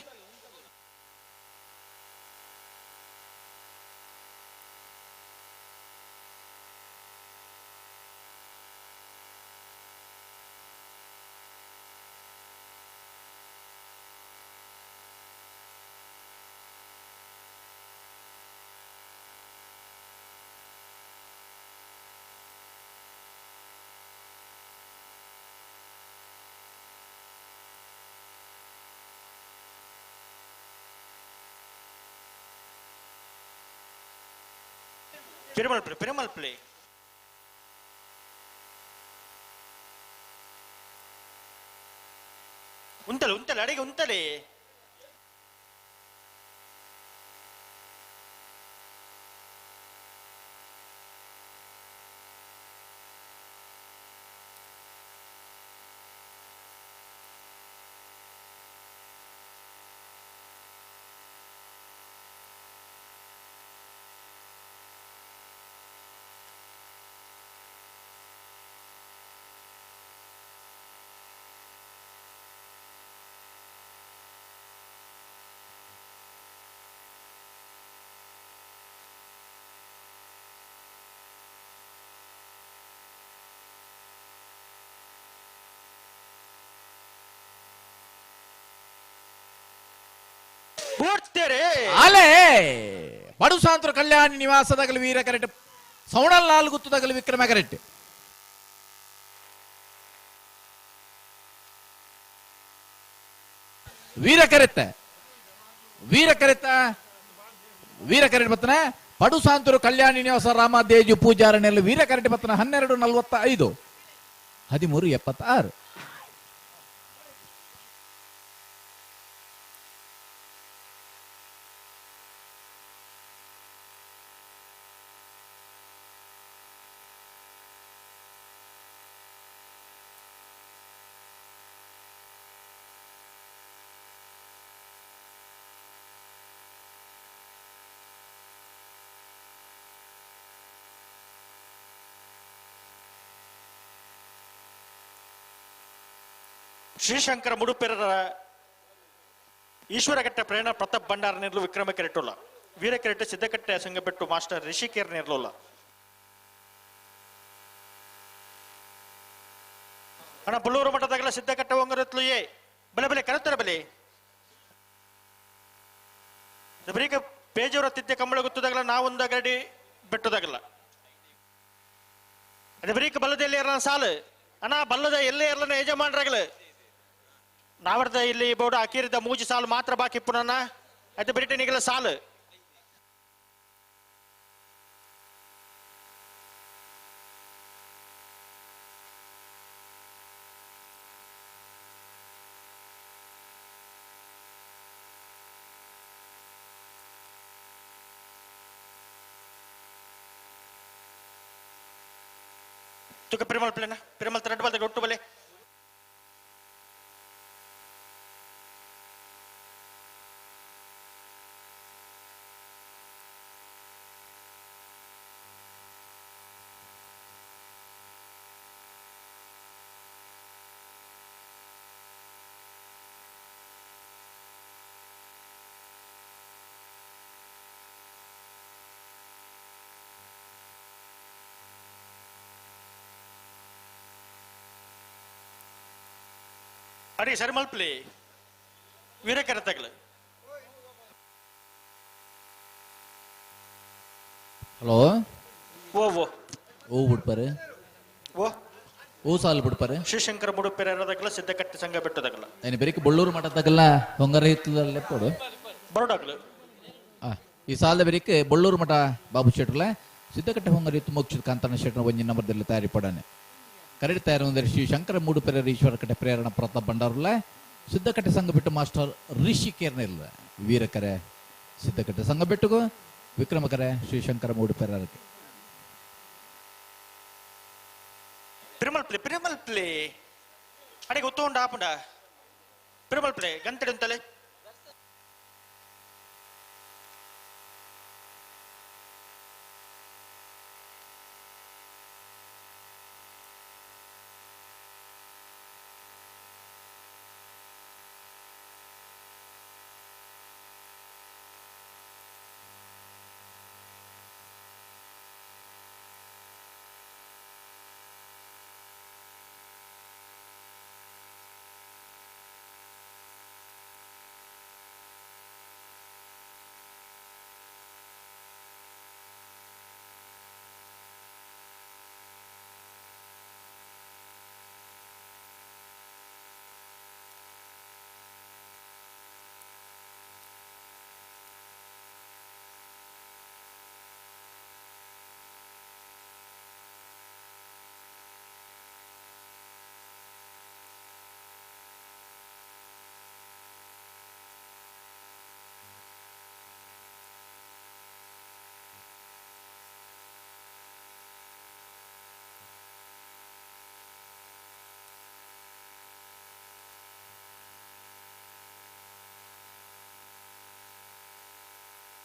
Perumal play, Perumal play. ಉಂತಲೆ ಉಂತಲೆ ಅಡಿಗೆ ಉಂತಲೆ ಅಲೆ ಬಡುಸಾಂತರ ಕಲ್ಯಾಣ ನಿವಾಸದಗಲು ವೀರ ಕರೆಟ್ ಸೌಣಲ್ ನಾಲ್ಗುತ್ತದಗಲು ವಿಕ್ರಮ ಕರೆಟ್ ವೀರ ಕರೆತ್ತ ವೀರ ಕರೆತ್ತ ವೀರ ಕರೆಟ್ ಬತ್ತನ ಪಡುಸಾಂತರು ಕಲ್ಯಾಣಿ ನಿವಾಸ ರಾಮದೇಜು ಪೂಜಾರನೆಲ್ಲ ವೀರ ಕರೆಟ್ ಬತ್ತನ 12:45 13:76. ಶ್ರೀಶಂಕರ ಮುಡುಪೆರರ ಈಶ್ವರಘಟ್ಟ ಪ್ರೇರಣ ಪ್ರತಾಪ್ ಭಂಡಾರ ನಿರ್ಲು ವಿಕ್ರಮ ಕೆರೆಟುಲ್ಲ ವೀರ ಕೆರೆಟು ಸಿದ್ದಕಟ್ಟೆ ಸಂಘಬೆಟ್ಟು ಮಾಸ್ಟರ್ ರಿಷಿಕೇರ್ ನಿರ್ಲುಲ್ಲ ಅಣ್ಣ ಬಳ್ಳೂರು ಮಠದಾಗಲ ಸಿದ್ದಕಟ್ಟೆ ಒಂಗರತ್ಲು ಏ ಬಲೆ ಬಲೆ ಕರೆತರ ಬಲೆ ಬರೀಕ ಪೇಜವರ ತಿದ್ದೆ ಕಂಬಳ ಗೊತ್ತದಾಗಲ ನಾವೊಂದ ಗರಡಿ ಬೆಟ್ಟದಾಗಲ್ಲ ಅದೇ ಬರೀಕ ಬಲ್ಲದ ಎಲ್ಲಿ ಇರಲ ಸಾಲು ಅಣ್ಣ ಬಲ್ಲದ ಎಲ್ಲೇ ಇರಲನ ಯಜಮಾನ್ರಾಗಲು ನಾವರ್ದ ಇಲ್ಲಿ ಬೋರ್ಡ್ ಅಕೀರಿದ ಮೂಜಿ ಸಾಲು ಮಾತ್ರ ಬಾಕಿ ಪುನಃ ಅದು ಬ್ರಿಟನ್ನಿಗೆಲ್ಲ ಸಾಲು ತುಕ ಪಿರಮಲ್ ಪ್ಲೇನ ಪಿರಮಲ್ ರೆಡ್ ಬಾಲ್ ಒಟ್ಟು ಬಲೆ ಅಡಿ ಸರಿಮಲ್ ಪ್ಲೇ ವೀರಕರ ತಗಲು ಹಲೋ ಓ ಓ ಓ ಬಿಡ್ಪಾರೆ ಓ ಓ ಸಾಲ್ ಬಿಡ್ಪಾರೆ ಶಿವಶಂಕರ ಮುಡುಪೆರದಗಲ ಸಿದ್ದಕಟ್ಟೆ ಸಂಘ ಬೆಟ್ಟದಗಲ నేను ಬೆರಿಕೆ ಬೊಳ್ಳೂರು ಮಠದಾಗಲ್ಲ ಹೊಂಗರ ಹಿತ್ತಲಲ್ಲೇ ಪೋಡು ಬರೋಡಾಗಲು ಈ ಸಾಲದ ಬೆರಿಕೆ ಬೊಳ್ಳೂರು ಮಠ ಬಾಬು ಶೆಟ್ರಲೆ ಸಿದ್ದಕಟ್ಟೆ ಹೊಂಗರ ಇತ್ತು ಮೋಕ್ಷದ ಕಾಂತಣ್ಣ ಶೆಟ್ರ ಒಂಜಿ ನಂಬರ್ದಲ್ಲಿ ತಯಾರಿ ಪಡಾನೆ ಕರಡಿ ತಯಾರು ಅಂದರೆ ಶ್ರೀ ಶಂಕರ ಮೂಡುಪೆರರ ಈಶ್ವರ ಕಟ್ಟೆ ಪ್ರೇರಣ ಪ್ರತಾಪ್ ಭಂಡಾರುಲೆ ಸಿದ್ದಕಟ್ಟೆ ಸಂಘ ಬಿಟ್ಟು ಮಾಸ್ಟರ್ ರಿಷಿ ಕೇರ್ನಿಲ್ಲ ವೀರಕರೆ ಸಿದ್ದಕಟ್ಟೆ ಸಂಘ ಬಿಟ್ಟುಗು ವಿಕ್ರಮಕರೆ ಶ್ರೀ ಶಂಕರ ಮೂಡುಪೆರರಕ್ಕೆ ಪಿರಮಲ್ ಪ್ಲೇ ಪಿರಮಲ್ ಪ್ಲೇ ಅಡಿಗೆ ಒತ್ತುಂಡ ಆಪುಂಡ ಪಿರಮಲ್ ಪ್ಲೇ ಗಂಟೆ ಅಂತಲೇ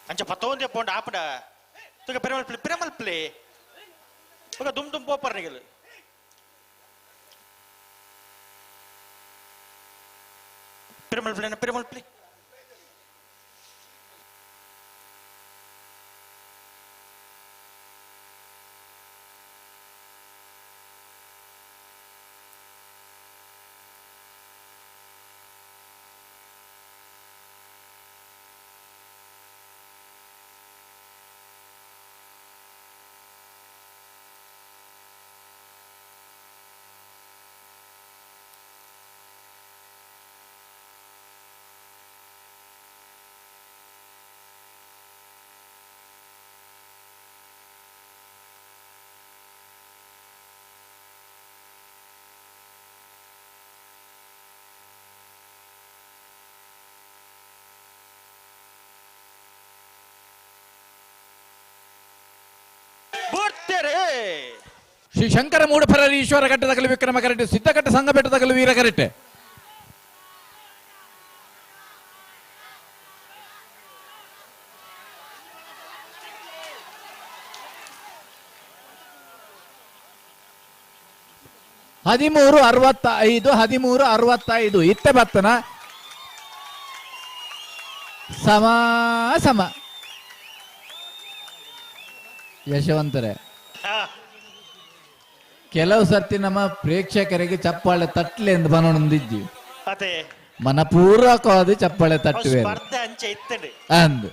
ಅಂಚ ಪತ್ತೊಂದೇ ಪೋಂಡ ಆಪಡ ತುಗ ಪಿರಮಲ್ ಪ್ಲೇ ಪಿರಮಲ್ ಪ್ಲೇ ತುಗ ದುಮ್ ದುಮ್ ಪೋಪರ್ ನಿಗಲು ಪಿರಮಲ್ ಪ್ಲೇ ಪಿರಮಲ್ ಪ್ಲೇ ಶ್ರೀ ಶಂಕರ ಮೂಡಪರರಿ ಈಶ್ವರ ಕಟ್ಟದಗಲು ವಿಕ್ರಮ ಕರೆಟೆ ಸಿದ್ದಕಟ್ಟ ಸಂಘ ಬೆಟ್ಟದಗಲು ವೀರ ಕರೆಟೆ ಹದಿಮೂರು ಅರವತ್ತೈದು ಹದಿಮೂರು ಅರವತ್ತೈದು ಇತ್ತೆ ಬತ್ತನ ಸಮ ಸಮ ಯಶವಂತರೇ, ಕೆಲವು ಸರ್ತಿ ನಮ್ಮ ಪ್ರೇಕ್ಷಕರಿಗೆ ಚಪ್ಪಾಳೆ ತಟ್ಲೆ ಎಂದು ಬನೊಂದಿಜ್ಜಿ ಮನಪೂರ್ವಕವಾದ ಚಪ್ಪಾಳೆ ತಟ್ಟುವೆ ಅಂದು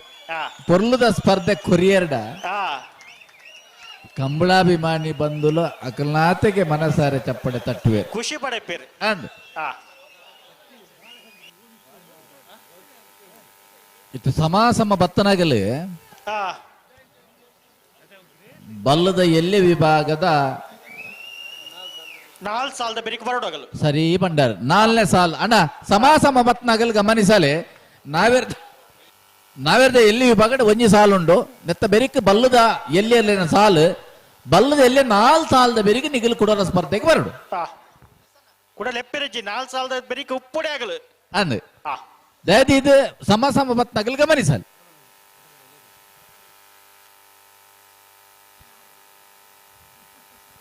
ಪೊರ್ಲುದ ಸ್ಪರ್ಧೆ ಕೊರಿಯರ್ಡ ಕಂಬಳಾಭಿಮಾನಿ ಬಂದುಲು ಅಕಲ್ನಾಥಗೆ ಮನಸಾರೆ ಚಪ್ಪಾಳೆ ತಟ್ಟುವೆ ಖುಷಿ ಪಡೆ ಅಂದು. ಇದು ಸಮಾಸಮ ಬತ್ತನಾಗಲಿ ಬಲ್ಲದ ಎಲ್ಲಿ ವಿಭಾಗದ ಸರಿ ಬಂಡಾರ್ ನಾಲ್ನೇ ಸಾಲ್ ಅಣ್ಣ ಸಮಾಸಮ ಬತ್ನಾಗಲ್ ಗಮನಿಸಲೆ ನಾವೇರ್ದ ಎಲ್ಲಿ ವಿಭಾಗದ ಒಂಜಿ ಸಾಲುಂಡು ನೆತ್ತ ಬೆರಿಕ್ ಬಲ್ಲದ ಎಲ್ಲಿ ಸಾಲು ಬಲ್ಲದ ಎಲ್ಲೆ 4 ಸಾಲದ ಬೆರಿಗೆ ನಿಗಲು ಕುಡರ ಸ್ಪರ್ಧೆಗೆ ಬರಡು ಕುಡ ಲೆಪ್ಪೆರಜ್ಜಿ 4 ಸಾಲದ ಬೆರಿಗೆ ಉಪ್ಪುಡೆ ಆಗಲು ಅಂದ್ ದಯದಿ ಇದು ಸಮ ಸಮ ಬತ್ನಗಲು ಗಮನಿಸಲ್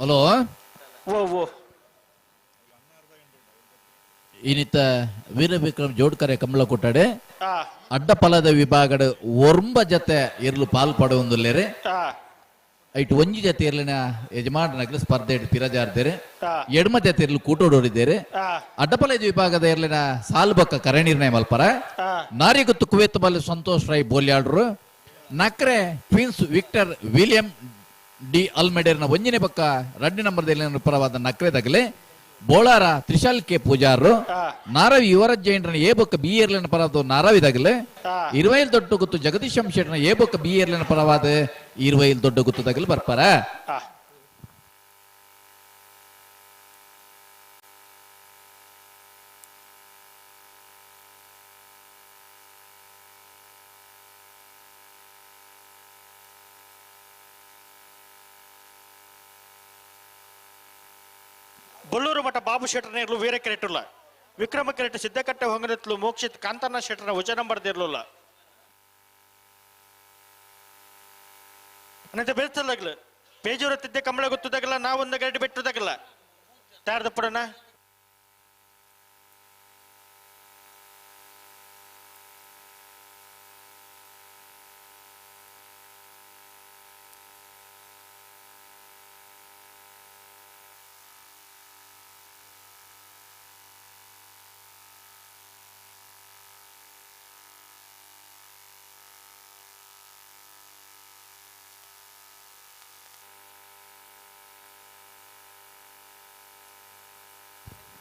ಹಲೋ ಓ ಓ ಇನ್ನಿತ ವೀರ ವಿಕ್ರಮ್ ಜೋಡ್ಕರೆ ಕಮಲ ಕೊಟ್ಟಾಡೆ ಅಡ್ಡಪಲದ ವಿಭಾಗದ ಒರ್ಂಬ ಜತೆ ಇರ್ಲು ಪಾಲ್ ಪಡುವಂದುಲ್ಲೇರೆ ಐಟ್ ಒಂಜಿ ಜತೆ ಇರ್ಲಿನ ಯಜಮಾನನಗಲು ಸ್ಪರ್ಧೆ ಪಿರಜಾರ್ದೇರೆ ಎಡ್ಮ ಜತೆ ಇರ್ಲು ಕೂಟೋಡೋಡಿದ್ದೇರೆ ಅಡ್ಡಪಲದ ವಿಭಾಗದ ಇರ್ಲಿನ ಸಾಲ್ಬಕ್ಕ ಕರೆ ನಿರ್ಣಯ ಮಲ್ಪರ ನಾರಿಗುತ್ತು ಕುವೇತ್ ಬಲ್ ಸಂತೋಷ್ ರೈ ಬೋಲ್ಯಾಡ್ರು Nakre twins Victor William D ಅಲ್ಮೆಡೇರ್ನ ಒಂಜಿನೇ ಪಕ್ಕ ರಡ್ಡಿ ನಂಬರ್ದಲ್ಲಿ ಪರವಾದ ನಕ್ರೆ ತಗಲೆ ಬೋಳಾರ ತ್ರಿಶಾಲ್ ಕೆ ಪೂಜಾರರು ನಾರವಿ ಯುವರಾಜ್ ಜೈನ್ರನ ಎ ಬೊಕ್ಕ ಬಿ ಎರ್ಲಿನ ಪರವಾದ ನಾರವಿ ತಗಲೆ ಇರುವೈಲ್ ದೊಡ್ಡ ಗುತ್ತು ಜಗದೀಶ್ ಶೆಟ್ರನ ಎ ಬೊಕ್ಕ ಬಿ ಎರ್ಲಿನ ಪರವಾದ ಇರುವೈಲ್ ದೊಡ್ಡ ಗುತ್ತು ತಗಲು ಬರ್ಪಾರ. ಬೊಳ್ಳೂರು ಮಠ ಬಾಬು ಶೆಟ್ಟರ್ನ ಇರಲು ವೀರ ಕೆರೆಟುಲ್ಲ ವಿಕ್ರಮ ಕೆರೆಟ್ ಸಿದ್ದಕಟ್ಟೆ ಹೊಂಗನತ್ಲು ಮೋಕ್ಷಿತ್ ಕಾಂತಣ್ಣ ಶೆಟ್ಟರ್ನ ವಚ ನಂಬರ್ ಇರಲಿಲ್ಲ ಅನಂತ ಬೆಳೆಸಲಾಗಲು ಪೇಜೂರ ತಿದ್ದೆ ಕಮಲ ಗೊತ್ತದಾಗಲ್ಲ ನಾವೊಂದು ಗರಡಿ ಬಿಟ್ಟದಾಗಲ್ಲ ತಯಾರದಪ್ಪಡಣ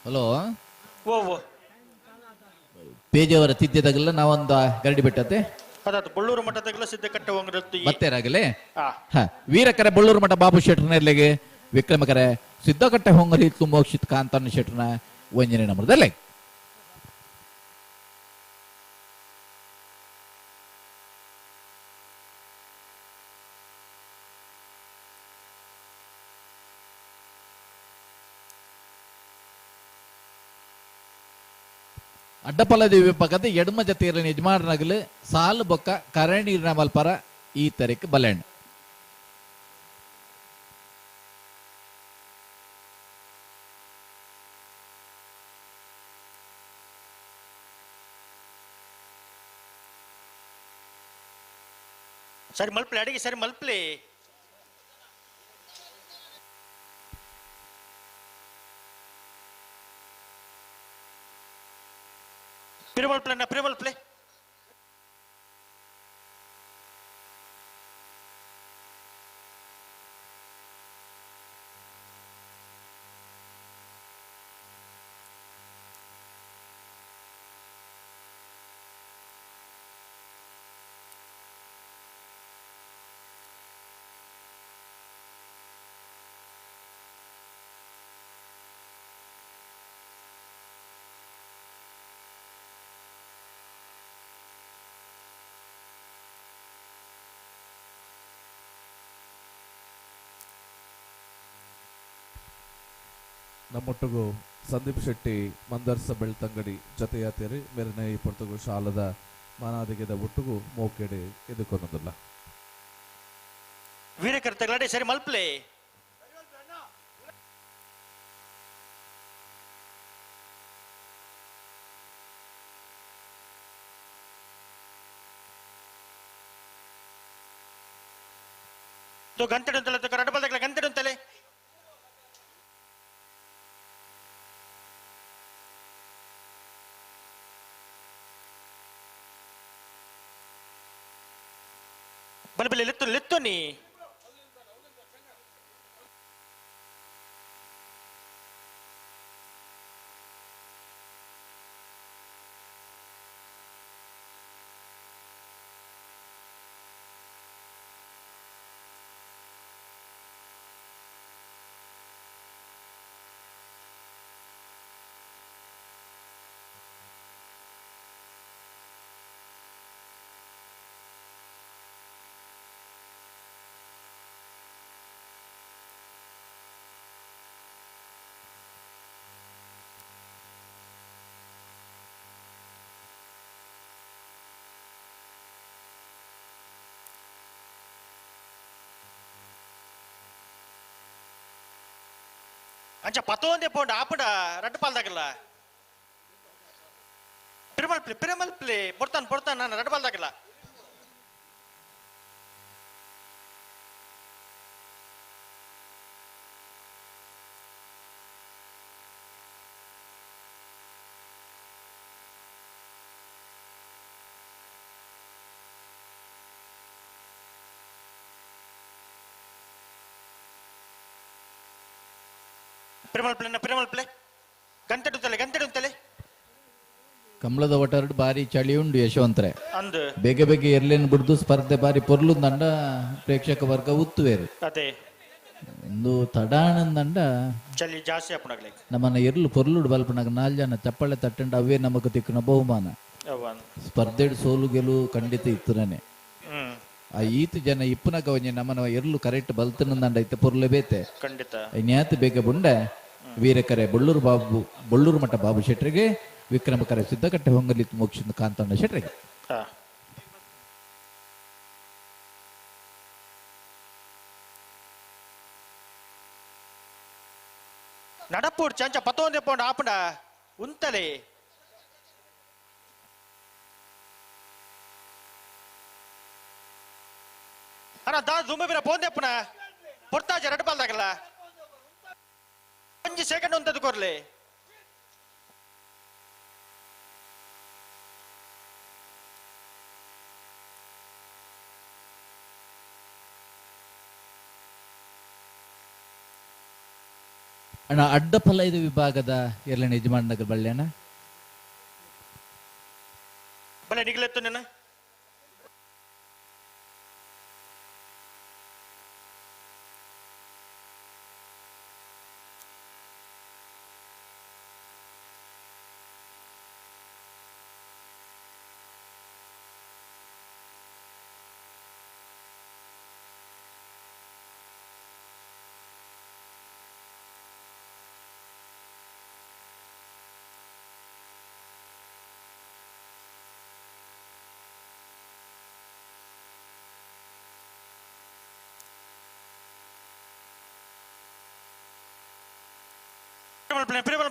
ಹಲೋ ಓ ಓ ಪೇಜವರ ತಿದ್ದಿದಾಗಲ್ಲ ನಾವೊಂದು ಗರಡಿ ಬಿಟ್ಟತೆ ಅದಾತು ಬೊಳ್ಳೂರು ಮಠದಾಗಲ ಸಿದ್ದಕಟ್ಟೆ ಹೊಂಗನತ್ತು ಮತ್ತೇರಾಗಲೇ ವೀರಕರೆ ಬೊಳ್ಳೂರು ಮಠ ಬಾಬು ಶೆಟ್ಟರ್ನ ಇರ್ಲಿಗೆ ವಿಕ್ರಮಕರೆ ಸಿದ್ದಕಟ್ಟೆ ಹೊಂಗರಿ ಮೋಕ್ಷಿತ್ ಕಾಂತಣ್ಣ ಶೆಟ್ಟರ್ನ ಒಂಜನೇ ನಂಬರ್ದಲ್ಲಿ. ಅಡ್ಡಪಲದ ವಿಭಾಗದ ಎಡಮ ಜತೆಯರಲ್ಲಿ ಯಜಮಾನರಾಗಲು ಸಾಲು ಬೊಕ್ಕ ಕರಣೀರ್ನ ಮಲ್ಪರ ಈ ತರಕ್ಕೆ ಬಲೆಣ್ಣ. ಸರಿ ಮಲ್ಪ್ಲಿ ಅಡಿಗೆ ಸರಿ ಮಲ್ಪ್ಲಿ ಪ್ರಿಮಲ್ಪ್ಲೆ ಪ್ರಿಮಲ್ಪ್ಲೆ ನಮ್ಮೊಟ್ಟಿಗೂ ಸಂದೀಪ್ ಶೆಟ್ಟಿ ಮಂದರ್ಸ ಬೆಳ್ತಂಗಡಿ ಜೊತೆಯಾತೇರಿ ಮೇರನೆ ಈ ಪೊರ್ತುಗು ಶಾಲದ ಮಾನಾದಿಗೆದ ಒಟ್ಟುಗು ಮೋಕೆಡೆ ಎದುಕೊನ್ನೋದಿಲ್ಲ. ವೀರಕರ್ತಗಳಡೆ ಸರಿ ಮಲ್ಪ್ಲೆ ಗಂಟೆ ರಡಬಲ್ದಾಗಲ ಗಂಟೆ ಅಂತಲೇ ಬಲೆ ಬಲೆ ಲೆತ್ತು ಲೆತ್ತು ನೀ ಅಂಚ ಪತ್ತೊಂದೇ ಪೋಂಡು ಆಪುಂಡ ರಡ್ಡು ಪಾಲ್ದಾಗಲ್ಲ ಪಿರಮಲ್ ಪ್ಲೇ ಪಿರಮಲ್ ಪ್ಲೇ ಬೊರ್ತಾನ್ ಬೊರ್ತಾನ್ ನಾನು ರಡ್ಡು ಪಾಲ್ದಾಗಲ್ಲ ಪಿರಮಲ್ ಪ್ಲೇ ಪಿರಮಲ್ ಪ್ಲೇ ಗಂಟೆಡುತ್ತಲೆ ಗಂಟೆಡುತ್ತಲೆ ಕಮಲದ ಒಟರಡು ಬಾರಿ ಚಳಿ ಉಂಡು ಯಶವಂತ್ರೆ ಅಂದು ಬೇಗ ಬೇಗ ಎರ್ಲೇನು ಬಿಡ್ದು ಸ್ಪರ್ಧೆ ಬಾರಿ ಪೊರ್ಲು ದಂಡ ಪ್ರೇಕ್ಷಕ ವರ್ಗ ಉತ್ತುವೇರು ಅದೇ ಒಂದು ತಡಾಣಂದಂಡ ಚಳಿ ಜಾಸ್ತಿ ಆಪುಣಗ್ಲೆ ನಮ್ಮನ್ನ ಎರ್ಲು ಪೊರ್ಲುಡು ಬಲ್ಪನಾಗ ನಾಲ್ ಜನ ಚಪ್ಪಳೆ ತಟ್ಟಂಡ ಅವೇ ನಮಕ್ ತಿಕ್ಕುನ ಬಹುಮಾನ ಸ್ಪರ್ಧೆ ಸೋಲು ಗೆಲುವು ಖಂಡಿತ ಇತ್ತುನೇ ಆ ಈತ ಜನ ಇಪ್ಪುನಗ ಒಂಜಿ ನಮ್ಮನ ಎರ್ಲು ಕರೆಕ್ಟ್ ಬಲ್ತನಂದಂಡ ಇತ್ತ ಪೊರ್ಲೆ ಬೇತೆ ಖಂಡಿತ ನ್ಯಾತ್ ಬೇಗ ಬುಂಡ ವೀರಕರೆ ಬೊಳ್ಳೂರು ಬಾಬು ಬೊಳ್ಳೂರು ಮಠ ಬಾಬು ಶೆಟ್ಟರಿಗೆ ವಿಕ್ರಮಕರೆ ಸಿದ್ದಕಟ್ಟೆ ಹೊಂಗಲಿ ಮೋಕ್ಷ ಕಾಂತಣ್ಣ ಶೆಟ್ಟರಿಗೆ ನಡಪೂರ್ ಚಂಚ ಪತ್ತೊಂದೇ ಪೌಂಡ್ ಆಪುಂಡ ಉಂತಲೆ ಅಣ್ಣ ದಾ ದುಂಬೆ ಬಿರ ಪೋಂದೆಪ್ಪನ ಪೊರ್ತಾಜ ರಡ್ಡು ಪಾಲ್ದಾಗಲ್ಲ ಒಂಜಿ ಸೆಕೆಂಡ್ ಉಂತದ್ದು ಕೊರ್ಲೆ ಅಣ್ಣ ಅಡ್ಡಫಲ ಇದು ವಿಭಾಗದ ಎರಡನೇ ಯಜಮಾನನಗರ ಬಳ್ಳಿ ಅಣ್ಣ ಬಲೆ ನಿಗಲೆತ್ತು ನಿನ್ನ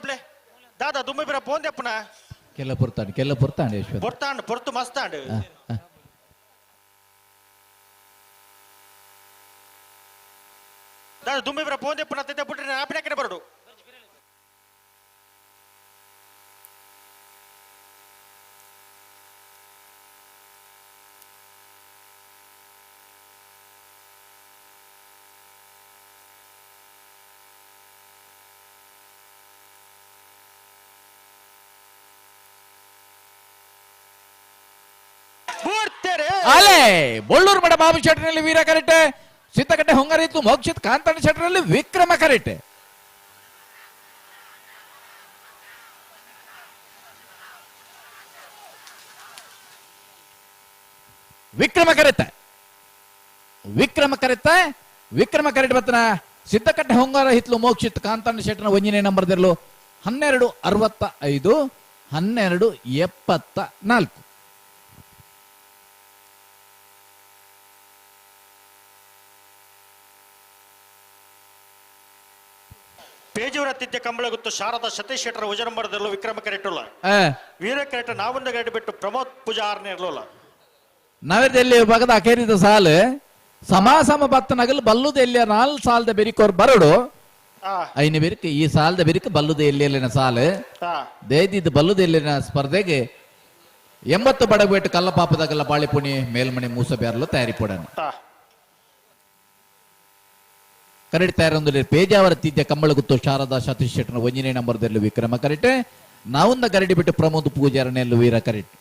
ಪ್ಲೇ ದಾದಾ ದುಮ್ಮಿ ಬಿರ ಪೋಂದೆಪ್ಪನ ಕೆಲ್ಲ ಪೊರ್ತಾಂಡ್ ಕೆಲ್ಲ ಪೊರ್ತಾಂಡ್ ಯಶವಂತ ಪೊರ್ತಾಂಡ್ ಪೊರ್ತು ಮಸ್ತಾಂಡ್ ದಾದಾ ದುಮ್ಮಿ ಬಿರ ಪೋಂದೆಪ್ಪನ ತೆತ್ತೆ ಪುಟ್ರೆ ಆಪಿನಕ್ಕೆ ಬರಡು ಅಲೆ ಬೊಳ್ಳೂರು ಮಠ ಬಾಬು ಶೆಟ್ಟರಲ್ಲಿ ವೀರ ಕರೆಟೆ ಸಿದ್ದಕಟ್ಟೆ ಹೊಂಗರಿತ್ತು ಮೋಕ್ಷಿತ್ ಕಾಂತಣ್ಣ ಶೆಟ್ಟರಲ್ಲಿ ವಿಕ್ರಮ ಕರೆಟೆ ವಿಕ್ರಮ ಕರೆತ ವಿಕ್ರಮ ಕರೆತ ವಿಕ್ರಮ ಕರೆಟ್ ಬತ್ತನ ಸಿದ್ದಕಟ್ಟೆ ಹೊಂಗಾರ ಹಿತ್ಲು ಮೋಕ್ಷಿತ್ ಕಾಂತಣ್ಣ ಶೆಟ್ಟನ ಒಂಜನೇ ನಂಬರ್ದಿರಲು 12:65 12:74. ಪೇಜೂರ ತಿದ್ದೆ ಕಂಬಳಗುತ್ತು ಶಾರದಾ ಸತೀಶ್ ಶೆಟ್ಟರ ಉಜರಂಬರದಲ್ಲೂ ವಿಕ್ರಮ ಕರೆಟುಲ್ಲ ವೀರ ಕರೆಟ ನಾವೊಂದು ಗರಡಿ ಬಿಟ್ಟು ಪ್ರಮೋದ್ ಪೂಜಾರ್ನೇ ಇರಲಿಲ್ಲ. ನವದೆಲ್ಲಿ ವಿಭಾಗದ ಅಖೇರಿದ ಸಾಲು ಸಮಾಸಮ ಬತ್ತನಗಲು ಬಲ್ಲುದ ಎಲ್ಲಿಯ ನಾಲ್ ಸಾಲದ ಬೆರಿಕೋರ್ ಬರಡು ಐನ ಬೆರಿಕ ಈ ಸಾಲದ ಬೆರಿಕ ಬಲ್ಲುದ ಎಲ್ಲಿಯಲ್ಲಿನ ಸಾಲು ದೇದಿದ್ದ ಬಲ್ಲುದ ಎಲ್ಲಿನ ಸ್ಪರ್ಧೆಗೆ 80 ಬಡಗಬೇಟು ಕಲ್ಲಪಾಪದಾಗಲ್ಲ ಬಾಳಿಪುಣಿ ಮೇಲ್ಮಣಿ ಮೂಸ ಬ್ಯಾರಲು ತಯಾರಿ ಪೋಡಣ ಕರಡಿ ತಯಾರೊಂದು ಪೇಜಾವರ ತಿದ್ಯ ಕಂಬಳಗುತ್ತು ಶಾರದಾ ಸತೀಶ್ ಶೆಟ್ಟನ ಒಂಜನೇ ನಂಬರ್ದಲ್ಲಿ ವಿಕ್ರಮ ಕರೆಟೆ ನಾವುಂದ ಗರಡಿ ಬಿಟ್ಟು ಪ್ರಮೋದ್ ಪೂಜಾರನೆಯಲ್ಲೂ ವೀರ ಕರೆಟ್.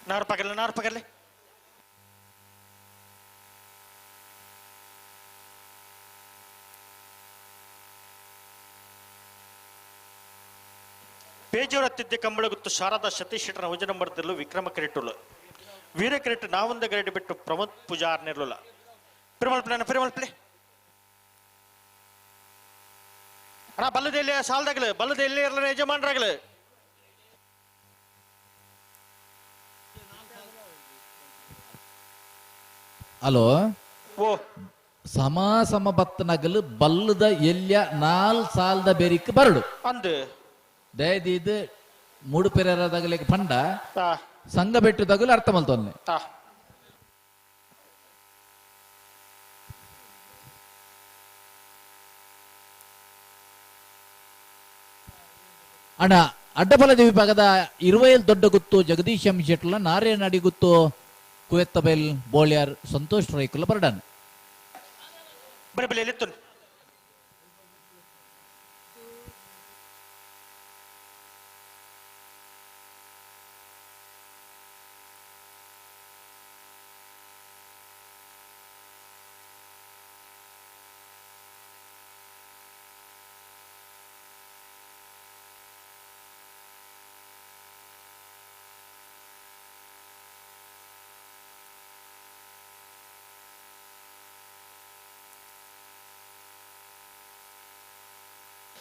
ನಾರು ಪಗರ್ಲೆ ನಾರು ಪಗರ್ಲೆ ಪೇಜೂರತ್ತಿದ್ದೆ ಕಂಬಳಗುತ್ತು ಶಾರದಾ ಸತೀಶ್ ಶೆಟ್ಟರ ವಜನ ಮರದಲ್ಲೂ ವಿಕ್ರಮ ಕ್ರಿಕೆಟುಲು ವೀರ ಕ್ರಿಕೆಟ್ ನಾವೊಂದ ಗರಡಿ ಬಿಟ್ಟು ಪ್ರಮೋದ್ ಪೂಜಾರ್ ನಿರ್ಲುಲ ಪಿರುಮಲ್ ಪ್ಲೇ ಪಿರುಮಲ್ ಪ್ಲೇ ಅಣ್ಣ ಬಲ್ಲದ ಸಾಲದಾಗಲು ಬಲ್ಲದ ಎಲ್ಲಿ ಇರಲ ಯಜಮಾನರಾಗಲು ಹಲೋ ಓ ಸಮ ಸಮ ಬತ್ತನಗಲು ಬಲ್ಲದ ಎಲ್ಯ ನಾಲ್ ಸಾಲದ ಬೇರಿಕ್ ಬರಡು ಅಂದು ದಯದೀದ್ ಮೂಡು ಪೆರದಗಲಿಗೆ ಪಂಡ ಸಂಘ ಬೆಟ್ಟದಾಗಲು ಅರ್ಥ ಮಲ್ತೊನ್ನೆ ಅಣ್ಣ ಅಡ್ಡಫಲದ ವಿಭಾಗದ ಇರುವೈಲ್ ದೊಡ್ಡ ಗುತ್ತು ಜಗದೀಶ್ ಎಂ ಶೆಟ್ಲ ನಾರೇನಡಿ ಗುತ್ತು ಕುವೆತ್ತಬೆಲ್ ಬೋಳ್ಯಾರ್ ಸಂತೋಷ್ ರೈಕುಲ ಬರಡನ್ ಬರಬಲೆ ಎಲ್ಲಿತ್ತು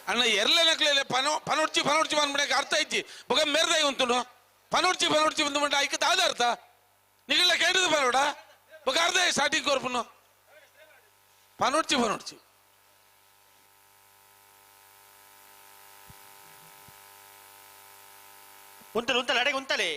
ಅಣ್ಣ ಎರಲನಕ್ಲೆ ಪನ ಪನೊಡ್ಚಿ ಪನೊಡ್ಚಿ ಬಂದ್ಬಿಡಕ್ಕೆ ಅರ್ಥ ಐತಿ ಬೊಗ ಮೆರ್ದಾಯಿ ಉಂಟು ಪನೊಡ್ಚಿ ಪನೊಡ್ಚಿ ಬಂದ್ಬಿಟ್ಟ ಐಕ ದಾದ ಅರ್ಥ ನಿಗಲ್ಲ ಕೇಳಿದ ಪನೋಡ ಬೊಗ ಅರ್ಧ ಸ್ಟಾರ್ಟಿಂಗ್ ಕೊರ್ಪುನು ಪನೊಡ್ಚಿ ಪನೊಡ್ಚಿ ಉಂತಲೆ ಉಂತಲೆ ಅಡೆಗೆ ಉಂತಲೆ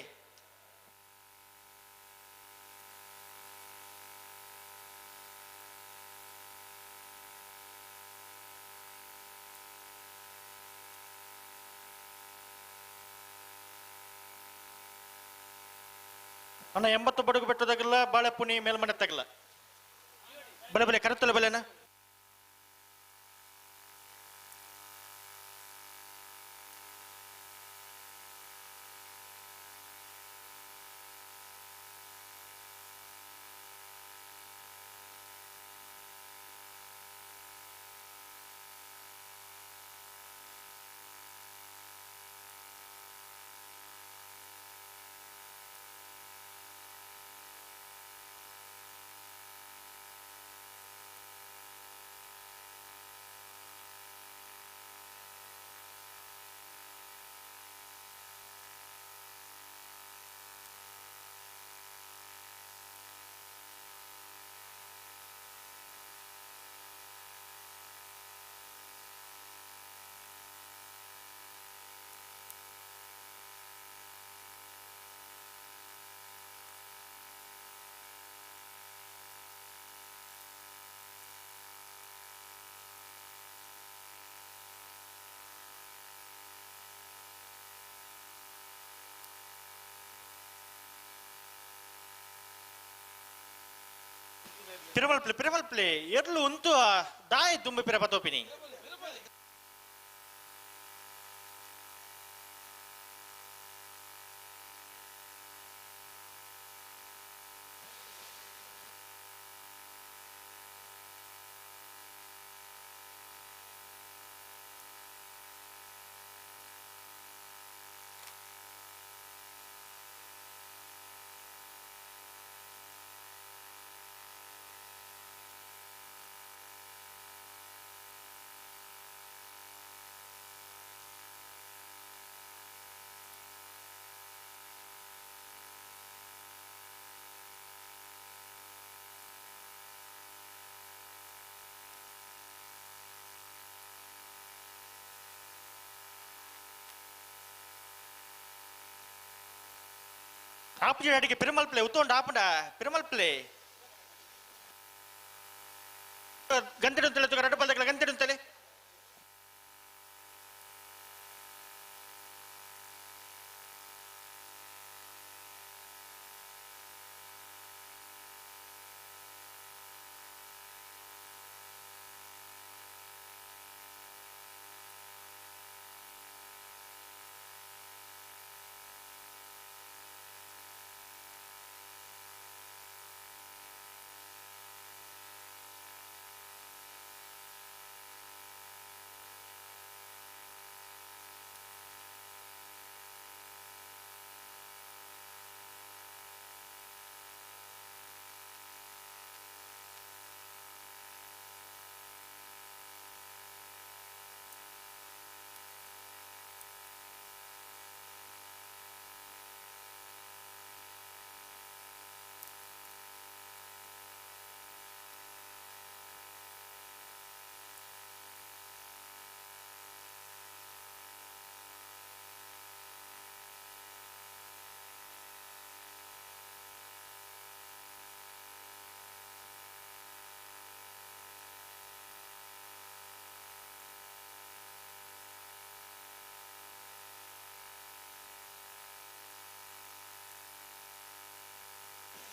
ಅಣ್ಣ 80 ಬಡಗು ಬೆಟ್ಟದಾಗಲ್ಲ ಬಾಳೆಪುಣಿ ಮೇಲ್ಮನೆ ತಗಲ್ಲ ಬಲೆ ಬಲೆ ಕರತ್ತಲ್ಲ ಬಲೆನ ಪಿರವಲ್ಪ್ಲೆ ಪಿರವಲ್ಪ್ಲೆ ಎರ್ಲು ಉಂತು ದಾಯ ದುಂಬಿ ಪಿರ ಪತೋಪಿನಿ ಆಪುಜಿ ಅಡಿಗೆ ಪಿರಮಲ್ ಪ್ಲೇ ಉತ್ತೊಂಡು ಆಪುಂಡ ಪಿರಮಲ್ ಪ್ಲೇ ಗಂತಿಡುಂತಲೆ ತುಗ ರಡ್ಡು ಪಲ್ದಗಳ ಗಂತಿಡುಂತಲೆ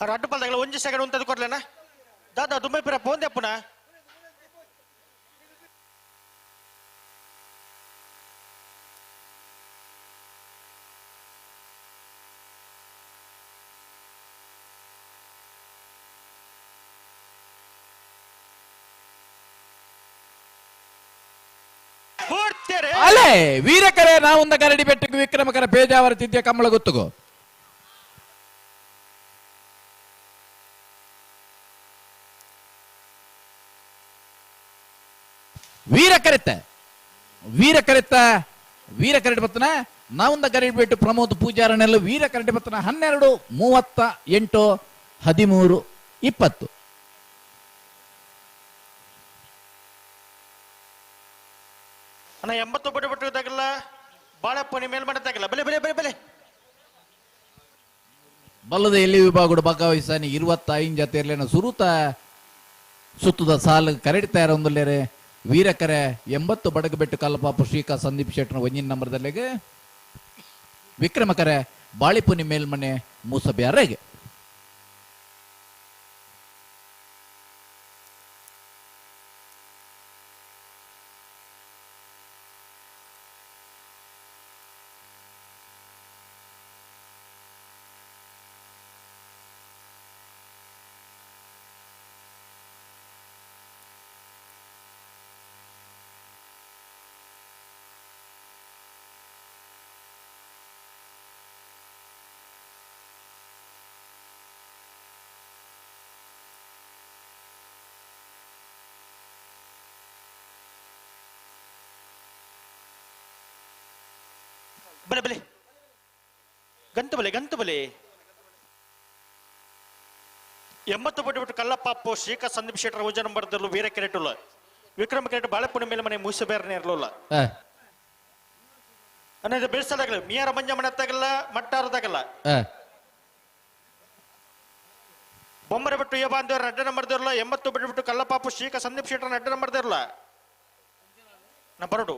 ರಡ್ಡು ಪಲ್ದಾಗಲ ಒಂಜಿ ಸೆಕೆಂಡ್ ಉಂತದ ಕೊರ್ಲೇನ ದಾದಾ ದುಂಬೈ ಪಿರ ಪೋಂದೆಪ್ಪುನ ಅಲೆ ವೀರಕರೆ ನಾವೊಂದ ಕರಡಿ ಬೆಟ್ಟಕ್ಕೆ ವಿಕ್ರಮಕರ ಪೇಜಾವರ ತಿದ್ಯ ಕಮಲ ಗೊತ್ತುಗೋ ವೀರಕರಿತ ವೀರಕರಿತ ವೀರಕರಡಿ ಬತ್ತನ ನಾವೊಂದ ಕರಡಿ ಬೆಟ್ಟು ಪ್ರಮೋದ್ ಪೂಜಾರನೆಲ್ಲ ವೀರಕರಡಿ ಬತ್ತನ 12 38 13 20. ಅಣ್ಣ 80 ಬಡ್ಡಿ ಬಿಟ್ಟು ಇದ್ದಾಗಲ್ಲ ಬಾಳಪ್ಪನಿ ಮೇಲ್ ಮಾಡತ್ತಾಗಲ್ಲ ಬೆಲೆ ಬೆಲೆ ಬೆಲೆ ಬೆಲೆ ಬಲ್ಲದ ಎಲ್ಲಿ ವಿಭಾಗಡು ಭಾಗವಹಿಸಾನಿ 25 ಜತೆಯಲ್ಲೇನ ಸುರುತ ಸುತ್ತದ ಸಾಲು ಕರಡಿ ತಯಾರೊಂದುಲ್ಲೇರೆ ವೀರಕರೆ 80 ಬಡಗಬೆಟ್ಟು ಕಲ್ಲಪಾಪು ಶ್ರೀಕಾ ಸಂದೀಪ್ ಶೆಟ್ಟನ ಒಂಜಿನ ನಂಬರ್ದಲ್ಲಿಗೆ ವಿಕ್ರಮಕರೆ ಬಾಳಿಪುನಿ ಮೇಲ್ಮನೆ ಮೂಸಬ್ಯಾರೆಗೆ. ಬಲೆ ಬಲೆ ಗಂತು ಬಲೆ ಗಂತು ಬಲೆ 80 ಬಡ್ಡಿ ಬಿಟ್ಟು ಕಲ್ಲಪ್ಪಾಪು ಶ್ರೀಕಾ ಸಂದೀಪ್ ಶೆಟ್ಟರ್ ಓಜ ನಂಬರ್ ವೀರ ಕೆರೆಟುಲ್ಲ ವಿಕ್ರಮ ಕೆರೆಟ್ ಬಾಳೆಪುಣಿ ಮೇಲೆ ಮನೆ ಮೂಸಬೇರನೆ ಇರಲಿಲ್ಲ ಅನ್ನೋದು ಬೇಸದಾಗಲ್ಲ ಮಿಯಾರ ಮಂಜ ಮನೆ ತಾಗಲ್ಲ ಮಟ್ಟಾರದಾಗಲ್ಲ ಬೊಮ್ಮರ ಬಿಟ್ಟು ಯುವ ಬಾಂಧವರು ಅಡ್ಡ ನಂಬರ್ ದೇವರಲ್ಲ 80 ಬಡ್ಡಿ ಬಿಟ್ಟು ಕಲ್ಲಪ್ಪಾಪು ಶ್ರೀಕಾ ಸಂದೀಪ್ ಶೆಟ್ಟರ್ ಅಡ್ಡ ನಂಬರ್ ದೇವರಲ್ಲ ನಾ ಬರಡು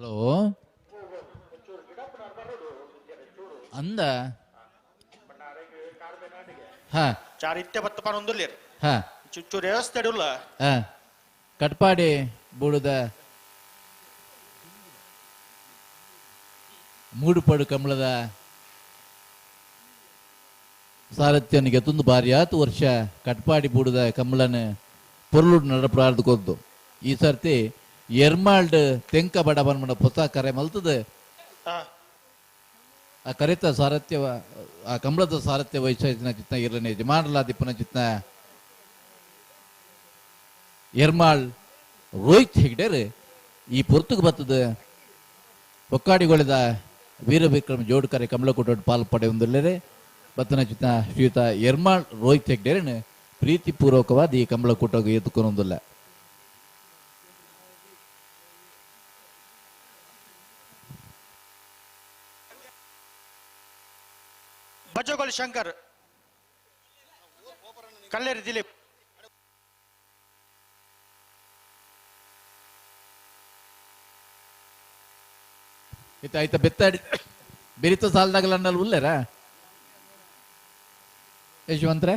ಹಲೋ ಅಂದ ಹಾ ಚಾರಿತ್ಯ ಬತ್ತಪಾನ ಒಂದುಲ್ಲೇರು ಹಾ ಚುಚ್ಚೂರು ವ್ಯವಸ್ಥೆ ಅಡಿಲ್ಲ. ಹಾ ಕಟ್ಪಾಡಿ ಬೂಡುದ ಮೂಡುಪಡು ಕಮಲದ ಸಾರಥ್ಯನಿಗೆ ತುಂದು ಬಾರಿ ಆತು ವರ್ಷ ಕಟ್ಪಾಡಿ ಬೂಡುದ ಕಮಲನ ಪೊರ್ಲುಡು ನಡಪ್ರಾರ್ದು ಕೊದ್ದು ಈ ಸರ್ತಿ ಎರ್ಮಾಲ್ಡ್ ತೆಂಕ ಬಡ ಬನ್ಮಣ ಹೊಸ ಕರೆ ಮಲ್ತದ ಆ ಕರೆತ ಸಾರಥ್ಯ ಆ ಕಮಲದ ಸಾರಥ್ಯ ವಹಿಸಿನ ಚಿತ್ನ ಇರಲನೆ ಯಜಮಾನಲಾದಿಪ್ಪನ ಚಿತ್ನ ಎರ್ಮಾಳ್ ರೋಹಿತ್ ಹೆಗ್ಡೇರ್ ಈ ಪೊರ್ತುಗು ಬತ್ತದ ಒಕ್ಕಾಡಿಗೊಳಿದ ವೀರ ವಿಕ್ರಮ್ ಜೋಡ್ಕರೆ ಕಮಲಕೂಟ ಪಾಲ್ ಪಡೆಯುವುದಿಲ್ಲರೆ ಬತ್ತನ ಚಿತ್ನ ಶ್ರೀಯುತ ಎರ್ಮಾಳ್ ರೋಹಿತ್ ಹೆಗ್ಡೇರನ್ ಪ್ರೀತಿಪೂರ್ವಕವಾದ ಈ ಕಮಲಕೂಟಕ್ಕೆ ಎತ್ತುಕೊಂದಿಲ್ಲ. ಬಜಗೋಳಿ ಶಂಕರ್ ಕಲ್ಲೇರಿ ದಿಲೀಪ್ ಇತ್ತ ಆಯ್ತ ಬೆತ್ತಾಡಿ ಬೆರಿತ ಸಾಲದಾಗಲ ಉಲ್ಲೇರ ಯಶವಂತ್ರೆ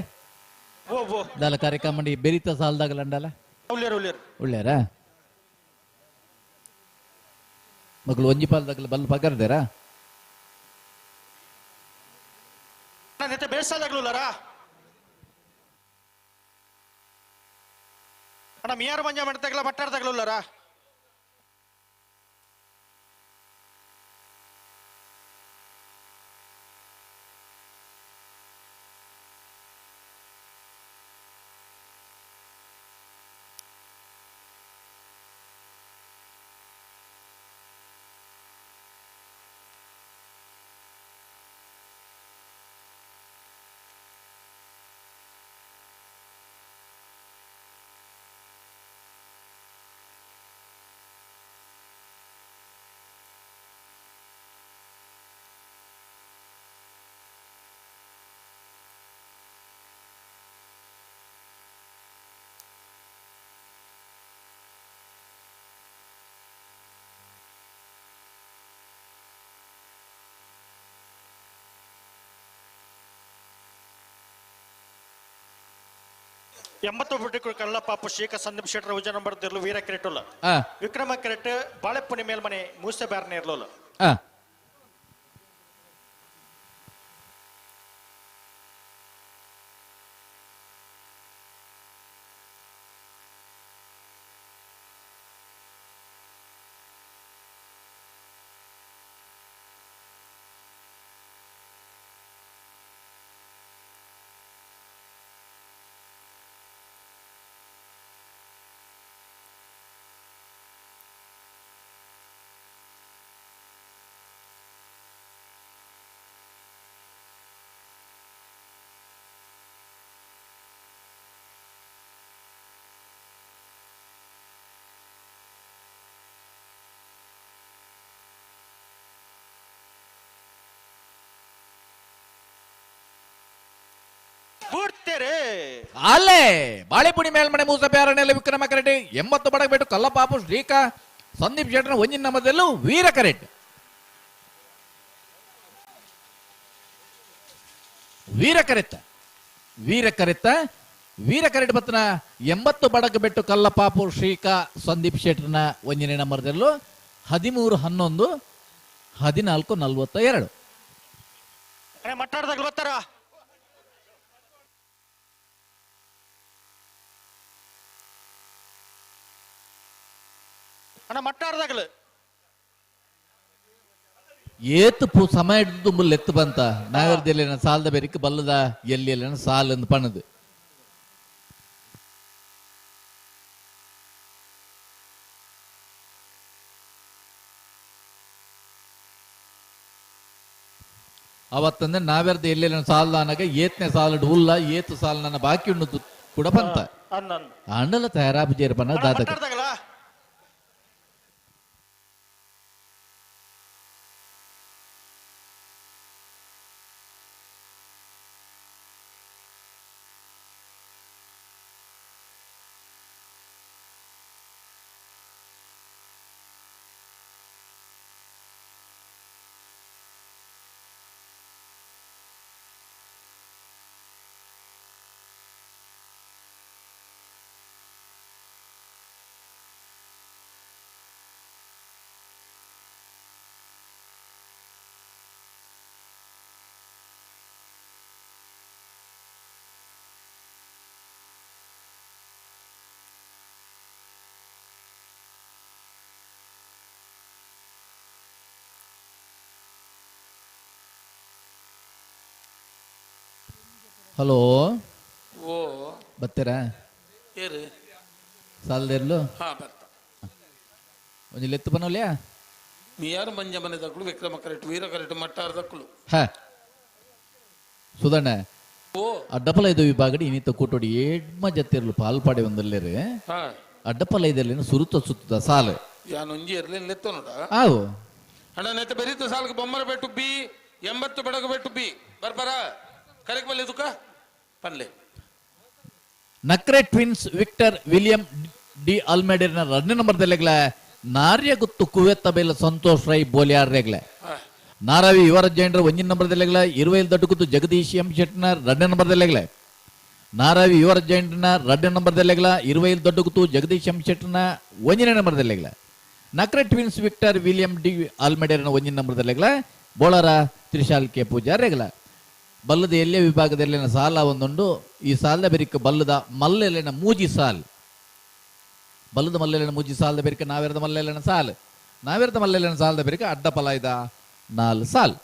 ದಾಲ ಕಾರ್ಯಕ್ರಮ ಬೆರಿತ ಸಾಲದಾಗಲ ಅಂಡಲ ಉಳ್ಳೇರ ಮಗಳು ಒಂಜಿ ಪಾಲ್ದಾಗಲ ಬಲ್ ಪಗರ್ದೇರಾ ಅಣ್ಣ ಮಿಯಾರು ಮಂಜ ಮಾಡ್ತಾಗಲ ಬಟ್ಟಾಡ್ದಾಗಲುಲ್ಲಾರ 80 ಬಿಟ್ಟು ಕಳ್ಳಪಾಪು ಶೇಖ ಸಂದೀಪ್ ಶೆಟ್ಟರ್ ಉಜ ನಂಬರ್ ದಿರ್ಲು ವೀರ ಕ್ರೆಟುಲ್ಲ ವಿಕ್ರಮ ಕ್ರೆಟ್ ಬಾಳೆಪ್ಪುನಿ ಮೇಲ್ಮನೆ ಮೂಸೆ ಬ್ಯಾರ್ನೆ ಇರ್ಲೋಲ್ಲ. ಅಲ್ಲೇ ಬಾಳೆಪುಡಿ ಮೇಲ್ಮನೆ ಮೂಸ ಪ್ಯಾರನೆಲ್ಲ ವಿಕ್ರಮ ಕರೆಟ್ 80 ಬಡಗಬೇಕು ಕಲ್ಲಪಾಪು ಶ್ರೀಕಾ ಸಂದೀಪ್ ಶೆಟ್ಟರ್ ಒಂಜಿನ ನಮ್ಮದಲ್ಲೂ ವೀರ ಕರೆಟ್ ವೀರ ಕರೆತ್ತ ವೀರ ಕರೆತ್ತ ವೀರ ಕರೆಟ್ ಬತ್ತನ 80 ಬಡಗಬೆಟ್ಟು ಕಲ್ಲಪಾಪು ಶ್ರೀಕಾ ಸಂದೀಪ್ ಶೆಟ್ಟರ್ನ ಒಂಜಿನ ನಂಬರ್ದಲ್ಲೂ 13 11 14 42. ಮಟ್ಟಾಡ್ದಾಗ ಬರ್ತಾರ ಅಣ್ಣ ಮಟ್ಟಾಡ್ದಾಗಲು ಏತು ಪೂ ಸಮಯ ಹಿಡಿದು ದುಂಬುಲ್ ಎತ್ತು ಬಂತ ನಾಗರದಲ್ಲಿ ಸಾಲದ ಬೇರಿಕೆ ಬಲ್ಲದ ಎಲ್ಲಿ ಎಲ್ಲ ಸಾಲ ಎಂದು ಪಣದು ಅವತ್ತಂದ್ರೆ ನಾವೆರ್ದ ಎಲ್ಲೆಲ್ಲ ಸಾಲ ಅನ್ನಾಗ ಏತ್ನೆ ಸಾಲಡ್ ಉಲ್ಲ ಏತು ಸಾಲ ನನ್ನ ಬಾಕಿ ಉಣ್ಣು ಕೂಡ ಬಂತ ಅಣ್ಣಲ ತಯಾರಾಪು ಪನ್ನ ದಾದಕ ಹಲೋ ಓ ಬತ್ತೀರಾ? ಏರು ಸಾಲದಿರ್ಲು ಹಾ ಬರ್ತಾ ಒಂಜಿ ಲೆತ್ತು ಬನ್ನೋಲ್ಯಾ? ಮಿಯಾರು ಮಂಜ ಮನೆ ದಕ್ಕಳು ವಿಕ್ರಮ ಕರೆಕ್ಟ್ ವೀರ ಕರೆಕ್ಟ್ ಮಟ್ಟಾರ ದಕ್ಕಳು. ಹಾ ಸುಧಣ್ಣ ಓ ಅಡ್ಡಪಲ ಇದು ವಿಭಾಗಡಿ ಇನ್ನಿತ ಕೂಟೋಡಿ ಏಡ್ಮ ಜತ್ತಿರ್ಲು ಪಾಲ್ಪಾಡೆ ಒಂದಲ್ಲೇರು. ಹಾ ಅಡ್ಡಪಲ ಇದರಲ್ಲಿ ಸುರುತ ಸುತ್ತದ ಸಾಲು ಯಾನೊಂಜಿ ಇರ್ಲಿಲ್ಲ ಲೆತ್ತು ನೋಡ. ಆವು ಅಣ್ಣ ನೆತ್ತ ಬೆರೀತ ಸಾಲಕ್ಕೆ ಬೊಮ್ಮರ ಬೆಟ್ಟು ಬಿ 80 ಬಡಗ ಬೆಟ್ಟು ಬಿ ಬರ್ಬರ ಕರೆಕ್ ಬಲ್ಲಿ ಇದಕ್ಕ ಪನ್ಲೆ. Nakre twins Victor William D ಅಲ್ಮೇಡಿನ 2 ನಂಬರ್ ದೆಲೆಗ್ಲ ನಾರ್ಯ ಗುತ್ತು ಕುವೆತ್ತ ಬೇಲ ಸಂತೋಷ್ ರೈ ಬೋಲಿಯಾರ್ ರೇಗ್ಲೆ. ನಾರಾವಿ ಯುವರಾಜ್ ಜೈನ್ರ 1 ನಂಬರ್ ದೆಲೆಗ್ಲ ಇರುವೈಲ್ ದೊಡ್ಡ ಜಗದೀಶ್ ಎಂ ಶೆಟ್ನ 2 ನಂಬರ್ ದೆಲೆಗ್ಲೆ. ನಾರಾವಿ ಯುವರಾಜ್ ಜೈನ್ರನ 2 ನಂಬರ್ ದೆಲೆಗ್ಲ ಇರುವೈಲ್ ದೊಡ್ಡ ಜಗದೀಶ್ ಎಂ ಶೆಟ್ನ 1 ನಂಬರ್ ದೆಲೆಗ್ಲ. Nakre twins Victor William D ಅಲ್ಮೇಡರ್ನ 1 ನಂಬರ್ ದೆಲೆಗ್ಲ ಬೋಳರ ತ್ರಿಶಾಲ್ ಕೆ ಪೂಜಾರ್ ರೇಗ್ಲ. ಬಲ್ಲದ ಎಲ್ಲೇ ವಿಭಾಗದಲ್ಲಿನ ಸಾಲ ಒಂದುಂಡು. ಈ ಸಾಲದ ಬೆರಿಕ ಬಲ್ಲದ ಮಲ್ಲೆಲೆನ ಮೂಜಿ ಸಾಲ್ ಬಲ್ಲದ ಮಲ್ಲೆಲೆನ ಮೂಜಿ ಸಾಲದ ಬೆರಿಕ ನಾವೆರದ ಮಲ್ಲೆಲೆನ ಸಾಲ್ ನಾವೆರದ ಮಲ್ಲೆಲೆನ ಸಾಲದ ಬೆರಿಕ ಅಡ್ಡ ಫಲ ಇದ 4 ಸಾಲ್.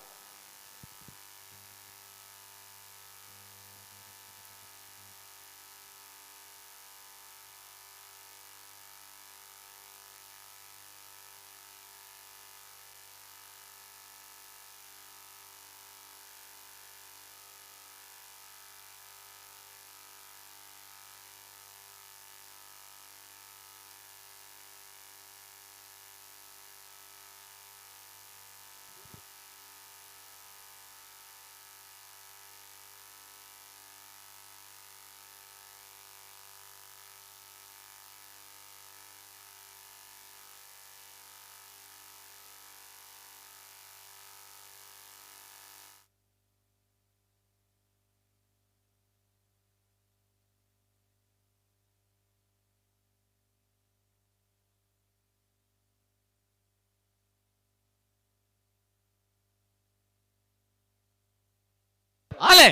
ಆಲೆ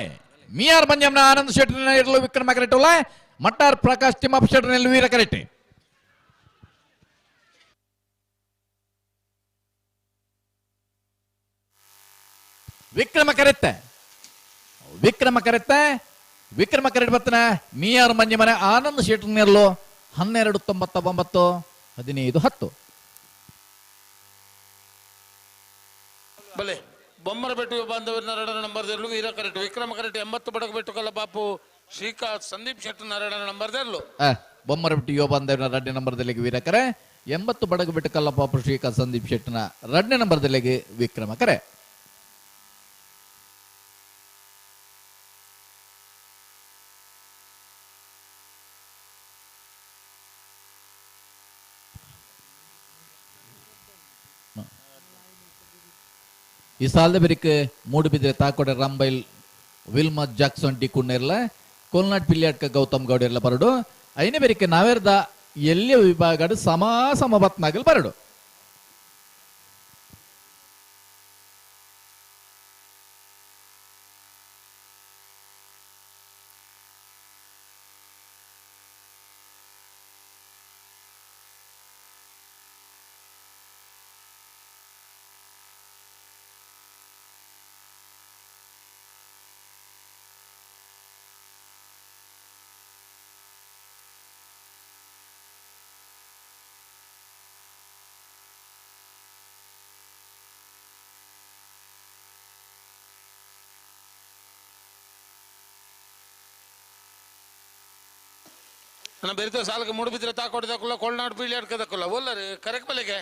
ಮಿಯಾರ್ ಮಂಜಮ್ನ ಆನಂದ್ ಶೆಟ್ಟರ್ನ ಇರಲು ವಿಕ್ರಮ ಕರೆಟುಲ್ಲ ಮಟ್ಟಾರ್ ಪ್ರಕಾಶ್ ತಿಮ್ಮಪ್ಪ ಶೆಟ್ಟರ್ನಲ್ಲಿ ವೀರ ಕರೆಟೆ. ವಿಕ್ರಮ ಕರೆತ್ತೆ ವಿಕ್ರಮ ಕರೆತ್ತೆ ವಿಕ್ರಮ ಕರೆಟ್ ಬರ್ತನ ಮಿಯಾರ್ ಮಂಜಮನ ಆನಂದ್ ಶೆಟ್ಟರ್ನ ಇರಲು 12.99 15 10. ಬಲೆ ಬೊಮ್ಮರ ಬೆಟ್ಟು ಬಾಂಧವ್ಯನ 2 ನಂಬರ್ ದೆರ್ಲು ವೀರ ಕರೆಕ್ಟ್ ವಿಕ್ರಮ ಕರೆಕ್ಟ್ 80 ಬಡಗ ಬೆಟ್ಟು ಕಲ್ಲ ಬಾಪು ಶ್ರೀಕಾಂತ್ ಸಂದೀಪ್ ಶೆಟ್ಟರ್ 2 ನಂಬರ್ ದೆರ್ಲು. ಬೊಮ್ಮರ ಬೆಟ್ಟು ಯುವ ಬಾಂಧವ್ಯನ 2 ನಂಬರ್ ದೆಲೆಗೆ ವೀರ ಕರೆ 80 ಬಡಗ ಬೆಟ್ಟು ಕಲ್ಲ ಬಾಪು ಶ್ರೀಕಾಂತ್ ಸಂದೀಪ್ ಶೆಟ್ಟರ್ನ 2 ನಂಬರ್ ದೆಲೆಗೆ ವಿಕ್ರಮ ಕರೆ. ಈ ಸಾಲದ ಬೆರಿಕ್ ಮೂಡುಬಿದ್ರೆ ತಾಕೋಡೆ ರಾಂಬೈಲ್ ವಿಲ್ಮಾ ಜಾಕ್ಸನ್ ಡಿ ಕುಣ್ಣೆರ್ಲ ಕೋಲ್ನಾಡ್ ಪಿಲ್ಯಾಟ್ಕ ಗೌತಮ್ ಗೌಡೆರ್ಲ ಬರಡು. ಐನೇ ಬೆರಿಕ್ ನಾವೇರ್ದ ಎಲ್ಲಿಯ ವಿಭಾಗಡು ಸಮ ಸಮ ಬತ್ನಾಗಲ್ ಬರಡು. ನನ್ನ ಬೆರಿತ ಸಾಲಕ್ಕೆ ಮೂಡುಬಿದ್ರೆ ತಾಕೊಡಿದಕ್ಕಲ್ಲ ಕೊಳ್ನಾಡು ಬೀಳಿ ಅಡ್ಕದಕ್ಕಲ್ಲ ಒಲ್ಲರಿ ಕರೆಕ್ಟ್ ಬಲೆಗೆ.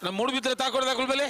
ನಮ್ಮ ಮೂಡುಬಿದ್ರೆ ತಾಕೊಡ್ದಾಕುಲ್ ಬೆಲೆ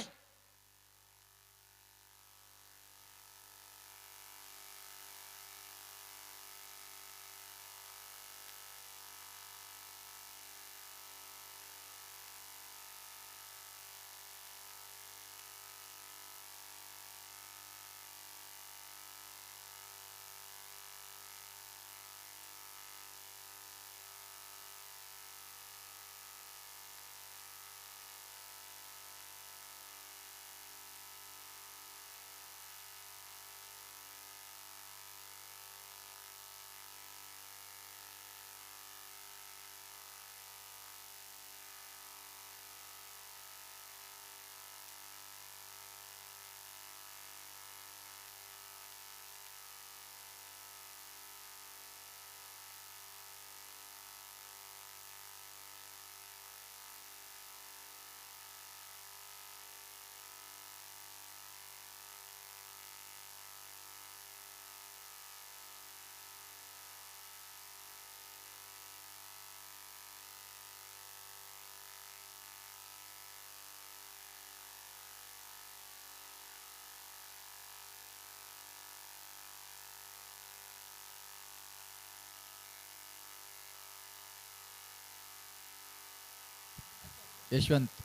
ಯಶವಂತ್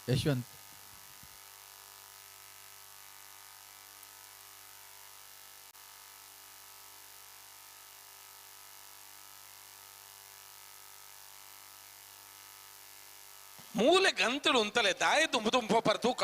ಯಶವಂತ್ ಮೂಲೆ ಗಂತಳು ಉಂತಲೆ ದಾಯ ತುಂಬ ತುಂಬ ಪರ್ ತೂಕ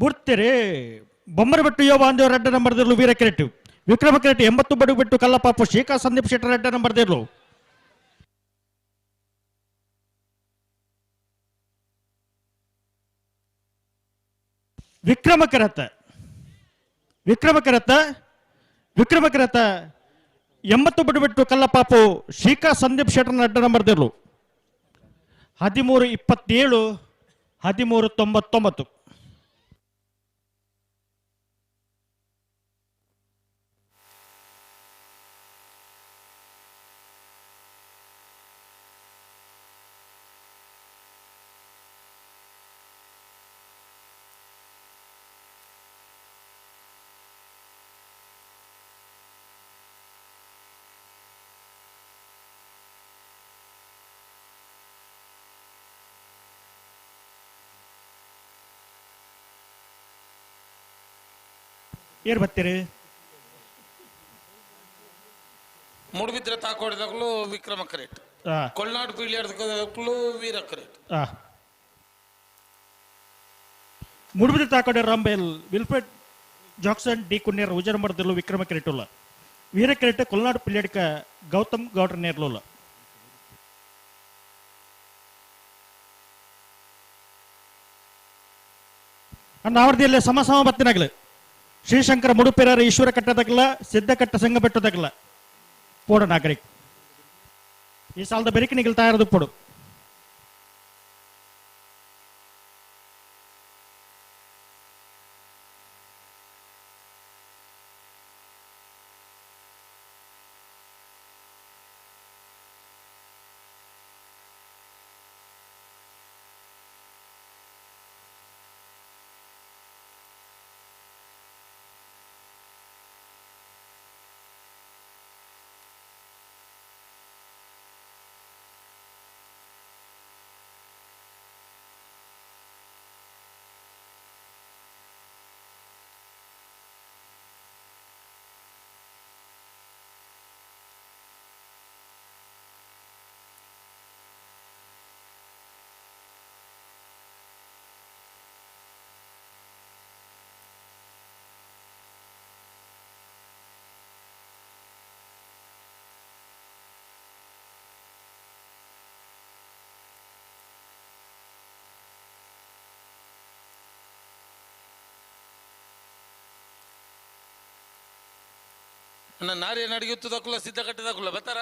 ಬುಡ್ತಿರಿ ಬೊಮ್ಮರಬೆಟ್ಟು ಯೋಬ ಅಂದೇವ್ ರೆಡ್ಡ ನಂಬರ್ ದಿರ್ಲು ವೀರ ಕೆರೆಟು ವಿಕ್ರಮ ಕೆರೆಟು 80 ಬಡು ಬಿಟ್ಟು ಕಲ್ಲಪಾಪು ಶೇಖಾ ಸಂದೀಪ್ ಶೆಟ್ಟರ್ ರೆಡ್ಡ ನಂಬರ್ ದಿರ್ಲು. ವಿಕ್ರಮ ಕೆರೆತ ವಿಕ್ರಮ ಕೆರೆತ ವಿಕ್ರಮ ಕೆರೆತ 80 ಬಡು ಬಿಟ್ಟು ಕಲ್ಲಪಾಪು ಶೇಖಾ ಸಂದೀಪ್ ಶೆಟ್ಟರ್ ರೆಡ್ಡ ನಂಬರ್ ದಿರ್ಲು. 13:27 13:99. ಏರ್ ಬರ್ತೀರಿ? ಮೂಡುಬಿದ್ರೆ ತಾಕೋಡಿದಾಗಲೂ ವಿಕ್ರಮ ಕರೆಕ್ಟ್, ಕೊಲ್ನಾಡು ಪೀಳಿಯಾಡ್ದಾಗಲೂ ವೀರ ಕರೆಕ್ಟ್. Moodbidri Thakode Rambail Wilfred Jackson D ಕುನ್ನೇರ್ ಉಜರ ಮರದಲ್ಲೂ ವಿಕ್ರಮ ಕೆರೆಟುಲ್ಲ. ವೀರ ಕೆರೆಟ್ ಕೊಲ್ನಾಡು ಪಿಳ್ಯಾಡ್ಕ ಗೌತಮ್ ಗೌಡ್ರ ನೇರ್ಲುಲ್ಲ. ಅಣ್ಣ ಅವರದಿಲ್ಲ ಸಮ ಸಮ ಬತ್ತಿನಾಗಲು ಶ್ರೀಶಂಕರ ಮುಡುಪೆರರ ಈಶ್ವರ ಕಟ್ಟದಗಲ ಸಿದ್ಧಕಟ್ಟ ಸಂಘ ಬೆಟ್ಟದಗಲ ಪೋಡ ನಾಗರಿಕ್ ಈ ಸಾಲದ ಬೆರಿಕಿನಿಗೆ ತಯಾರದು ಪೋಡು. ಅಣ್ಣ ನಾರಿಯ ನಡಿಯುತ್ತದಕ್ಕಲ್ಲ ಸಿದ್ಧ ಕಟ್ಟದಕ್ಕಲ್ಲ ಬರ್ತಾರ?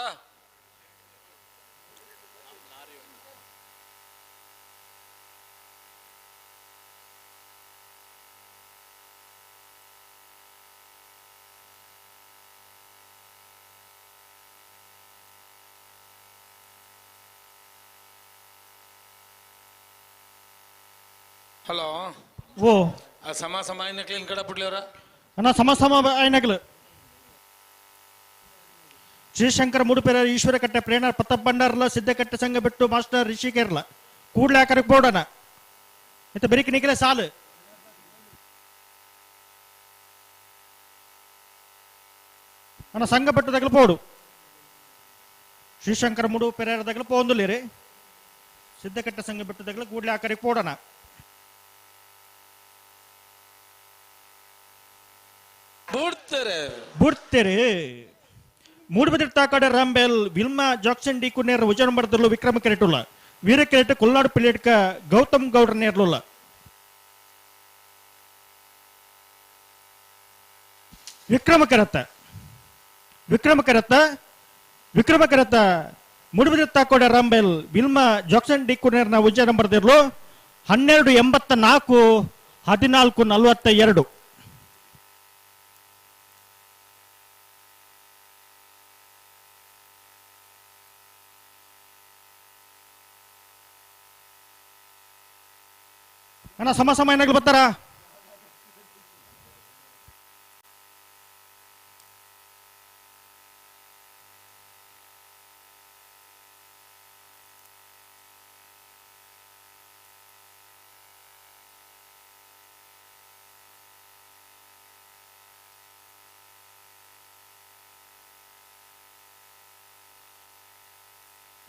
ಹಲೋ ಓ ಆ ಸಮ ಸಮ ಕ್ಲೀನ್ ಕಡ ಬಿಡ್ಲಿವ್ರ ಅಣ್ಣ ಸಮ ಸಮ ಐನಗಲು. ಶ್ರೀಶಂಕರ ಮುಡುಪೆರ ಈಶ್ವರ ಕಟ್ಟೆ ಪ್ರೇರಣ ಪ್ರತಾಪ್ ಭಂಡಾರಲ ಸಿದ್ಧಕಟ್ಟೆ ಸಂಘ ಬಿಟ್ಟು ಮಾಸ್ಟರ್ ರಿಷಿಕೇರ್ಲ ಕೂಡ್ಲೆ ಆಕರಕ್ಕೆ ಬೋಡಣ ಮತ್ತೆ ಬೆರಿಕೆ ನಿಖಿಲ ಸಾಲು. ಅಣ್ಣ ಸಂಘ ಬೆಟ್ಟು ತಗಲು ಪೋಡು ಶ್ರೀಶಂಕರ ಮುಡು ಪೆರೇರ ತಗಲು ಪೋಂದುಲಿರಿ ಸಿದ್ಧಕಟ್ಟೆ ಸಂಘ ಬಿಟ್ಟು ತಗಲು ಕೂಡ್ಲೆ ಆಕರಕ್ಕೆ ಪೋಡಣ. ಬುಡ್ತಾರೆ ಬುಡ್ತೀರಿ. Moodbidri Thakode Rambail Wilma Jackson D ಕುನ್ನೇರ್ ಉಜನ ಮರದಲ್ಲೂ ವಿಕ್ರಮ ಕೆರೆಟುಲ್ಲ. ವೀರ ಕೆರೆಟ ಕೊಲ್ನಾಡು ಪಿಳ್ಳೆಡ್ಕ ಗೌತಮ್ ಗೌಡ್ರ ನೇರ್ಲುಲ್ಲ. ವಿಕ್ರಮ ಕೆರೆತ ವಿಕ್ರಮ ಕೆರೆತ ವಿಕ್ರಮ ಕೆರೆತ Moodbidri Thakode Rambail Wilma Jackson D ಕುನ್ನೇರ್ನ ಉಜ್ಜನ ಮರದಿರ್ಲು 12:84 14:42. ಅಣ್ಣ ಸಮ ಸಮ ಏನಾಗ್ಲಿ ಬರ್ತಾರ?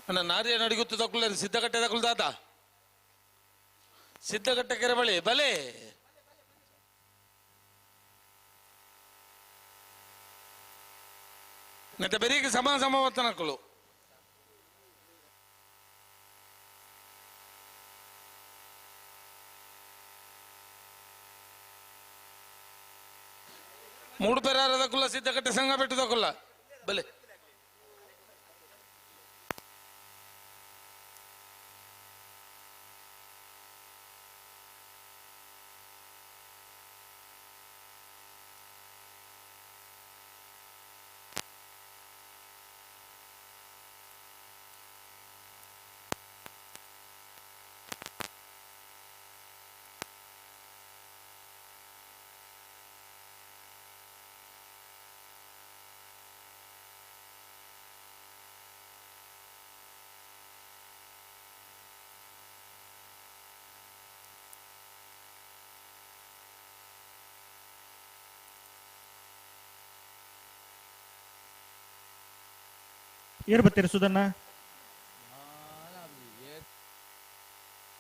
ಅಣ್ಣ ನಾರಿಯ ನಡಿಗುತ್ತದಕ್ಕಲ್ಲ ಸಿದ್ಧಕಟ್ಟೆದಕ್ಕಲ್ಲ ದಾದ ಸಿದ್ಧಕಟ್ಟೆ ಕೆರೆ ಬಳಿ ಬಲೆ. ನೆತ್ತ ಬೆರಿಗೆ ಸಮ ಸಮವರ್ತನಕುಲು ಮೂಡು ಪೆರಾರದಕುಲ್ಲ ಸಿದ್ಧಕಟ್ಟೆ ಸಂಘ ಬೆಟ್ಟದಕುಲ್ಲ ಬಲೆ ಏರ್ ಬತ್ತೀರಿ ಸುಧಣ್ಣ?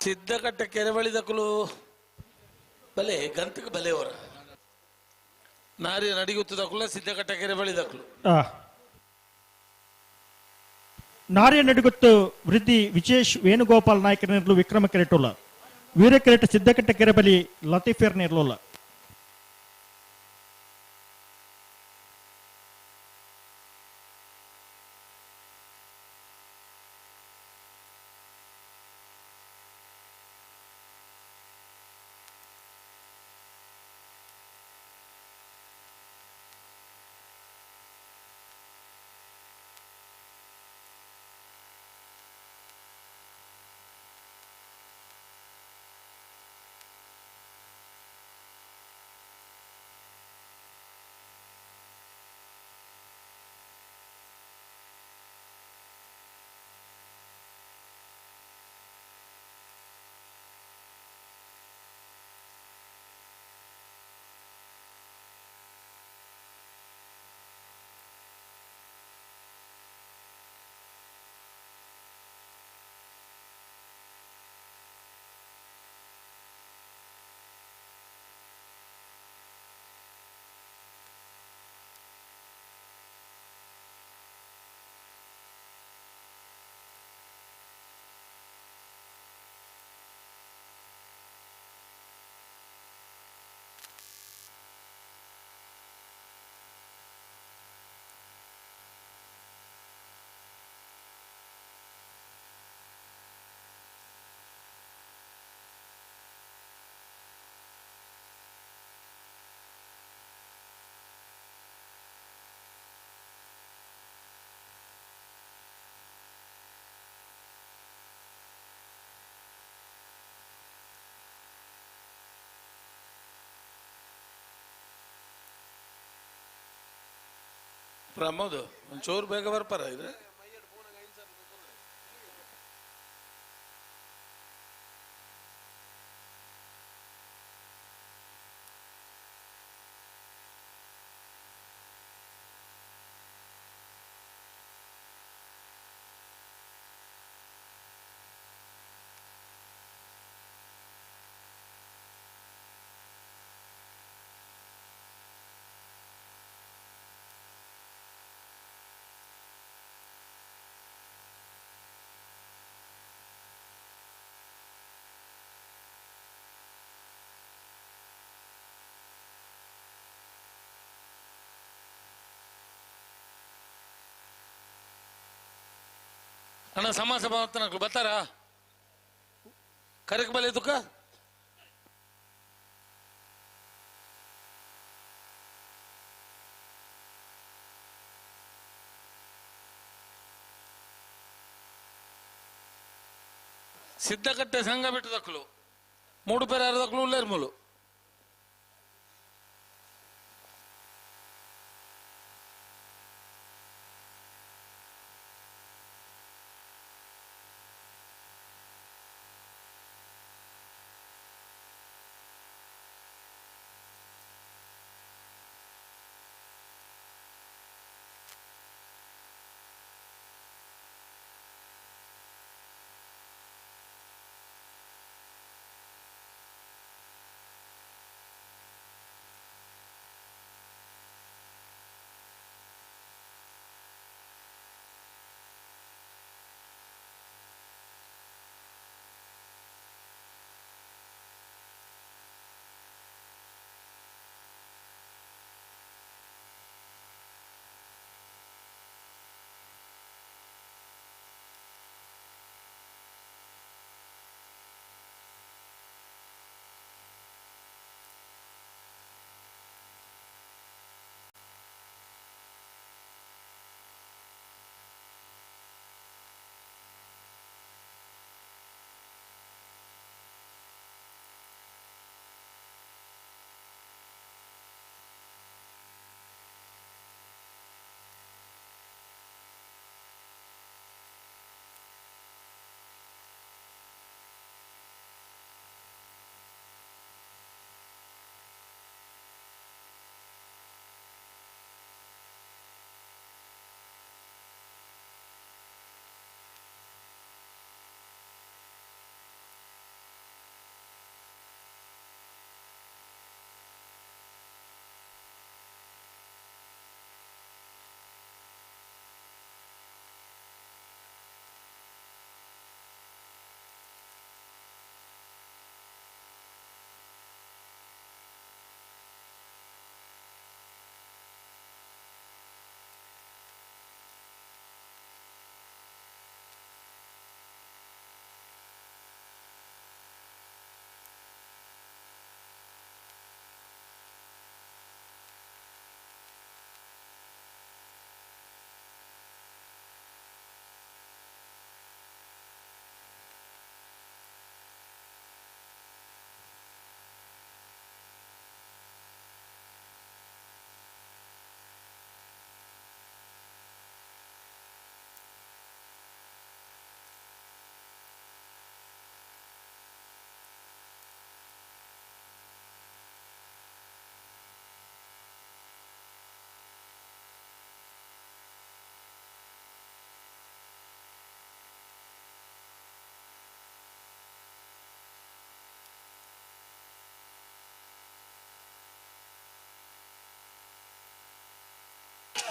ಸಿದ್ಧಕಟ್ಟೆ ಕೆರೆಬಳಿದಕುಲು ಬಲೆ ಗಂತಕ್ಕೆ ಬಲೆಯವರ ನಾರಿ ನಡಿಗುತ್ತದಕುಲ ಸಿದ್ಧಕಟ್ಟೆ ಕೆರೆಬಳಿದಕುಲು ನಾರಿಯ ನಡಿಗುತ್ತು ವೃದ್ಧಿ ವಿಶೇಷ್ ವೇಣುಗೋಪಾಲ್ ನಾಯಕರ ನಿರ್ಲು ವಿಕ್ರಮ ಕೆರೆಟುಲ್ಲ ವೀರ ಕೆರೆಟ ಸಿದ್ಧಕಟ್ಟೆ ಕೆರೆಬಲಿ ಲತೀಫೇರ್ ನಿರ್ಲುಲ್ಲ. ಪ್ರಮೋದ್ ಒಂಚೂರು ಬೇಗ ಬರ್ಪಾರ ಇದ್ರೆ ಅಣ್ಣ ಸಮ ಸಮ ಬರ್ತಾರಾ ಕರೆಕ್ ಬಲೆ ತುಕ್ಕ ಸಿದ್ಧಕಟ್ಟೆ ಸಂಘ ಬಿಟ್ಟದಕ್ಕಲು ಮೂಡು ಪೇರ ಅರ್ಧಕ್ಕಲು ಉಲ್ಲೇರ್ಮೂಲು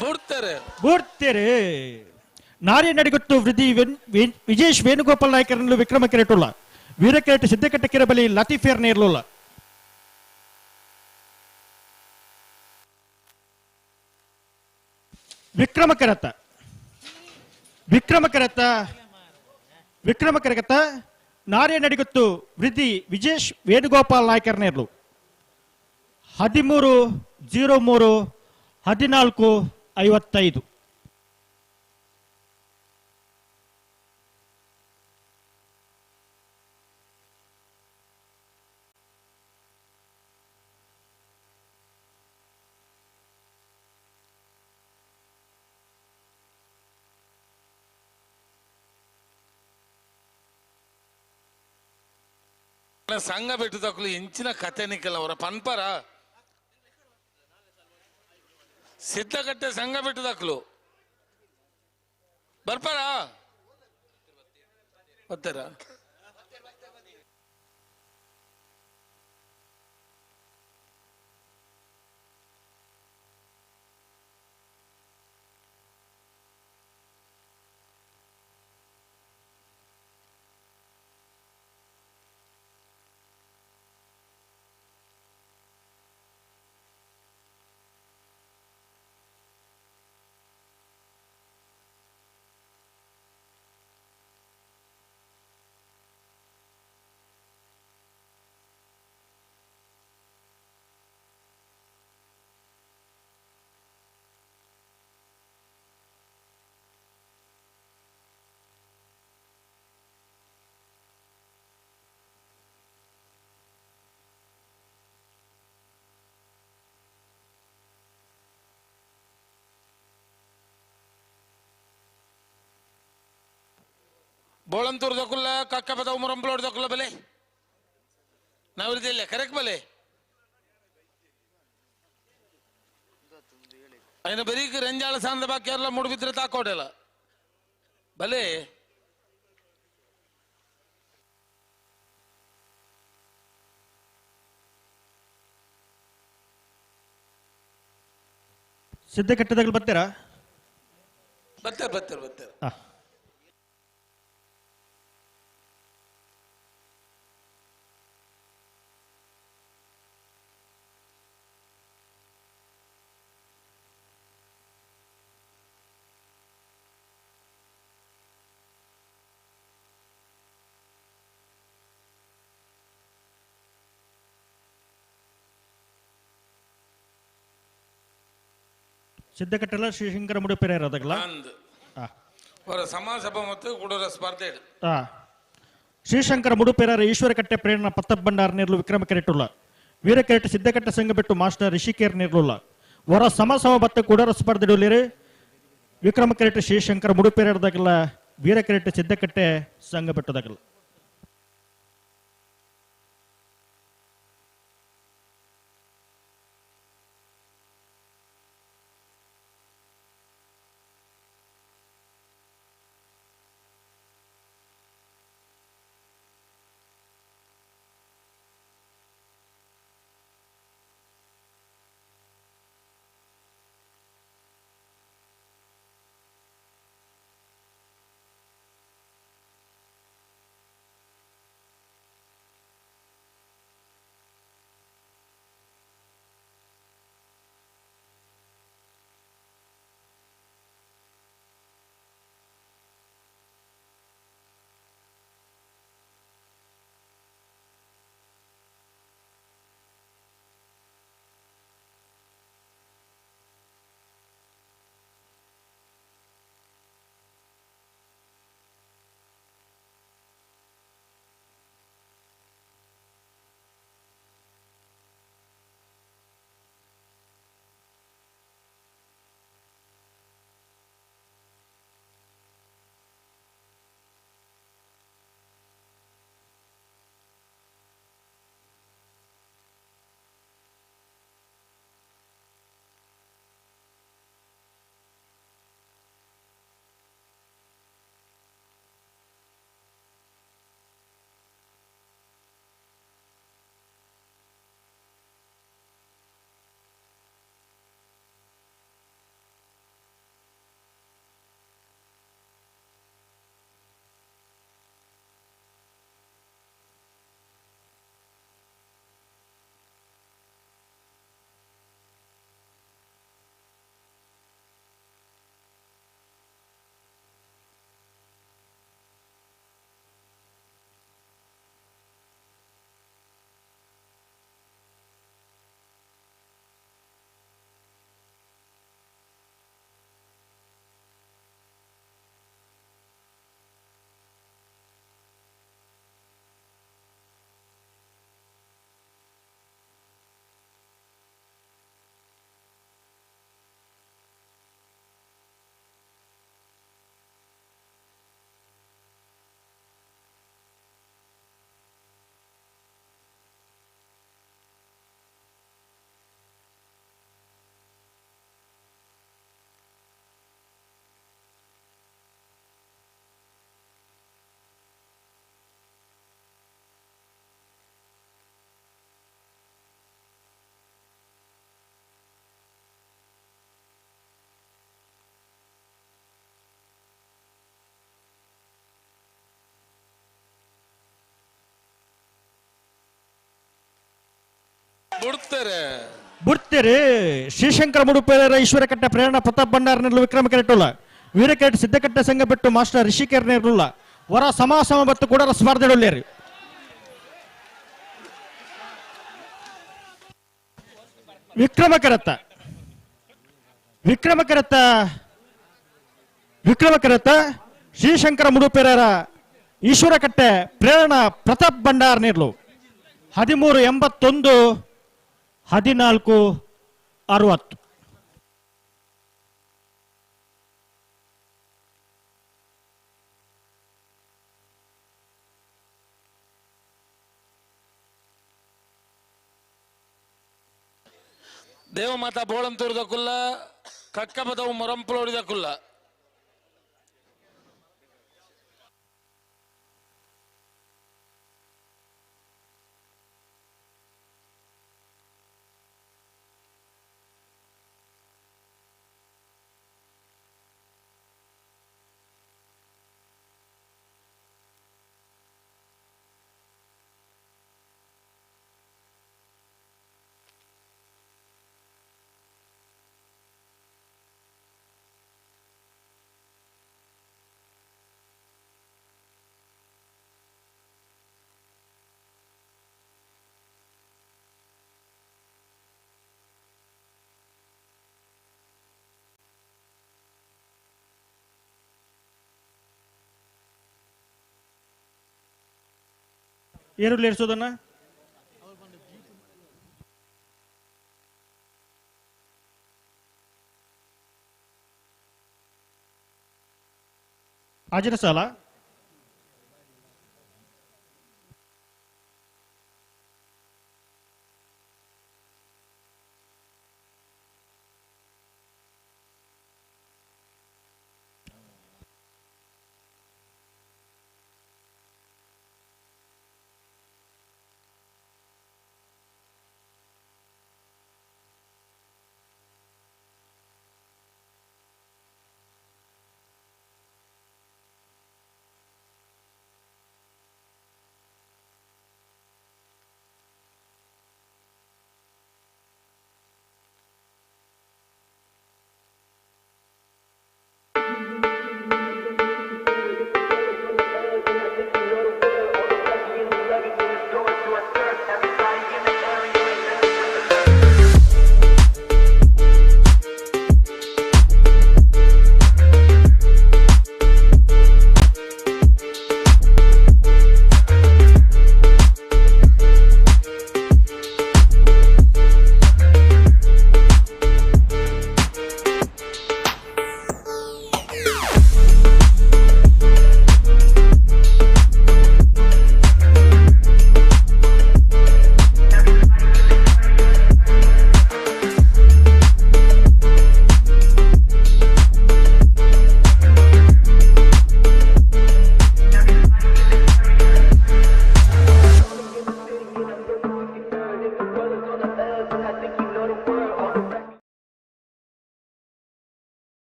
ಬುಡ್ತಾರೆ ಬುಡ್ತೇರೆ ನಾರಿ ನಡಿಗೊತ್ತು ವೃದ್ಧಿ ವಿಜೇಶ್ ವೇಣುಗೋಪಾಲ್ ನಾಯ್ಕರನ್ನು ವಿಕ್ರಮ ಕೆರೆಟುಲ್ಲ ವೀರಕೆರೆಟ್ ಸಿದ್ದಕಟ್ಟೆ ಕೆರೆಬಲಿ ಲತೀಫೇರ್ ನೇರ್ಲುಲ್ಲ ವಿಕ್ರಮ ಕೆರೆತ ವಿಕ್ರಮ ಕೆರೆತ ವಿಕ್ರಮ ಕೆರೆಗತ ನಾರೇ ನಡಿಗೊತ್ತು ವೃದ್ಧಿ ವಿಜೇಶ್ ವೇಣುಗೋಪಾಲ್ ನಾಯ್ಕರ್ ನೇರ್ಲು 13:03 14:55. ಸಂಘ ಬಿಟ್ಟು ತಕ್ಕಲು ಇಂಚಿನ ಕತೆ ನಿಕ್ಕಲ್ಲ ಅವರ ಪನ್ಪರ ಸಿದ್ಧಕಟ್ಟೆ ಸಂಘ ಬಿಟ್ಟು ತಕ್ಕಲು ಬರ್ಪಾರ ಬರ್ತಾರ ಬೋಳಂತೂರು ದಕ್ಕುಲ್ಲ ಕಕ್ಕಪದ ಉಮರಂಪ್ಲೋಡ್ ದಕ್ಕುಲ್ಲ ಬಲೆ ನಾವಿರ್ದಿಲ್ಲ ಕರೆಕ್ಟ್ ಬಲೆ అయిన బరీకి రంజాల సాంద బాక్యార్ల మూడు తాకోడెల భలే ಸಿದ್ಧಕಟ್ಟೆದಾಗಲು ಬರ್ತೀರಾ? ಬರ್ತಾರೆ ಬರ್ತಾರೆ ಬರ್ತಾರೆ. ಸಿದ್ಧಕಟ್ಟೆಲ್ಲ ಶ್ರೀಶಂಕರ ಮುಡುಪೆರೆ ಅದಗಲ ಅವರ ಸಮಾಜಸಭಾ ಮತ್ತು ಕುಡರ ಸ್ಪರ್ಧೆ. ಶ್ರೀಶಂಕರ ಮುಡುಪೆರರ ಈಶ್ವರಕಟ್ಟೆ ಪ್ರೇರಣ ಪತ್ತಬ್ ಭಂಡಾರ್ ನೇರ್ಲು ವಿಕ್ರಮ ಕೆರೆಟುಲ್ಲ ವೀರಕೆರೆಟ್ ಸಿದ್ಧಕಟ್ಟೆ ಸಂಘ ಬಿಟ್ಟು ಮಾಸ್ಟರ್ ರಿಷಿಕೇರ್ ನೇರ್ಲುಲ್ಲ ವರ ಸಮ ಬತ್ತ ಕುಡರ ಸ್ಪರ್ಧೆ ಇಡಲಿರಿ ವಿಕ್ರಮ ಕೆರೆಟ್ ಶ್ರೀಶಂಕರ ಮುಡುಪೆರದಾಗಲ್ಲ ವೀರಕೆರೆಟ್ ಸಿದ್ಧಕಟ್ಟೆ ಸಂಘ ಬಿಟ್ಟದಾಗಲ್ಲ. ಬುಡ್ತಾರೆ ಬುಡ್ತೇರಿ ಶ್ರೀಶಂಕರ ಮುಡುಪೇರ ಈಶ್ವರಕಟ್ಟೆ ಪ್ರೇರಣಾ ಪ್ರತಾಪ್ ಭಂಡಾರನಲ್ಲಿ ವಿಕ್ರಮ ಕೆರೆಟುಲ್ಲ ವೀರಕೇಟ್ ಸಿದ್ದಕಟ್ಟೆ ಸಂಘ ಬಿಟ್ಟು ಮಾಸ್ಟರ್ ರಿಷಿಕೇರ್ ನೇರ್ಲುಲ್ಲ ವರ ಸಮಾಸಮ ಬತ್ತು ಕೂಡ ಸ್ಪರ್ಧೆಡುಲ್ಲೇರಿ. ವಿಕ್ರಮ ಕೆರೆತ ವಿಕ್ರಮ ಕೆರೆತ ವಿಕ್ರಮ ಕೆರೆತ ಶ್ರೀಶಂಕರ ಮುಡುಪೇರರ ಈಶ್ವರಕಟ್ಟೆ ಪ್ರೇರಣಾ ಪ್ರತಾಪ್ ಭಂಡಾರ್ ನೇರ್ಲು 13.81 14.60. ದೇವಮಾತಾ ಬೋಳಂತೂರದ ಕುಲ್ಲ ಕಕ್ಕಬದವು ಮೊರಂಪುಲೋಡಿದ ಕುಲ್ಲ. ಏರುಳ್ಳಿ ಇರಿಸೋದನ್ನ ಆಜಿನ ಸಾಲ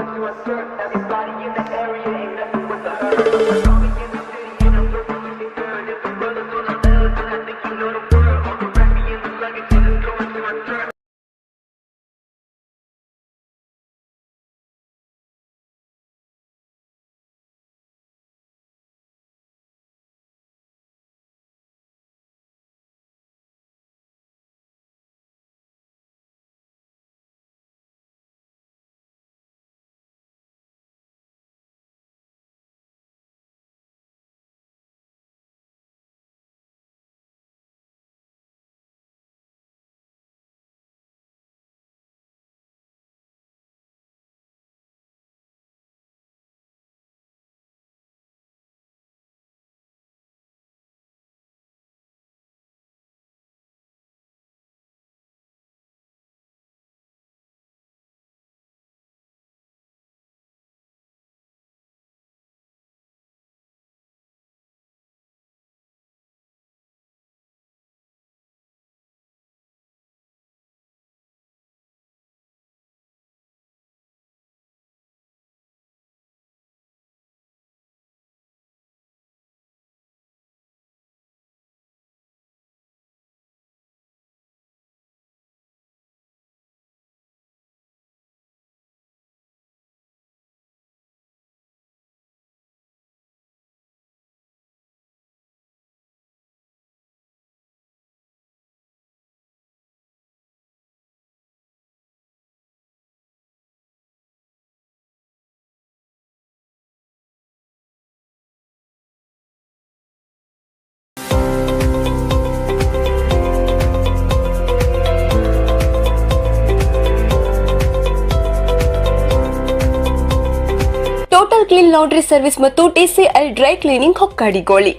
Everybody in the area ain't nothing but the hurt. Clean laundry service ಮತ್ತು ಟಿಸಿಎಲ್ ಡ್ರೈ ಕ್ಲೀನಿಂಗ್ ಹೊಕ್ಕಾಡಿಗೋಳಿ.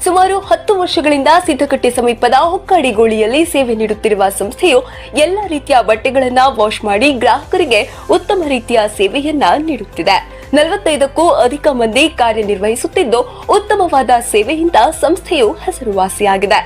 ಸುಮಾರು 10 ವರ್ಷಗಳಿಂದ ಸಿದ್ದಕಟ್ಟೆ ಸಮೀಪದ ಹೊಕ್ಕಾಡಿಗೋಳಿಯಲ್ಲಿ ಸೇವೆ ನೀಡುತ್ತಿರುವ ಸಂಸ್ಥೆಯು ಎಲ್ಲ ರೀತಿಯ ಬಟ್ಟೆಗಳನ್ನು ವಾಶ್ ಮಾಡಿ ಗ್ರಾಹಕರಿಗೆ ಉತ್ತಮ ರೀತಿಯ ಸೇವೆಯನ್ನ ನೀಡುತ್ತಿದೆ. 45ಕ್ಕೂ ಅಧಿಕ ಮಂದಿ ಕಾರ್ಯನಿರ್ವಹಿಸುತ್ತಿದ್ದು ಉತ್ತಮವಾದ ಸೇವೆಯಿಂದ ಸಂಸ್ಥೆಯು ಹೆಸರುವಾಸಿಯಾಗಿದೆ.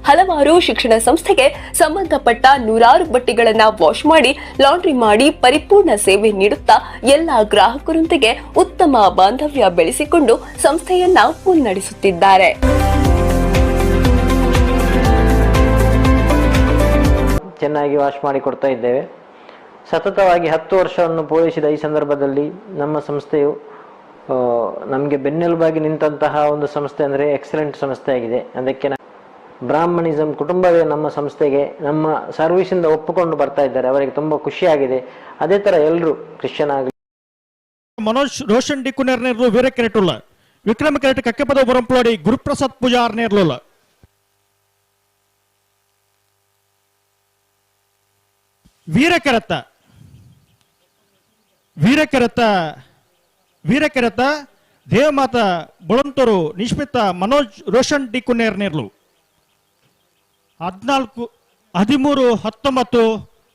ಹಲವಾರು ಶಿಕ್ಷಣ ಸಂಸ್ಥೆಗೆ ಸಂಬಂಧಪಟ್ಟ ನೂರಾರು ಬಟ್ಟೆಗಳನ್ನು ವಾಶ್ ಮಾಡಿ ಲಾಂಡ್ರಿ ಮಾಡಿ ಪರಿಪೂರ್ಣ ಸೇವೆ ನೀಡುತ್ತಾ ಎಲ್ಲ ಗ್ರಾಹಕರೊಂದಿಗೆ ಉತ್ತಮ ಬಾಂಧವ್ಯ ಬೆಳೆಸಿಕೊಂಡು ಸಂಸ್ಥೆಯನ್ನ ಮುನ್ನಡೆಸುತ್ತಿದ್ದಾರೆ. ಚೆನ್ನಾಗಿ ವಾಶ್ ಮಾಡಿ ಕೊಡ್ತಾ ಇದ್ದೇವೆ. ಸತತವಾಗಿ 10 ವರ್ಷವನ್ನು ಪೂರೈಸಿದ ಈ ಸಂದರ್ಭದಲ್ಲಿ ನಮ್ಮ ಸಂಸ್ಥೆಯು ನಮಗೆ ಬೆನ್ನೆಲುಬಾಗಿ ನಿಂತಹ ಒಂದು ಸಂಸ್ಥೆ ಅಂದರೆ ಎಕ್ಸಲೆಂಟ್ ಸಂಸ್ಥೆಯಾಗಿದೆ. ಅದಕ್ಕೆ ಬ್ರಾಹ್ಮಣಿಸಂ ಕುಟುಂಬವೇ ನಮ್ಮ ಸಂಸ್ಥೆಗೆ ನಮ್ಮ ಸರ್ವಿಸಿಂದ ಒಪ್ಪಿಕೊಂಡು ಬರ್ತಾ ಇದ್ದಾರೆ. ಅವರಿಗೆ ತುಂಬ ಖುಷಿಯಾಗಿದೆ. ಅದೇ ಥರ ಎಲ್ಲರೂ ಕ್ರಿಶ್ಚಿಯನ್ ಆಗಲಿ. ಮನೋಜ್ ರೋಷನ್ ಡಿ ಕುನೇರ್ನೇರ್ಲು ವೀರ ಕೆರೆಟುಲ್ಲ ವಿಕ್ರಮ ಕೆರೆಟ್ ಕಕ್ಕೆಪದ ಬರಂಪ್ಲೋಡಿ ಗುರುಪ್ರಸಾದ್ ಪೂಜಾರ್ ನೇರ್ಲುಲ್ಲ. ವೀರಕೆರೆತ ವೀರಕೆರೆತ ವೀರಕೆರೆತ ದೇವಮಾತ ಬೊಳಂತೂರು ನಿಶ್ಮಿತ ಮನೋಜ್ ರೋಷನ್ ಡಿ ಕುನೇರ್ ನೇರ್ಲು 14 13 19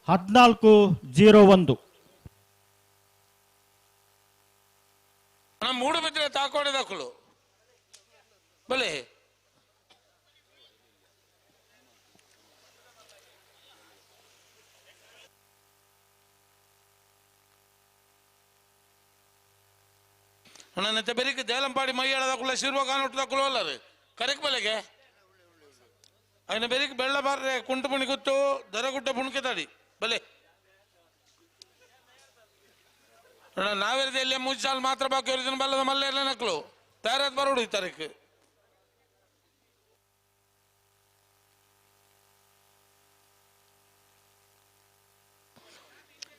14 01. ಮೂಡು ಬಿದ್ದರೆ ತಾಕೋಡೆ ದಾಖಲು ಬಲೆ ನನ್ನ ಬೆರಿಕೆ ದೇಲಂಪಾಡಿ ಮೈಯಾಳ ದಾಖಲ ಶಿರ್ವ ಕಾನುಟ್ಟು ದಾಖಲು ಅಲ್ಲ ರೀ ಕರೆಕ್ ಬಲೆಗೆ ఆయన ಬೆರಿಕ್ ಬೆಳ್ಳ ಬಾರ್ರೆ ಕುಂಟು ಪುಣಿ ಗುತ್ತು ದರಗುಡ್ಡ ಪುಣ್ಕೆ ತಾಡಿ ಬಲೆ ನಾವೇರ್ದೆ ಮುಜ್ಜಾಲ್ ಮಾತ್ರ ಬಾಕಿ ಇರೋದನ್ನ ಬಲ್ಲದ ಮಲ್ಲೆ ಇರಲೇ ನಕ್ಲು ತಯಾರಾದ ಬರೋಡು ಈ ತಾರೀಕು.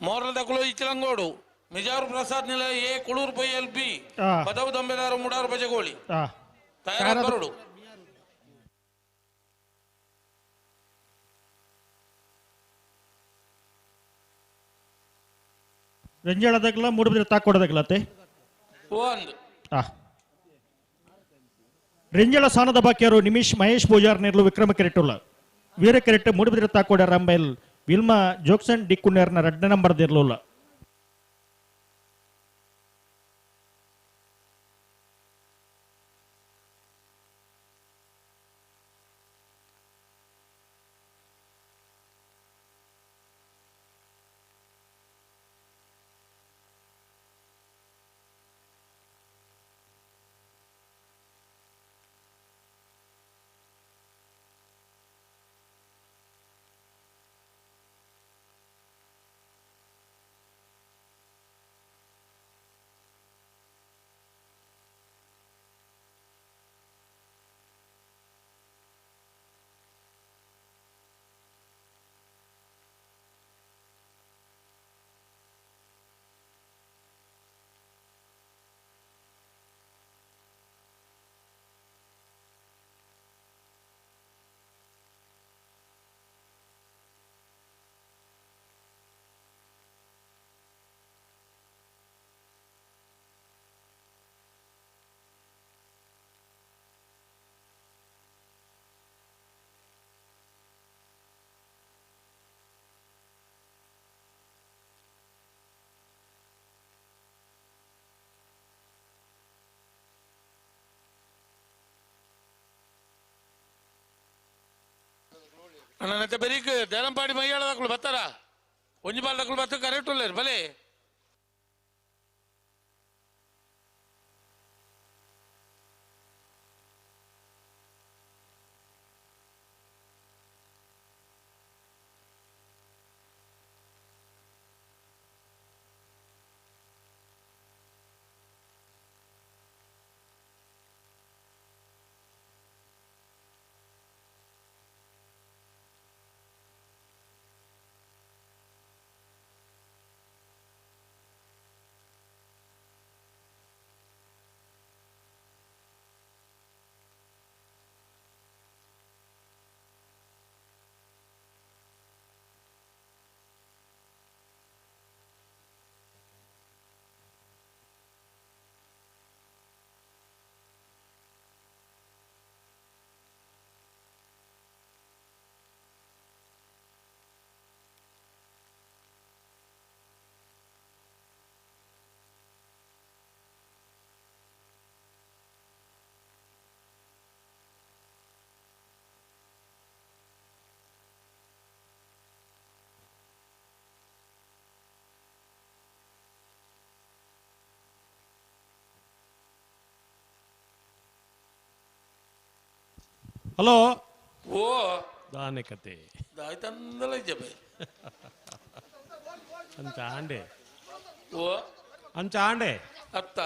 ಮೋರಲ್ ದಕ್ಕಲು ಇಚ್ಚಲಂಗೋಡು ಮಿಜಾರು ಪ್ರಸಾದ್ ನಿಲ ಎ ಕುಳೂರು ಪೈ ಎಲ್ ಬಿ ಪದವು ದಂಬೆದಾರು ಮುಡಾರು ಬಜಗೋಳಿ ತಯಾರಾದ ಬರೋಡು. ರಂಜಾಳದಾಗಲ ಮೂಡುಬಿದ್ರೆ ತಾಕೋಡದಾಗಲತ್ತೆ ಒಂದು ರೆಂಜಳ ಸಾನದ ಬಾಕಿಯರು ನಿಮಿಷ್ ಮಹೇಶ್ ಪೂಜಾರ್ ನೇರ್ಲು ವಿಕ್ರಮ ಕೆರೆಟುಲ್ಲ ವೀರ ಕೆರೆಟ್ ಮೂಡುಬಿದ್ರೆ ತಾಕೋಡ ರಂಬೈಲ್ ವಿಲ್ಮಾ ಜೋಕ್ಸನ್ ಡಿಕ್ಕುನೇರ್ನ 2 ನಂಬರ್ ದಿರ್ಲುಲ್ಲ. ನನ್ನ ಬೆರಿಕ್ ದೇಲಂಪಾಡಿ ಮೈಯಾಳ ದಾಖಲು ಬರ್ತಾರ ಒಂಜಿ ಬಾಲ್ ದಾಖಲು ಬತ್ತ ಕರೆಕ್ಟ್ ಉಲ್ಲೇರು ಬಲೆ. ಹಲೋ ಓ ದಾನೆ ಕತೆ ದಾಯ್ತಂದಲ ಇಜ್ಜಬೆ ಅಂಚ ಆಂಡೆ ಓ ಅಂಚ ಆಂಡೆ ಅತ್ತ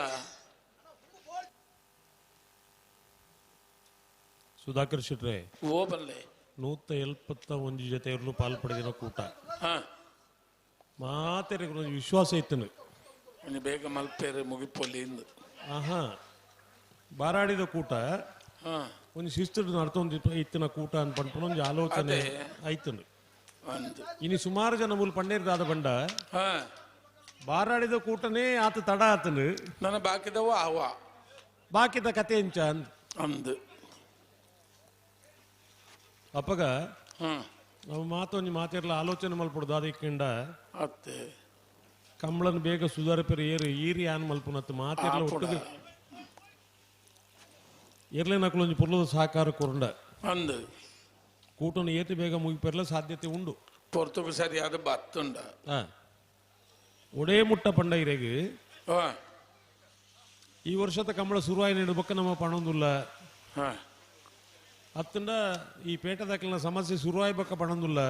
ಸುಧಾಕರ್ ಶೆಟ್ರೆ ಓ ಬಲ್ಲೆ 171 ಜೊತೆ ಇರಲು ಪಾಲ್ ಪಡೆದಿರೋ ಕೂಟ ಹಾ ಮಾತೆರೆಗ್ ಒಂಜಿ ವಿಶ್ವಾಸ ಇತ್ತನು ಒಂಜಿ ಬೇಗ ಮಲ್ಪೇರೆ ಮುಗಿಪೊಲಿ ಇಂದು ಆಹಾ ಬಾರಾಡಿದ ಕೂಟ ಹಾ ಒಂಜಿ ಶಿಸ್ತು ನಡ್ತೊಂದು ಇತ್ತಿನ ಕೂಟ ಅಂತ ಪನ್ಪುನ ಒಂಜಿ ಆಲೋಚನೆ ಆಯ್ತನು ಅಂದು ಇನಿ ಸುಮಾರು ಜನ ಮೂಲ ಪಣ್ಣೀರ್ದಾದ ಬಂಡ ಹಾ ಬಾರಾಡಿದ ಕೂಟನೇ ಆತ ತಡ ಆತನು ನನ್ನ ಬಾಕಿದವ ಆವ ಬಾಕಿದ ಕತೆ ಎಂಚ ಅಂದ್ ಅಂದು ಅಪ್ಪಗ ಹ್ಮ್ ನಾವು ಮಾತೊಂಜಿ ಮಾತಿರ್ಲ ಆಲೋಚನೆ ಮಲ್ಪೊಡು ದಾದಿಕ್ಕಿಂಡ ಅತ್ತೆ ಕಂಬಳನ್ ಬೇಗ ಸುಧಾರಪೆರ್ ಏರು ಈರಿ ಆನ್ ಮಲ್ಪುನತ್ತು ಮಾತಿರ್ಲ ಒಟ್ಟುಗು ಏರ್ಲೆ ನಕಲೊಂಜಿ ಪೊರ್ಲದ ಸಹಕಾರ ಕೊರಂಡ ಅಂದು ಕೂಟನು ಏತು ಬೇಗ ಮುಗಿಪೆರ್ಲ ಸಾಧ್ಯತೆ ಉಂಡು ಪೊರ್ತುಗು ಸರಿಯಾದ ಬತ್ತುಂಡ ಆ ಒಡೇ ಮುಟ್ಟ ಪಂಡ ಇರೆಗ್ ಹಾ ಈ ವರ್ಷದ ಕಂಬಳ ಶುರುವಾಯಿ ನೀಡಬೇಕ ನಮ್ಮ ಪಣೊಂದುಲ್ಲ ಹಾ ಅತ್ತಂಡ ಈ ಪೇಟದಾಕಲಿನ ಸಮಸ್ಯೆ ಶುರುವಾಯಿ ಬಕ್ಕ ಪಣೊಂದುಲ್ಲ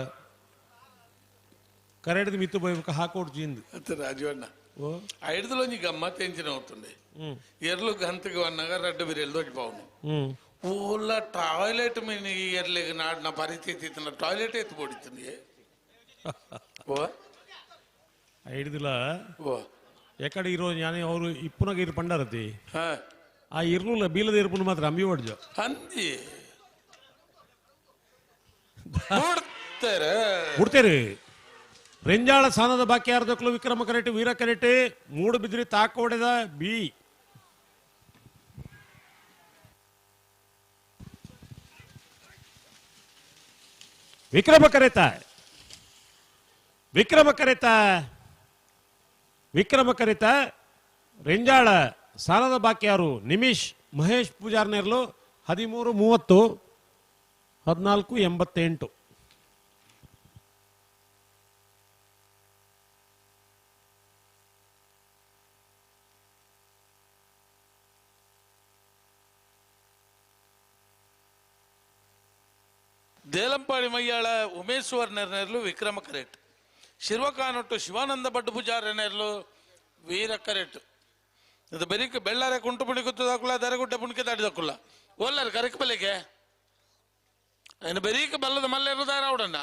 ಕರೆಡ್ದು ಮಿತ್ತು ಬೋಯ್ಬೇಕ ಹಾಕೋಡ್ ಜಿಂದ್ ಅತ್ತ ರಾಜವಣ್ಣ ಓ ಐಡ್ದಲೊಂಜಿ ಗಮ್ಮತ್ ಎಂಚಿನ అవుతుంది ಹ್ಮ್ ఎర్లు గంతకు అన్నగా రెడ్డు బిర్యలు దొరికిపోవును ಹ್ಮ್ ఊళ్ళ టాಯ್ಲೆಟ್ మీద ఎర్లేకి నాడిన పరిస్థితి ఇతను టాಯ್ಲೆಟ್ ఎత్తి పొడితుంది ಓ ಐಡ್ದಿಲ್ಲ ಓ ಎಕಡೆ ಇರೋ ಯಾನೆ ಅವರು ಇಪ್ಪುನಾಗ ಇರು ಪಂಡರತಿ ಹಾ ಆ ಇರ್ಲುಲ್ಲ ಬೀಲದ ಇರ್ಪುನ ಮಾತ್ರ ಅಂಬಿ ಹೊಡ್ಜು ಅಂದಿ ಬಿಡ್ತಾರೆ ಬಿಡ್ತೇರಿ ರೆಂಜಾಳ ಸಾನದ ಬಾಕಿ ಯಾರ್ದಕ್ಲು ವಿಕ್ರಮ ಕರೆಟ್ ವೀರ ಕರೆಟ್ ಮೂಡುಬಿದ್ರಿ ತಾಕೋಡೆದ ಬಿ ವಿಕ್ರಮ ಕರೆತ ವಿಕ್ರಮ ಕರೆತ ವಿಕ್ರಮ ಕರೆತ ರೆಂಜಾಳ ಸಾನದ ಬಾಕಿಯಾರು ನಿಮಿಷ್ ಮಹೇಶ್ ಪೂಜಾರ್ನೇರ್ಲು 13:30 14:88. ದೇಲಂಪಾಡಿ ಮಯ್ಯಾಳ ಉಮೇಶ್ವರ್ ನೆರ್ನೆರ್ಲು ವಿಕ್ರಮ ಕರೆಟ್ ಶಿರ್ವಕಾನೊಟ್ಟು ಶಿವಾನಂದ ಭಟ್ ಪೂಜಾರ ನೆರ್ಲು ವೀರ ಕರೆಟ್ ಇದು ಬೆರಿಕ್ ಬೆಳ್ಳಾರೆ ಕುಂಟು ಪುಣಿ ಗುತ್ತದಾಕುಲ್ಲ ದರಗುಡ್ಡೆ ಪುಣಿಕೆ ದಾಟಿದಕ್ಕುಲ್ಲ ಓಲ್ಲಾರು ಕರೆಕ್ ಬಲಿಗೆ ಏನು ಬೆರೀಕ್ ಬಲ್ಲದ ಮಲ್ಲೇರು ದಾರ ಅವಡನ್ನ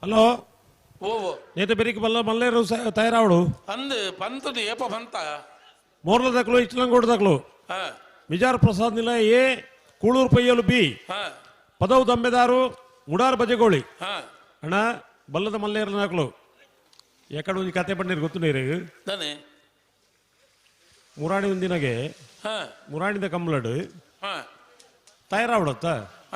ಹಲೋ ಓ ನೇತ ಬೆರಿಕ್ ಬಲ್ಲ ಮಲ್ಲೇರು ತಯಾರಾವಡು ಅಂದು ಪಂತದು ಏಪ ಪಂತ ಮೋರ್ಲ ದಕ್ಲು ಇಚ್ಲಂಗೋಡ್ ದಕ್ಲು ಹಾ ಮಿಜಾರ್ ಪ್ರಸಾದ್ ನಿಲ ಎ ಕೂಳೂರು ಪೈಯಲು ಬಿ ಹಾ ಪದವು ದಂಬೆದಾರು ಉಡಾರ್ ಬಜೆಗೋಳಿ ಹಾ ಅಣ್ಣ ಬಲ್ಲದ ಮಲ್ಲೇರು ನಾಕ್ಲು ಎಕಡೆ ಒಂಜಿ ಕತೆ ಪಣ್ಣೀರು ಗೊತ್ತು ನೀರು ತಾನೆ ಮುರಾಣಿ ಒಂದಿನಗೆ ಹಾ ಮುರಾಣಿದ ಕಂಬಳಡು ಹಾ ತಯಾರಾವಡತ್ತ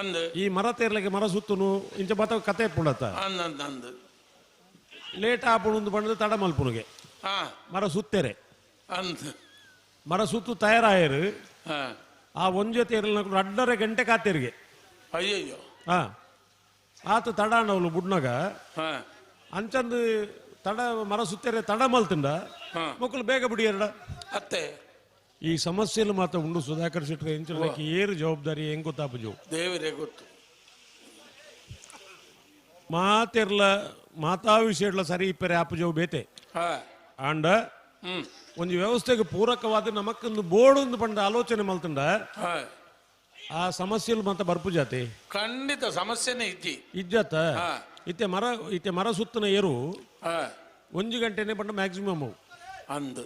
ಅಂದು ಈ ಮರ ತೇರ್ಲಿಕ್ಕೆ ಮರ ಸುತ್ತುನು ಇಂಚ ಬತ್ತ ಕತೆ ಪುಡತ್ತ ಅಂದ್ ಅಂದ್ ಅಂದ್ ಲೇಟ್ ಆಪುಣು ಬಣ್ಣದ ತಡ ಮಲ್ಪುನುಗೆ ಹಾ ಮರ ಸುತ್ತೇರೆ ಅಂದ್ ಮರ ಸುತ್ತು ತಯಾರಾಯರು ಹಾ ಆ ಒಂಜೆ ತೇರ್ಲ 2.5 ಗಂಟೆ ಕಾತೇರಿಗೆ ಅಯ್ಯಯ್ಯೋ ಹಾ ಆತ ತಡ ಅಣ್ಣವಳು ಬುಡ್ನಾಗ ಹಾ ಅಂಚಂದು ತಡ ಮರ ಸುತ್ತೇರೆ ತಡ ಮಲ್ತಂಡ ಹಾ. ಮಕ್ಕಳು ಬೇಗ ಬಿಡಿಯರಡ ಅತ್ತೆ ಈ ಸಮಸ್ಯೆలు ಮಾತ್ರ ಉಂಡು ಸುಧಾಕರ್ ಶೆಟ್ಟರ್ ಎಂಚಲಕ್ಕೆ ಏರು ಜವಾಬ್ದಾರಿ ಹೆಂಗ್ ಗೊತ್ತಾಪುಜು ದೇವರೇ ಗೊತ್ತು ಮಾತೆರ್ಲ ಮಾತಾ ವಿಷಯಡ್ಲ ಸರಿ ಇಪ್ಪರೆ ಆಪುಜವು ಬೇತೆ ಹಾ ಆಂಡ ಹ್ಮ್ ಒಂದು ವ್ಯವಸ್ಥೆಗೆ ಪೂರಕವಾದ ನಮಕ್ಕೊಂದು ಬೋರ್ಡ್ ಒಂದು ಪಂಡ ಆಲೋಚನೆ ಮಲ್ತಂಡ ಹಾ ಆ ಸಮಸ್ಯೆలు ಮಾತ ಬರ್ಪು ಜಾತಿ ಖಂಡಿತ ಸಮಸ್ಯೆನೇ ಇಜ್ಜಿ ಇಜ್ಜಾತ ಹಾ. ಇತ್ತೆ ಮರ ಇತ್ತೆ ಮರ ಸುತ್ತನ ಏರು ಹಾ ಒಂಜಿ ಗಂಟೆನೆ ಪಂಡ ಮ್ಯಾಕ್ಸಿಮಮ್ ಅವು ಅಂದು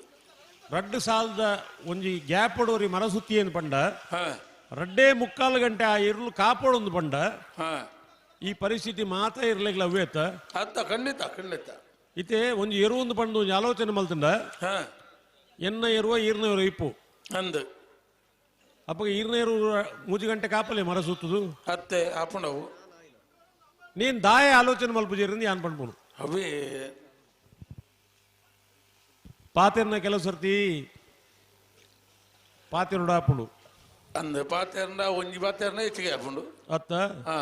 ರಡ್ಡು ಸಾಲದ ಒಂಜಿ ಗ್ಯಾಪ್ ಒಡೋರಿ ಮರ ಸುತ್ತಿ ಏನು ಪಂಡ ಹಾ ರಡ್ಡೇ ಮುಕ್ಕಾಲು ಗಂಟೆ ಆ ಇರ್ಲು ಕಾಪಾಡೊಂದು ಪಂಡ ಹಾ ಈ ಪರಿಸ್ಥಿತಿ ಮಾತ್ರ ಇರ್ಲಿಲ್ಲ ಅವ್ಯತ ಅತ್ತ ಖಂಡಿತ ಖಂಡಿತ ಇತ್ತೆ ಒಂಜಿ ಎರುವೊಂದು ಪಂಡ ಒಂಜಿ ಆಲೋಚನೆ ಮಲ್ತಂಡ ಹಾ ಎನ್ನ ಎರುವ ಈರ್ನ ಎರುವ ಇಪ್ಪು ಅಂದು ಅಪ್ಪ ಈರ್ನ ಎರು ಮೂಜಿ ಗಂಟೆ ಕಾಪಲೆ ಮರ ಸುತ್ತದು ಅತ್ತೆ ಆಪುಂಡವು ನೀನ್ ದಾಯ ಆಲೋಚನೆ ಮಲ್ಪುಜೇರಿಂದ ಯಾನ್ ಪಂಡ್ಪುನು ಅವೇ ಪಾತೆರ್ನ ಕೆಲವು ಸರ್ತಿ ಪಾತೆರುಡ ಆಪುಂಡು ಅಂದು ಪಾತೆರ್ನ ಒಂಜಿ ಪಾತೆರ್ನ ಹೆಚ್ಚಿಗೆ ಆಪುಂಡು ಅತ್ತ ಹಾ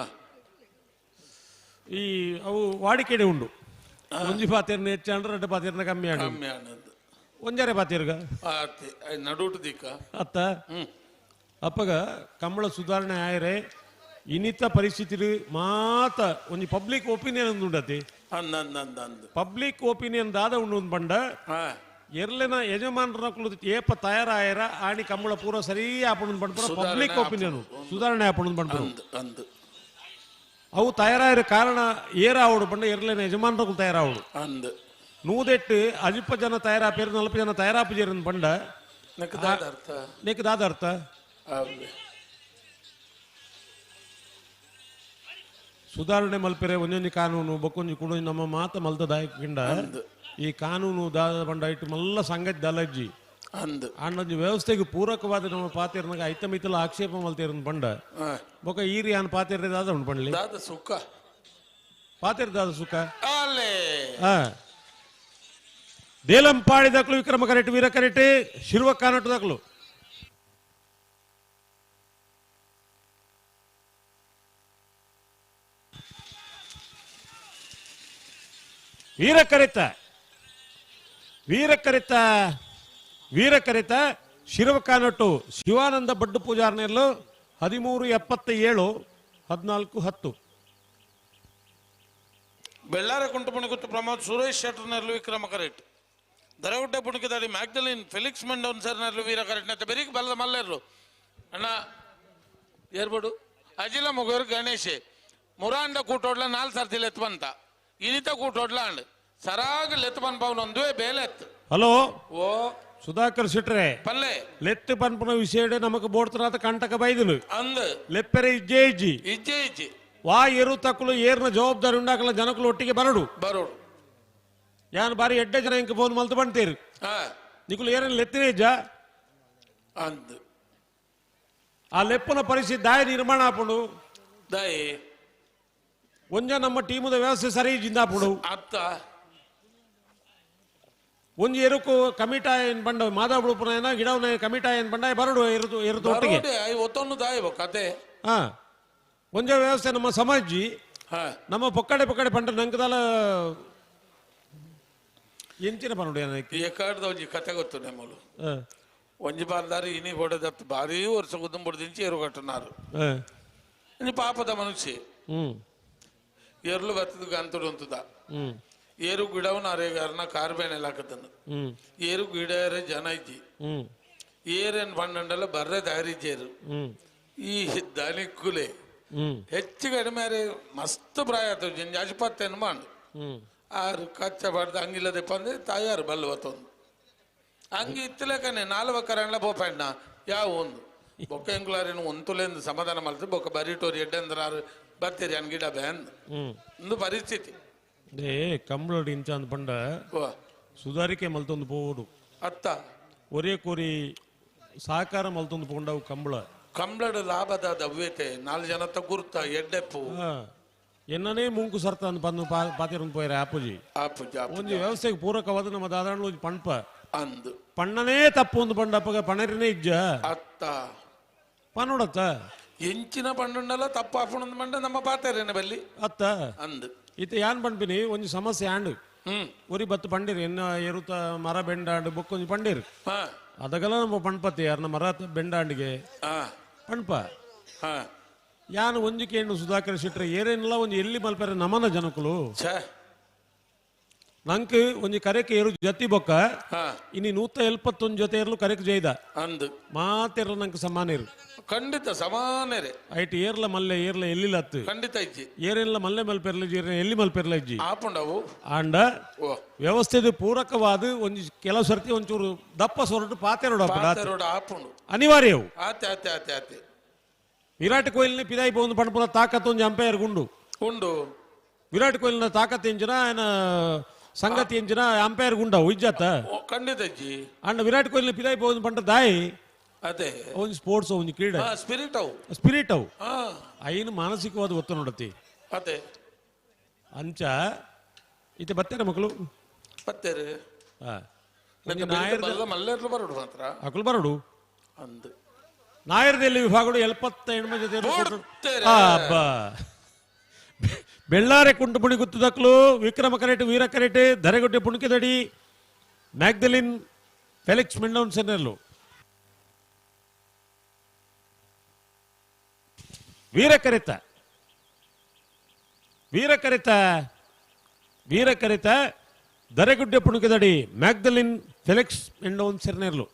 ಈ ಅವು ವಾಡಿಕೆಡೆ ಉಂಡು ಒಂಜಿ ಪಾತೆರ್ನ ಹೆಚ್ಚಾಂಡ್ರೆ ರಡ್ಡು ಪಾತೆರ್ನ ಕಮ್ಮಿ ಆಂಡು ಕಮ್ಮಿ ಆಂಡ್ ಒಂಜರೆ ಪಾತೆರ್ಗ ನಡುಟು ದಿಕ್ಕ ಅತ್ತ ಅಪ್ಪಗ ಕಂಬಳ ಸುಧಾರಣೆ ಆಯರೆ ಇನ್ನಿತ ಪರಿಸ್ಥಿತಿ ಮಾತ ಒಂಜಿ ಪಬ್ಲಿಕ್ ಒಪಿನಿಯನ್ ಉಂಡತಿ ಪಬ್ಲಿಕ್ ಒಪಿನಿಯನ್ ದಾದ ಉಂಡು ಬಂಡ ಎರ್ಲೆನ ಯಜಮಾನರಕುಲು ಏಪ ತಯಾರಾಯರ ಆಣಿ ಕಂಬಳ ಪೂರ ಸರಿ ಆಪಣ ಬಂಡ ಪಬ್ಲಿಕ್ ಒಪಿನಿಯನ್ ಸುಧಾರಣೆ ಆಪಣ ಬಂಡ ಅವು ತಯಾರಾಯರ ಕಾರಣ ಏರ ಆವಡು ಬಂಡ ಎರ್ಲೆನ ಯಜಮಾನರಕುಲು ತಯಾರಾವಡು ನೂದೆಟ್ಟು ಅಜಿಪ್ಪ ಜನ ತಯಾರಾಪೇರು ನಲ್ಪ ಜನ ತಯಾರಾಪು ಬಂಡ ನೆಕ್ ದಾದ ಅರ್ಥ ಸುಧಾರಣೆ ಮಲ್ಪೆರೆ ಒಂದೊಂದು ಕಾನೂನು ಬೊಕ್ಕೊಂಜಿ ಕುಡೊಂಜಿ ನಮ್ಮ ಮಾತ ಮಲ್ತದಾಯಕಿಂಡ ಈ ಕಾನೂನು ದಾದ ಬಂಡ ಇಟ್ಟು ಮಲ್ಲ ಸಂಗತಿ ದಲಜ್ಜಿ ಅಂಡೊಂಜಿ ವ್ಯವಸ್ಥೆಗೆ ಪೂರಕವಾದ ನಮ್ಮ ಪಾತಿರ್ನಾಗ ಐತ ಮಿತಲ ಆಕ್ಷೇಪ ಮಲ್ತೇರ ಬಂಡ ಬೊಕ ಈರಿ ಆನ್ ಪಾತಿರ್ರೆ ದಾದ ಉಂಡು ಬಂಡ್ಲಿ ದಾದ ಸುಖ ಪಾತಿರ್ ದಾದ ಸುಖ ದೇಲಂಪಾಡಿ ದಾಖಲು ವಿಕ್ರಮ ಕರೆಟ್ ವೀರ ಕರೆಟ್ ಶಿರ್ವ ಕಾನಟು ದಾಖಲು ವೀರ ಕರಿತ ವೀರ ಕರಿತ ವೀರ ಕರಿತ ಶಿರವಕಾನಟ್ಟು ಶಿವಾನಂದ ಬಡ್ಡು ಪೂಜಾರ್ನೆಲ್ಲು 13.77 14.10 ಬೆಳ್ಳಾರ ಕುಂಟುಮಣಿ ಗುತ್ತು ಪ್ರಮೋದ್ ಸುರೇಶ್ ಶೆಟ್ಟರ್ನೆಲ್ಲು ವಿಕ್ರಮ ಕರೆಟ್ ದರಗುಡ್ಡೆ ಪುಣಕಿದಾಡಿ ಮ್ಯಾಗ್ದಲಿನ್ ಫೆಲಿಕ್ಸ್ ಮಂಡೋನ್ ಸರ್ನೆಲ್ಲು ವೀರ ಕರೆಟ್ ನತ್ತೆ ಬೆರಿಕ್ ಬಲದ ಮಲ್ಲೆರ್ಲು ಅಣ್ಣ ಏರ್ಬೋಡು ಅಜಿಲ ಮುಗರು ಗಣೇಶೆ ಮುರಾಂಡ ಕೂಟೋಡ್ಲ 4 ಸರ್ತಿ ಲೆತ್ವಂತ ಇನಿತ ಕೂಟೋಡ್ಲ ಅಂಡ್ ಸರಾಗ ಲೆತ್ತು ಪನ್ಪವನ ಒಂದುವೆ ಬೇಲೆತ್ತು. ಹಲೋ ಓ ಸುಧಾಕರ್ ಶೆಟ್ರೆ ಪಲ್ಲೆ ಲೆತ್ತು ಪನ್ಪನ ವಿಷಯಡೆ ನಮಕ್ ಬೋಡ್ತರಾತ ಕಂಟಕ ಬೈದಲು ಅಂದ್ ಲೆಪ್ಪೆರೆ ಇಜ್ಜೆ ಇಜ್ಜಿ ಇಜ್ಜೆ ಇಜ್ಜಿ ವಾ ಎರು ತಕ್ಕಲು ಏರ್ನ ಜವಾಬ್ದಾರಿ ಉಂಡಾಕಲ ಜನಕುಲು ಒಟ್ಟಿಗೆ ಬರಡು ಬರೋಡು ಯಾನ್ ಬಾರಿ ಎಡ್ಡೆ ಜನ ಇಂಕ ಫೋನ್ ಮಲ್ತು ಬಂತೀರು ನಿಕುಲು ಏರನ್ ಲೆತ್ತಿನೇ ಇಜ್ಜ ಅಂದ್ ಆ ಲೆಪ್ಪನ ಪರಿಸ್ಥಿತಿ ದಾಯ ನಿರ್ಮಾಣ ಆಪುಂಡು ದಾಯಿ ಒಂಜ ನಮ್ಮ ಟೀಮದ ವ್ಯವಸ್ಥೆ ಸರಿ ಜಿಂದಾಪುಡು ಅತ್ತ ಒಂಜಿ ಎರುಕು ಕಮಿಟ ಏನ್ ಬಂಡ ಮಾದಾಬುಡುಪನ ಗಿಡವನ ಕಮಿಟ ಏನ್ ಬಂಡ ಬರಡು ಎರುತು ಎರುತು ಒಟ್ಟಿಗೆ ಒತ್ತೊಂದು ದಾಯ ಕತೆ ಹಾ ಒಂಜ ವ್ಯವಸ್ಥೆ ನಮ್ಮ ಸಮಾಜಿ ನಮ್ಮ ಪೊಕ್ಕಡೆ ಪೊಕ್ಕಡೆ ಪಂಡ ನಂಕದಾಲ ಎಂಚಿನ ಪನ್ನುಡು ಏಕಾಡ್ದ ಒಂಜಿ ಕತೆ ಗೊತ್ತು ನಮ್ಮಲು ಒಂಜಿ ಬಾಲ್ದಾರಿ ಇನಿ ಬೋಡದತ್ತು ಭಾರೀ ವರ್ಷ ಕುದುಂಬುಡು ದಿಂಚಿ ಎರು ಕಟ್ಟುన్నారు ಇನಿ ಪಾಪದ ಮನುಷ್ಯ ಎರ್ಲು ಬತ್ತದ ಗಂತುಡು ఉంటుందా ಏರು ಗಿಡವನ ಅರೇಗಾರನ ಕಾರ್ಬೇನೆ ಲಾಕತನು ಏರು ಗಿಡರೆ ಜನ ಇಜ್ಜಿ ಏರೇನ್ ಪಂಡಂಡಲ ಬರ್ರೆ ದಾರಿಜೇರು ಈ ದನಿಕ್ಕುಲೆ ಹೆಚ್ಚು ಕಡಿಮೆ ಅರೆ ಮಸ್ತ್ ಪ್ರಾಯ ಆತು ಅಜ್ಪತ್ತೇನು ಮಾಂಡು ಆರು ಕಚ್ಚ ಬಾಡ್ದು ಅಂಗಿಲ್ಲದೆ ಪಂದೆ ತಾಯಾರು ಬಲ್ವತ್ತೊಂದು ಅಂಗಿ ಇತ್ತಲೇಕನೆ ನಾಲ್ವ ಕರಂಡ್ಲ ಬೋಪಣ್ಣ ಯಾವ ಒಂದು ಬೊಕ್ಕ ಎಂಕ್ಲಾರೇನು ಒಂತುಲೇಂದು ಸಮಾಧಾನ ಮಲ್ತು ಬೊಕ್ಕ ಬರಿಟೋರಿ ಎಡ್ಡೆಂದ್ರಾರು ಬರ್ತೀರಿ ಅನ್ಗಿಡ ಬ್ಯಾನ್ ಒಂದು ಪರಿಸ್ಥಿತಿ ಏ ಕಂಬಳಡಿ ಇಂಚ ಅಂದ್ ಪಂಡ ಸುಧಾರಿಕೆ ಮಲ್ತೊಂದು ಪೋವಡು ಅತ್ತ ಒರೇ ಕೋರಿ ಸಹಕಾರ ಮಲ್ತೊಂದು ಪೋಂಡವು ಕಂಬಳ ಕಂಬಳದ ಲಾಭದ ದವ್ಯತೆ ನಾಲ್ಕು ಜನತ ಗುರ್ತ ಎಡ್ಡೆಪ್ಪು ಎನ್ನನೇ ಮುಂಕು ಸರ್ತ ಅಂದ್ ಬಂದು ಪಾತಿರೊಂದು ಪೋಯರೆ ಆಪುಜಿ ಆಪುಜಿ ಒಂಜಿ ವ್ಯವಸ್ಥೆಗೆ ಪೂರಕವಾದ ನಮ್ಮ ದಾದಾಣ ಒಂಜಿ ಪಣ್ಪ ಅಂದು ಪಣ್ಣನೇ ತಪ್ಪು ಒಂದು ಪಂಡಪ್ಪಗ ಪಣರಿನೇ ಇಜ್ಜ ಅತ್ತ ಪನ್ನೋಡತ್ತ ಎಂಚಿನ ಪಣ್ಣುಂಡಲ ತಪ್ಪು ಆಪುಣಂದು ಮಂಡ ನಮ್ಮ ಪಾತರೇನೆ ಬಲ್ಲಿ ಅತ್ತ ಅಂದು ಇತ್ತ ಯಾನ್ ಪಣ್ಪಿನಿ ಒಂಜಿ ಸಮಸ್ಯೆ ಆಂಡು ಒರಿ ಬತ್ತು ಪಂಡಿರು ಎನ್ನ ಎರುತ ಮರ ಬೆಂಡಾಂಡು ಬೊಕ್ಕೊಂಜಿ ಪಂಡಿರು ಅದಗಲ ನಮ್ಮ ಪಣ್ಪತಿ ಯಾರನ್ನ ಮರ ಬೆಂಡಾಂಡಿಗೆ ಪಣ್ಪ ಯಾನ್ ಒಂಜಿ ಕೇಂಡು ಸುಧಾಕರ್ ಶೆಟ್ರೆ ಏರೇನಿಲ್ಲ ಒಂಜಿ ಎಲ್ಲಿ ಮಲ್ಪೆರೆ ನಮನ ಜನಕುಲು ನಂಕ್ ಒಂಜಿ ಕರೆಕ್ ಏರು ಜತಿ ಬೊಕ್ಕ ಇನಿ 171 ಜೊತೆ ಏರ್ಲು ಕರೆಕ್ ಜೈದ ಅಂದು ಮಾತೆರ್ಲ ನಂಕ್ ಸಮಾನೇರು ಖಂಡಿತ ಸಮಾನರೇ ಐಟ್ ಏರ್ಲ ಮಲ್ಲೆ ಏರ್ಲ ಎಲ್ಲಿಲತ್ತು ಖಂಡಿತ ಇಜ್ಜಿ ಏರೆಲ್ಲ ಮಲ್ಲೆ ಮಲ್ಪೆರ್ಲ ಏರ್ಲ ಎಲ್ಲಿ ಮಲ್ಪೆರ್ಲ ಇಜ್ಜಿ ಆಪುಂಡವು ಆಂಡ ವ್ಯವಸ್ಥೆದು ಪೂರಕವಾದ ಒಂಜಿ ಕೆಲವು ಸರ್ತಿ ಒಂಚೂರು ದಪ್ಪ ಸೊರಟು ಪಾತೆರಡು ಆಪುಂಡು ಅನಿವಾರ್ಯವು ಆತೆ ಆತೆ ಆತೆ ಆತೆ ವಿರಾಟ್ ಕೊಹ್ಲಿನ ಪಿದಾಯಿ ಪೋಂದು ಪಣಪುರ ತಾಕತ್ ಒಂಜಿ ಅಂಪೈರ್ ಗುಂಡು ಉಂಡು ವಿರಾಟ್ ಕೊಹ್ಲಿನ ತಾಕತ್ ಎಂಜಿನ ఆయన ಸಂಗತಿ ಎಂಜಿನ ಅಂಪೈರ್ ಗುಂಡವು ಇಜ್ಜತ್ತ ಖಂಡಿತ ಇಜ್ಜಿ ಅಂಡ ವಿರಾಟ್ ಕೊಹ್ಲಿ ಪಿದಾಯಿ ಪೋಂದು ಪಂಡ ದಾಯಿ ಅದೇ ಒಂಜಿ ಸ್ಪೋರ್ಟ್ಸ್ ಒಂಜಿ ಕ್ರೀಡೆ ಸ್ಪಿರಿಟ್ ಅವು ಸ್ಪಿರಿಟ್ ಅವು ಐನು ಮಾನಸಿಕವಾದ ಒತ್ತು ನೋಡತಿ ಅದೇ ಅಂಚ ಇತ್ತೆ ಬತ್ತೇರ ಮಕ್ಕಳು ಬತ್ತೇರು ಮಲ್ಲೇರ್ಲು ಬರಡು ಮಾತ್ರ ಅಕುಲು ಬರಡು ಅಂದು ನಾಯರ್ದಲ್ಲಿ ವಿಭಾಗಗಳು 78 ಜೊತೆ ಬೆಳ್ಳಾರೆ ಕುಂಟುಪುಣಿ ಗುತ್ತದಕ್ಲು ವಿಕ್ರಮ ಕರೆಟ್ ವೀರ ಕರೆಟ್ ಧರೆಗುಡ್ಡೆ ಪುಣಕಿದಡಿ ಮ್ಯಾಗ್ದಲಿನ್ ಫೆಲಿಕ್ಸ್ ಮೆಂಡೋನ್ ಸೆನೆರ್ಲು ವೀರ ಕರೆತ ವೀರ ಕರೆತ ವೀರ ಕರೆತ ದರೆಗುಡ್ಡೆ ಪುಣಕಿದಡಿ ಮ್ಯಾಗ್ದಲಿನ್ ಫೆಲಿಕ್ಸ್ ಮೆಂಡೋನ್ ಸೆರ್ನೆರ್ಲು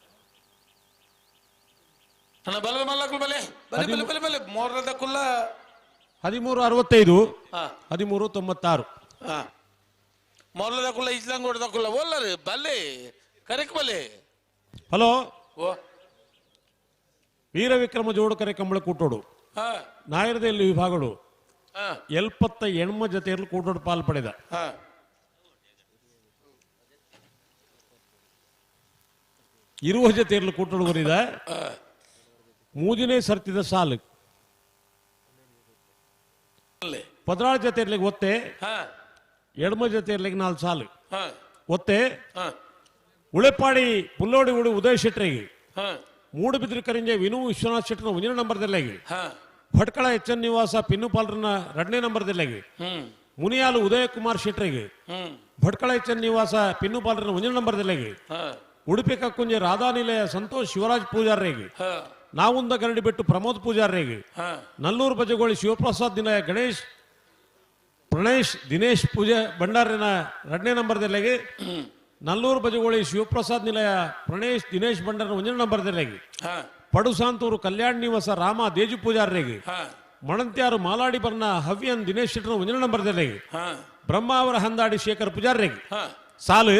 13:65 13:96 ಮೊದಲದಕ್ಕುಲ್ಲ ಇಸ್ಲಂಗೋಡದಕ್ಕುಲ್ಲ ಓಲ್ಲರಿ ಬಲ್ಲೆ ಕರೆಕ್ ಬಲ್ಲೆ. ಹಲೋ ವೀರ ವಿಕ್ರಮ ಜೋಡು ಕರೆ ಕಂಬಳ ಕೂಟೋಡು ನಾಯರದಲ್ಲಿ ವಿಭಾಗಡು 78 ಜೊತೆಯಲ್ಲಿ ಕೂಟೋಡು ಪಾಲ್ ಪಡೆದ. ಇರುವ ಜೊತೆಯಲ್ಲಿ ಕೂಟೋಡು ಬರಿದ ಮೂಜನೇ ಸರ್ತಿದ ಸಾಲು 16 ಜೊತೆ ಒತ್ತೆ ಎಡಮ ಜೊತೆ 4 ಸಾಲು ಒತ್ತೆ ಉಳೆಪಾಡಿ ಪುಲ್ಲೋಡಿ ಉಡಿ ಉದಯ ಶೆಟ್ಟರಿಗೆ ಮೂಡುಬಿದ್ರಿ ಕರಿಂಜೆ ವಿನು ವಿಶ್ವನಾಥ್ ಶೆಟ್ಟರ 1ನೇ ನಂಬರ್ದಲ್ಲಾಗಿ ಭಟ್ಕಳ ಎಚ್ ಎನ್ ನಿವಾಸ ಪಿನ್ನುಪಾಲ್ರನ್ನ 2ನೇ ನಂಬರ್ದಲ್ಲಾಗಿ ಮುನಿಯಾಲು ಉದಯ ಕುಮಾರ್ ಶೆಟ್ಟರಿಗೆ ಭಟ್ಕಳ ಎಚ್ ಎನ್ ನಿವಾಸ ಪಿನ್ನುಪಾಲ್ರನ್ನ 1ನೇ ನಂಬರ್ದಲ್ಲಾಗಿ ಉಡುಪಿ ಕಕ್ಕುಂಜೆ ರಾಧಾನಿಲಯ ಸಂತೋಷ್ ಶಿವರಾಜ್ ಪೂಜಾರ್ರಿಗೆ ನಾವುಂದ ಗರಡಿ ಬೆಟ್ಟು ಪ್ರಮೋದ್ ಪೂಜಾರ್ರಿಗೆ ನಲ್ಲೂರು ಬಜಗೋಳಿ ಶಿವಪ್ರಸಾದ್ ನಿಲಯ ಗಣೇಶ್ ಪ್ರಣೇಶ್ ದಿನೇಶ್ ಪೂಜಾ ಭಂಡಾರಿನ 2ನೇ ನಂಬರ್ದಲ್ಲಾಗಿ ನಲ್ಲೂರು ಬಜಗೋಳಿ ಶಿವಪ್ರಸಾದ್ ನಿಲಯ ಪ್ರಣೇಶ್ ದಿನೇಶ್ ಭಂಡಾರನ 1ನೇ ನಂಬರ್ದಲ್ಲಾಗಿ ಪಡುಸಾಂತೂರು ಕಲ್ಯಾಣ ನಿವಾಸ ರಾಮ ದೇಜು ಪೂಜಾರ್ರಿಗೆ ಮಣಂತ್ಯಾರು ಮಾಲಾಡಿ ಬರ್ನ ಹವ್ಯನ್ ದಿನೇಶ್ ಶೆಟ್ಟರ 1ನೇ ನಂಬರ್ದಲ್ಲಾಗಿ ಬ್ರಹ್ಮಾವರ ಹಂದಾಡಿ ಶೇಖರ್ ಪೂಜಾರ್ರಿಗೆ ಸಾಲು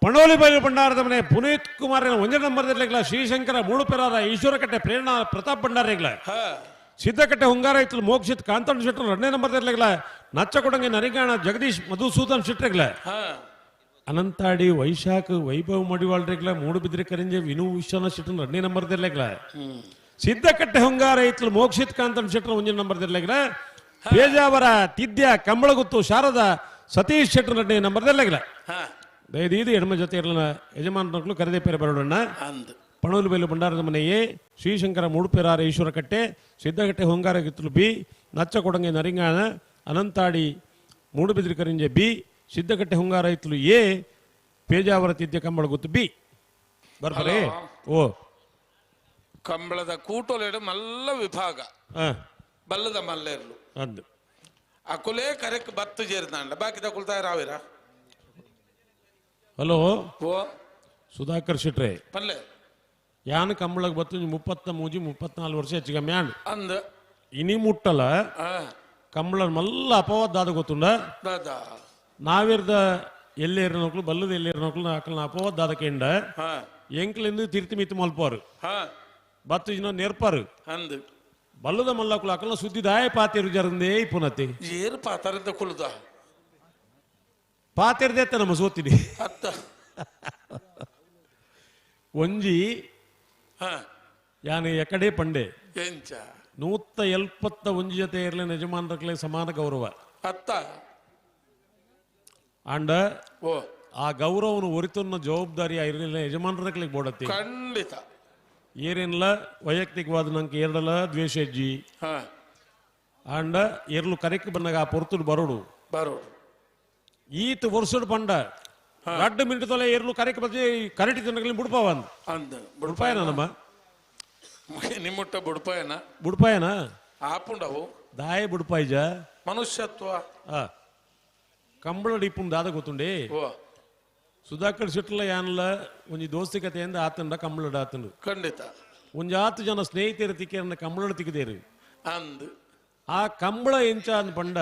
ಪಣೋಲಿ ಬೈಲು ಭಂಡಾರದ ಮನೆ ಪುನೀತ್ ಕುಮಾರ್ 1ನೇ ನಂಬರ್ದಲ್ಲಾಗ್ಲ ಶ್ರೀಶಂಕರ ಮೂಡುಪೆರಾರ ಈಶ್ವರಕಟ್ಟೆ ಪ್ರೇರಣಾ ಪ್ರತಾಪ್ ಭಂಡಾರಿಗ್ಲ ಸಿದ್ದಕಟ್ಟೆ ಹುಂಗಾರ ಇತ್ತಲು ಮೋಕ್ಷಿತ್ ಕಾಂತಣ್ಣ ಶೆಟ್ಟರು 2ನೇ ನಂಬರ್ದಲ್ಲಾಗ್ಲ ನಚ್ಚಕೊಡಂಗಿ ನರಿಗಾಣ ಜಗದೀಶ್ ಮಧುಸೂದನ್ ಶೆಟ್ಟರಿಗ್ಲ ಅನಂತಾಡಿ ವೈಶಾಖ ವೈಭವ್ ಮಡಿವಾಳ್ರಿಗ್ಲ ಮೂಡುಬಿದ್ರೆ ಕರಿಂಜೆ ವಿನು ವಿಶ್ವನಾಥ್ ಶೆಟ್ಟರ್ 2ನೇ ನಂಬರ್ದಲ್ಲಾಗ್ಲ ಸಿದ್ದಕಟ್ಟೆ ಹುಂಗಾರ ಇತ್ತಲು ಮೋಕ್ಷಿತ್ ಕಾಂತಣ್ಣ ಶೆಟ್ಟರು 1ನೇ ನಂಬರ್ದಲ್ಲಾಗ್ಲ ಪೇಜಾವರ ತಿದ್ಯ ಕಂಬಳಗುತ್ತು ಶಾರದಾ ಸತೀಶ್ ಶೆಟ್ಟರ್ 2ನೇ ನಂಬರ್ದಲ್ಲಾಗ್ಲ ದಯದೀದು ಎಡಮ ಜೊತೆ ಇರಲಿಲ್ಲ ಯಜಮಾನರು ಕರೆದೇ ಪೇರೆ ಬರೋಣ. ಪಣೋಲು ಬೈಲು ಭಂಡಾರದ ಮನೆಯೇ ಶ್ರೀಶಂಕರ ಮೂಡುಪೆರಾರ ಈಶ್ವರಕಟ್ಟೆ ಸಿದ್ದಕಟ್ಟೆ ಹೊಂಗಾರ ಗಿತ್ತಲು ಬಿ ನಚ್ಚಕೊಡಂಗೆ ನರಿಂಗಾಣ ಅನಂತಾಡಿ ಮೂಡುಬಿದ್ರಿ ಕರಿಂಜೆ ಬಿ ಸಿದ್ದಕಟ್ಟೆ ಹೊಂಗಾರ ಇತ್ತಲು ಎ ಪೇಜಾವರ ತಿದ್ಯ ಕಂಬಳ ಗೊತ್ತು ಬಿ ಬರ್ಬರೇ. ಓ ಕಂಬಳದ ಕೂಟೋಲೆಡು ಮಲ್ಲ ವಿಭಾಗ ಬಲ್ಲದ ಮಲ್ಲೇರ್ಲು ಅಂದು ಅಕುಲೇ ಕರೆಕ್ ಬತ್ತು ಜೇರ್ದಾಂಡ ಬಾಕಿ ತಕೊಳ್ತಾ ರಾವಿರ. ಹಲೋ ಸುಧಾಕರ್ ಶೆಟ್ರೆ ಪಲ್ಲೆ ಯಾನ್ ಕಂಬಳಗ್ ಬತ್ತು 33 34 ವರ್ಷ ಹೆಚ್ಚಿಗೆ ಮ್ಯಾನ್ ಅಂದ ಇನಿ ಮುಟ್ಟಲ ಕಂಬಳ ಮಲ್ಲ ಅಪವಾದ ಗೊತ್ತುಂಡ ನಾವಿರ್ದ ಎಲ್ಲೇರು ನೋಕ್ಲು ಬಲ್ಲದ ಎಲ್ಲೇರು ನೋಕ್ಲು ಅಕಲ್ನ ಅಪವಾದ ಕೆಂಡ ಎಂಕ್ಲಿಂದ ತಿರ್ತಿ ಮಿತ್ತು ಮಲ್ಪಾರು ಬತ್ತು ಇನ್ನ ನೇರ್ಪಾರು ಅಂದು ಬಲ್ಲದ ಮಲ್ಲಕುಲು ಅಕಲ್ನ ಸುದ್ದಿ ದಾಯ ಪಾತಿರು ಜರಂದೇ ಪುನತಿ ಏರು ಪಾತರಿಂದ ಕುಲುದ ಪಾತಿರ್ದೇತ ನಮ್ಮ ಸೋತಿನಿ ಅತ್ತ ಒಂಜಿ ಯಾನು ಎಕಡೆ ಪಂಡೆ ಎಂಚ 171 ಜೊತೆ ಇರಲಿ ಯಜಮಾನರಕ್ಲೆ ಸಮಾನ ಗೌರವ ಅತ್ತ ಅಂಡ ಓ ಆ ಗೌರವನು ಒರಿತನ್ನ ಜವಾಬ್ದಾರಿ ಇರಲಿಲ್ಲ ಯಜಮಾನರಕ್ಲೆ ಬೋಡತ್ತಿ ಖಂಡಿತ ಏರೇನಿಲ್ಲ ವೈಯಕ್ತಿಕವಾದ ನಂಗೆ ಎರಡಲ್ಲ ದ್ವೇಷ ಹೆಜ್ಜಿ ಅಂಡ ಎರ್ಲು ಕರೆಕ್ ಬಂದಾಗ ಆ ಪೊರ್ತುಡು ಬರೋಡು ಬರೋಡು ಈತ ವರ್ಷಡ್ ಪಂಡ 2 ಮಿನಿಟ್ ತೊಲೆ ಏರ್ಲು ಕರೆಕ್ ಬತ್ತಿ ಕರೆಟಿ ತಿನ್ನಗಲಿ ಬುಡ್ಪಾವ ಅಂದ ಅಂದ ಬುಡ್ಪಾಯನ ನಮ್ಮ ನಿಮ್ಮುಟ್ಟ ಬುಡ್ಪಾಯನ ಬುಡ್ಪಾಯನ ಆಪುಂಡವು ದಾಯ ಬುಡ್ಪಾಯ್ಜ ಮನುಷ್ಯತ್ವ ಕಂಬಳ ಡಿಪುಂಡು ದಾದ ಗೊತ್ತುಂಡೆ ಸುಧಾಕರ್ ಶೆಟ್ಟಲ ಯಾನಲ ಒಂಜಿ ದೋಸ್ತಿ ಕಥೆಯಿಂದ ಆತಂಡ ಕಂಬಳಡ ಆತಂಡು ಖಂಡಿತ ಒಂಜಾತು ಜನ ಸ್ನೇಹಿತರ ತಿಕ್ಕೇರನ್ನ ಕಂಬಳಡ ತಿಕ್ಕದೇರು ಅಂದ್ ಆ ಕಂಬಳ ಎಂಚ ಅಂದ್ ಪಂಡ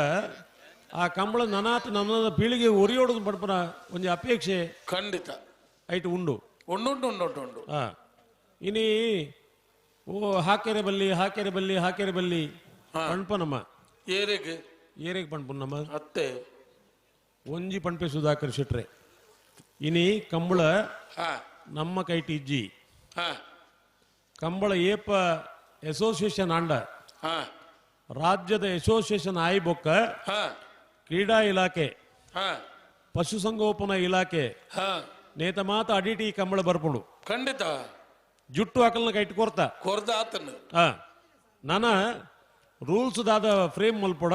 ಆ ಕಂಬಳ ನನಾತು ನನ್ನ ಪೀಳಿಗೆ ಒರಿಯೋಡದು ಪಡ್ಪನ ಒಂಜಿ ಅಪೇಕ್ಷೆ ಖಂಡಿತ ಐಟ್ ಉಂಡು ಉಂಡು ಉಂಡು ಉಂಡು ಉಂಡು ಇನಿ ಓ ಹಾಕೆರೆ ಬಲ್ಲಿ ಹಾಕೆರೆ ಬಲ್ಲಿ ಹಾಕೆರೆ ಬಲ್ಲಿ ಪಣ್ಪನಮ್ಮ ಏರೆಗ್ ಏರೆಗ್ ಪಣ್ಪುನಮ್ಮ ಅತ್ತೆ ಒಂಜಿ ಪಣ್ಪೆ ಸುಧಾಕರ್ ಶೆಟ್ರೆ ಇನಿ ಕಂಬಳ ನಮ್ಮ ಕೈಟಿ ಇಜ್ಜಿ ಕಂಬಳ ಏಪ ಅಸೋಸಿಯೇಷನ್ ಆಂಡ ರಾಜ್ಯದ ಅಸೋಸಿಯೇಷನ್ ಆಯಿ ಬೊಕ್ಕ ಕ್ರೀಡಾ ಇಲಾಖೆ ಪಶುಸಂಗೋಪನಾ ಇಲಾಖೆ ನೇತ ಮಾತ ಅಡಿಟಿ ಕಂಬಳ ಬರ್ಪುಂಡು ಖಂಡಿತ ಜುಟ್ಟು ಹಾಕಲ್ನ ಕೈಟ್ ಕೊರ್ತ ಕೊರ್ದ ಆತನ ನಾನ ರೂಲ್ಸ್ ದಾದ ಫ್ರೇಮ್ ಮಲ್ಪೊಡ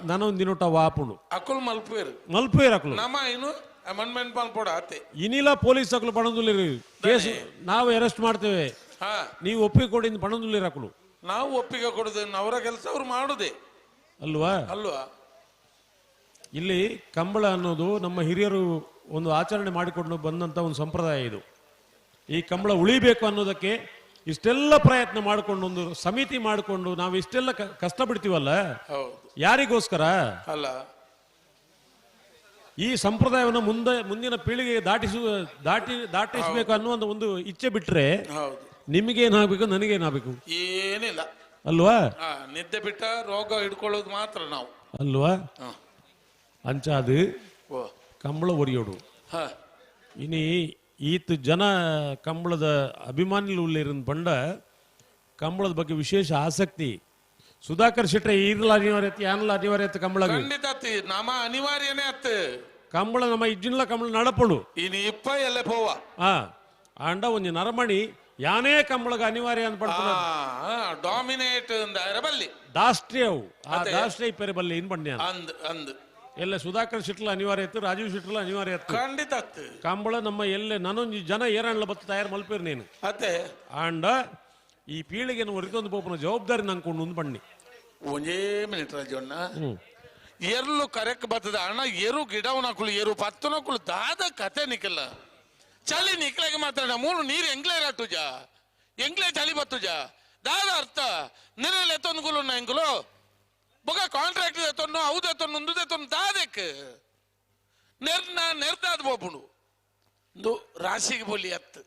ನನೊಂದು ದಿನೊಟ್ಟ ವಾಪುಂಡು ಅಕುಲು ಮಲ್ಪುವೆರ್ ಮಲ್ಪುವೆರ್ ಅಕುಲು ನಮ ಇನ್ನು ಅಮೆಂಡ್ಮೆಂಟ್ ಮಲ್ಪೊಡು ಆತೆ. ಇನಿಲ ಪೊಲೀಸ್ ಅಕುಲು ಪಣೊಂದುಲ್ಲೆರ್ ಕೇಸ್ ನಾವು ಅರೆಸ್ಟ್ ಮಾಡ್ತೇವೆ, ನೀವು ಒಪ್ಪಿಗೆ ಕೊಡಿ ಪಣೊಂದುಲ್ಲೆರ್ ಅಕುಲು. ನಾವು ಒಪ್ಪಿಗೆ ಕೊಡುದು ಅವರ ಕೆಲಸ ಅವ್ರು ಮಾಡುದೇ ಅಲ್ವಾ ಅಲ್ವಾ. ಇಲ್ಲಿ ಕಂಬಳ ಅನ್ನೋದು ನಮ್ಮ ಹಿರಿಯರು ಒಂದು ಆಚರಣೆ ಮಾಡಿಕೊಂಡು ಬಂದಂತ ಒಂದು ಸಂಪ್ರದಾಯ ಇದು. ಈ ಕಂಬಳ ಉಳಿಬೇಕು ಅನ್ನೋದಕ್ಕೆ ಇಷ್ಟೆಲ್ಲ ಪ್ರಯತ್ನ ಮಾಡಿಕೊಂಡು ಒಂದು ಸಮಿತಿ ಮಾಡಿಕೊಂಡು ನಾವು ಇಷ್ಟೆಲ್ಲ ಕಷ್ಟ ಬಿಡ್ತೀವಲ್ಲ, ಯಾರಿಗೋಸ್ಕರ ಅಲ್ಲ? ಈ ಸಂಪ್ರದಾಯವನ್ನು ಮುಂದೆ ಮುಂದಿನ ಪೀಳಿಗೆಗೆ ದಾಟಿಸಬೇಕು ಅನ್ನುವ ಒಂದು ಇಚ್ಛೆ ಬಿಟ್ರೆ ನಿಮಗೇನಾಗಬೇಕು, ನನಗೇನಾಗಬೇಕು? ಏನಿಲ್ಲ ಅಲ್ವಾ? ನಿದ್ದೆ ಬಿಟ್ಟ ರೋಗ ಹಿಡ್ಕೊಳ್ಳೋದು ಮಾತ್ರ ನಾವು ಅಲ್ವಾ? ಅಂಚಾದು ಕಂಬಳ ಒರಿಯೋಡು. ಇನಿ ಈತ ಜನ ಕಂಬಳದ ಅಭಿಮಾನಿಗಳು ಉಳ್ಳೇರಿನ ಬಂಡ ಕಂಬಳದ ಬಗ್ಗೆ ವಿಶೇಷ ಆಸಕ್ತಿ. ಸುಧಾಕರ್ ಶೆಟ್ರೆ ಈರ್ಲ ಅನಿವಾರ್ಯತೆ ಯಾನಲ ಅನಿವಾರ್ಯತೆ ಕಂಬಳ ನಮ್ಮ ಅನಿವಾರ್ಯನೇ ಅತ್ತ ಕಂಬಳ ನಮ್ಮ ಇಜ್ಜಿನ್ಲ ಕಂಬಳ ನಡಪಡು ಇನಿ ಇಪ್ಪ ಎಲ್ಲ ಪೋವ ಆಂಡ ಒಂಜಿ ನರಮಣಿ ಯಾನೇ ಕಂಬಳಗ ಅನಿವಾರ್ಯ ಅಂತ ಡಾಮಿನೇಟ್ ಬಲ್ಲಿ ದಾಷ್ಟ್ರೀಯ ಆ ದಾಷ್ಟ್ರೀಯ ಪೆರೆ ಬಲ್ಲಿ ಇನ್ ಬಣ್ಣ ಅಂದ್ ಅಂದ್ ಎಲ್ಲ ಸುಧಾಕರ್ ಶೆಟ್ಲ ಅನಿವಾರ್ಯ ಇತ್ತು, ರಾಜೀವ್ ಶೆಟ್ಲ ಅನಿವಾರ್ಯ ಇತ್ತು ಖಂಡಿತ. ಕಂಬಳ ನಮ್ಮ ಎಲ್ಲೆ ನಾನೊಂದು ಜನ ಏರಣ್ಲ ಬತ್ತು ತಯಾರು ಮಲ್ಪೇರು ನೀನು ಅತ್ತೆ. ಆಂಡ ಈ ಪೀಳಿಗೆನ ಒರಿತೊಂದು ಪೋಪನ ಜವಾಬ್ದಾರಿ ನಂಗೆ ಒಂದು ಬಣ್ಣಿ. ಒಂದೇ ಮಿನಿಟ್ ರಾಜಣ್ಣ, ಎರ್ಲು ಕರೆಕ್ ಬತ್ತದ ಅಣ್ಣ, ಎರು ಗಿಡವನಕುಳು ಎರು ಪತ್ತನಕುಳು ದಾದ ಕತೆ ನಿಕ್ಕಲ್ಲ. ಚಳಿ ನಿಕ್ಲಾಗ ಮಾತ್ರ ಮೂರು ನೀರು ಎಂಗ್ಲೇ ರಾಟುಜ ಎಂಗ್ಲೇ ಚಳಿ ಬತ್ತುಜ ದಾದ ಅರ್ಥ ನಿರಲ್ಲಿ ಎತ್ತೊಂದು ಎಂಗುಲು ಬೊಗ ಕಾಂಟ್ರಾಕ್ಟ್ ಎತ್ತೊನ್ನು ಹೌದು ಎತ್ತೊನ್ನು ಒಂದು ಎತ್ತೊನ್ನು ದಾದಕ್ಕೆ ನೆರ್ನ ನೆರ್ದಾದ ಬೋಪುಂಡು ಒಂದು ರಾಶಿಗೆ ಬೋಲಿ ಅತ್ತು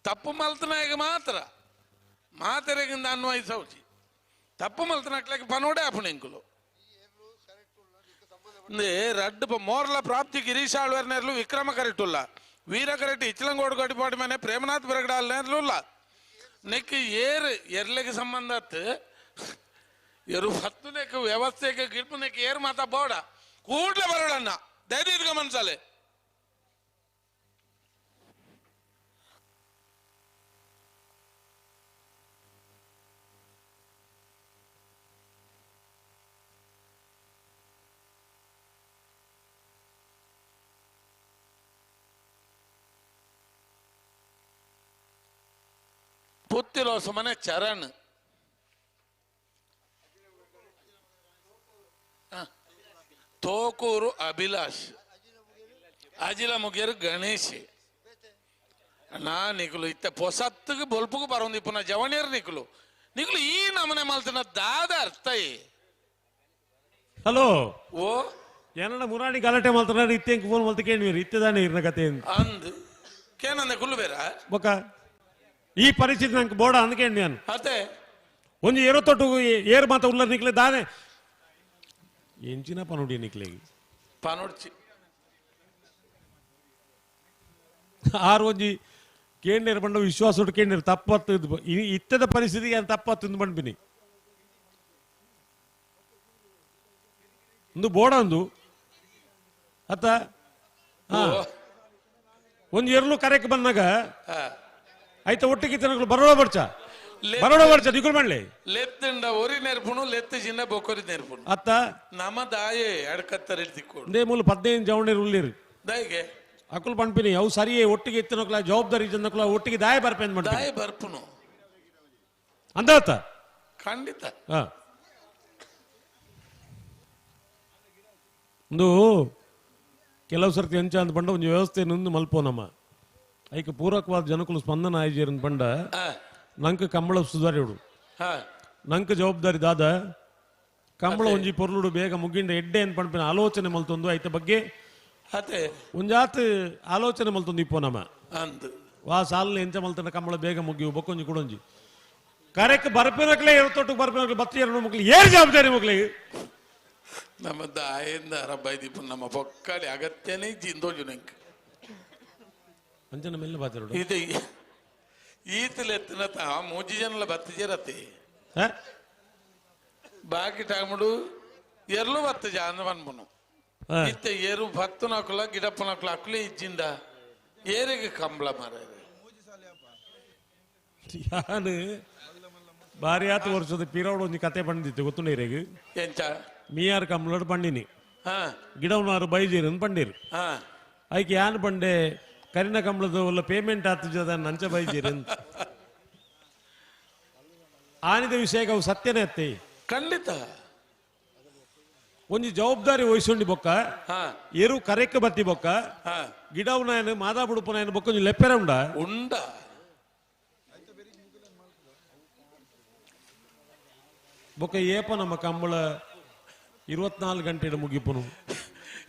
ತಪ್ಪು ಮಲ್ತನಾಗ ಮಾತ್ರ ಮಾತೆರೆಗಿಂದ ಅನ್ವಯಿಸೌಚಿ ತಪ್ಪು ಮಲ್ತನಾಕ್ಲಾಗ ಪನೋಡೆ ಆಪುಣ ಎಂಕುಲು ರಡ್ಡು ಮೋರ್ಲ ಪ್ರಾಪ್ತಿ ಗಿರೀಶ್ ಆಳ್ವರ್ ನೆರ್ಲು ವಿಕ್ರಮ ಕರೆಟುಲ್ಲ ವೀರ ಕರೆಟ್ ಇಚ್ಚಲಂಗೋಡು ಗಡಿಪಾಡಿ ಮನೆ ಪ್ರೇಮನಾಥ್ ಬೆರಗಡಾಲ್ ನೆರ್ಲುಲ್ಲ ನೆಕ್ ಏರ್ ಎರ್ಲೆಗೆ ಸಂಬಂಧ ಅತ್ತು ಎರು ಹತ್ತುನೇಕ ವ್ಯವಸ್ಥೆಗೆ ಗಿಡ್ಪುನೇಕ ಏರು ಮಾತಾ ಬೋಡ ಕೂಡ್ಲೆ ಬರೋಡಣ್ಣ ದಯದೀರ್ಘ ಗಮನಿಸಲೆ. ಪುತ್ತಿಲೋಸ ಮನೆ ಚರಣ್ ತೋಕೂರು ಅಭಿಲಾಷ್ ಅಜಿಲ ಮುಗಿಯರು ಗಣೇಶ್ ನಾ ನಿಕಲು ಇತ್ತ ಪೊಸತ್ತಿಗೆ ಬೊಲ್ಪುಗು ಬರೋಂದು ಇಪ್ಪು ನಾ ಜವಣಿಯರು ನಿಕಲು ನಿಕಲು ಈ ನಮನೆ ಮಲ್ತನ ದಾದ ಅರ್ಥ. ಹಲೋ ಓ ಏನಣ್ಣ ಮುರಾಣಿ ಗಲಾಟೆ ಮಲ್ತನ ಇತ್ತೆ ಫೋನ್ ಮಲ್ತ ಕೇಳಿರಿ ಇತ್ತದಾನೆ ಇರ್ನ ಕತೆ ಅಂದ್ ಕೇನಂದೆ ಕುಲ್ಲು ಬೇರ ಬೊಕ ಈ ಪರಿಸ್ಥಿತಿ ನಂಗೆ ಬೋಡ ಅಂದ್ಕೇಳಿ ನಾನು ಅತ್ತೆ ಒಂಜಿ ಏರೋ ತೊಟ್ಟು ಏರ್ ಮಾತ ಉಲ್ಲ ನಿಕ್ಲೆ ದಾನೆ ಎಂಚಿನ ಪನುಡಿ ನಿಕ್ಲೆ ಪನುಡ್ಚಿ ಆರು ಒಂಜಿ ಕೇಂದ್ರ ಬಂಡ ವಿಶ್ವಾಸ ಕೇಂದ್ರ ತಪ್ಪತ್ತು ಇತ್ತದ ಪರಿಸ್ಥಿತಿಗೆ ತಪ್ಪತ್ತು ಬಂಡ್ಬಿನಿ ಒಂದು ಬೋಡ ಒಂದು ಅತ್ತ ಒಂದು ಎರ್ಲು ಕರೆಕ್ ಬಂದಾಗ ಆಯ್ತಾ ಒಟ್ಟಿಗೆ ಜನಗಳು ಬರೋಡ ಬರ್ಚ ಬರೋಡ ಬರ್ಚ ನಿಕುಲ್ ಮಾಡ್ಲಿ ಲೆತ್ತಂಡ ಒರಿ ನೆರ್ಪುಣು ಲೆತ್ತ ಚಿನ್ನ ಬೊಕೊರಿ ನೆರ್ಪುಣು ಅತ್ತ ನಮ್ಮ ದಾಯೆ ಎಡ್ಕತ್ತರ ತಿಕ್ಕೋಡು ಇದೇ ಮೂಲ 15 ಜವಣೇರು ಉಳ್ಳೀರು ದಾಯಿಗೆ ಅಕುಲ್ ಪಣ್ಪಿನಿ ಅವು ಸರಿಯೇ ಒಟ್ಟಿಗೆ ಎತ್ತಿನಕ್ಲ ಜವಾಬ್ದಾರಿ ಜನಕ್ಲ ಒಟ್ಟಿಗೆ ದಾಯ ಬರ್ಪೇನ್ ಮಾಡ್ತೀನಿ ದಾಯ ಬರ್ಪುನು ಅಂದಾತ ಖಂಡಿತ. ಒಂದು ಕೆಲವು ಸರ್ತಿ ಎಂಚ ಅಂತ ಬಂಡ ಒಂದು ವ್ಯವಸ್ಥೆ ನೊಂದು ಮಲ್ಪೋ ನಮ್ಮ ಐಕ ಪೂರಕವಾದ ಜನಕುಲು ಸ್ಪಂದನ ಆಯ್ಜೇರನ್ ಬಂಡ ನಂಗೆ ಕಂಬಳ ಸುಧಾರಿಡು ನಂಗೆ ಜವಾಬ್ದಾರಿ ದಾದ ಕಂಬಳ ಒಂಜಿ ಪೊರ್ಲುಡು ಬೇಗ ಮುಗಿಂಡ ಎಡ್ಡೆ ಅಂತ ಪಂಪಿನ ಆಲೋಚನೆ ಮಲ್ತೊಂದು ಐತ ಬಗ್ಗೆ ಒಂಜಾತ್ ಆಲೋಚನೆ ಮಲ್ತೊಂದು ಇಪ್ಪೋ ನಮ್ಮ ವಾ ಸಾಲ ಎಂಚ ಮಲ್ತನ ಕಂಬಳ ಬೇಗ ಮುಗಿಯು ಬೊಕ್ಕೊಂಜಿ ಕುಡೊಂಜಿ ಕರೆಕ್ ಬರ್ಪಿನಕ್ಲೆ ಎರತೊಟ್ಟು ಬರ್ಪಿನಕ್ಲೆ ಬತ್ತಿ ಎರಡು ಮಕ್ಳು ಏರ್ ಜವಾಬ್ದಾರಿ ಮಕ್ಳಿಗೆ ನಮ್ಮ ದಾಯಿಂದ ರಬ್ಬ ನಮ್ಮ ಪೊಕ್ಕಡಿ ಅಗತ್ಯನೇ ಜಿಂದೋಜು ನಂಗೆ ಅಂಜನ ಮೆಲ್ಲ ಬಾತಿರೋಡು ಇದು ಈತಲೆತ್ತಿನ ತಾ ಮೂಜಿ ಜನಲ ಬತ್ತಿ ಜರತಿ ಬಾಕಿ ಟೈముడు ಎರ್ಲು ಬತ್ತ ಜಾನ ಬನ್ಬನು ಇತ್ತ ಏರು ಭತ್ತು ನಾಕುಲ ಗಿಡಪ್ಪ ನಾಕುಲ ಅಕ್ಕುಲೆ ಇಜ್ಜಿಂದ ಏರಿಗೆ ಕಂಬಳ ಮಾರ ಯಾನು ಭಾರಿ ಆತು ವರ್ಷದ ಪಿರವಡು ಒಂಜಿ ಕತೆ ಬಂದಿತ್ತು ಗೊತ್ತುಂಡ ಇರೆಗ್ ಎಂಚ ಮೀಯಾರ್ ಕಂಬಳಡ್ ಪಂಡಿನಿ ಗಿಡವನಾರು ಬೈಜೀರನ್ ಪಂಡಿರು ಐಕೆ ಯಾನ್ ಪಂಡೆ ಕರಿನ ಕಂಬಳದ ಒಲ್ಲ ಪೇಮೆಂಟ್ ಆತದ ನಂಚ ಬೈಜೀರ್ ಅಂತ ಆನಿದ ವಿಷಯಕ್ಕೆ ಅವು ಸತ್ಯನೇ ಅತ್ತೆ ಖಂಡಿತ ಒಂಜಿ ಜವಾಬ್ದಾರಿ ವಹಿಸೊಂಡಿ ಬೊಕ್ಕ ಎರು ಕರೆಕ್ ಬತ್ತಿ ಬೊಕ್ಕ ಗಿಡವನಾಯನ ಮಾದಾ ಬುಡುಪನಾಯನ ಬೊಕ್ಕ ಒಂಜಿ ಲೆಪ್ಪೆರ ಉಂಡ ಉಂಡ ಬೊಕ್ಕ ಏಪ ನಮ್ಮ ಕಂಬಳ 24 ಗಂಟೆ ಮುಗಿಪುನು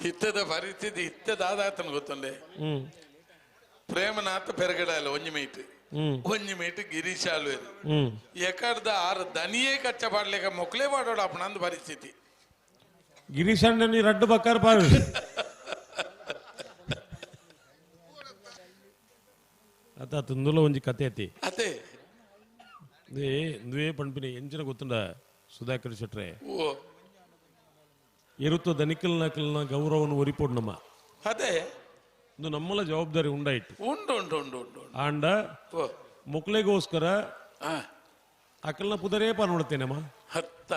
ಇತ್ತದ ಪರಿಸ್ಥಿತಿ ಇತ್ತದಾದಾತನ ಗೊತ್ತುಂಡೆ ಪ್ರೇಮನಾಥ ಪೆರಗಡಾಲ ಒಂಜಿ ಮೀಟ್ ಒಂಜಿ ಮೀಟ್ ಗಿರೀಶ್ ಆಳ್ವೇರು ಎಕಡ್ದ ಆರು ದನಿಯೇ ಕಚ್ಚ ಪಾಡ್ಲೇಕ ಮೊಕ್ಲೇ ಪಾಡೋಡು ಅಪ್ಪನಂದು ಪರಿಸ್ಥಿತಿ ಗಿರೀಶ್ ಅಣ್ಣನಿ ರಡ್ಡು ಬಕ್ಕಾರ ಪಾಡು ಅತ್ತ ತುಂದುಲ ಒಂಜಿ ಕತೆ ಅತಿ ಅದೇ ಇಂದುವೇ ಪಣ್ಪಿನಿ ಎಂಚಿನ ಗೊತ್ತುಂಡ ಸುಧಾಕರ್ ಶೆಟ್ರೆ ಎರುತ್ತ ದನಿಕಲ್ ನಕಲ್ನ ಗೌರವನು ಒರಿಪೋಡು ನಮ್ಮ ಅದೇ ಇದು ನಮ್ಮಲ್ಲ ಜವಾಬ್ದಾರಿ ಉಂಡಾಯ್ತು ಉಂಡು ಉಂಡು ಉಂಡು ಉಂಡು ಆಂಡ ಮೊಕ್ಲೆಗೋಸ್ಕರ ಅಕಲ್ನ ಪುದರೇ ಪನೋಡ್ತೇನಮ್ಮ ಹತ್ತ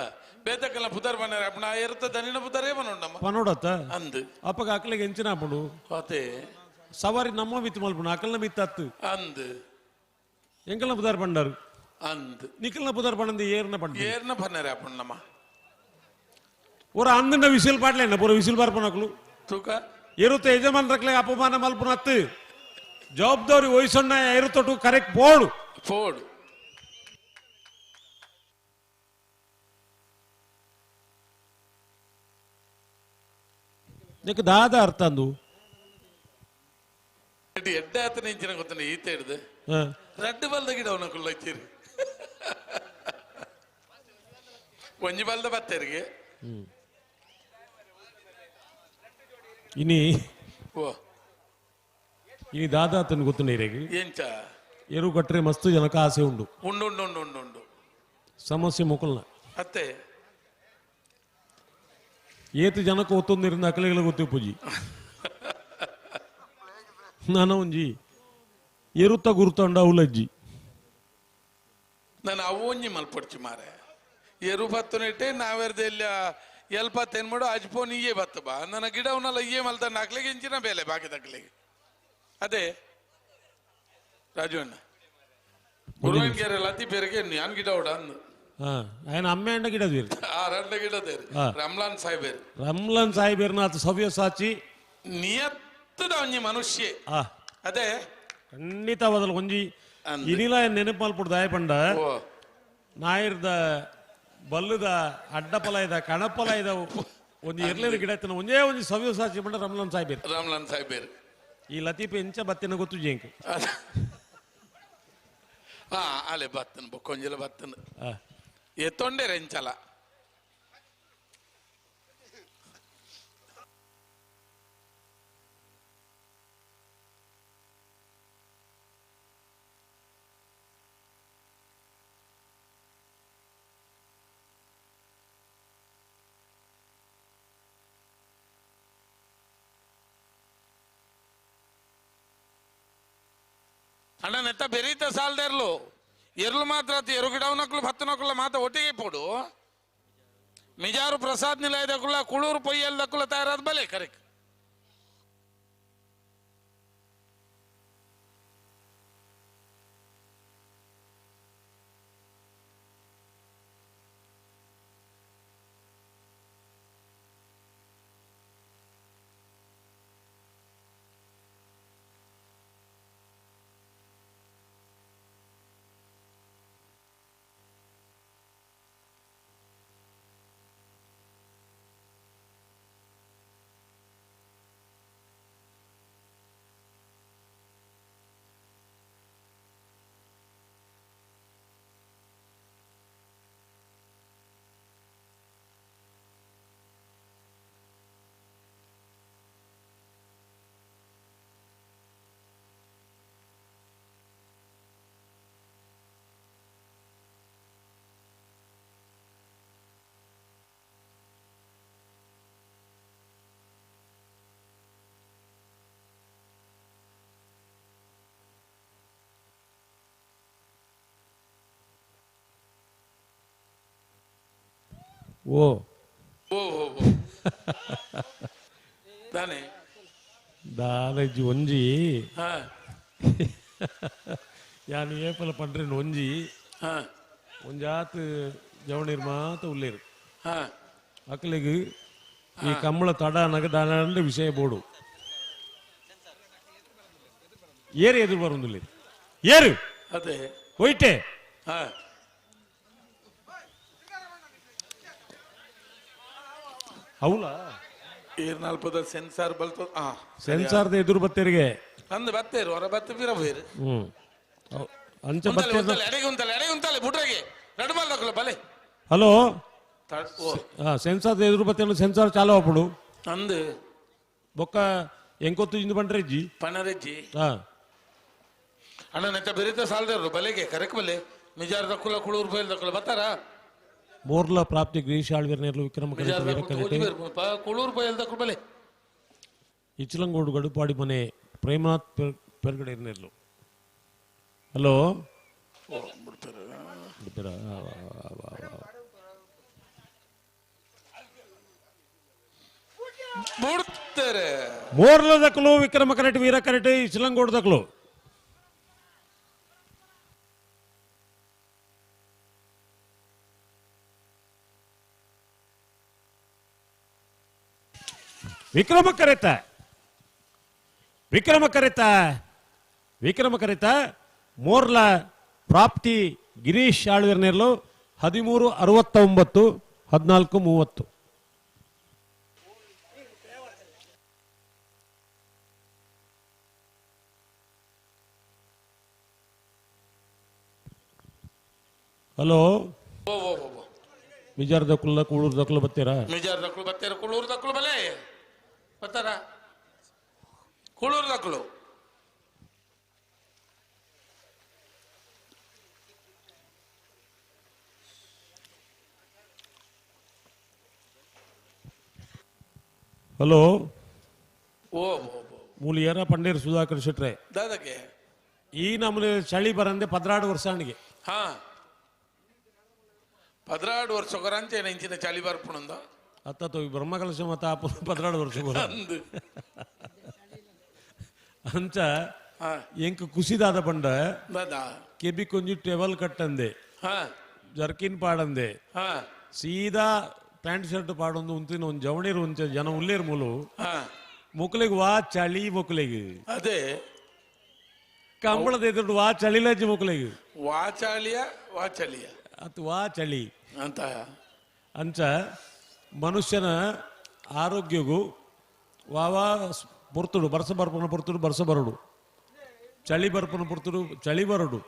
ಬೇತಕಲ್ನ ಪುದರ್ ಬನ್ನ ಅಪ್ಪನ ಎರುತ್ತ ದನಿನ ಪುದರೇ ಪನೋಡಮ್ಮ ಪನೋಡತ್ತ ಅಂದು ಅಪ್ಪಗ ಅಕಲಿಗೆ ಎಂಚಿನ ಅಪ್ಪಡು ಅದೇ ಸವಾರಿ ನಮ್ಮ ಮಿತ್ತು ಮಲ್ಪುಣ ಅಕಲ್ನ ಮಿತ್ತತ್ತು ಅಂದು ಎಂಕಲ್ನ ಪುದರ್ ಪಂಡರು ಅಂದ್ ನಿಕಲ್ನ ಪುದರ್ ಪಂಡಂದು ಏರ್ನ ಪಂಡ ಏರ್ನ ಪನ್ನರೆ ಅಪ್ಪಣ್ಣಮ್ಮ ஒரு ಅಂದಿನ ವಿಸಿಲ್ ಪಾಡ್ಲೇನ ಪೂರ ವಿಸಿಲ್ ಬಾರ್ಪನಕ್ಲು ತೂಕ ಎರುತ್ತ ಯಜಮಾನ್ರಕ್ಲೆ ಅಪಮಾನ ಮಲ್ಪುನತ್ತು ಜವಾಬ್ದಾರಿ ವಹಿಸೊಣ್ಣ ಎರುತ್ತೊಟ್ಟು ಕರೆಕ್ಟ್ ಪೋಡು ಪೋಡು నీకు ದಾದ ಅರ್ಥ ಅಂದು ಎಡ್ಡೆ ಆತನ ಇಂಚಿನ ಗೊತ್ತಂಡ ಈತ ಹಿಡ್ದು ರಡ್ಡು ಬಲ್ದ ಗಿಡ ಅವನ ಕುಲ್ಲೈತೀರಿ ಒಂಜಿ ಬಲ್ದ ಬತ್ತೇರಿಗೆ ಇನಿ ಓ ಇನಿ ದಾದ ಆತನ ಗೊತ್ತು ನೀರಿಗೆ ಎಂಚ ಎರು ಕಟ್ರೆ ಮಸ್ತು ಜನಕ್ಕೆ ಆಸೆ ಉಂಡು ಉಂಡು ಉಂಡು ಉಂಡು ಉಂಡು ಉಂಡು ಸಮಸ್ಯೆ ಮುಕುಲ್ನ ಅತ್ತೆ ಏತು ಜನಕ್ಕೆ ಒತ್ತೊಂದಿರಿಂದ ಅಕಲೆಗಳ ಗೊತ್ತಿ ಪೂಜಿ ನಾನು ಒಂಜಿ ಎರುತ್ತ ಗುರುತಂಡ ಅವಲಜ್ಜಿ ನಾನು ಅವು ಒಂಜಿ ಮಲ್ಪಡ್ಚಿ ಮಾರೆ ಎರು ಬತ್ತನಿಟ್ಟೆ ನಾವೆರ್ದ ಇಲ್ಲ ಎಲ್ಪ ತೆನ್ಮಡು ಅಜ್ಪೋನ್ ಇಯೇ ಬತ್ತ ಬಾ ನನ್ನ ಗಿಡವನ್ನೆಲ್ಲ ಇಯೇ ಮಲ್ತ ನಾಕ್ಲಿಗೆ ಇಂಚಿನ ಬೇಲೆ ಬಾಕಿ ತಕ್ಲಿಗೆ ಅದೇ ರಾಜು ಅಣ್ಣ ಗುರುವನ್ಗೆರೆ ಲತಿ ಬೇರೆಗೆ ಯಾನ್ ಗಿಡ ಉಡ ಅಂದು ఆయన ಅಮ್ಮೆ ಅಂಡ ಗಿಡ ಆ ರಂಡ ಗಿಡ ದೇರಿ ರಮ್ಲಾನ್ ಸಾಹೇಬೇರು ರಮ್ಲಾನ್ ಸಾಹೇಬೇರ್ನ ಆತ ಸವ್ಯ ಸಾಚಿ ನಿಯತ್ತದ ಒಂಜಿ ಮನುಷ್ಯ ಅದೇ ಖಂಡಿತವಾದಲ್ ಒಂಜಿ ಇನಿಲ ನೆನಪು ದಾಯ ಪಂಡ ನಾಯಿರ್ದ ಬಲ್ಲದ ಅಡ್ಡಪಲ ಇದ ಕಣಪಲ ಇದ ಒಂಜಿ ಎರ್ಲೇರು ಗಿಡ ಇತ್ತಿನ ಒಂಜೇ ಒಂಜಿ ಸವ್ಯ ಸಾಚಿ ಪಂಡ ರಮ್ಲಾನ್ ಸಾಹೇಬೇರು ರಮ್ಲಾನ್ ಸಾಹೇಬೇರು ಈ ಲತೀಫ್ ಎಂಚ ಬತ್ತಿನ ಗೊತ್ತು ಜೇಂಕ್ ಅಲೆ ಬತ್ತನ ಬೊಕ್ಕೊಂಜಿಲ ಬತ್ತನ ಎತ್ತೊಂಡೆ ರೆಂಚಲ ಅಣ್ಣ ನೆತ್ತ ಬೆರೀತ ಸಾಲ್ದೆರ್ಲು ಎರ್ಲು ಮಾತ್ರ ಎರು ಗಿಡವನಕ್ಲು ಭತ್ತನಕ್ಲು ಮಾತ ಒಟ್ಟಿಗೆ ಪೋಡು ಮಿಜಾರು ಪ್ರಸಾದ್ ನಿಲಯದಕ್ಕುಲ್ಲ ಕುಳೂರು ಪೊಯ್ಯಲ್ದಕ್ಕುಲ್ಲ ತಯಾರಾದ ಬಲೆ ಕರೆಕ್ಟ್ ಓ ಓ ಓ ದಾನೆ ದಾಲಜಿ ಒಂಜಿ ಯಾನು ಏಪಲ ಪಂಡ್ರೇನು ಒಂಜಿ ಒಂಜಾತ್ ಜವಣಿರ್ ಮಾತ ಉಲ್ಲೇರು ಅಕ್ಲೆಗ್ ಈ ಕಂಬಳ ತಡ ಅನ್ನಕ ದಾನ ವಿಷಯ ಬೋಡು ಏರು ಎದುರು ಬರೋದಿಲ್ಲ ಏರು ಅದೇ ಹೋಯ್ಟೆ ಹೌಲಾ ಏರ್ ನಾಲ್ಪದ ಸೆನ್ಸಾರ್ ಬಲ್ತ ಸೆನ್ಸಾರ್ದ ಎದುರು ಬತ್ತೇರಿಗೆ ಅಂದ್ ಬತ್ತೇರು ಹೊರ ಬತ್ತ ಬೀರ ಬೇರು ಅಂಚ ಬತ್ತೇರು ಎಡೆಗೆ ಉಂತಲೆ ಎಡೆಗೆ ಉಂತಲೆ ಬುಡ್ರಗೆ ರಡು ಮಾಲ್ ಬಲೆ ಹಲೋ ಸೆನ್ಸಾರ್ ಎದುರು ಬತ್ತೇನು ಸೆನ್ಸಾರ್ ಚಾಲು ಅಪ್ಪಡು ಅಂದ್ ಬೊಕ್ಕ ಎಂಕೊತ್ತು ಇಂದು ಬಂಡ್ರೆಜ್ಜಿ ಪನರೆಜ್ಜಿ ಅಣ್ಣ ನೆತ್ತ ಬೆರಿತ ಸಾಲದರು ಬಲೆಗೆ ಕರೆಕ್ ಬಲೆ ಮಿಜಾರ್ ದಕ್ಕುಲ ಕುಳೂರು ಬೈಲ್ ದಕ್ಕುಲ ಬತ್ತಾರ ಮೋರ್ಲ ಪ್ರಾಪ್ತಿ ಗಿರೀಶ್ ಆಳ್ವೇರ್ ನೇರ್ಲು ವಿಕ್ರಮ ಕುಳೂರು ಬೈಲ್ ದಕ್ಕುಲ ಬಲೆ ಇಚ್ಚಲಂಗೋಡು ಗಡುಪಾಡಿ ಮನೆ ಪ್ರೇಮನಾಥ್ ಪೆರ್ಗಡೆ ನೇರ್ಲು ಹಲೋ ಬಿಡ್ತಾರೆ ಮೋರ್ಲ ದಕ್ಕಲು ವಿಕ್ರಮ ಕರೆಟ್ ವೀರ ಕರೆಟ್ ಇಚ್ಚಲಂಗೋಡು ದಕ್ಕಲು ವಿಕ್ರಮ ಕರೆತ ವಿಕ್ರಮ ಕರೆತ ವಿಕ್ರಮ ಕರೆತ ಮೋರ್ಲ ಪ್ರಾಪ್ತಿ ಗಿರೀಶ್ ಆಳ್ವೇರ್ ನೇರ್ಲು 13:69 14:30. ಹಲೋ ಮಿಜಾರ್ ದಕ್ಕುಲ್ಲ ಕೂಳೂರು ದಕ್ಕಲು ಬತ್ತೀರಾ? ಮಿಜಾರ್ ದಕ್ಕಲು ಬತ್ತೀರ ಕೂಳೂರು ದಕ್ಕಲು ಬಲೆ ಬರ್ತಾರ ಕೂಳೂರು ದಕ್ಕಲು. ಹಲೋ ಓ ಮೂಲಿಯರ ಪಂಡೀರ್ ಸುಧಾಕರ್ ಶೆಟ್ರೆ ದಾದಕ್ಕೆ ಈ ನಮ್ಮನೆ ಚಳಿ ಬರಂದೆ 12 ವರ್ಷ ಹಾ 12 ವರ್ಷ ಕೊರಂಚೇನ ಇಂಚಿನ ಚಳಿ ಬರ್ಪುಣಂದ ಅತ್ತ ಬ್ರಹ್ಮಕಲಶ ಮತ 12 ವರ್ಷ ಅಂಚ ಎಂಕ್ ಕುಸಿದಾದ ಪಂಡ ಕೆಬಿ ಕೊಂಜಿ ಟೆವಲ್ ಕಟ್ಟಂದೆ ಜರ್ಕಿನ್ ಪಾಡಂದೆ ಸೀದಾ ಪ್ಯಾಂಟ್ ಶರ್ಟ್ ಪಾಡೊಂದು ಉಂತಿನ ಒಂದು ಜವಣಿರು ಉಂಚ ಜನ ಉಲ್ಲೇರು ಮೂಲು ಮುಕ್ಲಿಗೆ ವಾ ಚಳಿ ಮುಕ್ಲಿಗೆ ಅದೇ ಕಂಬಳದ ಎದುರು ವಾ ಚಳಿಲಜ್ಜಿ ಮುಕ್ಲಿಗೆ ವಾ ಚಾಳಿಯ ವಾ ಚಳಿಯ ಅದು ವಾ ಚಳಿ ಅಂತ ಅಂಚ ಮನುಷ್ಯನ ಆರೋಗ್ಯಗೂ ವಾವಾ ಪೊರ್ತುಡು ಬರ್ಸ ಬರ್ಪನ ಪೊರ್ತುಡು ಬರ್ಸ ಬರಡು ಚಳಿ ಬರ್ಪನ ಪೊರ್ತುಡು ಚಳಿ ಬರಡು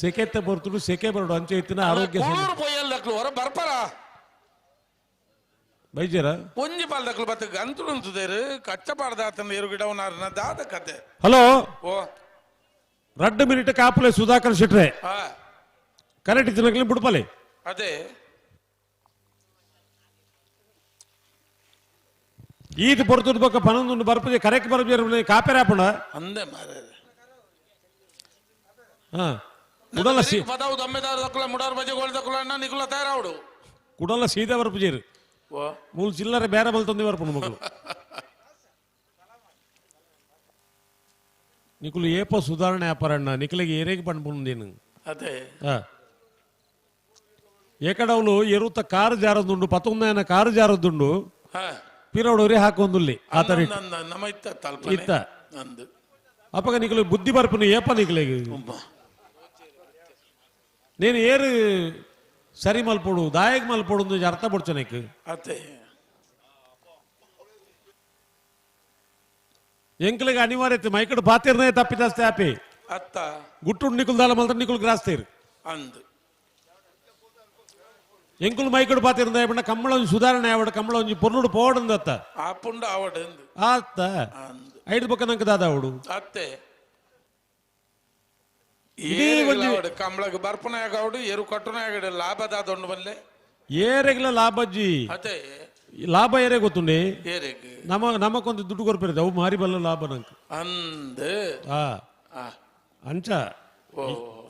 ಸೆಕೆತ್ತ ಪೊರ್ತುಡು ಸೆಕೆ ಬರಡು ಅಂಚೆ ಇತ್ತಿನ ಆರೋಗ್ಯ ಬರ್ಪರ ಬೈಜರ ಒಂಜಿ ಪಾಲ್ದಕ್ಲು ಬತ್ತ ಗಂತುಡು ಉಂತುದೇರು ಕಚ್ಚ ಪಾಡ್ದಾತನ ಏರು ಗಿಡವನಾರನ ದಾದ ಕತೆ. ಹಲೋ ಓ 2 ಮಿನಿಟ್ ಕಾಪಲೆ ಸುಧಾಕರ್ ಶೆಟ್ರೆ ಕರೆಕ್ಟ್ ಇತ್ತಿನ ಬಿಡ್ಪಲೆ ಅದೇ ಈತ ಪೊರ್ತುಡು ಬೊಕ್ಕ 11 ಬರ್ಪಜೆ ಕರೆಕ್ಟ್ ಬರ್ಪಜೆ ಕಾಪೆರ ಆಪುಂಡ ಅಂದೆ ಮಾರೆ ಹಾ ಕುಡಲ ಸಿ ಪದಾವು ದಮ್ಮೆದಾರ ದಕ್ಕುಲ ಮುಡಾರ್ ಬಜೆ ಗೋಲ್ ದಕ್ಕುಲ ಅಣ್ಣ ನಿಕುಲ ತಯಾರಾవుಡು ಕುಡಲ ಸೀದಾ ಬರ್ಪಜೇರು ಮೂಲು ಚಿಲ್ಲರೆ ಬೇರೆ ಬಲ್ತೊಂದು ಬರ್ಪುಂಡು ಮಕ್ಕಳು ನಿಕುಲು ಏಪ ಸುಧಾರಣೆ ಆಪರಣ್ಣ ನಿಕಲಿಗೆ ಏರೇಗೆ ಪಣ್ಪುಂಡು ಅದೇ ಏಕಡವಲು ಎರುತ್ತ ಕಾರು ಜಾರದುಂಡು ಪತ್ತೊಂದನ ಕಾರು ಜಾರದುಂಡು ಪಿರವಡೋರಿ ಹಾಕೊಂದುಲ್ಲಿ ಆ ತರ ಇತ್ತ ಅಪ್ಪಗ ನಿಕಲು ಬುದ್ಧಿ ಬರ್ಪುನು ಏಪ ನಿಕಲಿಗೆ నేను ಏರು ಸರಿ ಮಲ್ಪೊಡು ದಾಯಕ್ ಮಲ್ಪೊಡು ಅರ್ಥ ಪಡ್ಚನಕ್ಕೆ ಅದೇ ಎಂಕ್ಲಿಗೆ ಅನಿವಾರ್ಯತೆ ಮೈಕಡು ಪಾತಿರ್ನೇ ತಪ್ಪಿದಷ್ಟೇ ಆಪಿ ಅತ್ತ ಗುಟ್ಟುಂಡು ನಿಕುಲ್ ದಾಲ ಮಲ್ತ ನಿಕುಲ್ ಗ್ರಾಸ್ತೀರ್ ಅಂದು ಎಂಕುಲು ಮೈಕಡು ಪಾತಿರ್ದ ಬಣ್ಣ ಕಮ್ಮಳ ಒಂಜಿ ಸುಧಾರಣೆ ಆವಡ ಕಮ್ಮಳ ಒಂಜಿ ಪೊರ್ಲುಡು ಪೋಡಂದ ಅತ್ತ ಆಪುಂಡ ಆವಡ ಆತ್ತ ಐದು ಪಕ್ಕ ನಂಗೆ ದಾದ ಅವಡು ಅತ್ತೆ ಕಮ್ಮಳಗ್ ಬರ್ಪನ ಆಗೋಡು ಏರು ಕಟ್ಟುನ ಆಗಡು ಲಾಭ ದಾದೊಂಡು ಬಲ್ಲೆ ಏರೆಗ್ಲ ಲಾಭಜ್ಜಿ ಅದೇ ಲಾಭ ಏರೇ ಗೊತ್ತುಂಡಿ ಏರೆಗ್ ನಮ್ಮ ನಮಕೊಂದು ದುಡ್ಡು ಕೊರ್ಪಿರುತ್ತೆ ಅವು ಮಾರಿ ಬಲ್ಲ ಲಾಭ ನಂಗೆ ಅಂದ ಅಂಚ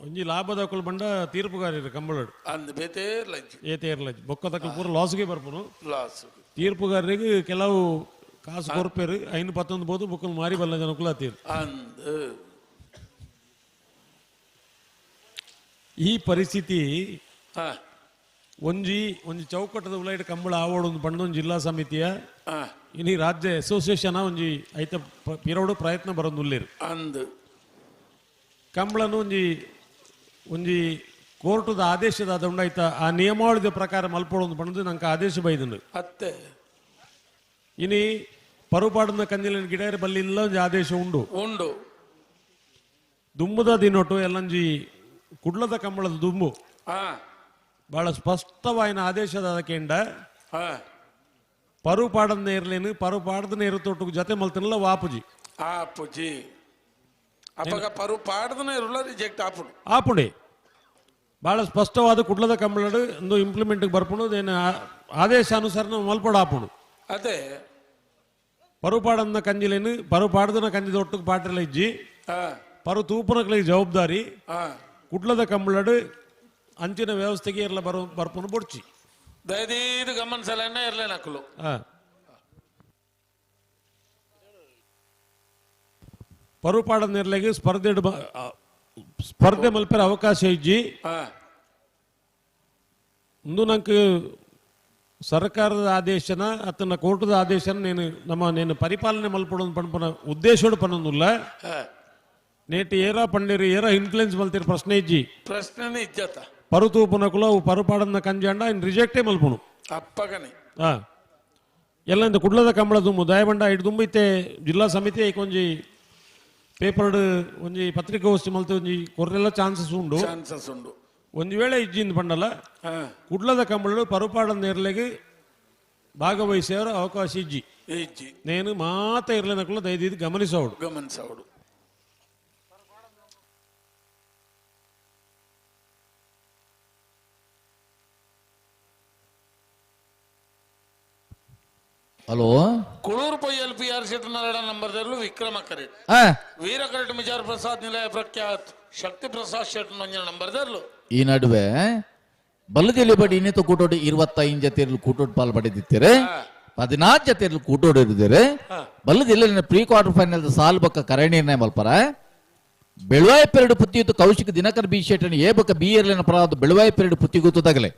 ಒಂಜಿ ಲಾಭದಕುಲು ಬಂಡ ತೀರ್ಪುಗಾರರು ಕಂಬಳಡು ಅಂದ್ ಬೇತೆ ಲಜ್ಜಿ ಏತೇ ಇರ್ಲಜ್ಜಿ ಬೊಕ್ಕದಕುಲು ಪೂರ ಲಾಸ್ಗೆ ಬರ್ಪುನು ಲಾಸ್ ತೀರ್ಪುಗಾರರಿಗೆ ಕೆಲವು ಕಾಸು ಕೊರ್ಪೇರು ಐನು ಪತ್ತೊಂದು ಬೋದು ಬೊಕ್ಕಲು ಮಾರಿ ಬಲ್ಲ ಜನಕುಲ ತೀರ್ ಅಂದ್ ಈ ಪರಿಸ್ಥಿತಿ ಒಂಜಿ ಒಂಜಿ ಚೌಕಟ್ಟದ ಉಲೈಟ್ ಕಂಬಳ ಆವೋಡು ಒಂದು ಪಂಡೊಂದು ಜಿಲ್ಲಾ ಸಮಿತಿಯ ಇನಿ ರಾಜ್ಯ ಅಸೋಸಿಯೇಷನ್ ಒಂಜಿ ಐತ ಪಿರೋಡು ಪ್ರಯತ್ನ ಬರೋದು ಅಂದ್ ಕಂಬಳನು ಒಂಜಿ ಒಂಜಿ ಕೋರ್ಟದ ಆದೇಶದ ಉಂಡಾಯ್ತ ಆ ನಿಯಮಾವಳಿದ ಪ್ರಕಾರ ಮಲ್ಪೋಡು ಪಂಡದು ನಂಗೆ ಆದೇಶ ಬೈದುಂಡು ಅತ್ತೆ ಇನಿ ಪರುಪಾಡದ ಕಂಜಿಲಿನ ಗಿಡರ ಬಲ್ಲಿಲ್ಲ ಒಂಜಿ ಆದೇಶ ಉಂಡು ಉಂಡು ದುಂಬುದ ದಿನೊಟ್ಟು ಎಲ್ಲಂಜಿ ಕುಡ್ಲದ ಕಂಬಳದ ದುಂಬು ಬಹಳ ಸ್ಪಷ್ಟವಾಯಿನ ಆದೇಶದ ಅದಕ್ಕೆಂಡ ಪರುಪಾಡದ ನೇರ್ಲೇನು ಪರುಪಾಡದ ನೇರು ತೊಟ್ಟು ಜೊತೆ ಮಲ್ತನಲ್ಲ ವಾಪುಜಿ ಆಪುಜಿ ಅಪ್ಪಗ ಪರು ಪಾಡದ ನೇರುಲ್ಲ ರಿಜೆಕ್ಟ್ ಆಪುಡು ಆಪುಡಿ ಬಹಳ ಸ್ಪಷ್ಟವಾದ ಕುಡ್ಲದ ಕಂಬಳಡು ಒಂದು ಇಂಪ್ಲಿಮೆಂಟ್ ಬರ್ಪುಡು ಏನು ಆದೇಶ ಅನುಸಾರ ಮಲ್ಪಡ ಆಪುಡು ಅದೇ ಪರುಪಾಡನ್ನ ಕಂಜಿಲೇನು ಪರುಪಾಡದನ ಕಂಜಿದ ಒಟ್ಟುக்கு ಪಾಟ್ರೆಲ್ಲ ಇಜ್ಜಿ ಪರು ತೂಪುನಕ್ಲೆ ಜವಾಬ್ದಾರಿ ಕುಡ್ಲದ ಕಂಬಳಡು ಅಂಚಿನ ವ್ಯವಸ್ಥೆಗೆ ಇರಲ ಬರು ಬರ್ಪುನು ಬೊಡ್ಚಿ ದಯದೀದು ಗಮನಿಸಲನ್ನ ಇರಲೇ ನಕಲು ಪರುಪಾಡದ ನಿರ್ಲೆಗೆ ಸ್ಪರ್ಧೆ ಸ್ಪರ್ಧೆ ಮಲ್ಪೆರ ಅವಕಾಶ ಇಜ್ಜಿ ಇಂದು ನಂಗೆ ಸರ್ಕಾರದ ಆದೇಶನ ಅತನ ಕೋರ್ಟದ ಆದೇಶನ ನೇನು ನಮ್ಮ ನೇನು ಪರಿಪಾಲನೆ ಮಲ್ಪಡೋದು ಪಣಪನ ಉದ್ದೇಶೋಡು ಪನ್ನೊಂದುಲ್ಲ ನೇಟಿ ಏರ ಪಂಡಿರಿ ಏರ ಇನ್ಫ್ಲುಯೆನ್ಸ್ ಮಲ್ತಿರ ಪ್ರಶ್ನೆ ಇಜ್ಜಿ ಪ್ರಶ್ನೆನೇ ಇಜ್ಜತ ಪರುತೂಪನಕುಲ ಅವು ಪರುಪಾಡನ್ನ ಕಂಜಾಂಡ ಇನ್ ರಿಜೆಕ್ಟೇ ಮಲ್ಪುಣು ಅಪ್ಪಗನೆ ಎಲ್ಲ ಇಂದ ಕುಡ್ಲದ ಕಂಬಳ ದುಂಬು ದಯಬಂಡ ಇಡ್ ದುಂಬು ಇತ್ತೆ ಜಿಲ್ಲಾ ಸಮಿತಿ ಐಕೊಂಜಿ ಪೇಪರ್ಡ್ ಒಂಜಿ ಪತ್ರಿಕಾಗೋಷ್ಠಿ ಮಲ್ತು ಒಂಜಿ ಕೊರ್ರೆಲ್ಲ ಚಾನ್ಸಸ್ ಉಂಡು ಚಾನ್ಸಸ್ ಉಂಡು ಒಂದು ವೇಳೆ ಇಜ್ಜಿಂದ ಪಂಡಲ ಕುಡ್ಲದ ಕಂಬಳು ಪರುಪಾಡ ನೇರ್ಲೆಗೆ ಭಾಗವಹಿಸಿಯವರು ಅವಕಾಶ ಇಜ್ಜಿ ಇಜ್ಜಿ ನೇನು ಮಾತ ಇರ್ಲೇನಕುಲ ದಯದೀದು ಗಮನಿಸೋಡು ಗಮನಿಸೋಡು ಹಲೋ ಕುಳೂರು ಪೊಯ್ಯಲ್ ಪಿ ಆರ್ ಶೆಟ್ಟನರಡ ನಂಬರ್ ದರ್ಲು ವಿಕ್ರಮ ಕರೆಟ್ ವೀರ ಕರೆಟ್ ಮಿಜಾರ್ ಪ್ರಸಾದ್ ನಿಲಯ ಪ್ರಖ್ಯಾತ್ ಶಕ್ತಿ ಪ್ರಸಾದ್ ಶೆಟ್ಟನ ಒಂಜಿನ ನಂಬರ್ ದರ್ಲು ಈ ನಡುವೆ ಬಲ್ಲದಲ್ಲಿ ಬಡಿ ಇನ್ನಿತ ಕೂಟೋಡಿ 25 ಜತೆಯಲ್ಲಿ ಕೂಟೋಡ್ ಪಾಲ್ ಪಡೆದಿದ್ದಾರೆ 14 ಜತೆಯಲ್ಲಿ ಕೂಟೋಡು ಇರಿದ್ದಾರೆ ಬಲ್ಲದಲ್ಲಿ ಪ್ರೀ ಕ್ವಾರ್ಟರ್ ಫೈನಲ್ ಸಾಲ್ ಬಕ್ಕ ಕರೆ ನಿರ್ಣಯ ಮಲ್ಪರ ಬೆಳುವಾಯ ಪೆರಡು ಪುತ್ತಿಯುತ್ತು ಕೌಶಿಕ್ ದಿನಕರ್ ಬಿ ಶೆಟ್ಟನ್ ಎ ಬಕ್ಕ ಬಿ ಎರ್ಲಿನ ಪರಾದ ಬೆಳುವಾಯ ಪೆರಡು ಪುತ್ತಿಗೂತದಾಗಲೇ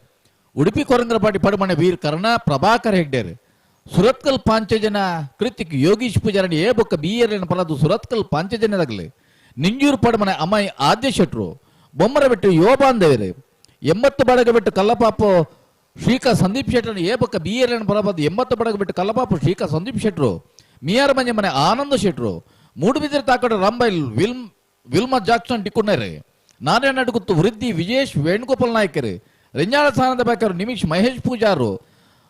ಉಡುಪಿ ಕೊರಂಗ್ರಪಾಟಿ ಪಡಮಣೆ ವೀರ್ ಕರ್ಣ ಪ್ರಭಾಕರ್ ಹೆಗ್ಡೇರ್ ಸುರತ್ಕಲ್ ಪಾಂಚಜನ ಕೃತಿಕ್ ಯೋಗೀಶ್ ಪೂಜಾರಣಿ ಎ ಬೊಕ್ಕ ಬಿ ಎರ್ಲಿನ ಪರಾದ ಸುರತ್ಕಲ್ ಪಾಂಚಜನದಾಗಲೇ ನಿಂಜೂರು ಪಡಮನೆ ಅಮ್ಮಾಯಿ ಆದ್ಯ ಶೆಟ್ರು ಬೊಮ್ಮರಬೆಟ್ಟು ಯೋಬಾಂದೇವರು 80 ಬಡಗ ಬಿಟ್ಟು ಕಲ್ಲಪಾಪು ಶ್ರೀಕಾ ಸಂದೀಪ್ ಶೆಟ್ಟರ್ ಎ ಬೊಕ್ಕ ಬಿ ಎಲ್ ಎನ್ ಬರಬಾರ್ದು 80 ಬಡಗ ಬಿಟ್ಟು ಕಲ್ಲಪಾಪು ಶ್ರೀಕಾ ಸಂದೀಪ್ ಶೆಟ್ರು ಮಿಯಾರ್ ಮಂಜೆ ಮನೆ ಆನಂದ ಶೆಟ್ರು ಮೂಡುಬಿದಿರೆ ತಾಕಡು ರಂಬೈಲ್ ವಿಲ್ಮಾ ಜಾಕ್ಸನ್ ಟಿಕ್ಕುಣ್ಣರೆ ನಾರಾಯಣ ಗುತ್ತು ವೃದ್ಧಿ ವಿಜೇಶ್ ವೇಣುಗೋಪಾಲ್ ನಾಯ್ಕರು ರೆಂಜಾಳ ಸ್ಥಾನದ ಬೇಕರು ನಿಮಿಷ್ ಮಹೇಶ್ ಪೂಜಾರು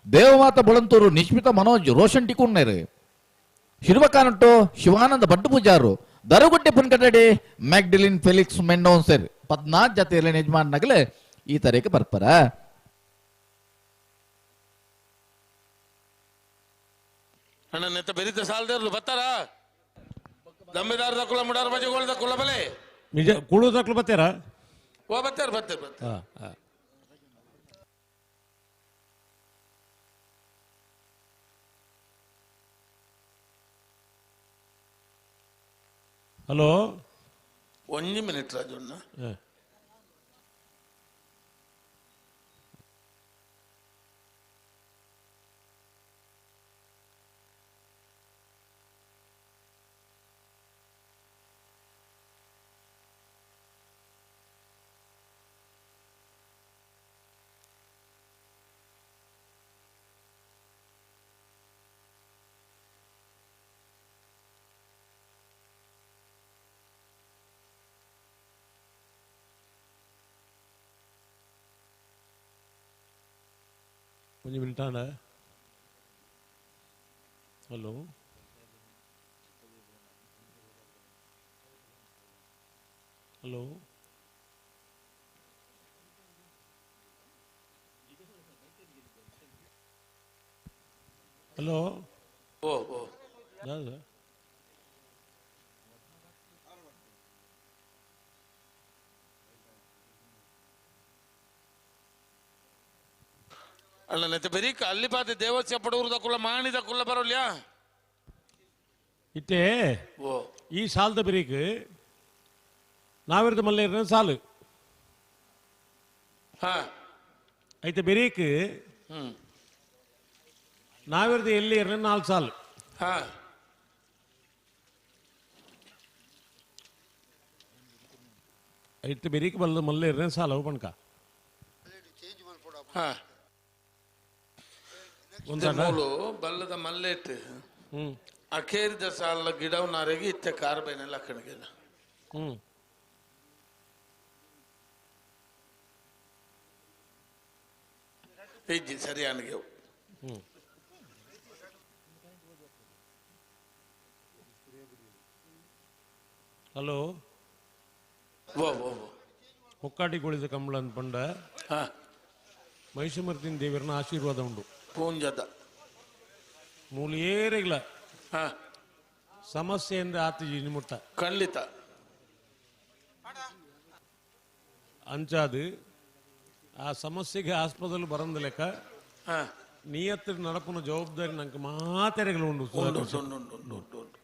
ದೇವಮಾತ ಬೊಳಂತೂರು ನಿಶ್ಮಿತಾ ಮನೋಜ್ ರೋಷನ್ ಟಿಕ್ಕುಣ್ಣರು ಶಿರ್ವಕಾನಟ್ಟು ಶಿವಾನಂದ ಭಟ್ ಪೂಜಾರು ದರಗುಡ್ಡೆ ಪುನ್ಕಟ್ಟಡಿ ಮ್ಯಾಕ್ಡಿಲಿನ್ ಫೆಲಿಕ್ಸ್ ಮೆಂಡೋನ್ಸರ್ 14 ಜತೆಯಲ್ಲಿ ಯಜಮಾನ್ ನಗಲೆ ಈ ತರೀಕೆ ಬರ್ಪರ ಅಣ್ಣ ನೆತ್ತ ಬೆರಿತ ಸಾಲದೇರ್ಲು ಬತ್ತಾರ ದಮ್ಮಿದಾರ ದಕ್ಕುಲ ಮುಡಾರ ಬಜಗೋಳ ದಕ್ಕುಲ ಬಲೆ ನಿಜ ಕುಳು ದಕ್ಕಲು ಬತ್ತೀರ ಓ ಬತ್ತಾರ ಬತ್ತಾರ ಬತ್ತಾರ ಹಲೋ ಒಂಜಿ ಮಿನಿಟ್ ರಾಜಣ್ಣ ಒಂಜಿ ಮಿನಿಟ್ ಆಂಡ ಹಲೋ ಹಲೋ ಹಲೋ ಓ ಓ ದಾದ ಅಲ್ಲ ಬೆರೀಕ ಅಲ್ಲಿ ಪಾತೆ ದೇವಸ್ಯ ಪಡೂರುದ ಕುಲ್ಲ ಮಾಣಿದ ಕುಲ್ಲ ಬರೋಲ್ಯಾ ಇತ್ತೆ ಈ ಸಾಲದ ಬೆರೀಕ್ ನಾವಿರದ ಮಲ್ಲೇರ್ನ ಸಾಲು ಐತೆ ಬೆರೀಕ್ ನಾವಿರದ ಎಲ್ಲಿ ಇರಲಿ 4 ಸಾಲು ಐತೆ ಬೆರೀಕ್ ಬಲ್ಲ ಮಲ್ಲೇರ್ನ ಸಾಲು ಪಣಕ ಮೂಲು ಬಲ್ಲದ ಮಲ್ಲೇಟ್ ಅಖೇರಿದ ಸಾಲ ಗಿಡವನಾರಿಗೆ ಇತ್ತೆ ಕಾರ್ಬೈನೆಲ್ಲ ಕಣಗೆಲ್ಲ ಇಜ್ಜಿ ಸರಿಯಾನಗೆ ಹಲೋ ಹೊಕ್ಕಾಟಿ ಕುಳಿತ ಕಂಬಳ ಅಂದ್ಕೊಂಡ ಮಹಿಷಮರ್ತಿನ ದೇವರನ್ನ ಆಶೀರ್ವಾದ ಉಂಡು ಪೂಂಜದ ಮೂಲೇರೆಗ್ಲ ಸಮಸ್ಯೆಯಿಂದ ಆತಿಜಿ ನಿಮುಟ್ಟ ಖಂಡಿತ ಅಂಚಾದು ಆ ಸಮಸ್ಯೆಗೆ ಆಸ್ಪತ್ರೆ ಬರಂದ ಲೆಕ್ಕ ನಿಯತ್ತಿನ ನಡಪುನ ಜವಾಬ್ದಾರಿ ನಂಗೆ ಮಾತೆರೆಗಳು ಉಂಡು ಉಂಡು ಉಂಡು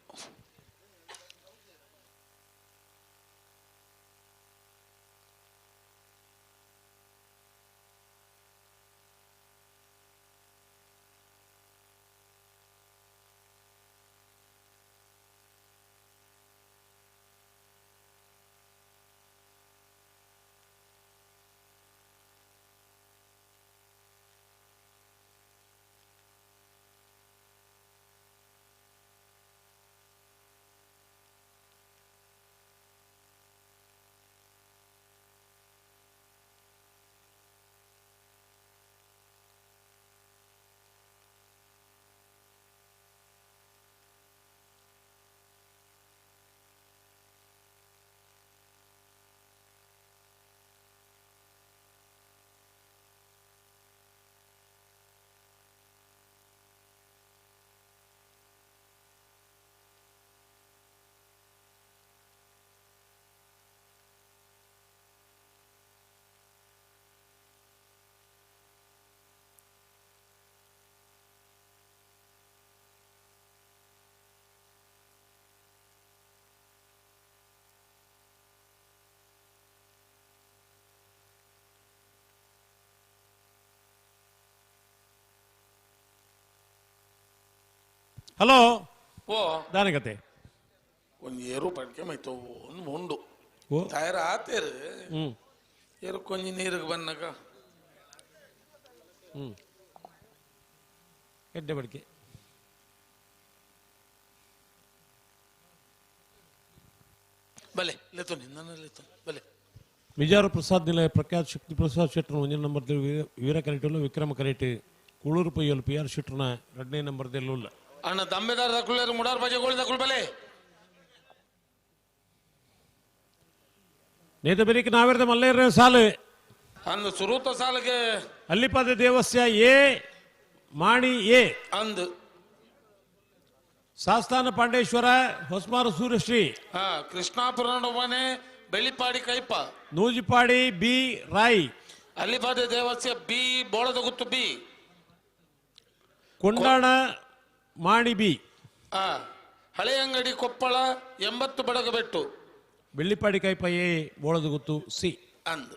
ಹಲೋ ಓ ದಾನಕತೆ ಒಂದು ಏರು ಪಡ್ಕೆ ಮೈತು ಒಂದು ಉಂಡು ತಯಾರ ಆತೇರು ಏರು ಕೊಂಜಿ ನೀರಿಗೆ ಬಂದಾಗ ಎಡ್ಡೆ ಬಡಿಕೆ ಬಲೆ ಲೇತು ನನ್ನ ಲೇತು ಬಲೆ ಮಿಜಾರು ಪ್ರಸಾದ್ ನಿಲಯ ಪ್ರಖ್ಯಾತ ಶಕ್ತಿ ಪ್ರಸಾದ್ ಶೆಟ್ಟರ್ ಒಂದನೇ ನಂಬರ್ ವೀರ ಕರೆಟಲು ವಿಕ್ರಮ ಕರೆಟ್ ಕುಳೂರು ಪೈಯಲ್ ಪಿ ಆರ್ ಶೆಟ್ಟರ್ನ ಎರಡನೇ ನಂಬರ್ ದೆಲ್ಲುಲ್ಲ ಅಣ್ಣ ದಮ್ಮೆದಾರ ದಕ್ಕುಳ್ಳೇರು ಮುಡಾರ್ ಬಜೆ ಗೋಳಿ ದಕ್ಕುಳ್ ಬಲೆ ನೇತ ಬೆರಿಕ್ ನಾವಿರದ ಮಲ್ಲೇರ ಸಾಲು ಅಂದು ಸುರೂತ ಸಾಲಿಗೆ ಅಲ್ಲಿಪಾದ ದೇವಸ್ಯ ಎ ಮಾಣಿ ಎ ಅಂದು ಸಾಸ್ತಾನ ಪಾಂಡೇಶ್ವರ ಹೊಸ್ಮಾರು ಸೂರ್ಯಶ್ರೀ ಹಾ ಕೃಷ್ಣಾಪುರ ನಡುವನೆ Belipadi Kaipa Noojipadi B Rai Allipadi Devasya B Boladaguttu B Kondana Mani B Haleangadi Koppala 80 Badagabettu Belipadi Kaipa A Boladaguttu C ಅಂದು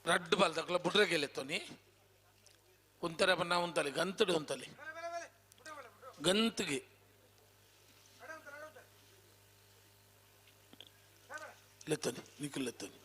ರಡ್ಡು ಬಾಲ್ ತಕ್ಕಲ ಬುಡ್ರೆ ಗೆಲೆತ್ತೋನಿ ಉಂತಾರೆ ಬನ್ನ ಉಂತಲಿ ಗಂತಡು ಉಂತಲಿ ಗಂತಿಗೆ. ಲೆತ್ತನಿ ನಿಖಿಲ್ ಲೆತ್ತನಿ.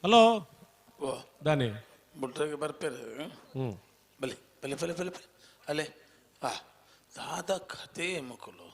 ಹಲೋ ದಾನೆ ಬುಟ್ರಿಗೆ ಬರ್ಪೇರು. ಬಲಿ ಬಲಿ ಬಲಿ ಬಲಿ ಬಲಿ ಅಲ್ಲೇ ಆ ದಾದ ಕತೆ ಮಕ್ಕಳು.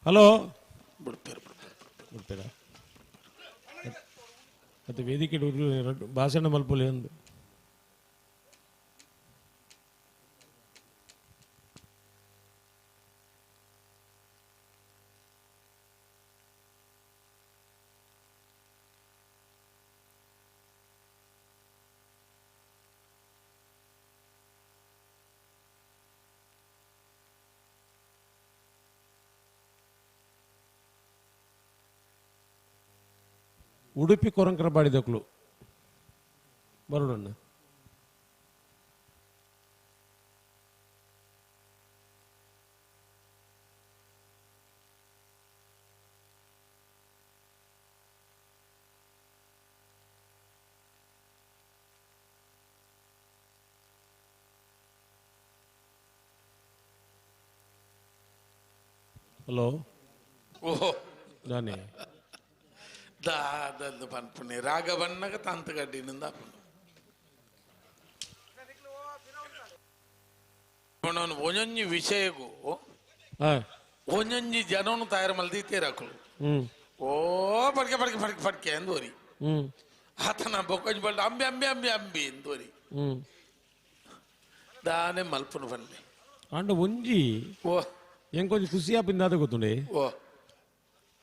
ಹಲೋ ಬಿಡ್ಪೇರು ಬಿಡ್ಪೇರ ಮತ್ತು ವೇದಿಕೆ ಭಾಷಣ ಮಲ್ಪೊಲಿ ಅಂದು. ಉಡುಪಿ ಕೊರಂಕರ ಬಾಡಿದಕ್ಲು ಬರೋಣ. ಹಲೋ ಓಹೋ ದಾನೆ ದಾದದ್ದು ಪನ್ಪುಣಿ ರಾಘವಣ್ಣಗ ತಂತಗಡ್ಡಿನಿಂದ ಒಂಜೊಂಜಿ ವಿಷಯಗೂ ಒಂಜೊಂಜಿ ಜನನು ತಯಾರು ಮಲ್ದಿ ತೇರಾಕಲು. ಓ ಪಡ್ಕೆ ಪಡ್ಕೆ ಪಡ್ಕೆ ಪಡ್ಕೆ ಅಂದೋರಿ ಆತನ ಬೊಕ್ಕೊಂಜಿ ಬಲ್ಡ ಅಂಬಿ ಅಂಬಿ ಅಂಬಿ ಅಂಬಿ ಎಂದೋರಿ ದಾನೆ ಮಲ್ಪುನು ಬನ್ನಿ ಅಂಡ ಒಂಜಿ ಓ ಎಂಕೊಂಜಿ ಖುಷಿ ಆಪಿಂದ ಗೊತ್ತುಂಡೆ. ಓ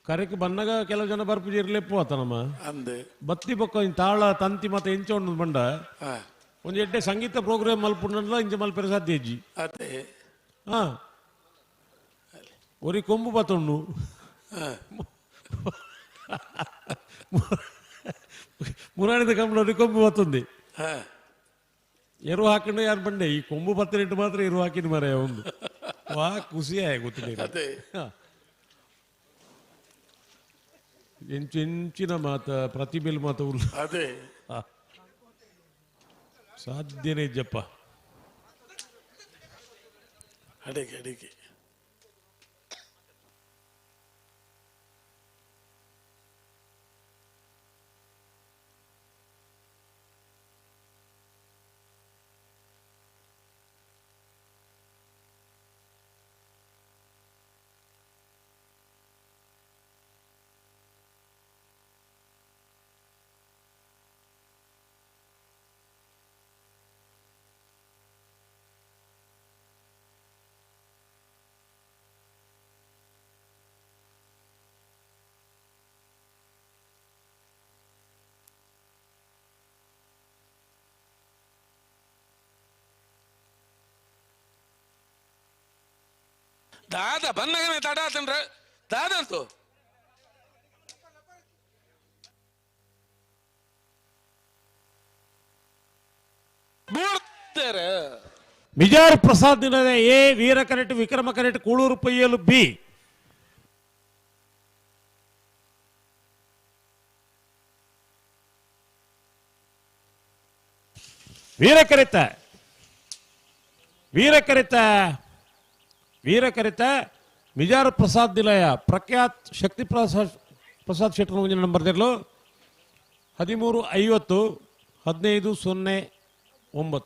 ಕರೆಕ್ ಬನ್ನಗ ಕೆಲವು ಜನ ಬರ್ಪುಜಿ ಇರ್ಲೆಪ್ಪು ಆತನಮ್ಮ ಅಂದೆ ಬತ್ತಿ ಬೊಕ್ಕ ತಾಳ ತಂತಿ ಮತ್ತೆ ಎಂಚ ಉಂಡು ಬಂಡ ಒಂಜಿ ಎಡ್ಡೆ ಸಂಗೀತ ಪ್ರೋಗ್ರಾಮ್ ಮಲ್ಪುಂಡಲ ಇಂಚ ಮಲ್ಪೆರೆ ಸಾಧ್ಯ ಇಜ್ಜಿ. ಅದೇ ಹಾ ಒರಿ ಕೊಂಬು ಬತ್ತುಂಡು ಮುರಾಣಿದ ಕಂಬಳ ಒರಿ ಕೊಂಬು ಬತ್ತುಂದೆ ಎರು ಹಾಕೊಂಡು ಯಾರು ಬಂಡೆ ಈ ಕೊಂಬು ಬತ್ತನಿಟ್ಟು ಮಾತ್ರ ಎರು ಹಾಕಿನ ಮರ ಒಂದು ವಾ ಖುಷಿ ಆಯ ಗೊತ್ತಿಲ್ಲ. ಅದೇ ಎಂಚಿನ ಮಾತ ಪ್ರತಿಬೆಲ್ ಮಾತ ಉಲ್ಲ ಅದೇ ಸಾಧ್ಯನೇ ಇಜ್ಜಪ್ಪ. ಅಡಿಗೆ ಅಡಿಗೆ ದಾದ ಬನ್ನಗನೆ ತಡ ಆತಂದ್ರೆ ದಾದಂತು ಬೀಳ್ತಾರೆ. ಮಿಜಾರ್ ಪ್ರಸಾದ್ ದಿನದ ಎ ವೀರ ಕರೆಟ್ ವಿಕ್ರಮ ಕರೆಟ್ ಕೂಳೂರು ಪಯ್ಯಲು ಬಿ. ವೀರಕರಿತ ವೀರಕರಿತ ವೀರಕರಿತ ಮಿಜಾರ್ ಪ್ರಸಾದ್ ನಿಲಯ ಪ್ರಖ್ಯಾತ್ ಶಕ್ತಿ ಪ್ರಸಾದ್ ಪ್ರಸಾದ್ ಶೆಟ್ಟರ್ ಮುಂದಿನ ನಂಬರ್ ತೆರಲು 13:50 15:09.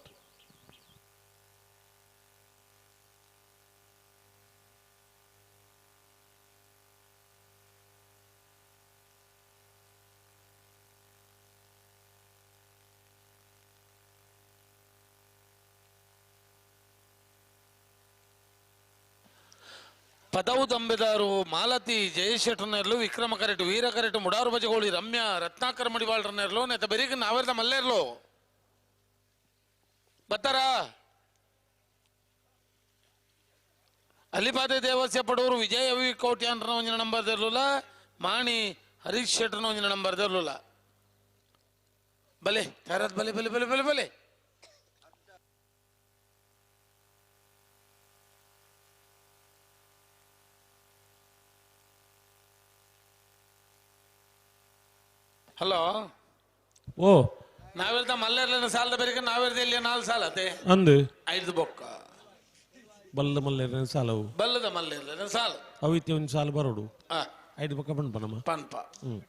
ಪದವು ದಂಬೆದಾರು ಮಾಲತಿ ಜಯಶೆಟ್ಟರ್ನೆರ್ಲು ವಿಕ್ರಮ ಕರೆಟು ವೀರ ಕರೆಟು ಮುಡಾರು ಬಜಗೋಳಿ ರಮ್ಯಾ ರತ್ನಾಕರ ಮಡಿವಾಳ್ರನೆರ್ಲು ನೆತ ಬೆರಿಗ ನಾವೆರ್ದ ಮಲ್ಲೇರ್ಲು ಬತ್ತಾರ ಅಲಿಪಾದೆ ದೇವಸ್ಯ ಪಡವರು ವಿಜಯ ವಿ ಕೋಟ್ಯಾನ್ರನ ಒಂಜಿನ ನಂಬರ್ ದೆರ್ಲುಲ ಮಾಣಿ ಹರೀಶ್ ಶೆಟ್ಟರ್ನ ಒಂಜಿನ ನಂಬರ್ ದೆರ್ಲುಲ ಬಲೆ ಖೈರಾತ್ ಬಲೆ ಬಲೆ ಬಲೆ ಬಲೆ ಬಲೆ ಹಲೋ ಓ ನಾವೆಲ್ದ ಮಲ್ಲೇರ್ಲನ ಸಾಲದ ಬೇರೆ ನಾವೆಲ್ದ ಇಲ್ಲಿ ನಾಲ್ ಸಾಲ ಅತೆ ಅಂದು ಐದು ಬೊಕ್ಕ ಬಲ್ಲದ ಮಲ್ಲೇರ್ನ ಸಾಲವು ಬಲ್ಲದ ಮಲ್ಲೇರ್ಲನ ಸಾಲ ಅವಿತಿ ಒಂದು ಸಾಲ ಬರೋಡು ಆ. ಐದು ಬೊಕ್ಕ ಪನ್ಪ ನಮ್ಮ ಪನ್ಪ ಹ್ಮ್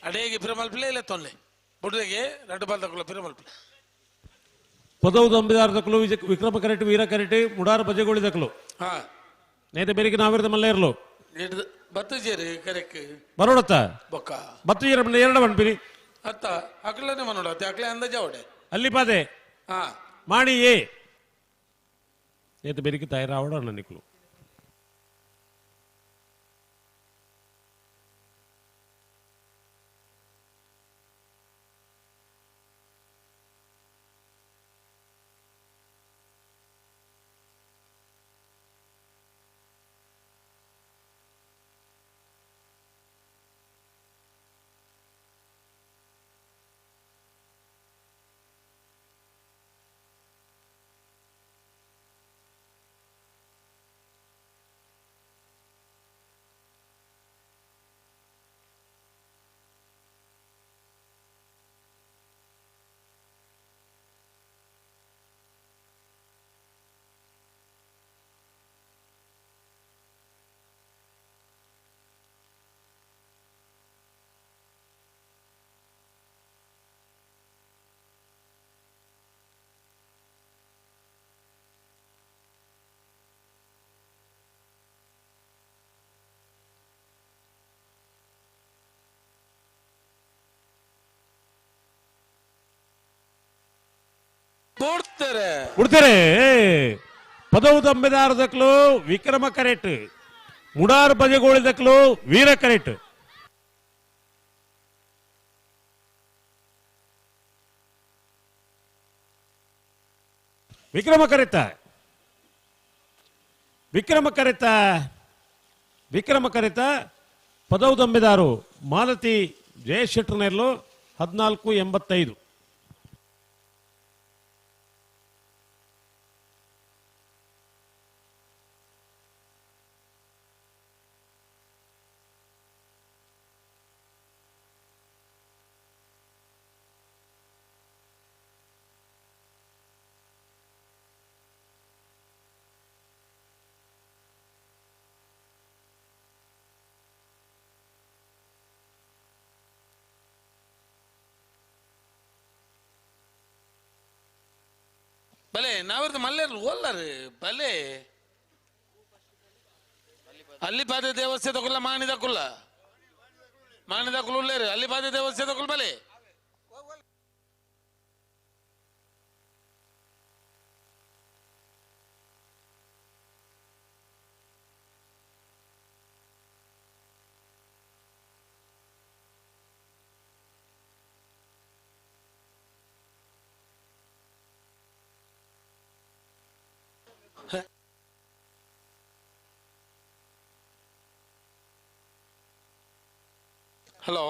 ಅಡೇಗೆ ಪಿರಮಲ್ಪಿಲೆ ಇಲ್ಲ ತೊನ್ಲೆ ಬುಡ್ರೆಗೆ ರಡ್ಡು ಬಾಲ್ ಪಿರಮಲ್ಪಿಲೆ ಪದವು ದಂಬಿದಾರ ದಕ್ಕಲು ವಿಕ್ರಮ ಕರೆಟ್ ವೀರ ಕರೆಟ್ ಮುಡಾರ ಬಜೆಗೋಳಿ ದಕ್ಕಲು ಹಾ ನೇತ ಬೇರಿಗೆ ನಾವಿರದ ಮಲ್ಲ ಇರಲು ಬತ್ತು ಜೇರಿ ಕರೆಕ್ ಬರೋಡತ್ತ ಬೊಕ್ಕ ಬತ್ತು ಜೇರ ಎರಡು ಬನ್ಪಿರಿ ಅತ್ತ ಅಕ್ಲನೆ ಮನೋಡ ಅತ್ತೆ ಅಕ್ಲೆ ಅಂದಾಜ ಅವಡೆ ಅಲ್ಲಿ ಪಾದೆ ಹಾ ಮಾಣಿ ಏ ನೇತ ಬೇರಿಗೆ ತಯಾರಾವಡ ನಿಕ್ಲು ಬುಡ್ತಾರೆ ಬುಡ್ತಾರೆ ಪದವು ದಂಬೆದಾರದಕ್ಲು ವಿಕ್ರಮ ಕರೆಟ್ ಮುಡಾರ್ ಬಜಗೋಳಿದಕ್ಲು ವೀರ ಕರೆಟ್ ವಿಕ್ರಮ ಕರೆತ ವಿಕ್ರಮ ಕರೆತ ವಿಕ್ರಮ ಕರೆತ ಪದವು ದಂಬೆದಾರು ಮಾಲತಿ ಜಯಶೆಟ್ಟರ್ನೆರ್ಲು 14.85. ಬಲೆ ನಾವಿರ್ದು ಮಲ್ಲೇರು ಓಲ್ಲರು ಬಲೆ ಅಲ್ಲಿ ಪಾದ ದೇವಸ್ಥಾನದಕ್ಕುಲ್ಲ ಮಾಣಿದಕ್ಕುಲ್ಲ ಮಾಣಿದಕ್ಕುಲ್ಲ ಉಳ್ಳೇರು ಅಲ್ಲಿ ಪಾದ ದೇವಸ್ಥಾನದಕ್ಕುಲ್ಲ ಬಲೆ ಹಲೋ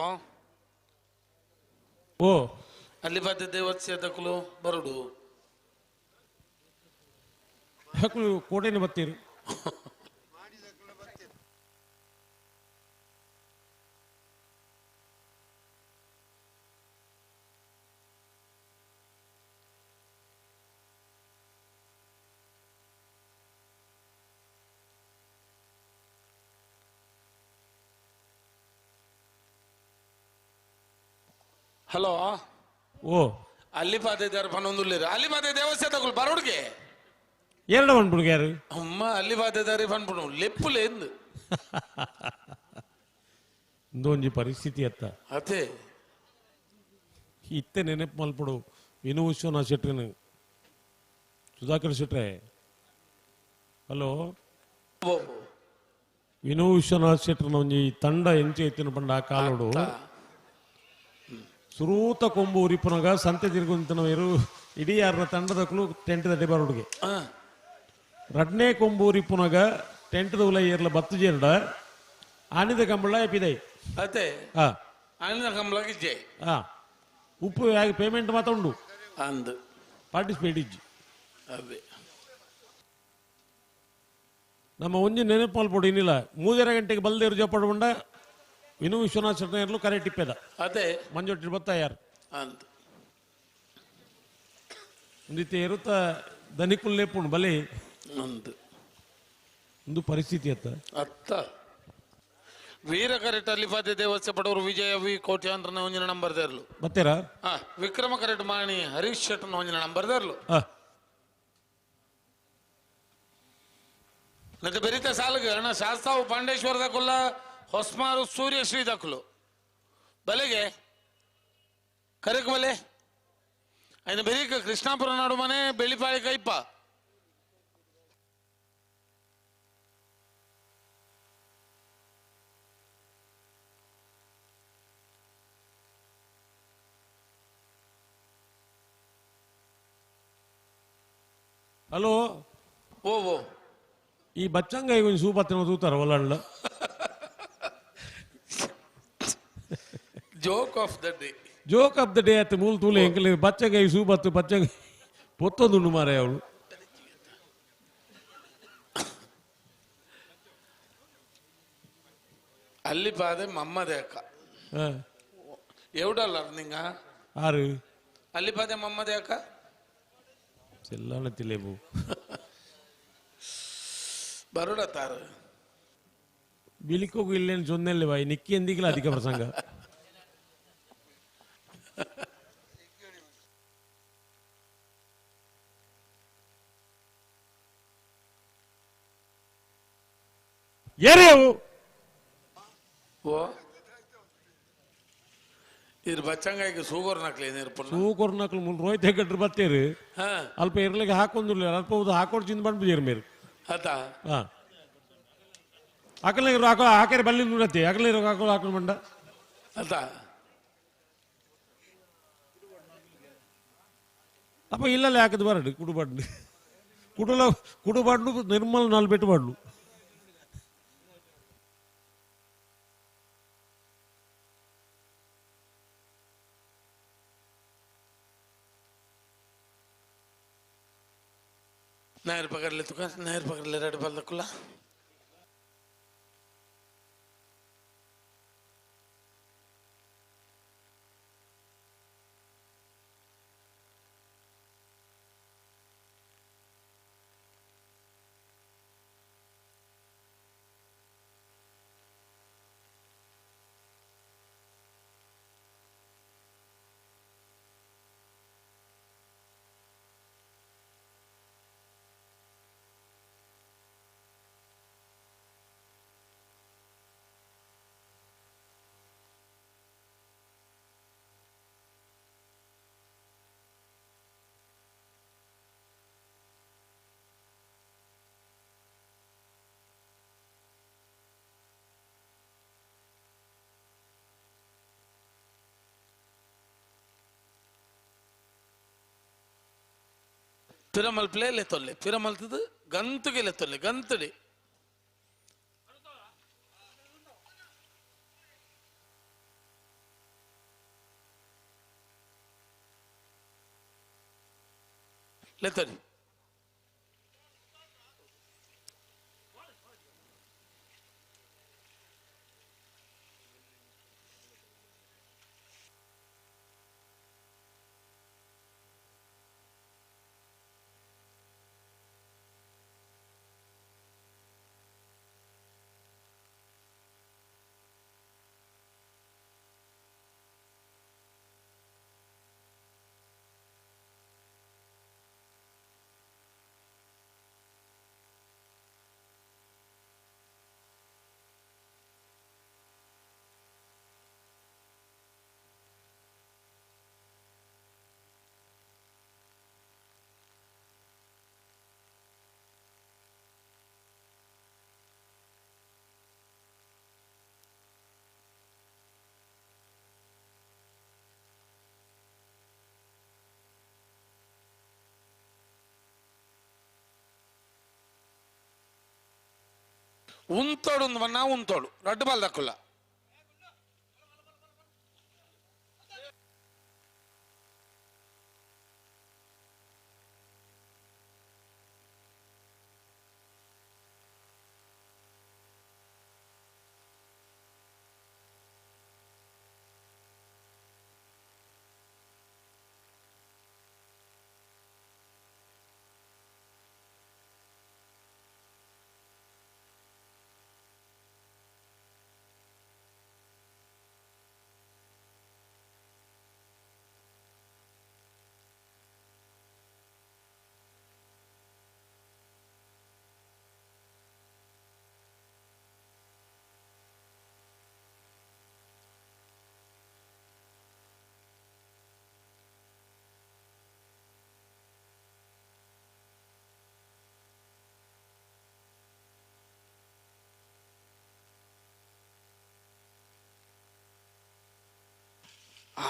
ಓ ಅಲ್ಲಿ ಬಾದ ದೇವಸ್ಥಾನದಕ್ಕುಲು ಬರುಡು ಹಕ್ಕಲು ಕೋಟೆನ ಬತ್ತೀರು ಹಲೋ ಓ ಅಲ್ಲಿ ಪಾದೆ ಪನ್ನೊಂದುಲ್ಲೇರು ಅಲ್ಲಿ ಪಾದೆ ದೇವಸ್ಥಾನದಕ್ಕುಲು ಬರೋಡ್ಗೆ ಎರಡು ಬಂದ್ಬಿಡುಗೆ ಯಾರು ಅಮ್ಮ ಅಲ್ಲಿ ಬಾದೆದಾರಿ ಪನ್ಪುಡು ಲೆಪ್ಪುಲೆ ಎಂದು ಇಂದೊಂಜಿ ಪರಿಸ್ಥಿತಿ ಅತ್ತ ಅದೇ ಇತ್ತೆ ನೆನಪು ಮಲ್ಪಡು ವಿನು ವಿಶ್ವನಾಥ್ ಶೆಟ್ರಿನ ಸುಧಾಕರ್ ಶೆಟ್ರೆ ಹಲೋ ವಿನು ವಿಶ್ವನಾಥ್ ಶೆಟ್ರನ ಒಂಜಿ ತಂಡ ಎಂಚೆ ಎತ್ತಿನ ಪಂಡ ಆ ಕಾಲೋಡು ಸುರೂತ ಕೊಂಬು ಉರಿಪುನಗ ಸಂತೆ ತಿರುಗುಂತನವೇರು ಇಡೀ ಯಾರನ್ನ ತಂಡದಕ್ಕಲು ಟೆಂಟ್ ದಡ್ಡೆ ಬರೋಡುಗೆ ರಡ್ನೇ ಕೊಂಬು ಉರಿಪುನಗ ಟೆಂಟ್ ಉಲ ಏರ್ಲ ಬತ್ತು ಜೇರುಡ ಆನಿದ ಕಂಬಳ ಎಪಿದೈ ಅದೇ ಹಾ ಆನಿದ ಕಂಬಳಗೆ ಜೈ ಹಾ ಉಪ್ಪು ಯಾಕೆ ಪೇಮೆಂಟ್ ಮಾತ್ರ ಉಂಡು ಅಂದು ಪಾರ್ಟಿಸಿಪೇಟ್ ಇಜ್ಜಿ ಅದೇ ನಮ್ಮ ಒಂಜಿ ನೆನಪು ಮಲ್ಪೊಡು ಇನ್ನಿಲ್ಲ 3:30 ಗಂಟೆಗೆ ಬಲ್ದೇರು ಜೋಪಾಡು ವಿನು ವಿಶ್ವನಾಥ್ ಶೆಟ್ಟರ್ಲು ಕರೆ ಟಿಪ್ಪೆದ ಅದೇ ಮಂಜೊಟ್ಟಿ ಬತ್ತಾಯಾರು ಅಂದು ಒಂದಿತ್ತೆ ಎರುತ್ತ ದನಿಕುಲ್ ಲೇಪುಂಡು ಬಲೆ ಅಂದು ಒಂದು ಪರಿಸ್ಥಿತಿ ಅತ್ತ ಅತ್ತ ವೀರ ಕರೆಟ್ ಅಲ್ಲಿಪಾದೆ ದೇವಸ್ಥೆ ಪಡವರು ವಿಜಯ ವಿ ಕೋಟ್ಯಾಂತರ ಒಂಜಿನ ನಂಬರ್ ದೇರ್ಲು ಬತ್ತೀರಾ ಹಾ ವಿಕ್ರಮ ಕರೆಟ್ ಮಾಣಿ ಹರೀಶ್ ಶೆಟ್ಟರ್ನ ಒಂಜಿನ ನಂಬರ್ ದೇರ್ಲು ಹಾ ಮತ್ತೆ ಬೆರಿತ ಸಾಲುಗೆ ಅಣ್ಣ ಶಾಸ್ತಾವು ಪಾಂಡೇಶ್ವರ ದಕುಲ್ಲ ಹೊಸ್ಮಾರು ಸೂರ್ಯಶ್ರೀ ದಕುಲು ಬಲೆಗೆ ಕರೆಕ್ ಬಲೆ ಐನ ಬೆರೀಕ ಕೃಷ್ಣಾಪುರ ನಾಡು ಮನೆ ಬೆಳಿಪಾಳಿ ಕೈಪ ಹಲೋ ಓ ಓ ಈ ಬಚ್ಚಂಗ ಒಂಜಿ ಸೂಪತ್ತಿನ ತೂತಾರ ಒಲಂಡ್ಲ joke of the day joke of the day ಆಯ್ತು ಮೂಲ ತೂಲೆ ಎಂಕಲೆ ಬಚ್ಚಂಗಾಯಿ ಸೂಪತ್ತು ಬಚ್ಚಂಗಾಯಿ ಪೊತ್ತೊಂದುಂಡು ಮಾರಾಯ ಅವಳು ಅಲ್ಲಿ ಬಾದೆ ಮಮ್ಮದೆ ಅಕ್ಕ ಎವಡಲ್ಲ ನಿಂಗ ಆರು ಅಲ್ಲಿ ಬಾದೆ ಮಮ್ಮದೆ ಅಕ್ಕ ಚೆಲ್ಲಾಣ ತಿಲೇಬು ಬರೋಡ ತಾರು ಬಿಲಿಕೋಗು ಇಲ್ಲೇನು ಜೊನ್ನೆಲ್ಲಿ ಬಾಯಿ ನಿಕ್ಕಿ ಎಂದಿಗಿಲ್ಲ ಅಧಿಕ ಪ್ರಸಂಗ ಏರಿಯವು ಓ ಇರ್ ಬಚ್ಚಂಗಾಯಿಗೆ ಸೂಗೋರ್ನಕ್ಲೆ ಏನಿರ್ಪುನ ಸೂಕೊರ್ನಕ್ಲು ಮುಲ್ ರೋಹಿತ್ ಹೆಗ್ಗಡ್ರು ಬತ್ತೇರು. ಹಾ. ಅಲ್ಪ ಇರ್ಲಿಕ್ಕೆ ಹಾಕೊಂದಿಲ್ಲ, ಅಲ್ಪ ಉದು ಹಾಕೊಡ್ ಚಿಂದ ಬಂದ್ಬಿದ್ದೀರಿ ಮೇರು. ಅತ ಹಾ, ಅಕಲ ಇರು ಹಾಕೋ ಹಾಕರೆ ಬಲ್ಲಿ ನೋಡತ್ತೆ, ಅಕಲ ಇರೋ ಹಾಕೋ ಹಾಕೊಂಡು ಬಂಡ. ಅತ ಅಪ್ಪ ಇಲ್ಲಲ್ಲ ಹಾಕದ್ ಬರಡು ಕುಡುಬಾಡ್ಲು ಕುಡುಲ ಕುಡುಬಾಡ್ಲು ನಿರ್ಮಲ ನಾಲ್ಬೆಟ್ಟು ಬಾಡ್ಲು. ನಾಯರ್ ಪಗಡ್ಲೆ ತುಕ ನಾಯರ್ ಪಗಡ್ಲೆ ಎರಡು ಬಲ್ದಕ್ಕುಲ್ಲ. ಪಿರಮಲ್ಪ್ಲೇ ಲೆತ್ತೊಲ್ಲೆ ಪಿರಮಲ್ತದ ಗಂತುಗೆ ಲೆತ್ತೊಲ್ಲೆ ಗಂತಡಿ ಲೆತ್ತೊಲಿ. ಉಂತೋಡು ಬಣ್ಣ ಉಂತೋಡು ರಡ್ಡು ಬಾಲ್ ದಕ್ಕುಲ್ಲ.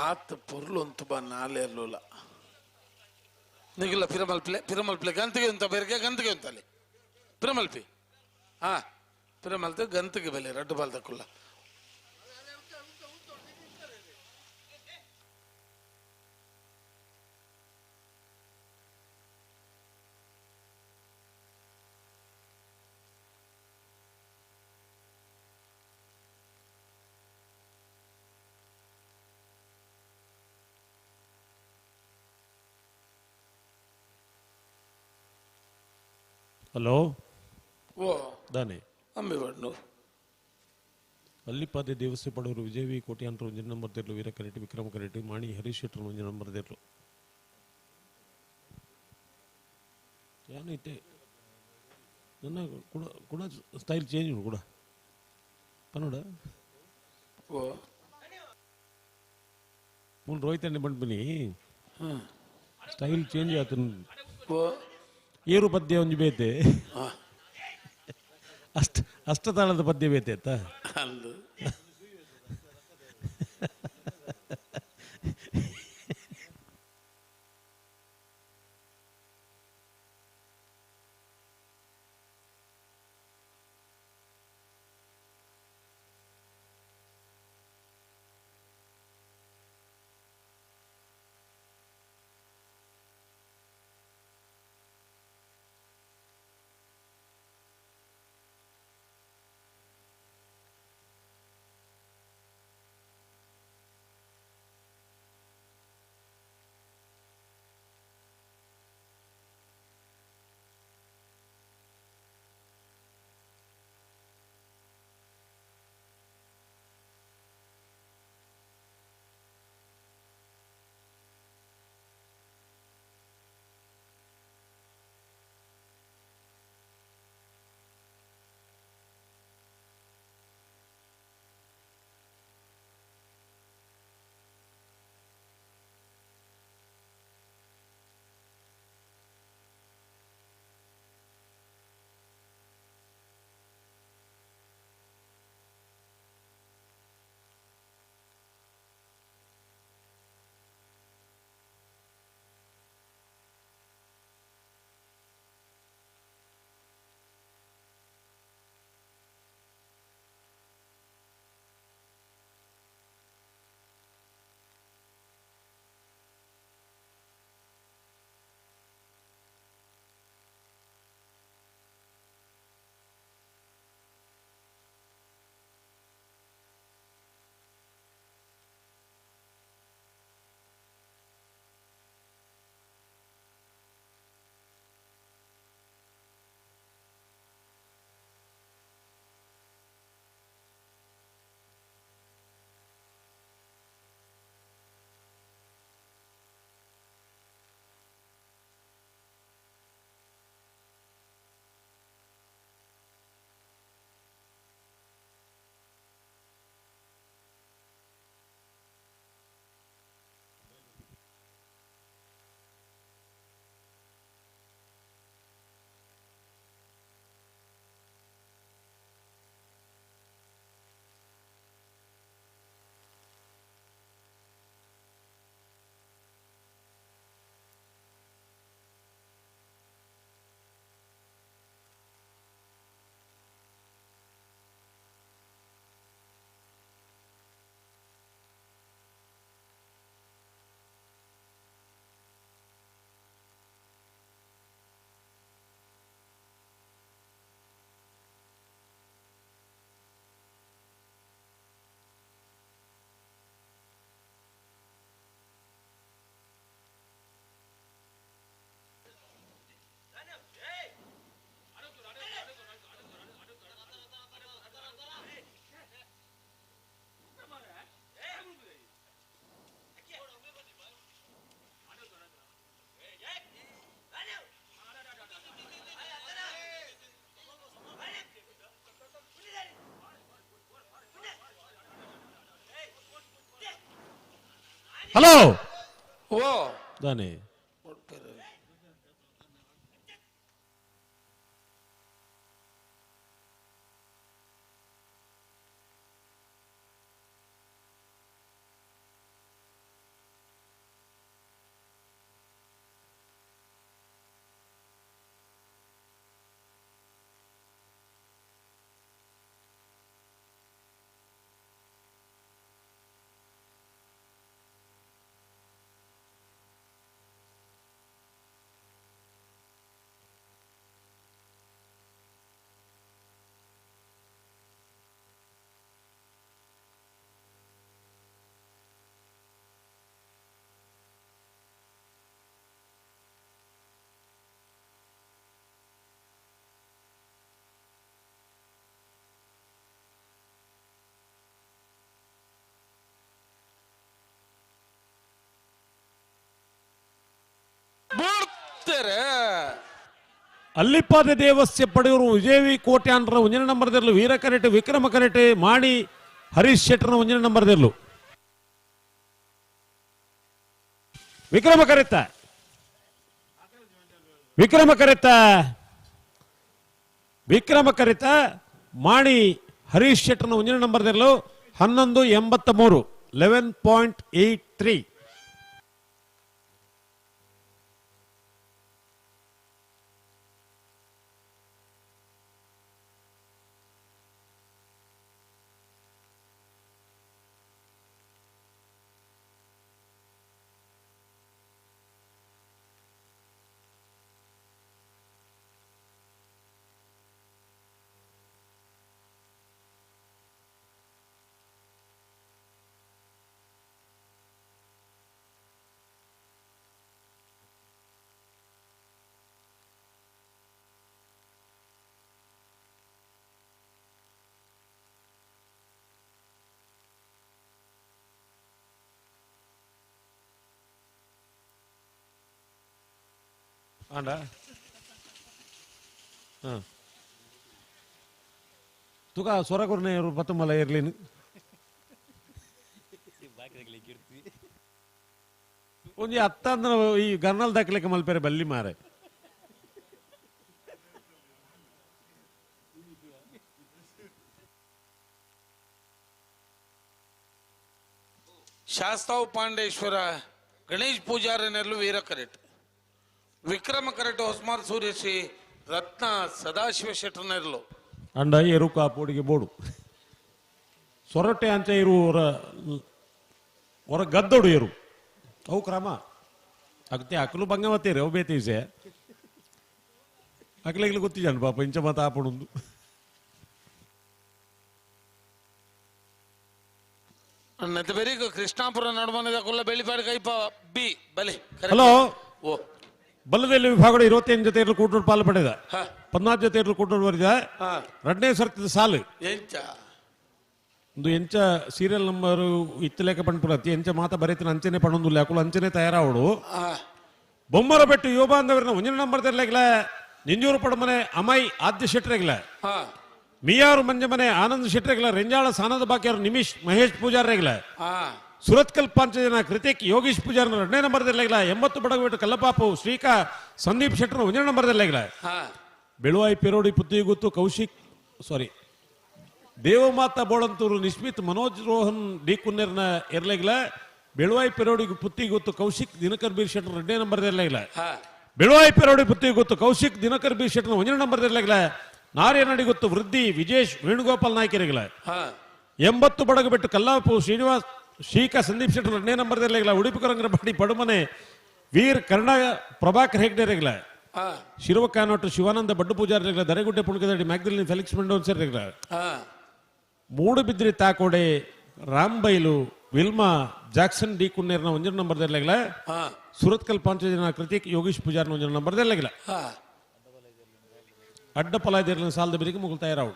ಆತ ಪೊರ್ಲು ಅಂತ ಬಾ ನಾಲೆ ಅಲ್ಲೋಲ ನಿಗಿಲ್ಲ. ಪಿರಮಲ್ಪ್ಲೆ ಪಿರಮಲ್ಪ್ಲೆ ಗಂತಿಗೆ ಅಂತ ಬೇರೆ ಗಂತಿಗೆ ಅಂತಲ್ಲಿ ಪಿರಮಲ್ಪಿ. ಹಾ ಪಿರಮಲ್ತು ಗಂತಿಗೆ ಬೆಲೆ ರಡ್ಡು ಬಾಲ್ದಕ್ಕುಲ್ಲ. ಹಲೋ ಓ ದಾನೆ ಅಂಬೆ ಬಣ್ಣು ಅಲ್ಲಿಪಾದೆ ದೇವಸ್ಥೆ ಪಡವರು ವಿಜಯ್ ವಿ ಕೋಟ್ಯಾಂತರ ಒಂಜಿ ನಂಬರ್ ದೇರ್ಲು ವೀರ ಕರೆಟಿ ವಿಕ್ರಮ ಕರೆಟಿ ಮಾಣಿ ಹರೀಶ್ ಶೆಟ್ಟರ್ ಒಂಜಿ ನಂಬರ್ ದೇರ್ಲು ಏನೈತೆ ನನ್ನ ಕೂಡ ಕೂಡ ಸ್ಟೈಲ್ ಚೇಂಜ್ ಉಂಟು ಕೂಡ ಕನ್ನಡ. ಓ. ಮೂನು ರೋಹಿತ್ ಅಣ್ಣೆ ಬಂಡ್ಬಿನಿ ಸ್ಟೈಲ್ ಚೇಂಜ್ ಆತು. ಏರು ಪದ್ಯ ಒಂಜಿ ಬೇತೆ, ಅಷ್ಟ ಅಷ್ಟತಾಳದ ಪದ್ಯ ಬೇತೆ ಆಯ್ತಾ? ಅಂದು ಹಲೋ ಓ ದಾನೆ ಅಲ್ಲಿಪಾದ ದೇವಸ್ಯ ಪಡೆಯವರು ವಿಜಯವಿ ಕೋಟ್ಯಾನ್ರ ಒಂಜನೇ ನಂಬರ್ದಿರ್ಲು, ವೀರ ಕರೆಟೆ ವಿಕ್ರಮ ಕರೆಟೆ ಮಾಡಿ ಹರೀಶ್ ಶೆಟ್ಟರ್ನ ಒಂಜನೇ ನಂಬರ್ದಿರ್ಲು. ವಿಕ್ರಮ ಕರೆತ ವಿಕ್ರಮ ಕರೆತ ವಿಕ್ರಮ ಕರೆತ ಮಾಣಿ ಹರೀಶ್ ಶೆಟ್ಟರ್ನ ಒಂದಿನ ನಂಬರ್ ದಿರಲು 11.83 11.83. ಆಂಡ ಹಾಂ ತುಕ ಸೊರಗುರ್ನೆ ಬತ್ತಮಲ್ಲ ಇರ್ಲಿನಿ ಒಂಜಿ ಅತ್ತಂದ್ರ ಈ ಗರ್ನಲ್ ದಾಖಲೆಗೆ ಮಲ್ಪೆರೆ ಬಲ್ಲಿ ಮಾರೆ ಶಾಸ್ತಾವ್ ಪಾಂಡೇಶ್ವರ ಗಣೇಶ್ ಪೂಜಾರನೆಲ್ಲೂ ವೀರ ಕರೆಟ್ ವಿಕ್ರಮ ಕರೆಟ್ ಹೊಸ್ಮಾರ್ ಸೂರ್ಯಶ್ರೀ ರತ್ನ ಸದಾಶಿವ ಶೆಟ್ಟರ್ನೆರ್ಲು ಅಂಡ ಎರುಕ ಪೋಡಿಗೆ ಬೋಡು ಸೊರಟೆ ಅಂಚ ಇರು ಹೊರ ಗದ್ದೋಡು ಎರು ಅವು ಕ್ರಮ ಅಗತ್ಯ ಅಕಲು ಬಂಗವತ್ತೀರಿ ಅವು ಬೇತೀಸೆ ಅಕ್ಲೆಗ್ಲು ಗೊತ್ತಿಜಾನು ಪಾಪ ಇಂಚ ಮಾತ ಆಪಣುಂದು ಬೆರಿಗು ಕೃಷ್ಣಾಪುರ ನಡುಮನೆದ ಕುಲ್ಲ ಬೆಳಿಪಾಡಿ ಕೈಪ ಬಿ ಬಲಿ ಹಲೋ ಓ ಬಲ್ಲದಲ್ಲಿ ವಿಭಾಗಗಳು 25 ಜೊತೆ ಇರಲು ಕೂಟೋಡು ಪಾಲು ಪಡೆದ 14 ಜೊತೆ ಇರಲು ಕೂಟೋಡು ಬರಿದ ಎರಡನೇ ಸರ್ತಿದ ಸಾಲು ಎಂಚ ಒಂದು ಎಂಚ ಸೀರಿಯಲ್ ನಂಬರ್ ಇತ್ತಲೇಕ ಪಣ್ಪುರತಿ ಎಂಚ ಮಾತ ಬರೀತಿನ ಅಂಚನೆ ಪಣೊಂದುಲ್ಲ ಅಕುಲು ಅಂಚನೆ ತಯಾರಾವಡು ಬೊಮ್ಮರ ಬೆಟ್ಟು ಯುವ ಬಾಂಧವರನ್ನ ಒಂಜಿನ ನಂಬರ್ ತೆರಲಾಗಿಲ್ಲ ನಿಂಜೂರು ಪಡಮನೆ ಅಮೈ ಆದ್ಯ ಶೆಟ್ಟರೆಗಿಲ್ಲ ಮಿಯಾರು ಮಂಜಮನೆ ಆನಂದ್ ಶೆಟ್ಟರೆಗಿಲ್ಲ ರೆಂಜಾಳ ಸಾನದ ಬಾಕಿಯವರು ನಿಮಿಷ್ ಮಹೇಶ್ ಪೂಜಾರ್ರೆಗಿಲ್ಲ ಸುರತ್ಕಲ್ ಪಾಂಚಜನ ಕೃತಿಕ್ ಯೋಗೀಶ್ ಪೂಜಾರ್ನ ಎರಡನೇ ನಂಬರ್ ತೆರಲಾಗಿಲ್ಲ 80 ಬಡಗಬಿಟ್ಟು ಕಲ್ಲಪಾಪು ಶ್ರೀಕಾ ಸಂದೀಪ್ ಶೆಟ್ಟರ್ ಒಂದನೇ ನಂಬರ್ ತೆರಲಾಗಿಲ್ಲ ಬೆಳುವಾಯಿ ಪೆರೋಡಿ ಪುತ್ತಿಗುತ್ತು ಕೌಶಿಕ್ ಸಾರಿ ದೇವಮಾತಾ ಬೋಳಂತೂರು ನಿಶ್ಮಿತ್ ಮನೋಜ್ ರೋಹನ್ ಡಿ ಕುನ್ನೇರ್ನ ಎರ್ಲೆಗಿಲ್ಲ ಬೆಳುವಾಯಿ ಪೆರೋಡಿ ಪುತ್ತಿಗುತ್ತು ಕೌಶಿಕ್ ದಿನಕರ್ ಬೀರ್ ಶೆಟ್ಟರ್ ಎರಡನೇ ನಂಬರ್ ತೆರಲಾಗಿಲ್ಲ ಬೆಳುವಾಯಿ ಪೆರೋಡಿ ಪುತ್ತಿಗುತ್ತು ಕೌಶಿಕ್ ದಿನಕರ್ ಬೀರ್ ಶೆಟ್ಟರ್ ಒಂದನೇ ನಂಬರ್ ತೆರಲಾಗಿಲ್ಲ ನಾರ್ಯನಡಿ ಗೊತ್ತು ವೃದ್ಧಿ ವಿಜೇಶ್ ವೇಣುಗೋಪಾಲ್ ನಾಯ್ಕರಿಗಿಲ್ಲ 80 ಬಡಗಬೆಟ್ಟು ಕಲ್ಲಾಪು ಶ್ರೀನಿವಾಸ್ ಶ್ರೀಕಾ ಸಂದೀಪ್ ಶೆಟ್ಟರ್ ಎರಡನೇ ನಂಬರ್ ತೆರಲಾಗಿಲ್ಲ ಉಡುಪಿ ಕೊರಂಗರ ಬಾಡಿ ಪಡುಮನೆ ವೀರ್ ಕರ್ಣ ಪ್ರಭಾಕರ್ ಹೆಗ್ಡೆರೆಗಿಲ್ಲ ಶಿರವಕಾನೋಟು ಶಿವಾನಂದ ಬಡ್ಡು ಪೂಜಾರಿ ದರೆಗುಡ್ಡೆ ಪುಣಕದಡಿ ಮ್ಯಾಗ್ದಲಿನ್ ಫೆಲಿಕ್ಸ್ ಮೆಂಡೋನ್ಸರ್ Moodbidri Thakode Rambailu Wilma Jackson D ಕುನ್ನೇರ್ನ ಒಂಜನ number ತೆರಲಾಗಿಲ್ಲ ಸುರತ್ಕಲ್ ಪಾಂಚಜನ ಕೃತಿಕ್ ಯೋಗೀಶ್ ಪೂಜಾರ್ನ ಒಂಜನ ನಂಬರ್ ತೆರಲಾಗಿಲ್ಲ ಅಡ್ಡ ಪಲಾಯ್ದಿರ್ಲಿನ ಸಾಲದ ಬೆರಿಗೆ ಮುಗುಲ್ ತಯಾರಾವು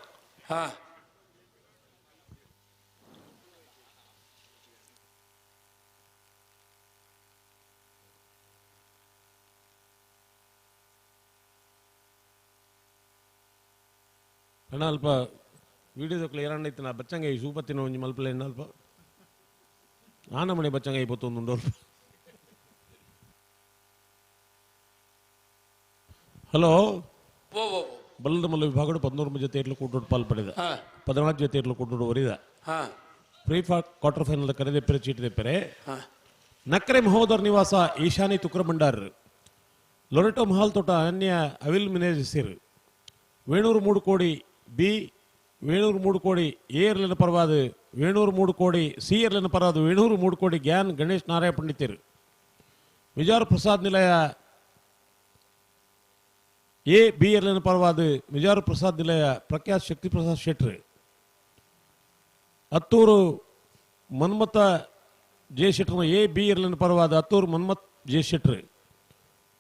ಅಣ್ಣ ಅಲ್ಪ ವಿಡಿಯೋದಕ್ಕೂ ಏರಣ್ಣ ಇತ್ತು ನಾ ಬಚ್ಚಂಗ ಈ ಸೂಪತ್ತಿನ ಒಂಜಿ ಮಲ್ಪಲೆ ಎಣ್ಣ ಅಲ್ಪ ಆನಮಣಿ ಬಚ್ಚಂಗ ಈ ಪೊತ್ತೊಂದುಂಡು ಅಲ್ಪ ಹಲೋ ಬಲ್ಲದ ಮಲ್ಲ ವಿಭಾಗಡು 13 ಜೊತೆ ಇರ್ಲು ಕೂಟೋಡು ಪಾಲ್ ಪಡೆದ 14 ಜೊತೆ ಇರ್ಲು ಕೂಟೋಡು ಒರಿದ ಪ್ರೀ ಕ್ವಾರ್ಟರ್ ಫೈನಲ್ ಕರೆದೆಪ್ಪರೆ ಚೀಟಿದೆಪ್ಪರೆ ನಕ್ರೆ ಮಹೋದರ್ ನಿವಾಸ ಈಶಾನಿ ತುಕ್ರ ಭಂಡಾರ್ ಲೊರೆಟೋ ಮಹಾಲ್ ತೋಟ ಅನ್ಯ ಅವಿಲ್ ಮಿನೇಜಸಿರ್ ವೇಣೂರು 3 ಕೋಡಿ ಬಿ ವೇಣೂರು 3 ಕೋಡಿ ಎ ಎರ್ಲಿನ ಪರವಾದ ವೇಣೂರು 3 ಕೋಡಿ ಸಿ ಎರ್ಲಿನ ಪರವಾದ ವೇಣೂರು 3 ಕೋಡಿ ಗ್ಯಾನ್ ಗಣೇಶ್ ನಾರಾಯಣ ಪಂಡಿತರು ವಿಜಾರ್ ಪ್ರಸಾದ್ ನಿಲಯ ಎ ಬಿ ಎರ್ಲಿನ ಪರವಾದ ವಿಜಾರು ಪ್ರಸಾದ್ ನಿಲಯ ಪ್ರಖ್ಯಾತ್ ಶಕ್ತಿ ಪ್ರಸಾದ್ ಶೆಟ್ರು ಅತ್ತೂರು ಮನ್ಮಥ ಜೆ ಶೆಟ್ಟರ್ನ ಎ ಬಿ ಎರ್ಲಿನ ಪರವಾದ ಅತ್ತೂರು ಮನ್ಮಥ್ ಜೆ ಶೆಟ್ರು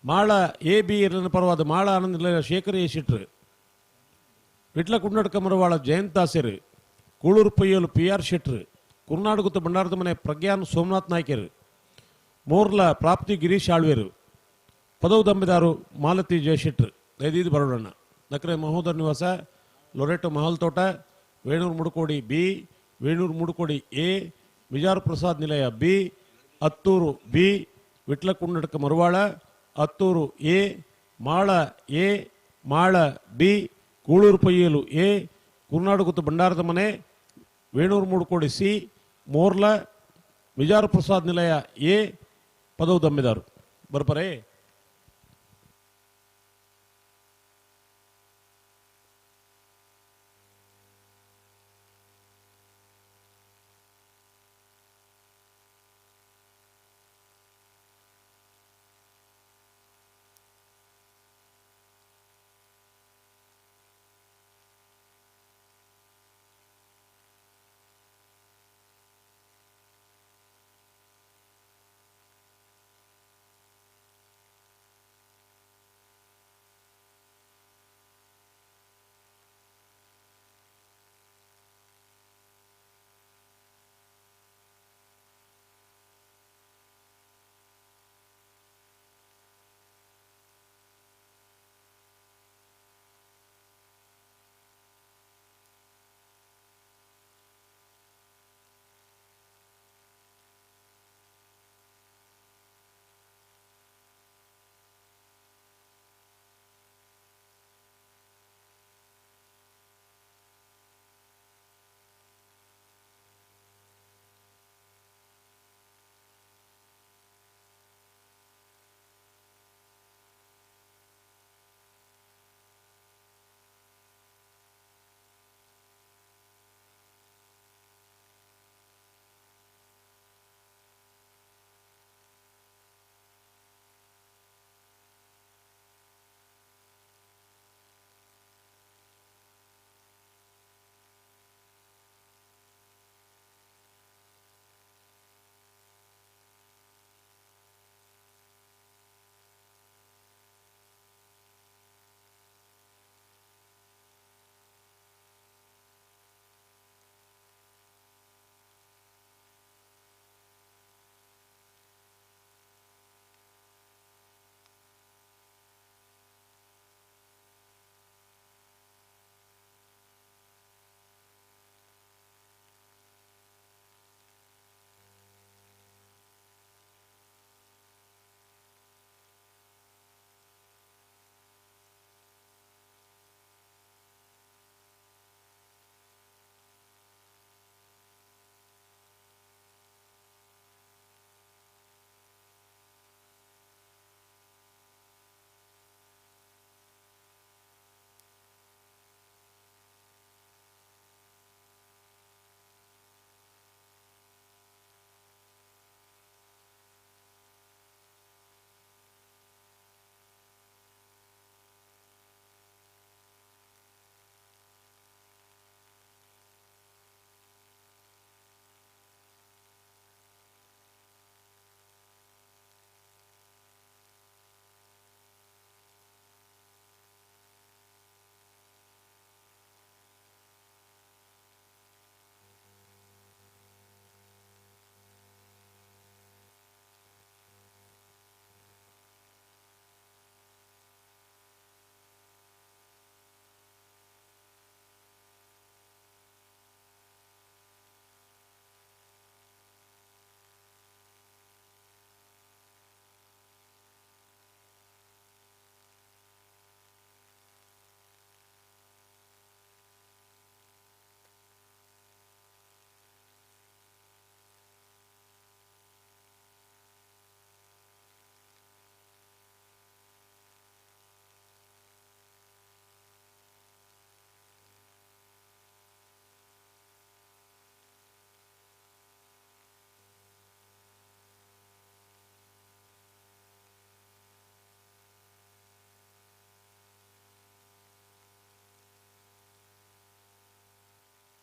ಮಾಳ ಎ ಬಿ ಎರ್ಲಿನ ಪರವಾದ ಮಾಳ ಆನಂದ್ ನಿಲಯ ಶೇಖರ್ ಎ ಶೆಟ್ರು ವಿಟ್ಲ ಕುಂಡಡ್ಕ ಮರವಾಳ ಜಯಂತ್ ದಾಸರು ಕೂಳೂರು ಪೊಯ್ಯಲು ಪಿ ಆರ್ ಶೆಟ್ರು ಕುರ್ನಾಡುಗುತ್ತ ಭಂಡಾರದ ಮನೆ ಪ್ರಜ್ಞಾನ್ ಸೋಮನಾಥ್ ನಾಯ್ಕರು ಮೋರ್ಲ ಪ್ರಾಪ್ತಿ ಗಿರೀಶ್ ಆಳ್ವೇರು ಪದವು ದಂಬೆದಾರು ಮಾಲತಿ ಜಯಶೆಟ್ರು ಐದು ಬರೋಡಣ್ಣ ನಕ್ರೆ ಮಹೋದರ್ ನಿವಾಸ ಲೊರೆಟೋ ಮಹಲ್ ತೋಟ ವೇಣೂರು ಮುಡುಕೋಡಿ ಬಿ ವೇಣೂರು ಮುಡುಕೋಡಿ ಎ ವಿಜಾರು ಪ್ರಸಾದ್ ನಿಲಯ B Attur B Vitla Kundadka Maruvala, Attur A, Mala A, Mala B, Kulur Poyyelu A, Kurunaduguttu Bhandarada Mane, Venur Mudukodi C, Morla, Mijar Prasad Nilaya A, Padavu Dammidaru. ಬರ್ಪರೇ.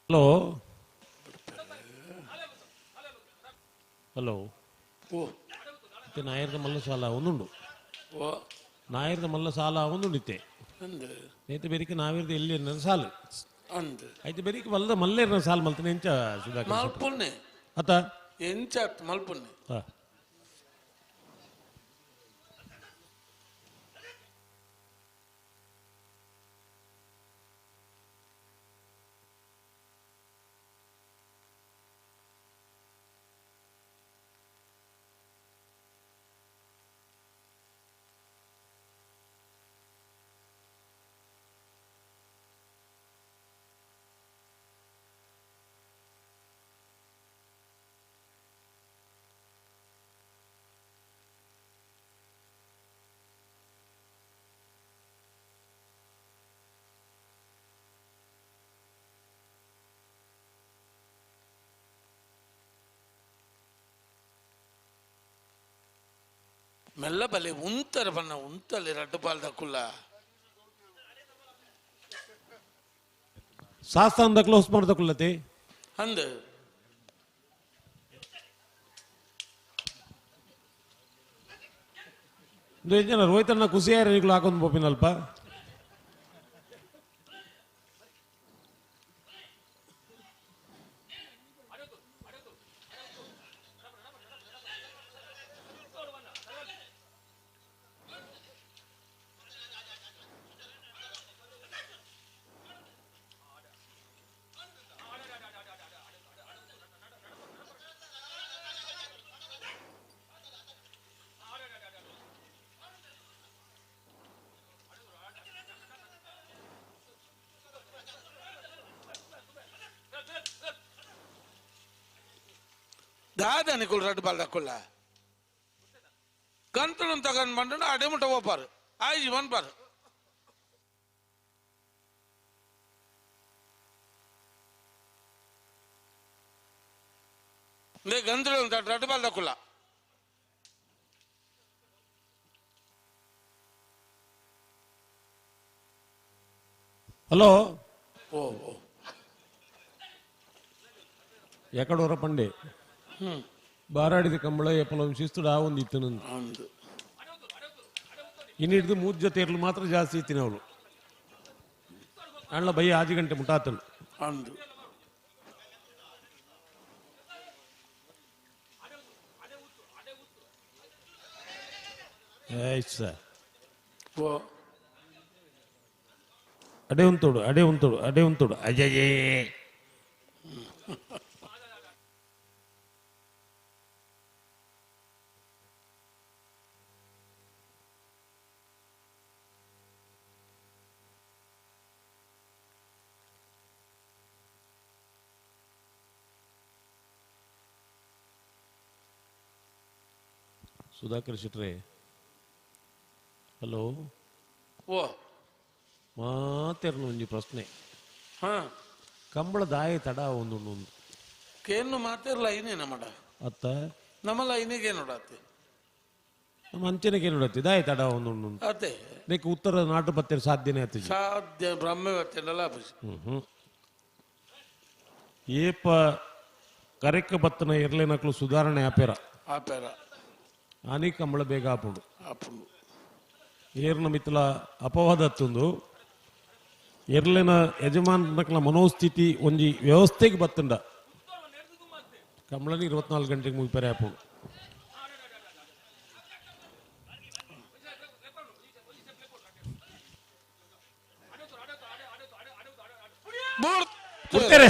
Hello hello ಇತ್ತೆ ನಾಯರ್ದ ಮಲ್ಲ ಸಾಲ ಒಂದುಂಡು. ಓ ನಾಯರ್ದ ಮಲ್ಲ ಸಾಲ ಒಂದುಂಡು ಇತ್ತೆ. ಅಂದ್ ನೇತ ಬೆರಿಕೆ ನಾವಿರ್ದ ಎಲ್ಲಿ ಎನ್ನದ ಸಾಲು ಅಂದ್ ಐತೆ ಬೆರಿಕೆ ಮಲ್ಲ ಮಲ್ಲೇರ್ನ ಸಾಲು ಮಲ್ತನೆ ಎಂಚ ಸುಧಾಕರ್ ಶೆಟ್ಟಿ? ಮಲ್ಪುನ್ನೆ ಅತ್ತ ಎಂಚ ಅತ್ ಮಲ್ಪುನ್ನೆ. ಹಾ. ಮೆಲ್ಲ ಬಲೆ ಉಂತರ ಬಣ್ಣ ಉಂತಲೆ ರಡ್ಡು ಪಾಲ್ದಕ್ಕುಲ್ಲ ಶಾಸ್ತಾನದ ಕ್ಲೋಸ್ ಮಾಡ್ದಕ್ಕುಲ್ಲತಿ ಅಂದ ಜನ ರೋಹಿತಣ್ಣ ಖುಷಿಯಾರ ನಿಕ್ಲು ಹಾಕೊಂದು ಪೋಪಿನಲ್ಪ ದಾದ ನಿಕುಲ್ ರಡ್ಡು ಬಾಲ್ದಕ್ಕುಲ್ಲ ಗಂತನು ತಗೊಂಡು ಬಂದು ಅಡೆ ಮುಟ್ಟ ಹೋಪಾರು ಆಯ್ಜಿ ಬನ್ಪಾರು ಲೇ ಗಂತಳು ರಡ್ಡು ಬಾಲ್ದಕ್ಕುಲ್ಲ ಹಲೋ ಓ ಓ ಎಕಡೋರ ಪಂಡೆ ಬಾರಾಡಿದ ಕಂಬಳ ಎಪ್ಪಲ ಶಿಸ್ತುಡು ಆ ಒಂದು ಇತ್ತು ಅಂದು ಇನ್ನು ಹಿಡಿದು ಮೂರು ಜೊತೆ ಇರಲು ಮಾತ್ರ ಜಾಸ್ತಿ ಇತ್ತಿನ ಅವಳು ಅಣ್ಣ ಬಯ್ಯ ಆಜು ಗಂಟೆ ಮುಟ್ಟಾತನು ಅಂದು ಸರ್ ಓ ಅಡೆ ಉಂತೋಡು ಅಡೆ ಉಂತೋಡು ಅಡೆ ಉಂತೋಡು ಅಜಯೇ ಸುಧಾಕರ್ ಶೆಟ್ರೆ ಹಲೋ ಓ ಮಾತೆರ್ನ ಒಂಜಿ ಪ್ರಶ್ನೆ ಹಾ ಕಂಬಳ ದಾಯ ತಡ ಒಂದು ಒಂದು ಕೇನು ಮಾತಿರ್ಲ ಐನೇ ನಮ್ಮಡ ಅತ್ತ ನಮ್ಮಲ್ಲ ಐನಿಗೆ ನೋಡತ್ತೆ ನಮ್ಮ ಅಂಚನೆಗೆ ನೋಡತ್ತಿ ದಾಯ ತಡ ಒಂದು ಉಂಡು ಅದೇ ಅದಕ್ಕೆ ಉತ್ತರ ನಾಟು ಪತ್ತೆ ಸಾಧ್ಯನೇ ಆತಿಜಿ ಸಾಧ್ಯ ಬ್ರಹ್ಮ ಹ್ಮ್ ಹ್ಮ್ ಏಪ ಕರೆಕ್ಕ ಬತ್ತನ ಎರ್ಲೆನಕ್ಲು ಸುಧಾರಣೆ ಆಪೇರ ಆಪೇರ ಆನಿ ಕಂಬಳ ಬೇಗ ಆಪುಂಡು ಆಪುಂಡು ಏರ್ನ ಮಿತ್ತಲ ಅಪವಾದ ಹತ್ತುಂದು ಎರ್ಲೆನ ಯಜಮಾನಕ್ಲ ಮನೋಸ್ಥಿತಿ ಒಂಜಿ ವ್ಯವಸ್ಥೆಗೆ ಬತ್ತುಂಡ ಕಂಬಳನ 24 ಗಂಟೆಗೆ ಮುಗಿಪರೆ ಆಪುಂಡು ಉತ್ತರ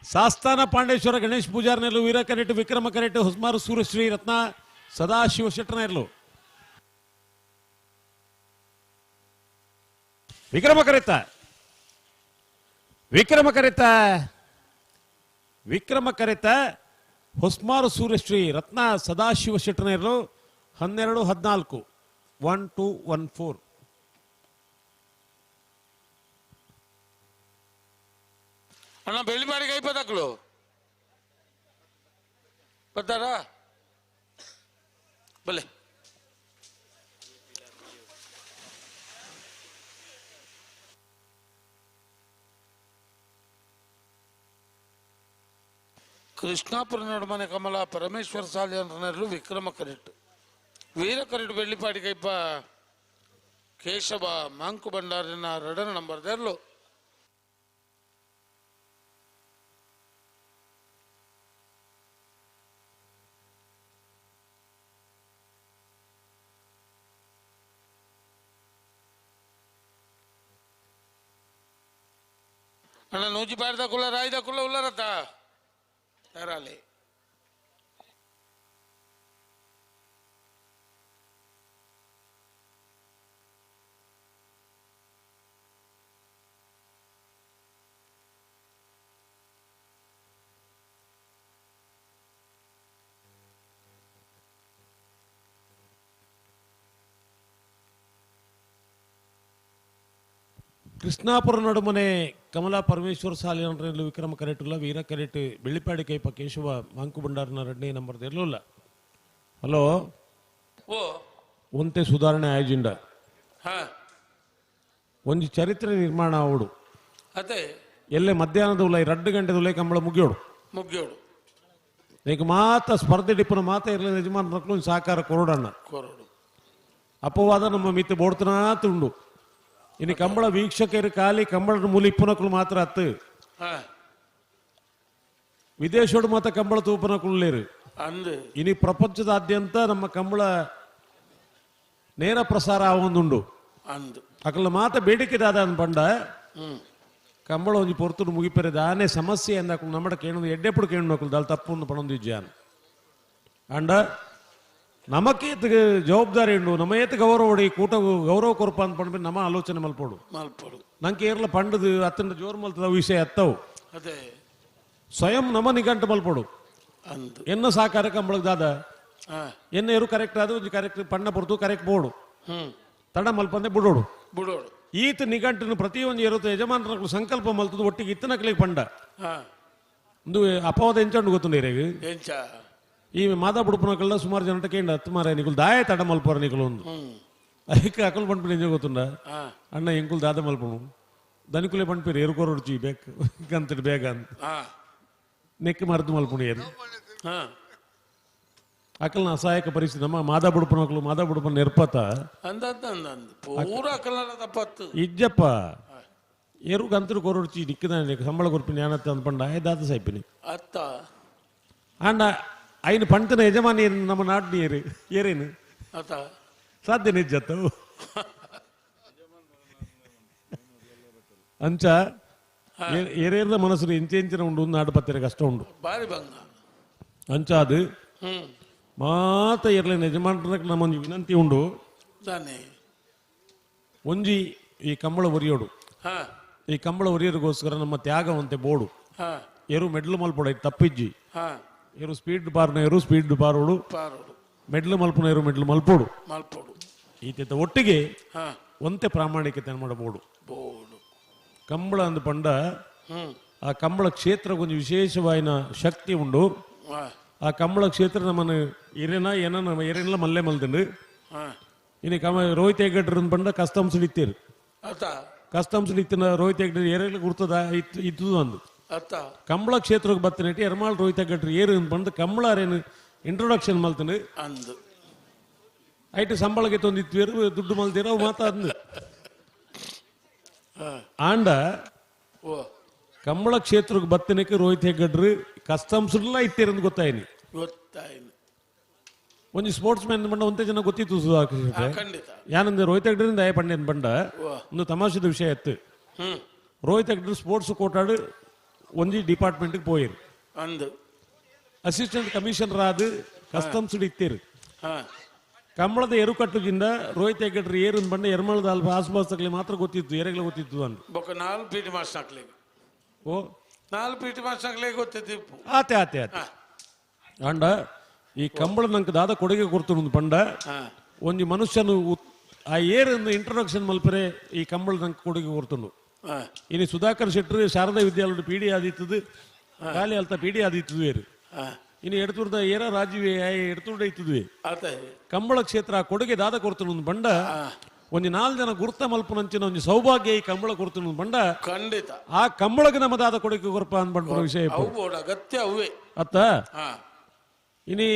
ಸಾಸ್ತಾನ ಪಾಂಡೇಶ್ವರ ಗಣೇಶ್ ಪೂಜಾರ್ನೆಲ್ಲು ವೀರ ಕರೆಟ್ ವಿಕ್ರಮ ಕರೆಟ್ ಹೊಸ್ಮಾರು ಸೂರ್ಯಶ್ರೀ ರತ್ನ ಸದಾಶಿವ ಶೆಟ್ಟನೆರ್ಲು ವಿಕ್ರಮ ಕರೆತ ವಿಕ್ರಮ ಕರೆತ ವಿಕ್ರಮ ಕರೆತ ಹೊಸ್ಮಾರು ಸೂರ್ಯಶ್ರೀ ರತ್ನ ಸದಾಶಿವ ಶೆಟ್ಟನೆರ್ಲು 12 14 1 2 1 4 ಅಣ್ಣ ಬೆಳ್ಳಿಮಾಡಿಗೆ ಐಪದಾಕ್ಲು ಬರ್ತಾರಾ ಬಲೆ ಕೃಷ್ಣಾಪುರ ನಡುಮನೆ ಕಮಲ ಪರಮೇಶ್ವರ ಸಾಲಿಯನ್ರನೆರಲು ವಿಕ್ರಮ ಕರೆಟ್ ವೀರ ಕರೆಟ್ ಬೆಳ್ಳಿಪಾಡಿಗೈಪ ಕೇಶವ ಮಾಂಕು ಭಂಡಾರಿನ ರಡನ ನಂಬರ್ ದೆರ್ಲು ಅಣ್ಣ ನೂಜಿ ಪಾಡ್ದಕ್ಕುಲ್ಲ ರಾಯ್ದಕ್ಕುಲ್ಲ ಉಲ್ಲರತ್ತ ತರಾಲಿ ಕೃಷ್ಣಾಪುರ ನಡುಮನೆ ಕಮಲಾ ಪರಮೇಶ್ವರ ಸಾಲಿನ ವಿಕ್ರಮ ಕರೆಟುಲ್ಲ ವೀರ ಕರೆಟ್ ಬೆಳ್ಳಿಪಾಡಿ ಕೈಪ ಕೇಶವ ಮಾಂಕು ಭಂಡಾರನ ಎರಡನೇ ನಂಬರ್ ಇರಲಿಲ್ಲ. ಹಲೋ ಓ ಒಂತೆ ಸುಧಾರಣೆ ಆಯ್ಜಿಂಡ ಹಾ ಒಂಜಿ ಚರಿತ್ರೆ ನಿರ್ಮಾಣ ಆವಡು ಅದೇ ಎಲ್ಲೆ ಮಧ್ಯಾಹ್ನದ ಉಲೈ 2 ಗಂಟೆದ ಉಲೈ ಕಂಬಳ ಮುಗಿಯೋಡು ಮುಗಿಯೋಡು ನೀಕು ಮಾತ ಸ್ಪರ್ಧೆ ಡಿಪ್ಪನ ಮಾತ ಇರಲಿ ಯಜಮಾನ್ ಮಕ್ಕಳು ಸಹಕಾರ ಕೊರಡಣ್ಣ ಕೊರಡು ಅಪವಾದ ನಮ್ಮ ಮಿತ್ತ ಬೋಡ್ತನಾ ತುಂಡು ಇನ್ನು ಕಂಬಳ ವೀಕ್ಷಕರು ಖಾಲಿ ಕಂಬಳದ ಮೂಲ ಇಪ್ಪನಕ್ಕಳು ಮಾತ್ರ ಅತ್ತು ಹಾ ವಿದೇಶೋಡು ಮಾತ್ರ ಕಂಬಳ ತೂಪನಕ್ಕಳು ಅಂದು ಇನಿ ಪ್ರಪಂಚದಾದ್ಯಂತ ನಮ್ಮ ಕಂಬಳ ನೇರ ಪ್ರಸಾರ ಆವೊಂದುಂಡು ಅಂದು ಅಕಲ ಮಾತ ಬೇಡಿಕೆ ದಾದ ಅನ್ಪಂಡ ಹ್ಮ್ ಕಂಬಳ ಒಂಜಿ ಪೊರ್ತುಡು ಮುಗಿಪೆರೆ ದಾನೆ ಸಮಸ್ಯೆ ಅಂದಾಕುಲು ನಮ್ಮಡ ಕೇಣು ಎಡ್ಡೆಪುಡು ಕೇಣು ಅಕುಲು ದಾಲ್ ತಪ್ಪು ಪಣೊಂದು ಇಜ್ಜಾನ್ ಅಂಡ ನಮಕೇತ್ ಜವಾಬ್ದಾರಿ ಉಂಡು ನಮ್ಮ ಏತ್ ಗೌರವ ಹೊಡಿ ಕೂಟ ಗೌರವ ಕೊರಪ ಅಂತ ಪಂಡ ನಮ್ಮ ಆಲೋಚನೆ ಮಲ್ಪೋಡು ಮಲ್ಪೋಡು ನಂಗೆ ಏರ್ಲ ಪಂಡದು ಅತ್ತಂಡ ಜೋರ್ ಮಲ್ತದ ವಿಷಯ ಅತ್ತವು ಅದೇ ಸ್ವಯಂ ನಮ ನಿಘಂಟು ಮಲ್ಪೋಡು ಅಂದು ಎನ್ನ ಸಹಕಾರ ಕಂಬಳಗ್ ದಾದ ಹಾ ಎನ್ನ ಏರು ಕರೆಕ್ಟ್ ಆದ ಒಂಜಿ ಕರೆಕ್ಟ್ ಪಣ್ಣ ಪೊರ್ತು ಕರೆಕ್ಟ್ ಬೋಡು ಹ್ಮ್ ತಡ ಮಲ್ಪಂದೆ ಬಿಡೋಡು ಬಿಡೋಡು ಈತ ನಿಘಂಟನ್ನು ಪ್ರತಿಯೊಂದು ಇರುತ್ತೆ ಯಜಮಾನರ ಸಂಕಲ್ಪ ಮಲ್ತದ ಒಟ್ಟಿಗೆ ಇತ್ತನಕ್ಲಿಗೆ ಪಂಡ ಹಾ ಒಂದು ಅಪವಾದ ಎಂಚಂಡು ಗೊತ್ತುಂಡು ಇರೇಗ್ ಎಂಚ ಈ ಮಾದ ಬುಡುಪನಕಲ್ಲ ಸುಮಾರು ಜನ ಕೇಂಡ ಹತ್ತು ಮಾರ ನಿಕುಲ್ ದಾಯ ತಡ ಮಲ್ಪೋರ ನಿಕುಲು ಒಂದು ಹ್ಮ್ ಅದಕ್ಕೆ ಅಕಲ್ ಪಂಡ್ಪಿನ ಎಂಜ ಗೊತ್ತುಂಡ ಹಾ ಅಣ್ಣ ಎಂಕುಲ್ ದಾದ ಮಲ್ಪನು ದನಿಕುಲೆ ಪಂಡ್ಪಿರು ಎರುಕೊರೊಡ್ಚಿ ಬೇಕ್ ಗಂತಡು ಬೇಗ ಅಂತ ಹಾ ನೆಕ್ ಮರದು ಮಲ್ಪುಣಿ ಏರು ಹಾ ಅಕಲ್ನ ಅಸಹಾಯಕ ಪರಿಸ್ಥಿತಿ ನಮ್ಮ ಮಾದ ಬುಡುಪನಕಲು ಮಾದ ಬುಡುಪನ ನೆರ್ಪತ ಅಂದ ಅಂದ ಅಂದ ಅಂದ ಪೂರ ಕನ್ನಡ ತಪ್ಪತ್ತು ಇಜ್ಜಪ್ಪ ಏರು ಗಂತರು ಕೊರೊಡ್ಚಿ ನಿಕ್ಕದ ಸಂಬಳ ಕೊರ್ಪಿನ ಯಾನತ್ತ ಅಂದ್ ಪಂಡ ಆಯ್ ದಾದ ಸಾಯ್ಪಿನಿ ಅತ್ತ ಅಂಡ ಐನು ಪಂತನ ಯಜಮಾನಿ ಏರು ನಮ್ಮ ನಾಡಿನ ಏರು ಏರೇನು ಅತ್ತ ಸಾಧ್ಯ ನಿಜ್ಜತ್ತವು ಅಂಚ ಏರೇರ್ದ ಮನಸ್ಸು ಎಂಚ ಉಂಡು ನಾಡು ಪತ್ತಿರ ಕಷ್ಟ ಉಂಡು ಬಾರಿ ಬಂಗ ಅಂಚ ಅದು ಹ್ಮ್ ಮಾತ ಇರಲಿ ಯಜಮಾನ್ರ ನಮ್ಮೊಂಜಿ ವಿನಂತಿ ಉಂಡು ತಾನೆ ಒಂಜಿ ಈ ಕಂಬಳ ಒರಿಯೋಡು ಹಾ ಈ ಕಂಬಳ ಒರಿಯೋರಿಗೋಸ್ಕರ ನಮ್ಮ ತ್ಯಾಗವಂತೆ ಬೋಡು ಹಾ ಏರು ಮೆಡ್ಲು ಮಲ್ಪೊಡ ಇದು ತಪ್ಪಿಜ್ಜಿ ಹಾ ಏರು ಸ್ಪೀಡ್ ಬಾರ್ನ ಏರು ಸ್ಪೀಡ್ ಬಾರೋಡು ಪಾರೋಡು ಮೆಡ್ಲು ಮಲ್ಪುನ ಏರು ಮೆಡ್ಲು ಮಲ್ಪೋಡು ಮಲ್ಪೋಡು ಈತ ಒಟ್ಟಿಗೆ ಹಾ ಒಂತೆ ಪ್ರಾಮಾಣಿಕತೆ ಮಾಡಬಹುದು ಬೋಡು ಕಂಬಳ ಅಂದು ಪಂಡ ಹ್ಮ್ ಆ ಕಂಬಳ ಕ್ಷೇತ್ರ ಕೊಂಚ ವಿಶೇಷವಾಯಿನ ಶಕ್ತಿ ಉಂಡು ಹಾ ಆ ಕಂಬಳ ಕ್ಷೇತ್ರ ನಮ್ಮನ್ನು ಎರೆನ ಏನ ನಮ್ಮ ಎರೆನೆಲ್ಲ ಮಲ್ಲೆ ಮಲ್ದುಂಡು ಹಾ ಇನ್ನು ಕಮ ರೋಹಿತ್ ಹೆಗ್ಗಡ್ರ ಪಂಡ ಕಸ್ಟಮ್ಸ್ ಇತ್ತೀರು ಅತ್ತ ಕಸ್ಟಮ್ಸ್ ಇತ್ತಿನ ರೋಹಿತ್ ಹೆಗ್ಗಡ್ರ ಎರೆಲ್ಲ ಗುರ್ತದ ಇತ್ತು ಇತ್ತು ಅಂದು ಅತ್ತ ಕಂಬಳ ಕ್ಷೇತ್ರಕ್ಕೆ ಬತ್ತಿನಟ್ಟಿ ಎರ್ಮಾಳ್ ರೋಹಿತ್ ಹೆಗ್ಗಡ್ರ ಏರು ಬಂದು ಕಂಬಳ ಅರೇನು ಇಂಟ್ರೊಡಕ್ಷನ್ ಮಲ್ತನು ಅಂದು ಐಟು ಸಂಬಳಕ್ಕೆ ತೊಂದಿತ್ತು ದುಡ್ಡು ಮಲ್ತೀರ ಅವು ಮಾತಾಂದು ಹಾ ಆಂಡ ಓ ಕಂಬಳ ಕ್ಷೇತ್ರಕ್ಕೆ ಬತ್ತಿನಕ್ಕೆ ರೋಹಿತ್ ಹೆಗ್ಗಡ್ರು ಕಸ್ಟಮ್ಸ್ ಎಲ್ಲ ಇತ್ತೀರಂದು ಗೊತ್ತಾಯ್ನಿ ಗೊತ್ತಾಯ್ತು ಒಂಜಿ ಸ್ಪೋರ್ಟ್ಸ್ ಮ್ಯಾನ್ ಬಂಡ ಒಂತೆ ಜನ ಗೊತ್ತಿತ್ತು ಸುಧಾಕರ್ ಹಾ, ಖಂಡಿತ. ಯಾನಂದ್ರೆ ರೋಹಿತ್ ಹೆಗ್ಡ್ರಿಂದ ದಯ ಪಂಡ್ಯನ್ ಬಂಡ ವಾ. ಒಂದು ತಮಾಷೆದ ವಿಷಯ ಇತ್ತು ಹ್ಮ್ ರೋಹಿತ್ ಹೆಗ್ಡ್ರು ಸ್ಪೋರ್ಟ್ಸ್ ಕೋಟಾಡು ಒಂಜಿ ಡಿಪಾರ್ಟ್ಮೆಂಟ್ಗೆ ಪೋಯಿರು ಅಂದು ಅಸಿಸ್ಟೆಂಟ್ ಕಮಿಷನರ್ ಆದ ಕಸ್ಟಮ್ಸ್ ಇತ್ತೀರು ಹಾ ಕಂಬಳದ ಎರುಕಟ್ಟುದಿಂದ ರೋಹಿತ್ ಹೆಗ್ಗಡ್ರು ಏರು ಬಂಡ ಎರ್ಮಳದ ಅಲ್ಪ ಆಸುಪಾಸಲ್ಲಿ ಮಾತ್ರ ಗೊತ್ತಿತ್ತು ಎರೆಗಳ ಗೊತ್ತಿತ್ತು ಅಂದು ಬೊಕ್ಕ ನಾಲ್ ಪಿ ಟಿ ಮಾಸ್ಟರ್ ಹಾಕ್ಲಿಕ್ಕೆ ಓ ನಾಲ್ ಪಿ ಟಿ ಮಾಸ್ಟರ್ ಹಾಕ್ಲಿಕ್ಕೆ ಗೊತ್ತಿತ್ತು ಆತೆ ಆತೆ ಆತೆ ಅಂಡ ಈ ಕಂಬಳ ನಂಗೆ ದಾದ ಕೊಡುಗೆ ಕೊಡ್ತು ಪಂಡ ಹಾ ಒಂಜಿ ಮನುಷ್ಯನು ಆ ಏರನ್ನು ಇಂಟ್ರೊಡಕ್ಷನ್ ಮಲ್ಪರೆ ಈ ಕಂಬಳ ನಂಗೆ ಕೊಡುಗೆ ಕೊಡ್ತುಂಡು ಹಾ ಇನಿ ಸುಧಾಕರ್ ಶೆಟ್ಟರು ಶಾರದಾ ವಿದ್ಯಾಲಯ ಪಿ ಡಿ ಆದಿತ್ತದು ಖಾಲಿ ಅಲ್ತ ಪಿ ಡಿ ಆದಿತ್ತದು ಏರು ಹಾ ಇನ್ನು ಎಡತೂರ್ದ ಏರ ರಾಜೀವೆ ಎಡತೂರ್ಡ ಇತ್ತದು ಅತ್ತೆ ಕಂಬಳ ಕ್ಷೇತ್ರ ಆ ಕೊಡುಗೆ ದಾದ ಕೊಡ್ತುಂಡು ಬಂಡ ಒಂಜಿ ನಾಲ್ ಜನ ಗುರ್ತ ಮಲ್ಪನಂಚಿನ ಒಂಜಿ ಸೌಭಾಗ್ಯ ಈ ಕಂಬಳ ಕೊಡ್ತುಂಡು ಬಂಡ ಖಂಡಿತ ಆ ಕಂಬಳಗೆ ನಮ್ಮ ದಾದ ಕೊಡುಗೆ ಕೊರಪ ಅನ್ಬಂಡ ವಿಷಯ ಅವು ಬೋಡು ಅಗತ್ಯ ಅವೇ ಅತ್ತ ಹಾ ಇನಿ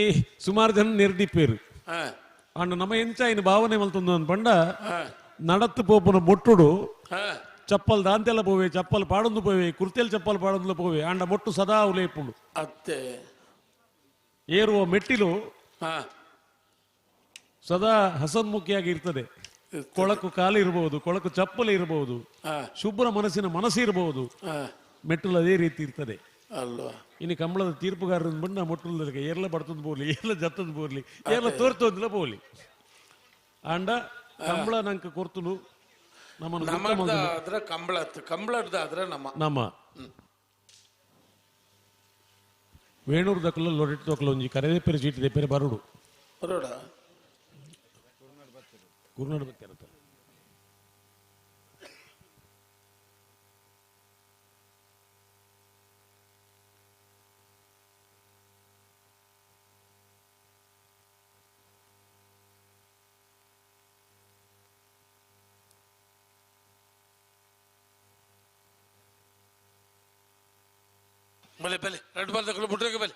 ಸುಮಾರು ಜನ ನಿರ್ದಿಪ್ಪೇರು ಹಾ ಅಂಡ ನಮ್ಮ ಎಂಚ ಇನ್ನು ಭಾವನೆ ಮಲ್ತೊಂದು ಅನ್ಪಂಡ ಹಾ ನಡತ್ತು ಪೋಪುನ ಮೊಟ್ಟುಡು ಹಾ ಚಪ್ಪಲ್ ದಾಂತೆಲ್ಲ ಪೋವೆ ಚಪ್ಪಲ್ ಪಾಡೊಂದು ಪೋವೆ ಕುರ್ತೆಲ್ ಚಪ್ಪಲ್ ಪಾಡೊಂದು ಪೋವೆ ಅಂಡ ಮೊಟ್ಟು ಸದಾ ಉಲೇಪುಂಡು ಅತ್ತೆ ಏರುವ ಮೆಟ್ಟಿಲು ಹಾ ಸದಾ ಹಸನ್ಮುಖಿಯಾಗಿ ಇರ್ತದೆ ಕೊಳಕು ಕಾಲು ಇರಬಹುದು ಕೊಳಕು ಚಪ್ಪಲಿ ಇರಬಹುದು ಹಾ ಶುಭ್ರ ಮನಸ್ಸಿನ ಮನಸ್ಸು ಇರಬಹುದು ಹಾ ಮೆಟ್ಟಿಲು ಅದೇ ರೀತಿ ಇರ್ತದೆ ಅಲ್ವಾ ಇನ್ನು ಕಂಬಳದ ತೀರ್ಪುಗಾರನ ಬಣ್ಣ ಮೊಟ್ಟುಲ್ದಕ್ಕೆ ಏರ್ಲ ಬಡ್ತಂದು ಬೋಲಿ ಏರ್ಲ ಜತ್ತಂದು ಬೋಲಿ ಏರ್ಲ ತೋರ್ತೊಂದಿಲ್ಲ ಬೋಲಿ ಅಂಡ ಕಂಬಳ ನಂಕ ಕೊರ್ತುನು ನಮ್ಮನ್ನು ಗುರ್ತ ನಮ್ಮದ ಮಲ್ತುನು. ಆದ್ರೆ ಕಂಬಳ ಕಂಬಳದ ಆದ್ರೆ ನಮ್ಮ ನಮ್ಮ ವೇಣೂರು ದಕ್ಕಲ ಲೊರೆಟ್ ದಕ್ಕಲ ಒಂಜಿ ಕರೆದೆ ಪೆರೆ ಚೀಟಿ ಪೆರೆ ಬರುಡು ಬರೋಡ ಗುರುನಾಡು ಬತ್ತಿರತ್ತ ಬಲೆ ಬಲೆ ರೆಡ್ ಬಾಲ್ ತಗೊಳ್ಳಿ ಬುಟ್ರೆಗೆ ಬಲೆ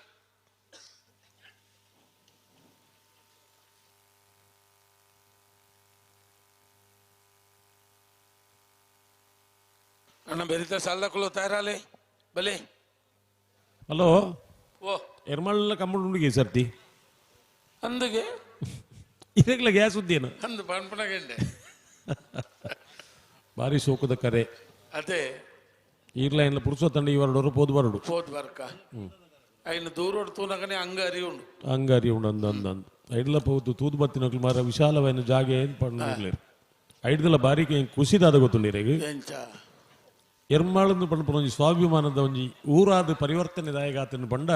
ಅಣ್ಣ ಬೆರಿತ ಸಾಲದಕ್ಕಲು ತಯಾರಾಲೆ ಬಲೆ ಹಲೋ ಓ ಎರ್ಮಳ್ಳ ಕಂಬಳ ಉಂಡಿಗೆ ಸರ್ತಿ ಅಂದಗೆ ಇದಕ್ಲ ಗ್ಯಾಸ್ ಉದ್ದೇನು ಅಂದು ಪಣ್ಪಣಗಂಡೆ ಭಾರಿ ಸೋಕದ ಕರೆ ಅದೇ ಈರ್ಲ ಏನ ಪುರುಷ ತಂಡ ಈ ವರಡು ಪೋದು ಬರಡು ಪೋದು ಬರ್ಕ ಐನು ದೂರೋಡು ತೂನಗನೆ ಅಂಗ ಅರಿಯುಂಡು ಅಂಗ ಅರಿಯುಂಡು ಅಂದ ಅಂದ ಅಂದ ಐಡ್ಲ ಪೋದು ತೂದು ಬತ್ತಿನಕ್ಲು ಮಾರ ವಿಶಾಲವಾದ ಜಾಗ ಏನು ಪಣ್ಣುಗ್ಲೇರು ಐಡ್ದಲ ಬಾರಿಕೆ ಖುಷಿದಾದ ಗೊತ್ತುಂಡಿರೇಗ ಎಂಚ ಎರ್ಮಾಳಂದು ಪಂಡ ಒಂಜಿ ಸ್ವಾಭಿಮಾನದ ಒಂಜಿ ಊರಾದ ಪರಿವರ್ತನೆ ದಾಯಗಾತನ ಪಂಡ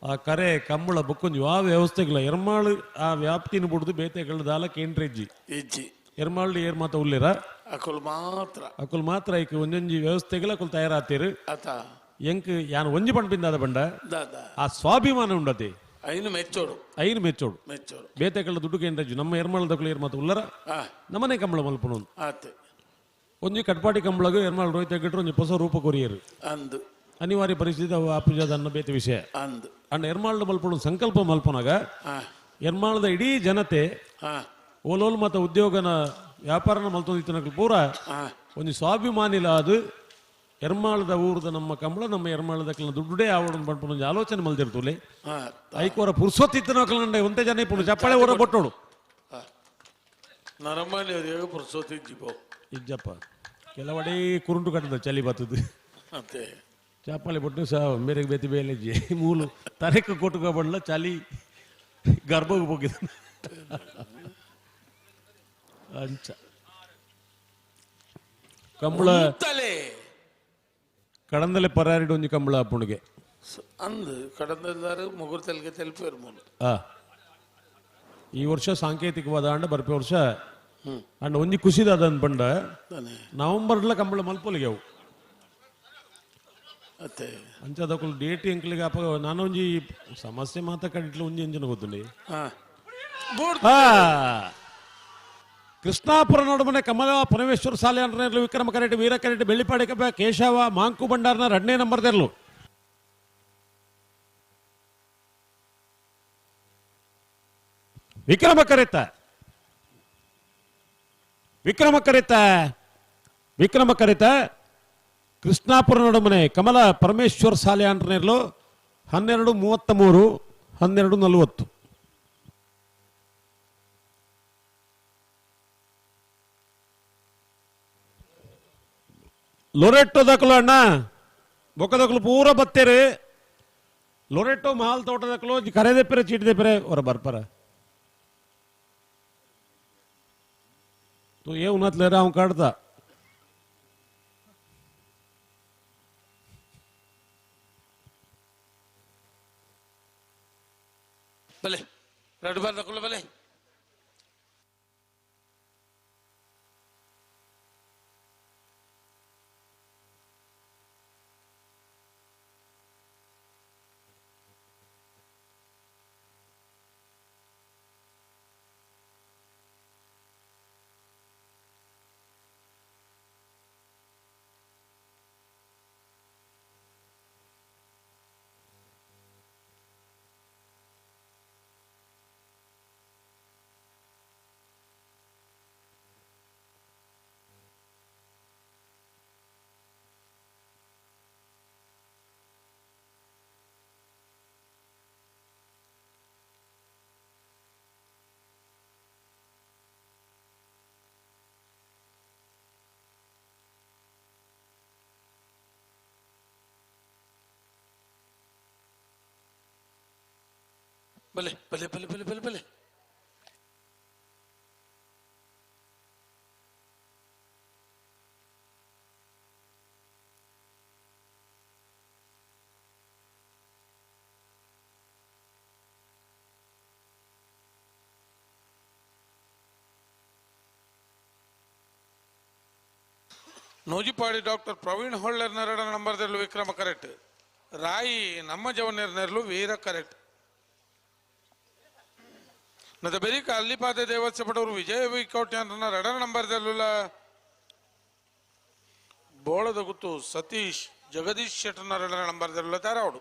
ಆ ಕರೆ ಕಂಬಳ ಬೊಕ್ಕೊಂಜಿ ಆ ವ್ಯವಸ್ಥೆಗಳ ಎರ್ಮಾಳು ಆ ವ್ಯಾಪ್ತಿನ ಬುಡ್ದು ಬೇತೆಗಳ ದಾಲ ಕೇಂದ್ರೆಜ್ಜಿ ಇಜ್ಜಿ ಎರ್ಮಾಳು ಏರ್ ಮಾತ ಉಲ್ಲೇರ ಅಕುಲ್ ಮಾತ್ರ ಅಕುಲ್ ಮಾತ್ರ ಐಕ್ ಒಂಜೊಂಜಿ ವ್ಯವಸ್ಥೆಗಳ ಅಕುಲ್ ತಯಾರಾತೇರು ಅತ ಎಂಕ್ ಯಾನ್ ಒಂಜಿ ಪಂಪಿಂದಾದ ಪಂಡ ದಾದ ಆ ಸ್ವಾಭಿಮಾನ ಉಂಡತೆ ಐನು ಮೆಚ್ಚೋಡು ಐನು ಮೆಚ್ಚೋಡು ಮೆಚ್ಚೋಡು ಬೇತೆಗಳ ದುಡ್ಡು ಕೇಂದ್ರಜ್ಜಿ ನಮ್ಮ ಎರ್ಮಾಳದಕುಲು ಏರ್ ಮಾತ ಉಲ್ಲರ ನಮ್ಮನೆ ಕಂಬಳ ಮಲ್ಪುನು ಆತೆ ಒಂಜಿ ಕಟ್ಪಾಟಿ ಕಂಬಳಗು ಎರ್ಮಾಳ್ ರೋಹಿತ ಗಿಟ್ರು ಒಂಜಿ ಹೊಸ ರೂಪ ಕೊರಿಯರು ಅಂದು ಅನಿವಾರ್ಯ ಪರಿಸ್ಥಿತಿ ಅವು ಆಪುಜಾದ ಬೇತೆ ವಿಷಯ ಅಂದು ಅಂಡ್ ಎರ್ಮಾಳ್ದ ಮಲ್ಪುಣ ಸಂಕಲ್ಪ ಮಲ್ಪುನಾಗ ಎರ್ಮಾಳದ ಇಡೀ ಜನತೆ ಓಲೋಲ್ ಮತ ಉದ್ಯೋಗನ ವ್ಯಾಪಾರನ ಮಲ್ತೊಂದಿತ್ತನಕ್ಲು ಪೂರ ಒಂಜಿ ಸ್ವಾಭಿಮಾನಿಲ ಅದು ಎರ್ಮಾಳದ ಊರದ ನಮ್ಮ ಕಂಬಳ ನಮ್ಮ ಎರ್ಮಾಳದ ದುಡ್ಡುಡೇ ಆವಡ ಪಂಪುನ ಒಂಜಿ ಆಲೋಚನೆ ಮಲ್ದಿರ್ತುಲೆ ಐಕೋರ ಪುರ್ಸೊತ್ತಿತ್ತನಕ್ಲು ಒಂತೆ ಜನ ಇಪ್ಪುಂಡು ಚಪ್ಪಾಳೆ ಊರ ಬೊಟ್ಟೋಡು ನರಮಾನಿ ಪುರ್ಸೊತ್ತಿಜ್ಜಿ ಪೋ ಇಜ್ಜಪ್ಪ ಕೆಲವಡೆ ಕುರುಂಟು ಕಟ್ಟದ ಚಳಿ ಬರ್ತದೆ ಅತ್ತೆ ಚಾಪಾಳಿ ಬೊಟ್ಟು ಸಹ ಮೇರೆಗೆ ಬೇತಿ ಬೇಲೆಜ್ಜಿ ಮೂಲು ತರೆಕ್ ಕೊಟ್ಟುಕ ಬಣ್ಣ ಚಲಿ ಗರ್ಭಕ್ಕೆ ಹೋಗಿದ ಅಂಚ ಕಂಬಳ ಕಡಂದಲೆ ಪರಾರಿಡು ಒಂಜಿ ಕಂಬಳ ಅಪ್ಪುಣಿಗೆ ಅಂದು ಕಡಂದಲ್ದಾರು ಮುಗುರು ತೆಲಿಗೆ ತೆಲುಪೇರು ಮೂಲು ಈ ವರ್ಷ ಸಾಂಕೇತಿಕವಾದ ಅಂಡ ಬರ್ಪೆ ವರ್ಷ ಅಂಡ್ ಒಂಜಿ ಖುಷಿದಾದ ಪಂಡ ನವಂಬರ್ಲ ಕಂಬಳ ಮಲ್ಪೊಲಿಗೆ ಅವು ಅತ್ತೆ ಅಂಚದಕುಲು ಡೇಟ್ ಎಂಕ್ಲಿಗೆ ಅಪ್ಪ ನಾನೊಂಜಿ ಸಮಸ್ಯೆ ಮಾತ ಕಡಿಟ್ಲ ಒಂಜಿ ಅಂಜನ ಗೊತ್ತುಂಡಿ ಕೃಷ್ಣಾಪುರ ನಡುಮನೆ ಕಮಲ ಪರಮೇಶ್ವರ ಸಾಲೆ ಅಂಡ್ರನೇರ್ಲು ವಿಕ್ರಮ ಕರೆಟ್ ವೀರ ಕರೆಟ್ ಬೆಳ್ಳಿಪಾಡಿ ಕಬ್ಬ ಕೇಶವ ಮಾಂಕು ಭಂಡಾರ್ನ ಎರಡನೇ ನಂಬರ್ ತೆರಲು ವಿಕ್ರಮ ಕರೆತ ವಿಕ್ರಮ ಕರೆತ ವಿಕ್ರಮ ಕರೆತ ಕೃಷ್ಣಾಪುರ ನಡುಮನೆ ಕಮಲ ಪರಮೇಶ್ವರ ಸಾಲೆ ಅಂಡ್ರನೇರ್ಲು 12:33 12:40. ಲೊರೆಟ್ಟೋ ದಕಲು ಅಣ್ಣ ಬೊಕ್ಕದಕಲು ಪೂರ ಬತ್ತೇರು ಲೊರೆಟ್ಟೋ ಮಾಲ್ ತೋಟದಕಲು ಕರೆದೆಪ್ಪರೆ ಚೀಟಿದೆಪ್ಪರೆ ಹೊರ ಬರ್ಪರ तू ये उन्हातले हांव काडता भले रेड बाल दाखवलं भले ಬಲೆ ಬಲೆ ಬಲೆ ಬಲೆ ಬಲೆ ಬಲೆ ನೂಜಿಪಾಡಿ ಡಾಕ್ಟರ್ ಪ್ರವೀಣ್ ಹೊಳ್ಳರ್ ನರಡ ನಂಬರ್ದಲ್ಲೂ ವಿಕ್ರಮ ಕರೆಕ್ಟ್, ರಾಯಿ ನಮ್ಮ ಜವನೇರ್ನೆರ್ಲು ವೀರ ಕರೆಕ್ಟ್. ನದ ಬೆರಿಕ ಅಲ್ಲಿಪಾದೆ ದೇವಸ್ಥಪಟವರು ವಿಜಯ ವಿಕೋಟ್ಯಾನ ರಡರ ನಂಬರ್ದಲ್ಲುಲ್ಲ ಬೋಳದ ಗುತ್ತು ಸತೀಶ್ ಜಗದೀಶ್ ಶೆಟ್ಟರ್ನ ಎರಡನೇ ನಂಬರ್ ತಯಾರಾವಡು.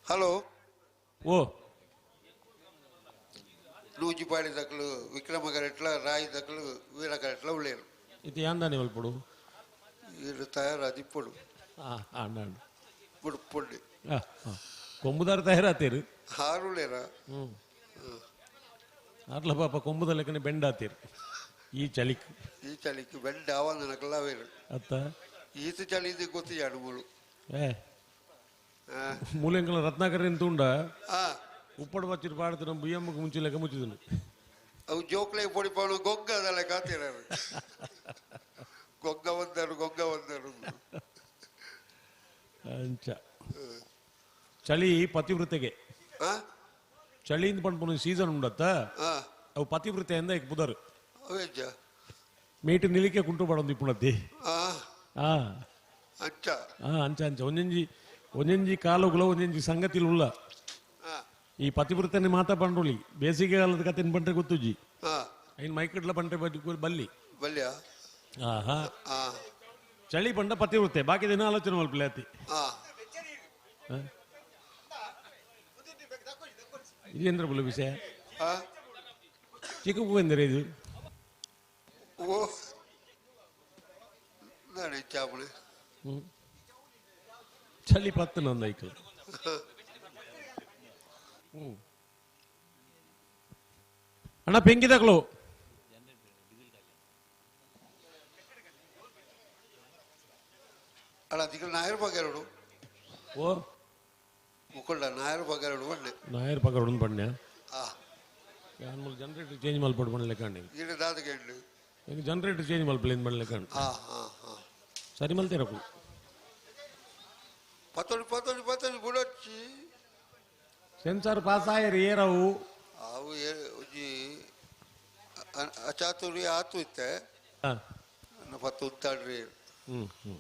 ಹಲೋ ಓ ನೂಜಿಪಾಡಿ ದಕ್ಕಲು ವಿಕ್ರಮ ಕರೆಟ್ಲ ರಾಯಿ ದಕ್ಕಲು ವೀರ ಕರೆಟ್ಲ ಉಳ್ಳೇರು ಇದು ಯಾಂದಾನೆ ಮಲ್ಪಡು ಇದು ತಯಾರಾದಿಪ್ಪಡು ಅಣ್ಣ ಬುಡ್ಪೊಂಡಿ ಕೊಂಬುದಾರ ತಯಾರಾತೀರು ಹಾರುಳ್ಳೇರ ಹ್ಞೂ ಆರ್ಲ ಪಾಪ ಕೊಂಬುದ ಲೆಕ್ಕನೆ ಬೆಂಡಾತೀರು ಈ ಚಳಿಕ್ ಈ ಚಳಿಕ್ ಬೆಂಡ ಆವಂದನಕಲ್ಲ ವೇರು ಅತ್ತ ಈತ ಚಳಿ ಗೊತ್ತಿ ಅಡುಗುಳು ಏ ಮೂಲೆಂಕಲ ರತ್ನಾಕರ್ ತುಂಡ ಉಪ್ಪಡು ಬಚ್ಚಿರು ಪಾಡ್ತು ನಮ್ಮ ಬುಯ್ಯಮ್ಮಕ್ಕೆ ಮುಂಚೆ ಲೆಕ್ಕ ಮುಚ್ಚಿದನು ಅವು ಜೋಕ್ಲೆ ಪೊಡಿ ಪಾಡು ಗೊಗ್ಗ ಅದಲ್ಲ ಕಾತೀರ ಗೊಗ್ಗ ಒಂದರು ಗೊಗ್ಗ ಒಂದರು ಅಂಚ ಚಳಿ ಪತಿವ್ರತೆಗೆ ಚಳಿಯಿಂದ ಪಂಡ್ಪುನ ಸೀಸನ್ ಉಂಡತ್ತ ಅವು ಪತಿವ್ರತೆ ಅಂದ ಈಗ ಪುದರ್ ಅವೆಜ್ಜ ಮೇಟ್ ನಿಲಿಕೆ ಕುಂಟು ಪಾಡೊಂದು ಇಪ್ಪುಣತಿ ಅಂಚ ಅಂಚ ಅಂಚ ಒಂಜೊಂಜಿ ಒಂಜೊಂಜಿ ಕಾಲುಗಳ ಒಂಜೊಂಜಿ ಸಂಗತಿಲು ಉಲ್ಲ ಈ ಪತಿವ್ರತನೆ ಮಾತಾ ಪಂಡ್ರೊಲಿ ಬೇಸಿಗೆ ಕಾಲದ ಕತೆ ಪಂಡ್ರೆ ಗೊತ್ತುಜಿ ಐನ್ ಮೈಕಡ್ಲ ಪಂಡ್ರೆ ಬಲ್ಲಿ ಬಲ್ಯ ಆಹಾ ಚಳಿ ಪಂಡ ಪತಿವ್ರತೆ ಬಾಕಿ ದಿನ ಆಲೋಚನೆ ಮಲ್ಪಲೆ ಅತಿ ಇದೇಂದ್ರ ಬುಲ್ಲ ವಿಷಯ ಚಿಕ್ಕ ಎಂದರೆ ಇದು ಓ ನಾಳೆ ಚಾಪುಳೆ ಚಳಿ ಪತ್ತು ನಂದೈಕಲ್ ಅಣ್ಣ ಪೆಂಕಿದಾಕ್ಲು ಅಣ್ಣ ದಿಕ್ಕಲು ನಾಯರ್ ಬಗೆರಡು ಓ ಮುಕ್ಕುಂಡ ನಾಯರ್ ಬಗೆರಡು ಬಣ್ಣೆ ನಾಯರ್ ಪಗರುಡು ಬಣ್ಣೆ ಯಾನ್ ಜನರೇಟರ್ ಚೇಂಜ್ ಮಲ್ಪಡು ಬಣ್ಣಲೆ ಕಾಣಿ ಈಡ ದಾದಗೆ ಈಗ ಜನರೇಟರ್ ಚೇಂಜ್ ಮಲ್ಪಲೆ ಬಣ್ಣಲೆ ಕಾಣಿ ಸರಿ ಮಲ್ತಿರಕು ಪತೊಳಿ ಪತೊಳಿ ಪತೊಳಿ ಬುಡೊಚ್ಚಿ ಸೆನ್ಸಾರ್ ಪಾಸ್ ಆಯರ್ ಏರವು ಅವು ಒಂಜಿ ಅಚಾತುರಿ ಆತು ಇತ್ತೆ ಪತ್ತು ಉತ್ತಾಡ್ರಿ ಹ್ಞೂ ಹ್ಞೂ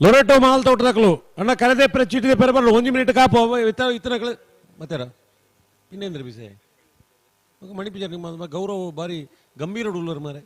ಲೊರೆಟೋ ಮಾಲ್ ತೋಟದಾಕಲು ಅಣ್ಣ ಕರೆದೆ ಪೆರ ಚೀಟಿದೆ ಪೆರ ಬರಲು ಒಂದು ಮಿನಿಟ್ ಕಾಪು ಇತ್ತನ ಮತ್ತಾರ ಇನ್ನೇಂದ್ರ ಬಿಸೆ ಮಣಿಪಿಜ ನಿಮ್ಮ ಗೌರವ ಭಾರಿ ಗಂಭೀರ ಉಳ್ಳರು ಮಾರೆ.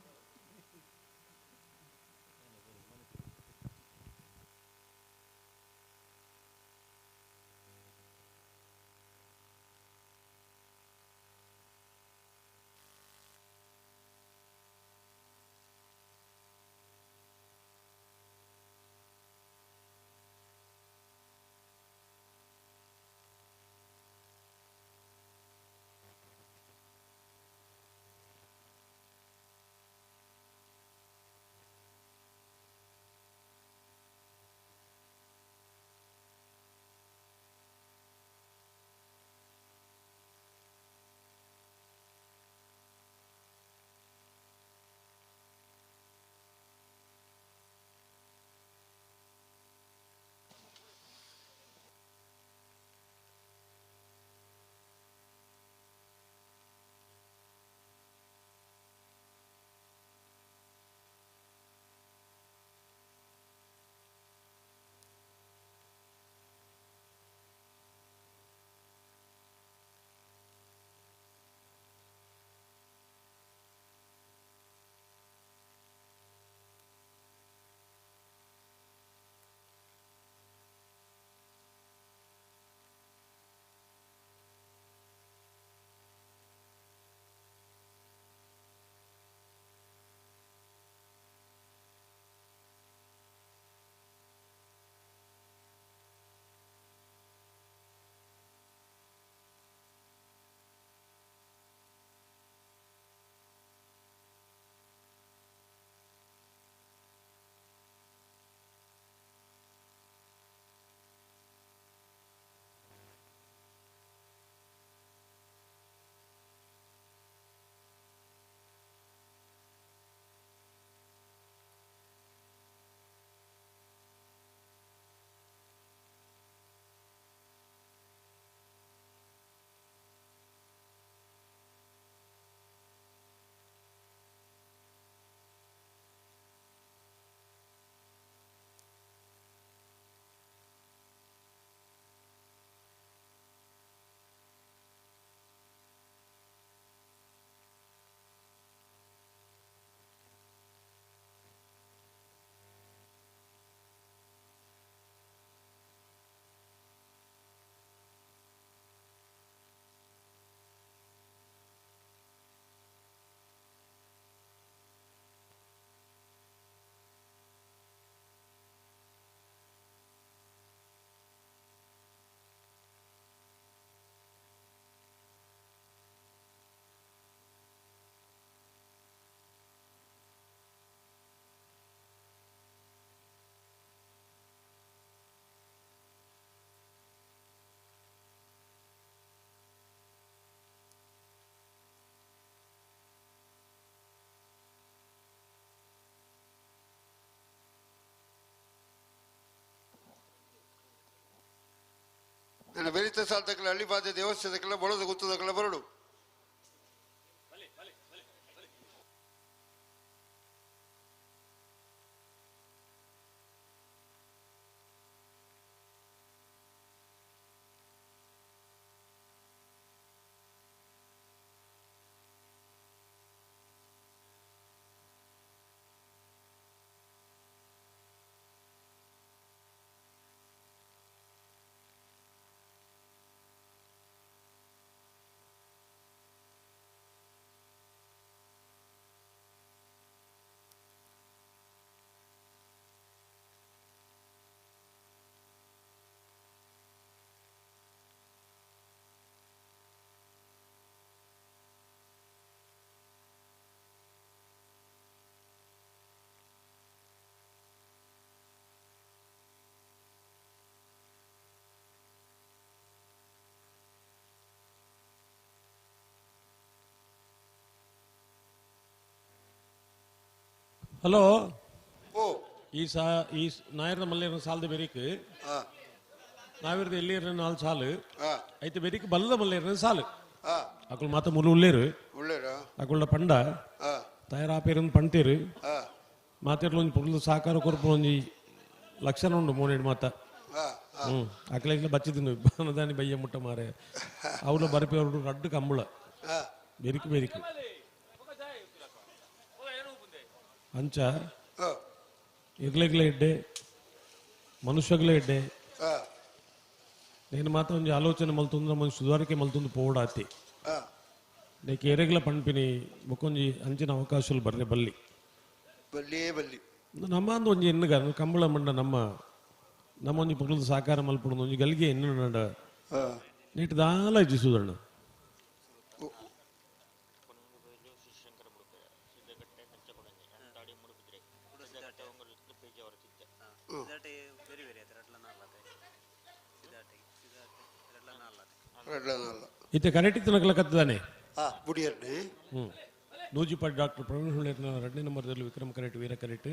ನನ್ನ ಬೆರಿತ ಸಾಲ್ತಕ್ಕಲ್ಲ ಹಳ್ಳಿಪಾದೆ ದೇವಸ್ಥಾನಕ್ಕೆಲ್ಲ ಬೊಳದ ಗುತ್ತದಕ್ಕೆಲ್ಲ ಬರಡು. ಹಲೋ. ಓ. ಈ ಸಾ ಈ ನಾಯರ್ನ ಮಲ್ಲೇರ ಸಾಲದ ಬೆರಿಕ್ ನಾವಿರ್ದ ಎಲ್ಲಿರ ನಾಲ್ ಸಾಲು ಐತೆ ಬೆರಿಕ್ ಬಲ್ಲದ ಮಲ್ಲೇರ ಸಾಲು ಅಕುಲ್ ಮಾತ ಮುಲು ಉಳ್ಳೇರು ಅಕುಲ್ಡ ಪಂಡ ತಯಾರಾಪೇರು ಪಂತೇರು ಮಾತೇರ್ಲ ಒಂಜಿ ಪುರ್ಲು ಸಾಕಾರ ಕೊರ್ಪು ಒಂಜಿ ಲಕ್ಷಣ ಉಂಡು ಮೋನೇಡು ಮಾತ. ಅಕ್ಲೆಗ್ಲ ಬಚ್ಚಿದಿನು ಬಾನದಾನಿ ಬಯ್ಯ ಮುಟ್ಟ ಮಾರೆ ಅವ್ಲ ಬರಪಿ ಅವರು ರಡ್ಡು ಕಂಬಳ ಬೆರಿಕ್ ಬೆರಿಕ್ ಅಂಚ ಇರ್ಲೆಗ್ಲ ಇಡ್ಡೆ ಮನುಷ್ಯಗ್ಲ ಇಡ್ಡೆ నేను ಮಾತ್ರ ಒಂಜಿ ಆಲೋಚನೆ ಮಲ್ತೊಂದು ನಮ್ಮ ಸುಧಾರಿಕೆ ಮಲ್ತೊಂದು ಪೋಡಾತಿ ನೀಕ್ ಏರೆಗ್ಲ ಪಣ್ಪಿನಿ ಬೊಕ್ಕೊಂಜಿ ಅಂಚಿನ ಅವಕಾಶలు ಬರ್ರೆ ಬಲ್ಲಿ ಬಲ್ಲಿ ಬಲ್ಲಿ ನಮ್ಮ ಅಂದು ಒಂಜಿ ಎನ್ನುಗ ಕಂಬಳ ಮಂಡ ನಮ್ಮ ನಮ್ಮ ಒಂಜಿ ಪೊರ್ಲುದ ಸಾಕಾರ ಮಲ್ಪುಂಡು ಒಂಜಿ ಗಲ್ಗೆ ಎನ್ನು ನಡ ನೀಟ್ ದಾಲ ಇಜ್ಜಿ ಸುಧರಣ. ಇತ್ತೆ ಕರೆಕ್ಟ್ ಇತ್ತು ಕತ್ತದಾನೆ ನೂಜಿಪಾಡಿ ಡಾಕ್ಟರ್ ಪ್ರವೀಣ್ ಹುಳ್ಳೇರ್ನ ಎರಡನೇ ನಂಬರ್ದಲ್ಲಿ ವಿಕ್ರಮ್ ಕರೆಟ್ ವೀರ ಕರೆಟ್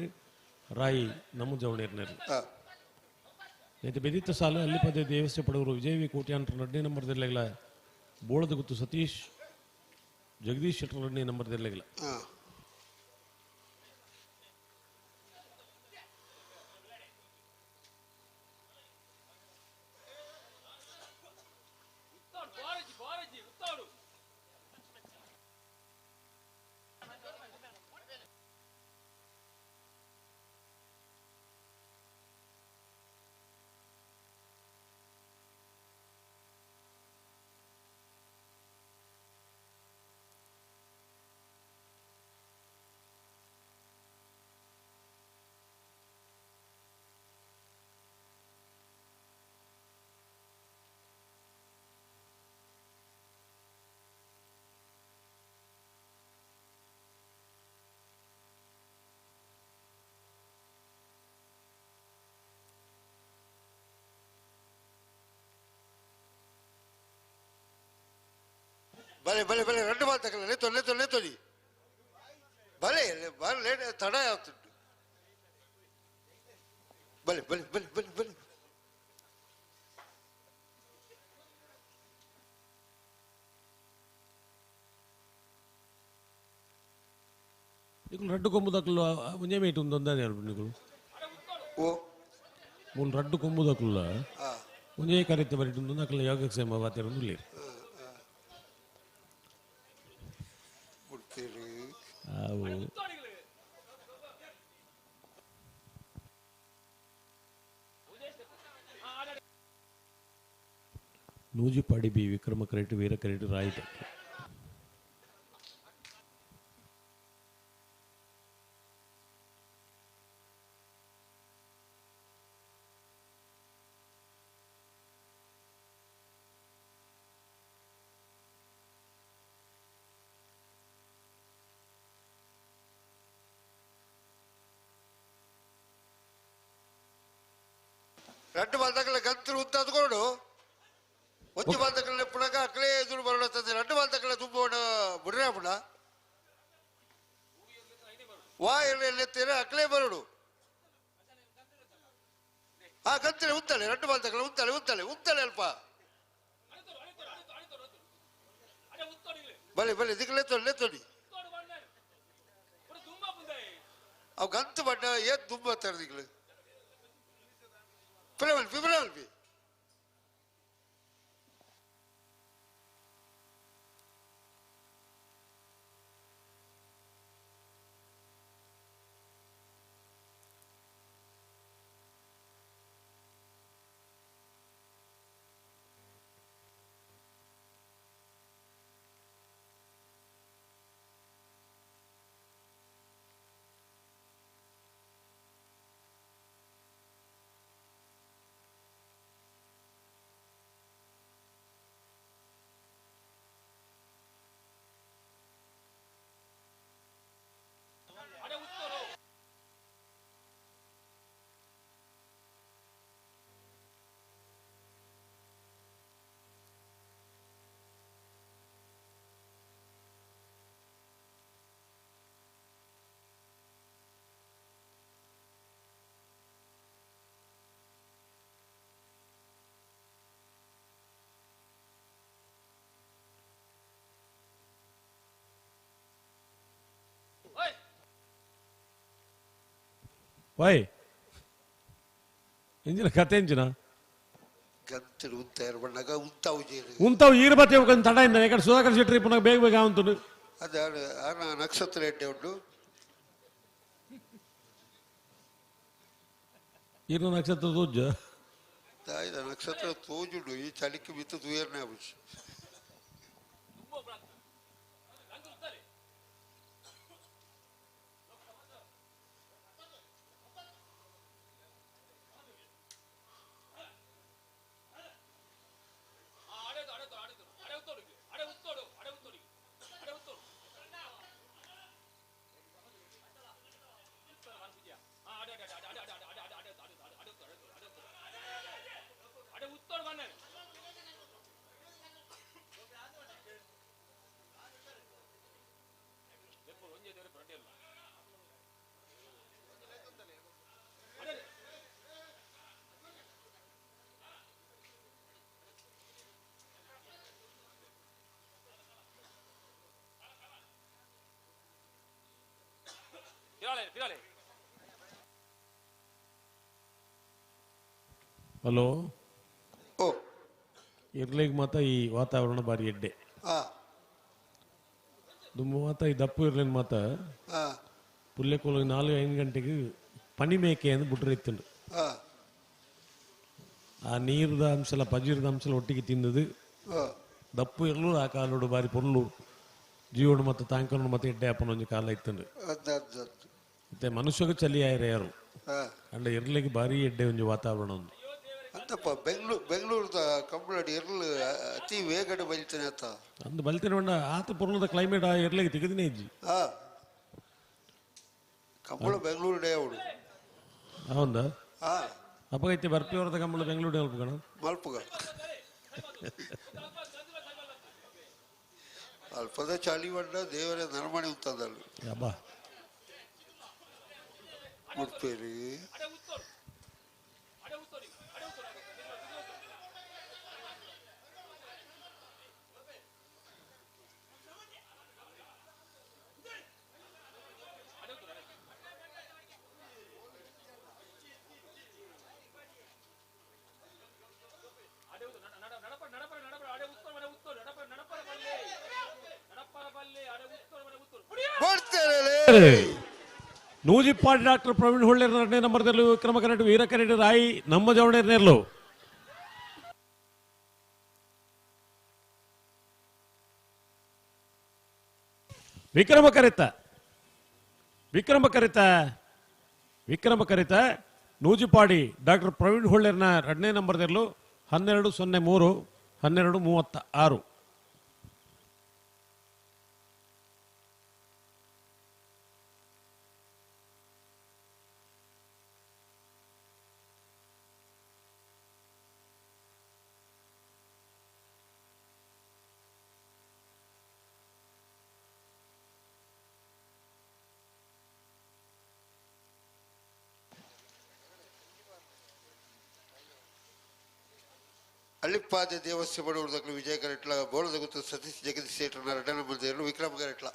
ರಾಯಿ ನಮ್ಮ ಜವಣೇರ್ನಲ್ಲಿ అయితే ಬೆದಿತ್ತ ಸಾಲು ಅಲ್ಲಿಪದೇ ದೇವಸ್ಥೆ ಪಡವರು ವಿಜಯ ವಿ ಕೋಟ್ಯಾಂತರ ಎರಡನೇ ನಂಬರ್ದಿರ್ಲಿಲ್ಲ ಬೋಳದ ಗುತ್ತು ಸತೀಶ್ ಜಗದೀಶ್ ಶೆಟ್ಟರ್ ಎರಡನೇ ನಂಬರ್ದಿರ್ಲಿಲ್ಲ. ಬಲೆ ಬಲೆ ಬಲೆ రెండు ಬಾಲ್ ತಕಲ ನೇತೊ ನೇತೊ ನೇತೊಲಿ ಬಲೆ ಬಲೆ ಲೇಟ್ ತಡ ಆಗ್ತುಂಟು. ಬಲೆ ಬಲೆ ಬಲೆ ಬಲೆ ಬಲೆ ನಿಕುಲು ರಡ್ಡು ಕೊಂಬು ದಕ್ಕಲು ಒಂಜೇ ಮೇಟ್ ಉಂದೊಂದಾನೆ ನಿಕುಲು ಓ ಮೂಲು ರಡ್ಡು ಕೊಂಬು ದಕ್ಕಲ ಒಂಜೇ ಕರಿತ ಬರಿಟು ಅಕಲ ಯೋಗಕ್ಷೇಮ ವಾತಿರೊಂದು ಉಲ್ಲೇರು. ನೂಜಿಪಾಡಿ ಬಿ ವಿಕ್ರಮ ಕರೆಟ್ ವೀರ ಕರೆಟ್ ರಾಯಿ రెండు ಬಾಲ್ದಕಲ ಗಂತರು ಉಂತಾದ್ಕೊಂಡು ಒಂಜಿ ಬಾಲ್ದಕಲ ಪುಣಕ ಅಕ್ಲೇ ಎದುರು ಬರೋಣತ್ತದೆ రెండు ಬಾಲ್ದಕಲ ತುಂಬೋಣ ಬುಡ್ರೆ ಪುಣ ವಾ ಎಲ್ಲಿ ಅಕ್ಲೇ ಬರೋಡು ಆ ಗಂತರೆ ಉಂತಾಳೆ రెండు ಬಾಲ್ದಕಲ ಉಂತಾಳೆ ಉಂತಾಳೆ ಉಂತಾಳೆ ಅಲ್ಪ ಬಲೆ ಬಲೆ ದಿಕ್ಕ ಲೆತ್ತೋಡಿ ಲೆತ್ತೋಡಿ ಅವು ಗಂತು ಬಣ್ಣ ಏತ್ ದುಂಬ ದಿಕ್ಲು ಪಿರಮಲ್ಪಿ ಪಿರಮಲ್ಪಿ ವೈ ಇಂಜಿನ ಕತೆ ಇಂಜಿನ ಗಂತಡು ಉಂತಾರು ಬಣ್ಣಗ ಉಂತಾವು ಜೇರು ಉಂತಾವು ಈರು ಬತ್ತೆ ಒಂದು ತಡ ಇಂದ ಯಾಕಂದ್ರೆ ಸುಧಾಕರ್ ಶೆಟ್ಟಿ ಪುನಃ ಬೇಗ ಬೇಗ ಅವಂತು ಅದೇ ಆನ ನಕ್ಷತ್ರ ಎಡ್ಡೆ ಉಂಟು ಈರು ನಕ್ಷತ್ರ ತೋಜ ತಾಯಿದ ನಕ್ಷತ್ರ ತೋಜುಂಡು ಈ ಚಳಿക്ക് ಬಿತ್ತು ತೂಯರ್ನೇ ಆಪುಜಿ ಹಲೋ ಇರ್ಲಿಗೆ ಮಾತ ಈ ವಾತಾವರಣ ಬಾರಿ ಎಡ್ಡೆ ದುಂಬು ಮಾತ ಈ ದಪ್ಪು ಇರ್ಲಿನ ಮಾತ ಪುಲ್ಲೆಕೋಲು 4-5 ಗಂಟೆಗೆ ಪನಿ ಮೇಕೆ ಅಂದ್ ಬಿಟ್ರೆ ಇತ್ತು. ಆ ನೀರ್ದ ಅಂಶಲ ಪಜಿರದ ಅಂಶಲ ಒಟ್ಟಿಗೆ ತಿಂದದು ದಪ್ಪು ಇರ್ಲು ಆ ಕಾಲೋಡು ಬಾರಿ ಪೊರ್ಲು ಜೀವನ ಮತ್ತು ತಾಂಕನು ಮತ್ತೆ ಎಡ್ಡೆ ಅಪ್ಪನ ಒಂಜಿ ಕಾಲ ಇತ್ತು. ಮತ್ತೆ ಮನುಷ್ಯಗೆ ಚಲಿ ಆಯ್ರೆ ಯಾರು ಅಂಡ ಇರ್ಲಿಗೆ ಭಾರಿ ಎಡ್ಡೆ ಒಂಜಿ ವಾತಾವರಣ ಒಂದು. ಅಂತಪ್ಪ ಬೆಂಗಳೂರು ಬೆಂಗಳೂರದ ಕಂಬಳಡಿ ಇರ್ಲು ಅತಿ ವೇಗಡೆ ಬಲಿತೇನೆ ಆತ ಅಂದು ಬಲಿತೇನೆ ಬಂಡ ಆತ ಪೊರ್ಲದ ಕ್ಲೈಮೇಟ್ ಆ ಇರ್ಲಿಗೆ ತೆಗೆದಿನೇ ಇಜ್ಜಿ. ಕಂಬಳ ಬೆಂಗಳೂರು ಡೇ ಅವಳು ಹೌದಾ ಅಪ್ಪಗೈತಿ ಬರ್ಪಿಯವರದ ಕಂಬಳ ಬೆಂಗಳೂರು ಡೇ ಅಲ್ಪಗಣ ಮಲ್ಪುಗ ಅಲ್ಪದ ಚಳಿ ಬಂಡ ದೇವರೇ ನರಮಣಿ ಉಂತದಲ್ಲ ಅಬ್ಬಾ ಮುಟ್ಪೇರಿ ನೂಜಿಪ್ಪಾಡಿ ಡಾಕ್ಟರ್ ಪ್ರವೀಣ್ ಹೊಳ್ಳೆರ್ ಎರಡನೇ ನಂಬರ್ದಲ್ಲಿ ವಿಕ್ರಮ ಕರೆಡ್ ವೀರ ಕರೆಡ್ ರಾಯಿ ನಮ್ಮ ಜವಣೇರ್ ನೇರ್ಲು. ವಿಕ್ರಮ ಕರಿತ ವಿಕ್ರಮ ಕರಿತ ವಿಕ್ರಮ ಕರಿತ ನೂಜಿಪಾಡಿ ಡಾಕ್ಟರ್ ಪ್ರವೀಣ್ ಹೊಳ್ಳೆರ್ನ ಎರಡನೇ ನಂಬರ್ದಲ್ಲೂ 12:03 12:36. ಅಳ್ಳಿಪ್ಪಾದ ದೇವಸ್ಯ ಬಡವರು ವಿಜಯ ಕರೆಟ್ಲ ಬೋಳದ ಗುತ್ತು ಸತೀಶ್ ಜಗದೀಶ್ ಶೇಟ್ರನ ಎರಡನೇ ನಂಬರ್ ವಿಕ್ರಮ್ ಕರೆಟ್ಲ.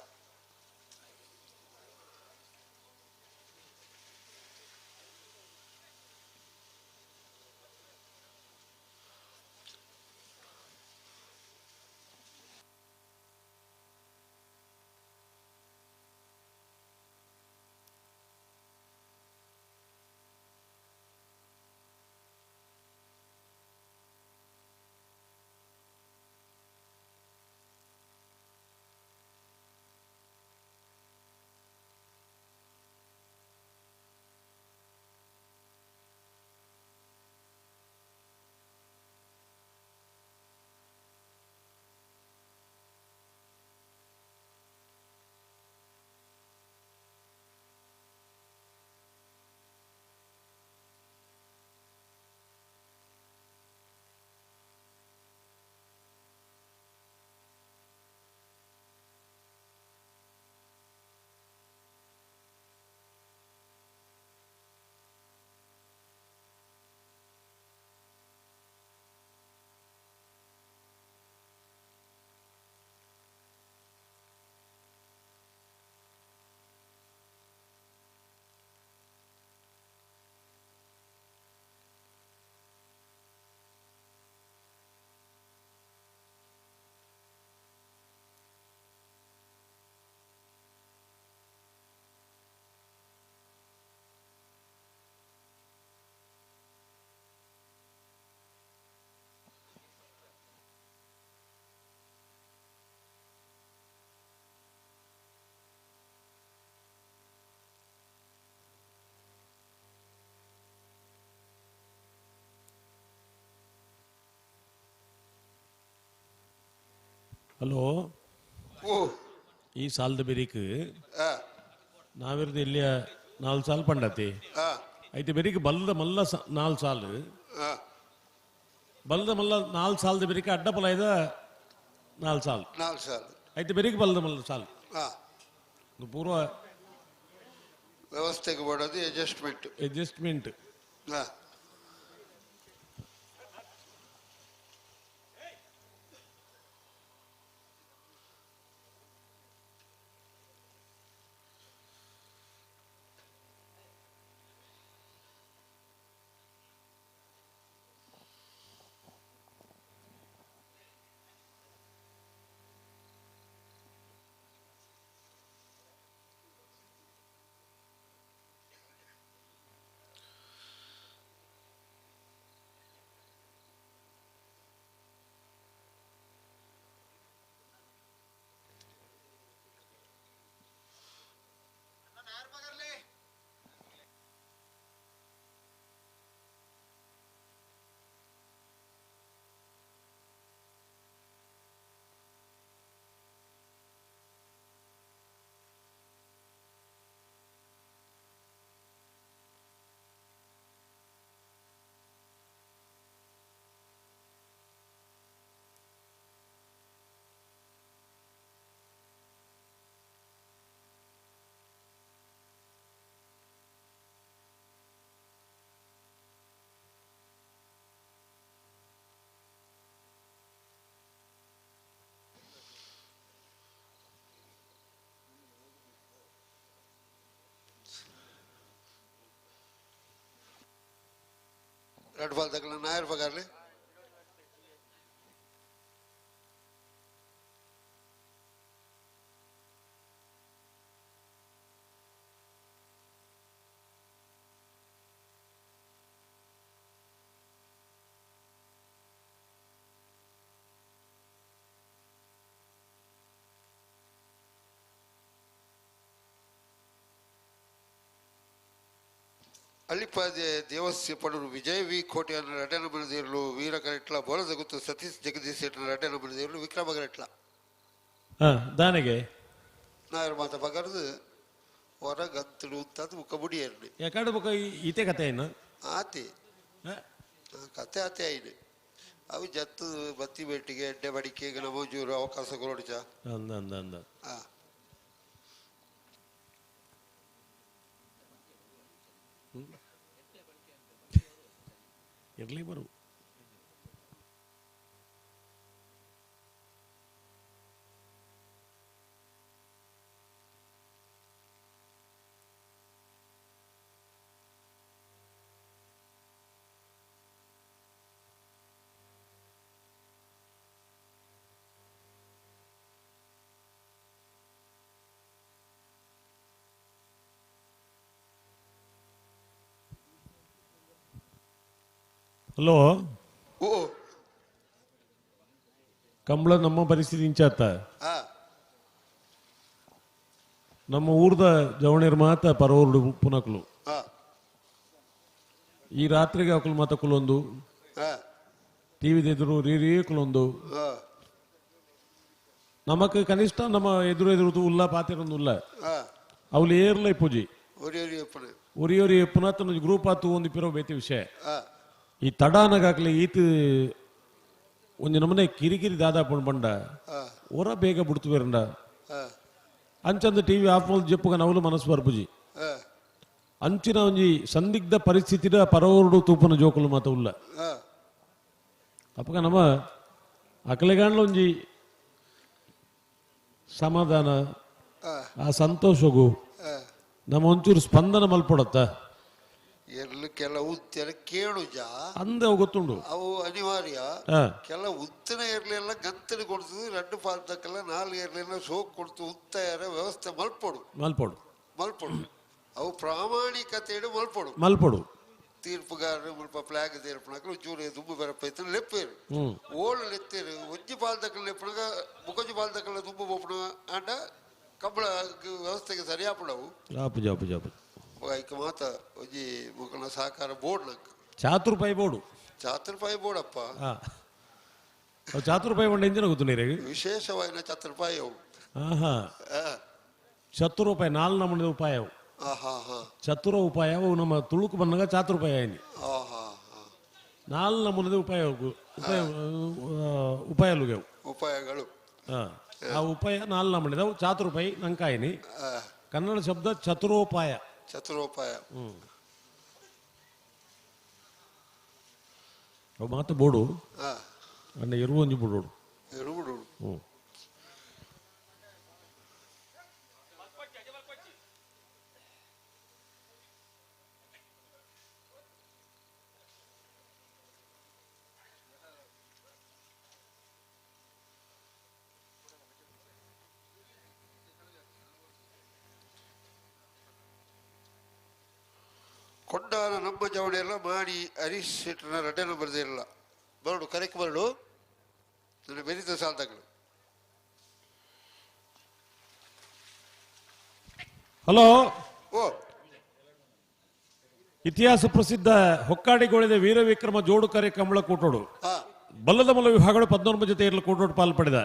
ಹಲೋ, ಈ ಸಾಲದ ಬೆರಿಕ್ ನಾವಿರ್ದು ಇಲ್ಲಿಯ 4 ಸಾಲ ಪಂಡತಿ ಐತೆ ಬೆರಿಕ್ ಬಲ್ಲದ ಮಲ್ಲ 4 ಸಾಲು ಬಲ್ಲದ ಮಲ್ಲ 4 ಸಾಲದ ಬೆರಿಕ ಅಡ್ಡ ಪಲಾಯ್ದ 4 ಸಾಲು 4 ಸಾಲು ಐತೆ ಬೆರಿಕ್ ಬಲ್ಲದ ಮಲ್ಲ ಸಾಲು ಪೂರ್ವ ವ್ಯವಸ್ಥೆಗೆ ಮಾಡೋದು ಅಡ್ಜಸ್ಟ್ಮೆಂಟ್ ಅಡ್ಜಸ್ಟ್ಮೆಂಟ್. ಎರಡು ಬಾಲ್ ತಗಲ ನಾಯರ್ ಬಗಾರ್ಲಿ. ಅಳ್ಳಿಪಾದೆ ದೇವಸ್ಯ ಪಡೂರು ವಿಜಯ್ ವಿ ಕೋಟೆಯನ್ನು ರಡ್ಡನ ಬಣದೇರ್ಲು ವೀರ ಕರೆಟ್ಲ ಬೋಲದ ಗುತ್ತು ಸತೀಶ್ ಜಗದೀಶ್ ಶೆಟ್ಟನ ರಡ್ಡನ ಬಣದೇರ್ಲು ವಿಕ್ರಮ ಕರೆಟ್ಲ. ದಾನಿಗೆ ನಾಯರ್ ಮಾತ ಬಗರ್ದು ಹೊರಗಂತಡು ಅಂತದ್ದು ಮುಖ ಮುಡಿಯರ್ಲಿ. ಯಾಕಡೆ ಬೊಕ ಈತೆ ಕತೆ ಏನು ಆತಿ ಕತೆ ಆತೆ ಐನೆ ಅವು ಜತ್ತು ಬತ್ತಿ ಬೇಟಿಗೆ ಎಡ್ಡೆ ಬಡಿಕೆ ನಮೋಜೂರು ಅವಕಾಶ ಕೊರೊಡಿಚ ಅಂದ ಅಂದ ಅಂದ ಇರಲಿ ಬರು. ಹಲೋ ಓ ಕಂಬಳ ನಮ್ಮ ಪರಿಸ್ಥಿತಿ ಇಂಚಾತ ನಮ್ಮ ಊರ್ದ ಜವಣಿಯರ್ ಮಾತ ಪರವೂರ್ಡು ಪುನಕ್ಲು ಈ ರಾತ್ರಿಗೆ ಅಕುಲು ಮಾತ ಕುಲೊಂದು ಟಿವಿ ಎದುರು ರೀ ಕುಲೊಂದು ನಮಕ್ ಕನಿಷ್ಠ ನಮ್ಮ ಎದುರು ಎದುರು ಉಲ್ಲ ಪಾತಿರೊಂದು ಉಲ್ಲ ಅವಳು ಏರ್ಲ ಪೂಜಿ ಒರಿ ಒರಿ ಪುನಃ ತನ್ನ ಗ್ರೂಪ್ ಆತು ಒಂದು ಪಿರೋ ಬೇತಿ ವಿಷಯ ಈ ತಡಾನಗಾಕ್ಲಿ ಈತ ಒಂಜಿ ನಮನೆ ಕಿರಿಕಿರಿ ದಾದಾ ಪಂಡ ಒರ ಬೇಗ ಬಿಡ್ತು ಬೇರಂಡ ಅಂಚಂದು ಟಿವಿ ಆಫ್ ಮಲ್ ಜಪ್ಪುಗ ನವಲು ಮನಸ್ಸು ಬರ್ಪುಜಿ ಅಂಚಿನ ಒಂಜಿ ಸಂದಿಗ್ಧ ಪರಿಸ್ಥಿತಿದ ಪರವರುಡು ತೂಪನ ಜೋಕುಲು ಮಾತ ಉಲ್ಲ ಅಪ್ಪಗ ನಮ್ಮ ಅಕಲೆಗಾಂಡ್ಲ ಒಂಜಿ ಸಮಾಧಾನ ಆ ಸಂತೋಷಗು ನಮ್ಮ ಒಂಚೂರು ಸ್ಪಂದನ ಮಲ್ಪೊಡತ್ತ ಎರ್ಲು ಕೆಲ ಉತ್ತರ ಕೇಳುಜ ಅಂದ ಅವು ಗೊತ್ತುಂಡು ಅವು ಅನಿವಾರ್ಯ ಕೆಲ ಉತ್ತನ ಎರ್ಲೆಲ್ಲ ಗಂತಲು ಕೊಡ್ತದೆ రెండు ಪಾಲ್ತಕ್ಕೆಲ್ಲ ನಾಲ್ಕು ಎರ್ಲೆಲ್ಲ ಸೋಕ್ ಕೊಡ್ತು ಉತ್ತಾರ ವ್ಯವಸ್ಥೆ ಮಲ್ಪೊಡು ಮಲ್ಪೊಡು ಮಲ್ಪೊಡು ಅವು ಪ್ರಾಮಾಣಿಕತೆಯಡು ಮಲ್ಪೊಡು ಮಲ್ಪೊಡು ತೀರ್ಪುಗಾರರು ಮುಲ್ಪ ಫ್ಲಾಗ್ ತೀರ್ಪುನಕಲು ಚೂರು ದುಂಬು ಬರಪೈತನ ಲೆಪ್ಪೇರು ಓಳು ಲೆತ್ತೇರು ಒಂಜಿ ಪಾಲ್ದಕ್ಕಲು ಲೆಪ್ಪುನಗ ಮುಕೊಂಜಿ ಪಾಲ್ದಕ್ಕಲ್ಲ ದುಂಬು ಪೋಪುನ ಆಂಡ ಕಂಬಳ ವ್ಯವಸ್ಥೆಗೆ ಸರಿಯಾಪುಡವು ಆಪುಜ ಆಪುಜ ಆಪುಜ ಐಕ ಮಾತ ಒಂಜಿ ಮುಕಲ್ನ ಸಹಕಾರ ಬೋರ್ಡ್ ನಂಗೆ ಚಾತುರ್ಪಾಯಿ ಬೋರ್ಡು ಚಾತುರ್ಪಾಯಿ ಬೋರ್ಡಪ್ಪ ಚಾತುರ್ಪಾಯಿ ಬೋರ್ಡ್ ಎಂಜಿನ ಗೊತ್ತು ನೀರಿಗೆ ವಿಶೇಷವಾದ ಚಾತುರ್ಪಾಯಿ ಅವು ಆಹಾ ಚತುರೋಪಾಯ ನಾಲ್ ನಮೂನೆ ಉಪಾಯ ಅವು ಚತುರ ಉಪಾಯ ಅವು ನಮ್ಮ ತುಳುಕು ಬಂದಾಗ ಚಾತುರ್ಪಾಯ ಆಯ್ನಿ ನಾಲ್ ನಮೂನದ ಉಪಾಯ ಉಪಾಯ ಉಪಾಯಲುಗೆವು ಉಪಾಯಗಳು ಆ ಉಪಾಯ ನಾಲ್ ನಮೂನೆದವು ಚಾತುರ್ಪಾಯಿ ನಂಕಾಯಿನಿ ಕನ್ನಡ ಶಬ್ದ ಚತುರೋಪಾಯ ಚತುರೋಪಾಯ ಅವು ಮಾತು ಬೋಡು ಅಣ್ಣ ಎರುವು ಒಂಜಿ ಬೋಡೋಡು ಎರುವು ಬೋಡೋಡು ಹ್ಞೂ ಕೊಂಡಾನ ನಮ್ಮ ಜವಳಿಯೆಲ್ಲ ಮಾಡಿ ಹರೀಶ್ ಶೆಟ್ಟರ್ನ ರಡ್ಡೆನ ಬರೆದಿರಲ್ಲ ಬರಡು ಕರೆಕ್ಟ್ ಬರಡು ನನ್ನ ಬೆರೀತ ಸಾಲ್ತಗಳು ಹಲೋ ಓ ಇತಿಹಾಸ ಪ್ರಸಿದ್ಧ ಹೊಕ್ಕಾಡಿಗೋಳಿದ ವೀರವಿಕ್ರಮ ಜೋಡುಕರೆ ಕಂಬಳ ಕೂಟೋಡು ಬಲ್ಲದ ಮಲ ವಿಭಾಗಗಳು 19 ಜೊತೆ ಇರಲು ಕೂಟೋಡು ಪಾಲು ಪಡೆದ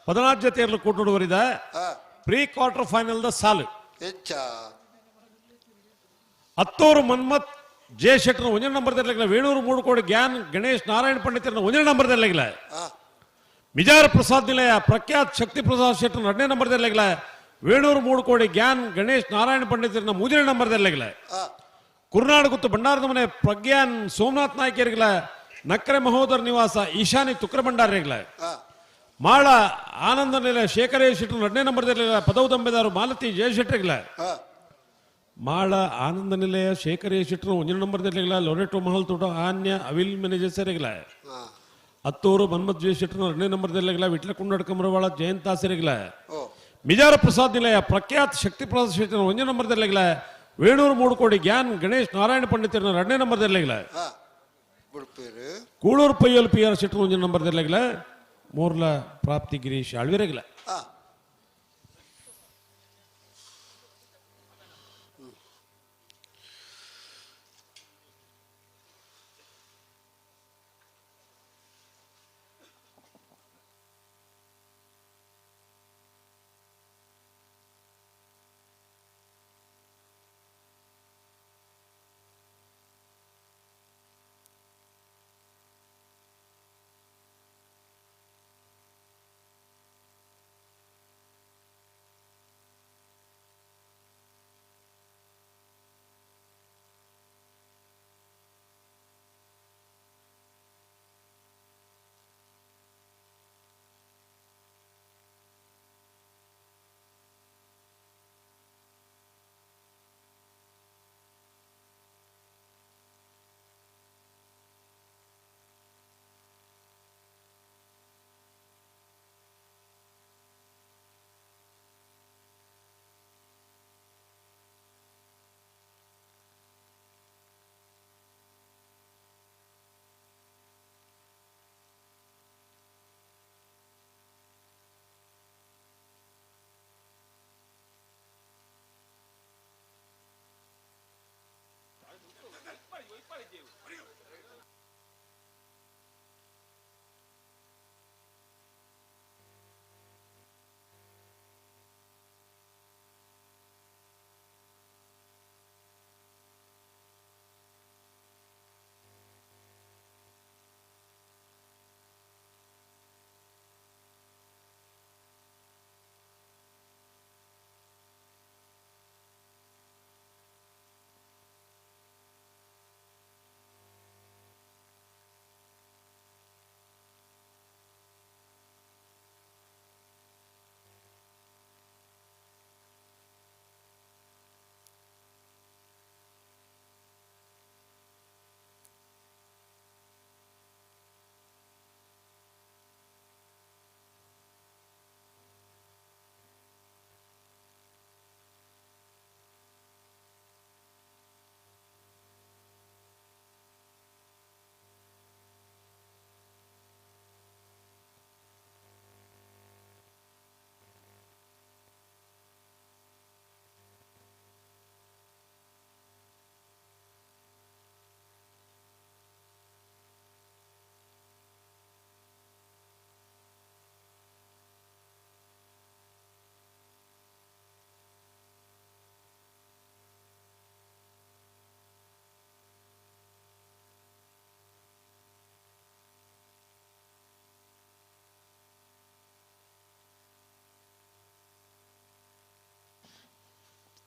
14 ಜೊತೆ ಇರಲು ಕೂಟೋಡು ವರಿದ ಪ್ರೀ ಕ್ವಾರ್ಟರ್ ಫೈನಲ್ the ಸಾಲು ಹೆಚ್ಚ ಅತ್ತೂರು ಮನ್ಮತ್ ಜೆ ಶೆಟ್ಟರ್ ಒಂದೇ ನಂಬರ್ ತರಲಿಲ್ಲ ವೇಣೂರು ಮೂಡುಕೋಡು ಗ್ಯಾನ್ ಗಣೇಶ್ ನಾರಾಯಣ ಪಂಡಿತರನ್ನ ಒಂದೇ ನಂಬರ್ ತರಲಿಲ್ಲ ಮಿಜಾರ್ ಪ್ರಸಾದ್ ನಿಲಯ ಪ್ರಖ್ಯಾತ್ ಶಕ್ತಿ ಪ್ರಸಾದ್ ಶೆಟ್ಟರ್ ಎರಡನೇ ನಂಬರ್ ತರಲಿಲ್ಲ ವೇಣೂರು ಮೂಡುಕೋಡಿ ಗ್ಯಾನ್ ಗಣೇಶ್ ನಾರಾಯಣ ಪಂಡಿತರನ್ನ ಮೂರನೇ ನಂಬರ್ ತರಲಿಲ್ಲ ಕುರ್ನಾಡು ಗುತ್ತು ಭಂಡಾರದ ಮನೆ ಪ್ರಜ್ಞಾನ್ ಸೋಮನಾಥ್ ನಾಯ್ಕರಿಗಳ ನಕ್ರೆ ಮಹೋದರ ನಿವಾಸ ಈಶಾನಿ ತುಕ್ರ ಭಂಡಾರಿಗಳ ಮಾಳ ಆನಂದ ನಿಲಯ ಶೇಖರೇ ಶೆಟ್ಟರ್ ಎರಡನೇ ನಂಬರ್ ತರಲಿಲ್ಲ ಪದವು ದಂಬೆದಾರು ಮಾಲತಿ ಜಯಶೆಟ್ಟರ್ಗಳ ಮಾಳ ಆನಂದ ನಿಲಯ ಶೇಖರ್ ಶೆಟ್ಟರು ಒಂದನೇ ನಂಬರ್ ತರಲಿಲ್ಲ ಲೊರೆಟೋ ಮಹಲ್ ತೋಟ ಆನ್ಯ ಅವಿಲ್ ಮ್ಯಾನೇಜರ್ ಸರಿಗಿಲ್ಲ ಅತ್ತೂರು ಮನ್ಮತ್ ಜಯ ಶೆಟ್ಟರು ಎರಡನೇ ನಂಬರ್ ತರಲಿಲ್ಲ ವಿಟ್ಲ ಕುಂಡಡ್ ಕಮರವಾಳ ಜಯಂತ ಸರಿಗಿಲ್ಲ ಮಿಜಾರ ಪ್ರಸಾದ್ ನಿಲಯ ಪ್ರಖ್ಯಾತ್ ಶಕ್ತಿ ಪ್ರಸಾದ್ ಶೆಟ್ಟರು ಒಂದನೇ ನಂಬರ್ ತರಲಿಲ್ಲ ವೇಣೂರು ಮೂಡುಕೋಡಿ ಗ್ಯಾನ್ ಗಣೇಶ್ ನಾರಾಯಣ ಪಂಡಿತರನ್ನ ಎರಡನೇ ನಂಬರ್ ತರಲಿಲ್ಲ ಕೂಳೂರು ಪೈಯಲ್ ಪಿ ಆರ್ ಶೆಟ್ಟರು ಒಂದನೇ ನಂಬರ್ ತರಲಿಲ್ಲ ಮೂರ್ಲ ಪ್ರಾಪ್ತಿ ಗಿರೀಶ್ ಆಳ್ವಿರಗಿಲ್ಲ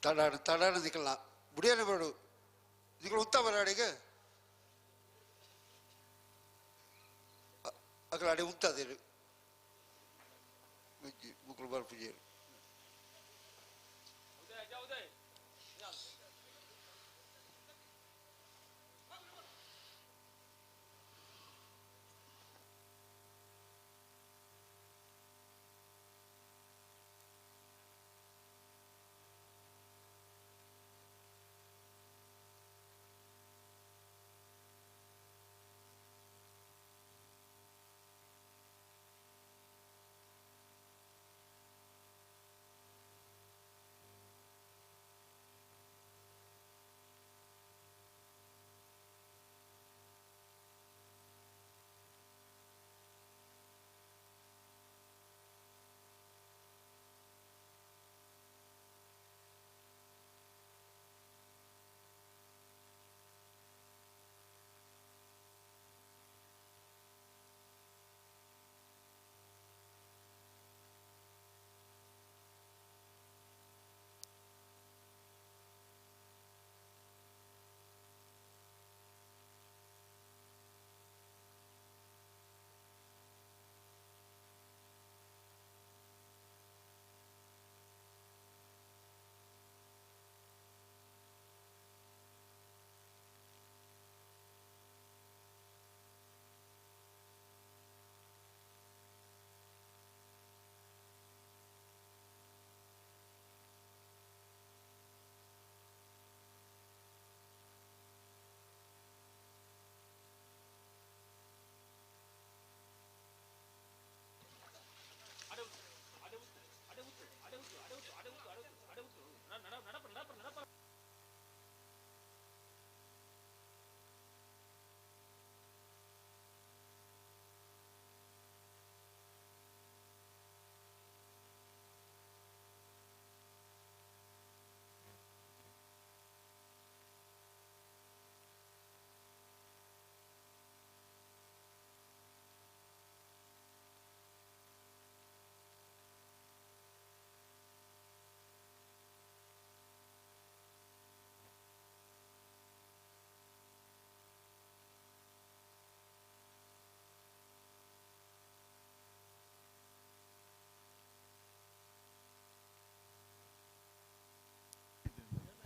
ತಡಾಡು ತಡಾಡು ನಿಕಲ್ನ ಬುಡಿಯನೆ ಬರಡು ನಿಕಲು ಉತ್ತ ಬರಾಡಿಗೆ ಅಕಲ ಅಡಿ ಉಂತಾದೇರು ಮುಕ್ಕಳು ಬರ್ಪುಜೇರು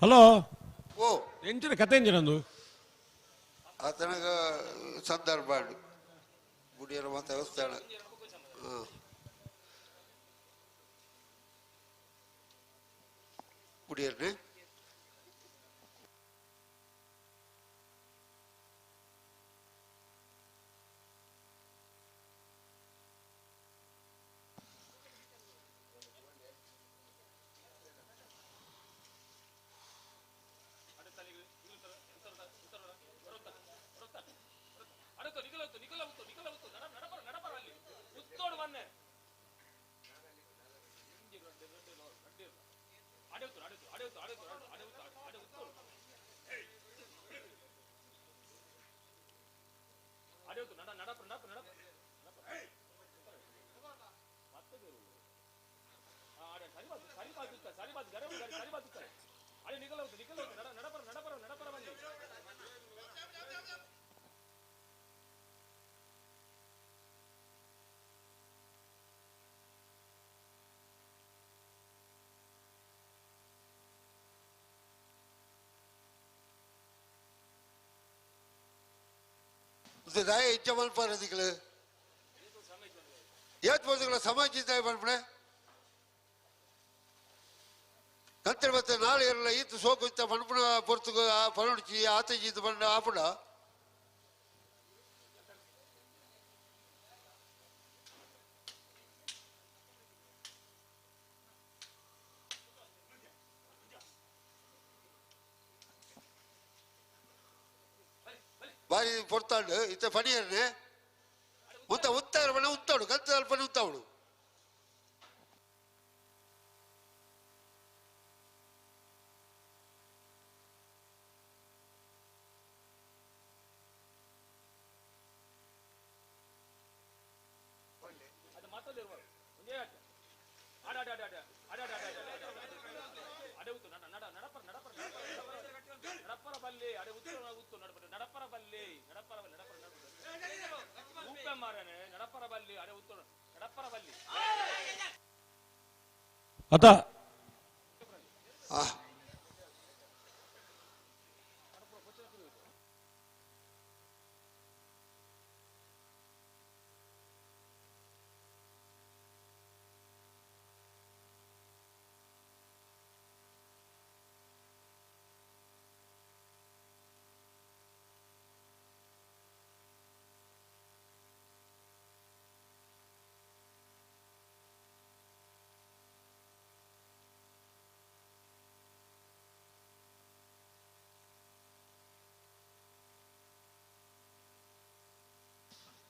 ಹಲೋ ಓ ಎಂಚಿನ ಕತೆ ಎಂಚಿನಂದು ಆತನಗ ಸಂದರ್ಭ ಗುಡಿಯರ ಮಾತ ದೇವಸ್ಥಾನ ಹಾಂ ಗುಡಿಯರ್ನೆ ದಾಯ ಇಚ್ಛೆ ಮಲ್ಪಾರ ದಿಕ್ಲು ಏತ್ ಬಂದುಗಳ ಸಮಾಜ ದಾಯ ಪನ್ಪಣೆ ನಂತರ ಮತ್ತೆ ನಾಳೆ ಇರಲ್ಲ ಈತ ಸೋಕು ಇತ್ತ ಪನ್ಪುಣ ಪೊರ್ತುಗು ಆ ಪನುಡ್ಚಿ ಆತಜಿ ಇತ್ತು ಪಂಡ ಆಪುಣ ಬಾರಿ ಪೊರ್ತಾಂಡು ಇತ್ತ ಪಣಿಯರ್ನೆ ಉತ್ತ ಉತ್ತರ ಪಣ ಉತ್ತವಡು ಕತ್ತು ಅಲ್ಪನೆ ಉತ್ತವಡು ಅತ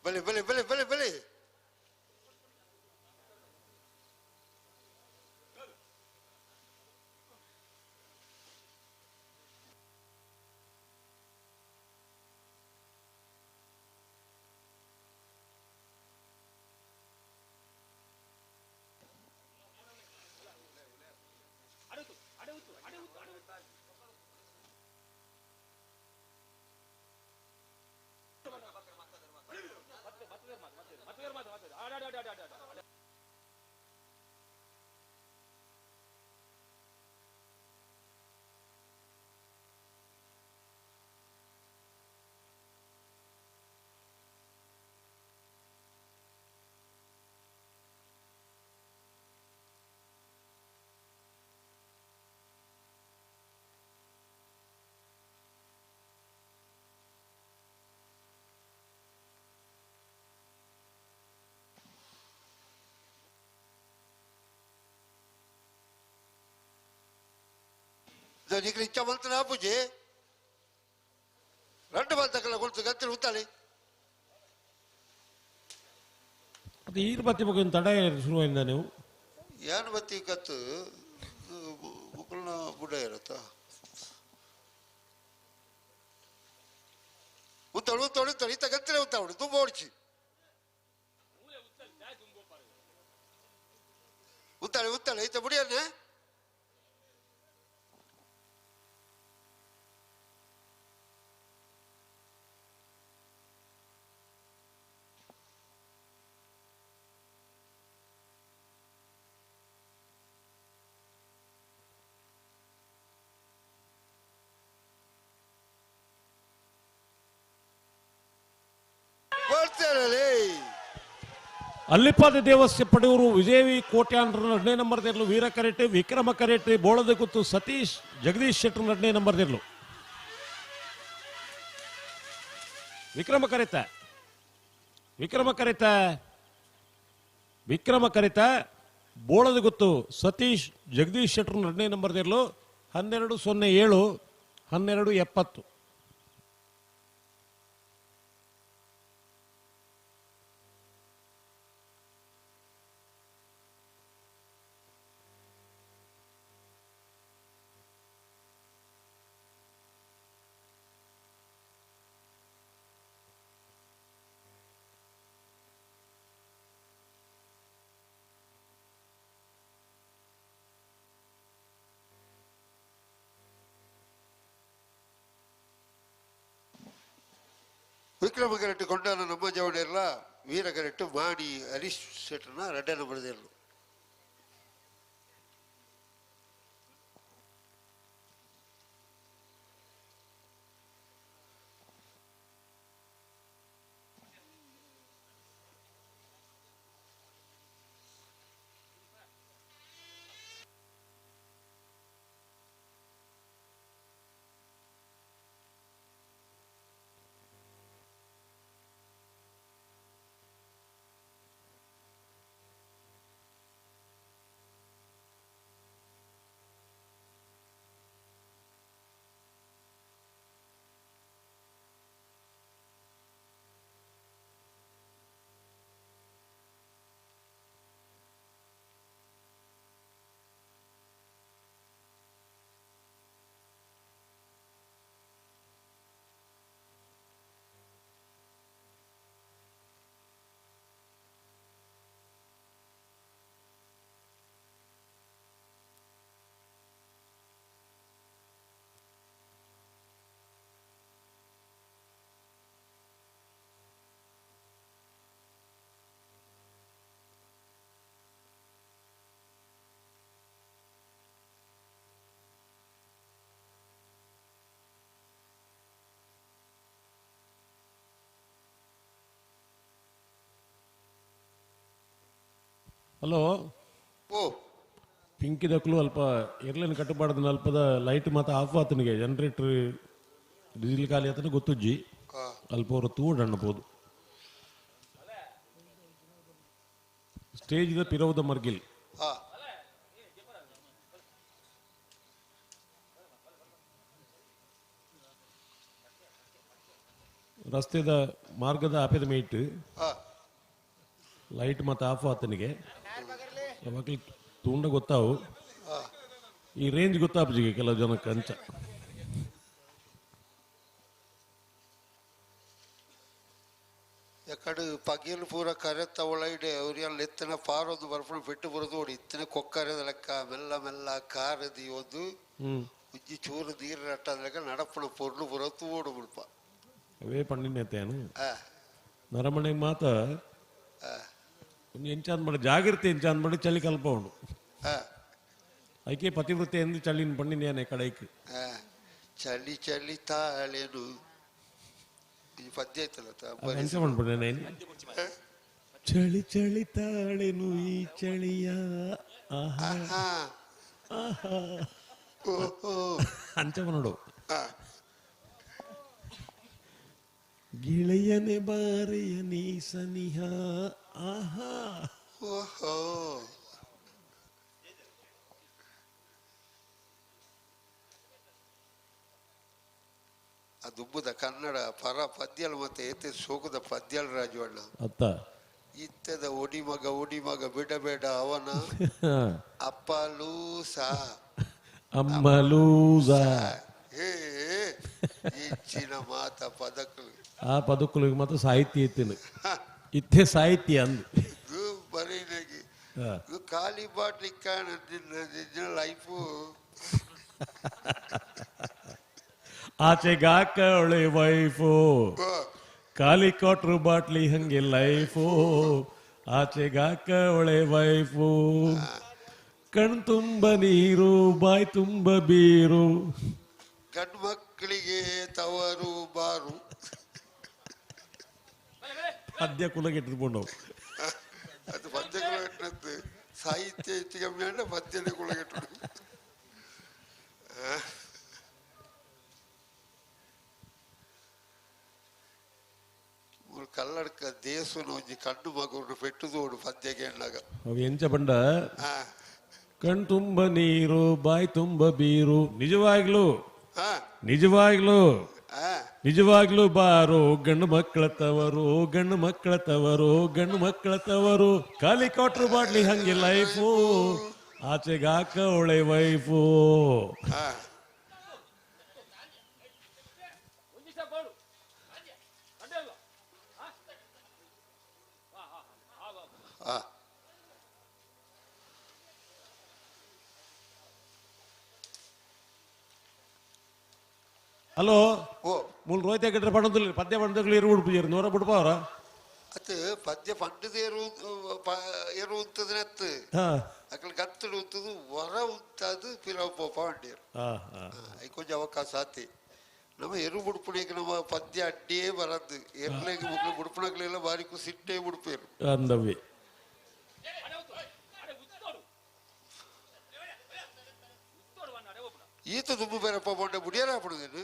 ಬಲೆ ಬಲೆ ಬಲೆ ಬಲೆ ಬಲೆ ನಿಕ್ಲಿ ಇಚ್ಛ ಮಂತ್ರ ಪೂಜೆ రెండు ಮಂತಕಲ ಕೊಡ್ತು ಗತ್ತಿರ ಉತ್ತಾಳಿ ಅದು ಈರ್ ಬತ್ತಿ ಬಗ್ಗೆ ಒಂದು ತಡ ಶುರುವಾಯಿಂದ ನೀವು ಏನು ಬತ್ತಿ ಕತ್ತು ಮುಕ್ಕಲ್ನ ಬುಡ ಇರತ್ತ ಉತ್ತಾಳು ಉತ್ತಾಳು ಉತ್ತಾಳು ಇತ್ತ ಗತ್ತಿರ ಉತ್ತಾಳು ತುಂಬ ಓಡಿಸಿ ಉತ್ತಾಳೆ ಉತ್ತಾಳೆ ಇತ್ತ ಬುಡಿಯನ್ನೇ ಅಲ್ಲಿಪಾದ ದೇವಸ್ಯ ಪಡೆಯವರು ವಿಜಯವಿ ಕೋಟ್ಯಾನ್ರ ಎರಡನೇ ನಂಬರ್ ದೇರ್ಲು, ವೀರ ಕರೆಟೆ ವಿಕ್ರಮ ಕರೆಟೆ ಬೋಳದ ಗುತ್ತು ಸತೀಶ್ ಜಗದೀಶ್ ಶೆಟ್ಟರ್ ಎರಡನೇ ನಂಬರ್ ದೇರ್ಲು. ವಿಕ್ರಮ ಕರೆತ ವಿಕ್ರಮ ಕರೆತ ವಿಕ್ರಮ ಕರೆತ ಬೋಳದ ಗುತ್ತು ಸತೀಶ್ ಜಗದೀಶ್ ಶೆಟ್ಟರ್ ಎರಡನೇ ನಂಬರ್ ದೇರ್ಲು 12.07 12.70. ವಿಕ್ರಮ ಕರೆಕ್ಟ್ ಕೊಂಡಾನ ನಮ್ಮ ಜವಳಿಯಲ್ಲ ವೀರ ಕರೆಕ್ಟ್ ಮಾಡಿ ಹರೀಶ್ ಶೆಟ್ಟರ್ನ ಎರಡನೇ ನಂಬರ್ದಲ್ಲಿ. ಹಲೋ ಓ ಪಿಂಕಿದಕ್ಲು ಅಲ್ಪ ಎರ್ಲೆನ್ ಕಟ್ಟುಪಾಡದ ಅಲ್ಪದ ಲೈಟ್ ಮಾತ ಆಫ್ ಆತನಿಗೆ ಜನರೇಟರ್ ಡೀಸೆಲ್ ಖಾಲಿ ಆತನ ಗೊತ್ತುಜ್ಜಿ ಅಲ್ಪ ಅವರು ತೂಡಣ್ಣ ಪೋದು ಸ್ಟೇಜ್ the ಪಿರವುದ ಮರ್ಗಿಲ್ ರಸ್ತೆದ ಮಾರ್ಗದ ಆಪೆದ ಮೇಟ್ ಲೈಟ್ ಮಾತ ಆಫ್ ಆತನಿಗೆ ಮಕ್ಳು ತೂಂಡ ಗೊತ್ತಾವು ಈ ರೇಂಜ್ ಗೊತ್ತಾಪಜಿಗೆ ಕೆಲವು ಜನಕ್ಕೆ ಅಂಚ ಎಕಡೆ ಪಗಿಲು ಪೂರ ಕರೆತ ಒಳಗಡೆ ಅವ್ರಿಗೆಲ್ಲ ಎತ್ತಿನ ಪಾರೊಂದು ಬರ್ಪಣ ಪೆಟ್ಟು ಬರೋದು ಓಡಿ ಇತ್ತಿನ ಕೊಕ್ಕರೆದ ಲೆಕ್ಕ ಮೆಲ್ಲ ಮೆಲ್ಲ ಕಾರದಿ ಒಂದು ಉಜ್ಜಿ ಚೂರು ನೀರು ನಟ್ಟದ ಲೆಕ್ಕ ನಡಪಣ ಪೊರ್ಲು ಪೂರ ತೂಡು ಮುಲ್ಪ ಅವೇ ಪಣ್ಣಿನ ನರಮಣೆಗೆ ಮಾತ ಒಂಜಿ ಎಂಚಾಂದ್ ಮಾಡಿ ಜಾಗೃತಿ ಎಂಚಾಂದ್ ಮಾಡಿ ಚಳಿ ಕಲ್ಪ ಉಂಡು ಐಕೆ ಪತಿವೃತ್ತಿ ಎಂದು ಚಳಿನ ಪಣ್ಣಿನೇನೆ ಕಡೈಕ್ ಚಳಿ ಚಳಿ ತಾಳೇನು ಈ ಪದ್ಯ ಐತಲ್ಲ ಎಂಚ ಮಾಡ್ಬಿಟ್ಟೆ ನಾನು ಚಳಿ ಚಳಿ ತಾಳೆನು ಈ ಚಳಿಯ ಆಹಾ ಆಹಾ ಅಂಚ ನೋಡು ಗೆಳೆಯನೆ ಬಾರೆಯ ನೀ ಸನಿಹ ಆಹಾ ಓಹೋ ಆ ದುಬ್ಬದ ಕನ್ನಡ ಪರ ಪದ್ಯಲ್ ಮತ್ತೆ ಏತೆ ಸೋಕದ ಪದ್ಯಲ್ ರಾಜವಣ್ಣ ಅತ್ತ ಇತ್ತದ ಒಡಿ ಮಗ ಒಡಿ ಮಗ ಬಿಡಬೇಡ ಅವನ ಅಪ್ಪ ಲೂಸ ಅಮ್ಮ ಲೂಸ ಹೇ ಹೆಚ್ಚಿನ ಮಾತ ಪದಕಲು ಆ ಪದಕ್ಕುಲಿಗೆ ಮಾತ್ರ ಸಾಹಿತ್ಯ ಇತ್ತಿನ ಇತ್ತೆ ಸಾಹಿತ್ಯ ಅಂದು ಬರೀನಾಗಿ ಖಾಲಿ ಬಾಟ್ಲಿ ಕಾಣ ಲೈಫು ಆಚೆಗಾಕವಳೆ ವೈಫು ಖಾಲಿ ಕ್ವಾಟ್ರು ಬಾಟ್ಲಿ ಹಂಗೆ ಲೈಫು ಆಚೆಗಾಕವಳೆ ವೈಫು ಕಣ್ ತುಂಬ ನೀರು ಬಾಯ್ ತುಂಬ ಬೀರು ಗಂಡು ಮಕ್ಕಳಿಗೆ ತವರು ಬಾರು ಪದ್ಯ ಕುಲಗೆಟ್ಟಿದ್ಕೊಂಡು ಅದು ಪದ್ಯ ಕುಲಗೆಟ್ಟದ್ದು ಸಾಹಿತ್ಯ ಹೆಚ್ಚು ಕಮ್ಮಿ ಅಂದ್ರೆ ಪದ್ಯನೇ ಕುಲಗೆಟ್ಟು ಕಲ್ಲಡ್ಕ ದೇಸುನ ಒಂಜಿ ಕಣ್ಣು ಮಗುನು ಪೆಟ್ಟುದೋಡು ಪದ್ಯಗೆ ಎಣ್ಣಾಗ ಅವು ಎಂಚ ಬಂಡ ಕಣ್ ತುಂಬ ನೀರು ಬಾಯ್ ತುಂಬ ಬೀರು ನಿಜವಾಗ್ಲೂ ನಿಜವಾಗ್ಲೂ ನಿಜವಾಗ್ಲೂ ಬಾರು ಗಂಡು ಮಕ್ಕಳ ತವರು ಗಂಡು ಮಕ್ಕಳ ತವರು ಗಂಡು ಮಕ್ಕಳ ತವರು ಖಾಲಿ ಕ್ವಾಟ್ರು ಬಾಟ್ಲಿ ಹಂಗೆ ಲೈಫು ಆಚೆಗಾಕವಳೆ ವೈಫು ಹಲೋ ಮೂಲ ರೋಹಿತ ಗಡ್ರೆ ಪಡೋದಿಲ್ಲ ಪದ್ಯ ಪಡೋದಿಲ್ಲ ಇರು ಉಡುಪು ನೂರ ಬಿಡ್ಪಾವ್ರ ಅತ್ ಪದ್ಯ ಪಂಡದೇರು ಏರು ಉಂತದನತ್ತು ಅಕಲ್ ಗತ್ತಡು ಉಂತದು ವರ ಉಂತಾದು ಪಿರವ ಪೋಪ ಅಂಡೇರು ಐಕೊಂಚ ಅವಕಾಶ ಆತಿ ನಮ್ಮ ಎರು ಬುಡ್ಪುಣಿಗೆ ನಮ್ಮ ಪದ್ಯ ಅಡ್ಡಿಯೇ ಬರದ್ದು ಎರ್ಲೆಗೆ ಮುಕ್ಳು ಬುಡ್ಪುಣಗಳೆಲ್ಲ ಬಾರಿ ಸಿಟ್ಟೇ ಬುಡ್ಪೇರು ಅಂದವಿ ಈತ ದುಂಬು ಬೇರಪ್ಪ ಬೊಂಡೆ ಬುಡಿಯರ ಹಾಪುಡುದೇನು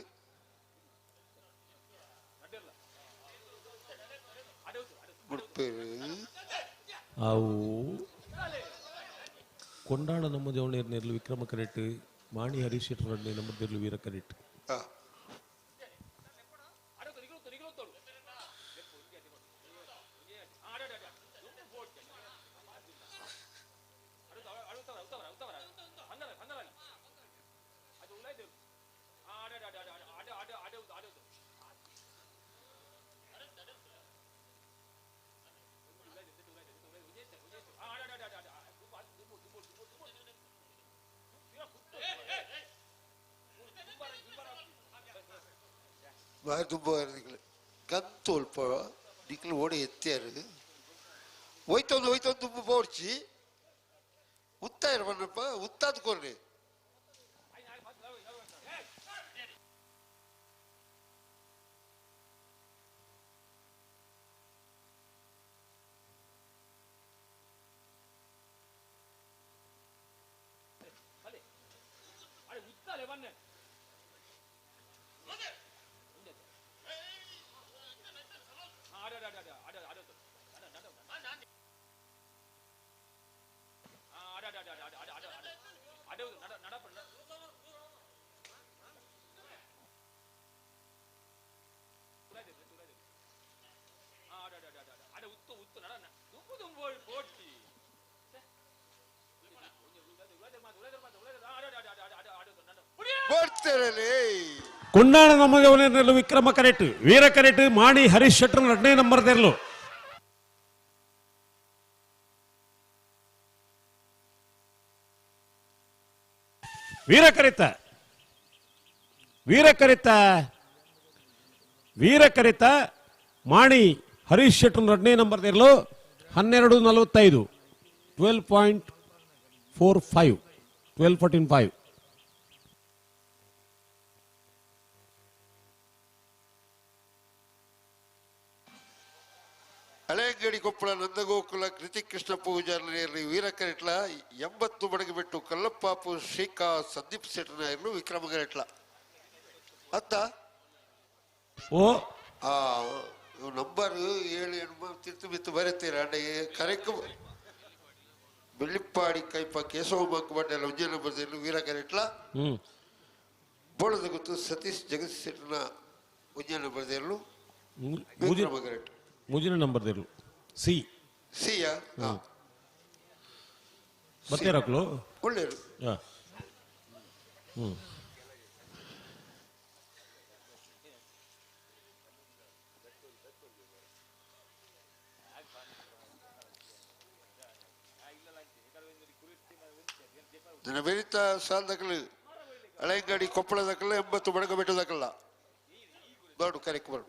ಬುಡ್ಪೇರು ಅವು ಕೊಂಡಾಡ ನಮ್ಮ ಜವಳಿಯರ್ ನೇರ್ಲು ವಿಕ್ರಮ ಕರೆಟ್ ಮಾಣಿ ಹರೀಶ್ ಶೆಟ್ಟರ್ ನಮ್ಮ ದೇರ್ಲು ವೀರ ಕರೆಟ್ ಬಾರಿ ದುಂಬು ನಿಕ್ಲು ಗಂತು ಅಲ್ಪ ನಿಕ್ಲು ಓಡಿ ಎತ್ತಿಯಾರು ಹೋಯ್ತೊಂದು ಹೋಯ್ತೊಂದು ದುಂಬು ಬೋಡ್ಚಿ ಉತ್ತಾಯರ ಬನ್ನಪ್ಪ ಉತ್ತಾದ ಕೊರ್ರಿ ಕೊಂಡಾಣ ನಮ್ಮದೇವನೇನಲ್ಲೂ ವಿಕ್ರಮ ಕರೆಕ್ಟ್ ವೀರ ಕರೆಕ್ಟ್ ಮಾಣಿ ಹರೀಶ್ ಶೆಟ್ಟರ್ ಎರಡನೇ ನಂಬರ್ ತೆರಲು. ವೀರ ಕರಿತ ವೀರ ಕರಿತ ವೀರ ಕರಿತ ಮಾಣಿ ಹರೀಶ್ ಶೆಟ್ಟರ್ ಎರಡನೇ ನಂಬರ್ ತೆರಲು 12:45 12.45 12:45. ಹಳೆಯಂಗಡಿ ಕೊಪ್ಪಳ ನಂದಗೋಕುಲ ಕೃತಿಕ್ ಕೃಷ್ಣ ಪೂಜಾರಿಯಲ್ಲಿ ವೀರಕರೆಟ್ಲ 80 ಬಡಗಿ ಬಿಟ್ಟು ಕಲ್ಲಪ್ಪಾಪು ಶ್ರೀಕಾ ಸಂದೀಪ್ ಶೆಟ್ಟರ್ನಾಯರ್ಲು ವಿಕ್ರಮಗರೆಟ್ಲ ಅತ್ತ ಓ ಆ ನಂಬರ್ 7 8 ತಿರ್ತು ಬಿತ್ತು ಬರೀತೀರ ಅಣ್ಣ ಕರೆಕ್ ಬೆಳ್ಳಿಪ್ಪಾಡಿ ಕೈಪ ಕೇಶವ ಮಂಕಬಂಡೆಲ್ಲ ಉಜ್ಜಯ ನಂಬರ್ ವೀರಕರೆಟ್ಲ ಬೋಳದ ಗೊತ್ತು ಸತೀಶ್ ಜಗದೀಶ್ ಶೆಟ್ಟರ್ನ ಉಜ್ಜಯ ನಂಬರ್ ವಿಕ್ರಮಗರೆಟ್ಲ ಮೂಜಿನ ನಂಬರ್ ದೇರು ಸಿ ಸಿಯಾ ಬತ್ತೇರಕ್ಲು ಒಳ್ಳೆಯದು. ನನ್ನ ಬೆರಿತ ಸಾಲದಕಲು ಹಳೆಂಗಡಿ ಕೊಪ್ಪಳದಕಲ್ಲ 80 ಬಡಗ ಬೆಟ್ಟದಕಲ್ಲ ಬಾಡು ಕರೆಕ್ಟ್ ಬಾಡು.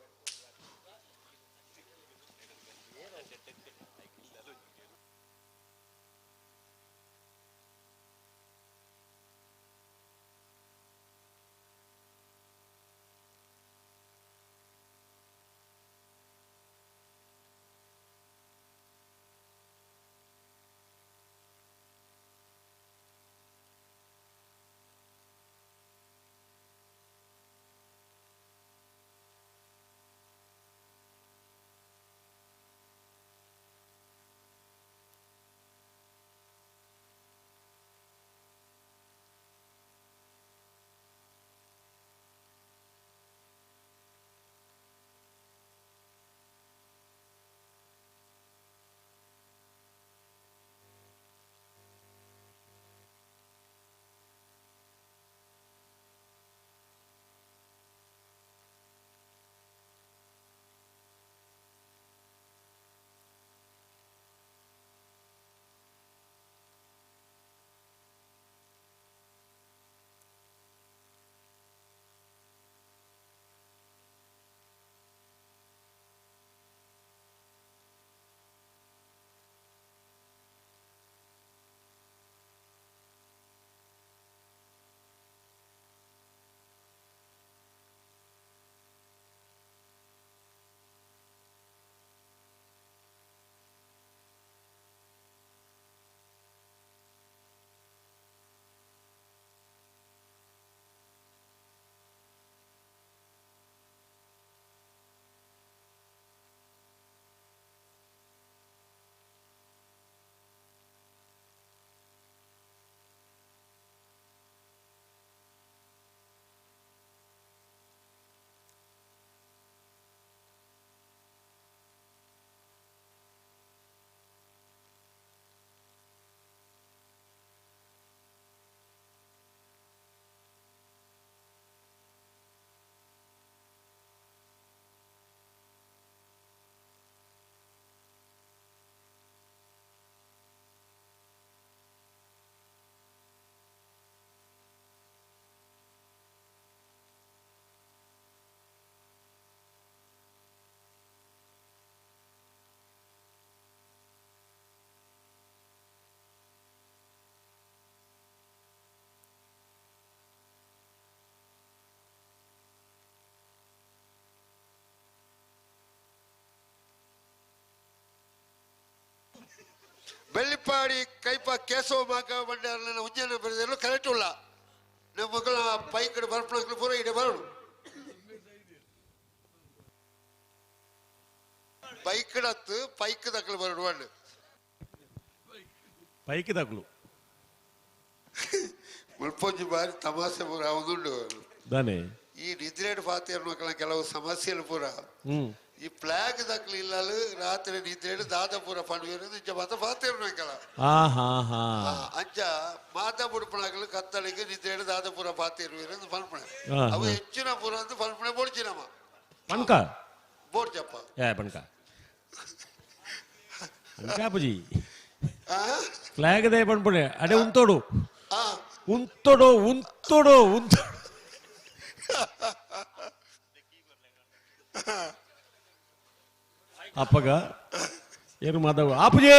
ಬೆಳ್ಳಿಪ್ಪಾಡಿ ಕೈಪ ಕೇಶವ ಮಾಕ ಬಂಡಾರನ ಉಜ್ಜಯನ ಬರೆದಲ್ಲೂ ಕರೆಕ್ಟ್ ಉಲ್ಲ. ನಮ್ಮ ಮಕ್ಕಳ ಪೈಕಡೆ ಬರ್ಪಣಕ್ಲು ಪೂರ ಇಡೆ ಬರೋಡು ಬೈಕ್ ಹತ್ತು ಪೈಕ್ ದಕ್ಕಲು ಬರೋಡು వాళ్ళు ಪೈಕ್ ದಕ್ಕಲು ಮುಲ್ಪೊಂಜಿ ಬಾರಿ ತಮಾಷೆ ಪೂರ ಅವನುಂಡು ದಾನೆ ಈ ನಿದ್ರೇಡ್ ಫಾತಿಯರ್ ಮಕ್ಕಳ ಕೆಲವು ಸಮಸ್ಯೆలు ಪೂರ ಈ ಫ್ಲಾಗ್ ದಕ್ಕಲು ಇಲ್ಲಲು ರಾತ್ರಿ ನಿದ್ರೇಡ್ ದಾದ ಪೂರ ಪಂಡುವೇರು ನಿಜ ಮಾತ ಫಾತಿಯರ್ ಮಕ್ಕಳ ಹಾ ಹಾ ಹಾ ಅಂಚ ಮಾತ ಬುಡ್ಪಣಗಳು ಕತ್ತಳಿಗೆ ನಿದ್ರೇಡ್ ದಾದ ಪೂರ ಫಾತಿಯರ್ ಪನ್ಪಣೆ ಅವು ಹೆಚ್ಚಿನ ಪೂರ ಅಂತ ಪನ್ಪಣೆ ಬೋಡ್ಚಿನಮ್ಮ ಪನ್ಕ ಬೋಡ್ಚಪ್ಪ ಏ ಪನ್ಕ ಪನ್ಕಾಪುಜಿ ಫ್ಲಾಗ್ they ಪನ್ಪಣೆ ಅಡೆ ಉಂತೋಡು ಉಂತೋಡು ಉಂತೋಡು ಉಂತೋಡು ಅಪ್ಪಗ ಏನು ಮಾತಾವ ಆಪುಜಿ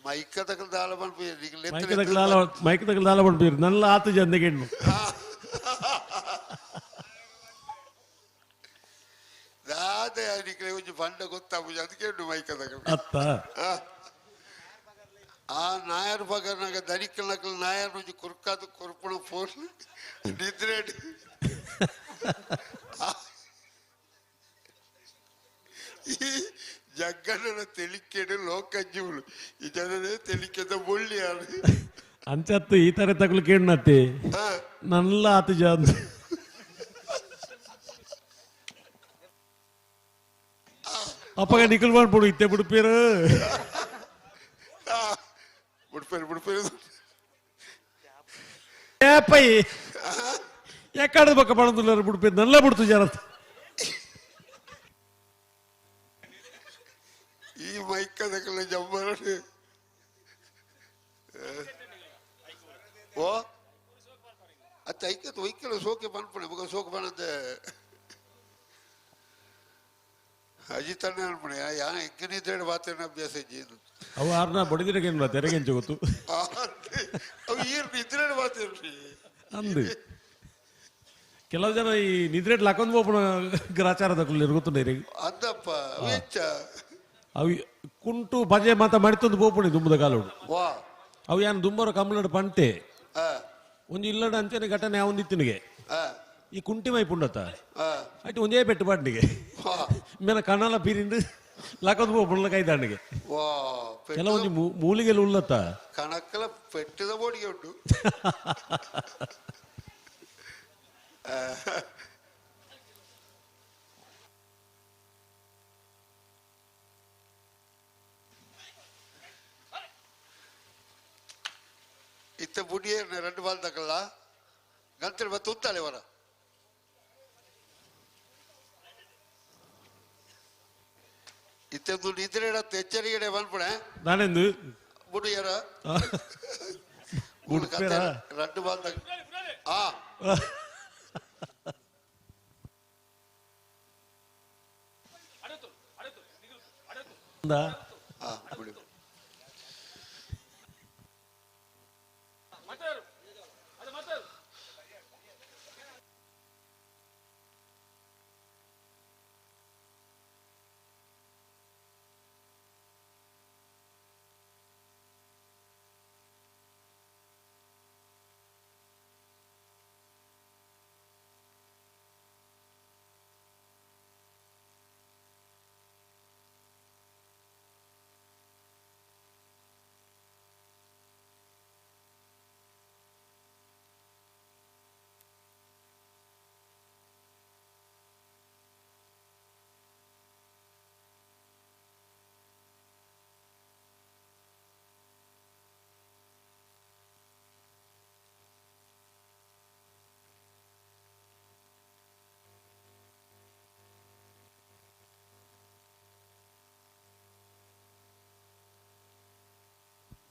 ಮೈಕ ತಕಲ್ ದಾಳ ಪನ್ಪೇರು ಮೈಕ್ ತಕಲ್ ದಾಳ ಮೈಕ್ ತಕಲ್ ದಾಳ ಪನ್ಪೇರು ನಲ್ಲ ಆತು ಜಂದಗೆಣ್ಣು ದಾದ ನಿಕ್ಲೆ ಒಂಜಿ ಬಂಡ ಗೊತ್ತಾಪುಜಿ ಅದಕ್ಕೆ ಉಂಡು ಮೈಕ ತಕಲ್ ಅತ್ತ ಆ ನಾಯರ್ ಬಗರ್ನಾಗ ದನಿಕಲ್ ನಕಲ್ ನಾಯರ್ ಒಂಜಿ ಕುರ್ಕಾದ ಕುರ್ಪುಣ ಫೋನ್ ನಿದ್ರೆ ಈ ಜಗ್ಗನ ತೆಲಿಕೆಡು ಲೋಕಜ್ಜೀవులు ಈ ಜನನೇ ತೆಲಿಕೆದ ಬೊಳ್ಳಿ ಅಂಚತ್ತು ಈ ತರ ತಗಲು ಕೇಳಿನತ್ತಿ ನಲ್ಲ ಆತು ಜಂದ ಅಪ್ಪಗ ನಿಖಲ್ ಮಾಡ್ಬಿಡು ಇತ್ತೆ ಬಿಡುಪೇರು ಬಿಡ್ಪೇರು ಬಿಡ್ಪೇರು ಏಪೈ ಎಕ್ಕಡ ಬಕ್ಕ ಪಣದುಲ್ಲಾರ ಬಿಡ್ಪೇರು ನಲ್ಲ ಬಿಡ್ತು ಜನ ಈ ಮೈಕದಕಲ್ಲ ಜಂಬರ ಓ ಅತ್ತ ಐಕತ್ ಒಯ್ಕಲ ಸೋಕೆ ಪನ್ಪಣೆ ಮಗ ಸೋಕೆ ಪಣಂತೆ ಅಜಿತ್ ಅಣ್ಣ ಅನ್ಪಣೆ ಯಾನ ಎಗ್ಗನಿದ್ದೇడు ವಾತಾವರಣ ಅಭ್ಯಾಸ ಇಜ್ಜಿ ಅವು ಆರ್ನ ಬಡಿದಿರಗೇನು ತೆರೆಗೆಂಚು ಗೊತ್ತು ಅವು ಈರ್ ನಿದ್ರೆ ವಾತಾವರಣ ಅಂದು ಕೆಲವು ಜನ ಈ ನಿದ್ರೆ ಲಾಕೊಂದು ಹೋಗ್ಬಿಡ ಗ್ರಾಚಾರದ ಗೊತ್ತುಂಡ ಅಂದಪ್ಪ ಹೆಚ್ಚ ಅವು ಕುಂಟು ಬಜೆ ಮಾತ ಮಡಿತೊಂದು ಪೋಪುಣಿ ದುಂಬದ ಕಾಲೋಡು ವಾ ಅವು ಯಾನ್ ದುಂಬರ ಕಮ್ಮಲಡು ಪಂಟೆ ಒಂಜಿ ಇಲ್ಲಡ ಅಂಚನೆ ಘಟನೆ ಅವೊಂದಿತ್ತಿನಿಗೆ ಈ ಕುಂಟಿ ಮೈ ಪುಂಡತ್ತ ಅಟ್ ಒಂದೇ ಪೆಟ್ಟು ಪಾಟಿಗೆ ಮೇಲ ಕಣ್ಣಲ ಪೀರಿಂದು ಲಾಕೊಂದು ಪೋಪುಣ ಕೈದಾಣಿಗೆ ವಾ ಕೆಲವೊಂಜಿ ಮೂಲಿಗೆಲ್ಲ ಉಳ್ಳತ್ತ ಕಣಕ್ಕಲ ಪೆಟ್ಟದ ಬೋಡಿಗೆ ಉಂಟು ಇತ್ತ ಬುಡಿಯೇ రెండు ಬಾಲ್ ತಕಲ್ಲ ಗಂತಲು ಮತ್ತೆ ಉತ್ತಾಳೆ ವರ ಇತ್ತೊಂದು ನಿದ್ರೆ ಎಚ್ಚರಿಕೆ ಮನ್ಪಣೆ ನಾನೆಂದು ಬುಡಿಯರ ಬುಡ್ಪೇರಾ? రెండు ಬಾಲ್ ತಕ ಆ ಆ ಬಿಡು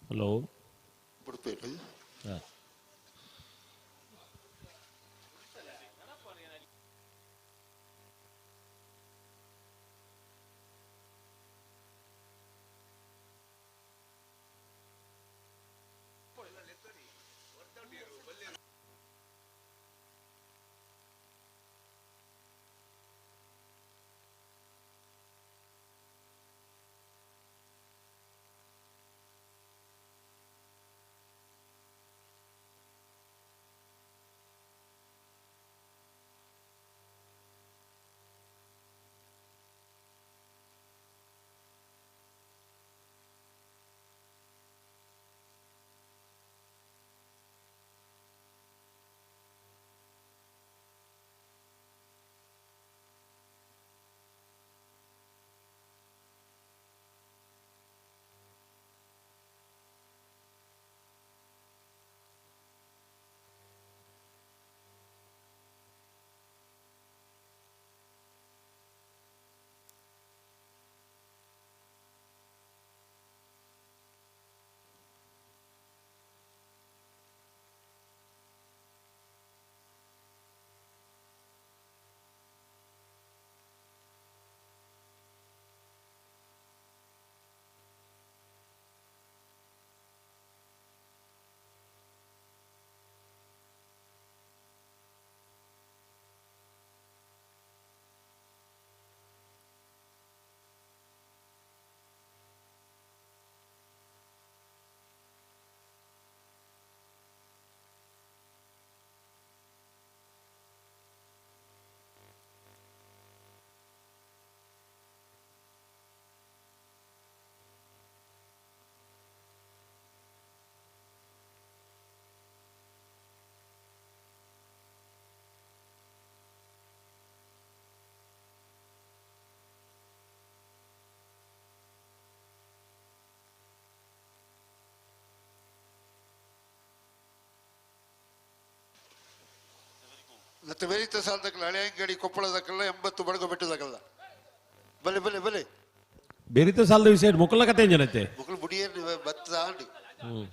ಹಲೋ ಬಿಡ್ಪೇರು ಮತ್ತು ಬೆರೀತ ಸಾಲದಕ್ಕಲ್ಲ ಹಳೆಯಂಗಡಿ ಕೊಪ್ಪಳದಕ್ಕಲ್ಲ 80 ಬಡಗ ಬೆಟ್ಟದಕ್ಕಲ್ಲ ಬಲೆ ಬಲೆ ಬಲೆ ಬೆರಿತ ಸಾಲದ ವಿಷಯ ಮುಕ್ಕಲ ಕತೆ ಜನತೆ ಮುಕ್ಕಲು ಬುಡಿಯರ್ ಬತ್ತದ ಆಂಡಿ ಹ್ಮ್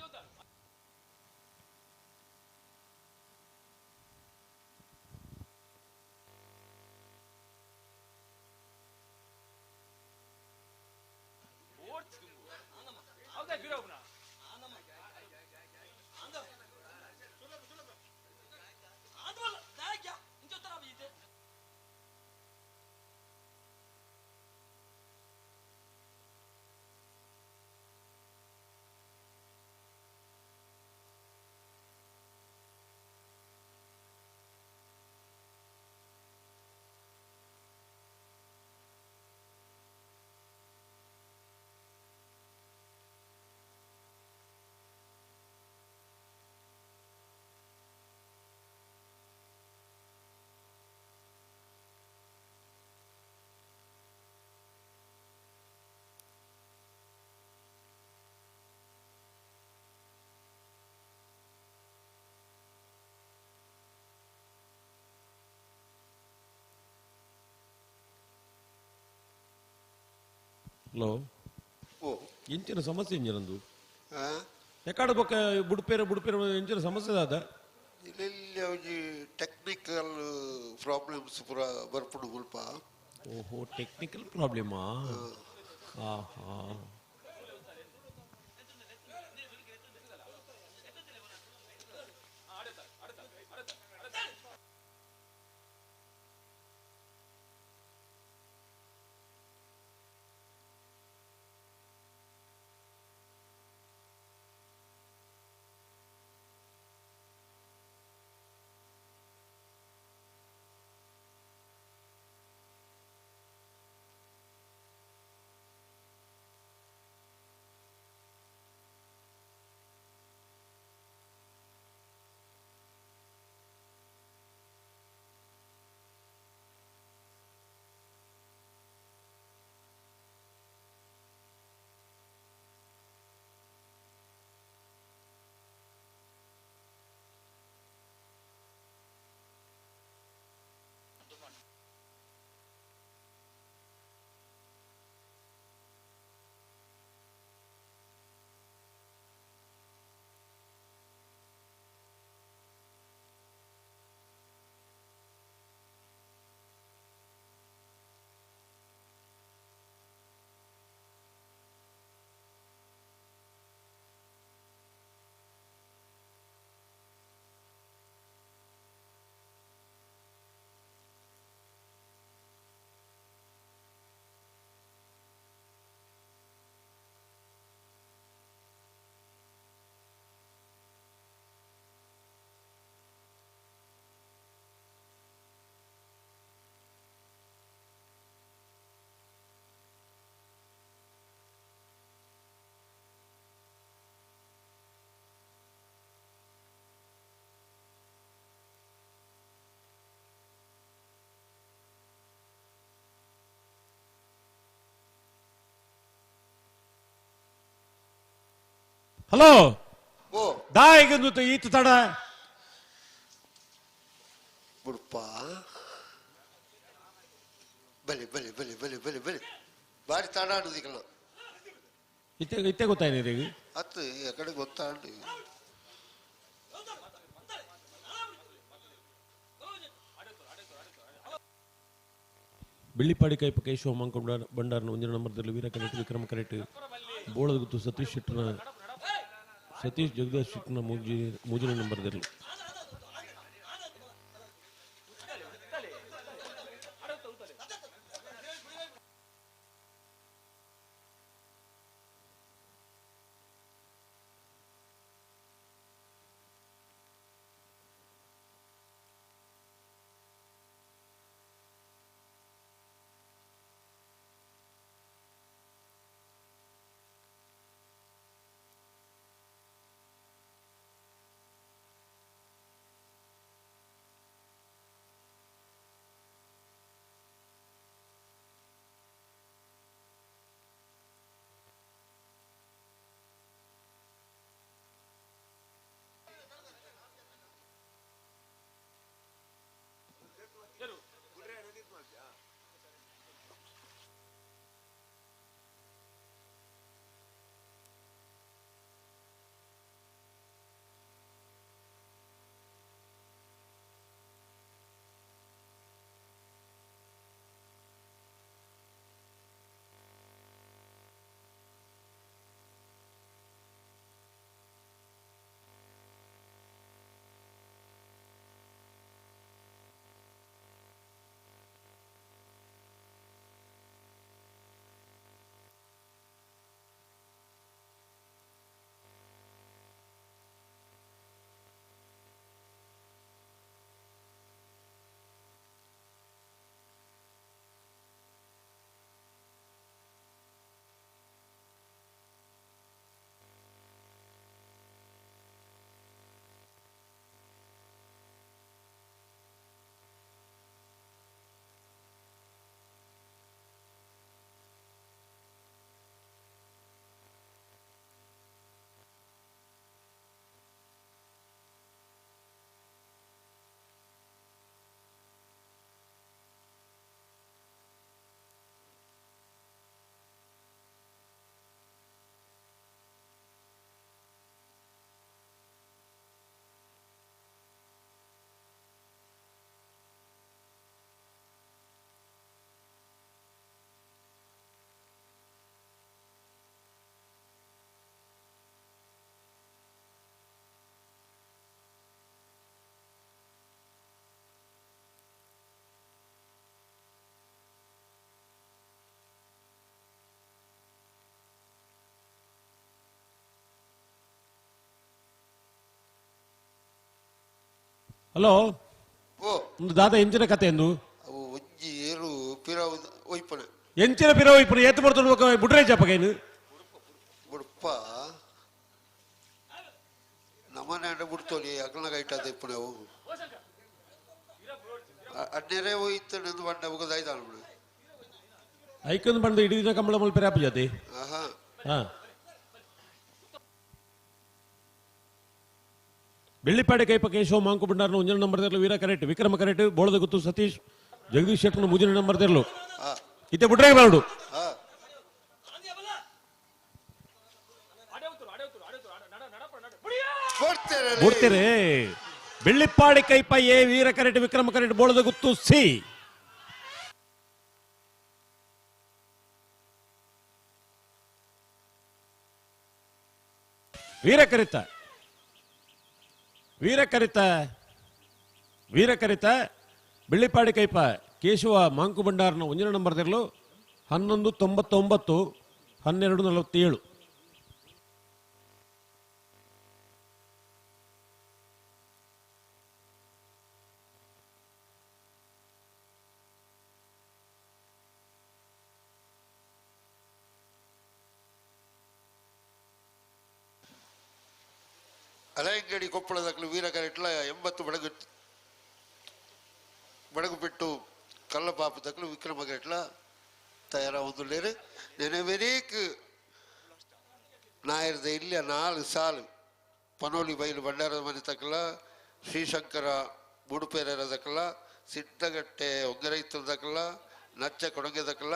ಹಲೋ ಓ ಇಂಚಿನ ಸಮಸ್ಯೆ ಇಂಜಿನಂದು ಆ? ಎಕಾಡ ಬೊಕ್ಕ ಬುಡ್ಪೇರ ಬುಡ್ಪೇರ ಇಂಚಿನ ಸಮಸ್ಯೆ ದಾದ ಇಲ್ಲಿ ಒಂಜಿ ಟೆಕ್ನಿಕಲ್ ಪ್ರಾಬ್ಲಮ್ಸ್ ಪೂರ ಬರ್ಪುಂಡು ಮುಲ್ಪ ಓಹೋ ಟೆಕ್ನಿಕಲ್ ಪ್ರಾಬ್ಲಮಾ ಆಹಾ ಹಲೋ ಓ ದಾಯಿಗೆ ಈತ ತಡ ಬುಡ್ಪ ಬಲೆ ಬಲೆ ಬಲೆ ಬಲೆ ಬಲೆ ಬಲೆ ಬಾರಿ ತಡ ಆಡುದಿಕ್ಕಲ್ಲ ಇತ್ತೆ ಇತ್ತೆ ಗೊತ್ತಾಯ್ತು ಈಗ ಅತ್ತು ಈ ಕಡೆ ಗೊತ್ತಾಂಡು ಬೆಳ್ಳಿಪಾಡಿ ಕೈಪ ಕೇಶವ ಮಂಕೊಂಡ ಬಂಡಾರನ ಒಂದಿನ ನಂಬರ್ದಲ್ಲಿ ವೀರ ಕರೆಟ್ ವಿಕ್ರಮ ಕರೆಟ್ ಬೋಳದ ಗುತ್ತು ಸತೀಶ್ ಶೆಟ್ಟನ ಸತೀಶ್ ಜಗದೀಶ್ ಶೆಟ್ಟನ ಮೂಜಿನ ನಂಬರ್ದಲ್ಲಿ ಹಲೋ ಒಂದು ದಾದ ಎಂಚಿನ ಕತೆ ಎಂದು ಅವು ಒಂಜಿ ಏರು ಪಿರವು ಒಯ್ಪಣೆ ಎಂಚಿನ ಪಿರವು ಇಪ್ಪು ಏತು ಬರ್ತದೆ ಬುಡ್ರೆ ಜಪಗೇನು ಬುಡ್ಪ ನಮ್ಮನೆ ಅಂಡ ಬುಡ್ತೋಲಿ ಅಗ್ಲನಾಗ ಇಟ್ಟಾದ ಇಪ್ಪಣೆ ಅವು ಅಡ್ಡೇರೆ ಹೋಯ್ತು ಬಂಡ ಹೋಗೋದಾಯ್ತಾನ ಬಿಡು ಐಕೊಂದು ಬಂದು ಇಡೀ ದಿನ ಕಂಬಳ ಮಲ್ಪೆರೆ ಆಪು ಜಾತಿ ಆಹಾ ಹಾ ಬೆಳ್ಳಿಪಾಡೆ ಕೈಪ ಕೇಶವ ಮಾಂಕು ಭಂಡಾರನ ಒಂಜನ ನಂಬರ್ ತೆರಲು ವೀರ ಕರೆಕ್ಟ್ ವಿಕ್ರಮ ಕರೆಕ್ಟ್ ಬೋಳದ ಗುತ್ತು ಸತೀಶ್ ಜಗದೀಶ್ ಶೆಟ್ಟರ್ನ ಮೂಜನ ನಂಬರ್ ತೆರಲು ಇತ್ತೆ ಬುಡ್ರೆ ಬರಡು ಬಿಡ್ತೀರಿ ಬೆಳ್ಳಿಪ್ಪಾಡಿ ಕೈಪ ಎ ವೀರ ಕರೆಕ್ಟ್ ವಿಕ್ರಮ ಕರೆಕ್ಟ್ ಬೋಳದ ಗುತ್ತು ಸಿ ವೀರ ಕರಿತ ವೀರ ಕರಿತ ವೀರ ಕರಿತ ಬೆಳ್ಳಿಪಾಡಿ ಕೈಪ ಕೇಶವ ಮಾಂಕು ಭಂಡಾರನ ಒಂದಿನ ನಂಬರ್ ತೆರಲು 11:99 12:47. ಅಲಯಂಗಡಿ ಕೊಪ್ಪಳದಕ್ಕಲು ವೀರ ಕರೆಟ್ಲ 80 ಬಡಗು ಬಡಗು ಬಿಟ್ಟು ಕಳ್ಳಪಾಪ ತಕ್ಕಲು ವಿಕ್ರಮ ಕರೆಟ್ಲ ತಯಾರ ಒಂದು ನೆನವೆರೀಕ್ ನಾಯರ್ದ ಇಲ್ಲ 4 ಸಾಲು ಪನೋಲಿ ಬೈಲು ಭಂಡಾರದ ಮನೆ ತಕ್ಕಲ ಶ್ರೀಶಂಕರ ಮುಡುಪೇರರ ತಕ್ಕಲ ಸಿದ್ದಗಟ್ಟೆ ಒಗ್ಗರೈತರ ತಕ್ಕಲ ನಚ್ಚ ಕೊಡಗೆ ತಕ್ಕಲ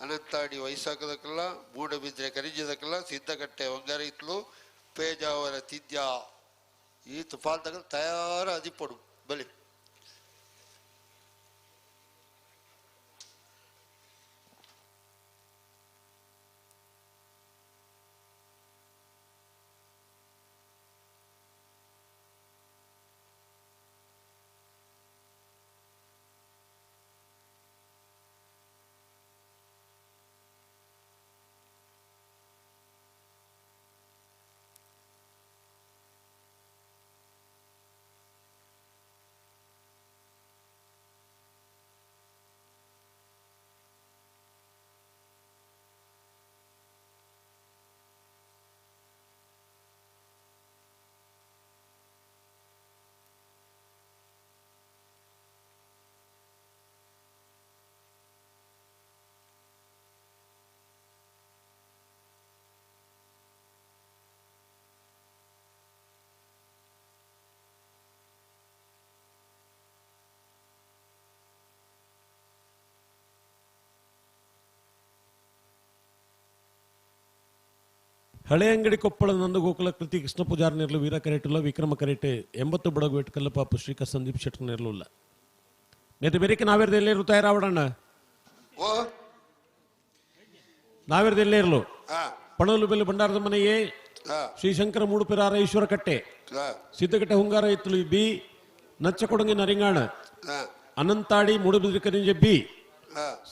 ಅನಂತಾಡಿ ವೈಸಾಖ ತಕ್ಕಲ ಮೂಡಬಿದ್ರೆ ಕರಿಂಜ ತಕ್ಕಲ ಸಿದ್ದಗಟ್ಟೆ ಒಂಗರೈತ್ಲು ಪೇಜಾವರ ತಿದ್ಯ ಈ ತುಫಾನ್ ತಗಲು ತಯಾರ ಅದಿಪ್ಪಡು ಬಲಿ ಹಳೆಯಂಗಡಿ ಕೊಪ್ಪಳ ನಂದಗೋಕುಲ ಕೃತಿ ಕೃಷ್ಣ ಪೂಜಾರ್ ನೆರಳು ವೀರ ಕರೆಟುಲ್ಲ ವಿಕ್ರಮ ಕರೆಟೆ 80 ಬಡಗು ವೆಟ್ ಕಲ್ಲಪಾಪು ಶ್ರೀಕ ಸಂದೀಪ್ ಶೆಟ್ಟರ್ ನೆರಳುಲ್ಲ ನೇತು ಬೇರೆಕೆ ನಾವೇರ್ದ ಎಲ್ಲೇರು ತಯಾರಾವಡಣ್ಣ ನಾವೇರ್ದ ಎಲ್ಲೇರ್ಲು ಪಣಲು ಬೆಲೆ ಭಂಡಾರದ ಮನೆಯೇ ಶ್ರೀಶಂಕರ ಮೂಡುಪಿರಾರ ಈಶ್ವರ ಕಟ್ಟೆ ಸಿದ್ದಕಟ್ಟೆ ಹುಂಗಾರ ಇತ್ತಲು ಬಿ ನಚ್ಚಕೊಡಂಗಿ ನರಿಂಗಾಣ ಅನಂತಾಡಿ ಮೂಡುಬಿದ್ರಿ ಕರಿಂಜೆ ಬಿ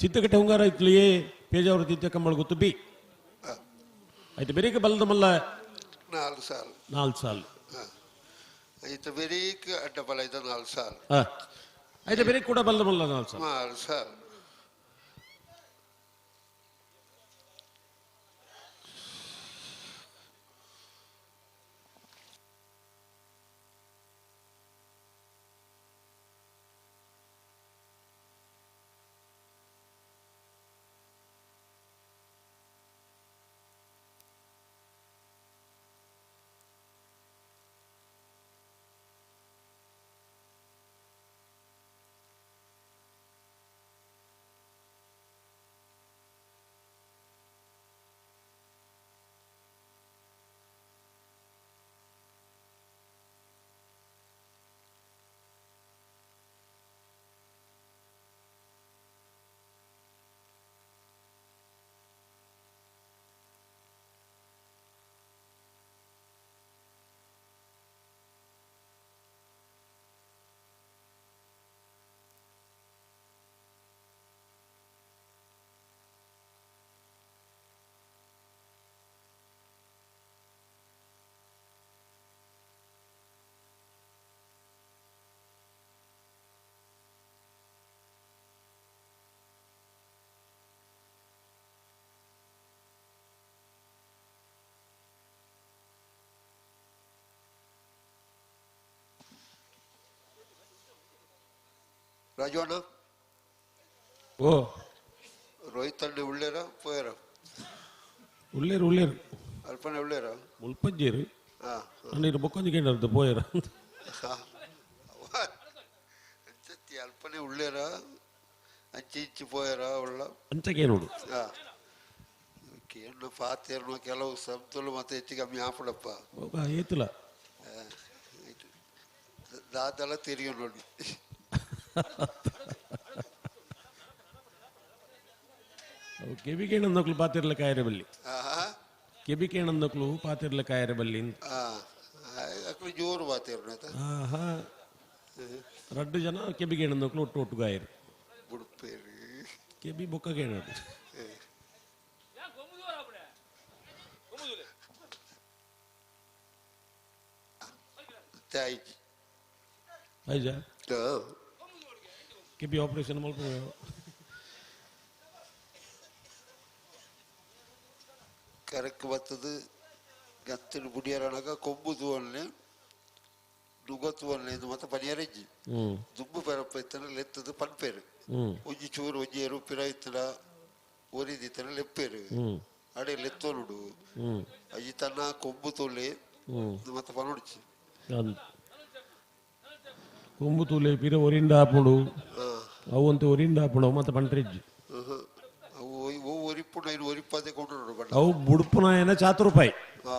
ಸಿದ್ದಕಟ್ಟೆ ಹುಂಗಾರ ಇತ್ತಲು ಎ ಪೇಜಾವರ ತಿದ್ದ ಕಂಬಳ ಗೊತ್ತು ಬಿ ಆಯ್ತು ಬೆರೀಕ್ ಬಲ್ಲದ ಮಲ್ಲ 4 ಸಾಲು 4 ಸಾಲು ಆಯ್ತು ಬೆರೀಕ್ ಅಡ್ಡ ಬಲ ಇದು 4 ಸಾಲು ಆಯ್ತು ಬೆರೀಕ್ ಕೂಡ ಬಲ್ಲದ ಮಲ್ಲ 4 ಸಾಲು 4 ಸಾಲು ರಾಜಣ್ಣ ಓ ರೋಹಿತ್ ಅಣ್ಣ ಉಳ್ಳೇರ ಪೋಯರ ಉಳ್ಳೇರು ಉಳ್ಳೇರು ಅಲ್ಪನೆ ಉಳ್ಳೇರ ಮುಲ್ಪಜ್ಜೇರು ಹಾ ನೀರು ಬೊಕ್ಕೊಂಜಿ ಕೇಂದ್ರ ಪೋಯರ ಅಂಚತ್ತಿ ಅಲ್ಪನೆ ಉಳ್ಳೇರ ಅಂಚಿ ಇಂಚಿ ಪೋಯರ ಉಳ್ಳ ಅಂಚಕ್ಕೆ ನೋಡು ಹಾ ಕೇಂದ್ರ ಪಾತೇರ್ನ ಕೆಲವು ಶಬ್ದలు ಮತ್ತೆ ಹೆಚ್ಚು ಕಮ್ಮಿ ಆಪಡಪ್ಪ ಏತಿಲ್ಲ ದಾದಲ ತಿರುಗಿ ನೋಡಿ ಕೆಬಿಕೇಣಂದಕ್ಲು ಪಾತಿರ್ಲ ಕಾಯರೆ ಬಲ್ಲಿ ಆಹಾ ಕೆಬಿಕೇಣಂದಕ್ಲು ಪಾತಿರ್ಲ ಕಾಯರೆ ಬಲ್ಲಿ ಅಕ್ಲು ಜೋರು ಪಾತಿರ್ನ ಆಹಾ ರಡ್ಡು ಜನ ಕೆಬಿಗೇಣಂದಕ್ಲು ಒಟ್ಟು ಒಟ್ಟು ಗಾಯರು ಬುಡ್ಪೇರು ಕೆಬಿ ಬೊಕ್ಕಗೇಣ ತಾಯಿ ಆಯ್ಜ ಕೆಬಿ ಆಪರೇಷನ್ ಮಲ್ಪ ಕರಕ್ ಬತ್ತದು ಗತ್ತಿನ ಬುಡಿಯರನಗ ಕೊಂಬು ತೂವನ್ಲೆ ನುಗ ತೂವನ್ಲೆ ಇದು ಮತ್ತೆ ಪನಿಯರೆಜ್ಜಿ ದುಂಬು ಪೆರಪ್ಪ ಇತ್ತನ ಲೆತ್ತದು ಪನ್ಪೇರು ಒಂಜಿ ಚೂರು ಒಂಜಿ ಎರು ಪಿರ ಇತ್ತನ ಒರಿದಿತ್ತನ ಲೆಪ್ಪೇರು ಅಡೆ ಲೆತ್ತೋನುಡು ಅಜ್ಜಿ ತನ್ನ ಕೊಂಬು ತೋಲೆ ಮತ್ತೆ ಪನೊಡ್ಚಿ ಕೊಂಬು ತೂಲೆ ಪಿರ ಒರಿಂದ ಆಪುಂಡು ಅವು ಅಂತ ಒರಿಂದ ಆಪುಂಡು ಮತ್ತೆ ಪಂಟ್ರೆಜ್ಜಿ ಅವು ಒರಿಪುಂಡು ಐನು ಒರಿಪದೆ ಕೊಂಡು ಬಣ್ಣ ಅವು ಬುಡುಪುನ ಚಾತು ರೂಪಾಯಿ ಹಾ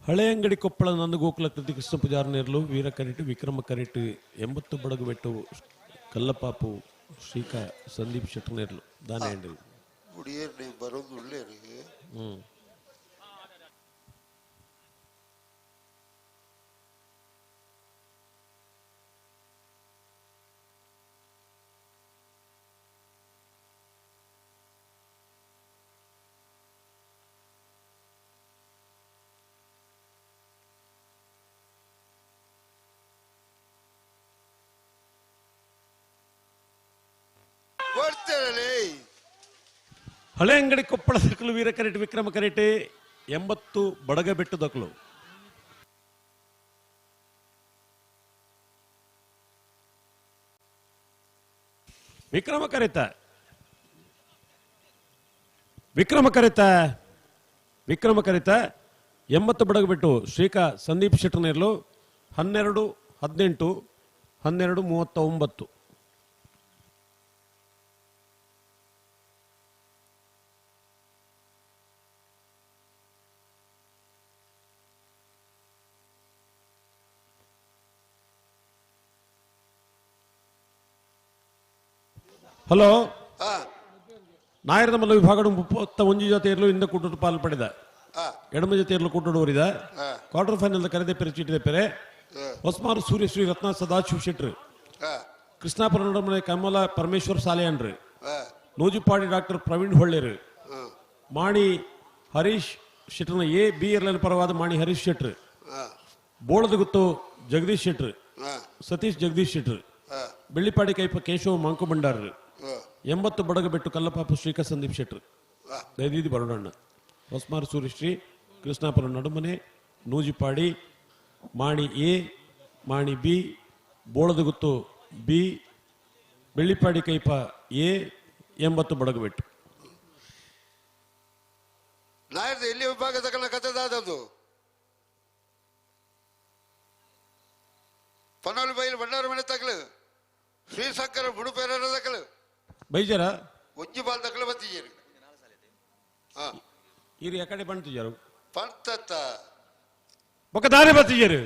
ಹಳೆಯಂಗಡಿ ಕೊಪ್ಪಳ ನಂದಗೋಕುಲ ಕೃತಿ ಕೃಷ್ಣ ಪೂಜಾರನೇರ್ಲು ವೀರ ಕರಿಟು ವಿಕ್ರಮ ಕರಿಟು 80 ಬಡಗು ಬೆಟ್ಟು ಕಲ್ಲಪಾಪು ಶ್ರೀಕಾ ಸಂದೀಪ್ ಶೆಟ್ಟನೇರ್ಲು ದಾನೇಂಡ್ರಿ ಬುಡಿಯೇರ್ನೆ ಬರೋದು ಉಳ್ಳೇರಿಗೆ ಹ್ಞೂ ಹಳೆ ಅಂಗಡಿ ಕೊಪ್ಪಳ ದಕ್ಕಲು ವೀರ ಕರೆಟ್ ವಿಕ್ರಮ ಕರೆಟೆ 80 ಬಡಗಬೆಟ್ಟು ದಕ್ಕಲು. ವಿಕ್ರಮ ಕರೆತ ವಿಕ್ರಮ ಕರೆತ ವಿಕ್ರಮ ಕರೆತ 80 ಬಡಗಬೆಟ್ಟು ಶ್ರೀಕಾ ಸಂದೀಪ್ ಶೆಟ್ಟನೇರ್ಲು 12 18 12 39. ಹಲೋ, ನಾಯರದ ಮಲ್ಲ ವಿಭಾಗ 31 ಜೊತೆ ಇರಲು ಇಂದ ಕೂಟು ಪಾಲು ಪಡೆದ ಎಡಮ ಜೊತೆ ಇರಲು ಕೂಟುವರಿದ ಕ್ವಾರ್ಟರ್ ಫೈನಲ್ ಕರೆದೆ ಪೆರೆ ಚೀಟಿದೆ ಪೆರೆ ಹೊಸ್ಮಾರು ಸೂರ್ಯಶ್ರೀ ರತ್ನ ಸದಾಶಿವ ಶೆಟ್ರು, ಕೃಷ್ಣಾಪುರ ನಡಮನೆ ಕಮಲ ಪರಮೇಶ್ವರ್ ಸಾಲೆಯನ್ರು, ನೂಜುಪಾಡಿ ಡಾಕ್ಟರ್ ಪ್ರವೀಣ್ ಹೊಳ್ಳೇರು, ಮಾಣಿ ಹರೀಶ್ ಶೆಟ್ಟರ್ನ ಎ ಬಿ ಎರ್ಲನ್ ಪರವಾದ ಮಾಣಿ ಹರೀಶ್ ಶೆಟ್ರ್, ಬೋಳದಗುತ್ತು ಜಗದೀಶ್ ಶೆಟ್ರ್, ಸತೀಶ್ ಜಗದೀಶ್ ಶೆಟ್ರ್, Bellipadi ಕೈಪ Keshava Monk ಭಂಡಾರರು, 80 Badagabettu ಕಲ್ಲಪಾಪು ಶ್ರೀಕ Sandeep Shettar, ದಯದೀದಿ ಬರೋಡಣ್ಣ, Hosmar ಸೂರ್ಯಶ್ರೀ, Krishnapura Nadumane, Nujipadi, Mani A, Mani B, Boladaguttu B, Bellippadi Kaipa A, 80 Badagabettu. ನಾಯರ್ದ ಎಲ್ಲಿ ವಿಭಾಗದ ಕಥೆದಾದದ್ದು ಪನೋಲಿ ಬೈಲ್ ಭಂಡಾರ ಮನೆ ತಗಲು, ಶ್ರೀಶಂಕರ ಬುಡುಪೇರ ತಗಲು, ಬೈಜರ ಒಂಜಿ ಬಾಲ್ ತಗಲು ಬತ್ತಿಜೇರಿ. ಇರು ಯಾಕಡೆ ಬಂತಿಜಾರು ಪಂತತ್ತ ಬೊಕ್ಕ ದಾರಿ ಬತ್ತಿಜೇರು.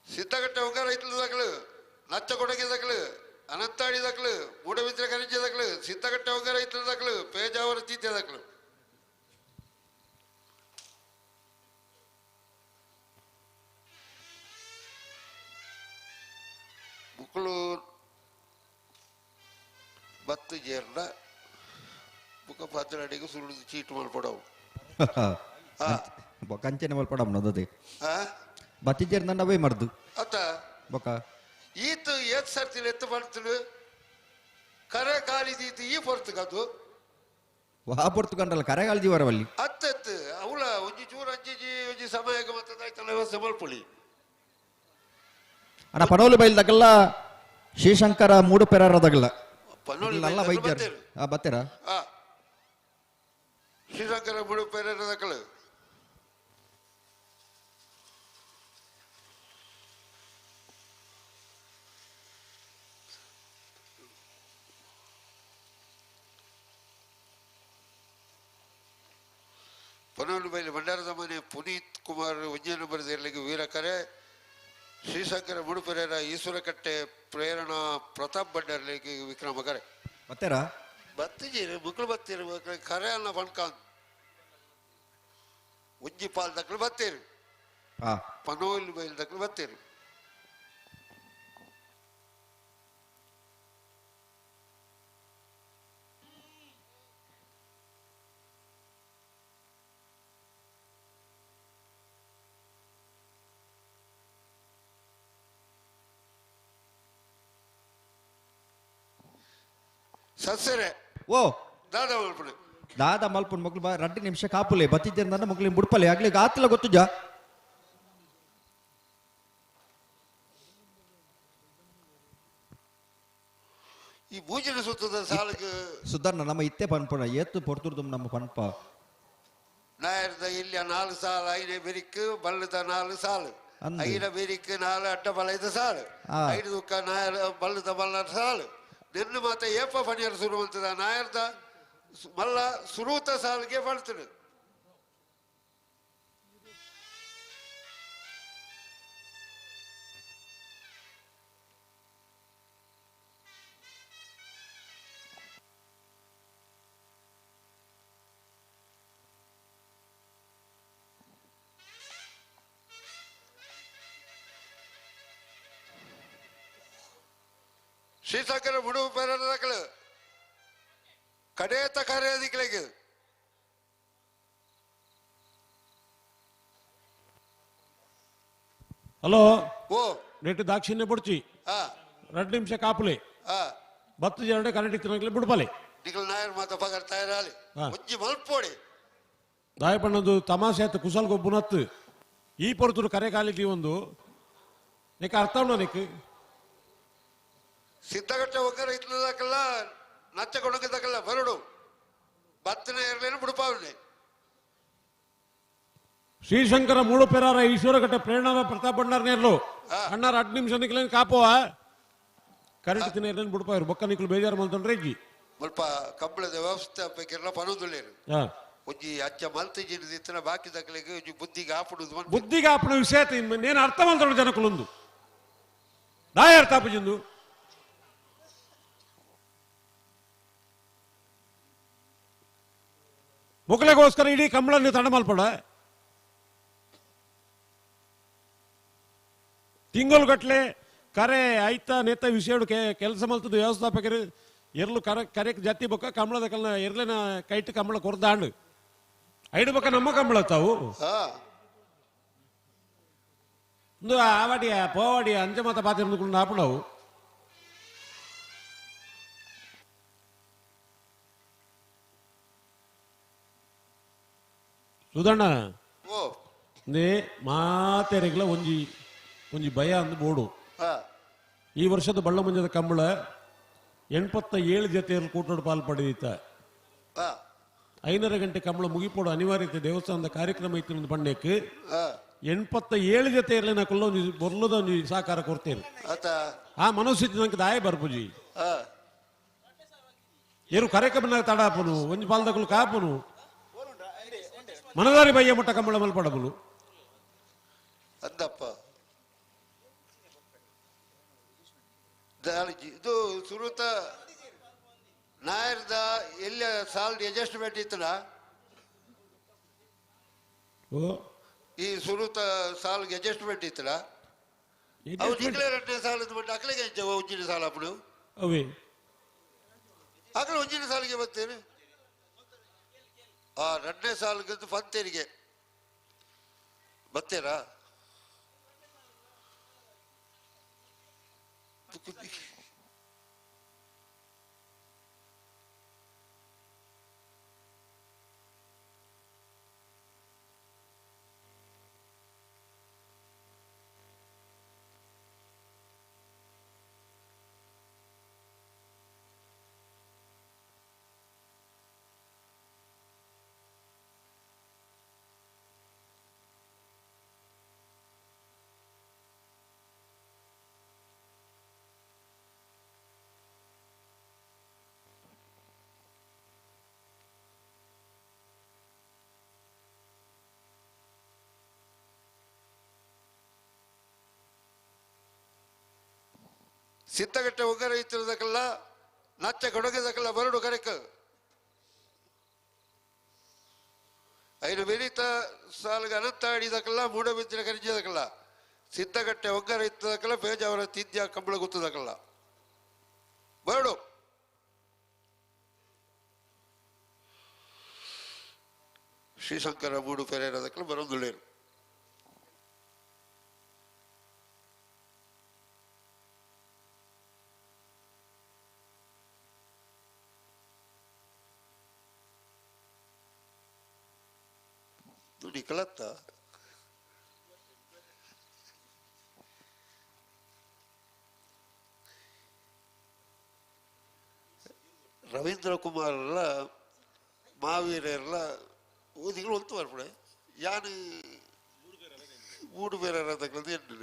ಸಿದ್ಧಗಟ್ಟೆ ಉಗಾರ ಇತ್ಲು ತಗಲು, ನಚ್ಚ ಕೊಡಗಿ ತಗಲು, ಅನಂತಾಡಿ ದಕ್ಲು, ಮೂಡಬಿದ್ರೆ ಕನಿಜ ದಕ್ಲು, ಸಿದ್ಧಗಟ್ಟೆ ಉಗಾರ ಇತ್ಲು ದಕ್ಲು, ಪೇಜಾವರ ತೀತೆ ದಕ್ಲು. ಮುಕ್ಕಳು ಬತ್ತು ಜೇರ್ನ ಬುಕ್ಕ ಪಾತ್ರಡಿಗೆ ಸುರುಳು ಚೀಟು ಮಲ್ಪಡವು. ಬೊಕ್ಕ ಅಂಚನೆ ಮಲ್ಪಡಮ್ ನದದೆ ಬತ್ತಿ ಜೇರ್ನ ಅವೇ ಮರ್ದು ಅತ್ತ ಬೊಕ್ಕ ಈತ ಏತ್ ಸರ್ತಿ ಎತ್ತು ಮಾಡ್ತಳು ಕರೆ ಕಾಲಿದೀತು ಈ ಪೊರ್ತುಕದು ವಾ ಪೊರ್ತುಕಂಡಲ್ಲ ಕರೆ ಕಾಲ್ಜಿ ವರವಲ್ಲಿ ಅತ್ತತ್ತು ಅವಳ ಒಂಜಿ ಚೂರು ಅಂಜಿಜಿ ಒಂಜಿ ಸಮಯಕ್ಕೆ ಮತ್ತೆ ವ್ಯವಸ್ಥೆ ಮಲ್ಪೊಳಿ. ಅಣ್ಣ ಪನೋಲು ಬೈಲ್ದಾಗಲ್ಲ ಶ್ರೀಶಂಕರ ಮೂಡು ಪೆರಾರದಾಗಲ್ಲ ಅಲ್ಲ ವೈದ್ಯರು ಬತ್ತೀರಾ? ಶ್ರೀಶಂಕರ ಮೂಡು ಪೆರಾರದಾಗಲ್ಲ. ಪನೋಲು ಬೈಲು ಭಂಡಾರದ ಮನೆ ಪುನೀತ್ ಕುಮಾರ್ ಒಂಜೇನು ಬರೆದಿರಲಿಕ್ಕೆ ವೀರಕರೆ, ಶ್ರೀಶಂಕರ ಮುಡುಪೆರೇರ ಈಶ್ವರಕಟ್ಟೆ ಪ್ರೇರಣಾ ಪ್ರತಾಪ್ ಭಂಡಾರಲಿಕ್ಕೆ ವಿಕ್ರಮ ಕರೆ. ಬತ್ತೀರಾ? ಬತ್ತಿಜೀರಿ ಮಕ್ಕಳು ಬತ್ತೀರಿ, ಮಕ್ಕಳು ಕರೆ ಅಲ್ಲ ಬಣ್ಕಾಂತ್ ಉಜ್ಜಿ ಪಾಲ್ ದಕ್ಕಲು ಬತ್ತೀರಿ, ಪನೋಲ್ ಬೈಲ್ ದಕ್ಕಲು ಬತ್ತೀರಿ. ಸಸ್ಯರೆ ಓ ದಾದಾ ಮಲ್ಪುಣೆ ದಾದಾ ಮಲ್ಪುಣ್ ಮಗ್ಲು ಬಾ 2 ನಿಮಿಷ ಕಾಪುಲೆ ಬತ್ತಿದ್ದೇನೆ ನನ್ನ ಮಗ್ಲು ಬುಡ್ಪಲೆ ಆಗ್ಲಿ ಆತಲ ಗೊತ್ತುಜಾ. ಈ ಮೂಜಿನ ಸುತ್ತದ ಸಾಲಕ್ಕೆ ಸುಧಾರಣ ನಮ್ಮ ಇತ್ತೆ ಪನ್ಪುಣ ಏತ್ತು ಪೊರ್ತುರ್ದು ನಮ್ಮ ಪನ್ಪ ನಾಯರ್ದ ಇಲ್ಲಿ 4 ಸಾಲ ಐನೇ ಬೆರಿಕ್ ಬಲ್ಲದ 4 ಸಾಲು ಐನ ಬೆರಿಕ್ 4 ಅಡ್ಡ ಬಲ ಐದು ಸಾಲು ಐದು ದುಕ್ಕ ನಾಯರ್ ಬಲ್ಲದ ಬಲ್ಲ ಸಾಲು ನಿನ್ನ ಮಾತ ಏಪ ಫಣಿಯರ್ ಸುರುವಂತದ ನಾಯರ್ದ ಮಲ್ಲ ಸುರೂತ ಸಾಲಿಗೆ ಬರ್ತದೆ. ಶ್ರೀಶಂಕರ ಬುಡು ಪೆರದಕಲು ಕಡೇತ ಕಾರ್ಯಾಧಿಗಳಿಗೆ ಹಲೋ ಓ ನೆಟ್ ದಾಕ್ಷಿಣ್ಯ ಬುಡ್ಚಿ 2 ನಿಮಿಷ ಕಾಪುಲೆ ಬತ್ತು ಜನ ಕರೆಕ್ಟ್ ತಿನ್ನಕ್ಲೆ ಬುಡ್ಪಲೆ ನಿಕಲ್ ನಾಯರ್ ಮಾತ ಪಗರ್ ತಯಾರಾಲಿ ಒಂಜಿ ಮಲ್ಪೋಡಿ ದಾಯಪಣ್ಣದು ತಮಾಷೆ ಆಯ್ತು ಕುಸಲ್ ಗೊಬ್ಬುನತ್ತು ಈ ಪೊರ್ತುಡು ಕರೆ ಕಾಲಿದ್ದೀ ಒಂದು ನಿಕ್ ಅರ್ಥ ಉಂಡು ನಿಕ್ ಸಿದ್ಧಗಟ್ಟೆ ಒಗ್ಗರ ಇತ್ಲದಕ್ಕೆಲ್ಲ ನಚ್ಚ ಕೊಡಗದಕ್ಕೆಲ್ಲ ಬರಡು ಬತ್ತನ ಇರಲೇನು ಬುಡುಪಾವನೆ. ಶ್ರೀಶಂಕರ ಮೂಡು ಪೆರಾರ ಈಶ್ವರಘಟ್ಟ ಪ್ರೇರಣಾ ಪ್ರತಾಪ್ ಭಂಡಾರ ನೇರ್ಲು ಅಣ್ಣಾರ 8 ನಿಮಿಷ ನಿಕ್ಲೇನು ಕಾಪುವ ಕರೆಂಟ್ ತಿನ್ನ ಇರ್ಲೇನು ಬುಡುಪಾವರು ಬೊಕ್ಕ ನಿಕ್ಲು ಬೇಜಾರು ಮಲ್ತೊಂಡ್ರೆ ಇಜ್ಜಿ ಮುಲ್ಪ ಕಂಬಳದ ವ್ಯವಸ್ಥೆ ಪನೊಂದುಲ್ಲೇರು ಒಂಜಿ ಅಚ್ಚ ಮಲ್ತಿ ಜಿನ ಬಾಕಿ ದಕ್ಕಲಿಗೆ ಒಂಜಿ ಬುದ್ಧಿಗೆ ಆಪುಡು ಬುದ್ಧಿಗೆ ಆಪುಡು ವಿಷಯ ನೇನು ಅರ್ಥ ಮಲ್ತೊಂಡು ಜನಕುಲೊಂದು ದಾಯ ಅರ್ಥ ಆಪುಜಿಂದು ಮೊಕ್ಕಲೆಗೋಸ್ಕರ ಇಡೀ ಕಂಬಳ ನೀವು ತಡ ಮಲ್ಪಡ ತಿಂಗಳುಗಟ್ಲೆ ಕರೆ ಐತ ನೇತ ವಿಷಯ ಕೆಲಸ ಮಲ್ತದ ವ್ಯವಸ್ಥಾಪಕರು ಎರ್ಲು ಕರ ಕರೆಕ್ ಜತ್ತಿ ಬೊಕ್ಕ ಕಂಬಳದ ಕಲ್ನ ಎರ್ಲೆನ ಕೈಟ್ ಕಂಬಳ ಕೊರ್ದಾಂಡು ಐಡು ಬೊಕ್ಕ ನಮ್ಮ ಕಂಬಳ ತಾವು ಇಂದು ಆವಾಡಿಯ ಪೋವಾಡಿಯ ಅಂಚ ಮಾತ ಪಾತ್ರ ಆಪುಣವು ಸುಧಣ್ಣ ನೇ ಮಾತೆರೆಗ್ಲ ಒಂಜಿ ಒಂಜಿ ಭಯ ಅಂದು ಬೋಡು. ಈ ವರ್ಷದ ಬಳ್ಳಮಂಜದ ಕಂಬಳ 87 ಜೊತೆಯಲ್ಲಿ ಕೂಟೋಡು ಪಾಲ್ ಪಡೆದಿತ್ತ. 5:30 ಗಂಟೆ ಕಂಬಳ ಮುಗಿಪೋಡು ಅನಿವಾರ್ಯತೆ ದೇವಸ್ಥಾನದ ಕಾರ್ಯಕ್ರಮ ಇತ್ತು ಒಂದು ಪಂಡ್ಯಕ್ಕೆ 87 ಜೊತೆ ಇರಲಿ ನಾ ಕುಲ್ಲ ಒಂಜಿ ಬೊರ್ಲದ ಒಂಜಿ ಸಹಕಾರ ಕೊಡ್ತೇನೆ. ಆ ಮನಸ್ಥಿತಿ ನಂಗೆ ದಾಯ ಬರ್ಪುಜಿ ಏರು ಕಾರ್ಯಕ್ರಮ ತಡಾಪನು ಒಂಜಿ ಪಾಲ್ದಕುಲು ಕಾಪುನು ಮನದಾರಿ ಬಯ್ಯ ಮುಟ್ಟ ಕಂಬಳ ಮಲ್ಪಡಬಲು ಅಂದಪ್ಪ ಇದು ಸುರುತ ನಾಯರ್ದ ಎಲ್ಲ ಸಾಲ್ಡ್ ಅಡ್ಜಸ್ಟ್ಮೆಂಟ್ ಇತ್ತಲ್ಲ ಈ ಸುರುತ ಸಾಲ್ಗೆ ಅಡ್ಜಸ್ಟ್ಮೆಂಟ್ ಇತ್ತಲ್ಲ ಅವು ಡಿಕ್ಲೇರ್ ಸಾಲದ ಬಿಟ್ಟು ಅಕಲಿಗೆ ಒಂಜಿನ ಸಾಲ ಅప్పుడు ಅವೇ ಅಕಲೆ ಒಂಜಿನ ಸಾಲಿಗೆ ಬರ್ತೇನೆ. ಆ ಎರಡನೇ ಸಾಲಿಗೆ ಪಂತೇರಿಗೆ ಬರ್ತೇರಾ? ಸಿದ್ಧಗಟ್ಟೆ ಒಗ್ಗರ ಇತ್ತಿರದಕ್ಕೆಲ್ಲ ನಚ್ಚ ಕೊಡಗದಕ್ಕೆಲ್ಲ ಬರಡು ಕರೆಕ ಐನು ಬೆರೀತ ಸಾಲಿಗೆ ಅನಂತ ಆಡಿದಕ್ಕೆಲ್ಲ ಮೂಡಬಿದ್ದಿನ ಕರಿಜದಕ್ಕೆಲ್ಲ ಸಿದ್ಧಗಟ್ಟೆ ಒಗ್ಗರ ಇತ್ತದಕ್ಕೆಲ್ಲ ಪೇಜಾವರ ತಿದ್ಯ ಕಂಬಳ ಗುತ್ತದಕ್ಕೆಲ್ಲ ಬರಡು. ಶ್ರೀಶಂಕರ ಮೂಡು ಪೆರೇರದಕ್ಕೆಲ್ಲ ಬರೋದುಳ್ಳೇರು. ನಿಕಲತ್ತ ರವೀಂದ್ರ ಕುಮಾರ್ ಎಲ್ಲ ಮಾವೀರೆಲ್ಲ ಓದಿಗಳು ಒತ್ತು ಬರ್ಪಡೆ ಯಾನು ಮೂಡು ಬೇರೆ ಎಂಟು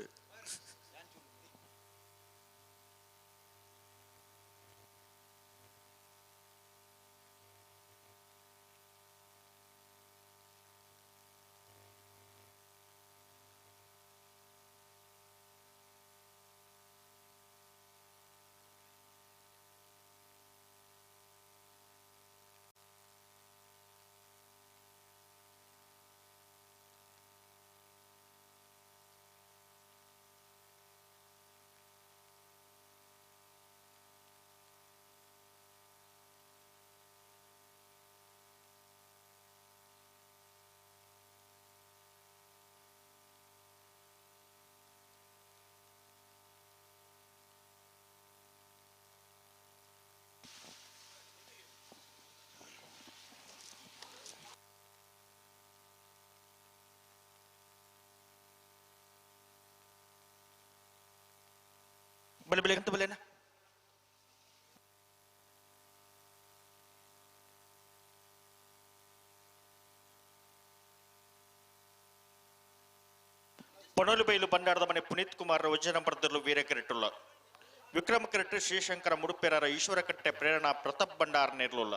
ಬಲೆ ಬಲೆ ಅಂತ ಬಲೆನಾ ಪಣೋಲುಬೈಲು ಬಂಡಾರದ ಮನೆ ಪುನೀತ್ ಕುಮಾರ್ ವಜ್ಜನ ಪಡೆದಲು ವೀರ ಕಿರೆಟುಲ್ಲ ವಿಕ್ರಮ ಕಿರೆಟ್ಟು ಶ್ರೀಶಂಕರ ಮುಡುಪೇರರ ಈಶ್ವರಕಟ್ಟೆ ಪ್ರೇರಣಾ ಪ್ರತಾಪ್ ಬಂಡಾರ್ ನೇರ್ಲುಲ್ಲ.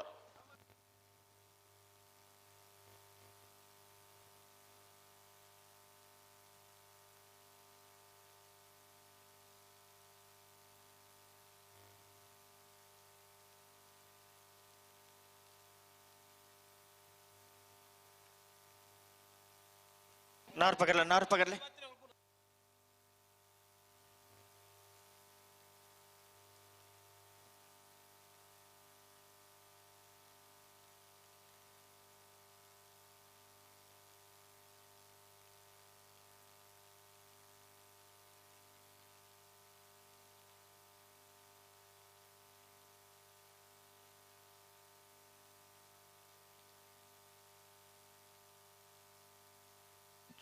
नार पकड़ ले, नार पकड़ ले।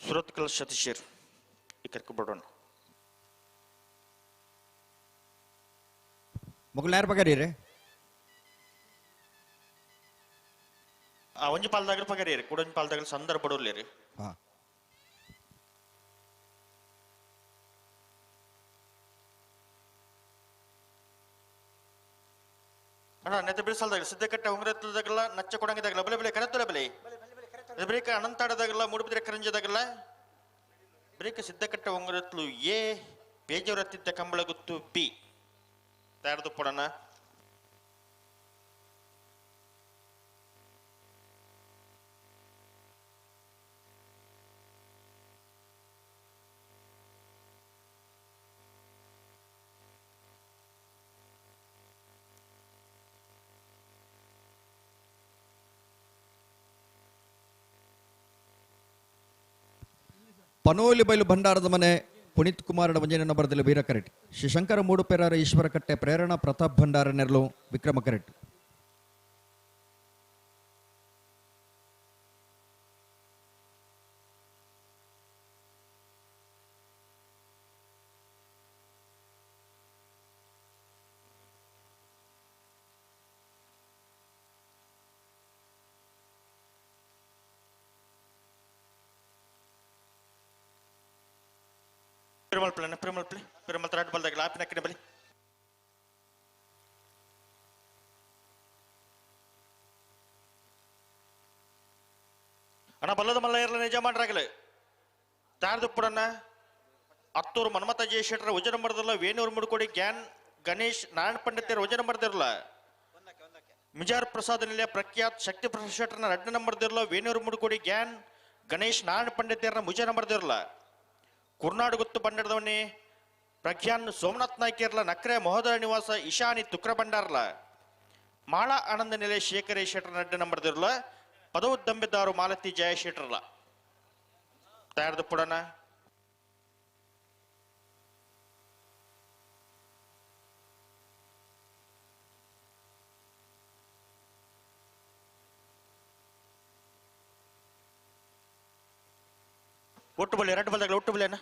ಸುರತ್ಕಲ್ ಸತೀಶರ್ ಈ ಕರ್ಕ ಬಡೋಣ. ಮೊಗಲ್ಯಾರ ಪಗರಿ ಆ ಒಂಜಿ ಪಾಲ್ದಾಗ ಪಗರಿ ಕೂಡೊಂಜಿ ಪಾಲ್ದಾಗ ಸಂದರ್ಭ ಬಡೋರ್ಲಿ. ಹಾ ಅಣ್ಣ ನೆತ್ತ ಬಿಡಿಸಲ್ದಾಗ ಸಿದ್ದಕಟ್ಟೆ ಉಂಗ್ರದಾಗಲ್ಲ ನಚ್ಚ ಕೊಡಂಗಿದಾಗಲ್ಲ ಬಲೆ ಬಲೆ ಕರೆತ್ತುಲ ಬಲೆ ಬ್ರೇಕ್ ಅನಂತಾಡದಾಗಲ್ಲ ಮೂಡುಬಿದ್ರೆ ಕರಂಜದಾಗಲ್ಲ ಬ್ರೇಕ್ ಸಿದ್ದಕಟ್ಟೆ ಉಂಗ್ರತ್ಲು ಎ ಪೇಜವರತ್ತಿದ್ದ ಕಂಬಳಗುತ್ತು ಬಿ ತಯಾರದು ಪಡೋಣ. ಪನೋಲಿ ಬೈಲು ಭಂಡಾರದ ಮನೆ ಪುನೀತ್ ಕುಮಾರನ ಮಂಜನ ಬರದಲ್ಲಿ ವೀರ ಕರೆಟ್ ಶ್ರೀಶಂಕರ ಮೂಡುಪೆರಾರ ಈಶ್ವರ ಕಟ್ಟೆ ಪ್ರೇರಣಾ ಪ್ರತಾಪ್ ಭಂಡಾರ ನೆರಳು ವಿಕ್ರಮ ಕರೆಟ್. ಪೆರುಮಲ್ ಪ್ಲೇನ ಪೆರುಮಲ್ ಪ್ಲೇ ಪೆರುಮಲ್ ತರಾಟ್ ಬಲ್ದಾಗಲ್ಲ ಆಪಿನ ಕಡೆ ಬಲಿ ಅಣ್ಣ ಬಲ್ಲದ ಮಲ್ಲ ಇರಲ ನಿಜ ಮಾಡ್ರಾಗಲೆ ತಾರದುಪ್ಪಡಣ್ಣ ಅತ್ತೂರು ಮನ್ಮಥ ಜಯಶೆಟ್ಟರ ವಜನ ಮರದಲ್ಲ ವೇಣೂರು ಮುಡುಕೋಡಿ ಗ್ಯಾನ್ ಗಣೇಶ್ ನಾರಾಯಣ ಪಂಡಿತರ ವಜನ ಮರದಿರಲ್ಲ ಮಿಜಾರ್ ಪ್ರಸಾದ್ ನಿಲಯ ಪ್ರಖ್ಯಾತ್ ಶಕ್ತಿ ಪ್ರಸಾದ್ ಶೆಟ್ಟರ್ನ ರಡ್ಡ ನಂಬರ್ದಿರಲ್ಲ ವೇಣೂರು ಮುಡುಕೋಡಿ ಗ್ಯಾನ್ ಗಣೇಶ್ ನಾರಾಯಣ ಪಂಡಿತರನ್ನ ಮುಜ ನಂಬರ್ದಿರಲ್ಲ ಕುರ್ನಾಡು ಗುತ್ತು ಬಂಡರದವನೇ ಪ್ರಖ್ಯಾನ್ ಸೋಮನಾಥ್ ನಾಯ್ಕರ್ಲ ನಕ್ರೆ ಮಹೋದಯ ನಿವಾಸ ಇಶಾನಿ ತುಕ್ರ ಭಂಡಾರ್ಲ ಮಾಳಾ ಆನಂದ ನಿಲಯ ಶೇಖರೇ ಶೆಟ್ಟರ್ ನಡ್ಡ ನಂಬರ್ದಿರಲ್ಲ ಪದವು ದಂಬೆದಾರು ಮಾಲತಿ ಜಯ ಶೆಟ್ಟರ್ಲ ತಯಾರದು ಪುಡನ. ಒಟ್ಟು ಬಲ್ಲಿ ಎರಡು ಬಲ್ದಾಗಲ್ಲ ಒಟ್ಟು ಬಲ್ಲೇನ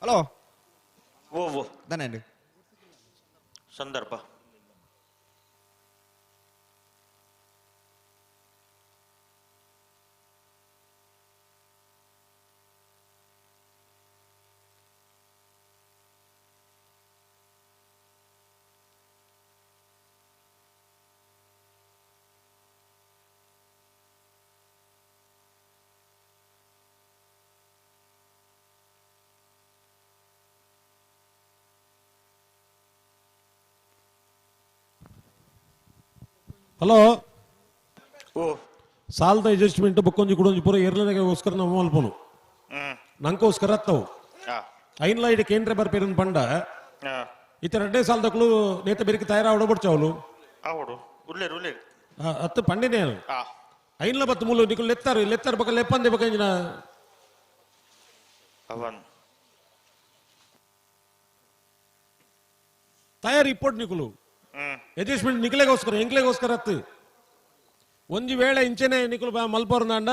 ಹಲೋ ಓ ಓ ಧನ್ಯಂడి ಸಂದರ್ಭ ಹಲೋ ಓ ಸಾಲದ ಅಡ್ಜಸ್ಟ್ಮೆಂಟ್ ಬೊಕ್ಕೊಂಜಿ ಕುಡೊಂಜಿ ಪೂರ ಎರ್ಲನಗೋಸ್ಕರ ನಾವು ಮಲ್ಪನು ನಂಕೋಸ್ಕರ ಅತ್ತವು ಐನ್ಲ ಇಡ ಕೇಂದ್ರ ಬರ್ಪೇರನ್ ಪಂಡ ಇತ್ತ ರಡ್ಡೆ ಸಾಲದಕ್ಳು ನೇತ ಬೆರಿಕೆ ತಯಾರಾವಡ ಬಡ್ಚಾವಲು ಆವಡು ಉಲ್ಲೇರು ಉಲ್ಲೇರು ಅತ್ತು ಪಂಡಿನೇ ಐನ್ಲ ಬತ್ತು ಮೂಲು ನಿಕುಲು ಲೆತ್ತಾರು ಲೆತ್ತಾರು ಬಕ್ಕ ಲೆಪ್ಪಂದೆ ಬಕ್ಕ ಇಂಜಿನ ಅವನ್ ತಯಾರಿ ಇಪ್ಪೋಟ್ ನಿಕುಲು ಅಡ್ಜಸ್ಟ್ಮೆಂಟ್ ನಿಕ್ಲೆಗೋಸ್ಕರ ಎಂಕ್ಲೆಗೋಸ್ಕರ ಅತ್ತು ಒಂಜಿ ವೇಳೆ ಇಂಚೆನೆ ನಿಕುಲು ಮಲ್ಪೋರ್ನಾಂಡ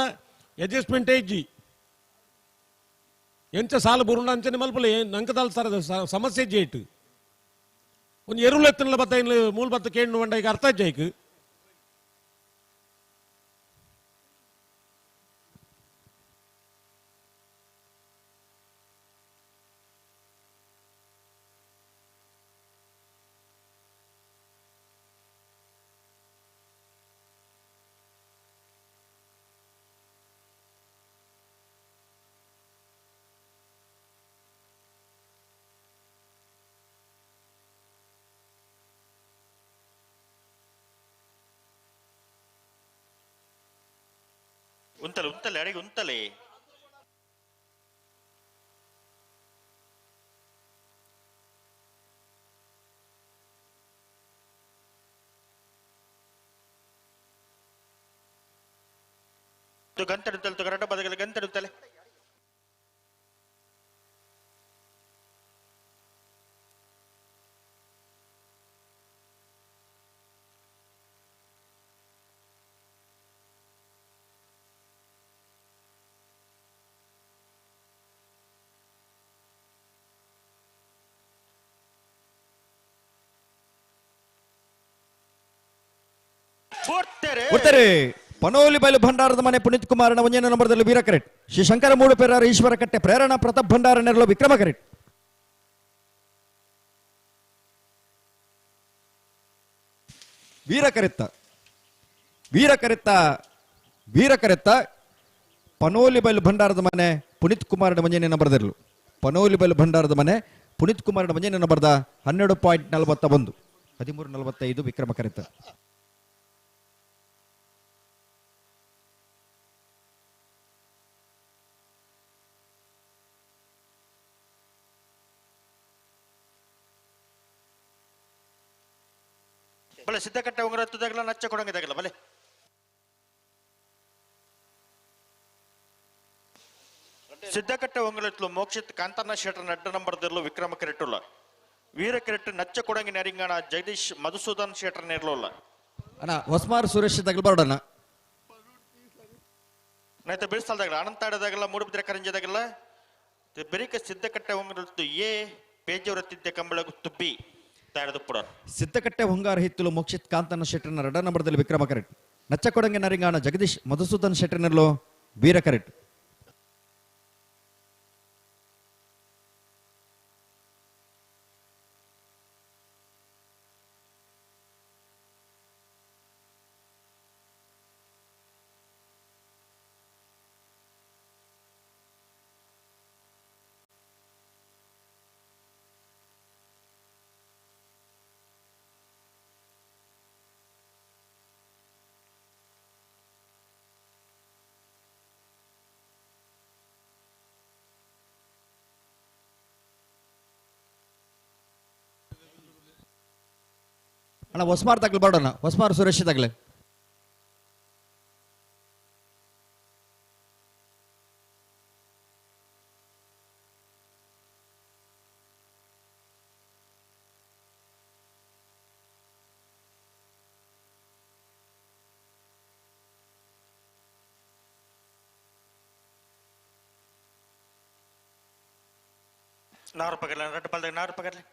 ಅಡ್ಜಸ್ಟ್ಮೆಂಟ್ ಇಜ್ಜಿ ಎಂಚ ಸಾಲ ಬುರುಂಡ ಅಂಚನೆ ಮಲ್ಪಲೆ ನಂಕದಾಲ್ ಸರ ಸಮಸ್ಯೆ ಇಜ್ಜಿ ಇಟ್ಟು ಒಂಜಿ ಎರುಳು ಎತ್ತನಲ ಬತ್ತ ಇನ್ನು ಮೂಲ ಬತ್ತ ಕೇಂಡು ಬಂಡ ಈಗ ಅರ್ಥ ಜೈಕ್ ಉಂತಲೆ ಉಂತಲೆ ಅಡಿಗೆ ಉಂತಲೆ ಗಂಟೆಡುತ್ತಲೆ ಕರಟ ಬದಗಲ ಗಂಟೆಡುತ್ತಲೆ ಕೊಡ್ತಾರೆ. ಪನೋಲಿ ಬೈಲು ಭಂಡಾರದ ಮನೆ ಪುನೀತ್ ಕುಮಾರನ ಒಂಜನೇ ನಂಬರ್ದಲ್ಲಿ ವೀರ ಕರೆಟ್. ಶ್ರೀ ಶಂಕರ ಮೂಡುಪೆರಾರ ಈಶ್ವರ ಕಟ್ಟೆ ಪ್ರೇರಣಾ ಪ್ರತಾಪ್ ಭಂಡಾರ ನೆರಳು ವಿಕ್ರಮ ಕರೆಟ್. ವೀರ ಕರೆತ್ತ ವೀರ ಕರೆತ್ತ ವೀರ ಕರೆತ್ತ ಪನೋಲಿ ಬೈಲು ಭಂಡಾರದ ಮನೆ ಪುನೀತ್ ಕುಮಾರನ ಒಂಜನೇ ನಂಬರ್ದಲ್ಲೂ ಪನೋಲಿ ಬೈಲು ಭಂಡಾರದ ಮನೆ ಪುನೀತ್ ಕುಮಾರನ ಒಂಜನೇ ನಂಬರ್ದ 12.41 13.45 ವಿಕ್ರಮ ಕರೆತ್ತ. ಬಲೆ ಸಿದ್ಧಕಟ್ಟೆ ಉಂಗುರ ನಚ್ಚ ಕೊಡಂಗಿದಾಗಲ್ಲ ಬಲೆ ಸಿದ್ಧಕಟ್ಟೆ ಉಂಗುರತ್ಲು ಮೋಕ್ಷಿತ್ ಕಾಂತಣ್ಣ ಶೆಟ್ಟರ್ ನಡ್ಡ ನಂಬರ್ದಿರ್ಲು ವಿಕ್ರಮ ಕೆರೆಟುಲ್ಲ ವೀರ ಕೆರೆಟ್ ನಚ್ಚ ಕೊಡಂಗಿ ನರಿಂಗಣ ಜಗದೀಶ್ ಮಧುಸೂದನ್ ಶೆಟ್ಟರ್ ನೇರ್ಲುಲ್ಲ ಅಣ್ಣ ಹೊಸ್ಮಾರ್ ಸುರೇಶ್ ತಗಲ್ ಬರೋಣ ನೈತ ಬಿಡಿಸಲ್ದಾಗಲ್ಲ ಅನಂತಾಡದಾಗಲ್ಲ ಮೂಡುಬಿದ್ರೆ ಕರಂಜದಾಗಲ್ಲ ಬೆರಿಕ ಸಿದ್ಧಕಟ್ಟೆ ಉಂಗುರತ್ತು ಎ ಪೇಜವರತ್ತಿದ್ದ ಕಂಬಳ ಗುತ್ತು ಬಿ ಸಿದ್ದಕಟ್ಟೆ ಹೊಂಗಾರ ಹಿತ್ತಲು ಮೋಕ್ಷಿತ್ ಕಾಂತನ ಶೆಟ್ಟರ್ನ ರಡ ನಂಬರ್ದಲ್ಲಿ ವಿಕ್ರಮ ಕರೆಟ್. ನಚ್ಚಕೊಡಂಗೆ ನರಿಂಗಾಣ ಜಗದೀಶ್ ಮಧುಸೂದನ್ ಶೆಟ್ಟರ್ನಲ್ಲೋ ವೀರ ಕರೆಟ್. ಅಣ್ಣ ಹೊಸ್ಮಾರ್ ತಗ್ಲು ಬರೋಣ ಹೊಸ್ಮಾರ್ ಸುರೇಶ್ ತಗ್ಲೆ. ನಾರು ಪಗರ್ಲಿ ರಡ್ಡು ಪಲ್ದಾಗ ನಾರು ಪಗರ್ಲಿ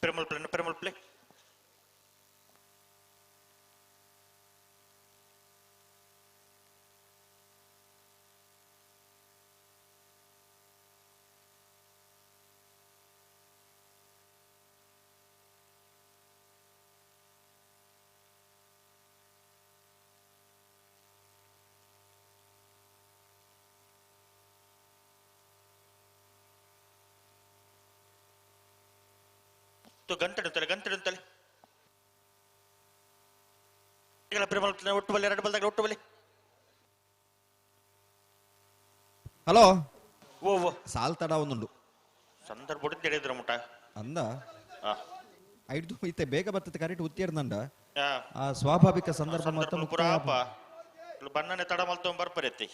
Perumal play Perumal play ಗಂಟೆಡುತ್ತಲೆ ಗಂಟೆಡುತ್ತಲೆ ಒಟ್ಟು ಬಲ್ಲಿ ಎರಡು ಬಲ್ದಾಗ ಒಟ್ಟು ಬಲ್ಲಿ. ಹಲೋ ಓ ಓ ಸಾಲ್ ತಡ ಒಂದುಂಡು ಸಂದರ್ಭ ಹೇಳಿದ್ರ ಮುಟ ಅಂದ ಆ. ಐದು ಇತ್ತೆ ಬೇಗ ಬರ್ತದೆ ಕರೆಕ್ಟ್ ಉತ್ತೇರ್ದಂಡ ಆ. ಆ ಸ್ವಾಭಾವಿಕ ಸಂದರ್ಭ ಮಾತ್ರ ಪುರ ಮುಕ್ತಾಯ ಆಪ ಬಣ್ಣನೆ ತಡ ಮಲ್ತೊಂಬ ಬರ್ಪರೆತ್ತಿ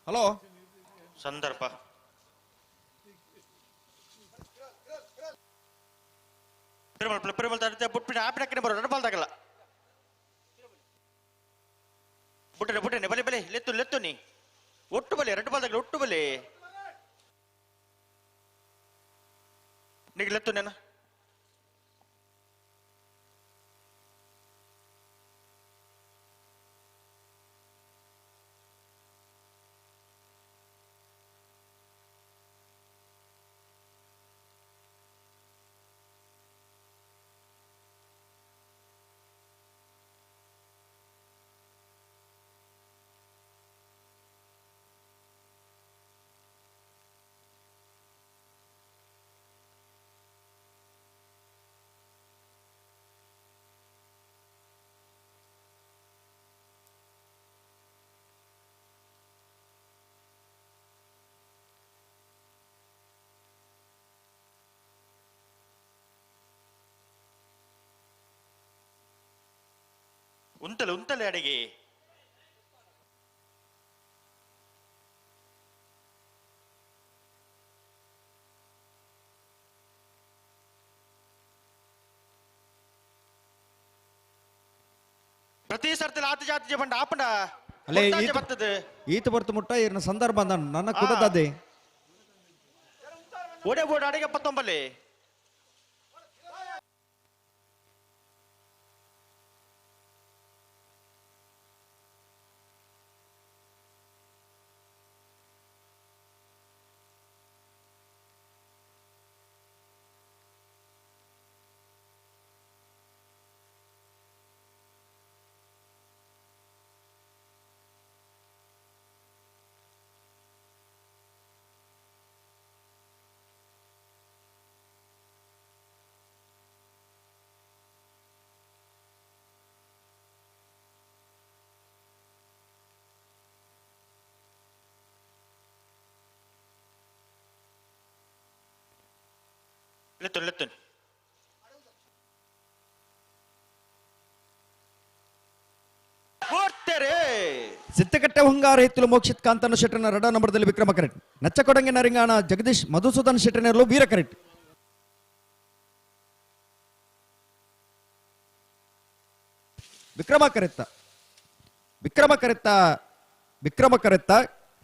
ಹಲೋ ಸಂದರ್ಭ ಪೆರುಮಲ್ ಪೆರುಮಲ್ ತಡಿತೆ ಬುಟ್ಪಿನ ಆಪಿನಕ್ಕನೆ ಬರೋ ಬಾಲ್ದಾಗಲ್ಲ ಬುಟ್ಟನೆ ಬುಟ್ಟನೆ ಬಲೆ ಬಲೆ ಲೆತ್ತು ಲೆತ್ತು ನೀ ಒಟ್ಟು ಬಲೆ ಎರಡು ಬಾಲ್ದಾಗಲ್ಲ ಒಟ್ಟು ಬಲೆ ನೀಗೆ ಲೆತ್ತು ನೇನ ಉಂತಲೆ ಉಂತಲೆ ಅಡಿಗೆ ಪ್ರತಿ ಸರ್ತಿ ಆತ ಜಾತಿ ಬಂಡ ಆಪಂಡ ಅಲ್ಲೇ ಒಟ್ಟಾಚೆ ಈತ- ಬರ್ತದೆ ಈತ ಬರ್ತು ಮುಟ್ಟ ಇರ್ನ ಸಂದರ್ಭ ನನ್ನ ಕುಡದದೆ ಓಡೆ ಬೋಡ ಅಡಿಗೆ ಪತ್ತೊಂಬಲ್ಲಿ ಲೆತ್ತುನ್ ಲೆತ್ತುನ್ ಕೊಡ್ತೇರೆ ಸಿತ್ತಕಟ್ಟೆ ಹೊಂಗಾರ ಹಿತ್ತಲು ಮೋಕ್ಷಿತ್ ಕಾಂತನ ಶೆಟ್ಟರ್ನ ರಡ ನಂಬರ್ದಲ್ಲಿ ವಿಕ್ರಮ ಕರೆಟ್ ನಚ್ಚಕೊಡಂಗಿ ನರಿಂಗಾಣ ಜಗದೀಶ್ ಮಧುಸೂದನ್ ಶೆಟ್ಟರ್ನಲ್ಲೂ ವೀರ ಕರೆಟ್ ವಿಕ್ರಮ ಕರೆತ್ತ ವಿಕ್ರಮ ಕರೆತ್ತ ವಿಕ್ರಮ ಕರೆತ್ತ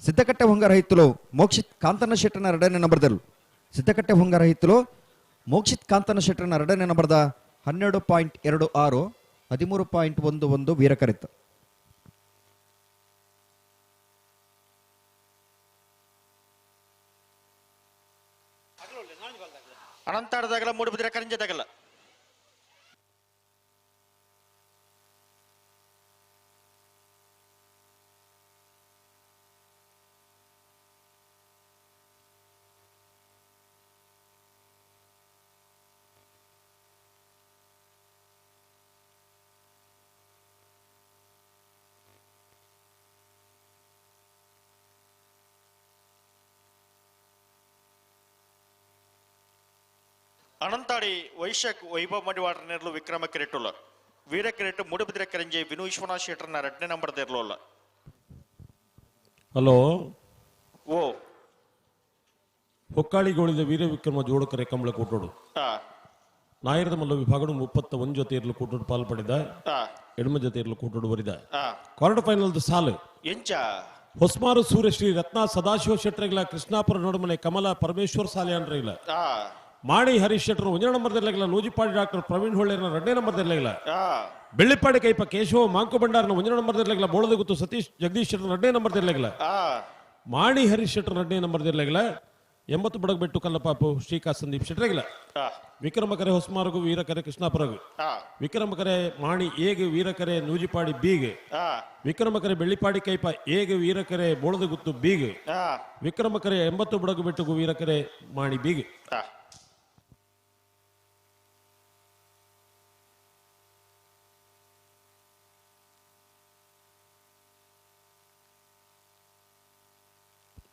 ಸಿದ್ದಕಟ್ಟೆ ಹೊಂಗಾರ ಹಿತ್ತಲು ಮೋಕ್ಷಿತ್ ಕಾಂತನ ಶೆಟ್ಟರ್ನ ಎರಡನೇ ನಂಬರ್ದಲ್ಲೂ ಸಿದ್ದಕಟ್ಟೆ ಹೊಂಗಾರ ಹಿತ್ತಲು ಮೋಕ್ಷಿತ್ ಕಾಂತನ ಶೆಟ್ಟರ್ನ ಎರಡನೇ ನಂಬರ್ದ 12.26 13.11 ವೀರ ಕರೆತ್ತ. ಅನಂತಾಡದಾಗಲ್ಲ ಮೂಡುಬಿದ್ರೆ ಕರಿಂಜದಾಗಲ್ಲ ಅನಂತಾಡಿ ವೈಶಾಖ್ ವೈಭವ್ ಮಡಿವಾಡರ ನೆರಳು ವಿಕ್ರಮ ಕಿರೀಟುಲ್ಲ ವೀರ ಕಿರೀಟು ಮೂಡುಬಿದಿರೆ ಕರಿಂಜೆ ವಿನು ವಿಶ್ವನಾಥ್ ಶೆಟ್ಟರ್ನ ಎರಡನೇ ನಂಬರ್ ಇರಲಿಲ್ಲ. ಹಲೋ ಓ ಹೊಕ್ಕಾಳಿಗೋಳಿದ ವೀರ ವಿಕ್ರಮ ಜೋಡಕರೆ ಕಂಬಳ ಕೂಟೋಡು ನಾಯರದ ಮಲ್ಲ ವಿಭಾಗಡು 31 ಜೊತೆ ಇರಲು ಕೂಟೋಡು ಪಾಲ್ ಪಡೆದ ಎಡಮ ಜೊತೆ ಇರಲು ಕೂಟೋಡು ಬರಿದ ಕ್ವಾರ್ಟರ್ ಫೈನಲ್ ಸಾಲು ಎಂಚ ಹೊಸ್ಮಾರು ಸೂರ್ಯಶ್ರೀ ರತ್ನ ಸದಾಶಿವ ಶೆಟ್ಟರಿಗಳ ಕೃಷ್ಣಾಪುರ ನೋಡಮನೆ ಕಮಲ ಪರಮೇಶ್ವರ್ ಸಾಲಿಯಾನ್ರಿಗಳ ಮಾಣಿ ಹರೀಶ್ ಶೆಟ್ಟರು ಒಂದನೇ ನಂಬರ್ದಿರಲಿಲ್ಲ ನೂಜಿಪಾಡಿ ಡಾಕ್ಟರ್ ಪ್ರವೀಣ್ ಹೊಳ್ಳೆಯರ್ನ ಎರಡನೇ ನಂಬರ್ದಿರಲಿಲ್ಲ ಬೆಳ್ಳಿಪಾಡಿ ಕೈಪ ಕೇಶವ ಮಾಂಕು ಭಂಡಾರನ ಒಂದನೇ ನಂಬರ್ದಿರಲಿಲ್ಲ ಬೋಳದಗುತ್ತು ಸತೀಶ್ ಜಗದೀಶ್ ಶೆಟ್ಟರ್ ಎರಡನೇ ನಂಬರ್ದಿರಲಿಲ್ಲ ಮಾಣಿ ಹರೀಶ್ ಶೆಟ್ಟರ್ ಎರಡನೇ ನಂಬರ್ದಿರಲಿಲ್ಲ 80 ಬಡಗಬೆಟ್ಟು ಕಲ್ಲಪಾಪು ಶ್ರೀಕಾ ಸಂದೀಪ್ ಶೆಟ್ಟರಿಗಿಲ್ಲ ವಿಕ್ರಮಕರೆ ಹೊಸ್ಮಾರ್ಗು ವೀರಕರೆ ಕೃಷ್ಣಾಪುರಗು ವಿಕ್ರಮಕರೆ ಮಾಣಿ ಏಗ್ ವೀರಕರೆ ನೂಜಿಪಾಡಿ ಬೀಗ್ ವಿಕ್ರಮಕರೆ ಬೆಳ್ಳಿಪಾಡಿ ಕೈಪ ಏಗ್ ವೀರಕರೆ ಬೋಳದಗುತ್ತು ಬೀಗ್ ವಿಕ್ರಮಕರೆ 80 ಬಡಗಬೆಟ್ಟುಗು ವೀರಕರೆ ಮಾಣಿ ಬೀಗ್.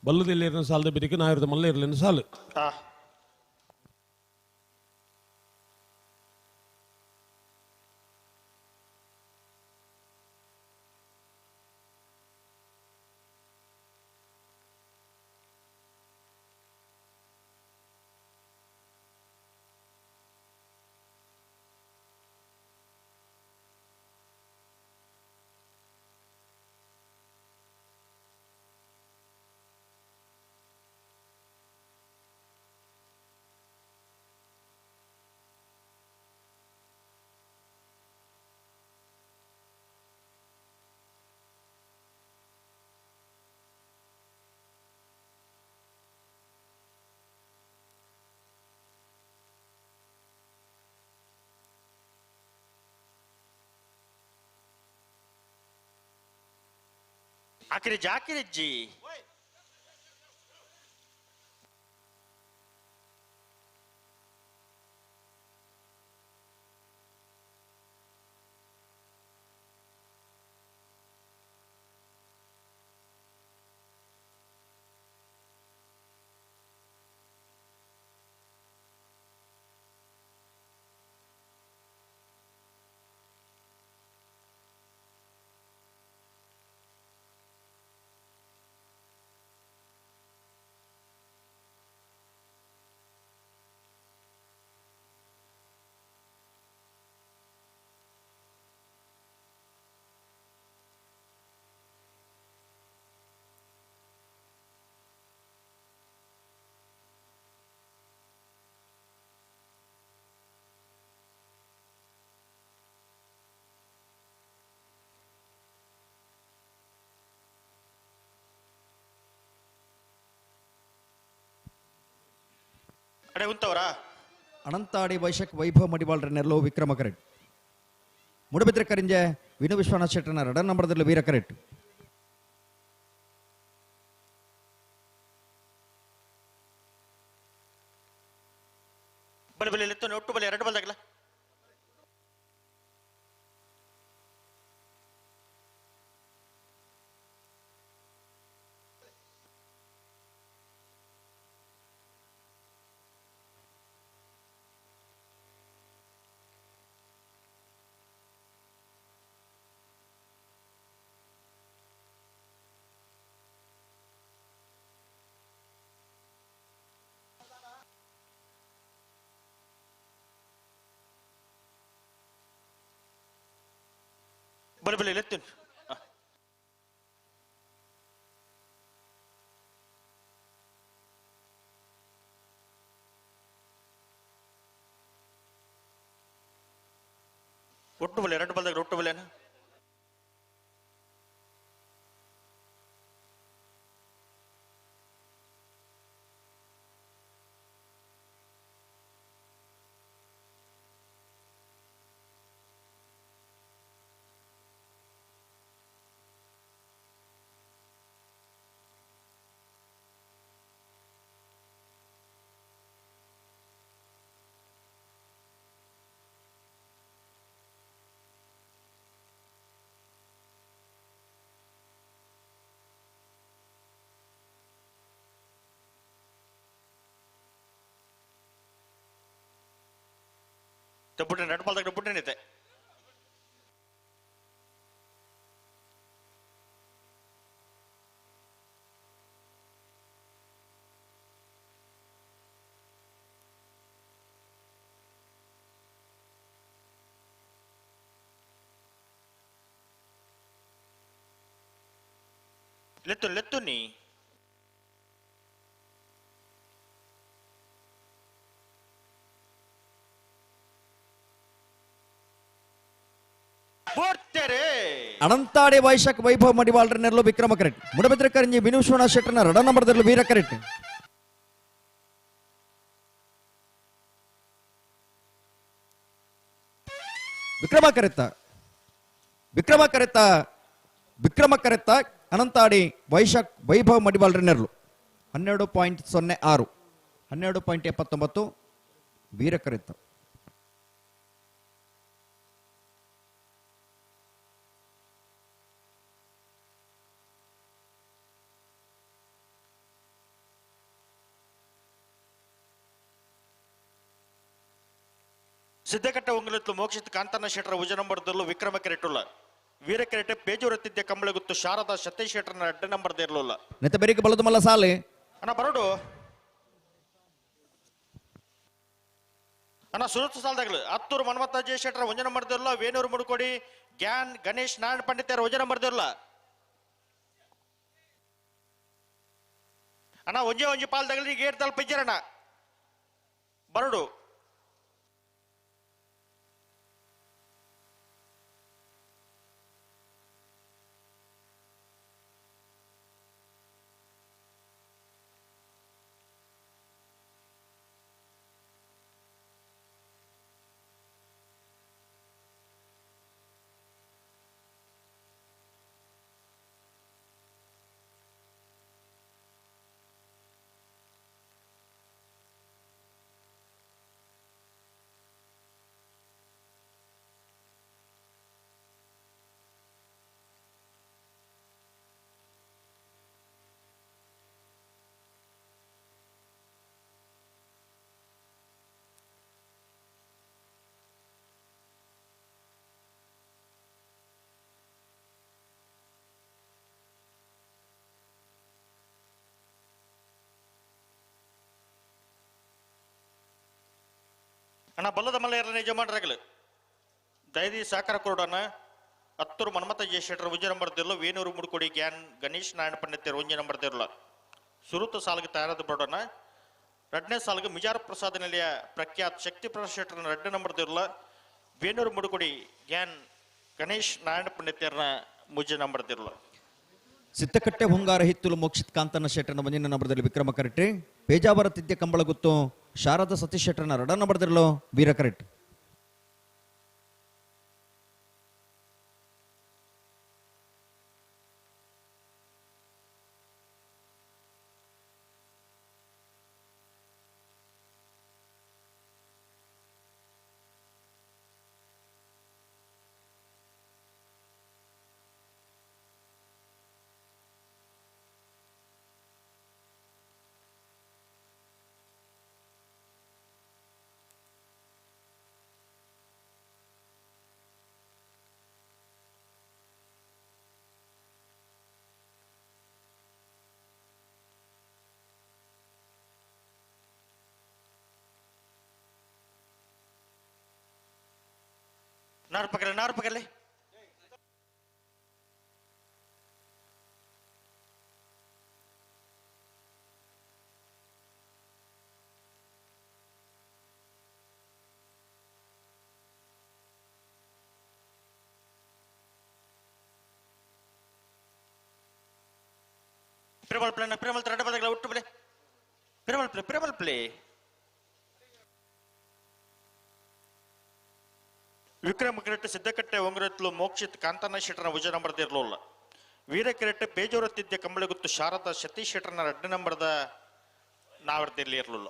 ಬಲ್ಲದಲ್ಲಿ ಸಾಲದ ಬಿರಿಕೆ ನಾಯಿರದ ಮಲ್ಲ ಇರಲಿಲ್ಲ ಸಾಲು. ಆಕರಿ ಜಾಕಿರಿಜ್ಜಿ ಅಡೆ ಉಂತವರಾ ಅನಂತಾಡಿ ವೈಶಕ್ ವೈಭವ್ ಮಡಿವಾಳ್ರ ನೆರಳು ವಿಕ್ರಮ ಕರೆಟ್ ಮೂಡಬಿದ್ರೆ ಕರಿಂಜೆ ವಿನು ವಿಶ್ವನಾಥ್ ಶೆಟ್ಟರ್ನ ಎರಡನೇ ನಂಬರ್ದಲ್ಲಿ ವೀರ ಕರೆಟ್. ಬಲೆ ಬಲೆ ಎತ್ತು ಒಟ್ಟು ಬಲೆ ಎರಡು ಬಲ್ದಾಗಲ್ಲ ಬಲೆ ಬಲೆ ಎತ್ತು ಒಟ್ಟು ಬಲೆ ಎರಡು ಬಲ್ದಾಗ ಒಟ್ಟು ಬಲೆನ ಬುಡ್ಡೆ ನಡ್ಪಾಲ್ದಾಗ ಬುಡ್ಡೆ ಲೆತ್ತು ಲೆತ್ತು ನೀ ಅನಂತಾಡಿ ವೈಶಾಖ ವೈಭವ ಮಡಿವಾಳ್ರ ನೆರಳು ವಿಕ್ರಮ ಕರೆಕ್ಟ್ ಮುಡಬಿದ್ರ ಕರಂಜಿ ವಿನುಶ್ವಣ ಶೆಟ್ಟರ್ನ ರಡ ನಂಬರ್ದಲ್ಲಿ ವೀರ ಕರೆಕ್ಟ್. ವಿಕ್ರಮ ಕರೆತ್ತ ವಿಕ್ರಮ ಕರೆತ್ತ ವಿಕ್ರಮ ಕರೆತ್ತ ಅನಂತಾಡಿ ವೈಶಾಖ್ ವೈಭವ ಮಡಿವಾಳ್ರ ನೆರಳು 12.06 12.79 ವೀರ ಕರೆತ್ತ. ಸಿದ್ದಕಟ್ಟೆ ಉಂಗುಲತ್ತು ಮೋಕ್ಷಿತ್ ಕಾಂತಣ್ಣ ಶೆಟ್ಟರ ಉಜ ನಂಬರ್ದಲ್ಲೂ ವಿಕ್ರಮ ಕೆರೆಟುಲ್ಲ ವೀರ ಕೆರೆಟೆ ಪೇಜೂರತ್ತಿದ್ದ ಕಂಬಳಗುತ್ತು ಶಾರದಾ ಸತೀಶ್ ಶೆಟ್ಟರ್ನ ಅಡ್ಡ ನಂಬರ್ದ ಇರಲಿಲ್ಲ. ನೆತ್ತ ಬೆರಿಕೆ ಬಲದ ಮಲ್ಲ ಸಾಲೆ ಅಣ್ಣ ಬರೋಡು ಅಣ್ಣ ಸುರತ್ ಸಾಲದಾಗಲು ಹತ್ತೂರು ಮನ್ಮಥ ಜಯ ಶೆಟ್ಟರ ಒಂಜ ನಂಬರ್ದಿರಲ್ಲ ವೇಣೂರು ಮುಡುಕೋಡಿ ಗ್ಯಾನ್ ಗಣೇಶ್ ನಾರಾಯಣ ಪಂಡಿತರ ಒಂಜ ನಂಬರ್ದಿರಲ್ಲ ಅಣ್ಣ ಒಂಜೆ ಒಂಜಿ ಪಾಲ್ದಾಗಲಿ ಗೇಟ್ ತಲುಪಿಜ್ಜರಣ್ಣ ಬರೋಡು. ಅಣ್ಣ ಬಲ್ಲದ ಮಲ್ಲ ನಿಜ ಮಾಡ್ರಾಗಲು ದಯದಿ ಸಾಕಾರ ಕೊಡೋಣ ಹತ್ತೂರು ಮನ್ಮಥ ಜಯಶೆಟ್ಟರ್ ಒಂಜಿ ನಂಬರ್ ದಿರಲು ವೇಣೂರು ಮುಡುಕೋಡಿ ಗ್ಯಾನ್ ಗಣೇಶ್ ನಾರಾಯಣ ಪಂಡಿತರು ಒಂಜಿ ನಂಬರ್ ದಿರಲ ಸುರುತ ಸಾಲಿಗೆ ತಯಾರಾದ ಬರೋಣ ಎರಡನೇ ಸಾಲಿಗೆ ಮಿಜಾರ ಪ್ರಸಾದ ನಿಲಯ ಪ್ರಖ್ಯಾತ್ ಶಕ್ತಿ ಪ್ರಸಾದ್ ಶೆಟ್ಟರ್ನ ಎರಡನೇ ನಂಬರ್ ದಿರಲ ವೇಣೂರು ಮುಡುಕೋಡಿ ಗ್ಯಾನ್ ಗಣೇಶ್ ನಾರಾಯಣ ಪಂಡಿತರನ್ನ ಮುಜ್ಜೆ ನಂಬರ್ ದಿರಲ. ಸಿದ್ದಕಟ್ಟೆ ಹುಂಗಾರ ಹಿತ್ತಲು ಮೋಕ್ಷಿತ್ ಕಾಂತಣ್ಣ ಶೆಟ್ಟರ್ನ ಒಂದಿನ ನಂಬರ್ದಲ್ಲಿ ವಿಕ್ರಮ ಕರೆಟ್ರಿ ಪೇಜಾವರ ತಿದ್ಯ ಕಂಬಳಗುತ್ತು ಶಾರದಾ ಸತೀಶ್ ಶೆಟ್ಟರ್ನ ರಡ ನಂಬರ್ದಿರಲು ವೀರ ಕರೆಟ್. ನಾರು ಪಕ್ಕಲೆ ನಾರು ಪಕ್ಕಲೆ ಪ್ರೇಮಲ್ ಪ್ಲೇ ಪ್ರೇಮಲ್ ತರಡ ಬದಗಳ ಒಟ್ಟು ಪ್ಲೇ ಪ್ರೇಮಲ್ ಪ್ಲೇ ಪ್ರೇಮಲ್ ಪ್ಲೇ ವಿಕ್ರಮ ಕಿರೀಟ ಸಿದ್ದಕಟ್ಟೆ ಒಂಗರತ್ಲು ಮೋಕ್ಷಿತ್ ಕಾಂತಣ್ಣ ಶೆಟ್ಟರ್ನ ಭುಜ ನಂಬರ್ದ ಇರಲಿಲ್ಲ ವೀರ ಕಿರೀಟ ಪೇಜೋರತ್ತಿದ್ದ ಕಂಬಳಗುತ್ತು ಶಾರದಾ ಸತೀಶ್ ಶೆಟ್ಟರ್ನ ಎರಡನೇ ನಂಬರ್ದ ನಾವರ್ದಿರ್ಲಿ ಇರಲಿಲ್ಲ.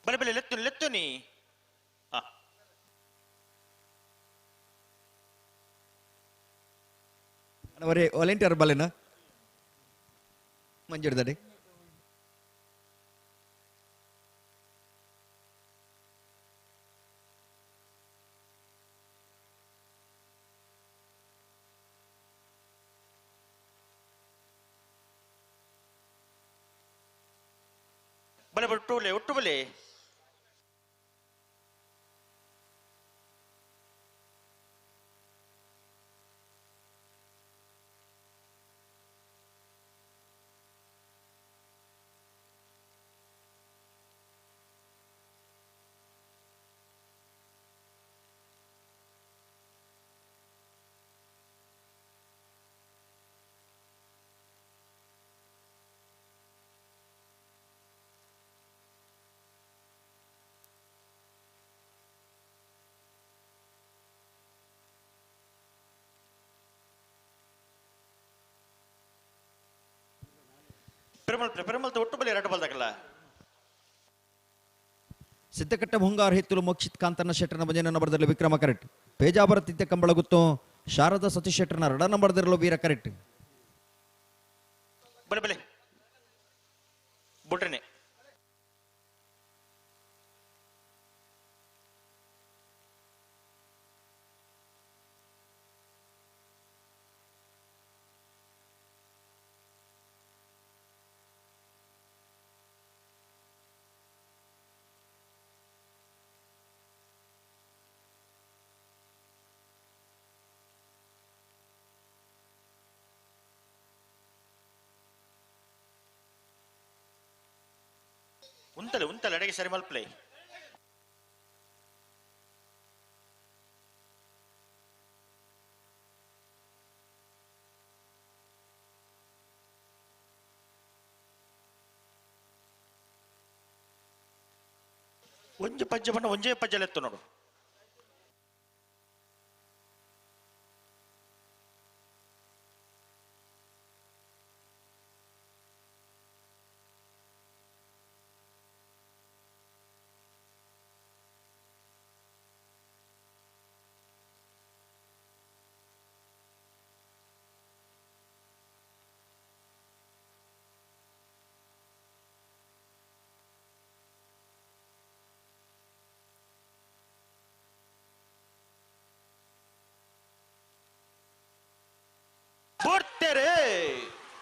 ಬಲೆ ಬಲೆ ಲೆತ್ತು ಲೆತ್ತುನಿ. ಅವರೇ ವಾಲಂಟಿಯರ್ ಬಲೆನಾ ಮಂಜುಡ್ದಡೆ. ಬಲೆ ಒಟ್ಟು ಒಟ್ಟು ಬಲೆ. ಪೆರುಮಲ್ ಒಟ್ಟು ಬಲಿ ಎರಡು ಬಲ್ದಾಗಲ್ಲ. ಸಿದ್ದಕಟ್ಟ ಮುಂಗಾರು ಹಿತ್ತಲು ಮೋಕ್ಷಿತ್ ಕಾಂತನ ಶೆಟ್ಟರ್ನ ಭಜನೆ ನಂಬರ್ದಲ್ಲಿ ವಿಕ್ರಮ ಕರೆಕ್ಟ್. ಪೇಜಾವರ ತಿದ್ದೆ ಕಂಬಳಗುತ್ತು ಶಾರದಾ ಸತೀಶ್ ಶೆಟ್ಟರ್ನ ರಡ ನಂಬರ್ದಿರಲು ವೀರ ಕರೆಕ್ಟ್. ಬಲೆ ಬಲೆ ಬುಡ್ರನೆ. ಉಂತಲೆ ಉಂತಲೆ ಅಡಗೆ ಸರಿ ಮಲ್ಪ್ಲೆ. ಒಂಜಿ ಪಜ್ಜೆ ಬಣ್ಣ ಒಂಜೇ ಪಜ್ಜೆಲೆತ್ತು ನೋಡು.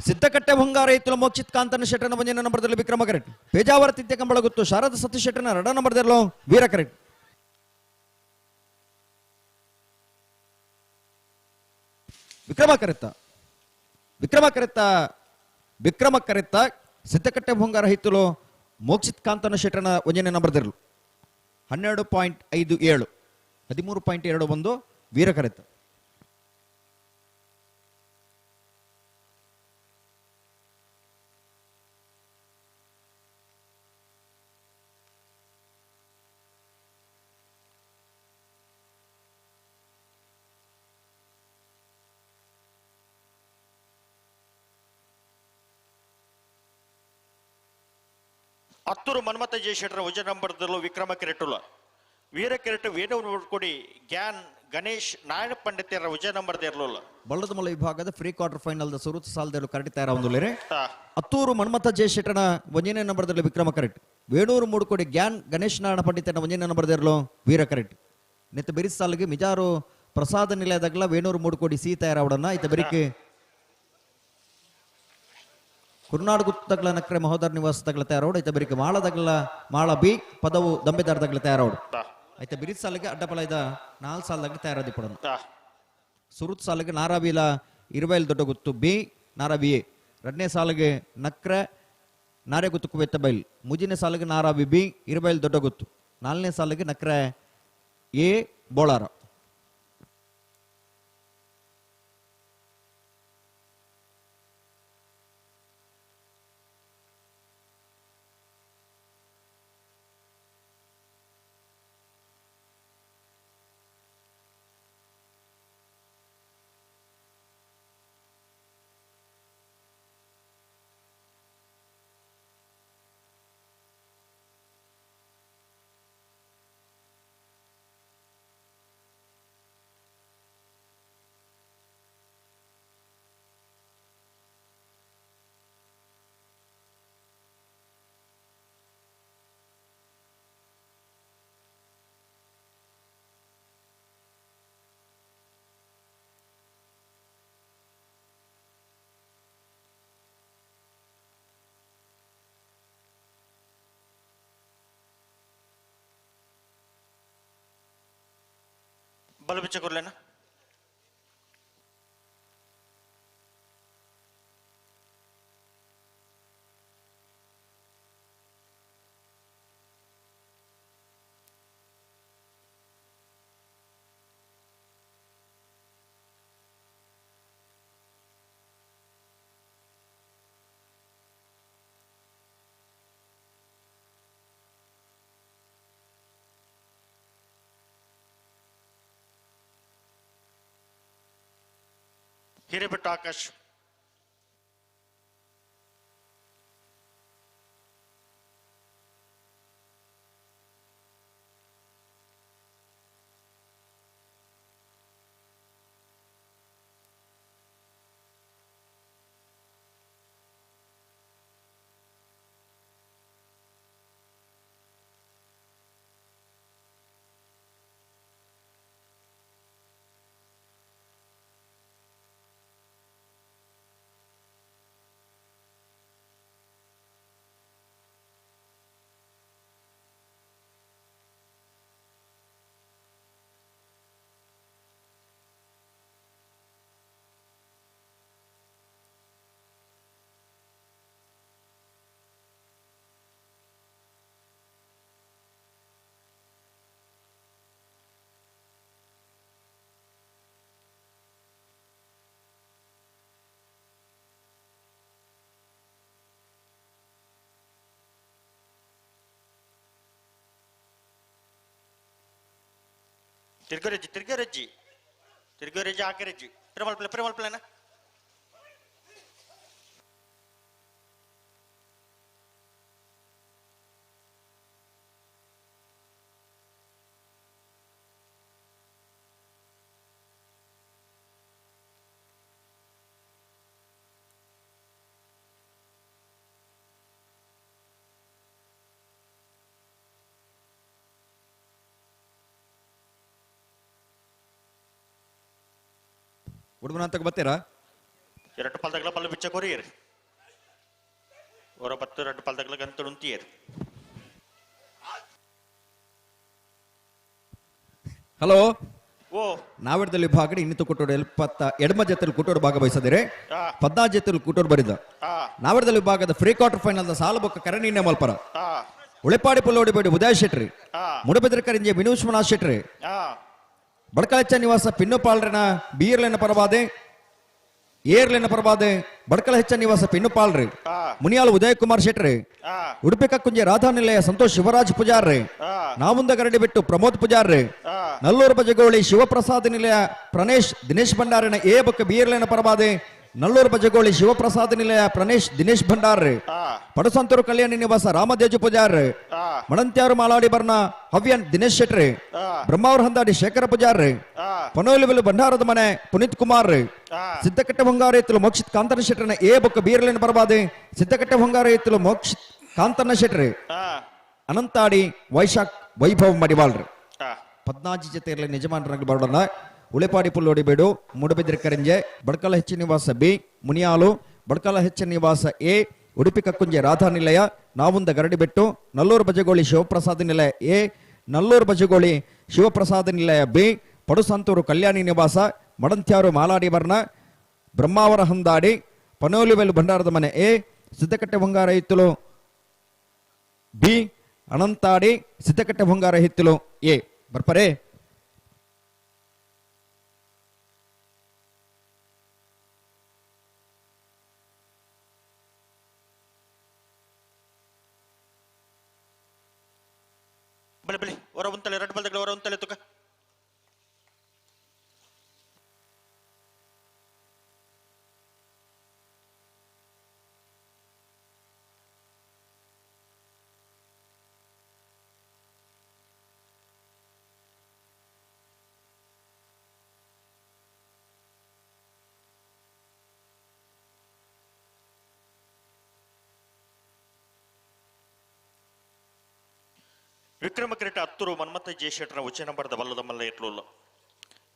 ಸಿದ್ದಕಟ್ಟೆ ಹೊಂಗಾರ ಇತ್ತಲು ಮೋಕ್ಷಿತ್ ಕಾಂತನ ಶೆಟ್ಟನ ಒಂಜನ ನಂಬರ್ದಲ್ಲಿ ವಿಕ್ರಮ ಕರೆಕ್ಟ್. ಪೇಜಾವರ ತಿದ್ದೆ ಕಂಬಳಗುತ್ತು ಶಾರದಾ ಸತೀಶ್ ಶೆಟ್ಟನ ರಡ ನಂಬರ್ದಿರಲು ವೀರ ಕರೆಕ್ಟ್. ವಿಕ್ರಮ ಕರೆತ್ತ ವಿಕ್ರಮ ಕರೆತ್ತ ವಿಕ್ರಮ ಕರೆತ್ತ ಸಿದ್ದಕಟ್ಟೆ ಹೊಂಗಾರ ಹಿತ್ತಲು ಮೋಕ್ಷಿತ್ ಕಾಂತನ ಶೆಟ್ಟನ ಒಂಜನೇ ನಂಬರ್ದಿರಲು 12.57 13.21 ವೀರ ಕರೆತ್ತ. ಅತ್ತೂರು ಮನ್ಮಥ ಜಯಶೆಟ್ಟರ ವಜ ನಂಬರ್ದಲ್ಲೂ ವಿಕ್ರಮ ಕಿರೆಟುಲ ವೀರ ಕಿರೆಟು ವೇಣು ಕೊಡಿ ಗ್ಯಾನ್ ಗಣೇಶ್ ನಾರಾಯಣ ಪಂಡಿತರ ವಜ ನಂಬರ್ದ ಇರಲಿಲ್ಲ. ಬಳ್ಳದಮಲ ವಿಭಾಗದ ಫ್ರೀ ಕ್ವಾರ್ಟರ್ ಫೈನಲ್ the ಸುರುತ ಸಾಲದಲ್ಲಿ ಕರೆಕ್ಟ್ ತಯಾರಾವೊಂದುಲ್ಲೇರೆ. ಅತ್ತೂರು ಮನ್ಮಥ ಜಯಶೆಟ್ಟನ ಒಂಜನೇ ನಂಬರ್ದಲ್ಲಿ ವಿಕ್ರಮ ಕರೆಕ್ಟ್. ವೇಣೂರು ಮೂಡುಕೋಡಿ ಗ್ಯಾನ್ ಗಣೇಶ್ ನಾರಾಯಣ ಪಂಡಿತನ ಒಂಜನೇ ನಂಬರ್ದಿರಲು ವೀರ ಕರೆಕ್ಟ್. ನೆತ್ತ ಬೆರಿಸ್ ಸಾಲಿಗೆ ಮಿಜಾರು ಪ್ರಸಾದ ನಿಲಯದಾಗಲ ವೇಣೂರು ಮೂಡುಕೋಡಿ ಸಿ ತಯಾರಾವಡನ್ನ ಇತ ಬೆರಿಕೆ ಕುರ್ನಾಡು ಗುತ್ತಗ್ಲ ನಕ್ರೆ ಮಹೋದರ್ ನಿವಾಸ ತಗ್ಲ ತಯಾರೋಡು ಐತ ಬೆರಿಕೆ ಮಾಳದಗ್ಲ ಮಾಳ ಬಿ ಪದವು ದಂಬೆದಾರ್ ತಗ್ಲ ತಯಾರೋಡು ಐತ ಬಿರಿಸ್ ಸಾಲಿಗೆ ಅಡ್ಡಪಲ ಇದ 4 ಸಾಲದಾಗ ತಯಾರಾದಿ ಪಡೋಣ. ಸುರುತ್ ಸಾಲಿಗೆ ನಾರಾಬೀಲ ಇರುವೈಲ್ ದೊಡ್ಡ ಗುತ್ತು ಬಿ ನಾರಾಬಿ ಎ. ಎರಡನೇ ಸಾಲಿಗೆ ನಕ್ರೆ ನಾರೆ ಗುತ್ತು ಕುವೆತ್ತ ಬೈಲ್. ಮುಜಿನ ಸಾಲಿಗೆ ನಾರಾಬಿ ಬಿ ಇರುವೈಲ್ ದೊಡ್ಡ ಗುತ್ತು. ನಾಲ್ಕನೇ ಸಾಲಿಗೆ ನಕ್ರೆ ಎ ಬೋಳಾರ. ಬಲಬಿಚ್ಚ ಕೊರ್ಲೇನ ಹಿರೇಬೆಟ್ಟು ಆಕಾಶ್ ತಿರ್ಗರೆಜ್ಜಿ ತಿರ್ಗರೆಜ್ಜಿ ತಿರ್ಗರೆಜ್ಜಿ ಆಕೆರೆಜ್ಜಿ ಪ್ರೇಮಲ್ಪಲೆ ಪ್ರೇಮಲ್ಪಲೆನಾ ಉಡುಮನ ಬತ್ತೀರಾ ಎರಡು ಪಲ್ದಗಳ ಪಲ್ಲು ಬಿಚ್ಚ ಕೊರಿಯರ್ ಹೊರ ಪತ್ತು ಎರಡು ಪಲ್ದಗಳ ಗಂತಡು ಉಂತಿಯರ್ ಹಲೋ ಓ ನಾವೆಡದಲ್ಲಿ ಭಾಗಡಿ ಇನ್ನಿತ ಕುಟೋಡು ಎಲ್ಪತ್ತ ಎಡಮ ಜೊತೆಲಿ ಕುಟೋಡು ಭಾಗವಹಿಸದಿರೆ ಪದ್ನಾ ಜೊತೆಲಿ ಕುಟೋಡು ಬರಿದ ನಾವೆಡದಲ್ಲಿ ವಿಭಾಗದ ಫ್ರೀ ಕ್ವಾರ್ಟರ್ ಫೈನಲ್ ಸಾಲಬೊಕ್ಕ ಕರಣಿನ ಮಲ್ಪರ ಉಳೆಪಾಡಿ ಪುಲ್ಲೋಡಿ ಬೇಡಿ ಉದಯ ಶೆಟ್ರಿ ಮುಡಬೆದ್ರ ಕರಿಂಜೆ ವಿನು ವಿಶ್ವನಾಥ್ ಶೆಟ್ರಿ ಬಡ್ಕಲಚ್ಚ ನಿವಾಸ ಪಿನ್ನುಪಾಲ್ರನ ಬೀರ್ಲೆನ ಪರವಾದೆ ಏರ್ಲೆನ ಪರವಾದೆ ಬಡ್ಕಲ ಹೆಚ್ಚ ನಿವಾಸ ಪಿನ್ನುಪಾಲ್ರಿ ಮುನಿಯಾಲ್ ಉದಯ್ ಕುಮಾರ್ ಶೆಟ್ರಿ ಉಡುಪಿ ಕಕ್ಕುಂಜೆ ರಾಧಾ ನಿಲಯ ಸಂತೋಷ್ ಶಿವರಾಜ್ ಪೂಜಾರ್ರಿ ನಾವುಂದ ಗರಡಿ ಬಿಟ್ಟು ಪ್ರಮೋದ್ ಪೂಜಾರ್ರಿ ನಲ್ಲೂರು ಬಜಗೋಳಿ ಶಿವಪ್ರಸಾದ್ ನಿಲಯ ಪ್ರಣೇಶ್ ದಿನೇಶ್ ಭಂಡಾರಿನ ಎ ಬೊಕ್ಕ ಬೀರ್ಲೆನ ಪರವಾದೆ ನಲ್ಲೂರು ಬಜಗೋಳಿ ಶಿವಪ್ರಸಾದ್ ನಿಲಯ ಪ್ರಣೇಶ್ ದಿನೇಶ್ ಭಂಡಾರ್ರಿ ಪಡಸಂತೂರು ಕಲ್ಯಾಣಿ ನಿವಾಸ ರಾಮದೇಜು ಪೂಜಾರ್ರಿ ಮಣಂತ್ಯಾರು ಮಾಲಾಡಿ ಬರ್ನ ಹವ್ಯನ್ ದಿನೇಶ್ ಶೆಟ್ರಿ ಬ್ರಹ್ಮಾವರ ಹಂದಾಡಿ ಶೇಖರ ಪೂಜಾರ್ರಿ ಪನೋಲಿಬೆಲು ಭಂಡಾರದ ಮನೆ ಪುನೀತ್ ಕುಮಾರ್ ರೀ ಸಿದ್ದಕಟ್ಟೆ ಹೊಂಗಾರ ಎತ್ತಲು ಮೋಕ್ಷಿತ್ ಕಾಂತನ ಶೆಟ್ರನ ಎ ಬೊಕ್ಕ ಬೀರ್ಲೇನ ಬರಬಾದೆ ಸಿದ್ದಕಟ್ಟೆ ಹೊಂಗಾರ ಎತ್ತಲು ಮೋಕ್ಷಿತ್ ಕಾಂತನ ಶೆಟ್ರಿ ಅನಂತಾಡಿ ವೈಶಾಖ್ ವೈಭವ್ ಮಡಿವಾಳ್ರಿ ಪದ್ನಾಜಿ ಜೊತೆ ಇರಲಿ ನಿಜಮಾನರಾಗಿ ಬರೋಣ ಉಳೆಪಾಡಿ ಪುಲ್ಲೋಡಿ ಬೇಡು ಮೂಡಬಿದ್ರೆ ಕರಿಂಜೆ ಬಡ್ಕಲ ಹೆಚ್ಚು ನಿವಾಸ ಬಿ ಮುನಿಯಾಲು ಬಡ್ಕಲ ಹೆಚ್ಚು ನಿವಾಸ ಎ ಉಡುಪಿ ಕಕ್ಕುಂಜೆ ರಾಧಾ ನಿಲಯ ನಾವುಂದ ಗರಡಿಬೆಟ್ಟು ನಲ್ಲೂರು ಬಜಗೋಳಿ ಶಿವಪ್ರಸಾದ ನಿಲಯ ಎ ನಲ್ಲೂರು ಬಜಗೋಳಿ ಶಿವಪ್ರಸಾದ ನಿಲಯ ಬಿ ಪಡುಸಂತೂರು ಕಲ್ಯಾಣಿ ನಿವಾಸ ಮಡಂತ್ಯಾರು ಮಾಲಾಡಿ ವರ್ಣ ಬ್ರಹ್ಮಾವರ ಹಂದಾಡಿ ಪನೋಲಿವೆಲ್ ಭಂಡಾರದ ಮನೆ ಎ ಸಿದ್ದಕಟ್ಟೆ ಹೊಂಗಾರ ಹಿತ್ತಲು ಬಿ ಅನಂತಾಡಿ ಸಿದ್ದಕಟ್ಟೆ ಹೊಂಗಾರ ಹಿತ್ತಲು ಎ ಬರ್ಪರೆ. ಬಲೆ ಬಲೆ ಹೊರ ಉಂತಲೆ ಎರಡು ಬಲ್ದಗಳ ಹೊರ ಉಂತಲೆ ತುಕ ವಿಕ್ರಮ ಕ್ರೀಟ ಹತ್ತೂರು ಮನ್ಮಥ ಜಯಶೆಟ್ಟರ ಉಚ್ಚನಂಬರದ ಬಲ್ಲದ ಮಲ್ಲ ಎಟ್ಲುಲ್ಲ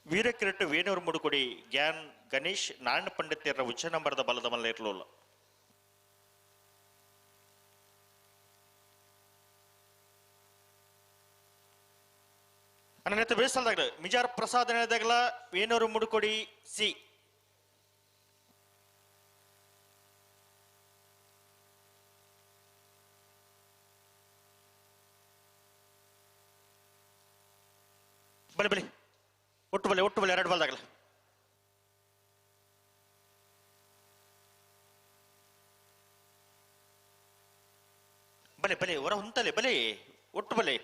ವೀರ ಕ್ರೀಟ ವೇಣೂರು ಮುಡುಕೊಡಿ ಗ್ಯಾನ್ ಗಣೇಶ್ ನಾರಾಯಣ ಪಂಡಿತ್ಯರ ಉಚ್ಚನಂಬರದ ಬಲದ ಮಲ್ಲ ಎಟ್ಲುಲ್ಲ. ಅನ್ನ ಬೇಸಲ್ದಾಗಲ ಮಿಜಾರ್ ಪ್ರಸಾದ್ ನೆದಗಲ ವೇಣೂರು ಮುಡುಕೊಡಿ ಸಿ ಬಲಿ ಬಲಿ ಒಟ್ಟು ಬಲಿ ಒಟ್ಟು ಬಲಿ ಎರಡು ಬಲ್ದಾಗಲ ಬಲೆ ಬಲೆ ಹೊರ ಹೊಂತಲೆ ಬಲೆ ಒಟ್ಟು ಬಲೆ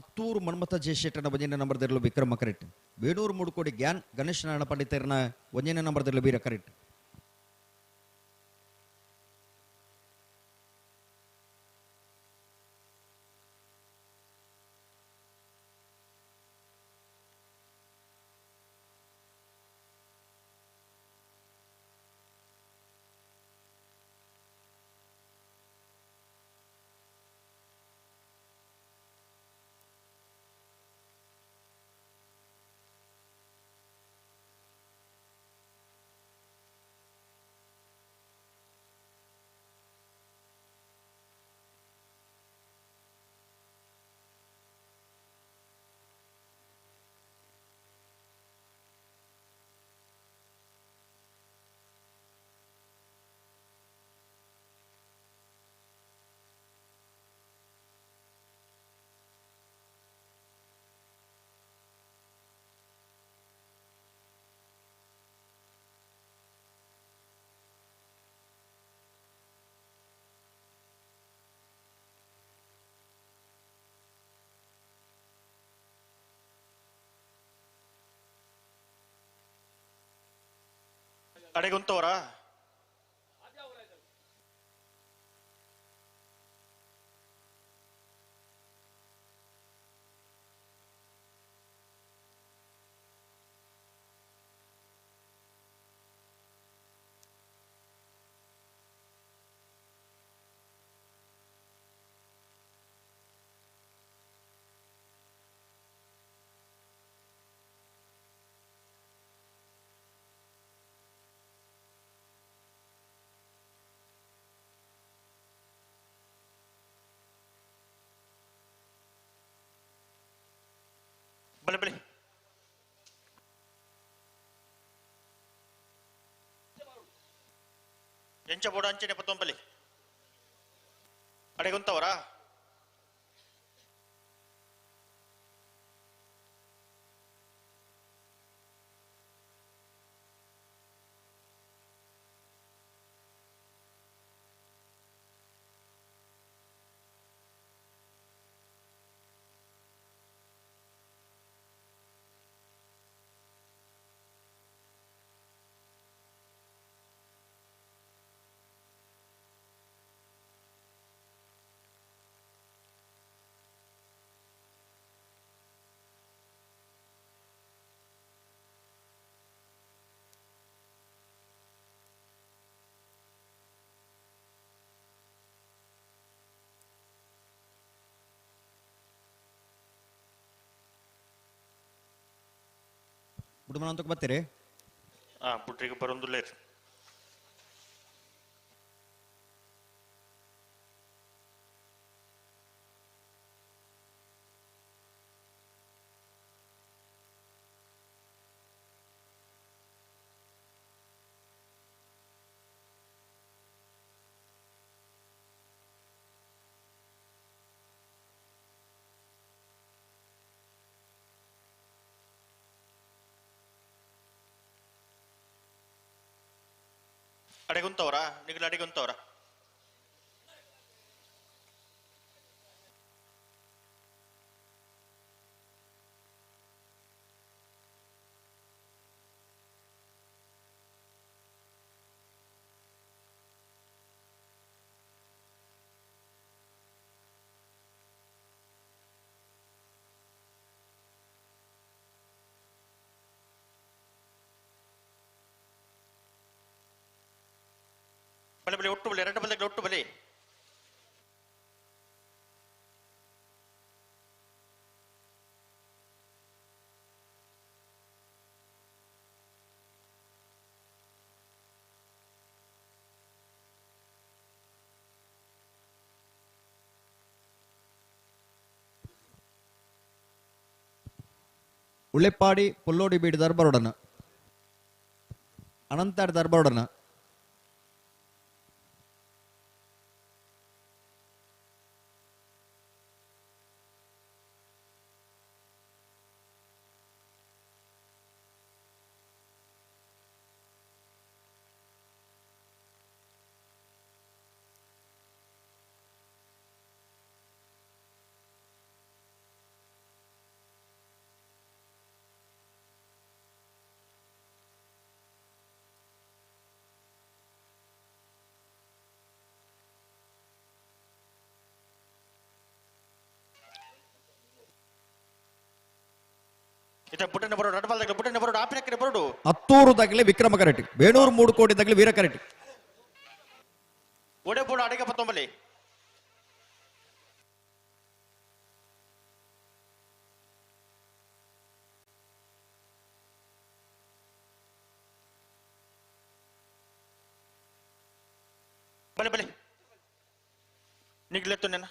ಅತ್ತೂರು ಮನ್ಮಥ ಜಯಶೆಟ್ಟನ ಒಂಜನೇ ನಂಬರ್ದಿರಲು ವಿಕ್ರಮ ಕರೆಕ್ಟ್. ವೇಣೂರು ಮುಡುಕೋಡಿ ಗ್ಯಾನ್ ಗಣೇಶ್ ನಾರಾಯಣ ಪಂಡಿತರನ ಒಂಜನೇ ನಂಬರ್ದಿರಲು ವೀರ ಕರೆಕ್ಟ್. ಅಡೆಗುಂತವರಾ ಬಲೆ ಬಲೆ ಎಂಚ ಬೋಡ ಅಂಚನೆ ಪತ್ತೊಂಬಲಿ ಅಡೆಗುಂತವರಾ ಬುಡುಮನ ಅಂತ ಬರ್ತೀರಿ? ಬುಡ್ರಿಗೆ ಬರೋದಿಲ್ಲ. ಅಡೆಗುಂತವರಾ ನಿಗಲ ಅಡೆಗುಂತವರ ಬಲೆ ಬಲೆ ಒಟ್ಟು ಬಲೆ ಎರಡು ಬಲೆ ಒಟ್ಟು ಬಲೆ ಉಳೆಪ್ಪಾಡಿ ಪುಲ್ಲೋಡಿ ಬೀಡು ದರ್ಬರೋಡನ ಅನಂತಾಡ್ ದರ್ಬರೋಡನ ಇತ್ತ ಬುಟ್ಟನೆ ಬರೋಡು ರಡ್ಬಲ್ ತಗಲು ಬುಟ್ಟನೆ ಬರೋಡು ಆಪಿನಕ್ಕೆ ಬರೋಡು ಹತ್ತೂರು ತಗಲಿ ವಿಕ್ರಮ ಕರೆಟಿ ಬೇಣೂರು 3 ಕೋಟಿ ತಗಲಿ ವೀರ ಕರೆಟಿ ಒಡೆ ಬೋಡು ಅಡಿಗೆ ಪತ್ತೊಂಬಲಿ ಬಲೆ ಬಲೆ ನಿಗ್ಲೆತ್ತು ನೆನ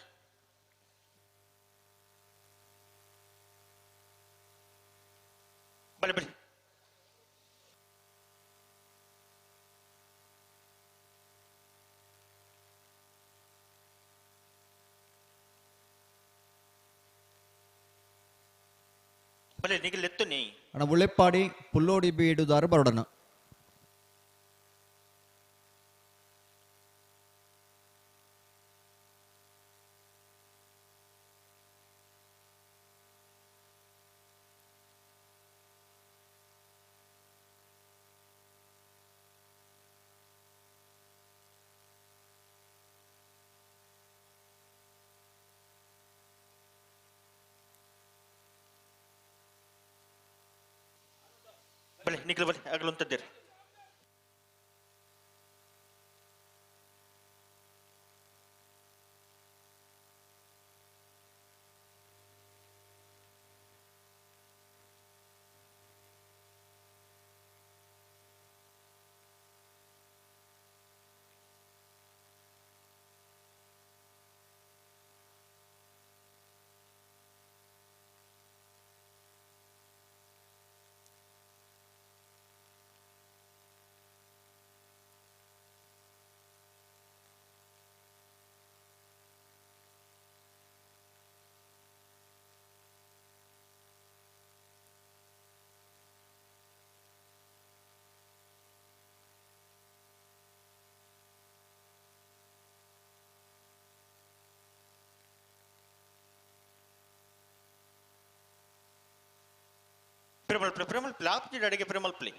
ಬಲೆ ಬಲೆ ಬಲೆ ನಿಗ್ಲೆತ್ತು ನೀ ಅಣ್ಣ ಉಳೆಪ್ಪಾಡಿ ಪುಲ್ಲೋಡಿ ಬೀಡು ದರ್ಬರೋಡನ ಬಲೆ ನಿಗ್ಲು ಬಲೆ ಅಗಲುಂತದ್ದೀರಿ ಪ್ರೇಮಲ್ ಪ್ರೇಮಲ್ ಪ್ಲಾಪ್ ಅಡಿಗೆ ಪ್ರೇಮಲ್ ಪ್ಲಿ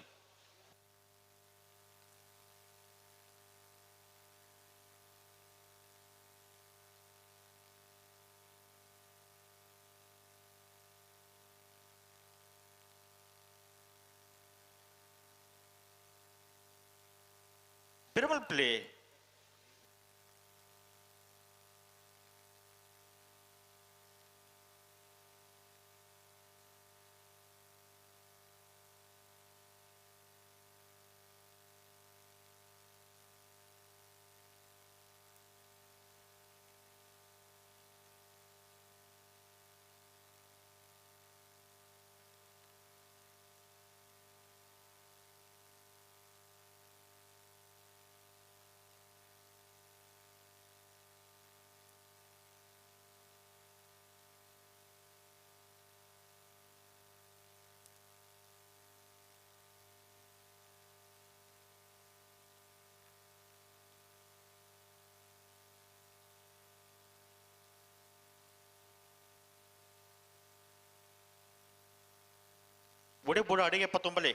ಪ್ರೇಮಲ್ ಪ್ಲೇ ಒಡೆ ಬೋಡ ಅಡಿಗೆ ಪತ್ತೊಂಬಲೆ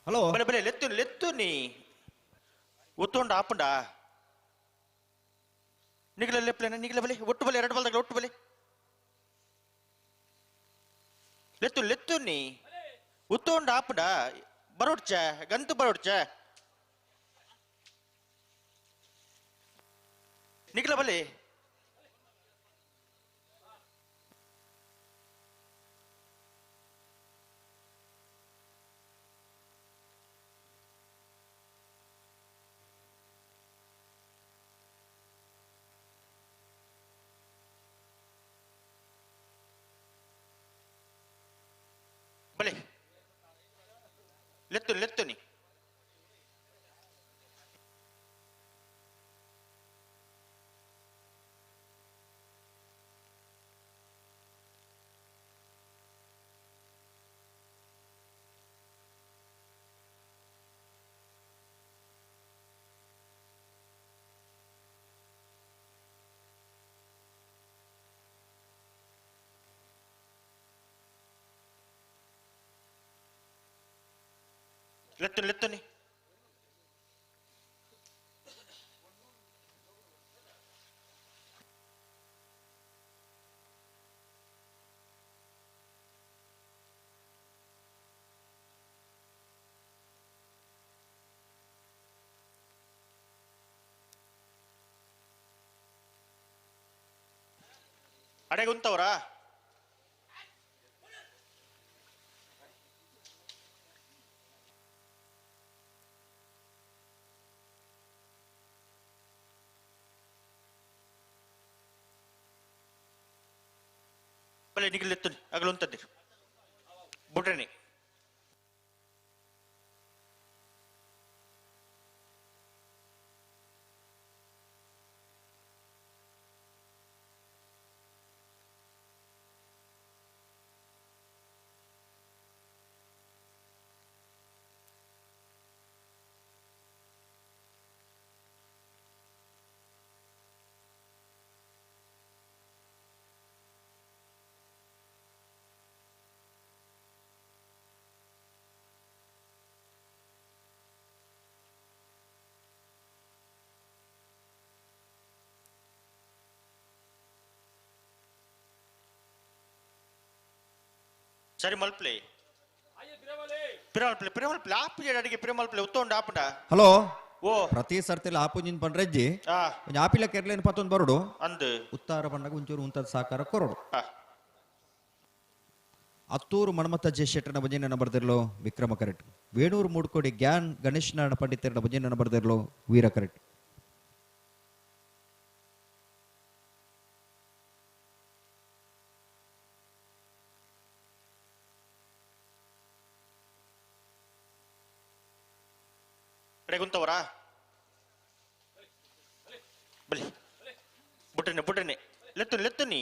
ಹಲೋ ಬಲೆ ಬಲೆ ಲೆತ್ತು ಲೆತ್ತು ನೀ ಒತ್ತುಂಡ ಆಪುಂಡ ನಿಗಲ ಲೆಪ್ಲೇನ ನಿಗಲ ಬಲೆ ಒಟ್ಟು ಬಲೆ ಎರಡು ಬಲ್ದಾಗ ಒಟ್ಟು ಬಲೆ ಲೆತ್ತು ಲೆತ್ತು ನೀ ಉತ್ತುಂಡ ಆಪುಂಡ ಬರೋಡ್ಚ ಗಂತು ಬರೋಡ್ಚ ನಿಗಲ ಬಲೆ ಬಲೆ ಲೆತ್ತು ಲೆತ್ತು ನೀ ಲೆತ್ತು ಲೆತ್ತು ನೀ ಅಡೆಗೆ ಉಂತವ್ರಾ ಬಲೆ ನಿಗಲೆತ್ತು ಅಗಲುಂತದ್ದಿರು ಬುಡ್ರಣಿ ಸರಿ ಮಲ್ಪ್ಲೆ ಪಿರಮಲ್ಪ್ಲೆ ಪಿರಮಲ್ಪ್ಲೆ ಆಪು ಅಡಿಗೆ ಪಿರಮಲ್ಪ್ಲೆ ಉತ್ತೊಂಡು ಆಪುಂಡ ಹಲೋ ಓ ಪ್ರತಿ ಸರ್ತಿಲ ಆಪುಂಜಿನ ಪಂಡ್ರೆಜ್ಜಿ ಆ ಒಂಜಿ ಆಪಿಲ ಕೆರ್ಲೇನ್ ಪತ್ತೊಂದು ಬರೋಡು ಅಂದು ಉತ್ತಾರ ಪಂಡಗ ಒಂಚೂರು ಉಂತದ ಸಾಕಾರ ಕೊರಡು ಅತ್ತೂರು ಮಣಮತ್ತ ಜೆ ಶೆಟ್ಟರ್ನ ಭಜನೆ ಬರ್ದಿರ್ಲೋ ವಿಕ್ರಮ ಕರೆಟ್ ವೇಣೂರು ಮೂಡ್ಕೋಡಿ ಗ್ಯಾನ್ ಗಣೇಶ್ ನಾರಾಯಣ ಪಂಡಿತರನ ಭಜನೆ ಬರ್ದಿರ್ಲೋ ವೀರ ಕರೆಟ್ ಅಡೆಗುಂತವರಾ ಬಲಿ ಬುಡ್ರನೆ ಬುಡ್ರನೆ ಲೆತ್ತು ಲೆತ್ತು ನೀ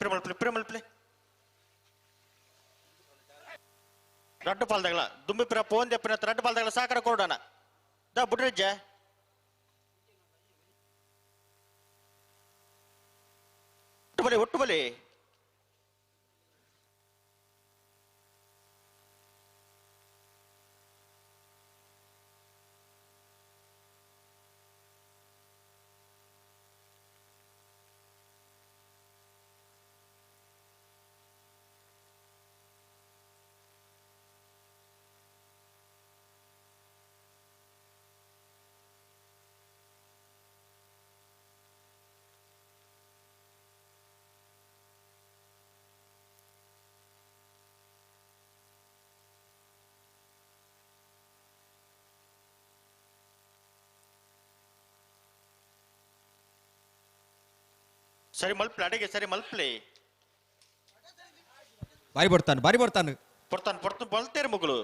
ಪಿರಮಲ್ಪ್ಲೆ ಪಿರಮಲ್ಪ್ಲೆ ರಡ್ಡು ಪಾಲ್ದಾಗಲ ದುಂಬಿ ಪಿರ ಪೋನ್ ದೆಪ್ಪಿನ ರಡ್ಡು ಪಾಲ್ದಾಗಲ ಸಾಕರ ಕೊಡೋಣ the ಬುಡ್ರಿಜ್ಜ ಒಟ್ಟು ಬಲಿ ಒಟ್ಟು ಬಲಿ ಸರಿ ಮಲ್ಪ್ಲೆ ಅಡಿಗೆ ಸರಿ ಮಲ್ಪ್ಲೆ. ಬಾರಿ ಬರ್ತಾನೆ ಬಾರಿ ಬರ್ತಾನೆ. ಪೊರ್ತಾನೆ ಪೊರ್ತು ಬಲ್ತೇರು ಮುಗುಳು.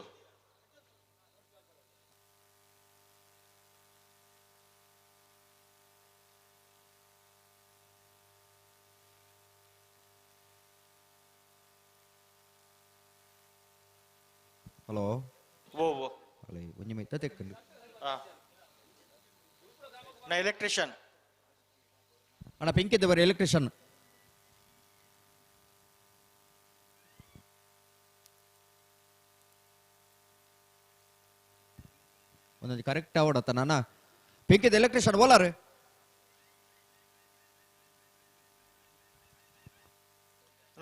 ಹಲೋ ಓ ಓ ಅಲ್ಲ ಒಂಜಿ ಮೈತ ತೆಕ್ಕಂಡು. ನಾ ಎಲೆಕ್ಟ್ರಿಷಿಯನ್ ಅಣ್ಣ ಪಿಂಕಿದ್ದವರು ಎಲೆಕ್ಟ್ರಿಷಿಯನ್. ಒಂದೊಂದು ಕರೆಕ್ಟ್ ಅವಡತ್ತ ನಾನ ಪಿಂಕಿದ ಎಲೆಕ್ಟ್ರಿಷಿಯನ್ ಓಲಾರು.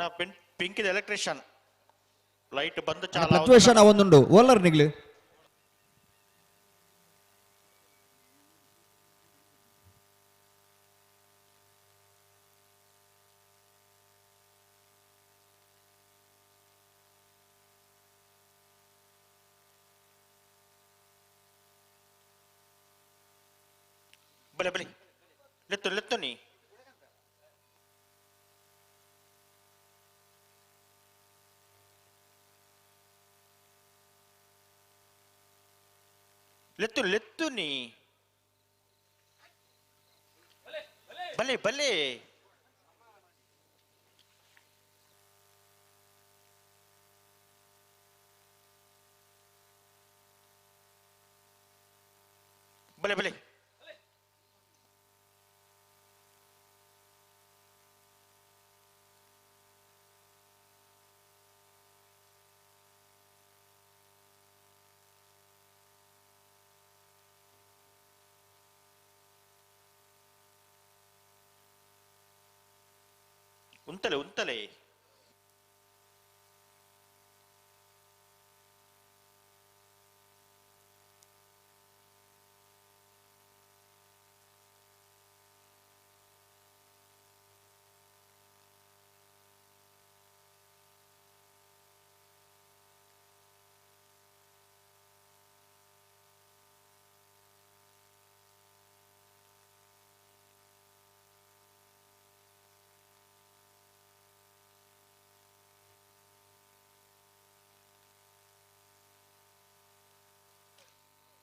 ನಾ ಪಿಂಕಿದ ಎಲೆಕ್ಟ್ರಿಷಿಯನ್ ಲೈಟ್ ಬಂದು ಚಾಲ ಫ್ಲಕ್ಚುಯೇಷನ್ ಒಂದುಂಡು ಓಲಾರ್ ನಿಗ್ಲು. ಬಲೆ ಬಲೆ ಲೆತ್ತು ಲೆತ್ತು ನೀ ಲೆತ್ತು ಲೆತ್ತು ನೀ ಬಲೆ ಬಲೆ ಬಲೆ ಬಲೆ ಉಂತಲೆ ಉಂತಲೆ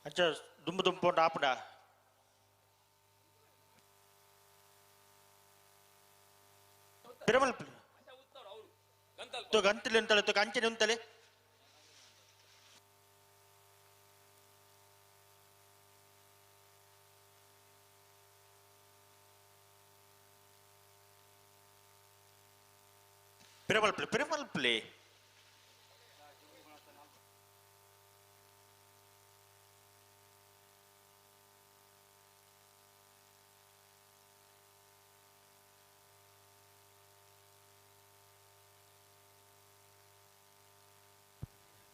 ಅಚ್ಚ ದುಂಬು ದುಂಪೊಂಡು ಆಪುಂಡ ಪಿರಮಲ್ ಗಂತಲೆ ಉಂತಲೆ ತೊ ಅಂಚನೆ ಉಂತಲೆ ಪಿರಮಲ್ಪ್ಲೆ ಪಿರಮಲ್ಪ್ಲೆ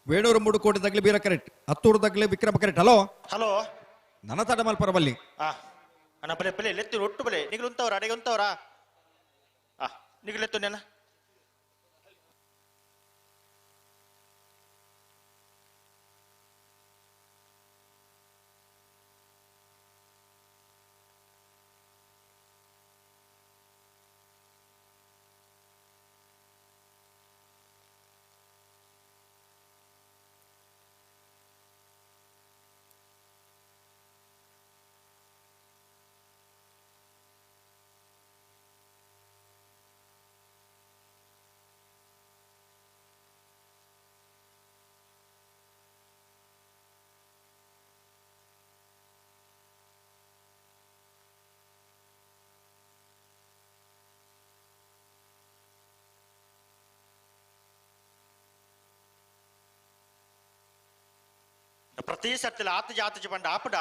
ವೇಣೂರು ಮೂಡು ಕೋಟೆ ತಗ್ಲಿ ಬೀರ ಕರೆಕ್ಟ್, ಹತ್ತೂರು ತಗ್ಲಿ ವಿಕ್ರಮ ಕರೆಕ್ಟ್. ಹಲೋ ಹಲೋ ನನ್ನ ತಡ ಮಲ್ಪರ ಬಲ್ಲಿ. ಅಣ್ಣ ಬಲೆ ಬಲೆ ಲೆತ್ತು ಒಟ್ಟು ಬಲೆ ನಿಗ್ಲು ಉಂತವ್ರ ಅಡಿಗೆ ಉಂತವ್ರ ನಿಗ್ಲೆತ್ತು ನೆನ ಪ್ರತಿ ಸರ್ತಿಲ ಆತ ಜಾತ ಪಂಡ ಆಪಡ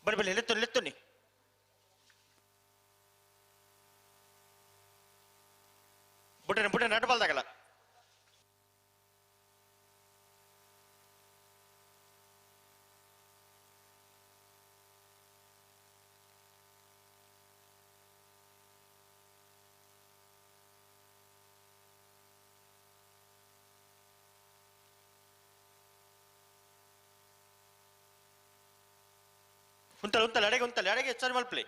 ಬರಿ ಬಲಿ ಲೆತ್ತು ಲೆತ್ತುನಿ ಬುಟ್ಟನೆ ಬುಟ್ಟನೆ ನಟಬಲ್ದಾಗಲ್ಲ ಉಂತಲ್ಲ ಉಂತಲ್ಲ ಅಡೆಗೆ ಉಂತಲ್ಲ ಅಡೆಗೆ ಹೆಚ್ಚಾರಿ ಮಲ್ಪಲಿ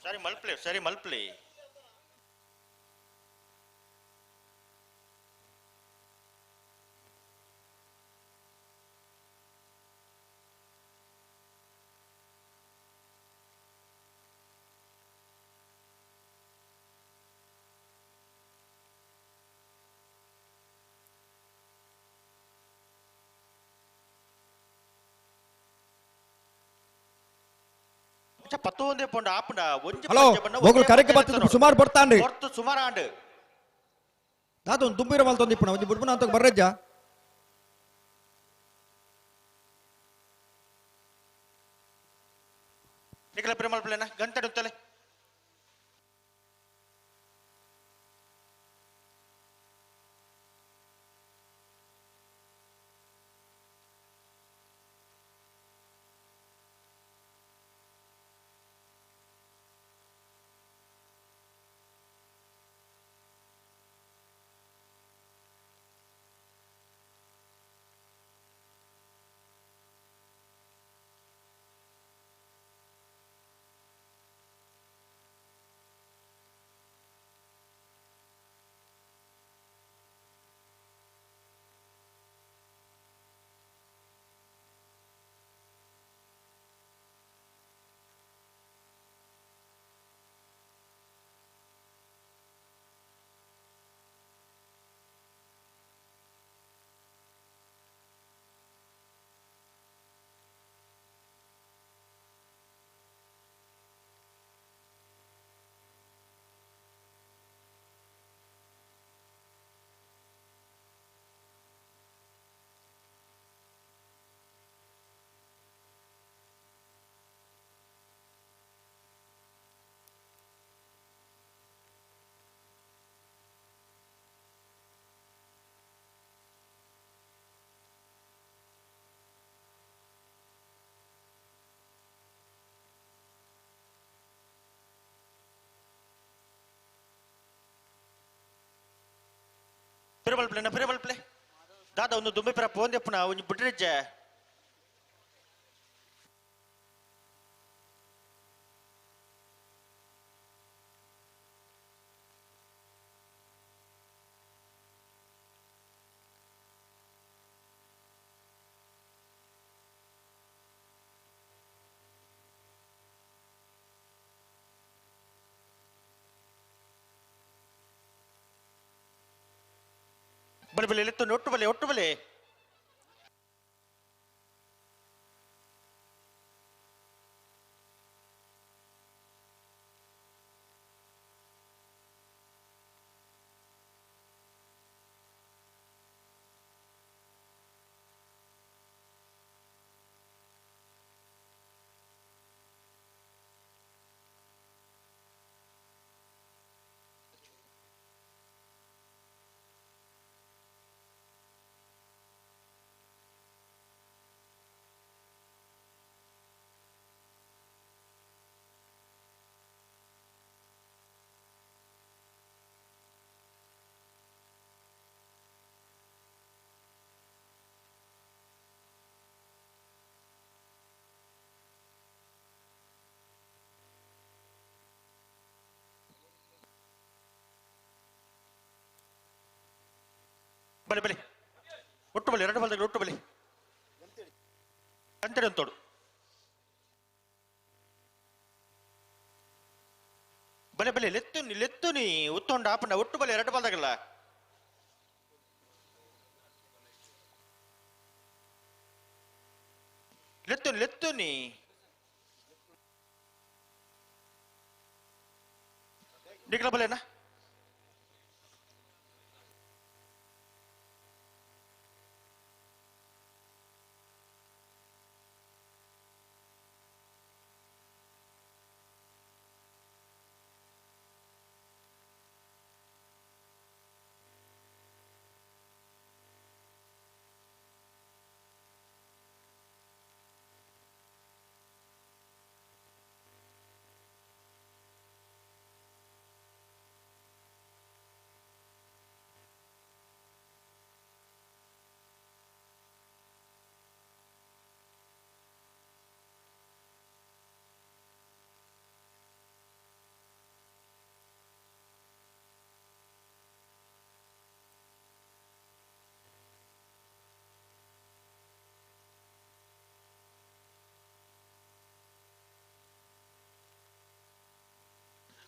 ಸರಿ ಮಲ್ಪಲಿ ಸರಿ ಮಲ್ಪಲಿ ಪತ್ತೊಂದೇ ಪೊಂಡ ಆಪುಂಡ ಒಂಜಿ ಹಲೋ ಮೊಗಲು ಕರೆಕ್ ಬರ್ತದೆ ಸುಮಾರು ಬರ್ತಾಂಡು ಹೊರ್ತು ಸುಮಾರು ಆಂಡು ದಾದ ಒಂದು ತುಂಬಿರ ಮಲ್ತೊಂದು ಇಪ್ಪಣ ಒಂಜಿ ಬುಡ್ಬುನ ಅಂತ ಬರ್ರಜ್ಜ ನಿಖಲ ಪ್ರೇಮಲ್ ಪ್ಲೇನ ಗಂಟೆ ಉತ್ತಲೆ ಪಿರಬಲ್ ಪ್ಲೇನ ಪಿರಬಲ್ ಪ್ಲೇ ದಾದ ಒಂದು ದುಂಬಿ ಪಿರ ಪೋಂದೆಪ್ಪುನ ಒಂಜಿ ಬಿಡ್ರಿಜ್ಜೆ ಬಲೆ ಬಲೆ ಎತ್ತು ಒಟ್ಟು ಬಲೆ ಒಟ್ಟು ಬಲೆ ಬಲೆ ಬಲೆ ಒಟ್ಟು ಬಲೆ ಎರಡು ಬಲ್ದಾಗ ಒಟ್ಟು ಬಲೆ ಅಂತಾರೆ ಅಂತೋಡು ಬಲೆ ಬಲೆ ಲೆತ್ತುನಿ ಲೆತ್ತುನಿ ಉತ್ತೊಂಡ ಆಪಂಡ ಒಟ್ಟು ಬಲೆ ಎರಡು ಬಲ್ದಾಗಲ್ಲ ಲೆತ್ತುನಿ ಲೆತ್ತುನಿ ನಿಖಲ ಬಲೆನಾ.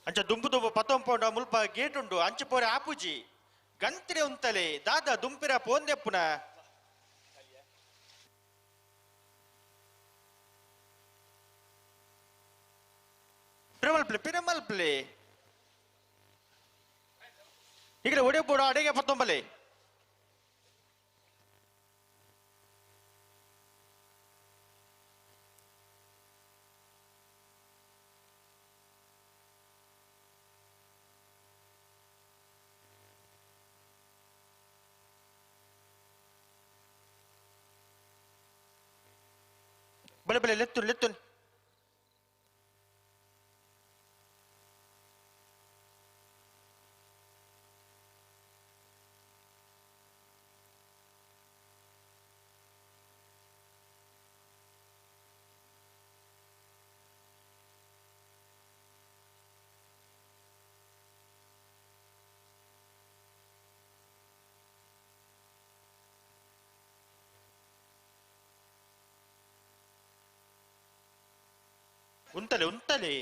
ಅಂಚ ದುಂಬು ದುಂಬು ಪತ್ತೊಂಪೊಂಡ ಮುಲ್ಪ ಗೇಟ್ ಉಂಡು ಅಂಚ ಪೋರೆ ಆಪುಜಿ ಗಂತ್ರೆ ಉಂತಲೆ ದಾದ ದುಂಪಿರ ಪೋಂದೆಪ್ಪುನ ಪಿರಮಲ್ ಪ್ಲೇ ಪಿರಮಲ್ ಪ್ಲೇ ಈಗಡೆ ಒಡೆ ಬೋಡ ಅಡೆಗೆ ಪತ್ತೊಂಬಲೆ ಬಲೆ ಬಲೆ ಲೆತ್ತು ಲೆತ್ತು ಉಂತಲೆ ಉಂತಲೆ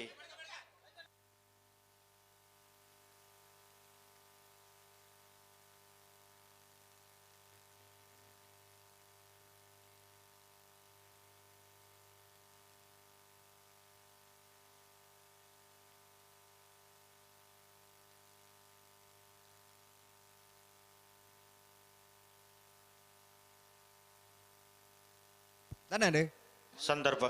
ದಾನೆ ಸಂದರ್ಭ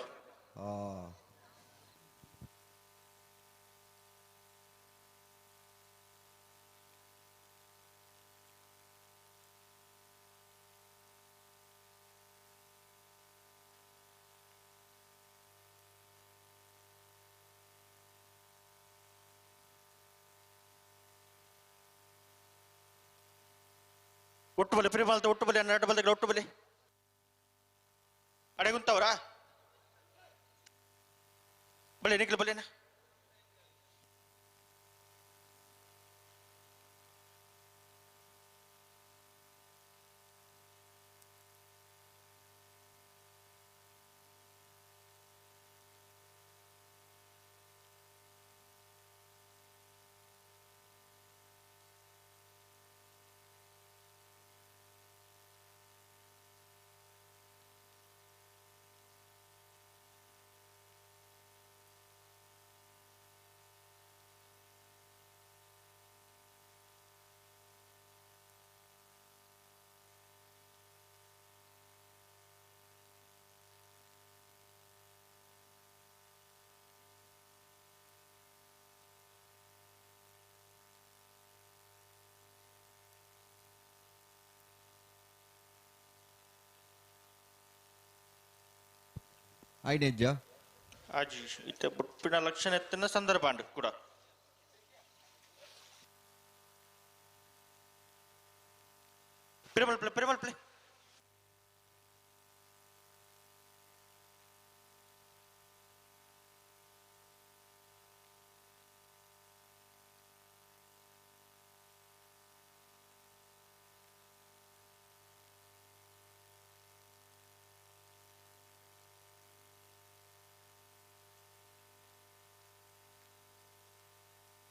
ಒಟ್ಟು ಬಲೆ ಪ್ರಿಮಾಲ್ತ ಒಟ್ಟು ಬಲೆ ಹನ್ನೆರಡು ಬಲ್ದ ಒಟ್ಟು ಬಲೆ ಅಡೆಗುಂತವ್ರಾ ಬಲೆ ನಿಖಿಲ್ ಬಲೆನಾ ಐನೆಜ್ಜ ಆಜಿ ಇತ್ತೆ ಬುಟ್ಪಿನ ಲಕ್ಷಣ ಎತ್ತಿನ ಸಂದರ್ಭ ಅಂಡ್ ಕೂಡ ಪಿರಮಲ್ ಪ್ಲೇ ಪಿರಮಲ್ ಪ್ಲೇ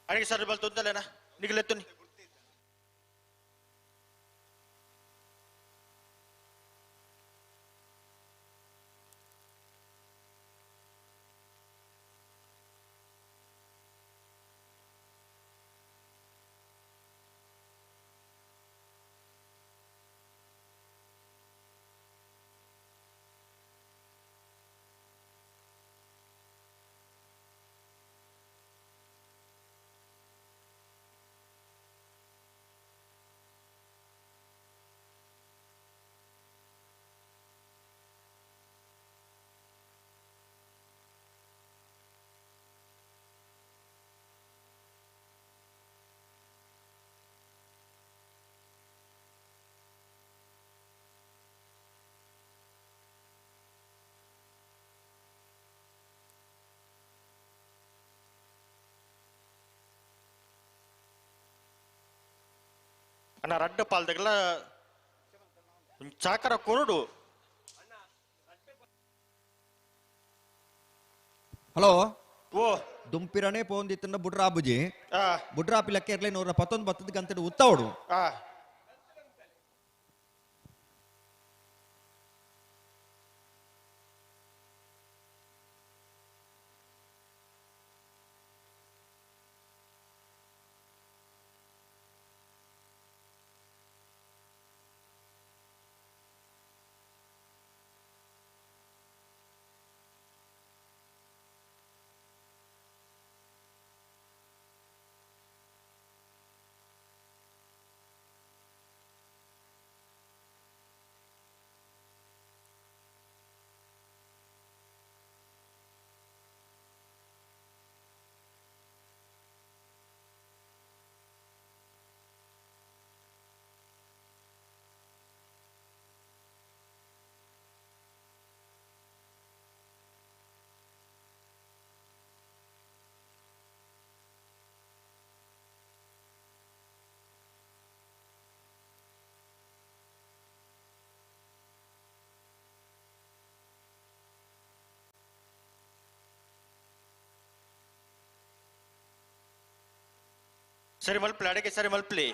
ಅಡಿಗೆ ಸರ್ ಬಲ್ ತೊಂದಲೇನಾ ನಿಗಲೆತ್ತುನಿ ಅಣ್ಣ ರಡ್ಡ ಪಾಲ್ದಾಗಲ ಚಾಕರ ಕೊರಡು. ಹಲೋ. ಓ. ದುಂಪಿರನೇ ಪೋಂದಿತ್ತಂಡ ಬುಡ್ರಾಬುಜಿ ಬುಡ್ರಾಪಿ ಲೆಕ್ಕ ಇರ್ಲೆ 119 ಬತ್ತದ ಗಂತಡು ಉತ್ತಾವಡು. ಸರಿ ಮಲ್ಪಲಿ, ಅಡಗೆ ಸರಿ ಮಲ್ಪಲಿ.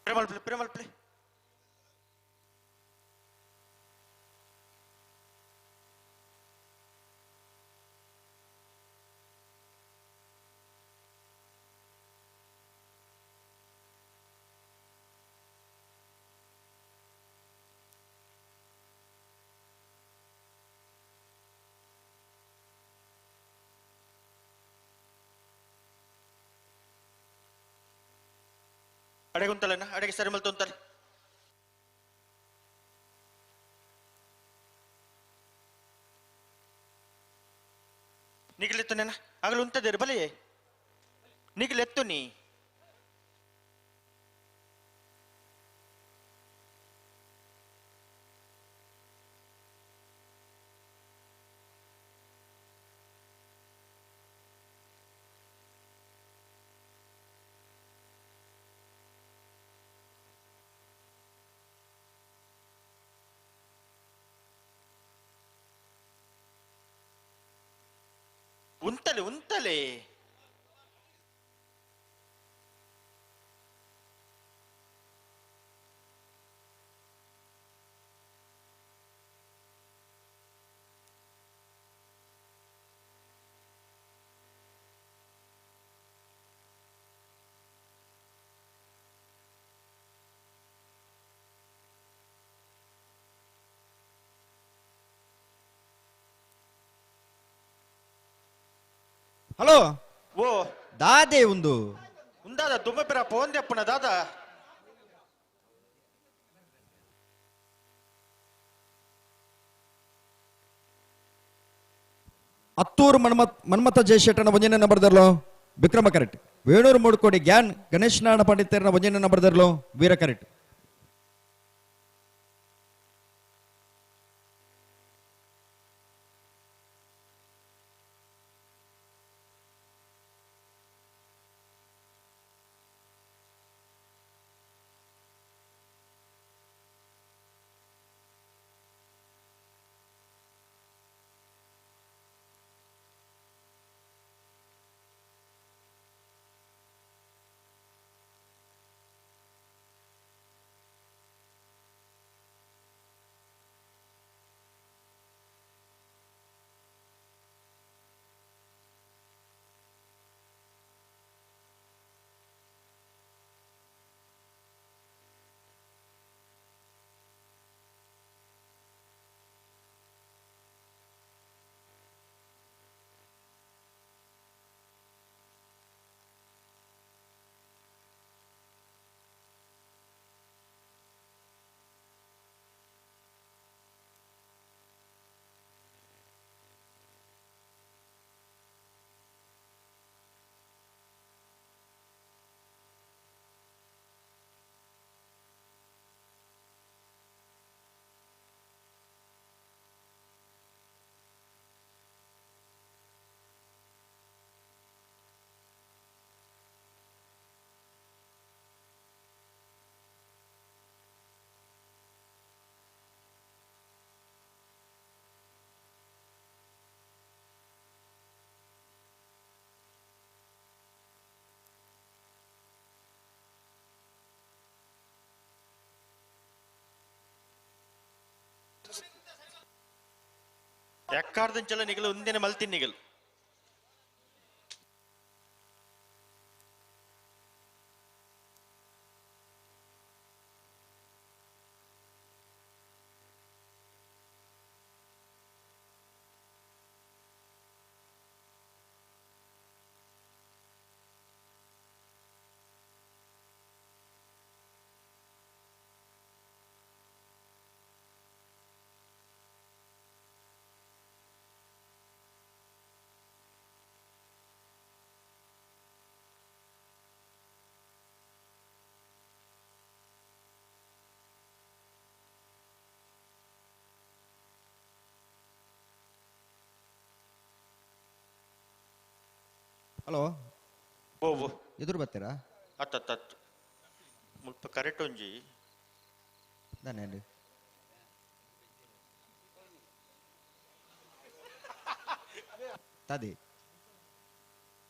ಮಲ್ಪಲಿ ಪ್ರೇಮ ಮಲ್ಪಲಿ. ಅಡೆಗೆ ಉಂಟಲ್ಲ, ಅಡೆಗೆ ಸರಿ ಮಲ್ತು ಅಂತಾರೆ. ನಿಗಲೆತ್ತು ನೇನ ಆಗಲು ಉಂಟದೇರು ಬಲಿ ನಿಗಲೆತ್ತು ನೀ. ಉಂತಲೆ ಉಂತಲೆ. ಹಲೋ ಓ ದಾದೆ ಒಂದು ಉಂದಾದ ದುಮ್ಮಪಿರ ಪೋಂದೆಪ್ಪನ ದಾದಾ. ಅತ್ತೂರು ಮನ್ಮಥ ಜಯಶೆಟ್ಟನ ಒಂಜನೇ ನಂಬರ್ದರ್ಲೋ ವಿಕ್ರಮ ಕರೆಕ್ಟ್. ವೇಣೂರು ಮೂಡ್ಕೋಡಿ ಗ್ಯಾನ್ ಗಣೇಶ್ ನಾರಾಯಣ ಪಂಡಿತರನ ಒಂಜನೇ ನಂಬರ್ದರ್ಲೋ ವೀರ ಕರೆಕ್ಟ್. ಎಕ್ಕಾರ್ದಂಚಲ ನಿಗಲು ಒಂದೇನೆ ಮಲ್ತಿನ್ ನಿಗಲ್. ಹಲೋ ಓವು ಎದುರು ಬರ್ತೀರಾ? ಅತ್ತ ಅತ್ತ ಅತ್ತ ಮುಲ್ಪ ಕರೆಕ್ಟ್ ಒಂಜಿ ದಾನೆ ತದೆ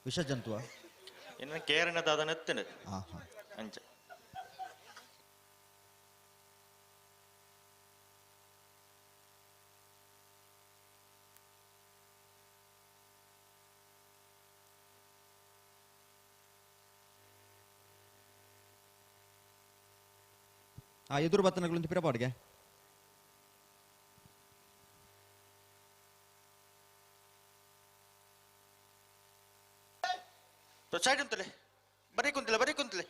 ವಿಷ ಜಂತುವ ಇನ್ನು ಕೇರಣ ದಾದನ ಎತ್ತನೆ ಅಂಚ ಆ ಎದುರು ಬತ್ತನಗಳು ಪಿರಪಾಡಿಗೆ ಸೈಡ್ ಉಂತಲೆ ಬರೀ ಕುಂತಲೆ ಬರೀ ಕುಂತಲೆ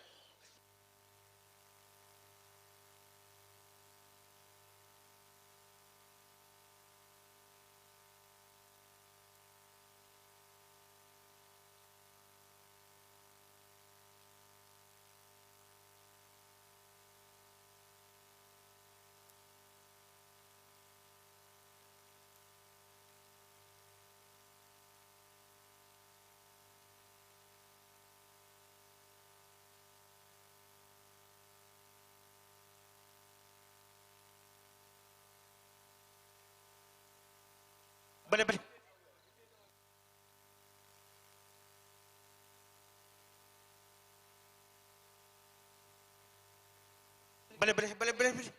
ಬಲೆ ಬಲೆ ಬಲೆ ಬಲೆ ಬಲೆ ಬಲೆ ಬಲೆ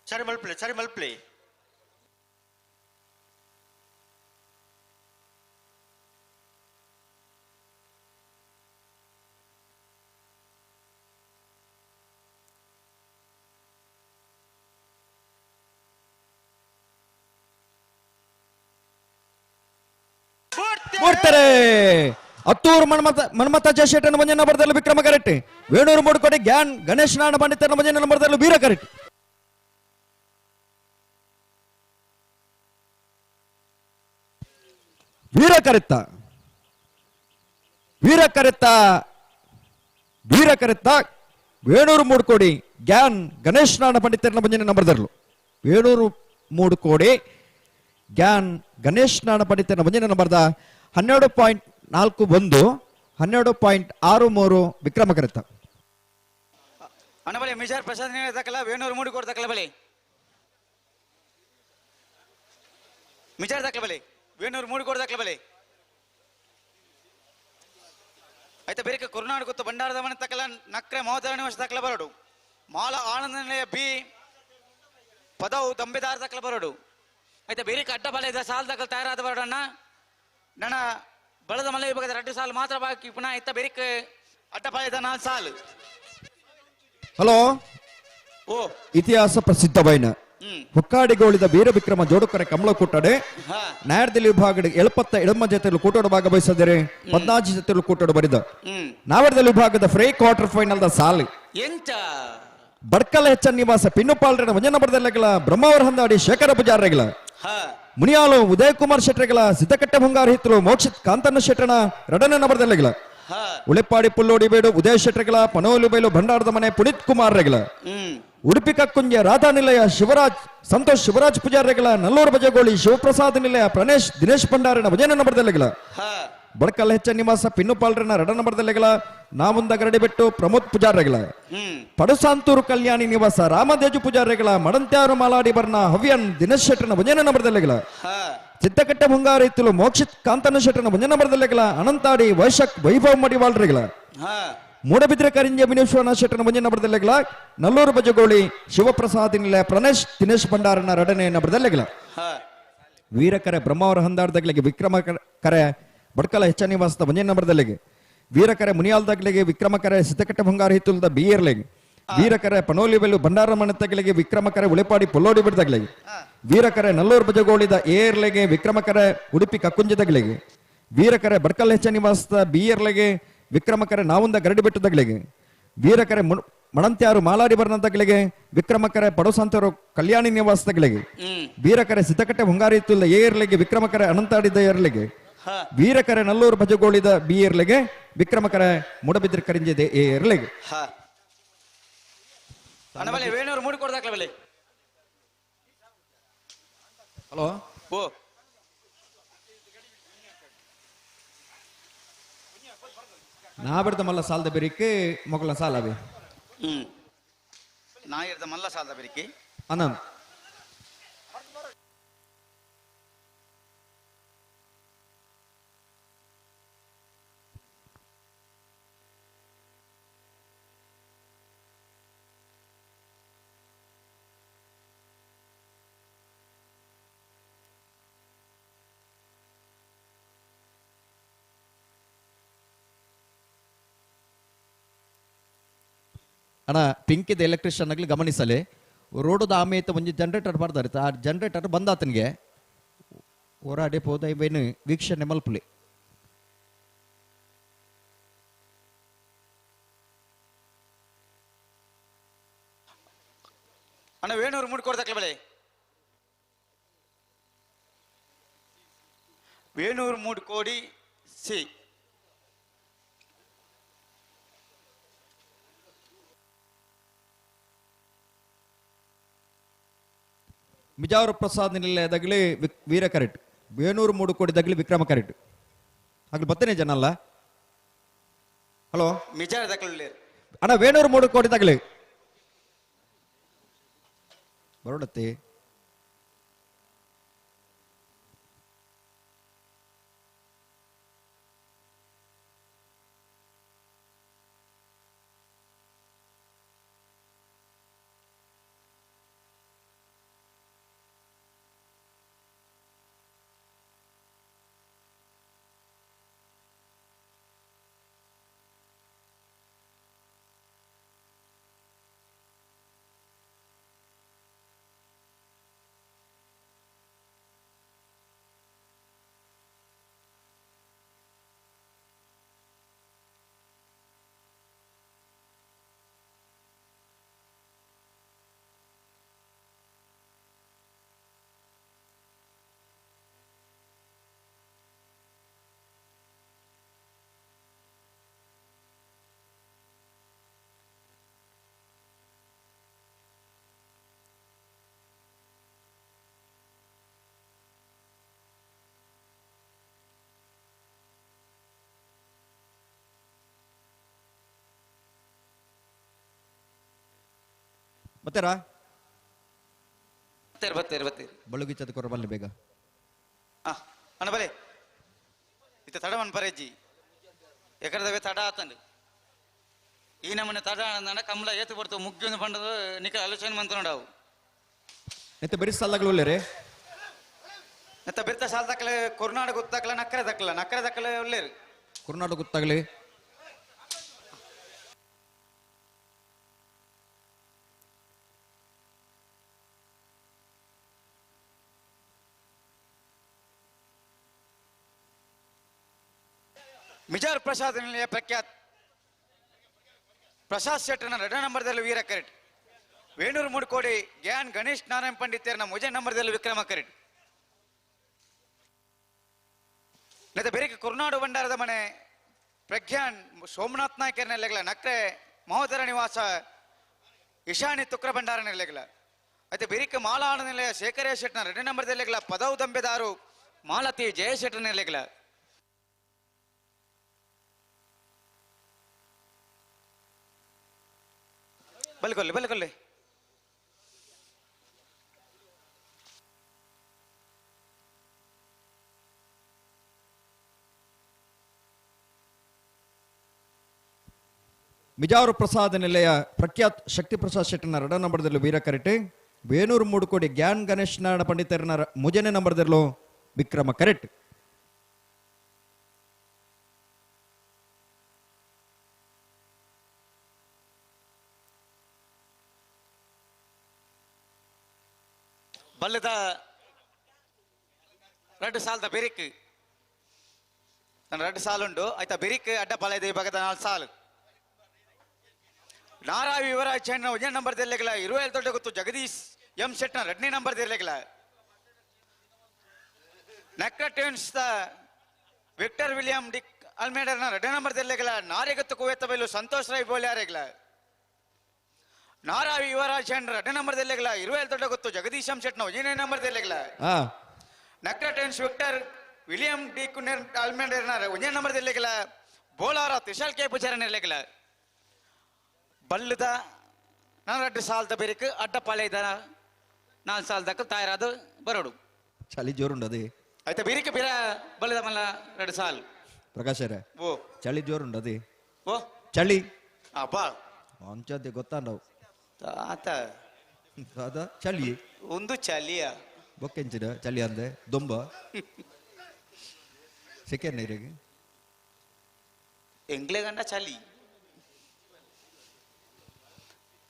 ಸರಿ ಮಲ್ಪ್ಲೆ ಸರಿ ಮಲ್ಪ್ಲೆ ಮೂರ್ತಾರೆ ಅತ್ತೂರು ಮನ್ಮಥ ಮನ್ಮಥ ಜಯಶೇಟನ ಮಂಜನ ಬರ್ದಲ್ಲ ವಿಕ್ರಮ ಕರೆಕ್ಟ್ ವೇಣೂರು ಮೂಡುಕೋಟೆ ಗ್ಯಾನ್ ಗಣೇಶ್ ನಾಣ ಪಂಡಿತನ ಮಂಜನ ಬರ್ದಲ್ಲ ವೀರ ಕರೆಕ್ಟ್ ವೀರ ಕರೆತ್ತ ವೀರ ಕರೆತ್ತ ವೀರ ಕರೆತ್ತ ವೇಣೂರು ಮೂಡುಕೋಡಿ ಗ್ಯಾನ್ ಗಣೇಶ್ ನಾಣ ಪಂಡಿತರನ ಮಂಜನ ನಂಬರ್ದರ್ಲು ವೇಣೂರು ಮೂಡುಕೋಡಿ ಗ್ಯಾನ್ ಗಣೇಶ್ ನಾಣ ಪಂಡಿತರನ ಮಂಜನ ನಂಬರ್ದ 12.41 12.63 ವಿಕ್ರಮ ಕರೆತ್ತ. ಅಣ್ಣಬಳಿ ಮಿಜಾರ್ ಪ್ರಸಾದ್ ದಾಖಲ ವೇಣೂರು ಮೂಡುಕೋಡು ದಾಖಲ ಬಳಿ ಮಿಜಾರ್ ದಾಖಲ ಬಳಿ ವೇಣೂರು ಮೂಡುಕೋಡು ದಾಖಲ ಬಳಿ ಆಯ್ತಾ ಬೇರೆ ಕರುನಾಡು ಗೊತ್ತು ಭಂಡಾರದ ಮನೆ ತಕಲ ನಕ್ರೆ ಮಹೋದರ ನಿವಾಸ ದಾಖಲ ಬರೋಡು ಮಾಲ ಆನಂದ ನಿಲಯ ಬಿ ಪದವು ದಂಬೆದಾರ ದಾಖಲ ಬರೋಡು ಆಯ್ತಾ ಬೇರೆ ಅಡ್ಡ ಬಲ ಸಾಲ್ ದಾಖಲು ತಯಾರಾದ ಬರೋಡಣ್ಣ ನನ್ನ ಬಳದ ಮಲೆ ವಿಭಾಗದ 2 ಸಾಲು ಮಾತ್ರ ಬಾಕಿ ಪುನಃ ಇತ್ತ ಬೇರೆ ಅಡ್ಡ ಪಾಯದ 4 ಸಾಲು. ಹಲೋ ಓ ಇತಿಹಾಸ ಪ್ರಸಿದ್ಧವೈನ ಹೊಕ್ಕಾಡಿಗೋಳಿದ ವೀರವಿಕ್ರಮ ಜೋಡುಕರೆ ಕಮಲ ಕೂಟಡೆ ನಾಯರ್ದಲ್ಲಿ ವಿಭಾಗದ 70 ಜೊತೆಲು ಕೂಟೋಡು ಭಾಗವಹಿಸಿದರೆ 14 ಜೊತೆಲು ಕೂಟೋಡು ಬರಿದ. ನಾವರ್ದಲ್ಲಿ ವಿಭಾಗದ ಫ್ರೇ ಕ್ವಾರ್ಟರ್ ಫೈನಲ್ the ಸಾಲು ಎಂಚ ಬಡ್ಕಲ ಹೆಚ್ಚ ನಿವಾಸ ಪಿನ್ನುಪಾಲ್ರನ ಒಂಜನ ಬರದಲ್ಲಗಳ ಬ್ರಹ್ಮಾವರ ಹಂದಾಡಿ ಶೇಖರ ಪೂಜಾರಗಳ ಮುನಿಯಾಲು ಉದಯ ಕುಮಾರ್ ಶೆಟ್ಟರ್ಗಳ ಸಿದ್ದಕಟ್ಟೆ ಮುಂಗಾರು ಹಿತ್ತಲು ಮೋಕ್ಷಿತ್ ಕಾಂತಣ್ಣ ಶೆಟ್ಟಣ ರಡನ ನಬರದಲ್ಲಗಳ ಉಳೆಪ್ಪಾಡಿ ಪುಲ್ಲೋಡಿ ಬೇಡು ಉದಯ ಶೆಟ್ಟರ್ಗಳ ಪನೋಲು ಬೈಲು ಭಂಡಾರದ ಮನೆ ಪುನೀತ್ ಕುಮಾರ್ ರೆಗಳ ಉಡುಪಿ ಕಕ್ಕುಂಜ ರಾಧಾ ನಿಲಯ ಶಿವರಾಜ್ ಸಂತೋಷ್ ಶಿವರಾಜ್ ಪೂಜಾರಿಗಳ ನಲ್ಲೂರು ಬಜಗೋಳಿ ಶಿವಪ್ರಸಾದ್ ನಿಲಯ ಪ್ರಣೇಶ್ ದಿನೇಶ್ ಭಂಡಾರನ ಭಜನ ನಂಬರ್ದಲ್ಲಿಗಳ ಬಡಕಲ್ ಹೆಚ್ಚ ನಿವಾಸ ಪಿನ್ನುಪಾಲ್ರನ ರಡ ನಂಬರ್ದಲ್ಲಿಗಳ ನಾವುಂದ ಗರಡಿ ಬೆಟ್ಟು ಪ್ರಮೋದ್ ಪೂಜಾರಿಗಳ ಪಡುಸಾಂತೂರು ಕಲ್ಯಾಣಿ ನಿವಾಸ ರಾಮದೇಜು ಪೂಜಾರಿಗಳ ಮಡಂತ್ಯಾರು ಮಾಲಾಡಿ ಬರ್ನ ಹವ್ಯನ್ ದಿನೇಶ್ ಶೆಟ್ಟನ ಭಜನ ನಂಬರ್ದಲ್ಲಿಗಳ ಚಿತ್ತಕಟ್ಟೆ ಮುಂಗಾರು ಇತ್ತಲು ಮೋಕ್ಷಿತ್ ಕಾಂತನ ಶೆಟ್ಟನ ಭಜನ ನಂಬರ್ದಲ್ಲಿಗಳ ಅನಂತಾಡಿ ವೈಶಕ್ ವೈಭವ್ ಮಡಿವಾಳ್ರಿಗಳ ಮೂಡಬಿದ್ರೆ ಕರಿಂಜ ವಿನೇಶ್ವರನ ಶೆಟ್ಟನ ಮಂಜನ ನಂಬರ್ದಲ್ಲಿಗಳ ನಲ್ಲೂರು ಬಜಗೋಳಿ ಶಿವಪ್ರಸಾದ್ ನಿಲಯ ಪ್ರಣೇಶ್ ದಿನೇಶ್ ಭಂಡಾರನ ರಡನೆ ನಂಬರ್ದಲ್ಲಿಗಳ ವೀರಕರೆ ಬ್ರಹ್ಮಾವರ ಹಂದಾರ್ದಗಳಿಗೆ ವಿಕ್ರಮ ಕರೆ ಬಡ್ಕಲ ಹೆಚ್ಚ ನಿವಾಸದ ಮಂಜನ ನಂಬರ್ದಲ್ಲಿಗೆ ವೀರಕರೆ ಮುನಿಯಾಲ್ದಾಗ್ಲಿಗೆ ವಿಕ್ರಮಕರೆ ಸಿದ್ದಕಟ್ಟೆ ಬಂಗಾರ ಹಿತ್ತುಲ್ದ ಬಿಯರ್ಲೆಗೆ ವೀರಕರೆ ಪನೋಲಿ ಬೆಲ್ಲು ಭಂಡಾರ ಮಣತಗಳಿಗೆ ವಿಕ್ರಮಕರೆ ಉಳೆಪಾಡಿ ಪೊಲ್ಲೋಡಿ ಬಿಡ್ದಾಗ್ಲಿಗೆ ವೀರಕರೆ ನಲ್ಲೂರು ಬಜಗೋಳಿದ ಏರ್ಲೆಗೆ ವಿಕ್ರಮಕರೆ ಉಡುಪಿ ಕಕ್ಕುಂಜದಗಳಿಗೆ ವೀರಕರೆ ಬಡ್ಕಲ್ ಹೆಚ್ಚ ನಿವಾಸದ ಬಿಯರ್ಲೆಗೆ ವಿಕ್ರಮಕರೆ ನಾವುಂದ ಗರಡಿ ಬೆಟ್ಟದಗಳಿಗೆ ವೀರಕರೆ ಮಣಂತ್ಯಾರು ಮಾಲಾಡಿ ಬರ್ನಂತಗಳಿಗೆ ವಿಕ್ರಮಕರೆ ಪಡೋಸಂತರು ಕಲ್ಯಾಣಿ ನಿವಾಸದಗಳಿಗೆ ವೀರಕರೆ ಸಿದ್ದಕಟ್ಟೆ ಹೊಂಗಾರಿ ತುಲ್ಲ ಏರ್ಲೆಗೆ ವಿಕ್ರಮಕರೆ ಅನಂತಾಡಿದ ಏರ್ಲೆಗೆ ವೀರಕರೆ ನಲ್ಲೂರು ಭಜಗೋಳಿದ ಬಿ ಏರ್ಲೆಗೆ ವಿಕ್ರಮಕರೆ ಮೂಡಬಿದ್ರೆ ಕರಿಂಜಿದೆ ಏರ್ಲೆಗೆ. ಹಲೋ ಓ ನಾ ಬಿಡ್ದ ಮಲ್ಲ ಸಾಲದ ಬೆರಿಕೆ ಮೊಗಲ ಸಾಲವೇ ನಾ ಇರ್ದ ಮಲ್ಲ ಸಾಲದ ಬೆರಿಕೆ ಅನಂತ್ ಅಣ್ಣ ಪಿಂಕಿದ ಎಲೆಕ್ಟ್ರಿಷಿಯನ್ ಆಗಲಿ ಗಮನಿಸಲಿ ರೋಡದ ಆಮೇತ ಒಂಜಿ ಜನರೇಟರ್ ಬರ್ದಾರಿತ್ತು ಆ ಜನರೇಟರ್ ಬಂದಾತನಿಗೆ ಹೋರಾಡಿ ಪೋದ ಇವೇನು ವೀಕ್ಷಣೆ ಮಲ್ಪುಲಿ. ಅಣ್ಣ ವೇಣೂರು ಮೂಡ್ಕೊಡ್ದಕ್ಲೆ ಬೆಳೆ ವೇಣೂರು ಮೂಡ್ಕೋಡಿ ಸಿ ಮಿಜಾವರ ಪ್ರಸಾದ್ ನಿಲಯದಾಗಲಿ ವೀರ ಕರೆಟ್ ವೇಣೂರು ಮೂಡು ಕೋಡಿದಾಗಲಿ ವಿಕ್ರಮ ಕರೆಟ್ ಆಗ್ಲಿ ಬತ್ತನೇ ಜನ ಅಲ್ಲ. ಹಲೋ ಮಿಜಾರ ದಕ್ಕಲು ಅಣ್ಣ ವೇಣೂರು ಮೂಡು ಕೋಡಿದಾಗಲಿ ಬರೋಡತ್ತೆ. ಬತ್ತೀರಾ? ಬತ್ತೀರಿ ಬತ್ತೀರಿ ಬತ್ತೀರಿ. ಬಳುಗಿಚ್ಚದ ಕೊರ ಬಲ್ಲಿ ಬೇಗ. ಅಣ್ಣ ಬಲೆ ಇತ್ತ ತಡವನ್ ಪರೇಜಿ ಎಕಡದವೇ ತಡ ಆತಂಡು ಈ ನಮ್ಮನೆ ತಡ ಅಂದ ಕಮಲ ಏತು ಬರ್ತವೆ ಮುಗ್ಗಿಂದು ಪಂಡದ ನಿಕ ಆಲೋಚನೆ ಮಂತ ನೋಡವು. ನೆತ್ತ ಬೆರಿ ಸಾಲಗಳು ಒಳ್ಳೆ ನೆತ್ತ ಬೆರ್ತ ಸಾಲ ದಕ್ಕಲೆ ಕೊರ್ನಾಡ ಗೊತ್ತಾಗಲ ನಕ್ಕರೆ ದಕ್ಕಲ ನಕ್ಕರೆ ದಕ್ಕಲೆ ಒಳ್ಳೇರು ಕೊರ್ನಾಡ ಗೊತ್ತಾಗಲಿ. ಮಿಜಾರ್ ಪ್ರಸಾದ್ ನಿಲಯ ಪ್ರಖ್ಯಾತ್ ಪ್ರಸಾದ್ ಶೆಟ್ಟರ್ನ ಎರಡನೇ ನಂಬರ್ದಲ್ಲಿ ವೀರ ಕರೆಟ್. ವೇಣೂರು ಮುಡ್ಕೋಡಿ ಗ್ಯಾನ್ ಗಣೇಶ್ ನಾರಾಯಣ್ ಪಂಡಿತರ್ನ ಮೊಜೆ ನಂಬರ್ದಲ್ಲಿ ವಿಕ್ರಮ ಕರೆಟ್. ಮತ್ತೆ ಬೇರೆ ಕುರ್ನಾಡು ಭಂಡಾರದ ಮನೆ ಪ್ರಜ್ಞಾನ್ ಸೋಮನಾಥ್ ನಾಯ್ಕರ್ ನೆಲೆಗಳ ನಕ್ರೆ ಮಹೋದರ ನಿವಾಸ ಇಶಾನಿ ತುಕ್ರ ಭಂಡಾರ ನೆಲೆಗಳ. అయితే ಬೆರಿಕ ಮಾಲಾಣ ನಿಲಯ ಶೇಖರ ಶೆಟ್ಟನ ಎರಡನೇ ನಂಬರ್ದಲ್ಲಿಗಳ ಪದವು ದಂಬೆದಾರು ಮಾಲತಿ ಜಯ ಶೆಟ್ಟರ್ ನೆಲೆಗಳ. ಬಲ್ಕೊಲ್ಲಿ ಬಲ್ಕೊಲ್ಲಿ ಮಿಜಾರು ಪ್ರಸಾದ ನಿಲಯ ಪ್ರಖ್ಯಾತ್ ಶಕ್ತಿ ಪ್ರಸಾದ್ ಶೆಟ್ಟನ ಎರಡನೇ ನಂಬರ್ದಲ್ಲೂ ವೀರ ಕರೆಟೆ. ವೇಣೂರು ಮೂಡುಕೋಡಿ ಗ್ಯಾನ್ ಗಣೇಶ್ ನಾರಾಯಣ ಪಂಡಿತರನ ಮುಜನೆ ನಂಬರ್ದಲ್ಲೂ ವಿಕ್ರಮ ಕರೆಟ್. ಬಲ್ಲದ 2 ಸಾಲದ ಬೆರಿಕ್ ನನ್ನ 2 ಸಾಲುಂಡು ಆಯ್ತಾ. ಬೆರಿಕ್ ಅಡ್ಡ ಪಾಲೈದೆ ವಿಭಾಗದ 4 ಸಾಲು. ನಾರಾವಿ ಯುವರಾಜ್ ಚೆನ್ನ ಒಂದೇ ನಂಬರ್ ದಿರ್ಲೆಗಲ. ಇರುವೇಲ್ ದೊಡ್ಡ ಗೊತ್ತು ಜಗದೀಶ್ ಎಂ ಶೆಟ್ನ ಎರಡನೇ ನಂಬರ್ ದಿರ್ಲೆಗಲ. Nakra twins the Victor William ಡಿಕ್ ಅಲ್ಮೇಡರ್ನ ಎರಡನೇ ನಂಬರ್ ದಿರ್ಲೆಗಲ. ನಾರಿಗತ್ತು ಕುವೇತ ಬೈಲು ಸಂತೋಷ್ ರೈ ಬೋಲ್ಯಾರೆಗಲ. ನಾರಾವಿ ಯುವರಾಜ್ ಚೆನ್ನ ಎರಡನೇ ನಂಬರ್ ದಿರ್ಲೆಗಲ. ಇರುವೇಲ್ ದೊಡ್ಡ ಗೊತ್ತು ಜಗದೀಶ್ ಎಂ ಶೆಟ್ನ ಒಂದನೇ ನಂಬರ್ ದಿರ್ಲೆಗಲ. Nakra twins Victor William D ಕುನ್ನೇರ್ ಅಲ್ಮೇಡರ್ನ ಒಂದೇ ನಂಬರ್ ದಿರ್ಲೆಗಲ. ಬೋಲಾರ ತ್ರಿಶಾಲ್ ಕೆ ಪೂಜಾರ ನೆಲೆಗಲ. ಬಲ್ಲದ ನಾನು 2 ಸಾಲದ ಬೆರಿಕ್ ಅಡ್ಡ ಪಾಳೆ ಇದ್ದಾರ 4 ಸಾಲದಕ್ಕ ತಯಾರಾದ ಬರೋಡು. ಚಳಿ ಜೋರುಂಡು ಅದೇ ಆಯ್ತಾ. ಬಿರಿಕ ಬಿರ ಬಲ್ಲದ ಮಲ್ಲ 2 ಸಾಲು. ಪ್ರಕಾಶರೇ ಓ ಚಳಿ ಜೋರುಂಡು ಅದೇ. ಓ ಚಳಿ ಅಬ್ಬಾ ಅಂಚದೆ ಗೊತ್ತಾಂಡವು ಆತ ಅದ ಚಳಿ ಒಂದು ಚಳಿಯ ಬೊಕ್ಕೆಂಚಿನ ಚಳಿ ಅಂದೆ ದೊಂಬ ಸೆಕೆಂಡ್ ನೀರಿಗೆ ಎಂಗ್ಲೆ ಗಂಡ ಚಳಿ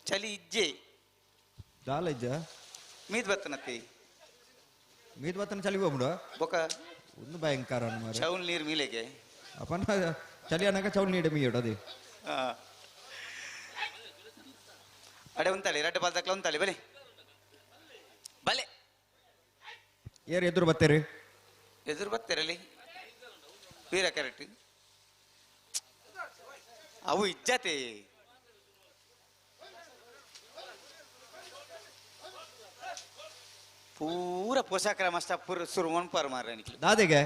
ಚಳಿ ಇಜ್ಜೆ ದಾಲ ಇಜ್ಜ ಮೀದ್ ಬತ್ತನತ್ತೆ ಮೀದ್ ಬತ್ತನ ಚಳಿ ಹೋಗ್ಬಿಡು ಬೊಕ ಒಂದು ಭಯಂಕರ ಚೌಲ್ ನೀರು ಮೀಲೆಗೆ ಅಪ್ಪನ ಚಳಿ ಅನ್ನಕ ಚೌಲ್ ನೀಡೆ ಮೀಯಡು ಅದೇ. ಅಡೆ ಉಂತಾಳಿ ರಡ್ಡು ಬಾಲ್ ತಕ್ಲ ಉಂತಾಳಿ ಬಲೆ ಬಲೆ. ಏರು ಎದುರು ಬತ್ತೀರಿ ಎದುರು ಬತ್ತೀರಲ್ಲಿ ವೀರ ಕರೆಕ್ಟ್ ಅವು ಇಜ್ಜತೆ ಪೂರ ಪೋಷಕರ ಮಸ್ತ ಪೂರ ಸುರು ಮನ್ಪಾರು ಮಾರ ದಾದೆಗೆ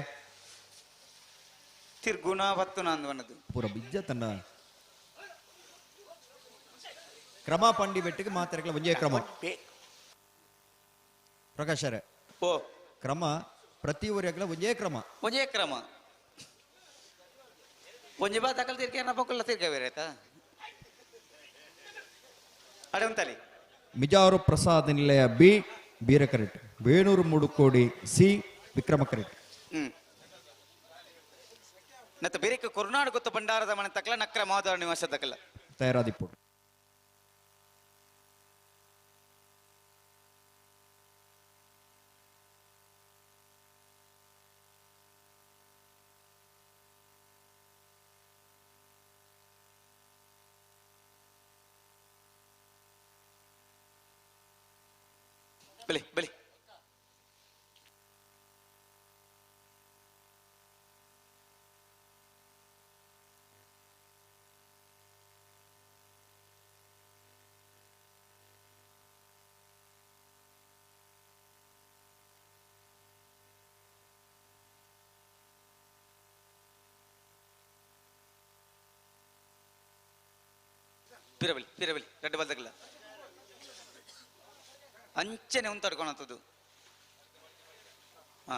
ತಿರ್ಗುಣ ಬತ್ತು ನಂದು ಅನ್ನದು ಪೂರ ಬಿಜ್ಜತನ್ನ ಕ್ರಮ ಪಂಡಿ ಬೆಟ್ಟಿಗೆ ಮಾತಾಡಕ್ಲ ಒಂಜೇ ಕ್ರಮ ಪ್ರಕಾಶರೇ. ಓ ಕ್ರಮ ಪ್ರತಿ ಊರಿಗಲ ಒಂಜೇ ಕ್ರಮ ಒಂಜೇ ಕ್ರಮ ಒಂಜಿ ಬಾ ತಕಲ್ ತಿರ್ಗೆ ನಪ್ಪಕ್ಕಲ್ಲ ತಿರ್ಗೆ ಬೇರೆ ಆಯ್ತಾ ಅಡೆ ಉಂತಲಿ. ಮಿಜಾರು ಪ್ರಸಾದ್ ನಿಲಯ ಬಿ ಬೀರ ಕರೆಟ್, ವೇಣೂರು ಮುಡುಕೋಡಿ ಸಿ ವಿಕ್ರಮ ಕರೆಟ್. ನತ್ತ ಬೇರೆ ಕೊರ್ನಾಡು ಗೊತ್ತು ಭಂಡಾರದ ಮನೆ ತಕಲ ನಕ್ರ ಮಾಧವ ನಿವಾಸ ತಕಲ ತಯಾರಾದಿಪ್ಪು. ಬಲಿ ಬಲಿ ಪಿರಬಲಿ ಪಿರಬಲಿ ರೆಡ್ ಬಲ್ದಗಲ ಅಂಚನೆ ಉಂತಾಡ್ಕೊಳಂಥದ್ದು. ಹಾ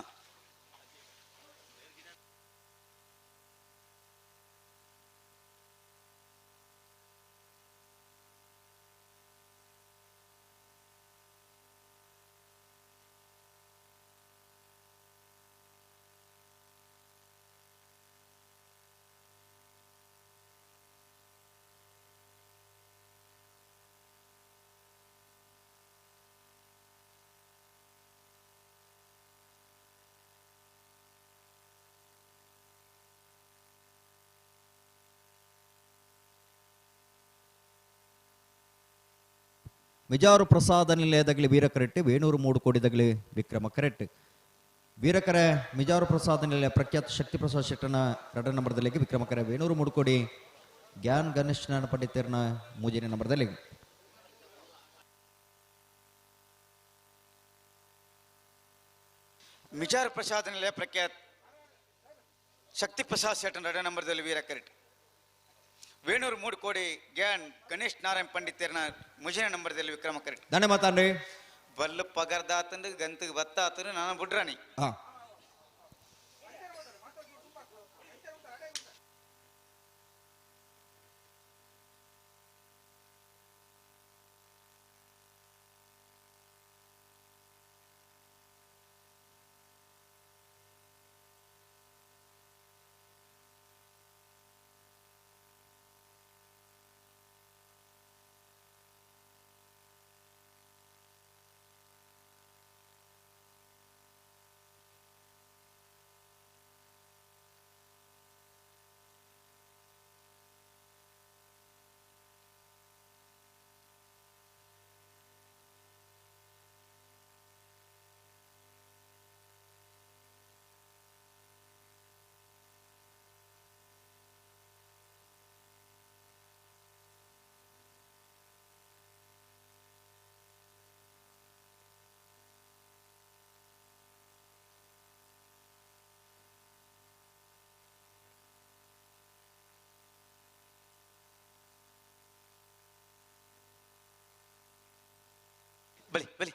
ಮಿಜಾರು ಪ್ರಸಾದ ನಿಲಯದಗಲಿ ವೀರಕರೆಟ್ಟಿ ವೇಣೂರು 3 ಕೋಡಿದಗಲಿ ವಿಕ್ರಮ ಕರೆಟ್ಟಿ. ವೀರಕರೆ ಮಿಜಾರು ಪ್ರಸಾದ ನಿಲಯ ಪ್ರಖ್ಯಾತ ಶಕ್ತಿ ಪ್ರಸಾದ್ ಶೆಟ್ಟನ 2 ನಂಬರ್ದಲ್ಲಿ, ವಿಕ್ರಮಕರೆ ವೇಣೂರು 3 ಕೋಡಿ ಜ್ಞಾನ್ ಗಣೇಶ್ ನಾರಾಯಣ ಪಂಡಿತರನ 3ನೇ ನಂಬರ್ದಲ್ಲಿ. ಮಿಜಾರು ಪ್ರಸಾದ ನಿಲಯ ಪ್ರಖ್ಯಾತ ಶಕ್ತಿ ಪ್ರಸಾದ್ ಶೆಟ್ಟನ 2 ನಂಬರ್ದಲ್ಲಿ ವೀರ ಕರೆಟ್. ವೇಣೂರು 3 ಕೋಡಿ ಗ್ಯಾನ್ ಗಣೇಶ್ ನಾರಾಯಣ ಪಂಡಿತರನ 3ನೇ ನಂಬರ್ದಲ್ಲಿ ವಿಕ್ರಮ ಕರೆಟ್. ದಾನೆ ಮಾತಾಡ್ರಿ ಬಲ್ಲು ಪಗರ್ದಾತಂದು ಗಂತಿಗೆ ಬತ್ತಾತಂದು ನಾನು ಬುಡ್ರಾಣಿ. ಬಲಿ ಬಲಿ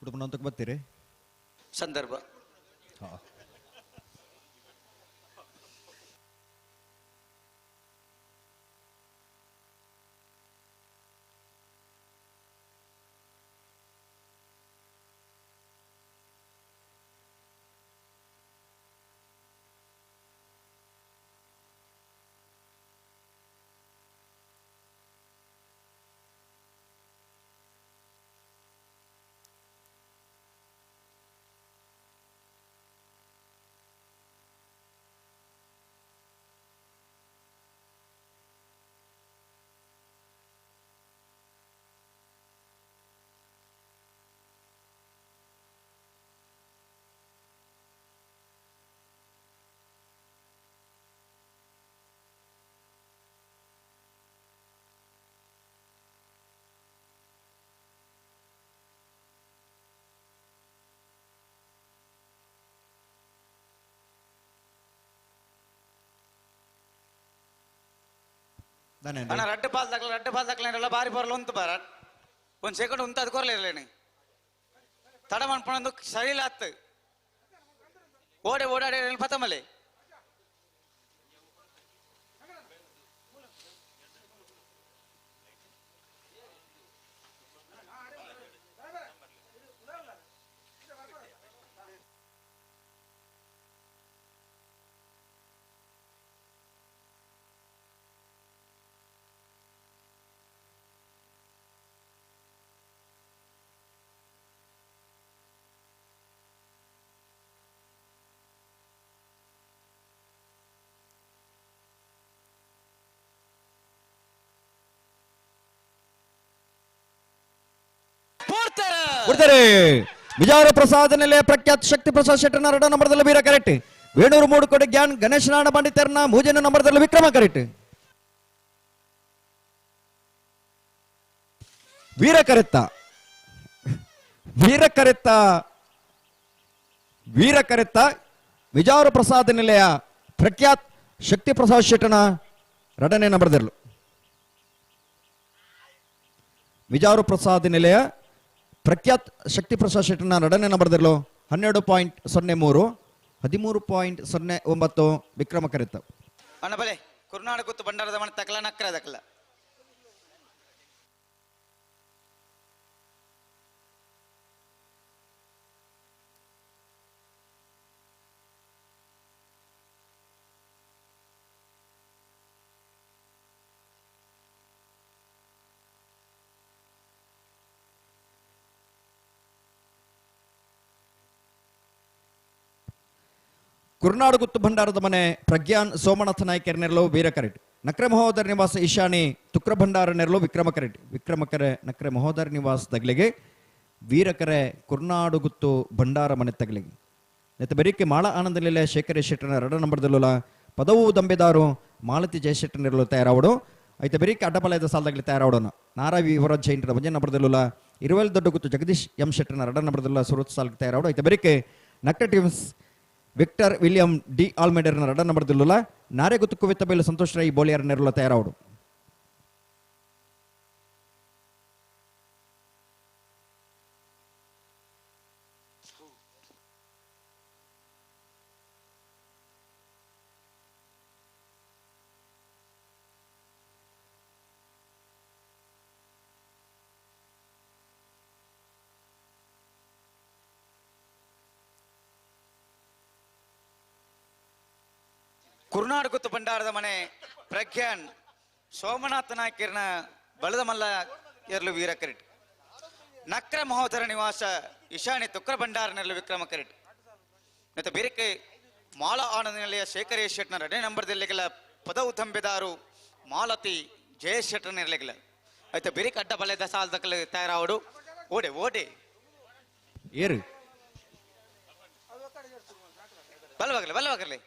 ಕುಟುಂಬ ಬರ್ತೀರಿ ಸಂದರ್ಭ ಅಣ್ಣ ರಡ್ಡು ಪಾಲ್ ದಾಖಲೆ ರಡ್ಡು ಪಾಲ್ ದಾಖಲೆ ಬಾರಿ ಬರಲು ಉಂತು ಬಾರ ಒಂದು ಸೆಕೆಂಡ್ ಉಂತು ಅದು ಕೊರಲಿರಲೇನೆ ತಡ ಮನ್ಪಣಂದು ಸರಿಲ್ಲ ಆತ್ತು. ಓಡೆ ಓಡಾಡೆ ಪತಮಲೆ ಕೊಡ್ತಾರೆ. ವಿಜಾರ ಪ್ರಸಾದ ನೆಲೆ ಪ್ರಖ್ಯಾತ ಶಕ್ತಿ ಪ್ರಸಾದ್ ಶೆಟ್ಟರ್ನ ಎರಡ ನಂಬರ್ದಲ್ಲಿ ವೀರ ಕರೆಕ್ಟ್. ವೇಣೂರು ಮೂಡುಕೋಟೆ ಗ್ಯಾನ್ ಗಣೇಶ್ ನಾಣ ಪಂಡಿತರ್ನ ಮೂಜನ ನಂಬರ್ದಲ್ಲಿ ವಿಕ್ರಮ ಕರೆಕ್ಟ್. ವೀರ ಕರೆತ್ತ ವೀರ ಕರೆತ್ತ ವೀರ ಕರೆತ್ತ ವಿಜಾರ ಪ್ರಸಾದ ನಿಲಯ ಪ್ರಖ್ಯಾತ್ ಶಕ್ತಿ ಪ್ರಸಾದ್ ಶೆಟ್ಟನ ಎರಡನೇ ನಂಬರ್ದಲ್ಲಿ ವಿಜಾರು ಪ್ರಸಾದ್ ನಿಲಯ ಪ್ರಖ್ಯಾತ್ ಶಕ್ತಿ ಪ್ರಸಾದ್ ಶೆಟ್ಟನ ಎರಡನೇ ನಂಬರ್ದಲ್ಲೂ 12.03 13.09 ವಿಕ್ರಮ ಕರೆತ. ಅಣ್ಣ ಬಲೆ ಕುರ್ನಾಡ ಗೊತ್ತು ಭಂಡಾರದ ಮನೆ ತಕಲ ನಕ್ರ ದಕಲ ಕುರ್ನಾಡುಗುತ್ತು ಭಂಡಾರದ ಮನೆ ಪ್ರಜ್ಞಾನ್ ಸೋಮನಾಥ ನಾಯ್ಕರ್ ನೆರಳು ವೀರ ಕರೆಟ್. ನಕ್ರೆ ಮಹೋದರ ನಿವಾಸ ಈಶಾನಿ ತುಕ್ರ ಭಂಡಾರ ನೆರಳು ವಿಕ್ರಮ ಕರೆಟ್. ವಿಕ್ರಮ ಕರೆ ನಕ್ರೆ ಮಹೋದರ ನಿವಾಸ ತಗಲಿಗೆ ವೀರಕರೆ ಕುರ್ನಾಡುಗುತ್ತು ಭಂಡಾರ ಮನೆ ತಗಲಿಗೆ. ನೆತ್ತ ಬೆರಿಕೆ ಮಾಳ ಆನಂದಲೀಲೆ ಶೇಖರ ಶೆಟ್ಟನ ಎರಡ ನಂಬರ್ದಲ್ಲುಲ ಪದವು ದಂಬೆದಾರು ಮಾಲತಿ ಜಯಶೆಟ್ಟನ ನೆರಳು ತಯಾರಾವಡು. ಐತ ಬೆರಿಕೆ ಅಡ್ಡಬಲಯದ ಸಾಲದಾಗಲಿ ತಯಾರಾವಡೋಣ. ನಾರಾವಿ ಯುವರಾಜ್ ಜೈನ್ರ ಒಂದೇ ನಂಬರ್ದಲ್ಲುಲ ಇರುವೆಲ್ ದೊಡ್ಡಗುತ್ತು ಜಗದೀಶ್ ಎಂ ಶೆಟ್ಟನ ಎರಡ ನಂಬರ್ದಲ್ಲ ಸುರತ್ ಸಾಲ್ಗೆ ತಯಾರಾವಡು. ಐತ ಬೆರಿಕೆ ನಕ್ಟ ಟೀಮ್ಸ್ ವಿಕ್ಟರ್ ವಿಲಿಯಂ ಡಿ ಆಲ್ಮೇಡರ್ನ ಎರಡ ನಂಬರ್ದಲ್ಲುಲ ನಾರೆಗುತ್ತು ಕುವಿತ ಬೇಲು ಸಂತೋಷ್ ರೈ ಬೋಲಿಯರ್ ನೆರಳು ತಯಾರಾವಡು. ಕುರ್ನಾಡು ಗುತ್ತು ಭಂಡಾರದ ಮನೆ ಪ್ರಜ್ಞಾನ್ ಸೋಮನಾಥ ನಾಯ್ಕರ್ನ ಬಳದ ಮಲ್ಲ ಎರ್ಲು ವೀರ ಕರಿಟ್. ನಕ್ರ ಮಹೋದರ ನಿವಾಸ ಈಶಾನ್ಯ ತುಕ್ರ ಭಂಡಾರ ನೆರಳು ವಿಕ್ರಮ ಕರಿಟ್. ಮತ್ತು ಬೇರೆಕೆ ಮಾಲ ಆನಂದ ನಿಲಯ ಶೇಖರ ಶೆಟ್ನ ಎರಡನೇ ನಂಬರ್ದಲ್ಲಿಗೆಲ್ಲ ಪದವು ತಂಬೆದಾರು ಮಾಲತಿ ಜಯೇಶ್ ಶೆಟ್ಟರ್ ನೆರಳಿಗೆಲ್ಲ ಆಯ್ತು. ಬೇರೆಕೆ ಅಡ್ಡ ಬಲದ ಸಾಲದಕ್ಕಲ್ಲ ತಯಾರಾವಡು. ಓಡೆ ಓಡೆ ಏರು ಬಲವಾಗಲಿ ಬಲವಾಗಲಿ.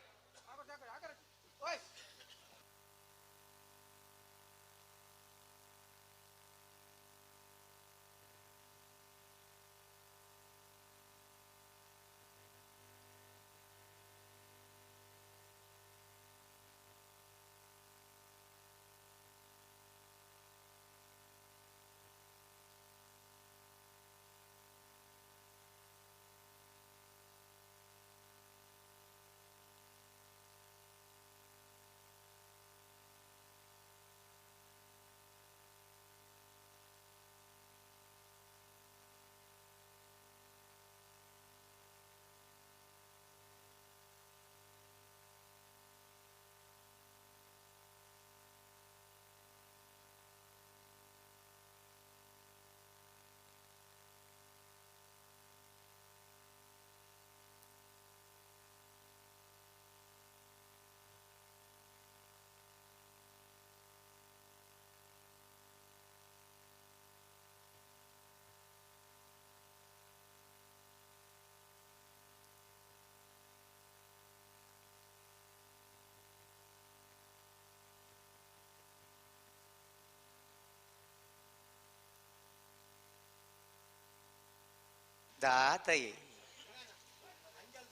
ದಾತಯೇ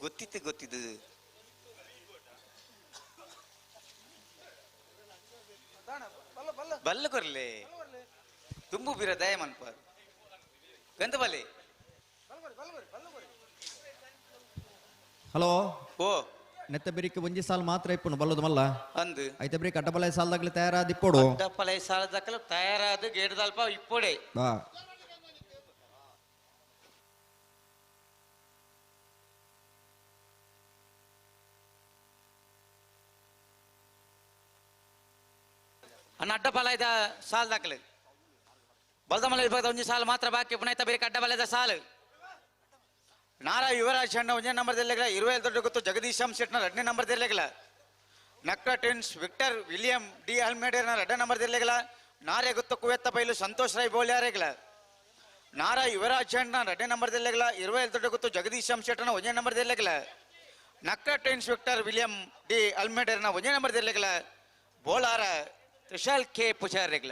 ಗೊತ್ತಿತ್ತು ಗೊತ್ತಿದ್ದು ಬಲ್ಲ ಕೊರ್ಲೆ ತುಂಬು ಬೀರ ದಯ ಮನ್ಪ ಗಂಧ ಬಲೆ. ಹಲೋ ಓ ನೆತ್ತ ಬೆರಿಕ್ ಒಂಜಿ ಸಾಲ್ ಮಾತ್ರ ಇಪ್ಪುನು ಬಲ್ಲದ ಮಲ್ಲ ಅಂದ್ ಐತ ಬೆರಿಕ್ ಅಡ್ಡಬಲ ಸಾಲ್ದಾಗ್ಲಿ ತಯಾರಾದ ಇಪ್ಪೋಡು ಅಡ್ಡಪಲೈ ಸಾಲದಕ್ಕಲು ತಯಾರಾದ ಗೇಡ್ದಲ್ಪ ಇಪ್ಪೊಡೆ ಬಾ ಅನ್ನ ಅಡ್ಡಪಲೈದ ಸಾಲ್ ದಾಖಲೆ ಬಲ್ದಮಲ ವಿಭಾಗದ ಒಂಜಿ ಸಾಲು ಮಾತ್ರ ಬಾಕಿ ಪುನಃ ಬೇರೆ ಅಡ್ಡಬಲದ ಸಾಲು ನಾರಾ ಯುವರಾಜ್ ಶಣ್ಣ ಒಂಜೇ ನಂಬರ್ ದೆಲ್ಲೆಗಲ ಇರುವೇಲ್ ದೊಡ್ಡ ಗೊತ್ತು ಜಗದೀಶ್ ಶೆಟ್ನ ಎರಡನೇ ನಂಬರ್ ದೆಲ್ಲೆಗಲ Nakra twins Victor William D ಅಲ್ಮೇಡರ್ನ ಎರಡನೇ ನಂಬರ್ ದೆಲ್ಲೆಗಲ ನಾರೇ ಗೊತ್ತು ಕುವೆತ್ತ ಪೈಲು ಸಂತೋಷ್ ರೈ ಬೋಲ್ಯಾರೇಗಲ ನಾರಾ ಯುವರಾಜ್ ಶಣ್ಣ ಎರಡನೇ ನಂಬರ್ ದೆಲ್ಲೆಗಲ ಇರುವೇಲ್ ದೊಡ್ಡ ಗೊತ್ತು ಜಗದೀಶ್ ಶೆಟ್ನ ಒಂಜೇ ನಂಬರ್ ದೆಲ್ಲೆಗಲ Nakra twins Victor William D ಅಲ್ಮೇಡರ್ನ ಒಂಜೇ ನಂಬರ್ ದೆಲ್ಲೆಗಲ ಬೋಲಾರ ತ್ರಿಶಾಲ್ ಕೆ ಪುಜಾರಿಗಳ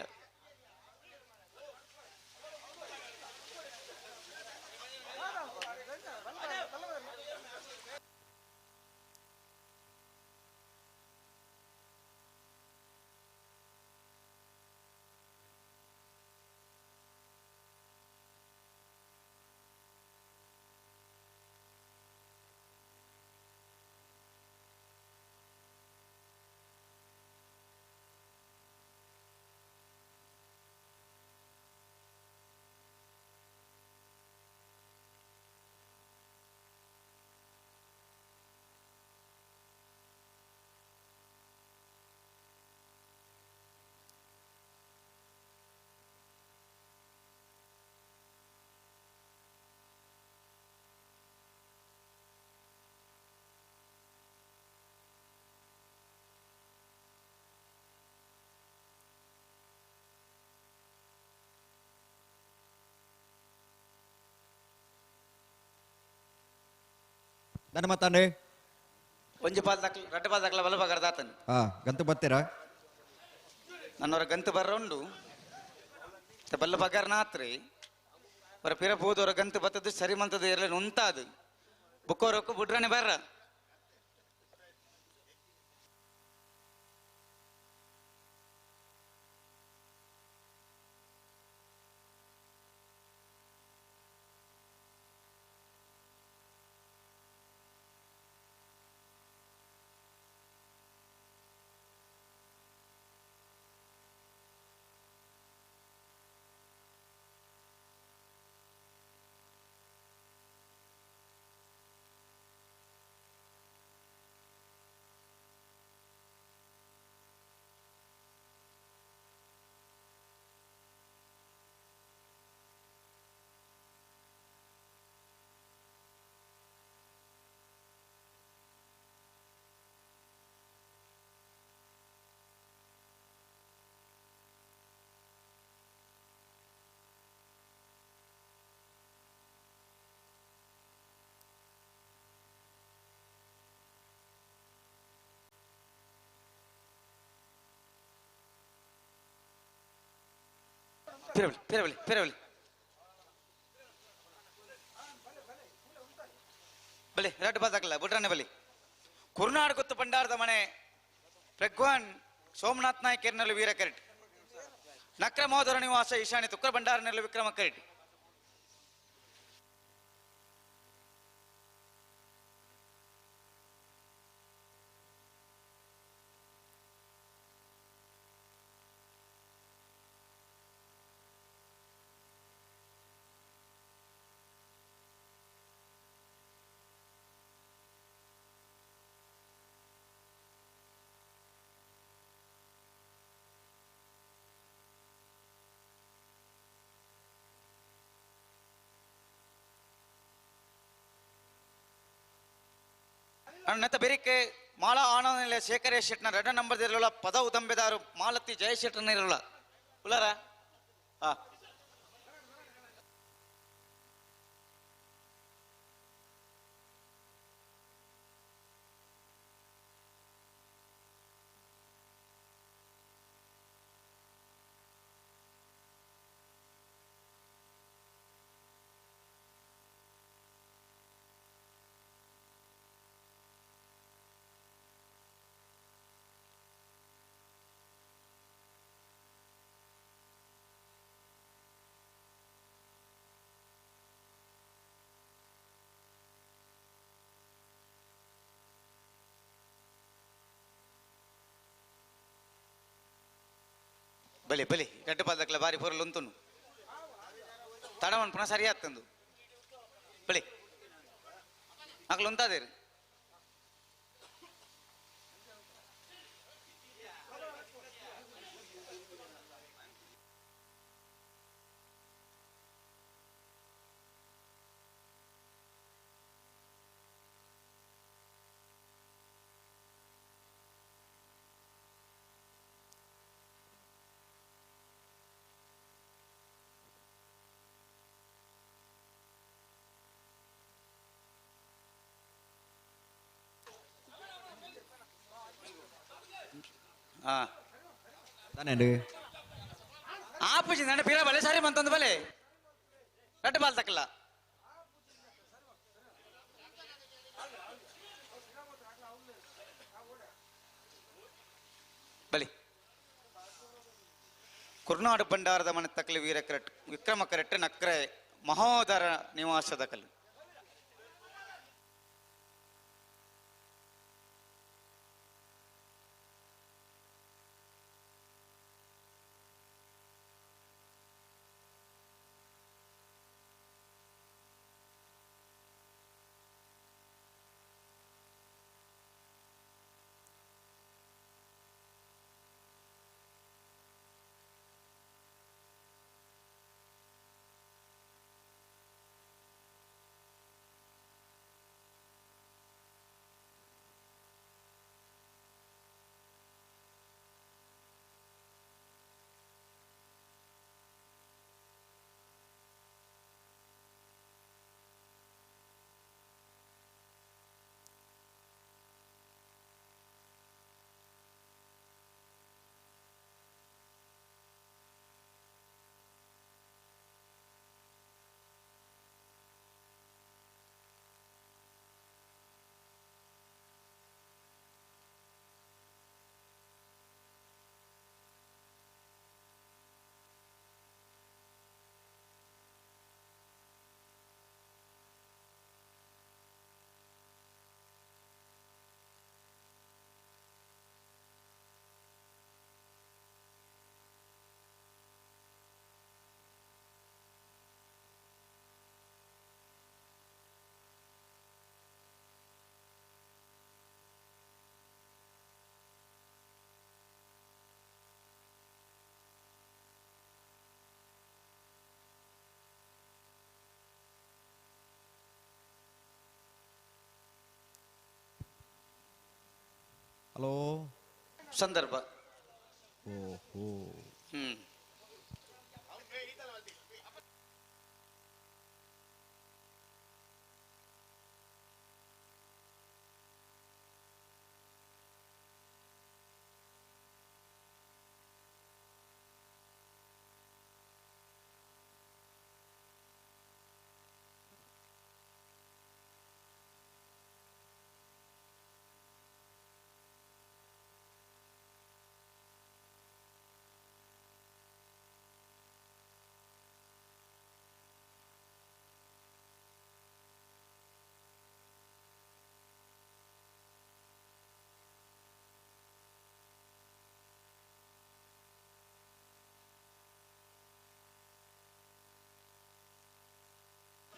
ನನ್ನ ಮಾತಾನೆ ಒಂಜಿ ಪಾಲ್ ದಾಖಲೆ ರಡ್ಡ ಪಾಲ್ ದಾಖಲೆ ಬಲ ಬಗರ್ದಾತನ್ ಹಾ ಗಂತು ಬರ್ತೀರಾ ನನ್ನವರ ಗಂತು ಬರ್ರ ಉಂಡು ಬಲ್ಲ ಬಗರ್ನಾತ್ರಿ ಅವರ ಪಿರ ಪೂದವರ ಗಂತು ಬತ್ತದ್ದು ಸರಿ ಮಂತದ್ದು ಇರಲಿ ಉಂತಾದು ಬುಕ್ಕೋರಕ್ಕು ಬುಡ್ರನೆ ಬರ್ರ ಪಿರವಳಿ ಪಿರವಳಿ ಪಿರವಳಿ ಬಲಿ ರಡ್ಡು ಬಾದಾಕಲ್ಲ ಬುಡ್ರನೆ ಬಲಿ ಕುರ್ನಾಡ್ ಗೊತ್ತು ಭಂಡಾರದ ಮನೆ ಪ್ರಗ್ವಾನ್ ಸೋಮನಾಥ್ ನಾಯ್ಕ ಎರ್ನಲು ವೀರ ಕರೆಟ್ ನಕ್ರ ಮಹೋದರ ನಿವಾಸ ಈಶಾನ್ಯ ತುಕ್ರ ಭಂಡಾರನೆಲ್ಲ ವಿಕ್ರಮ ಕರೆಟ್ ನೆತ್ತ ಬೆರಿಕೆ ಮಾಲಾ ಆನಂದ ಶೇಖರ ಶೆಟ್ನ ಎರಡ ನಂಬರ್ ಇರಲಿಲ್ಲ ಪದ ಉದಂಬೆದಾರು ಮಾಲತಿ ಜಯ ಶೆಟ್ಟನ ಇರಲ್ಲ ಉಲ್ಲಾರ ಹಾ ಬಲೆ ಬಲೆ ರಡ್ಡು ಪಾಲ್ದಕ್ಲ ಬಾರಿ ಪೊರಲು ಉಂತುನು ತಡವನ್ ಪುನಃ ಸರಿ ಆಗ್ತಂದು ಬಲೆ ಅಕ್ಲು ಉಂತಾದೇರು ಆಪುಜಿ ನನ್ನ ಪಿರ ಬಲೆ ಸಾರಿ ಬಂತಂದು ಬಲೆ ರಡ್ಡು ಬಾಲ್ ತಕ್ಕಲ್ಲ ಬಲಿ ಕುರ್ನಾಡು ಭಂಡಾರದ ಮನೆ ತಕ್ಕಲು ವೀರ ಕರೆಟ್ ವಿಕ್ರಮ ಕರೆಟ್ ನಕ್ರೆ ಮಹೋದರ ನಿವಾಸದ ಕಲ್ಲು ಹಲೋ ಸಂದರ್ಭ ಓಹೋ ಹ್ಮ್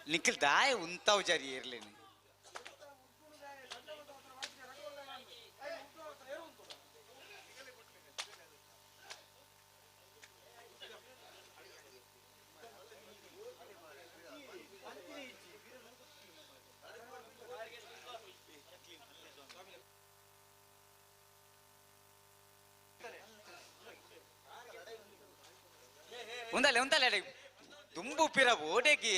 ನಿಖಿಲ್ ದಾಯ ಉಂತಾವ್ ಜಾರಿ ಇರ್ಲೇನೆ ಉಂದಲೆ ಉಂದಲೆ ದುಂಬು ಪಿರ ಓಡೆಗಿ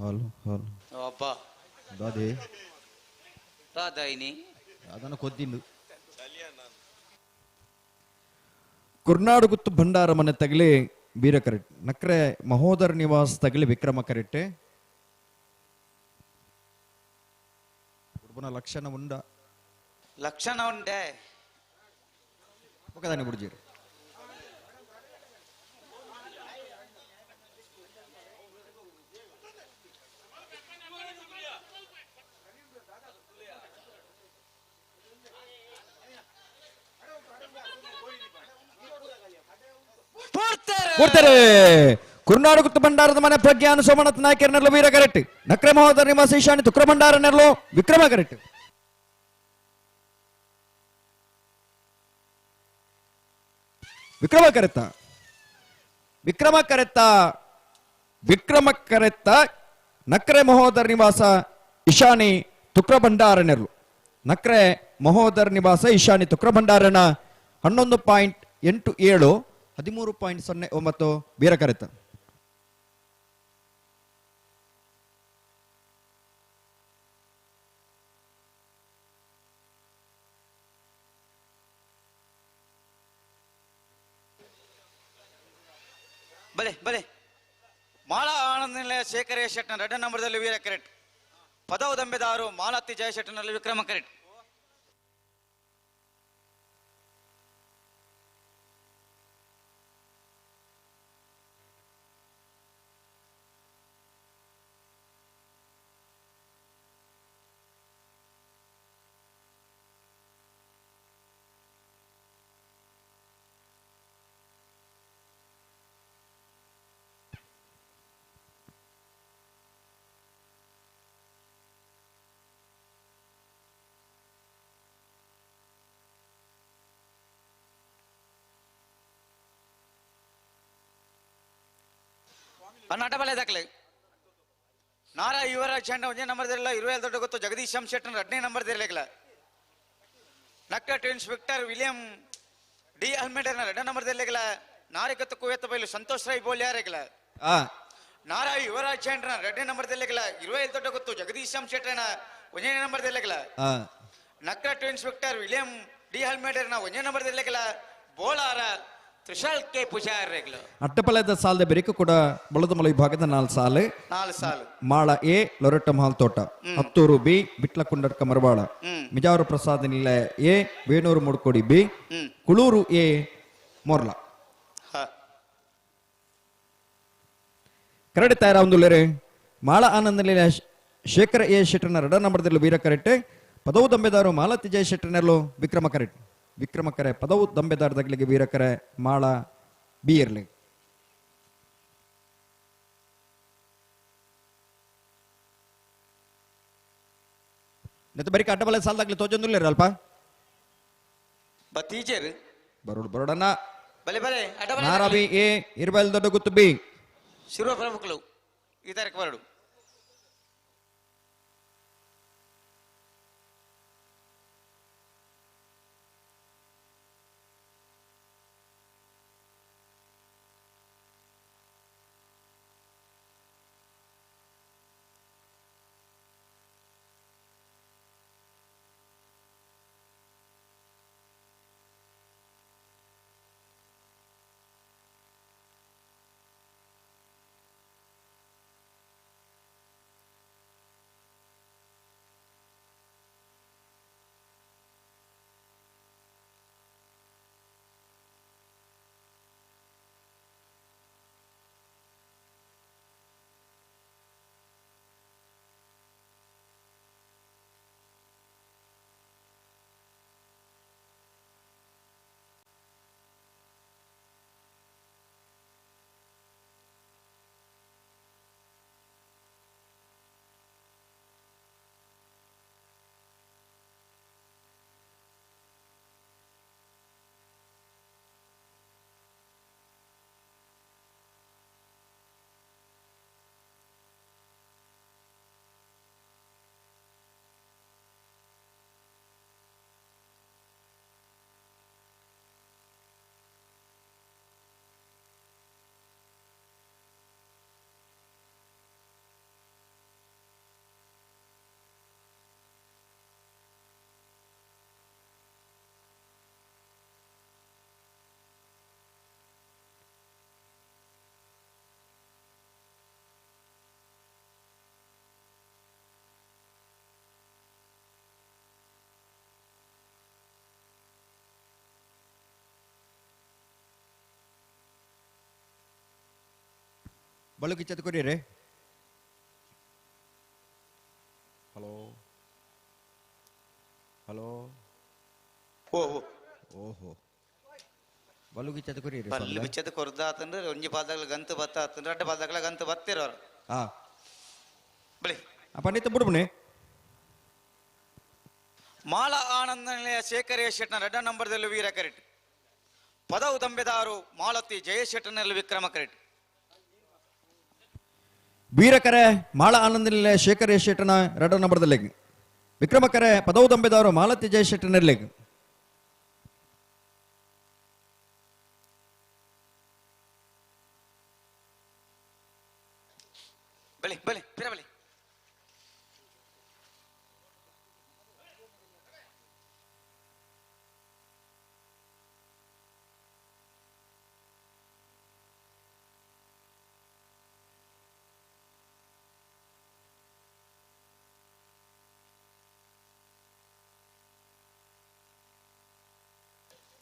Hello hello. ಅಬ್ಬಾ ದಾದೆ ದಾದಾಯಿನಿ ಅದನ್ನು ಕೊದ್ದಿಂಡು. ಕುರ್ನಾಡುಗುತ್ತು ಭಂಡಾರ ಮನೆ ತಗಲಿ ವೀರ ಕರೆಟ್, ನಕ್ರೆ ಮಹೋದರ ನಿವಾಸ್ ತಗಲಿ ವಿಕ್ರಮ ಕರೆಟ್ಟೆ. ಕುಡುಬನ ಲಕ್ಷಣ ಉಂಡ, ಲಕ್ಷಣ ಉಂಡೆ ಒಕ್ಕದಾನೆ ಬುಡ್ಜಿರು. ಕೊಡ್ತಾರೆ ಕುರ್ನಾಡುಗುತ್ತು ಭಂಡಾರದ ಮನೆ ಪ್ರಜ್ಞಾನ ಸೋಮನಾಥ್ ನಾಯಕರನೆಲ್ಲ ವೀರ ಕರೆಕ್ಟ್, ನಕ್ರೆ ಮಹೋದರ ನಿವಾಸ ಈಶಾನಿ ತುಕ್ರ ಭಂಡಾರನೆಲ್ಲೋ ವಿಕ್ರಮ ಕರೆಕ್ಟ್. ವಿಕ್ರಮ ಕರೆತ್ತ, ವಿಕ್ರಮ ಕರೆತ್ತ, ವಿಕ್ರಮ ಕರೆತ್ತ ನಕ್ರೆ ಮಹೋದರ ನಿವಾಸ ಇಶಾನಿ ತುಕ್ರ ಭಂಡಾರನೆರ್ಲು. ನಕ್ರೆ ಮಹೋದರ ನಿವಾಸ ಇಶಾನಿ ತುಕ್ರ ಭಂಡಾರನ 11.87, 13.09 ವೀರ ಕರೆತ. ಬಲೆ ಬಲೆ ಮಾಳ ಆನಂದ ನಿಲಯ ಶೇಖರ ಶೆಟ್ಟನ ಎರಡನೇ ನಂಬರ್ದಲ್ಲಿ ವೀರ ಕರೆಟ್, ಪದವು ದಂಬೆದಾರು ಮಾಲತ್ತಿ ಜಯ ಶೆಟ್ಟನಲ್ಲಿ ವಿಕ್ರಮ ಕರೆಟ್. ಅನ್ನ ಬಲೆ ದಾಖಲೆ ನಾರಾ ಯುವರಾಜ್ ಚಂಡ ಒಂದೇ ನಂಬರ್ದಿರಲ್ಲ, ಇರುವೆ ದೊಡ್ಡ ಗೊತ್ತು ಜಗದೀಶ್ ಎಂ ಶೆಟ್ಟನ್ ಎರಡನೇ ನಂಬರ್ದಿರಲಿಲ್ಲ. ನಕ್ಕ ಟ್ವಿನ್ಸ್ ವಿಕ್ಟರ್ ವಿಲಿಯಂ ಡಿ ಅಲ್ಮೇಡರ್ನ ಎರಡನೇ ನಂಬರ್ದಿರಲಿಲ್ಲ. ನಾರಿಕತ್ತು ಕುವೇತ ಬೈಲು ಸಂತೋಷ್ ರೈ ಬೋಲ್ಯಾರಿಲ್ಲ. ನಾರಾ ಯುವರಾಜ್ ಚಂಡ್ರನ ಎರಡನೇ ನಂಬರ್ದಿರಲಿಲ್ಲ, ಇರುವೆ ದೊಡ್ಡ ಗೊತ್ತು ಜಗದೀಶ್ ಎಂ ಶೆಟ್ಟನ ಒಂದೇ ನಂಬರ್ದಿರಲಿಲ್ಲ. ನಕ್ಕ ಟ್ವಿನ್ಸ್ ವಿಕ್ಟರ್ ವಿಲಿಯಂ ಡಿ ಅಲ್ಮೇಡರ್ನ ಒಂದೇ ನಂಬರ್ದಿರಲಿಲ್ಲ. ಬೋಳಾರ ತ್ರಿಶಾಲ್ ಕೆ ಪೂಜಾರಿಗಳು. ಅಟ್ಟಪಲದ ಸಾಲದ ಬೆರಿಕು ಕೂಡ ಬಲದಮಲ ವಿಭಾಗದ 4 ಸಾಲು, 4 ಸಾಲು. ಮಾಳ ಎ ಲೊರೆಟ್ಟ ಮಹಲ್ ತೋಟ, ಹತ್ತೂರು ಬಿ ಬಿಟ್ಲಕುಂಡಡ್ಕ ಮರವಾಳ, ಮಿಜಾರು ಪ್ರಸಾದ್ ನಿಲಯ ಎ ವೇಣೂರು ಮುಡ್ಕೋಡಿ ಬಿ, ಕುಳೂರು ಎ ಮೋರ್ಲಾ. ಕರಡಿ ತಯಾರ ಒಂದು ಮಾಳ ಆನಂದ ನಿಲಯ ಶೇಖರ ಎ ಶೆಟ್ಟರ್ನ ಎರಡ ನಂಬರ್ದಲ್ಲಿ ವೀರ ಕರೆಕ್ಟ್, ಪದವು ದಂಬೆದಾರು ಮಾಲತಿ ಜಯ ಶೆಟ್ಟರ್ನೆಲ್ಲೋ ವಿಕ್ರಮ ಕರೆಕ್ಟ್. ವಿಕ್ರಮ ಕರೆ ಪದವು ದಂಬೆದಾರ ದಗ್ಲಿಗೆ ವೀರಕರೆ ಮಾಳ ಬಿ ಇರ್ಲಿ. ಬರೀ ಅಡ್ಡಬಲ ಸಾಲದಾಗ್ಲಿ ತೋಜೊಂದುಲ್ಲೇರ ಅಲ್ಪ ಬತ್ತೀಜರ್ ಬರೋಡ್ ಬರೋಡನ ಬಲೆ ಬಲೆ ಅಡ್ಡಬಲ ನಾರಾ ಬಿ ಎ ಇರ್ಬೈಲ್ ದೊಡ್ಡ ಗುತ್ತು ಬಿ ಶಿರುವ ಪ್ರಮುಖಲು ಈ ತಾರೀಕು ಬರಡು. ಬಳುಕಿಚ್ಚದ ಕೊರಿಯರೆ. ಹಲೋ ಹಲೋ ಓಹೋ ಓಹೋ ಬಲುಗಿಚ್ಚದ ಕೊರಿಯರೆ. ಬಲ್ಲು ಬಿಚ್ಚದ ಕೊರ್ದ ಆತಂದ್ರೆ ಒಂಜಿ ಪಾದಗಳ ಗಂತು ಬತ್ತ ಆತಂದ್ರೆ ಅಡ್ಡ ಪಾದಗಳ ಗಂತು ಬತ್ತಿರೋರು. ಹಾ ಬಳಿ ಪಂಡಿತ ಬುಡ್ಬುಣೆ. ಮಾಲ ಆನಂದ ನಿಲಯ ಶೇಖರ್ ಶೆಟ್ನ ರಡ್ಡ ನಂಬರ್ದಲ್ಲಿ ವೀರ ಕರೆಟ್. ಪದವು ದಂಬೆದಾರು ಮಾಲತಿ ಜಯಶೆಟ್ಟನಲ್ಲಿ ವಿಕ್ರಮ ಕರೆಟ್. ವೀರಕರೆ ಮಾಳ ಆನಂದ ನಿಲಯ ಶೇಖರ್ ಶೆಟ್ಟನ ರಡ್ಡ ನಂಬರ್ದಲ್ಲಿ ವಿಕ್ರಮಕರೆ ಪದವು ದಂಬೆದಾರು ಮಾಲತಿ ಜಯಶೆಟ್ಟನಲ್ಲಿ. ಬಳಿ ಬಳಿ ಪಿರ ಬಳಿ.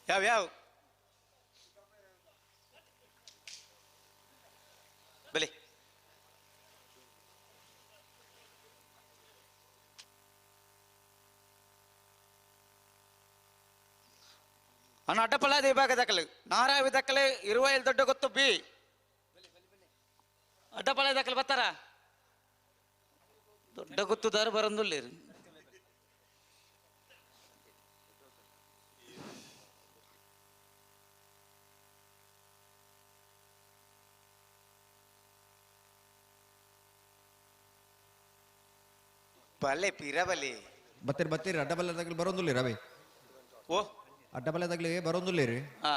ಯಾವ ಯಾವ ಬಲಿ ಅಣ್ಣ ಅಡ್ಡಪಲ್ಲಾದ ವಿಭಾಗ ದಾಖಲೆ ನಾರಾವಿ ದಾಖಲೆ ಇರುವ ಇಲ್ಲಿ ದೊಡ್ಡ ಗೊತ್ತು ಬಿ ಅಡ್ಡಪಲ್ಲ ದಾಖಲೆ ಬರ್ತಾರ ದೊಡ್ಡ ಗೊತ್ತುದಾರ ಬರಂದುಲ್ಲ. ಬಲೆ ಪಿರ ಬಲೆ ಬತ್ತೀರಿ ಬತ್ತೀರಿ ಅಡ್ಡಬಲ್ಲ ದಾಖಲೆ ಬರೋದಿಲ್ಲ ರವಿ. ಓ ಅಡ್ಡಬಲ್ಲ ದಾಖಲೆ ಬರೋದಿಲ್ಲ ರೀ. ಹಾ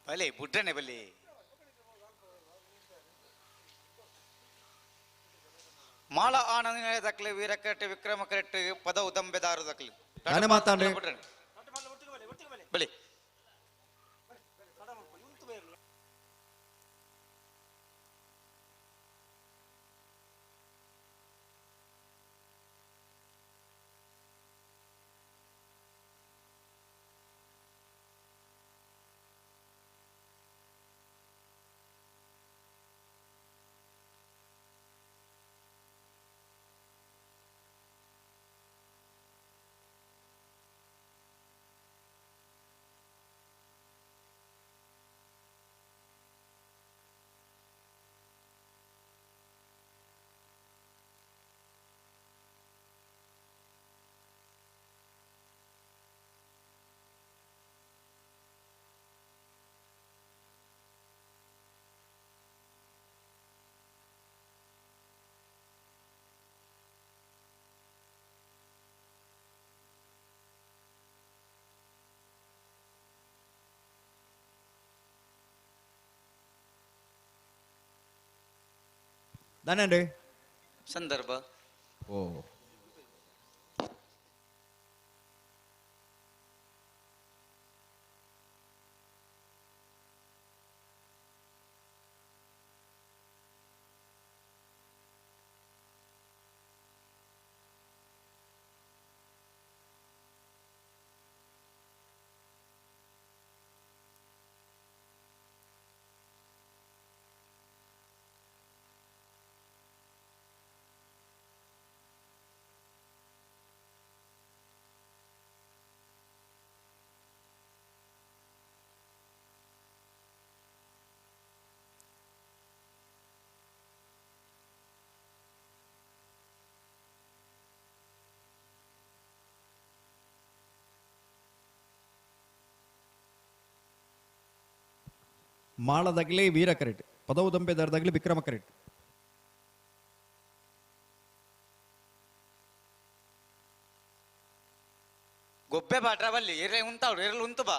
ಬಲೆ ಬುಡ್ಡನೆ ಬಲೆ ಮಾಳ ಆನಂದ ದಾಖಲೆ ವೀರಕರೆಟ್ ವಿಕ್ರಮ ಕರೆಟ್ ಪದ ಉದಂಬೆದಾರು ದಾಖಲೆ. ನಾನೇ ಮಾತಾಡ್ರಿ. ಬಲೆ ದಾನೇನ್ರಿ ಸಂದರ್ಭ. ಓ ಮಾಳದಾಗಲಿ ವೀರ ಕರೆಟ್ ಪದವು ದಂಬೆದಾರದಾಗಲಿ ವಿಕ್ರಮ ಕರೆಟ್. ಗೊಬ್ಬೆ ಬಾಟ್ರವಲ್ಲಿ ಇರೇ ಉಂತಾವ್ರು ಇರಲು ಉಂತು ಬಾ.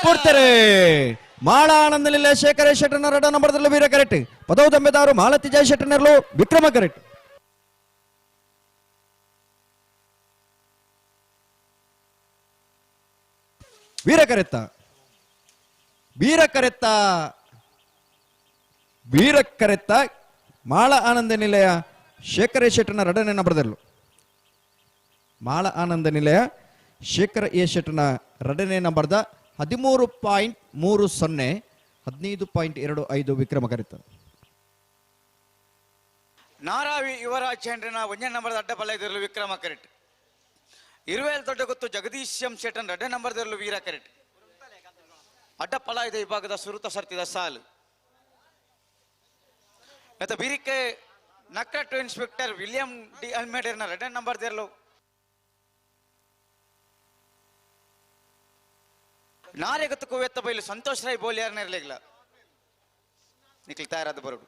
ಕೊಡ್ತಾರೆ ಮಾಳ ಆನಂದಲಿಲ್ಲ ಶೇಖರ ಶೆಟ್ಟನ ರಡ ನಂಬರ್ದಲ್ಲಿ ವೀರ ಕರೆಕ್ಟ್ ಪದವು ದಂಬೆದಾರು ಮಾಲತಿ ಜಯ ಶೆಟ್ಟನರ್ಲು ವಿಕ್ರಮ ಕರೆಕ್ಟ್. ವೀರ ಕರೆತ್ತ ವೀರ ಕರೆತ್ತ ವೀರ ಕರೆತ್ತ ಮಾಳ ಆನಂದ ನಿಲಯ ಶೇಖರ ಶೆಟ್ಟನ ರಡನೆ ನಂಬರ್ದಲ್ಲೂ ಮಾಳ ಆನಂದ ನಿಲಯ ಶೇಖರ ಎ ಶೆಟ್ಟನ ರಡನೆ ನಂಬರ್ದ 13.30 15.25 ವಿಕ್ರಮ ಕರಿತ. ನಾರಾವಿ ಯುವರಾಜ್ ಚಂದ್ರನ ಒಂದೇ ನಂಬರ್ದ ಅಡ್ಡ ಬಲ ವಿಕ್ರಮ ಕರೆಕ್ಟ್. ಇರುವೇಲ್ ದೊಡ್ಡ ಗೊತ್ತು ಜಗದೀಶ್ ಎಂ ಶೆಟ್ಟನ್ ಎರಡನೇ ನಂಬರ್ದಿರಲು ವೀರ ಕರೆಕ್ಟ್. ಅಡ್ಡ ಪಲಾಯದ ವಿಭಾಗದ ಸುರುತ ಸರ್ತಿದ ಸಾಲು. ಮತ್ತು ಬೀರಿಕೆ ನಕ್ರಟ್ಟು ಇನ್ಸ್ಪೆಕ್ಟರ್ ವಿಲಿಯಂ ಡಿ ಅಲ್ಮೇಡರ್ನ ಎರಡನೇ ನಂಬರ್ದಿರಲು ನಾರೆಗತ್ತು ಕುವೆತ್ತ ಬೈಲು ಸಂತೋಷ್ ರಾಯ್ ಬೋಲಿಯಾರ್ನ ಇರಲಿಲ್ಲ ನಿಖಿಲ್ ತಯಾರಾದ ಬರೋಡು.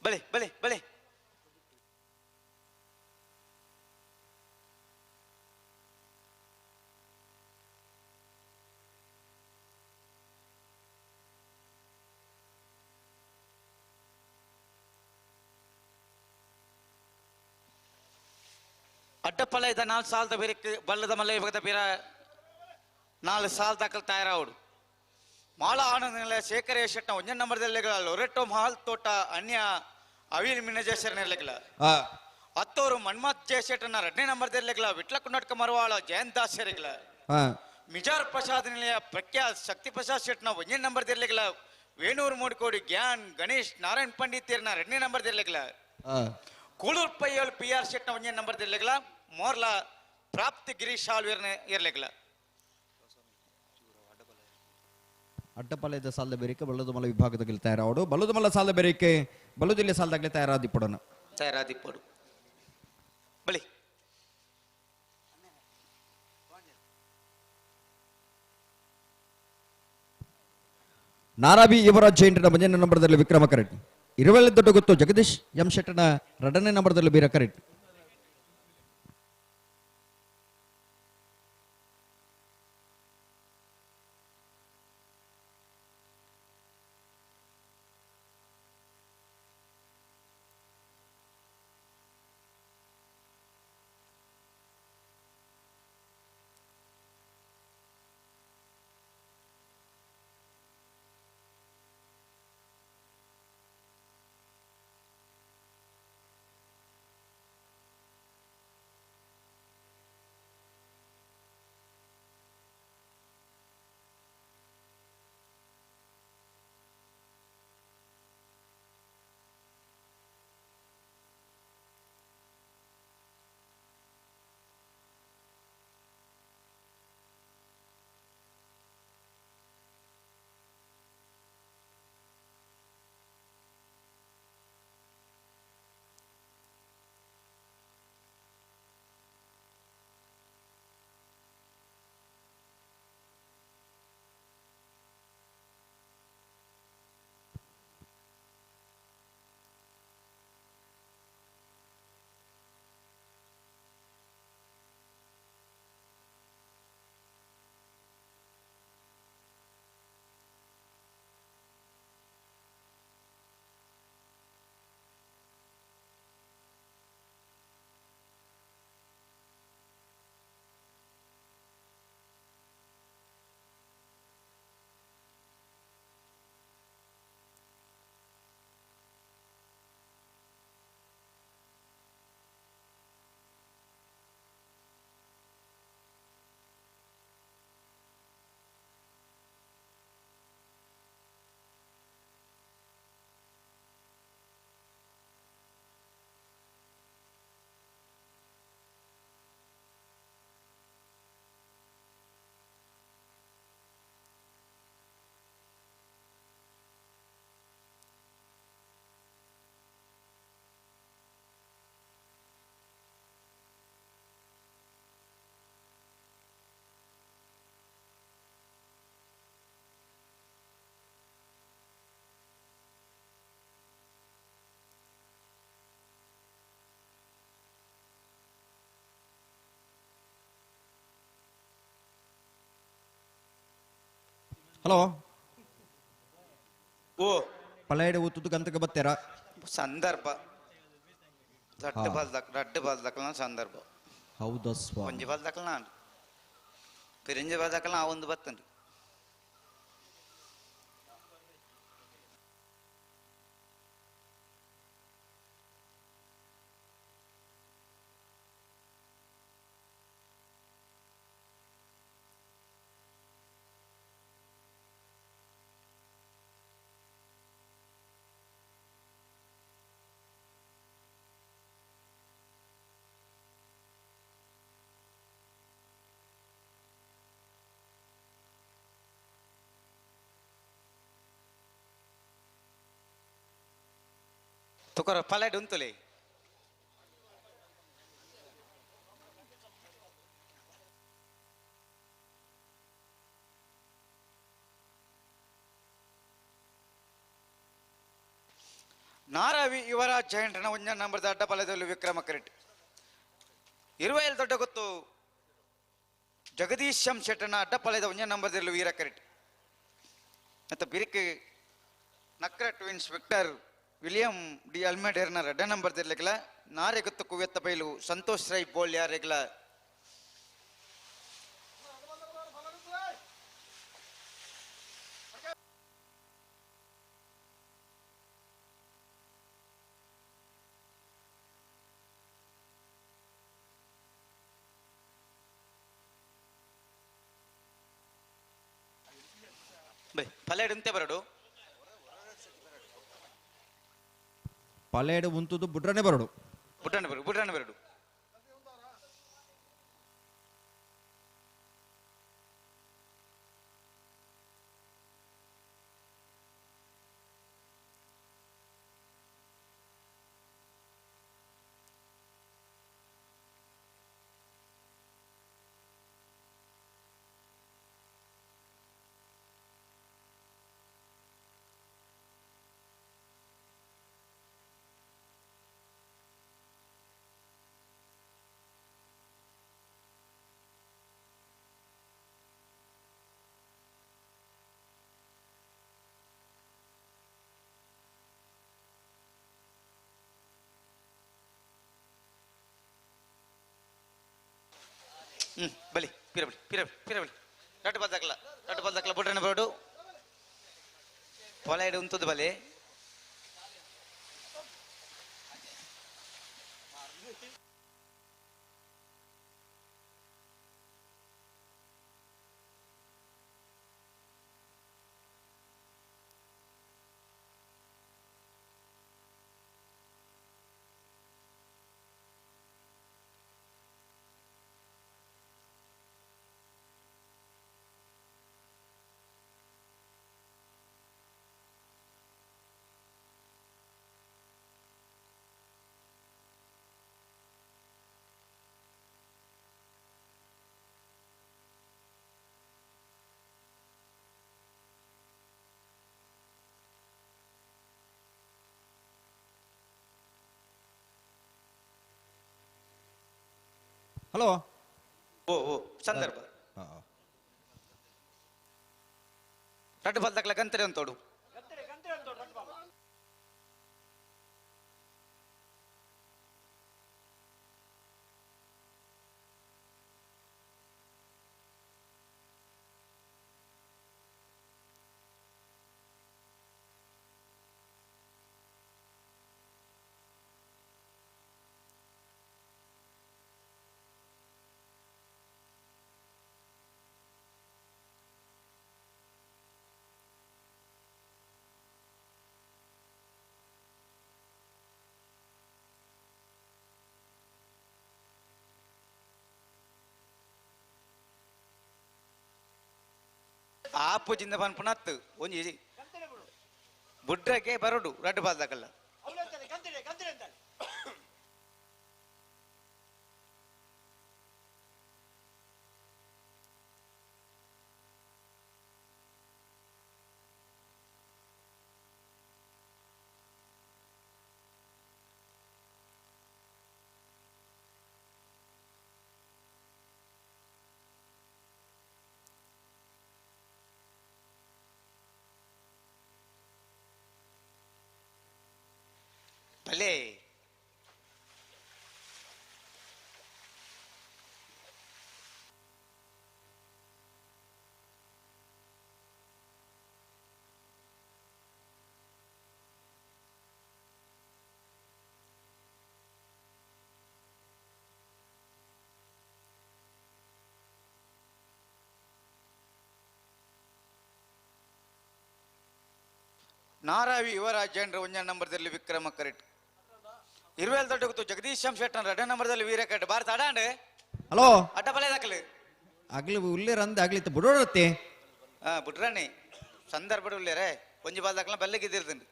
ಬಲೆ ಬಲೆ ಬಲೆ ಅಡ್ಡಪ್ಪಲ ಇದ್ದ 4 ಸಾಲದ ಬೇರೆ ಬಲ್ಲದ ಮಲ್ಲ ಇವಾಗ ಬೇರೆ 4 ಸಾಲ ದಾಖಲು ತಯಾರಾವಡು. ಮಾಳ ಆನಂದ ನಿಲಯ ಶೇಖರ ಶೆಟ್ಟ ಒಂದೇ ನಂಬರ್ದಲ್ಲಿ ಲೊರೆಟೋ ಮಹಲ್ ತೋಟ ಅನ್ಯ ಅವಿಲ್ ಮಿನಜೇಶ್ವರ ಇರ್ಲಿಕ್ಕಿಲ್ಲ. ಅತ್ತೋರು ಮನ್ಮಥ್ ಜಯಶೆಟ್ಟನ ಎರಡನೇ ನಂಬರ್ದಿರ್ಲಿಕ್ಕಿಲ್ಲ. ವಿಟ್ಲ ಕುನ್ನಟ್ಕ ಮರವಾಳ ಜಯಂತ್ ದಾಸ್ ಇರಲಿಲ್ಲ. ಮಿಜಾರ್ ಪ್ರಸಾದ್ ನಿಲಯ ಪ್ರಖ್ಯಾತ್ ಶಕ್ತಿ ಪ್ರಸಾದ್ ಶೆಟ್ಟನ ಒಂದೇ ನಂಬರ್ದಿರ್ಲಿಕ್ಕಿಲ್ಲ. ವೇಣೂರು ಮೂಡಿಕೋಡಿ ಗ್ಯಾನ್ ಗಣೇಶ್ ನಾರಾಯಣ್ ಪಂಡಿತ್ ಎರಡನೇ ನಂಬರ್ದಿರ್ಲಿಕ್ಕಿಲ್ಲ. ಕೂಳೂರ್ ಪೈಯೋಳು ಪಿ ಆರ್ ಶೆಟ್ಟನ ಒಂದೇ ನಂಬರ್ದಿರ್ಲಿಕ್ಕಿಲ್ಲ. ಮೋರ್ಲಾ ಪ್ರಾಪ್ತಿ ಗಿರೀಶ್ ಆಳ್ವೀರ್ನ ಇರ್ಲಿಕ್ಕಿಲ್ಲ. ಅಡ್ಡಪಾಳ್ಯದ ಸಾಲದ ಬೇರಿಕೆ ಬಲ್ಲದಮಲ ವಿಭಾಗದಲ್ಲಿ ತಯಾರಾವಡು ಬಲ್ಲದಮಲ ಸಾಲದ ಬೇರಿಕೆ ಬಲ್ಲುದಿಲ್ಲ ಸಾಲದಾಗಲೇ ತಯಾರಾದಿಪ್ಪಡೋಣ ತಯಾರಾದಿಪ್ಪಡು ಬಳಿ ನಾರಾಬಿ ಯುವರಾಜ್ ಜೈಂಟನ ಒಂದನೇ ನಂಬರ್ದಲ್ಲಿ ವಿಕ್ರಮ ಕರೆಟ್. ಇರುವಲ್ಲಿ ದೊಡ್ಡ ಗೊತ್ತು ಜಗದೀಶ್ ಎಂ ಶೆಟ್ಟನ ಎರಡನೇ ನಂಬರ್ದಲ್ಲಿ ಬೀರ ಕರೆಟ್. ಹಲೋ ಓ ಪಲಾಯಡೆ ಊತದ್ದು ಗಂತಕ ಬತ್ತೇರ ಸಂದರ್ಭ ರಡ್ಡು ಬಾಲ್ ದಕ್ ರಡ್ಡು ಬಾಲ್ ದಕ್ಕಲ ಸಂದರ್ಭ ಹೌದಾ ಸ್ವಾಮಿ ಒಂಜಿ ಬಾಲ್ ದಕ್ಕಲ ನಾನು ಪಿರಿಂಜಿ ಬಾಲ್ ದಕ್ಕಲ ಆ ಒಂದು ಬತ್ತಂಡು ತುಕರ ಪಲಾಯ್ಡ್ ಉಂತುಲೆ ನಾರಾವಿ ಯುವರಾಜ್ ಜಯಂಟನ ಒಂಜ ನಂಬರ್ದ ಅಡ್ಡ ಪಲದಲ್ಲಿ ವಿಕ್ರಮ ಕ್ರಿಟ್ ಇರುವೈಲ್ ದೊಡ್ಡ ಗೊತ್ತು ಜಗದೀಶ್ ಶಂ ಶೆಟ್ಟನ ಅಡ್ಡ ಪಲದ ಒಂಜ ನಂಬರ್ದಲ್ಲಿ ವೀರ ಕ್ರಿಟ್ ಮತ್ತು ಬಿರಿಕ್ Nakra twins Victor William D ಅಲ್ಮೇಡೇರ್ನ ರಡ್ಡ ನಂಬರ್ ದಿರ್ಲಿಕ್ಲ ನಾರೆ ಗೊತ್ತು ಕುವೆತ್ತ ಬೈಲು ಸಂತೋಷ್ ರೈ ಬೋಲ್ ಯಾರೆಗ್ಲ ಬೈ ಪಲ್ಲೇಡುಂತೆ ಬರಡು ಪಲೇಡು ಉಂತುದು ಬುಡ್ರನೆ ಬರಡು ಬುಡ್ರನೆ ಬರಡು ಬುಡ್ರನೆ ಬರಡು ಬಲಿ ಪಿರಬಲಿ ಪಿರಬಲಿ ಪಿರಬಲಿ ರಡ್ಡು ಬಲ್ದಕ್ಲ ರಡ್ಡು ಬಲ್ದಕ್ಲ ಬುಡ್ರನೆ ಬರಡು ಪೊಲೈಡ್ ಉಂತುದು ಬಲಿ ಹಲೋ ಓ ಓ ಸಂದರ್ಭ ರಡ್ಡು ಬಲ್ದಕ್ಲ ಗಂತರೆ ಅಂತೋಡು ಆಪುಜಿಂದ ಪನ್ಪುನತ್ತು ಒಂಜಿ ಬುಡ್ರಕ್ಕೆ ಬರೋಡು ರಡ್ಡು ಬಾಲ್ದಕಲ್ಲ ಬಲೆ ನಾರಾವಿ ಯುವರಾಜೇಂದ್ರ ಒಂಜ ನಂಬರ್ದಲ್ಲಿ ವಿಕ್ರಮ ಕರೆಕ್ಟ್ ಇರುವೆಲ್ ದೊಡ್ಡ ಗೊತ್ತು ಜಗದೀಶ್ ಶಂ ಶೆಟ್ಟನ್ ಎರಡನೇ ನಂಬರ್ದಲ್ಲಿ ವೀರ ಕರೆಕ್ಟ್ ಭಾರತ ಅಡಾಂಡ್ ಹಲೋ ಅಡ್ಡ ಬಲೆ ದಾಖಲೆ ಆಗ್ಲಿ ಉಲ್ಲೇರ ಅಂದ ಆಗ್ಲಿತ್ತು ಬಿಡೋಡತ್ತೆ ಹಾ ಬುಡ್ರಾಣಿ ಸಂದರ್ಭ ಉಲ್ಲೇರೆ ಒಂಜಿ ಬಾಲ್ ದಾಖಲ ಬಲ್ಲೆಗಿದ್ದಿರ್ತೀನಿ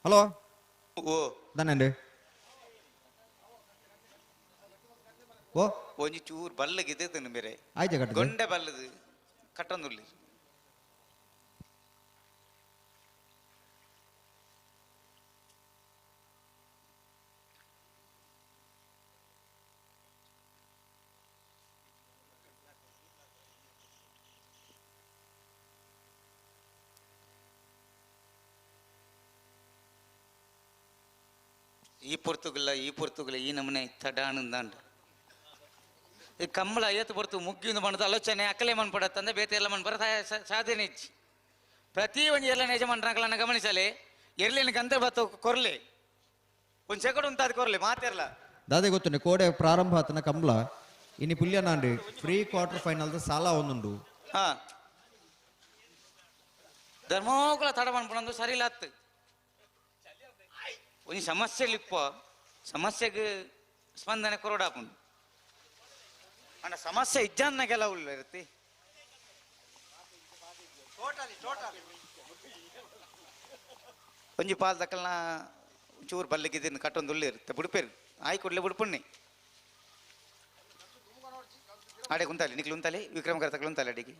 ಹಲೋ ಓ ದಾನಂడి ಓ ಒಂಜಿ ಚೂರು ಬಲ್ಲಗಿದ್ದಿರ್ತೀನಿ ಬೇರೆ ಆಯ್ತು ಕಟ್ಟದು. ಗೊಂಡೆ ಬಲ್ಲದು ಕಟ್ಟೊಂದುರ್ಲಿ ಈ ಪೊರ್ತುಗಲ್ಲ ಈ ಪೊರ್ತುಗಲ್ಲ ಈ ನಮೂನೆ ತಡಾಣಂದಾಂಡ ಈ ಕಂಬಳ ಏತು ಪೊರ್ತು ಮುಗ್ಗಿಂದು ಬಣ್ಣದ ಆಲೋಚನೆ ಅಕ್ಕಲೆ ಮನ್ಪಡತ್ತಂದೆ ಬೇತೆ ಎಲ್ಲ ಮನ್ಪರ ಸಾಧನೆ ಇಚ್ಚಿ ಪ್ರತಿ ಒಂಜಿ ಎಲ್ಲ ಯಜಮಾನ್ರಂಕಲನ್ನ ಗಮನಿಸಲಿ ಎರ್ಲಿನ ಗಂಧ ಬತ್ತು ಕೊರ್ಲಿ ಒಂದು ಸೆಕೆಂಡ್ ಉಂಟಾದ ಕೊರ್ಲಿ ಮಾತಿರ್ಲ ದಾದೆ ಗೊತ್ತುಂಡೆ ಕೋಡೆ ಪ್ರಾರಂಭ ಆತನ ಕಂಬಳ ಇನಿ ಪುಲ್ಯನಾಂಡಿ ಫ್ರೀ ಕ್ವಾರ್ಟರ್ ಫೈನಲ್ ಸಾಲ ಒಂದುಂಡು ಹಾ ಧರ್ಮೋಕುಲ ತಡ ಮನ್ಪಡಂದು ಸರಿ ಇಲ್ಲ ಅತ್ತು ಒಂಜಿ ಸಮಸ್ಯೆ ಲಿಪ್ಪ ಸಮಸ್ಯೆಗೆ ಸ್ಪಂದನೆ ಕೊರಡಾಪುಂಡು ಅಂಡ ಸಮಸ್ಯೆ ಇಜ್ಜನ್ನ ಕೆಲವು ಇರುತ್ತೆ ಒಂಜಿ ಪಾಲ್ ದಕ್ಕಲ್ನ ಚೂರು ಬಲ್ಲಿಗಿದ್ದೀನಿ ಕಟ್ಟೊಂದು ಉಳ್ಳಿ ಇರುತ್ತೆ ಬುಡುಪೇರು ಆಯ್ ಕೊಡ್ಲೆ ಬುಡುಪುಣ್ಣಿ ಆಡೆ ಕುಂತಾಲಿ ನಿಕ್ಲು ಉಂತಾಲಿ ವಿಕ್ರಮ ಕರ್ತಕ್ಲು ಉಂತಾಲಿ ಅಡಿಗೆ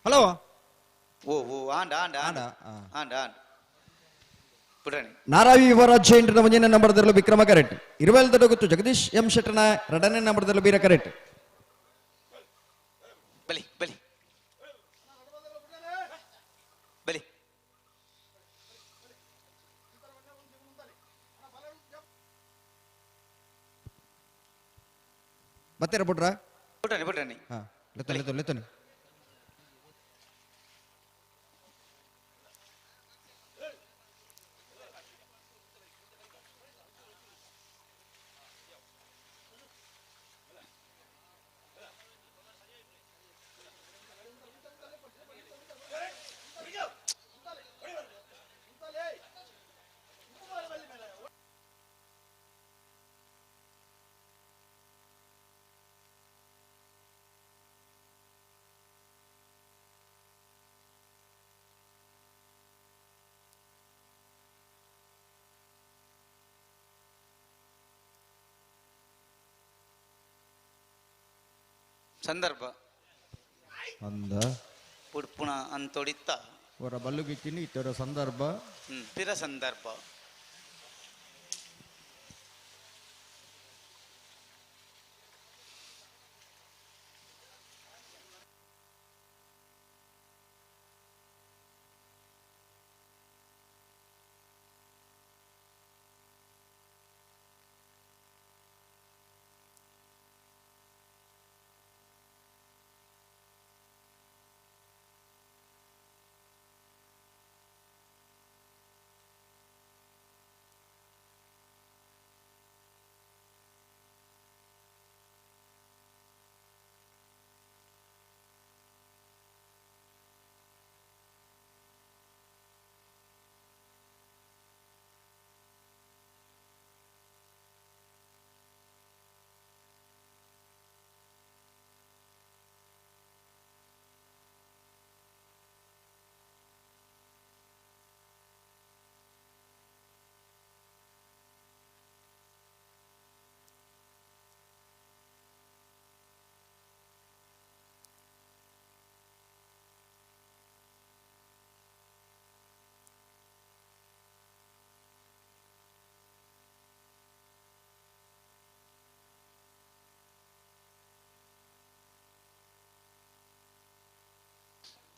ಹಲೋ ಓ ಓ ಆಂಡ ಆಂಡ ಆಂಡ ಆಂಡ ಆಂಡ ಪುಟಾಣಿ ನಾರಾವಿ ಯುವರಾಜ್ ಎಂಟರ ಒಂಜನೇ ನಂಬರ್ದಲ್ಲೂ ವಿಕ್ರಮ ಕರೆಕ್ಟ್ ಇರುವೆಲ್ ಗೊತ್ತು ಜಗದೀಶ್ ಎಂ ಶೆಟ್ಟನ ಎರಡನೇ ನಂಬರ್ದಲ್ಲೂ ಬೀರ ಕರೆಕ್ಟ್ ಬಲಿ ಬಲಿ ಬಲಿ ಮತ್ತೆ ಬಿಡ್ರ ಪುಟಾಣಿ ಪುಟಾಣಿ ಹಾ ಲೆತ್ತನೆ ಲೆತ್ತನೆ ಲೆತ್ತನೆ ಸಂದರ್ಭ ಅಂದ ಉಡ್ಪುಣ ಅಂತೊಡಿತ್ತ ಅವರ ಬಲ್ಲುಗಿಚ್ಚಿನ ಇತರ ಸಂದರ್ಭ ಪಿರ ಸಂದರ್ಭ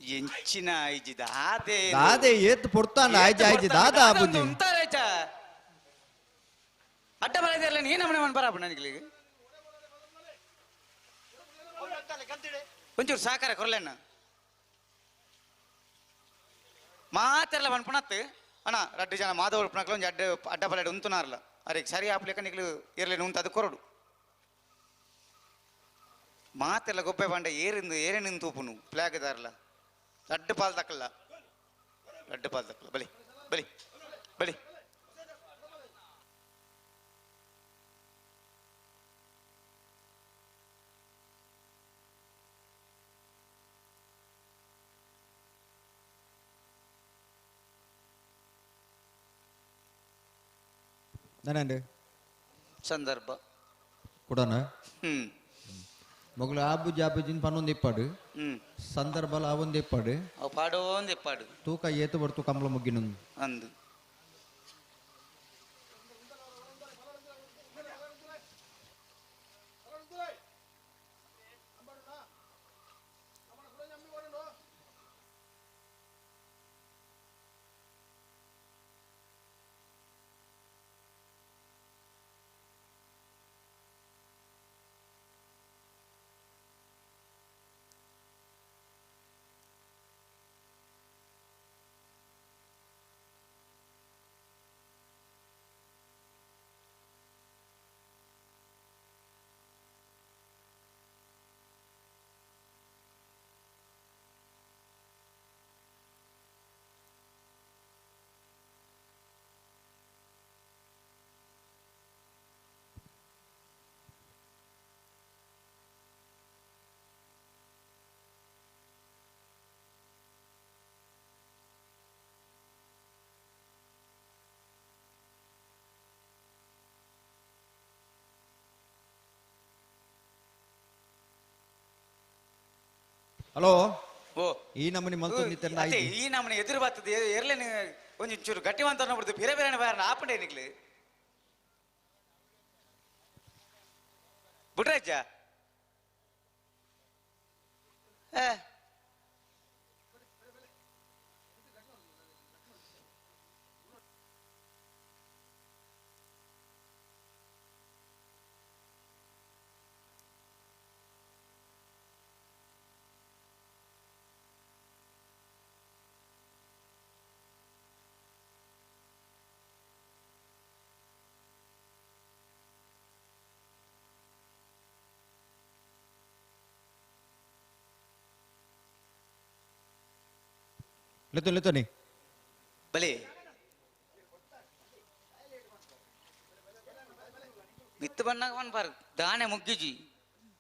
ಎಂಚಿನ ಆಯ್ಜಿ ದಾದೆ ದಾದೆ ಏತ್ ಪೊರ್ತಾನ ಆಯ್ಜಿ ಆಯ್ಜಿ ದಾದ ಆಬುಜಿ ಅಡ್ಡ ಬರದಿರಲ್ಲ ನೀ ನಮ್ಮನೆ ಮನ್ ಬರಾಬು ನನಗೆ ಒಂಚೂರು ಸಾಕಾರ ಕೊರ್ಲೆಣ್ಣ ಮಾತೆಲ್ಲ ಪನ್ಪುಣತ್ತು ಅಣ್ಣ ರಡ್ಡು ಜನ ಮಾಧವ ಉಳ್ಪುಣಕ್ಲ ಒಂಜಿ ಅಡ್ಡ ಅಡ್ಡ ಬಲಡ್ ಉಂತುನಾರ್ಲ ಅರೆ ಸರಿ ಆಪ್ಲೇಕ ನಿಕ್ಲು ಇರ್ಲೇನು ಉಂತು ಅದು ಕೊರಡು ಮಾತೆಲ್ಲ ಗೊಬ್ಬೆ ಬಂಡ ಏರಿಂದು ಏರೇನಿಂದು ತೂಪುನು ಪ್ಲಾಗದಾರಲ್ಲ ರಡ್ಡು ಪಾಲ್ ತಕ್ಕಲ್ಲ ರಡ್ಡು ಪಾಲ್ ತಕ್ಕಲ್ಲ ಬಲಿ ಬಲಿ ಬಲಿ ನಾನಂಡು ಸಂದರ್ಭ ಕೊಡೋಣ ಹ್ಮ್ ಮೊಗಲು ಆಬುಜಿ ಆಬುಜಿನ್ ಪನ್ನೊಂದು ಇಪ್ಪಾಡು ಸಂದರ್ಭಲ ಆವೊಂದು ಇಪ್ಪಾಡು ಅವು ಪಾಡೋಂದು ಇಪ್ಪಾಡು ತೂಕ ಏತು ಬರ್ತು ಕಂಬಳ ಮುಗ್ಗಿನೊಂದು ಅಂದು ಹಲೋ ಓ ಈ ನಮೂನಿ ಮಲ್ತೊಂದಿತ್ತೆಲ್ಲ ಅತ್ತೆ ಈ ನಮೂನಿ ಎದುರು ಬರ್ತದೆ ಎರ್ಲೇನು ಒಂಚೂರು ಚೂರು ಗಟ್ಟಿ ಅಂತ ನೋಡ್ಬಿಡ್ತು ಬೇರೆ ಬೇರೆ ಬೇರೆ ಆಪಂಡೆ ನಿಕ್ಲು ಬುಡ್ರಾಜ ಏ ಲೆತ್ತೋ ಲೆತ್ತೋನಿ ಬಲಿ ಮಿತ್ತು ಬಣ್ಣಾಗ ಒನ್ ಬಾರ್ ದಾನೆ ಮುಗ್ಗಿಜಿ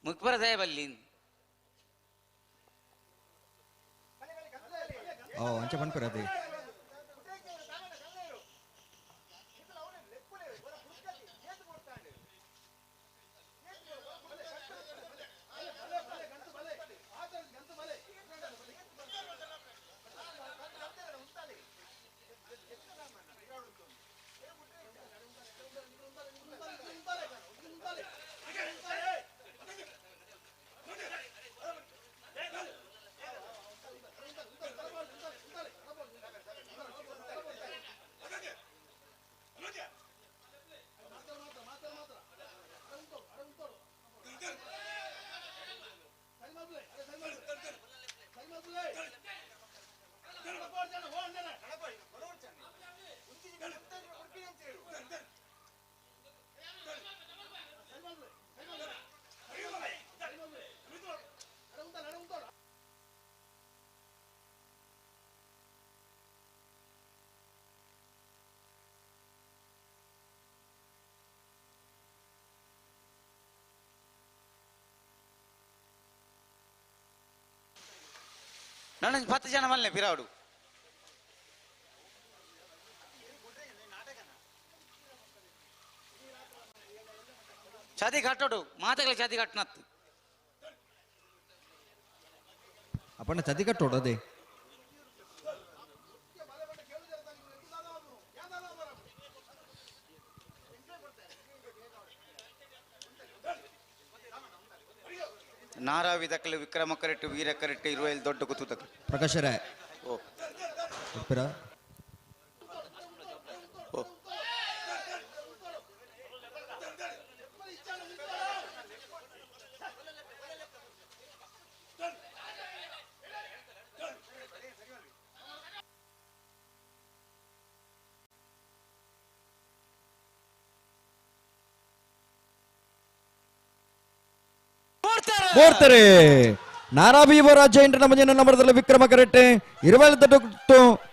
ಮುಗ್ಬರದೇ ಬಲ್ಲಿ ಓ ಅಂಚ ಪನ್ಪುರ ಅದೇ ನನ್ನ 10 ಜನ ಮಲ್ನೆ ಪಿರಾವಡು ಛಾತಿ ಕಟ್ಟೋಡು ಮಾತಾಗಲ ಛಾತಿ ಕಟ್ಟನತ್ತು ಅಪ್ಪಣ್ಣ ಛಾತಿ ಕಟ್ಟೋಡು ಅದೇ ನಾರಾವಿ ದಕ್ಕಲು ವಿಕ್ರಮ ಕರೆಕ್ಟ್ ವೀರ ಕರೆಕ್ಟ್ ಇರುವಲ್ಲಿ ದೊಡ್ಡ ಗುತ್ತು ದಕ್ಕಲು ಪ್ರಕಾಶರೇ ಓ ಓ ಮೂರ್ತರೆ ನಾರಾವಿ ಯುವರಾಜ ಎಂಟು ನಮ್ಮ ನಂಬರ್ದಲ್ಲಿ ವಿಕ್ರಮ ಕರೆಕ್ಟ್ ಇರುವಲ್ಲಿ ದೊಡ್ಡ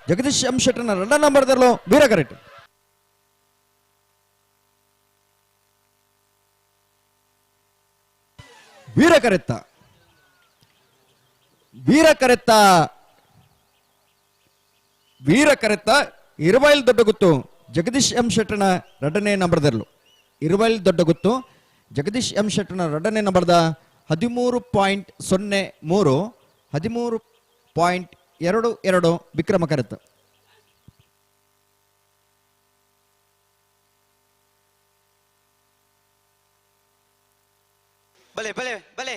ಜಗದೀಶ್ ಎಂ ಶೆಟ್ಟರ್ನ ಎರಡನೇ ನಂಬರ್ದಲ್ಲೂ ವೀರ ಕರೆಕ್ಟ್. ವೀರ ಕರೆತ್ತ ವೀರ ಕರೆತ್ತ ವೀರ ಕರೆತ್ತ ಇರುವೈಲ್ ದೊಡ್ಡ ಗುತ್ತು ಜಗದೀಶ್ ಎಂ ಶೆಟ್ಟರ್ನ ಎರಡನೇ ನಂಬರ್ದಲ್ಲೂ ಇರುವೈಲ್ ದೊಡ್ಡ ಗುತ್ತು ಜಗದೀಶ್ ಎಂ ಶೆಟ್ಟರ್ನ ಎರಡನೇ ನಂಬರ್ದ 13.03 13.22 ವಿಕ್ರಮ ಕರೆತ. ಬಲೆ ಬಲೆ ಬಲೆ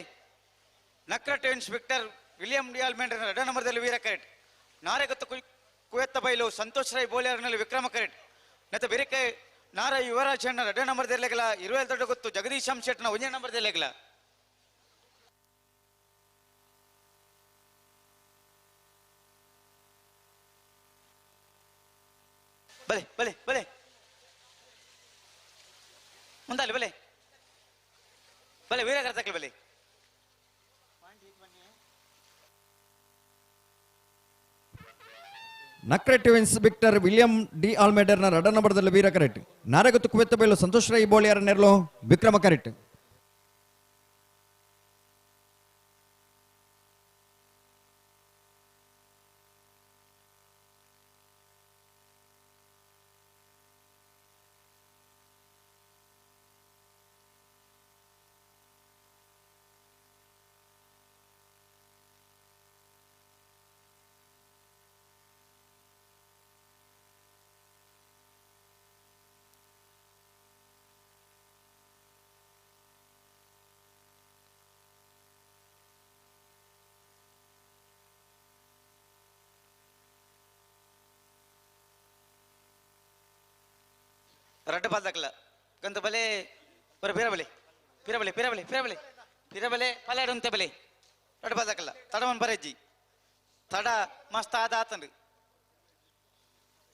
ನಕ್ರಟ್ ಇನ್ಸ್ಪೆಕ್ಟರ್ ವಿಲಿಯಂ ಡಿಯಾಲ್ ಮೇಂಡ್ರನ ಎರಡನೇ ನಂಬರ್ದಲ್ಲಿ ವೀರ ಕರೆಟ್ ನಾರಗತ್ತು ಕುವೆತ್ತ ಬೈಲು ಸಂತೋಷ್ ರೈ ಬೋಲಿಯರ್ನಲ್ಲಿ ವಿಕ್ರಮ ಕರೆಟ್ ನತ್ತ ಬೆರಿಕೆ ನಾರ ಯುವರಾಜ್ ಅಣ್ಣ ಎರಡನೇ ನಂಬರ್ದಲ್ಲಿ ಇರುವೆಲ್ ದೊಡ್ಡ ಗೊತ್ತು ಜಗದೀಶ್ ಶೆಟ್ನ ಒಂದೇ ನಂಬರ್ದಲ್ಲಿ ಬಲೆ ಬಲೆ ಬಲೆ ಮುಂದಾಲಿ ಬಲೆ ಬಲೆ ವೀರ ಕರ್ತಕ್ಲಿ ಬಲೆ ನಕ್ರೆಟಿವ್ ಇನ್ಸ್ಪೆಕ್ಟರ್ ವಿಲಿಯಂ ಡಿ ಆಲ್ಮೇಡರ್ನ ಎರಡನೇ ನಂಬರ್ದಲ್ಲಿ ವೀರ ಕರೆಕ್ಟ್ ನಾರಗತ್ತು ಕುವೆತ್ತ ಬೈಲು ಸಂತೋಷ್ ರೈ ಬೋಳಿಯರ ನೆರಳು ವಿಕ್ರಮ ಕರೆಕ್ಟ್. ರಡ್ಡ ಪಾಲ್ದಕ್ಕಲ್ಲ ಕಂತ ಬಲೆ ಬರ ಬೀರಬಲೆ ಪಿರಬಲೆ ಪಿರಬಲೆ ಪಿರಬಲೆ ಪಿರಬಲೆ ಪಲ್ಯಾಡುಂತೆ ಬಲೆ ರಡ್ಡ ಪಾಲ್ದಕ್ಕಲ್ಲ ತಡವನ್ ಬರೆಜ್ಜಿ ತಡ ಮಸ್ತ್ ಆದ ಆತಂದು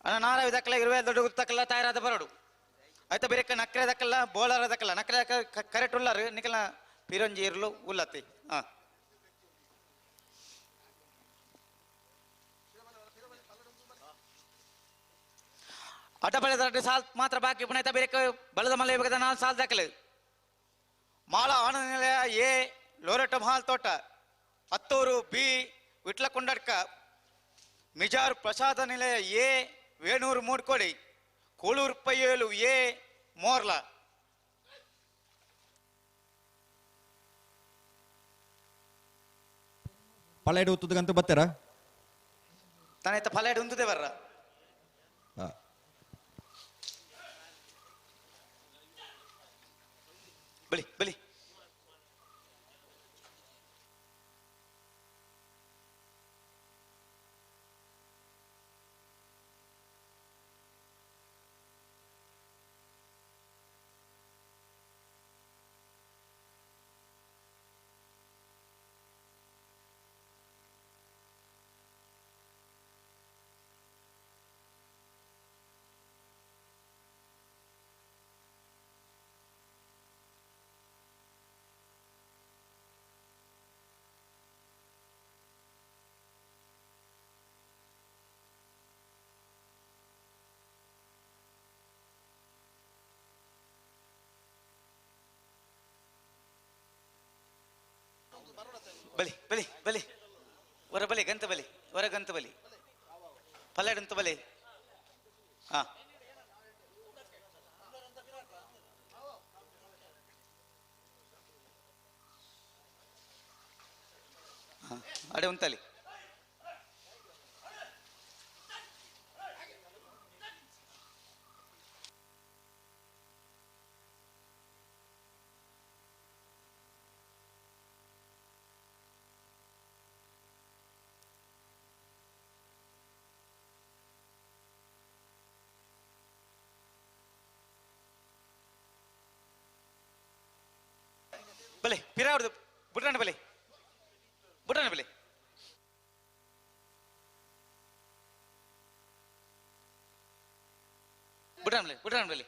ಅಣ್ಣ ನಾರ ಇದಕ್ಕಲ್ಲ ಇರುವೆ ದೊಡ್ಡ ಗುತ್ತಕ್ಕಲ್ಲ ತಾಯರಾದ ಬರೋಡು ಆಯ್ತಾ ಬೇರೆ ನಕ್ರೆ ದಕ್ಕಲ್ಲ ಬೋಳಾರ ದಕ್ಕಲ್ಲ ನಕ್ರೆ ಕರೆಕ್ಟ್ ಉಲ್ಲಾರು ನಿಕಲ ಪಿರಂಜಿ ಇರಲು ಉಲ್ಲತ್ತಿ ಹಾ ಅಡ್ಡ ಬೆಳೆದ ಸಾಲ್ ಮಾತ್ರ ಬಾಕಿ ಪುನಃ ಬೇರೆ ಬಲದ ಮಲೆ ಬೇಕಾದ 4 ಸಾಲ್ ದಾಖಲೆ ಮಾಳ ಆನಂದ ನಿಲಯ ಎ ಲೋರೆಟ ಮಹಾಲ್ ತೋಟ ಹತ್ತೂರು ಬಿ ವಿಟ್ಲಕೊಂಡಡ್ಕ ಮಿಜಾರ್ ಪ್ರಸಾದ ನಿಲಯ ಎ ವೇಣೂರು ಮೂಡ್ಕೋಡಿ ಕೂಳೂರು ಪಯ್ಯೇಲು ಎ ಮೋರ್ಲಾ. ಪಲ್ಯಾಡು ಉತ್ತದಗಂತೂ ಬರ್ತಾರ ತಾನಾಯ್ತ ಪಲ್ಯಾಡು ಉಂತದೆ ಬರ್ರ ಬಲಿ ಬಲಿ ಬಲಿ ಬಲಿ ಬಲಿ ಹೊರ ಬಲಿ ಗಂತ ಬಲಿ. ಅಡೆ ಉಂತಲಿ ಬಲೆ ಪಿರಾವರ್ದು ಬುಡ್ರಣ ಬಲೆ ಬುಡ್ರಣ ಬಲೆ ಬುಡ್ರಣ ಬಲೆ ಬುಡ್ರಣ ಬಲೆ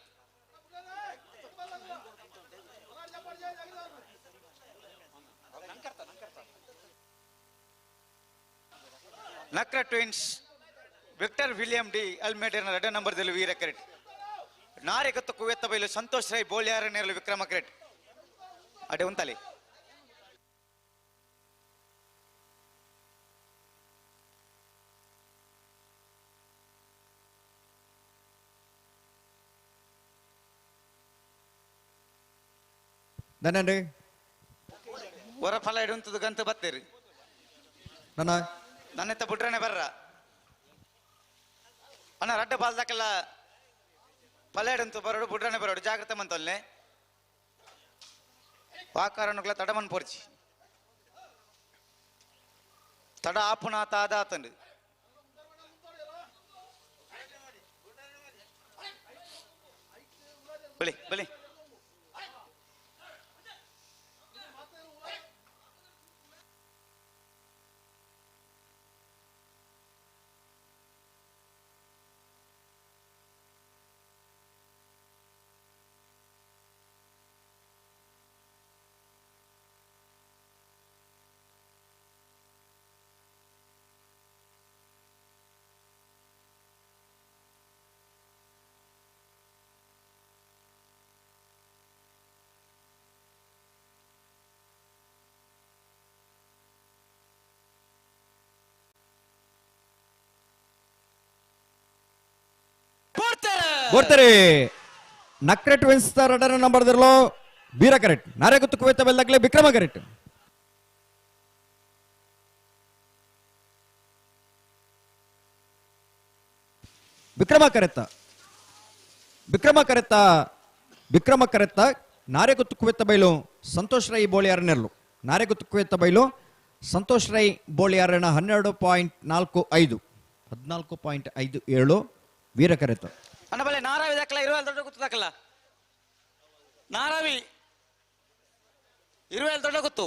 Nakra twins Victor William D ಅಲ್ಮೇಡರ್ನ ಎರಡನೇ ನಂಬರ್ದಲ್ಲಿ ವೀರ ಕ್ರೆಟ್ ನಾರಿಗತ್ತು ಕುವೆತ್ತ ಬೈಲು ಸಂತೋಷ್ ರೈ ಬೋಳ್ಯಾರ ನೇರಲು ವಿಕ್ರಮ ಕ್ರೆಟ್ ಅಡೆ ಉಂತಲೆ ನನ್ನಂడి ಹೊರ ಫಲ ಇಡುವಂಥದ್ದು ಗಂತ ಬತ್ತೀರಿ ನನ್ನ ನನ್ನೆತ್ತ ಬಿಟ್ರೇನೆ ಬರ್ರ ಅಣ್ಣ ರಡ್ಡ ಬಾಲ್ದಾಕಲ್ಲ ಫಲ ಇಡಂತು ಬರೋಡು ಬುಡ್ರನೆ ಬರೋಡು ಜಾಗ್ರತೆ ಮಂತಲ್ನೆ ವಾಕಾರನುಗಳ ತಡಮನ್ ಪೊರ್ಚಿ ತಡ ಆಪುನ ತಾದಾತಂಡು ಬಲಿ ಬಲಿ ಬರ್ತಾರೆ ನಕ್ರೆ ಟ್ವಿನ್ಸ್ ರಡರ್ ನಂಬರ್ ದಿರಲೋ ಬೀರ ಕರೆಕ್ಟ್ ನಾರೇ ಗೊತ್ತು ಕುವೆತ ಬೆಲ್ದಾಗ್ಲೆ ವಿಕ್ರಮ ಕರೆಕ್ಟ್ ವಿಕ್ರಮ ಕರೆತ್ತ ವಿಕ್ರಮ ಕರೆತ್ತ ವಿಕ್ರಮ ಕರೆತ್ತ ನಾರೇ ಗೊತ್ತು ಕುವೆತ್ತ ಬೈಲು ಸಂತೋಷ್ ರೈ ಬೋಳಿಯಾರನೆರ್ಲು ನಾರೇ ಗೊತ್ತು ಕುವೆತ್ತ ಬೈಲು ಸಂತೋಷ್ ರೈ ಬೋಳಿಯಾರನ 12.45 14.57 ವೀರ ಕರೆತ ಅಣ್ಣ ಬಲೆ ನಾರಾವಿ ದಾಖಲ ಇರುವೆಲ್ ದೊಡ್ಡ ಗೊತ್ತು ದಾಖಲ ನಾರಾವಿ ಇರುವೆಲ್ ದೊಡ್ಡ ಗೊತ್ತು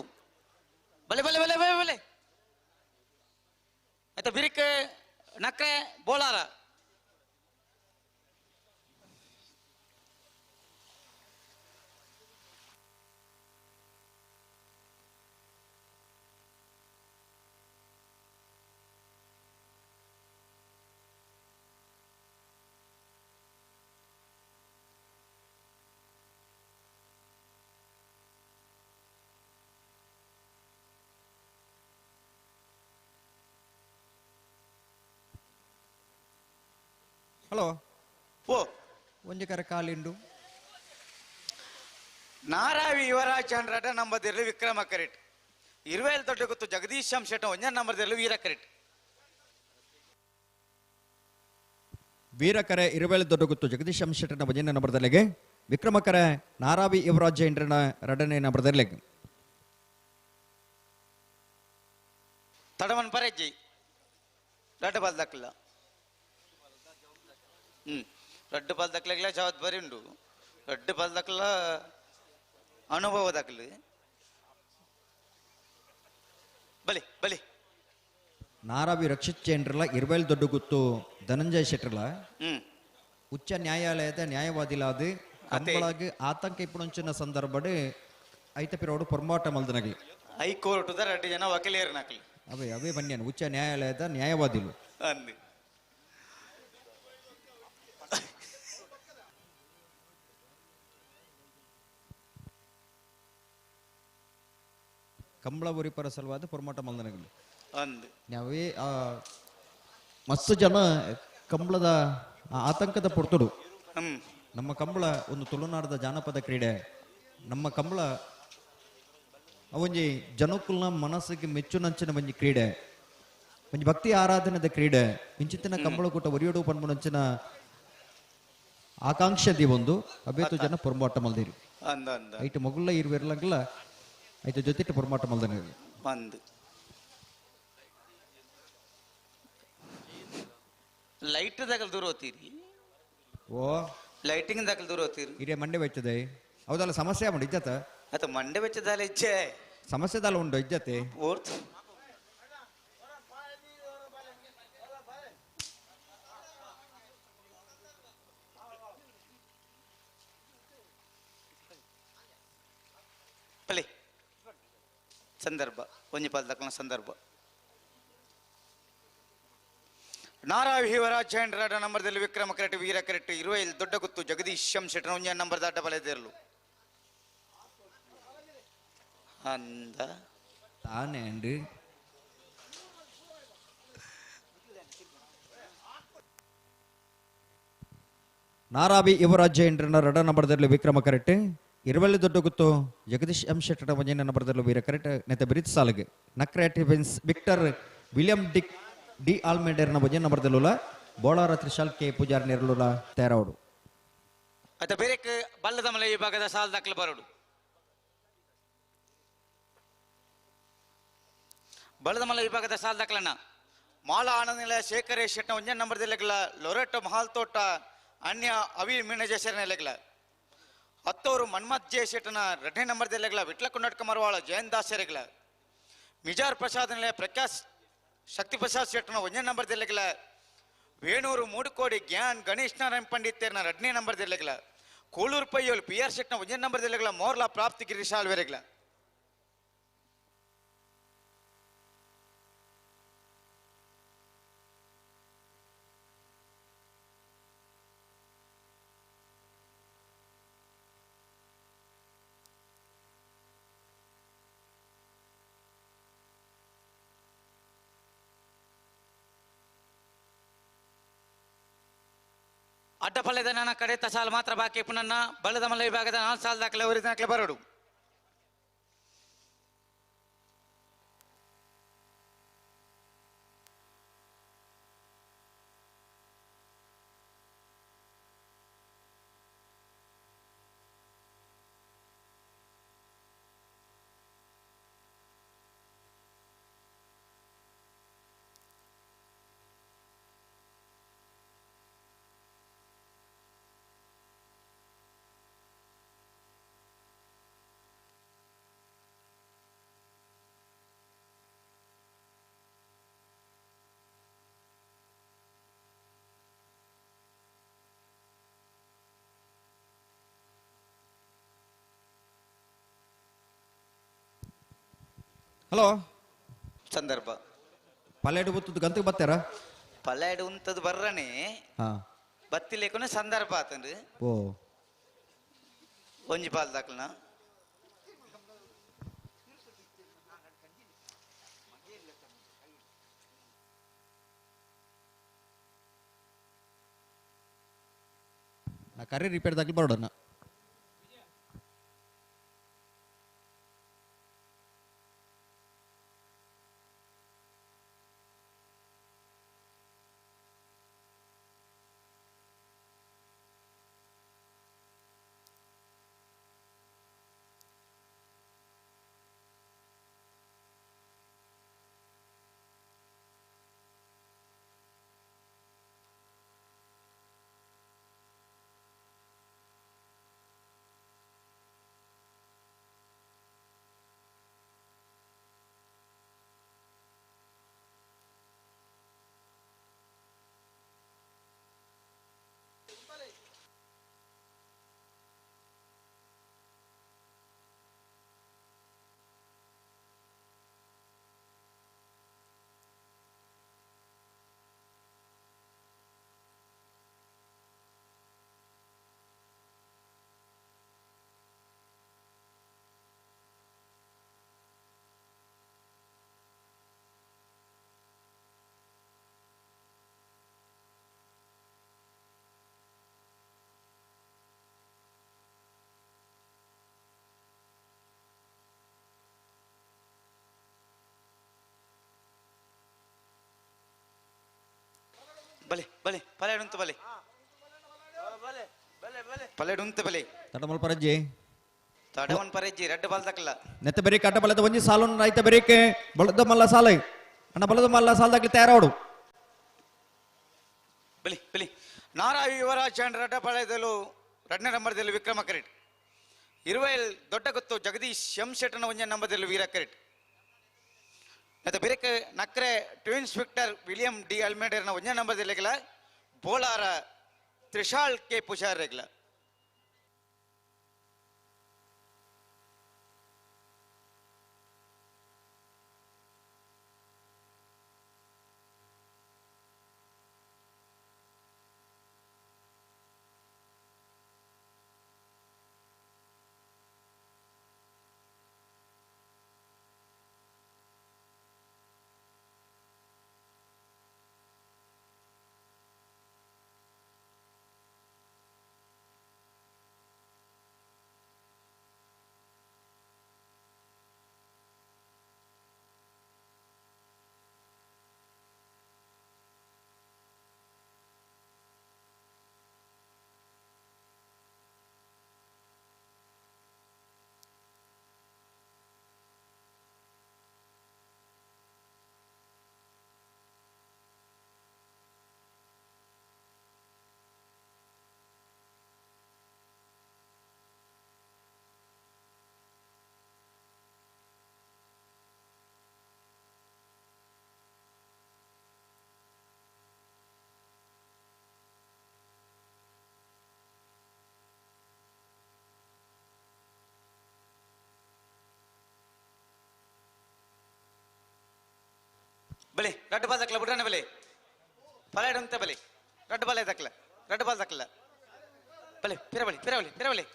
ಬಲೆ ಬಲೆ ಬಲೆ ಬಲೆ ಬಲೆ ಆಯ್ತಾ ಬಿರಿಕ್ ನಕ್ರೆ ಬೋಳಾರ ಹಲೋ ಓ ಒಂಜಿ ಕರೆ ಕಾಲಿಂಡು ನಾರಾವಿ ಯುವರಾಜ್ ರಡ ನಂಬದಿರಲಿ ವಿಕ್ರಮ ಕರೆಟ್ ಇರುವೇಲ್ ದೊಡ್ಡ ಗೊತ್ತು ಜಗದೀಶ್ ಶೆಟ್ಟ ಒಂಜ ನಂಬರ್ದಿರಲಿ ವೀರ ಕರೆಟ್ ವೀರ ಕರೆ ಇರುವೇಲ್ ದೊಡ್ಡ ಗೊತ್ತು ಜಗದೀಶ್ ಶೆಟ್ಟನ ಭಜನೆ ನಂಬರ್ದಲ್ಲಿಗೆ ವಿಕ್ರಮ ಕರೆ ನಾರಾವಿ ಯುವರಾಜ್ ಇಂಡ್ರನ ರಡನೆ ನಂಬರ್ದಲ್ಲಿಗೆ ತಡವನ್ ಪರೆಜ್ಜಿ ರಡ್ಡ ಬಾಲ್ ದಾಖಲ ರಡ್ಡು ಪಾಲ್ ದಾಖಲೆಗಳ ಜವಾಬ್ದಾರಿ ಉಂಡು ರಡ್ಡು ಪಾಲ್ ದಾಖಲ ಅನುಭವ ದಾಖಲೆ ಬಲಿ ಬಲಿ ನಾರಾವಿ ರಕ್ಷಿತ್ ಚೇಂಡ್ರಲ ಇರ್ವೇಲ್ ದೊಡ್ಡ ಗುತ್ತು ಧನಂಜಯ ಶೆಟ್ಟರ್ಲ ಉಚ್ಚ ನ್ಯಾಯಾಲಯದ ನ್ಯಾಯವಾದಿಲಾದ ಕಂಬಳಾಗಿ ಆತಂಕ ಇಪ್ಪುಣಂಚಿನ ಸಂದರ್ಭಡ್ ಐತ ಪಿರೋಡು ಪೊರ್ಮಾಟ ಮಲ್ದನಗಲಿ ಹೈಕೋರ್ಟ್ ರಡ್ಡು ಜನ ವಕೀಲರು ನಕಲಿ ಅವೇ ಅವೇ ಬನ್ಯಾನ ಉಚ್ಚ ನ್ಯಾಯಾಲಯದ ನ್ಯಾಯವಾದಿಲು ಅಂದು ಕಂಬಳ ಉರಿಪರ ಸಲುವಾದ ಪೊರ್ಮಾಟ ಮಲ್ದನಗಲಿ ಅಂದು ನಾವೇ ಮಸ್ತ್ ಜನ ಕಂಬಳದ ಆತಂಕದ ಪೊರ್ತುಡು ನಮ್ಮ ಕಂಬಳ ಒಂದು ತುಳುನಾಡದ ಜಾನಪದ ಕ್ರೀಡೆ ನಮ್ಮ ಕಂಬಳ ಅವೊಂಜಿ ಜನಕುಲ್ನ ಮನಸ್ಸಿಗೆ ಮೆಚ್ಚುನಂಚಿನ ಒಂಜಿ ಕ್ರೀಡೆ ಒಂಜಿ ಭಕ್ತಿ ಆರಾಧನೆದ ಕ್ರೀಡೆ ಇಂಚಿತ್ತಿನ ಕಂಬಳಕೂಟ ಒರಿಯೋಡು ಪನ್ಪುನಂಚಿನ ಆಕಾಂಕ್ಷೆ ಒಂದು ಅಬೇತು ಜನ ಪೊರ್ಮಾಟ ಮಲ್ದಿರಿ ಅಂದ ಅಂದ ಐಟ್ ಮಗುಲ್ಲ ಇರುವೆರ್ಲಂಗಲ ಐತ ಜೊತೆಟ್ ಪೊರ್ಮಾಟ ಮಲ್ದನ ಅಂದ್ ಲೈಟ್ ದಗಲ್ ದೂರ ಹೋತೀರಿ ಓ ಲೈಟಿಂಗ್ ದಗಲ್ ದೂರ ಹೋತೀರಿ ಹಿರಿಯ ಮಂಡೆ ಬೆಚ್ಚದೆ ಹೌದಲ್ಲ ಸಮಸ್ಯೆ ಉಂಡು ಇಜ್ಜತ ಅತ ಮಂಡೆ ಬೆಚ್ಚದಾಲ ಇಚ್ಛೆ ಸಮಸ್ಯೆ ದಾಲ ಉಂಡು ಇಜ್ಜತೆ ಓರ್ತು ಪಲಿ ಸಂದರ್ಭ ಒಂಜಿ ಪಾಲ್ ದಕ್ಕನ ಸಂದರ್ಭ ನಾರಾವಿ ಯುವರಾಜ್ ರಡ ನಂಬರ್ದಲ್ಲಿ ವಿಕ್ರಮ ಕರೆಟ್ ವೀರ ಕರೆಟ್ ಇರುವೈಲ್ ದೊಡ್ಡ ಗುತ್ತು ಜಗದೀಶ್ ಶಂ ಶೆಟ್ಟನ ಒಂಜಿ ನಂಬರ್ ದಾಟ ಬಲೆದಿರಲು ಅಂದ ತಾನೇ ಅಂಡ್ ನಾರಾವಿ ಯುವರಾಜ್ ಎಂಡ್ರನ ರಡ ನಂಬರ್ದಲ್ಲಿ ವಿಕ್ರಮ ಕರೆಟ್ ಇರುವಲ್ಲಿ ದೊಡ್ಡ ಗುತ್ತು ಜಗದೀಶ್ ಎಂ ಶೆಟ್ಟನ ಒಂಜಿ ನಂಬರ್ದಲ್ಲಿ ವೀರ ಕರೆಟ್ ನೆತ ಬಿರಿತ್ ಸಾಲಗೆ ನಕ್ರೆ tiffins Victor William DK D ಆಲ್ಮೇಡರ್ನ ಒಂಜಿ ನಂಬರ್ದಲ್ಲುಲ ಬೋಳಾರ ತ್ರಿಶಾಲ್ ಕೆ ಪೂಜಾರ್ ನೆರಳುಲ ತೇರವಡು ಅತ ಬೇರೆ ಬಲ್ಲದ ಮಲೆ ವಿಭಾಗದ ಸಾಲ ದಾಖಲೆ ಬರೋಡು ಬಲ್ಲದ ಮಲೆ ವಿಭಾಗದ ಸಾಲ ದಾಖಲನ್ನ ಮಾಲಾ ಆನಂದ ನಿಲಯ ಶೇಖರ್ ಶೆಟ್ನ ಒಂಜೇ ನಂಬರ್ ದಿಲ್ಲಗಲ ಲೊರೆಟೊ ಮಹಾಲ್ ತೋಟ ಅನ್ಯ ಅವಿ ಮೀನಜೇಶ್ವರನ ಇಲ್ಲಗಲ ಹತ್ತೋರು ಮನ್ಮಥ್ ಜೆ ಶೆಟ್ಟನ ಎರಡನೇ ನಂಬರ್ ದಿಲ್ಲಗಲ ವಿಟ್ಲ ಕುಂಡಟ್ಕ ಮರವಾಳ ಜಯನ್ ದಾಸರಿಗಲ ಮಿಜಾರ್ ಪ್ರಸಾದ್ ನಿಲಯ ಪ್ರಕಾಶ್ ಶಕ್ತಿ ಪ್ರಸಾದ್ ಶೆಟ್ಟನ ಒಂಜೇ ನಂಬರ್ ದಿಲ್ಲಗಲ ವೇಣೂರು ಮೂಡುಕೋಡಿ ಗ್ಯಾನ್ ಗಣೇಶ್ ನಾರಾಯಣ್ ಪಂಡಿತೇರ್ನ ಎರಡನೇ ನಂಬರ್ ದಿಲ್ಲಗಲ ಕೋಳೂರು ಪೈಯೋಲು ಪಿ ಆರ್ ಶೆಟ್ನ ಒಂಜೇ ನಂಬರ್ ದಿಲ್ಲಗಲ ಮೋರ್ಲಾ ಪ್ರಾಪ್ತಿ ಗಿರೀಶಾಲ್ ವೆರೆಗಲ ಅಡ್ಡಪಲ್ಯದ ನನ್ನ ಕಡೆತ ಸಾಲು ಮಾತ್ರ ಬಾಕಿ ಪುನನ್ನ ಬಲ್ಲದ ಮಲ್ಲ ವಿಭಾಗದ ನಾಲ್ಕು ಸಾಲ ದಾಖಲೆ ದಾಖಲೆ ಬರೋಡು ಹಲೋ ಸಂದರ್ಭ ಪಲ್ಲೆಡು ಬತ್ತದ ಗಂತಕ್ಕೆ ಬತ್ತಾರ ಪಲ್ಲೆಡು ಉಂತದ್ ಬರ್ರನೆ ಹಾ ಬತ್ತಿಲೇಕುನ ಸಂದರ್ಭ ಆತಂಡ್ರಿ ಓ ಒಂಜಿ ಪಾಲ್ ದಾಖಲನ ನಾ ಕರೆ ರಿಪೇರ್ ದಾಖಲೆ ಬರೋಣ ಬಲೆ ಬಲೆ ಪಲೆಡುಂತು ಬಲೆ ಪಲೆಡುಂತು ಬಲೆ ತಡಮಲ್ ಪರಜ್ಜಿ ತಡವನ್ ಪರಜ್ಜಿ ರಡ್ಡು ಬಾಲ್ ತಕ್ಕಲ್ಲ ನೆತ್ತ ಬೆರಿಕ್ ಅಡ್ಡ ಬಲದ ಒಂಜಿ ಸಾಲುನ್ ರೈತ ಬೆರಿಕೆ ಬಲದ ಮಲ್ಲ ಸಾಲ ಅಣ್ಣ ಬಲದ ಮಲ್ಲ ಸಾಲದಾಗ್ಲಿ ತಯಾರಾಡು ಬಲಿ ಬಲಿ ನಾರಾಯಿ ಯುವರಾಜ್ ಅಂಡ್ ರಡ್ಡ ಪಳೆದಲು ರಡ್ನ ನಂಬರ್ದಲ್ಲಿ ವಿಕ್ರಮ ಕರೆಟ್ ಇರುವೈಲ್ ದೊಡ್ಡ ಗೊತ್ತು ಜಗದೀಶ್ ಎಂ ಶೆಟ್ಟನ ಒಂಜ ನಂಬರ್ದಲ್ಲಿ ವೀರ ಕರೆಟ್ ಮತ್ತು ಬಿರಕ್ Nakra twins Victor William D ಅಲ್ಮೇಡರ್ನ ಒಂಜ ನಂಬರ್ದಲ್ಲಿ ಬೋಲಾರ ತ್ರಿಶಾಲ್ ಕೆ ಪುಷಾರ್ ರೆಗ್ಲ ಬಲೆ ರಡ್ಡು ಬಾಲ್ ತಕ್ಕಲ ಬಿಡ್ರಣ ಬಲೆ ಪಲಾಡು ಅಂತ ಬಲೆ ರಡ್ಡು ಬಾಲ್ ತಕ್ಕಲ ರಡ್ಡು ಬಾಲ್ ತಕ್ಕಲ ಬಲೆ ಪಿರಬಳಿ ಪಿರಬಳಿ ಪಿರಬಳಿ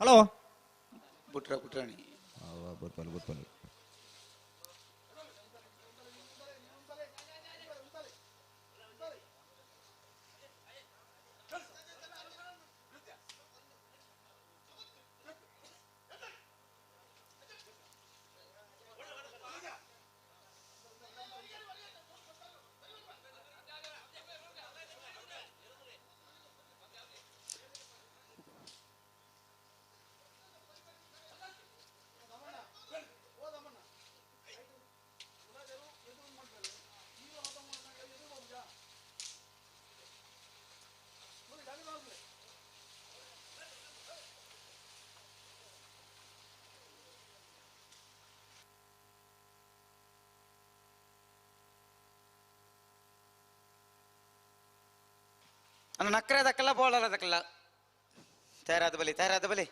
ಹಲೋ ಬುಟ್ರ ಬುಟ್ರಾಣಿ ಬುಟ್ಪಲ್ ಬುಟ್ಪಲ್ ಅನ್ನ ನಕ್ಕರೆ ದಕ್ಕಲ್ಲ ಬೋಳರ ದಕ್ಕಲ್ಲ ತಯಾರಾದ ಬಲಿ ತಯಾರಾದ ಬಲಿ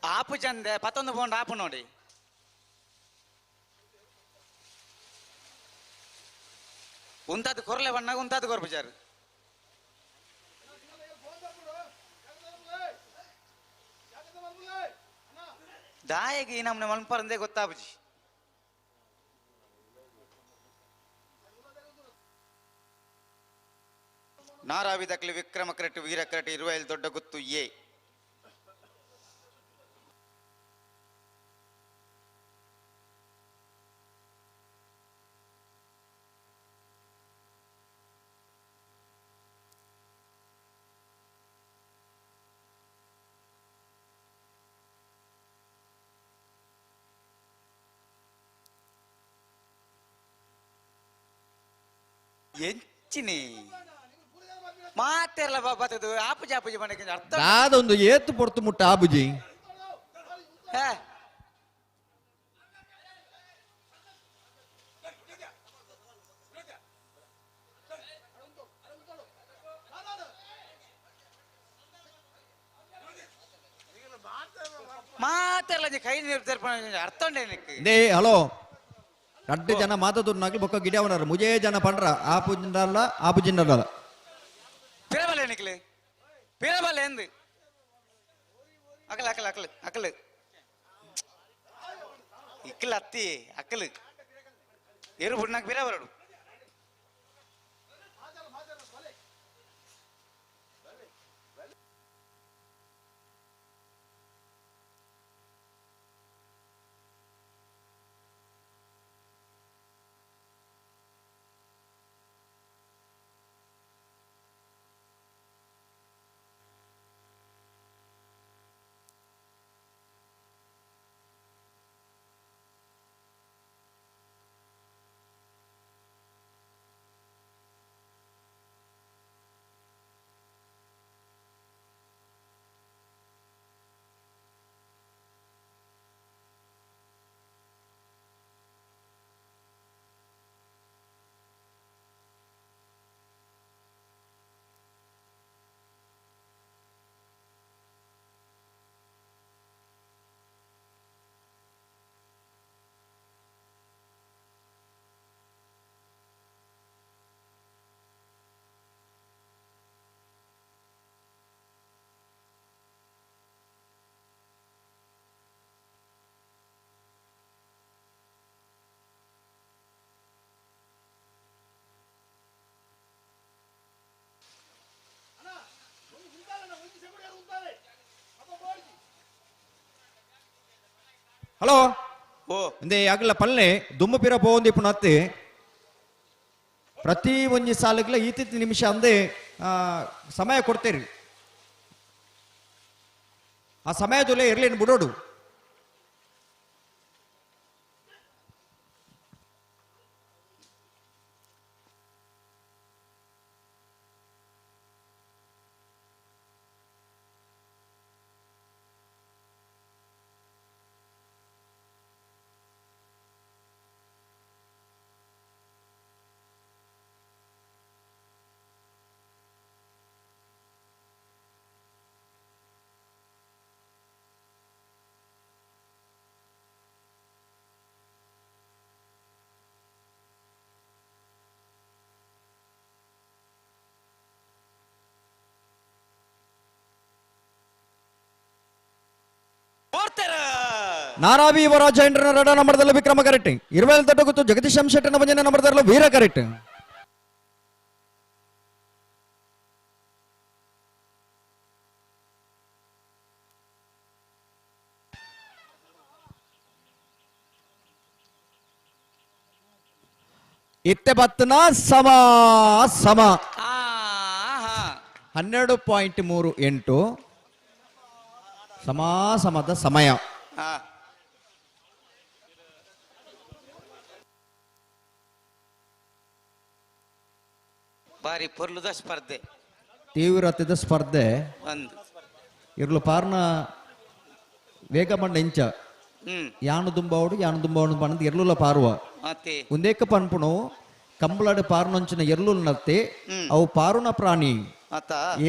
ಆಪು ಚಂದೆ ಪತ್ತೊಂದು ಪೌಂಡ್ ಆಪು ನೋಡಿ ಉಂತಾದ ಕೊರಲೆ ಬಣ್ಣಾಗ ಉಂತಾದ ಕೊರ್ಪುಜಾರು ದಾಯಗೆ ಈ ನಮ್ನೆ ಮಲ್ಪರಂದೇ ಗೊತ್ತಾಪುಜಿ ನಾರಾವಿದಕ್ಲಿ ವಿಕ್ರಮ ಕರೆಟ್ ವೀರ ಕರೆಟ್ ಇರುವೈಲ್ ದೊಡ್ಡ ಗುತ್ತು ಎ ಎಂಚಿನಿ ಮಾತೆಲ್ಲ ಬತ್ತದು ಆಪುಜಿ ಆಪುಜಿ ಮನೆಗೆ ಅರ್ಥ ದಾದೊಂದು ಏತು ಪೊರ್ತು ಮುಟ್ಟ ಆಬುಜಿ ಹೇ ಮಾತೆಲ್ಲ ಕೈ ನೀರು ಅರ್ಥ ಉಂಟೆ ನಿಕ್ಕು. They hello ರಡ್ಡು ಜನ ಮಾತದುರ್ನಾಗ್ಲಿ ಬೊಕ್ಕ ಗಿಡವನರು ಮುಜೇ ಜನ ಪಂಡ್ರ ಆಪುಜಿಂಡಲ್ಲ ಆಪುಜಿಂಡಲ್ಲ ಪಿರಬಲ್ಲೆ ನಿಕ್ಲೆ ಪಿರಬಲ್ಲೆ ಎಂದು ಅಕಲ್ ಅಕಲ್ ಅಕಲ್ ಅಕಲ್ ಇಕ್ಕಲ್ ಅತ್ತಿ ಅಕಲ್ ಎರು ಬುಡ್ನಾಗ ಪಿರ ಬರಡು ಹಲೋ ಓ ಇಂದೆ ಆಗಲ ಪಲ್ಲೆ ದುಮ್ಮು ಪಿರ ಪೋಂದಿ ಪುನತ್ತಿ ಪ್ರತಿ ಒಂಜಿ ಸಾಲುಗ್ಲ ಈತಿತ್ತು ನಿಮಿಷ ಅಂದೆ ಸಮಯ ಕೊಡ್ತೇರಿ ಆ ಸಮಯದಲ್ಲೇ ಇರ್ಲೇನು ಬಿಡೋಡು ನಾರಾವಿ ಯುವರಾಜ ಎಂಡ್ರನ ರಡ ನಂಬರ್ದಲ್ಲಿ ವಿಕ್ರಮ ಕರೆಕ್ಟ್ ಇರುವೆಲ್ ದೊಡ್ಡ ಗೊತ್ತು ಜಗದೀಶ್ ಎಂ ಶೆಟ್ಟನ ಬಂಜನ ನಂಬರ್ದಲ್ಲಿ ವೀರ ಕರೆಕ್ಟ್ ಇತ್ತೆ ಬತ್ತನ ಸಮ ಸಮ 12.38 ಸಮಾಸಮದ ಸಮಯ. ಬಾರಿ ಪೊರ್ಲುದ ಸ್ಪರ್ಧೆ, ತೀವ್ರತೆದ ಸ್ಪರ್ಧೆ. ಒಂದು ಇರ್ಲು ಪಾರ್ನ ವೇಗ ಮಂಡ ಇಂಚ ಯಾನು ದುಂಬಾವಡು ಯಾನು ದುಂಬಾವಡು ಪಣದ್ ಎರ್ಲುಲ ಪಾರುವ ಒಂದೇಕ ಪನ್ಪುಣು ಕಂಬಳಾಡು ಪಾರುನಂಚಿನ ಎರ್ಲುಲ್ ನತ್ತೆ ಅವು ಪಾರುಣ ಪ್ರಾಣಿ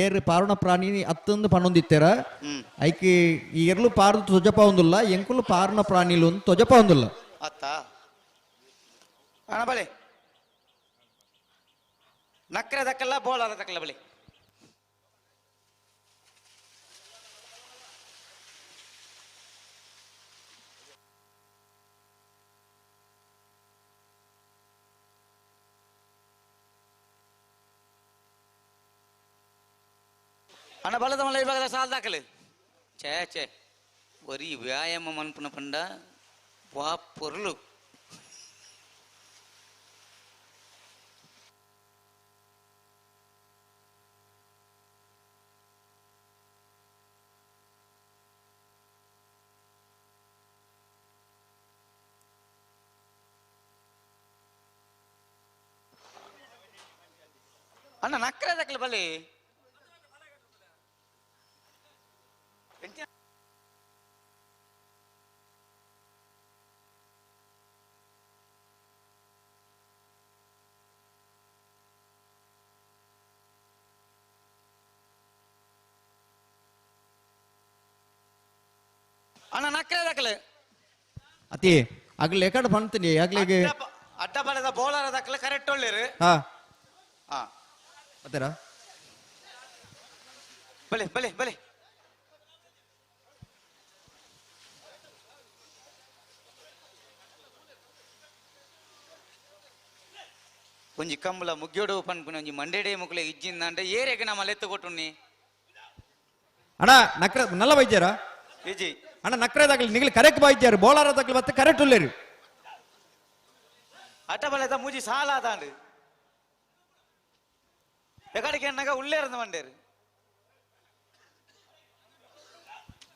ಏರು ಪಾರುಣ ಪ್ರಾಣಿ ಅತ್ತೊಂದು ಪಣೊಂದಿತ್ತೆರ ಐಕೆ ಈ ಎರ್ಲು ಪಾರು ತೊಜಪ ಒಂದುಲ್ಲ ಎಂಕುಲು ಪಾರುಣ ಪ್ರಾಣಿಲು ಒಂದು ತೊಜಪ ಒಂದುಲ್ಲ. ಅಣ್ಣ ಬಳೆ ನಕ್ರೆ ದಕ್ಕಲ್ಲ ಬೋಳಾರ ದಕ್ಕಲ್ಲ ಬಳಿ. ಅಣ್ಣ ಬಲದ ಮಲ್ಲ ವಿಭಾಗದ ಸಾಲ್ ದಾಖಲೆ ಛೇ ಛೇ ಒರಿ ವ್ಯಾಯಾಮ ಮನ್ಪುನ ಪಂಡ ವಾ ಪೊರ್ಲು ಅಣ್ಣ ನಕ್ಕರೆ ದಾಖಲೆ ಬಲ್ಲಿ ಅಣ್ಣ ನಕ್ಕರೆ ದಾಖಲೆ ಅತಿ ಅಗ್ಲೆ ಎಕಡೆ ಬಂತೀನಿ ಅಗ್ಲಿಗೆ ಅಡ್ಡ ಬಲದ ಬೌಲರ್ ದಾಖಲೆ ಕರೆಕ್ಟ್ ಒಳ್ಳೇರು ಹಾ ಹಾ ಮತ್ತೆರಾ ಬಲೆ ಬಲೆ ಬಲೆ ಒಂಜಿ ಕಂಬಳ ಮುಗ್ಯೋಡು ಪನ್ಪುನ ಒಂಜಿ ಮಂಡೇಡೆ ಮುಕ್ಲೆ ಇಜ್ಜಿಂದಾಂಡ ಏರೆಗೆ ನಮ್ಮ ಲೆತ್ತು ಕೊಟ್ಟುನಿ ಅಣ್ಣ ನಕ್ರ ನಲ್ಲ ಬೈದ್ಯಾರ ಇಜ್ಜಿ ಅಣ್ಣ ನಕ್ರದಾಗಲಿ ನಿಗಲಿ ಕರೆಕ್ಟ್ ಬಾಯ್ದ್ಯಾರು ಬೋಲಾರ ದಾಖಲೆ ಮತ್ತೆ ಕರೆಕ್ಟ್ ಉಲ್ಲೇರು ಅಡ್ಡ ಬಲದ ಮೂಜಿ ಸಾಲ ಆದಾಂಡು ಎಕಡೆಗೆ ಎಣ್ಣಗ ಉಳ್ಳೇ ಇರಂದು ಮಂಡೇರು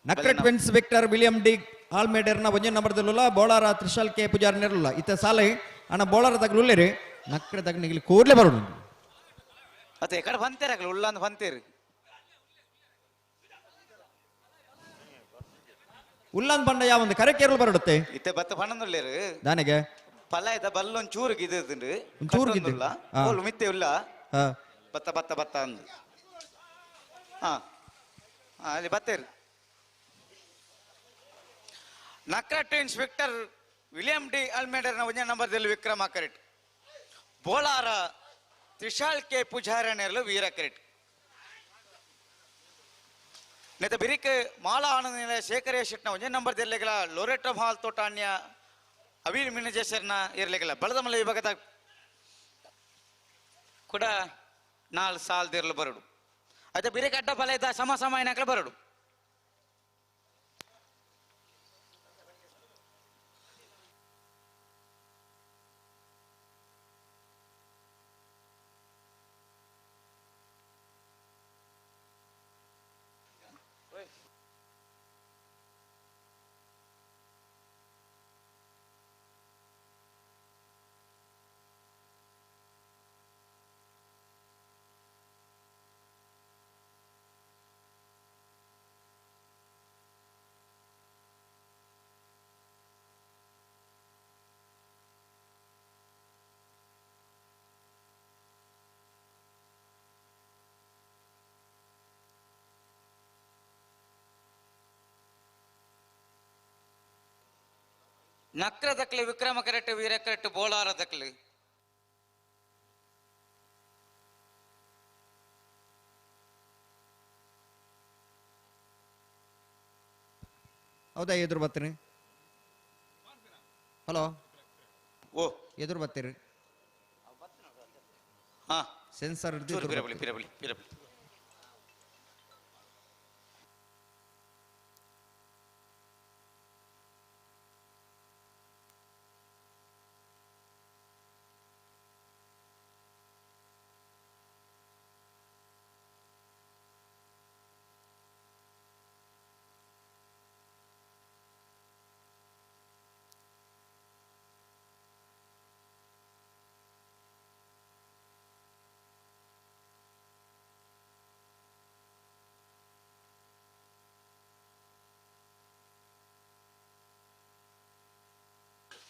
Nakra twins Victor William D ಆಲ್ಮೇಡರ್ನ ಒಂಜೆ ನಂಬರ್ದಲ್ಲುಲ್ಲ ಬೋಳಾರ ತ್ರಿಶಾಲ್ ಕೆ ಪೂಜಾರ್ ನೆರಲ್ಲ ಇತ್ತ ಸಾಲೆ ಅಣ್ಣ ಬೋಳಾರ ದಾಖಲೆ ಉಲ್ಲೇರಿ ನಕ್ರ ದಾಖಲೆ ನಿಗಲಿ ಕೂಡ್ಲೆ ಬರೋಣ ಅತ್ತೆ ಎಕಡೆ ಬಂತೇರು ಅಗಲ ಉಳ್ಳಂದು ಬಂತೇರು ಉಲ್ಲಂದ್ ಬಂಡ ಯಾವ ಒಂದು ಕರೆ ಕೇರಳ ಬರಡುತ್ತೆ ಇತ್ತೆ ಬತ್ತ ಪಣ್ಣಂದುಳ್ಳೇರು ದಾನೆಗೆ ಪಲ್ಲಾಯ್ದ ಬಲ್ಲೊಂದು ಚೂರು ಗಿದ್ದುಂಡು ಒಂಚೂರು ಗಿದ್ದು. ಹಾ. ಓಲು ಮಿತ್ತೆ ಉಲ್ಲ ಹಾ ಬತ್ತ ಬತ್ತ ಬತ್ತ ಅಂದು ಹಾ ಹಾ, ಅಲ್ಲಿ ಬತ್ತೇರು ನಕ್ರ ಟ್ವಿನ್ಸ್ ವಿಕ್ಟರ್ ವಿಲಿಯಂ ಡಿ ಅಲ್ಮೇಡರ್ನ ಒಂದೇ ನಂಬರ್ದಲ್ಲಿ ವಿಕ್ರಮ ಕರೆಟ್ ಬೋಲಾರ ತ್ರಿಶಾಲ್ ಕೆ ಪೂಜಾರನೆರಲು ವೀರ ಕರೆಟ್ ನೆತ ಬಿರಿಕ್ ಮಾಲಾ ಆನಂದ ನಿಲಯ ಶೇಖರ ಶೆಟ್ನ ಒಂದೇ ನಂಬರ್ ಇರ್ಲಿಕ್ಕಿಲ್ಲ ಲೊರೆಟೋ ಹಾಲ್ ತೋಟಾನ್ಯ ಅವೀರ್ ಮಿನಜೇಶರ್ನ ಇರ್ಲಿಕ್ಕಿಲ್ಲ ಬಳದಮಲ ವಿಭಾಗದ ಕೂಡ ನಾಲ್ ಸಾಲ್ ದಿರ್ಲು ಬರಡು ಅದೇ ಬಿರಿಕ್ ಅಡ್ಡ ಫಲ ಇದ್ದ ಸಮ ಸಮ ಏನಾಕಲ ಬರಡು ನಕ್ರ ದಕ್ಲಿ ವಿಕ್ರಮ ಕರೆಕ್ಟ್ ವೀರ ಕರೆಕ್ಟ್ ಬೋಳಾರ ದಕ್ಲಿ ಹೌದಾ ಎದುರು ಬರ್ತೀನಿ ಹಲೋ ಓ ಎದುರು ಬರ್ತೀರಿ ಹಾ ಸೆನ್ಸರ್ ಹಿಡ್ದು ಚೂರು ಎದುರು ಪಿರಬಲಿ ಬರ್ತೀರಿ. ಪಿರಬಲಿ ಪಿರಬಲಿ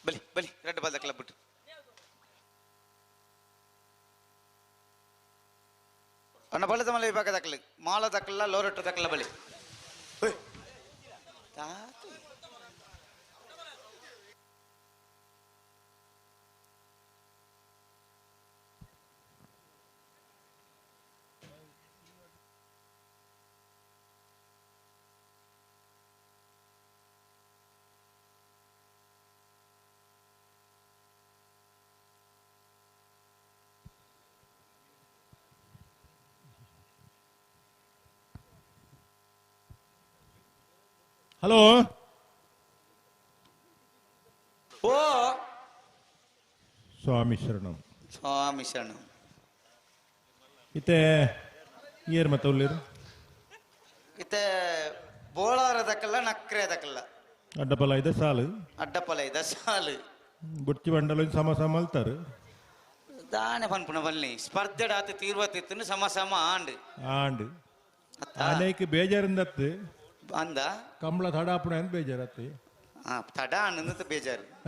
ಬಲಿ ಬಲಿ ರೆಡ್ ಬಾಲ್ ಕ್ಲಬ್ ಬಿಟ್ಟು ಅಣ್ಣ ಬಲದ ಮಲೆ ವಿಭಾಗ ದಾಖಲೆ ಮಾಲ ದಾಖಲ ಲೋರೆಟ್ ದಾಖಲ ಬಲಿ ಓಯ್. ತಾತ. ಹಲೋ. ಓ ಸ್ವಾಮಿ ಶರಣಂ. ಸ್ವಾಮಿ ಶರಣಂ. ಇತ್ತೆ ಏರ್ ಮತ್ತೆ ಉಳ್ಳೇರು? ಇತ್ತೆ ಬೋಳಾರದಕ್ಕಲ್ಲ ನಕ್ರೆದಕ್ಕಲ್ಲ. ಅಡ್ಡಪಲ ಇದೆ ಸಾಲು. ಅಡ್ಡಪಲ ಇದೆ ಸಾಲು. ಬುಡ್ಚಿ ಬಂಡಲ ಸಮ ಸಮ ಅಲ್ತಾರು. ದಾನೆ ಪನ್ಪುನ ಬನ್ನಿ ಸ್ಪರ್ಧೆ ಆತ ತೀರ್ವತಿತ್ತು ಸಮ ಸಮ ಆಂಡ್. ಆಂಡ್. ಆನೇಕ್ ಬೇಜಾರಿಂದತ್ತು. ಅಂದ ಕಂಬಳ ತಡ ಆಪುಣ ಅಂತ ಬೇಜಾರತ್ತೆ. ತಡ ಅನ್ನಂತ ಬೇಜಾರು.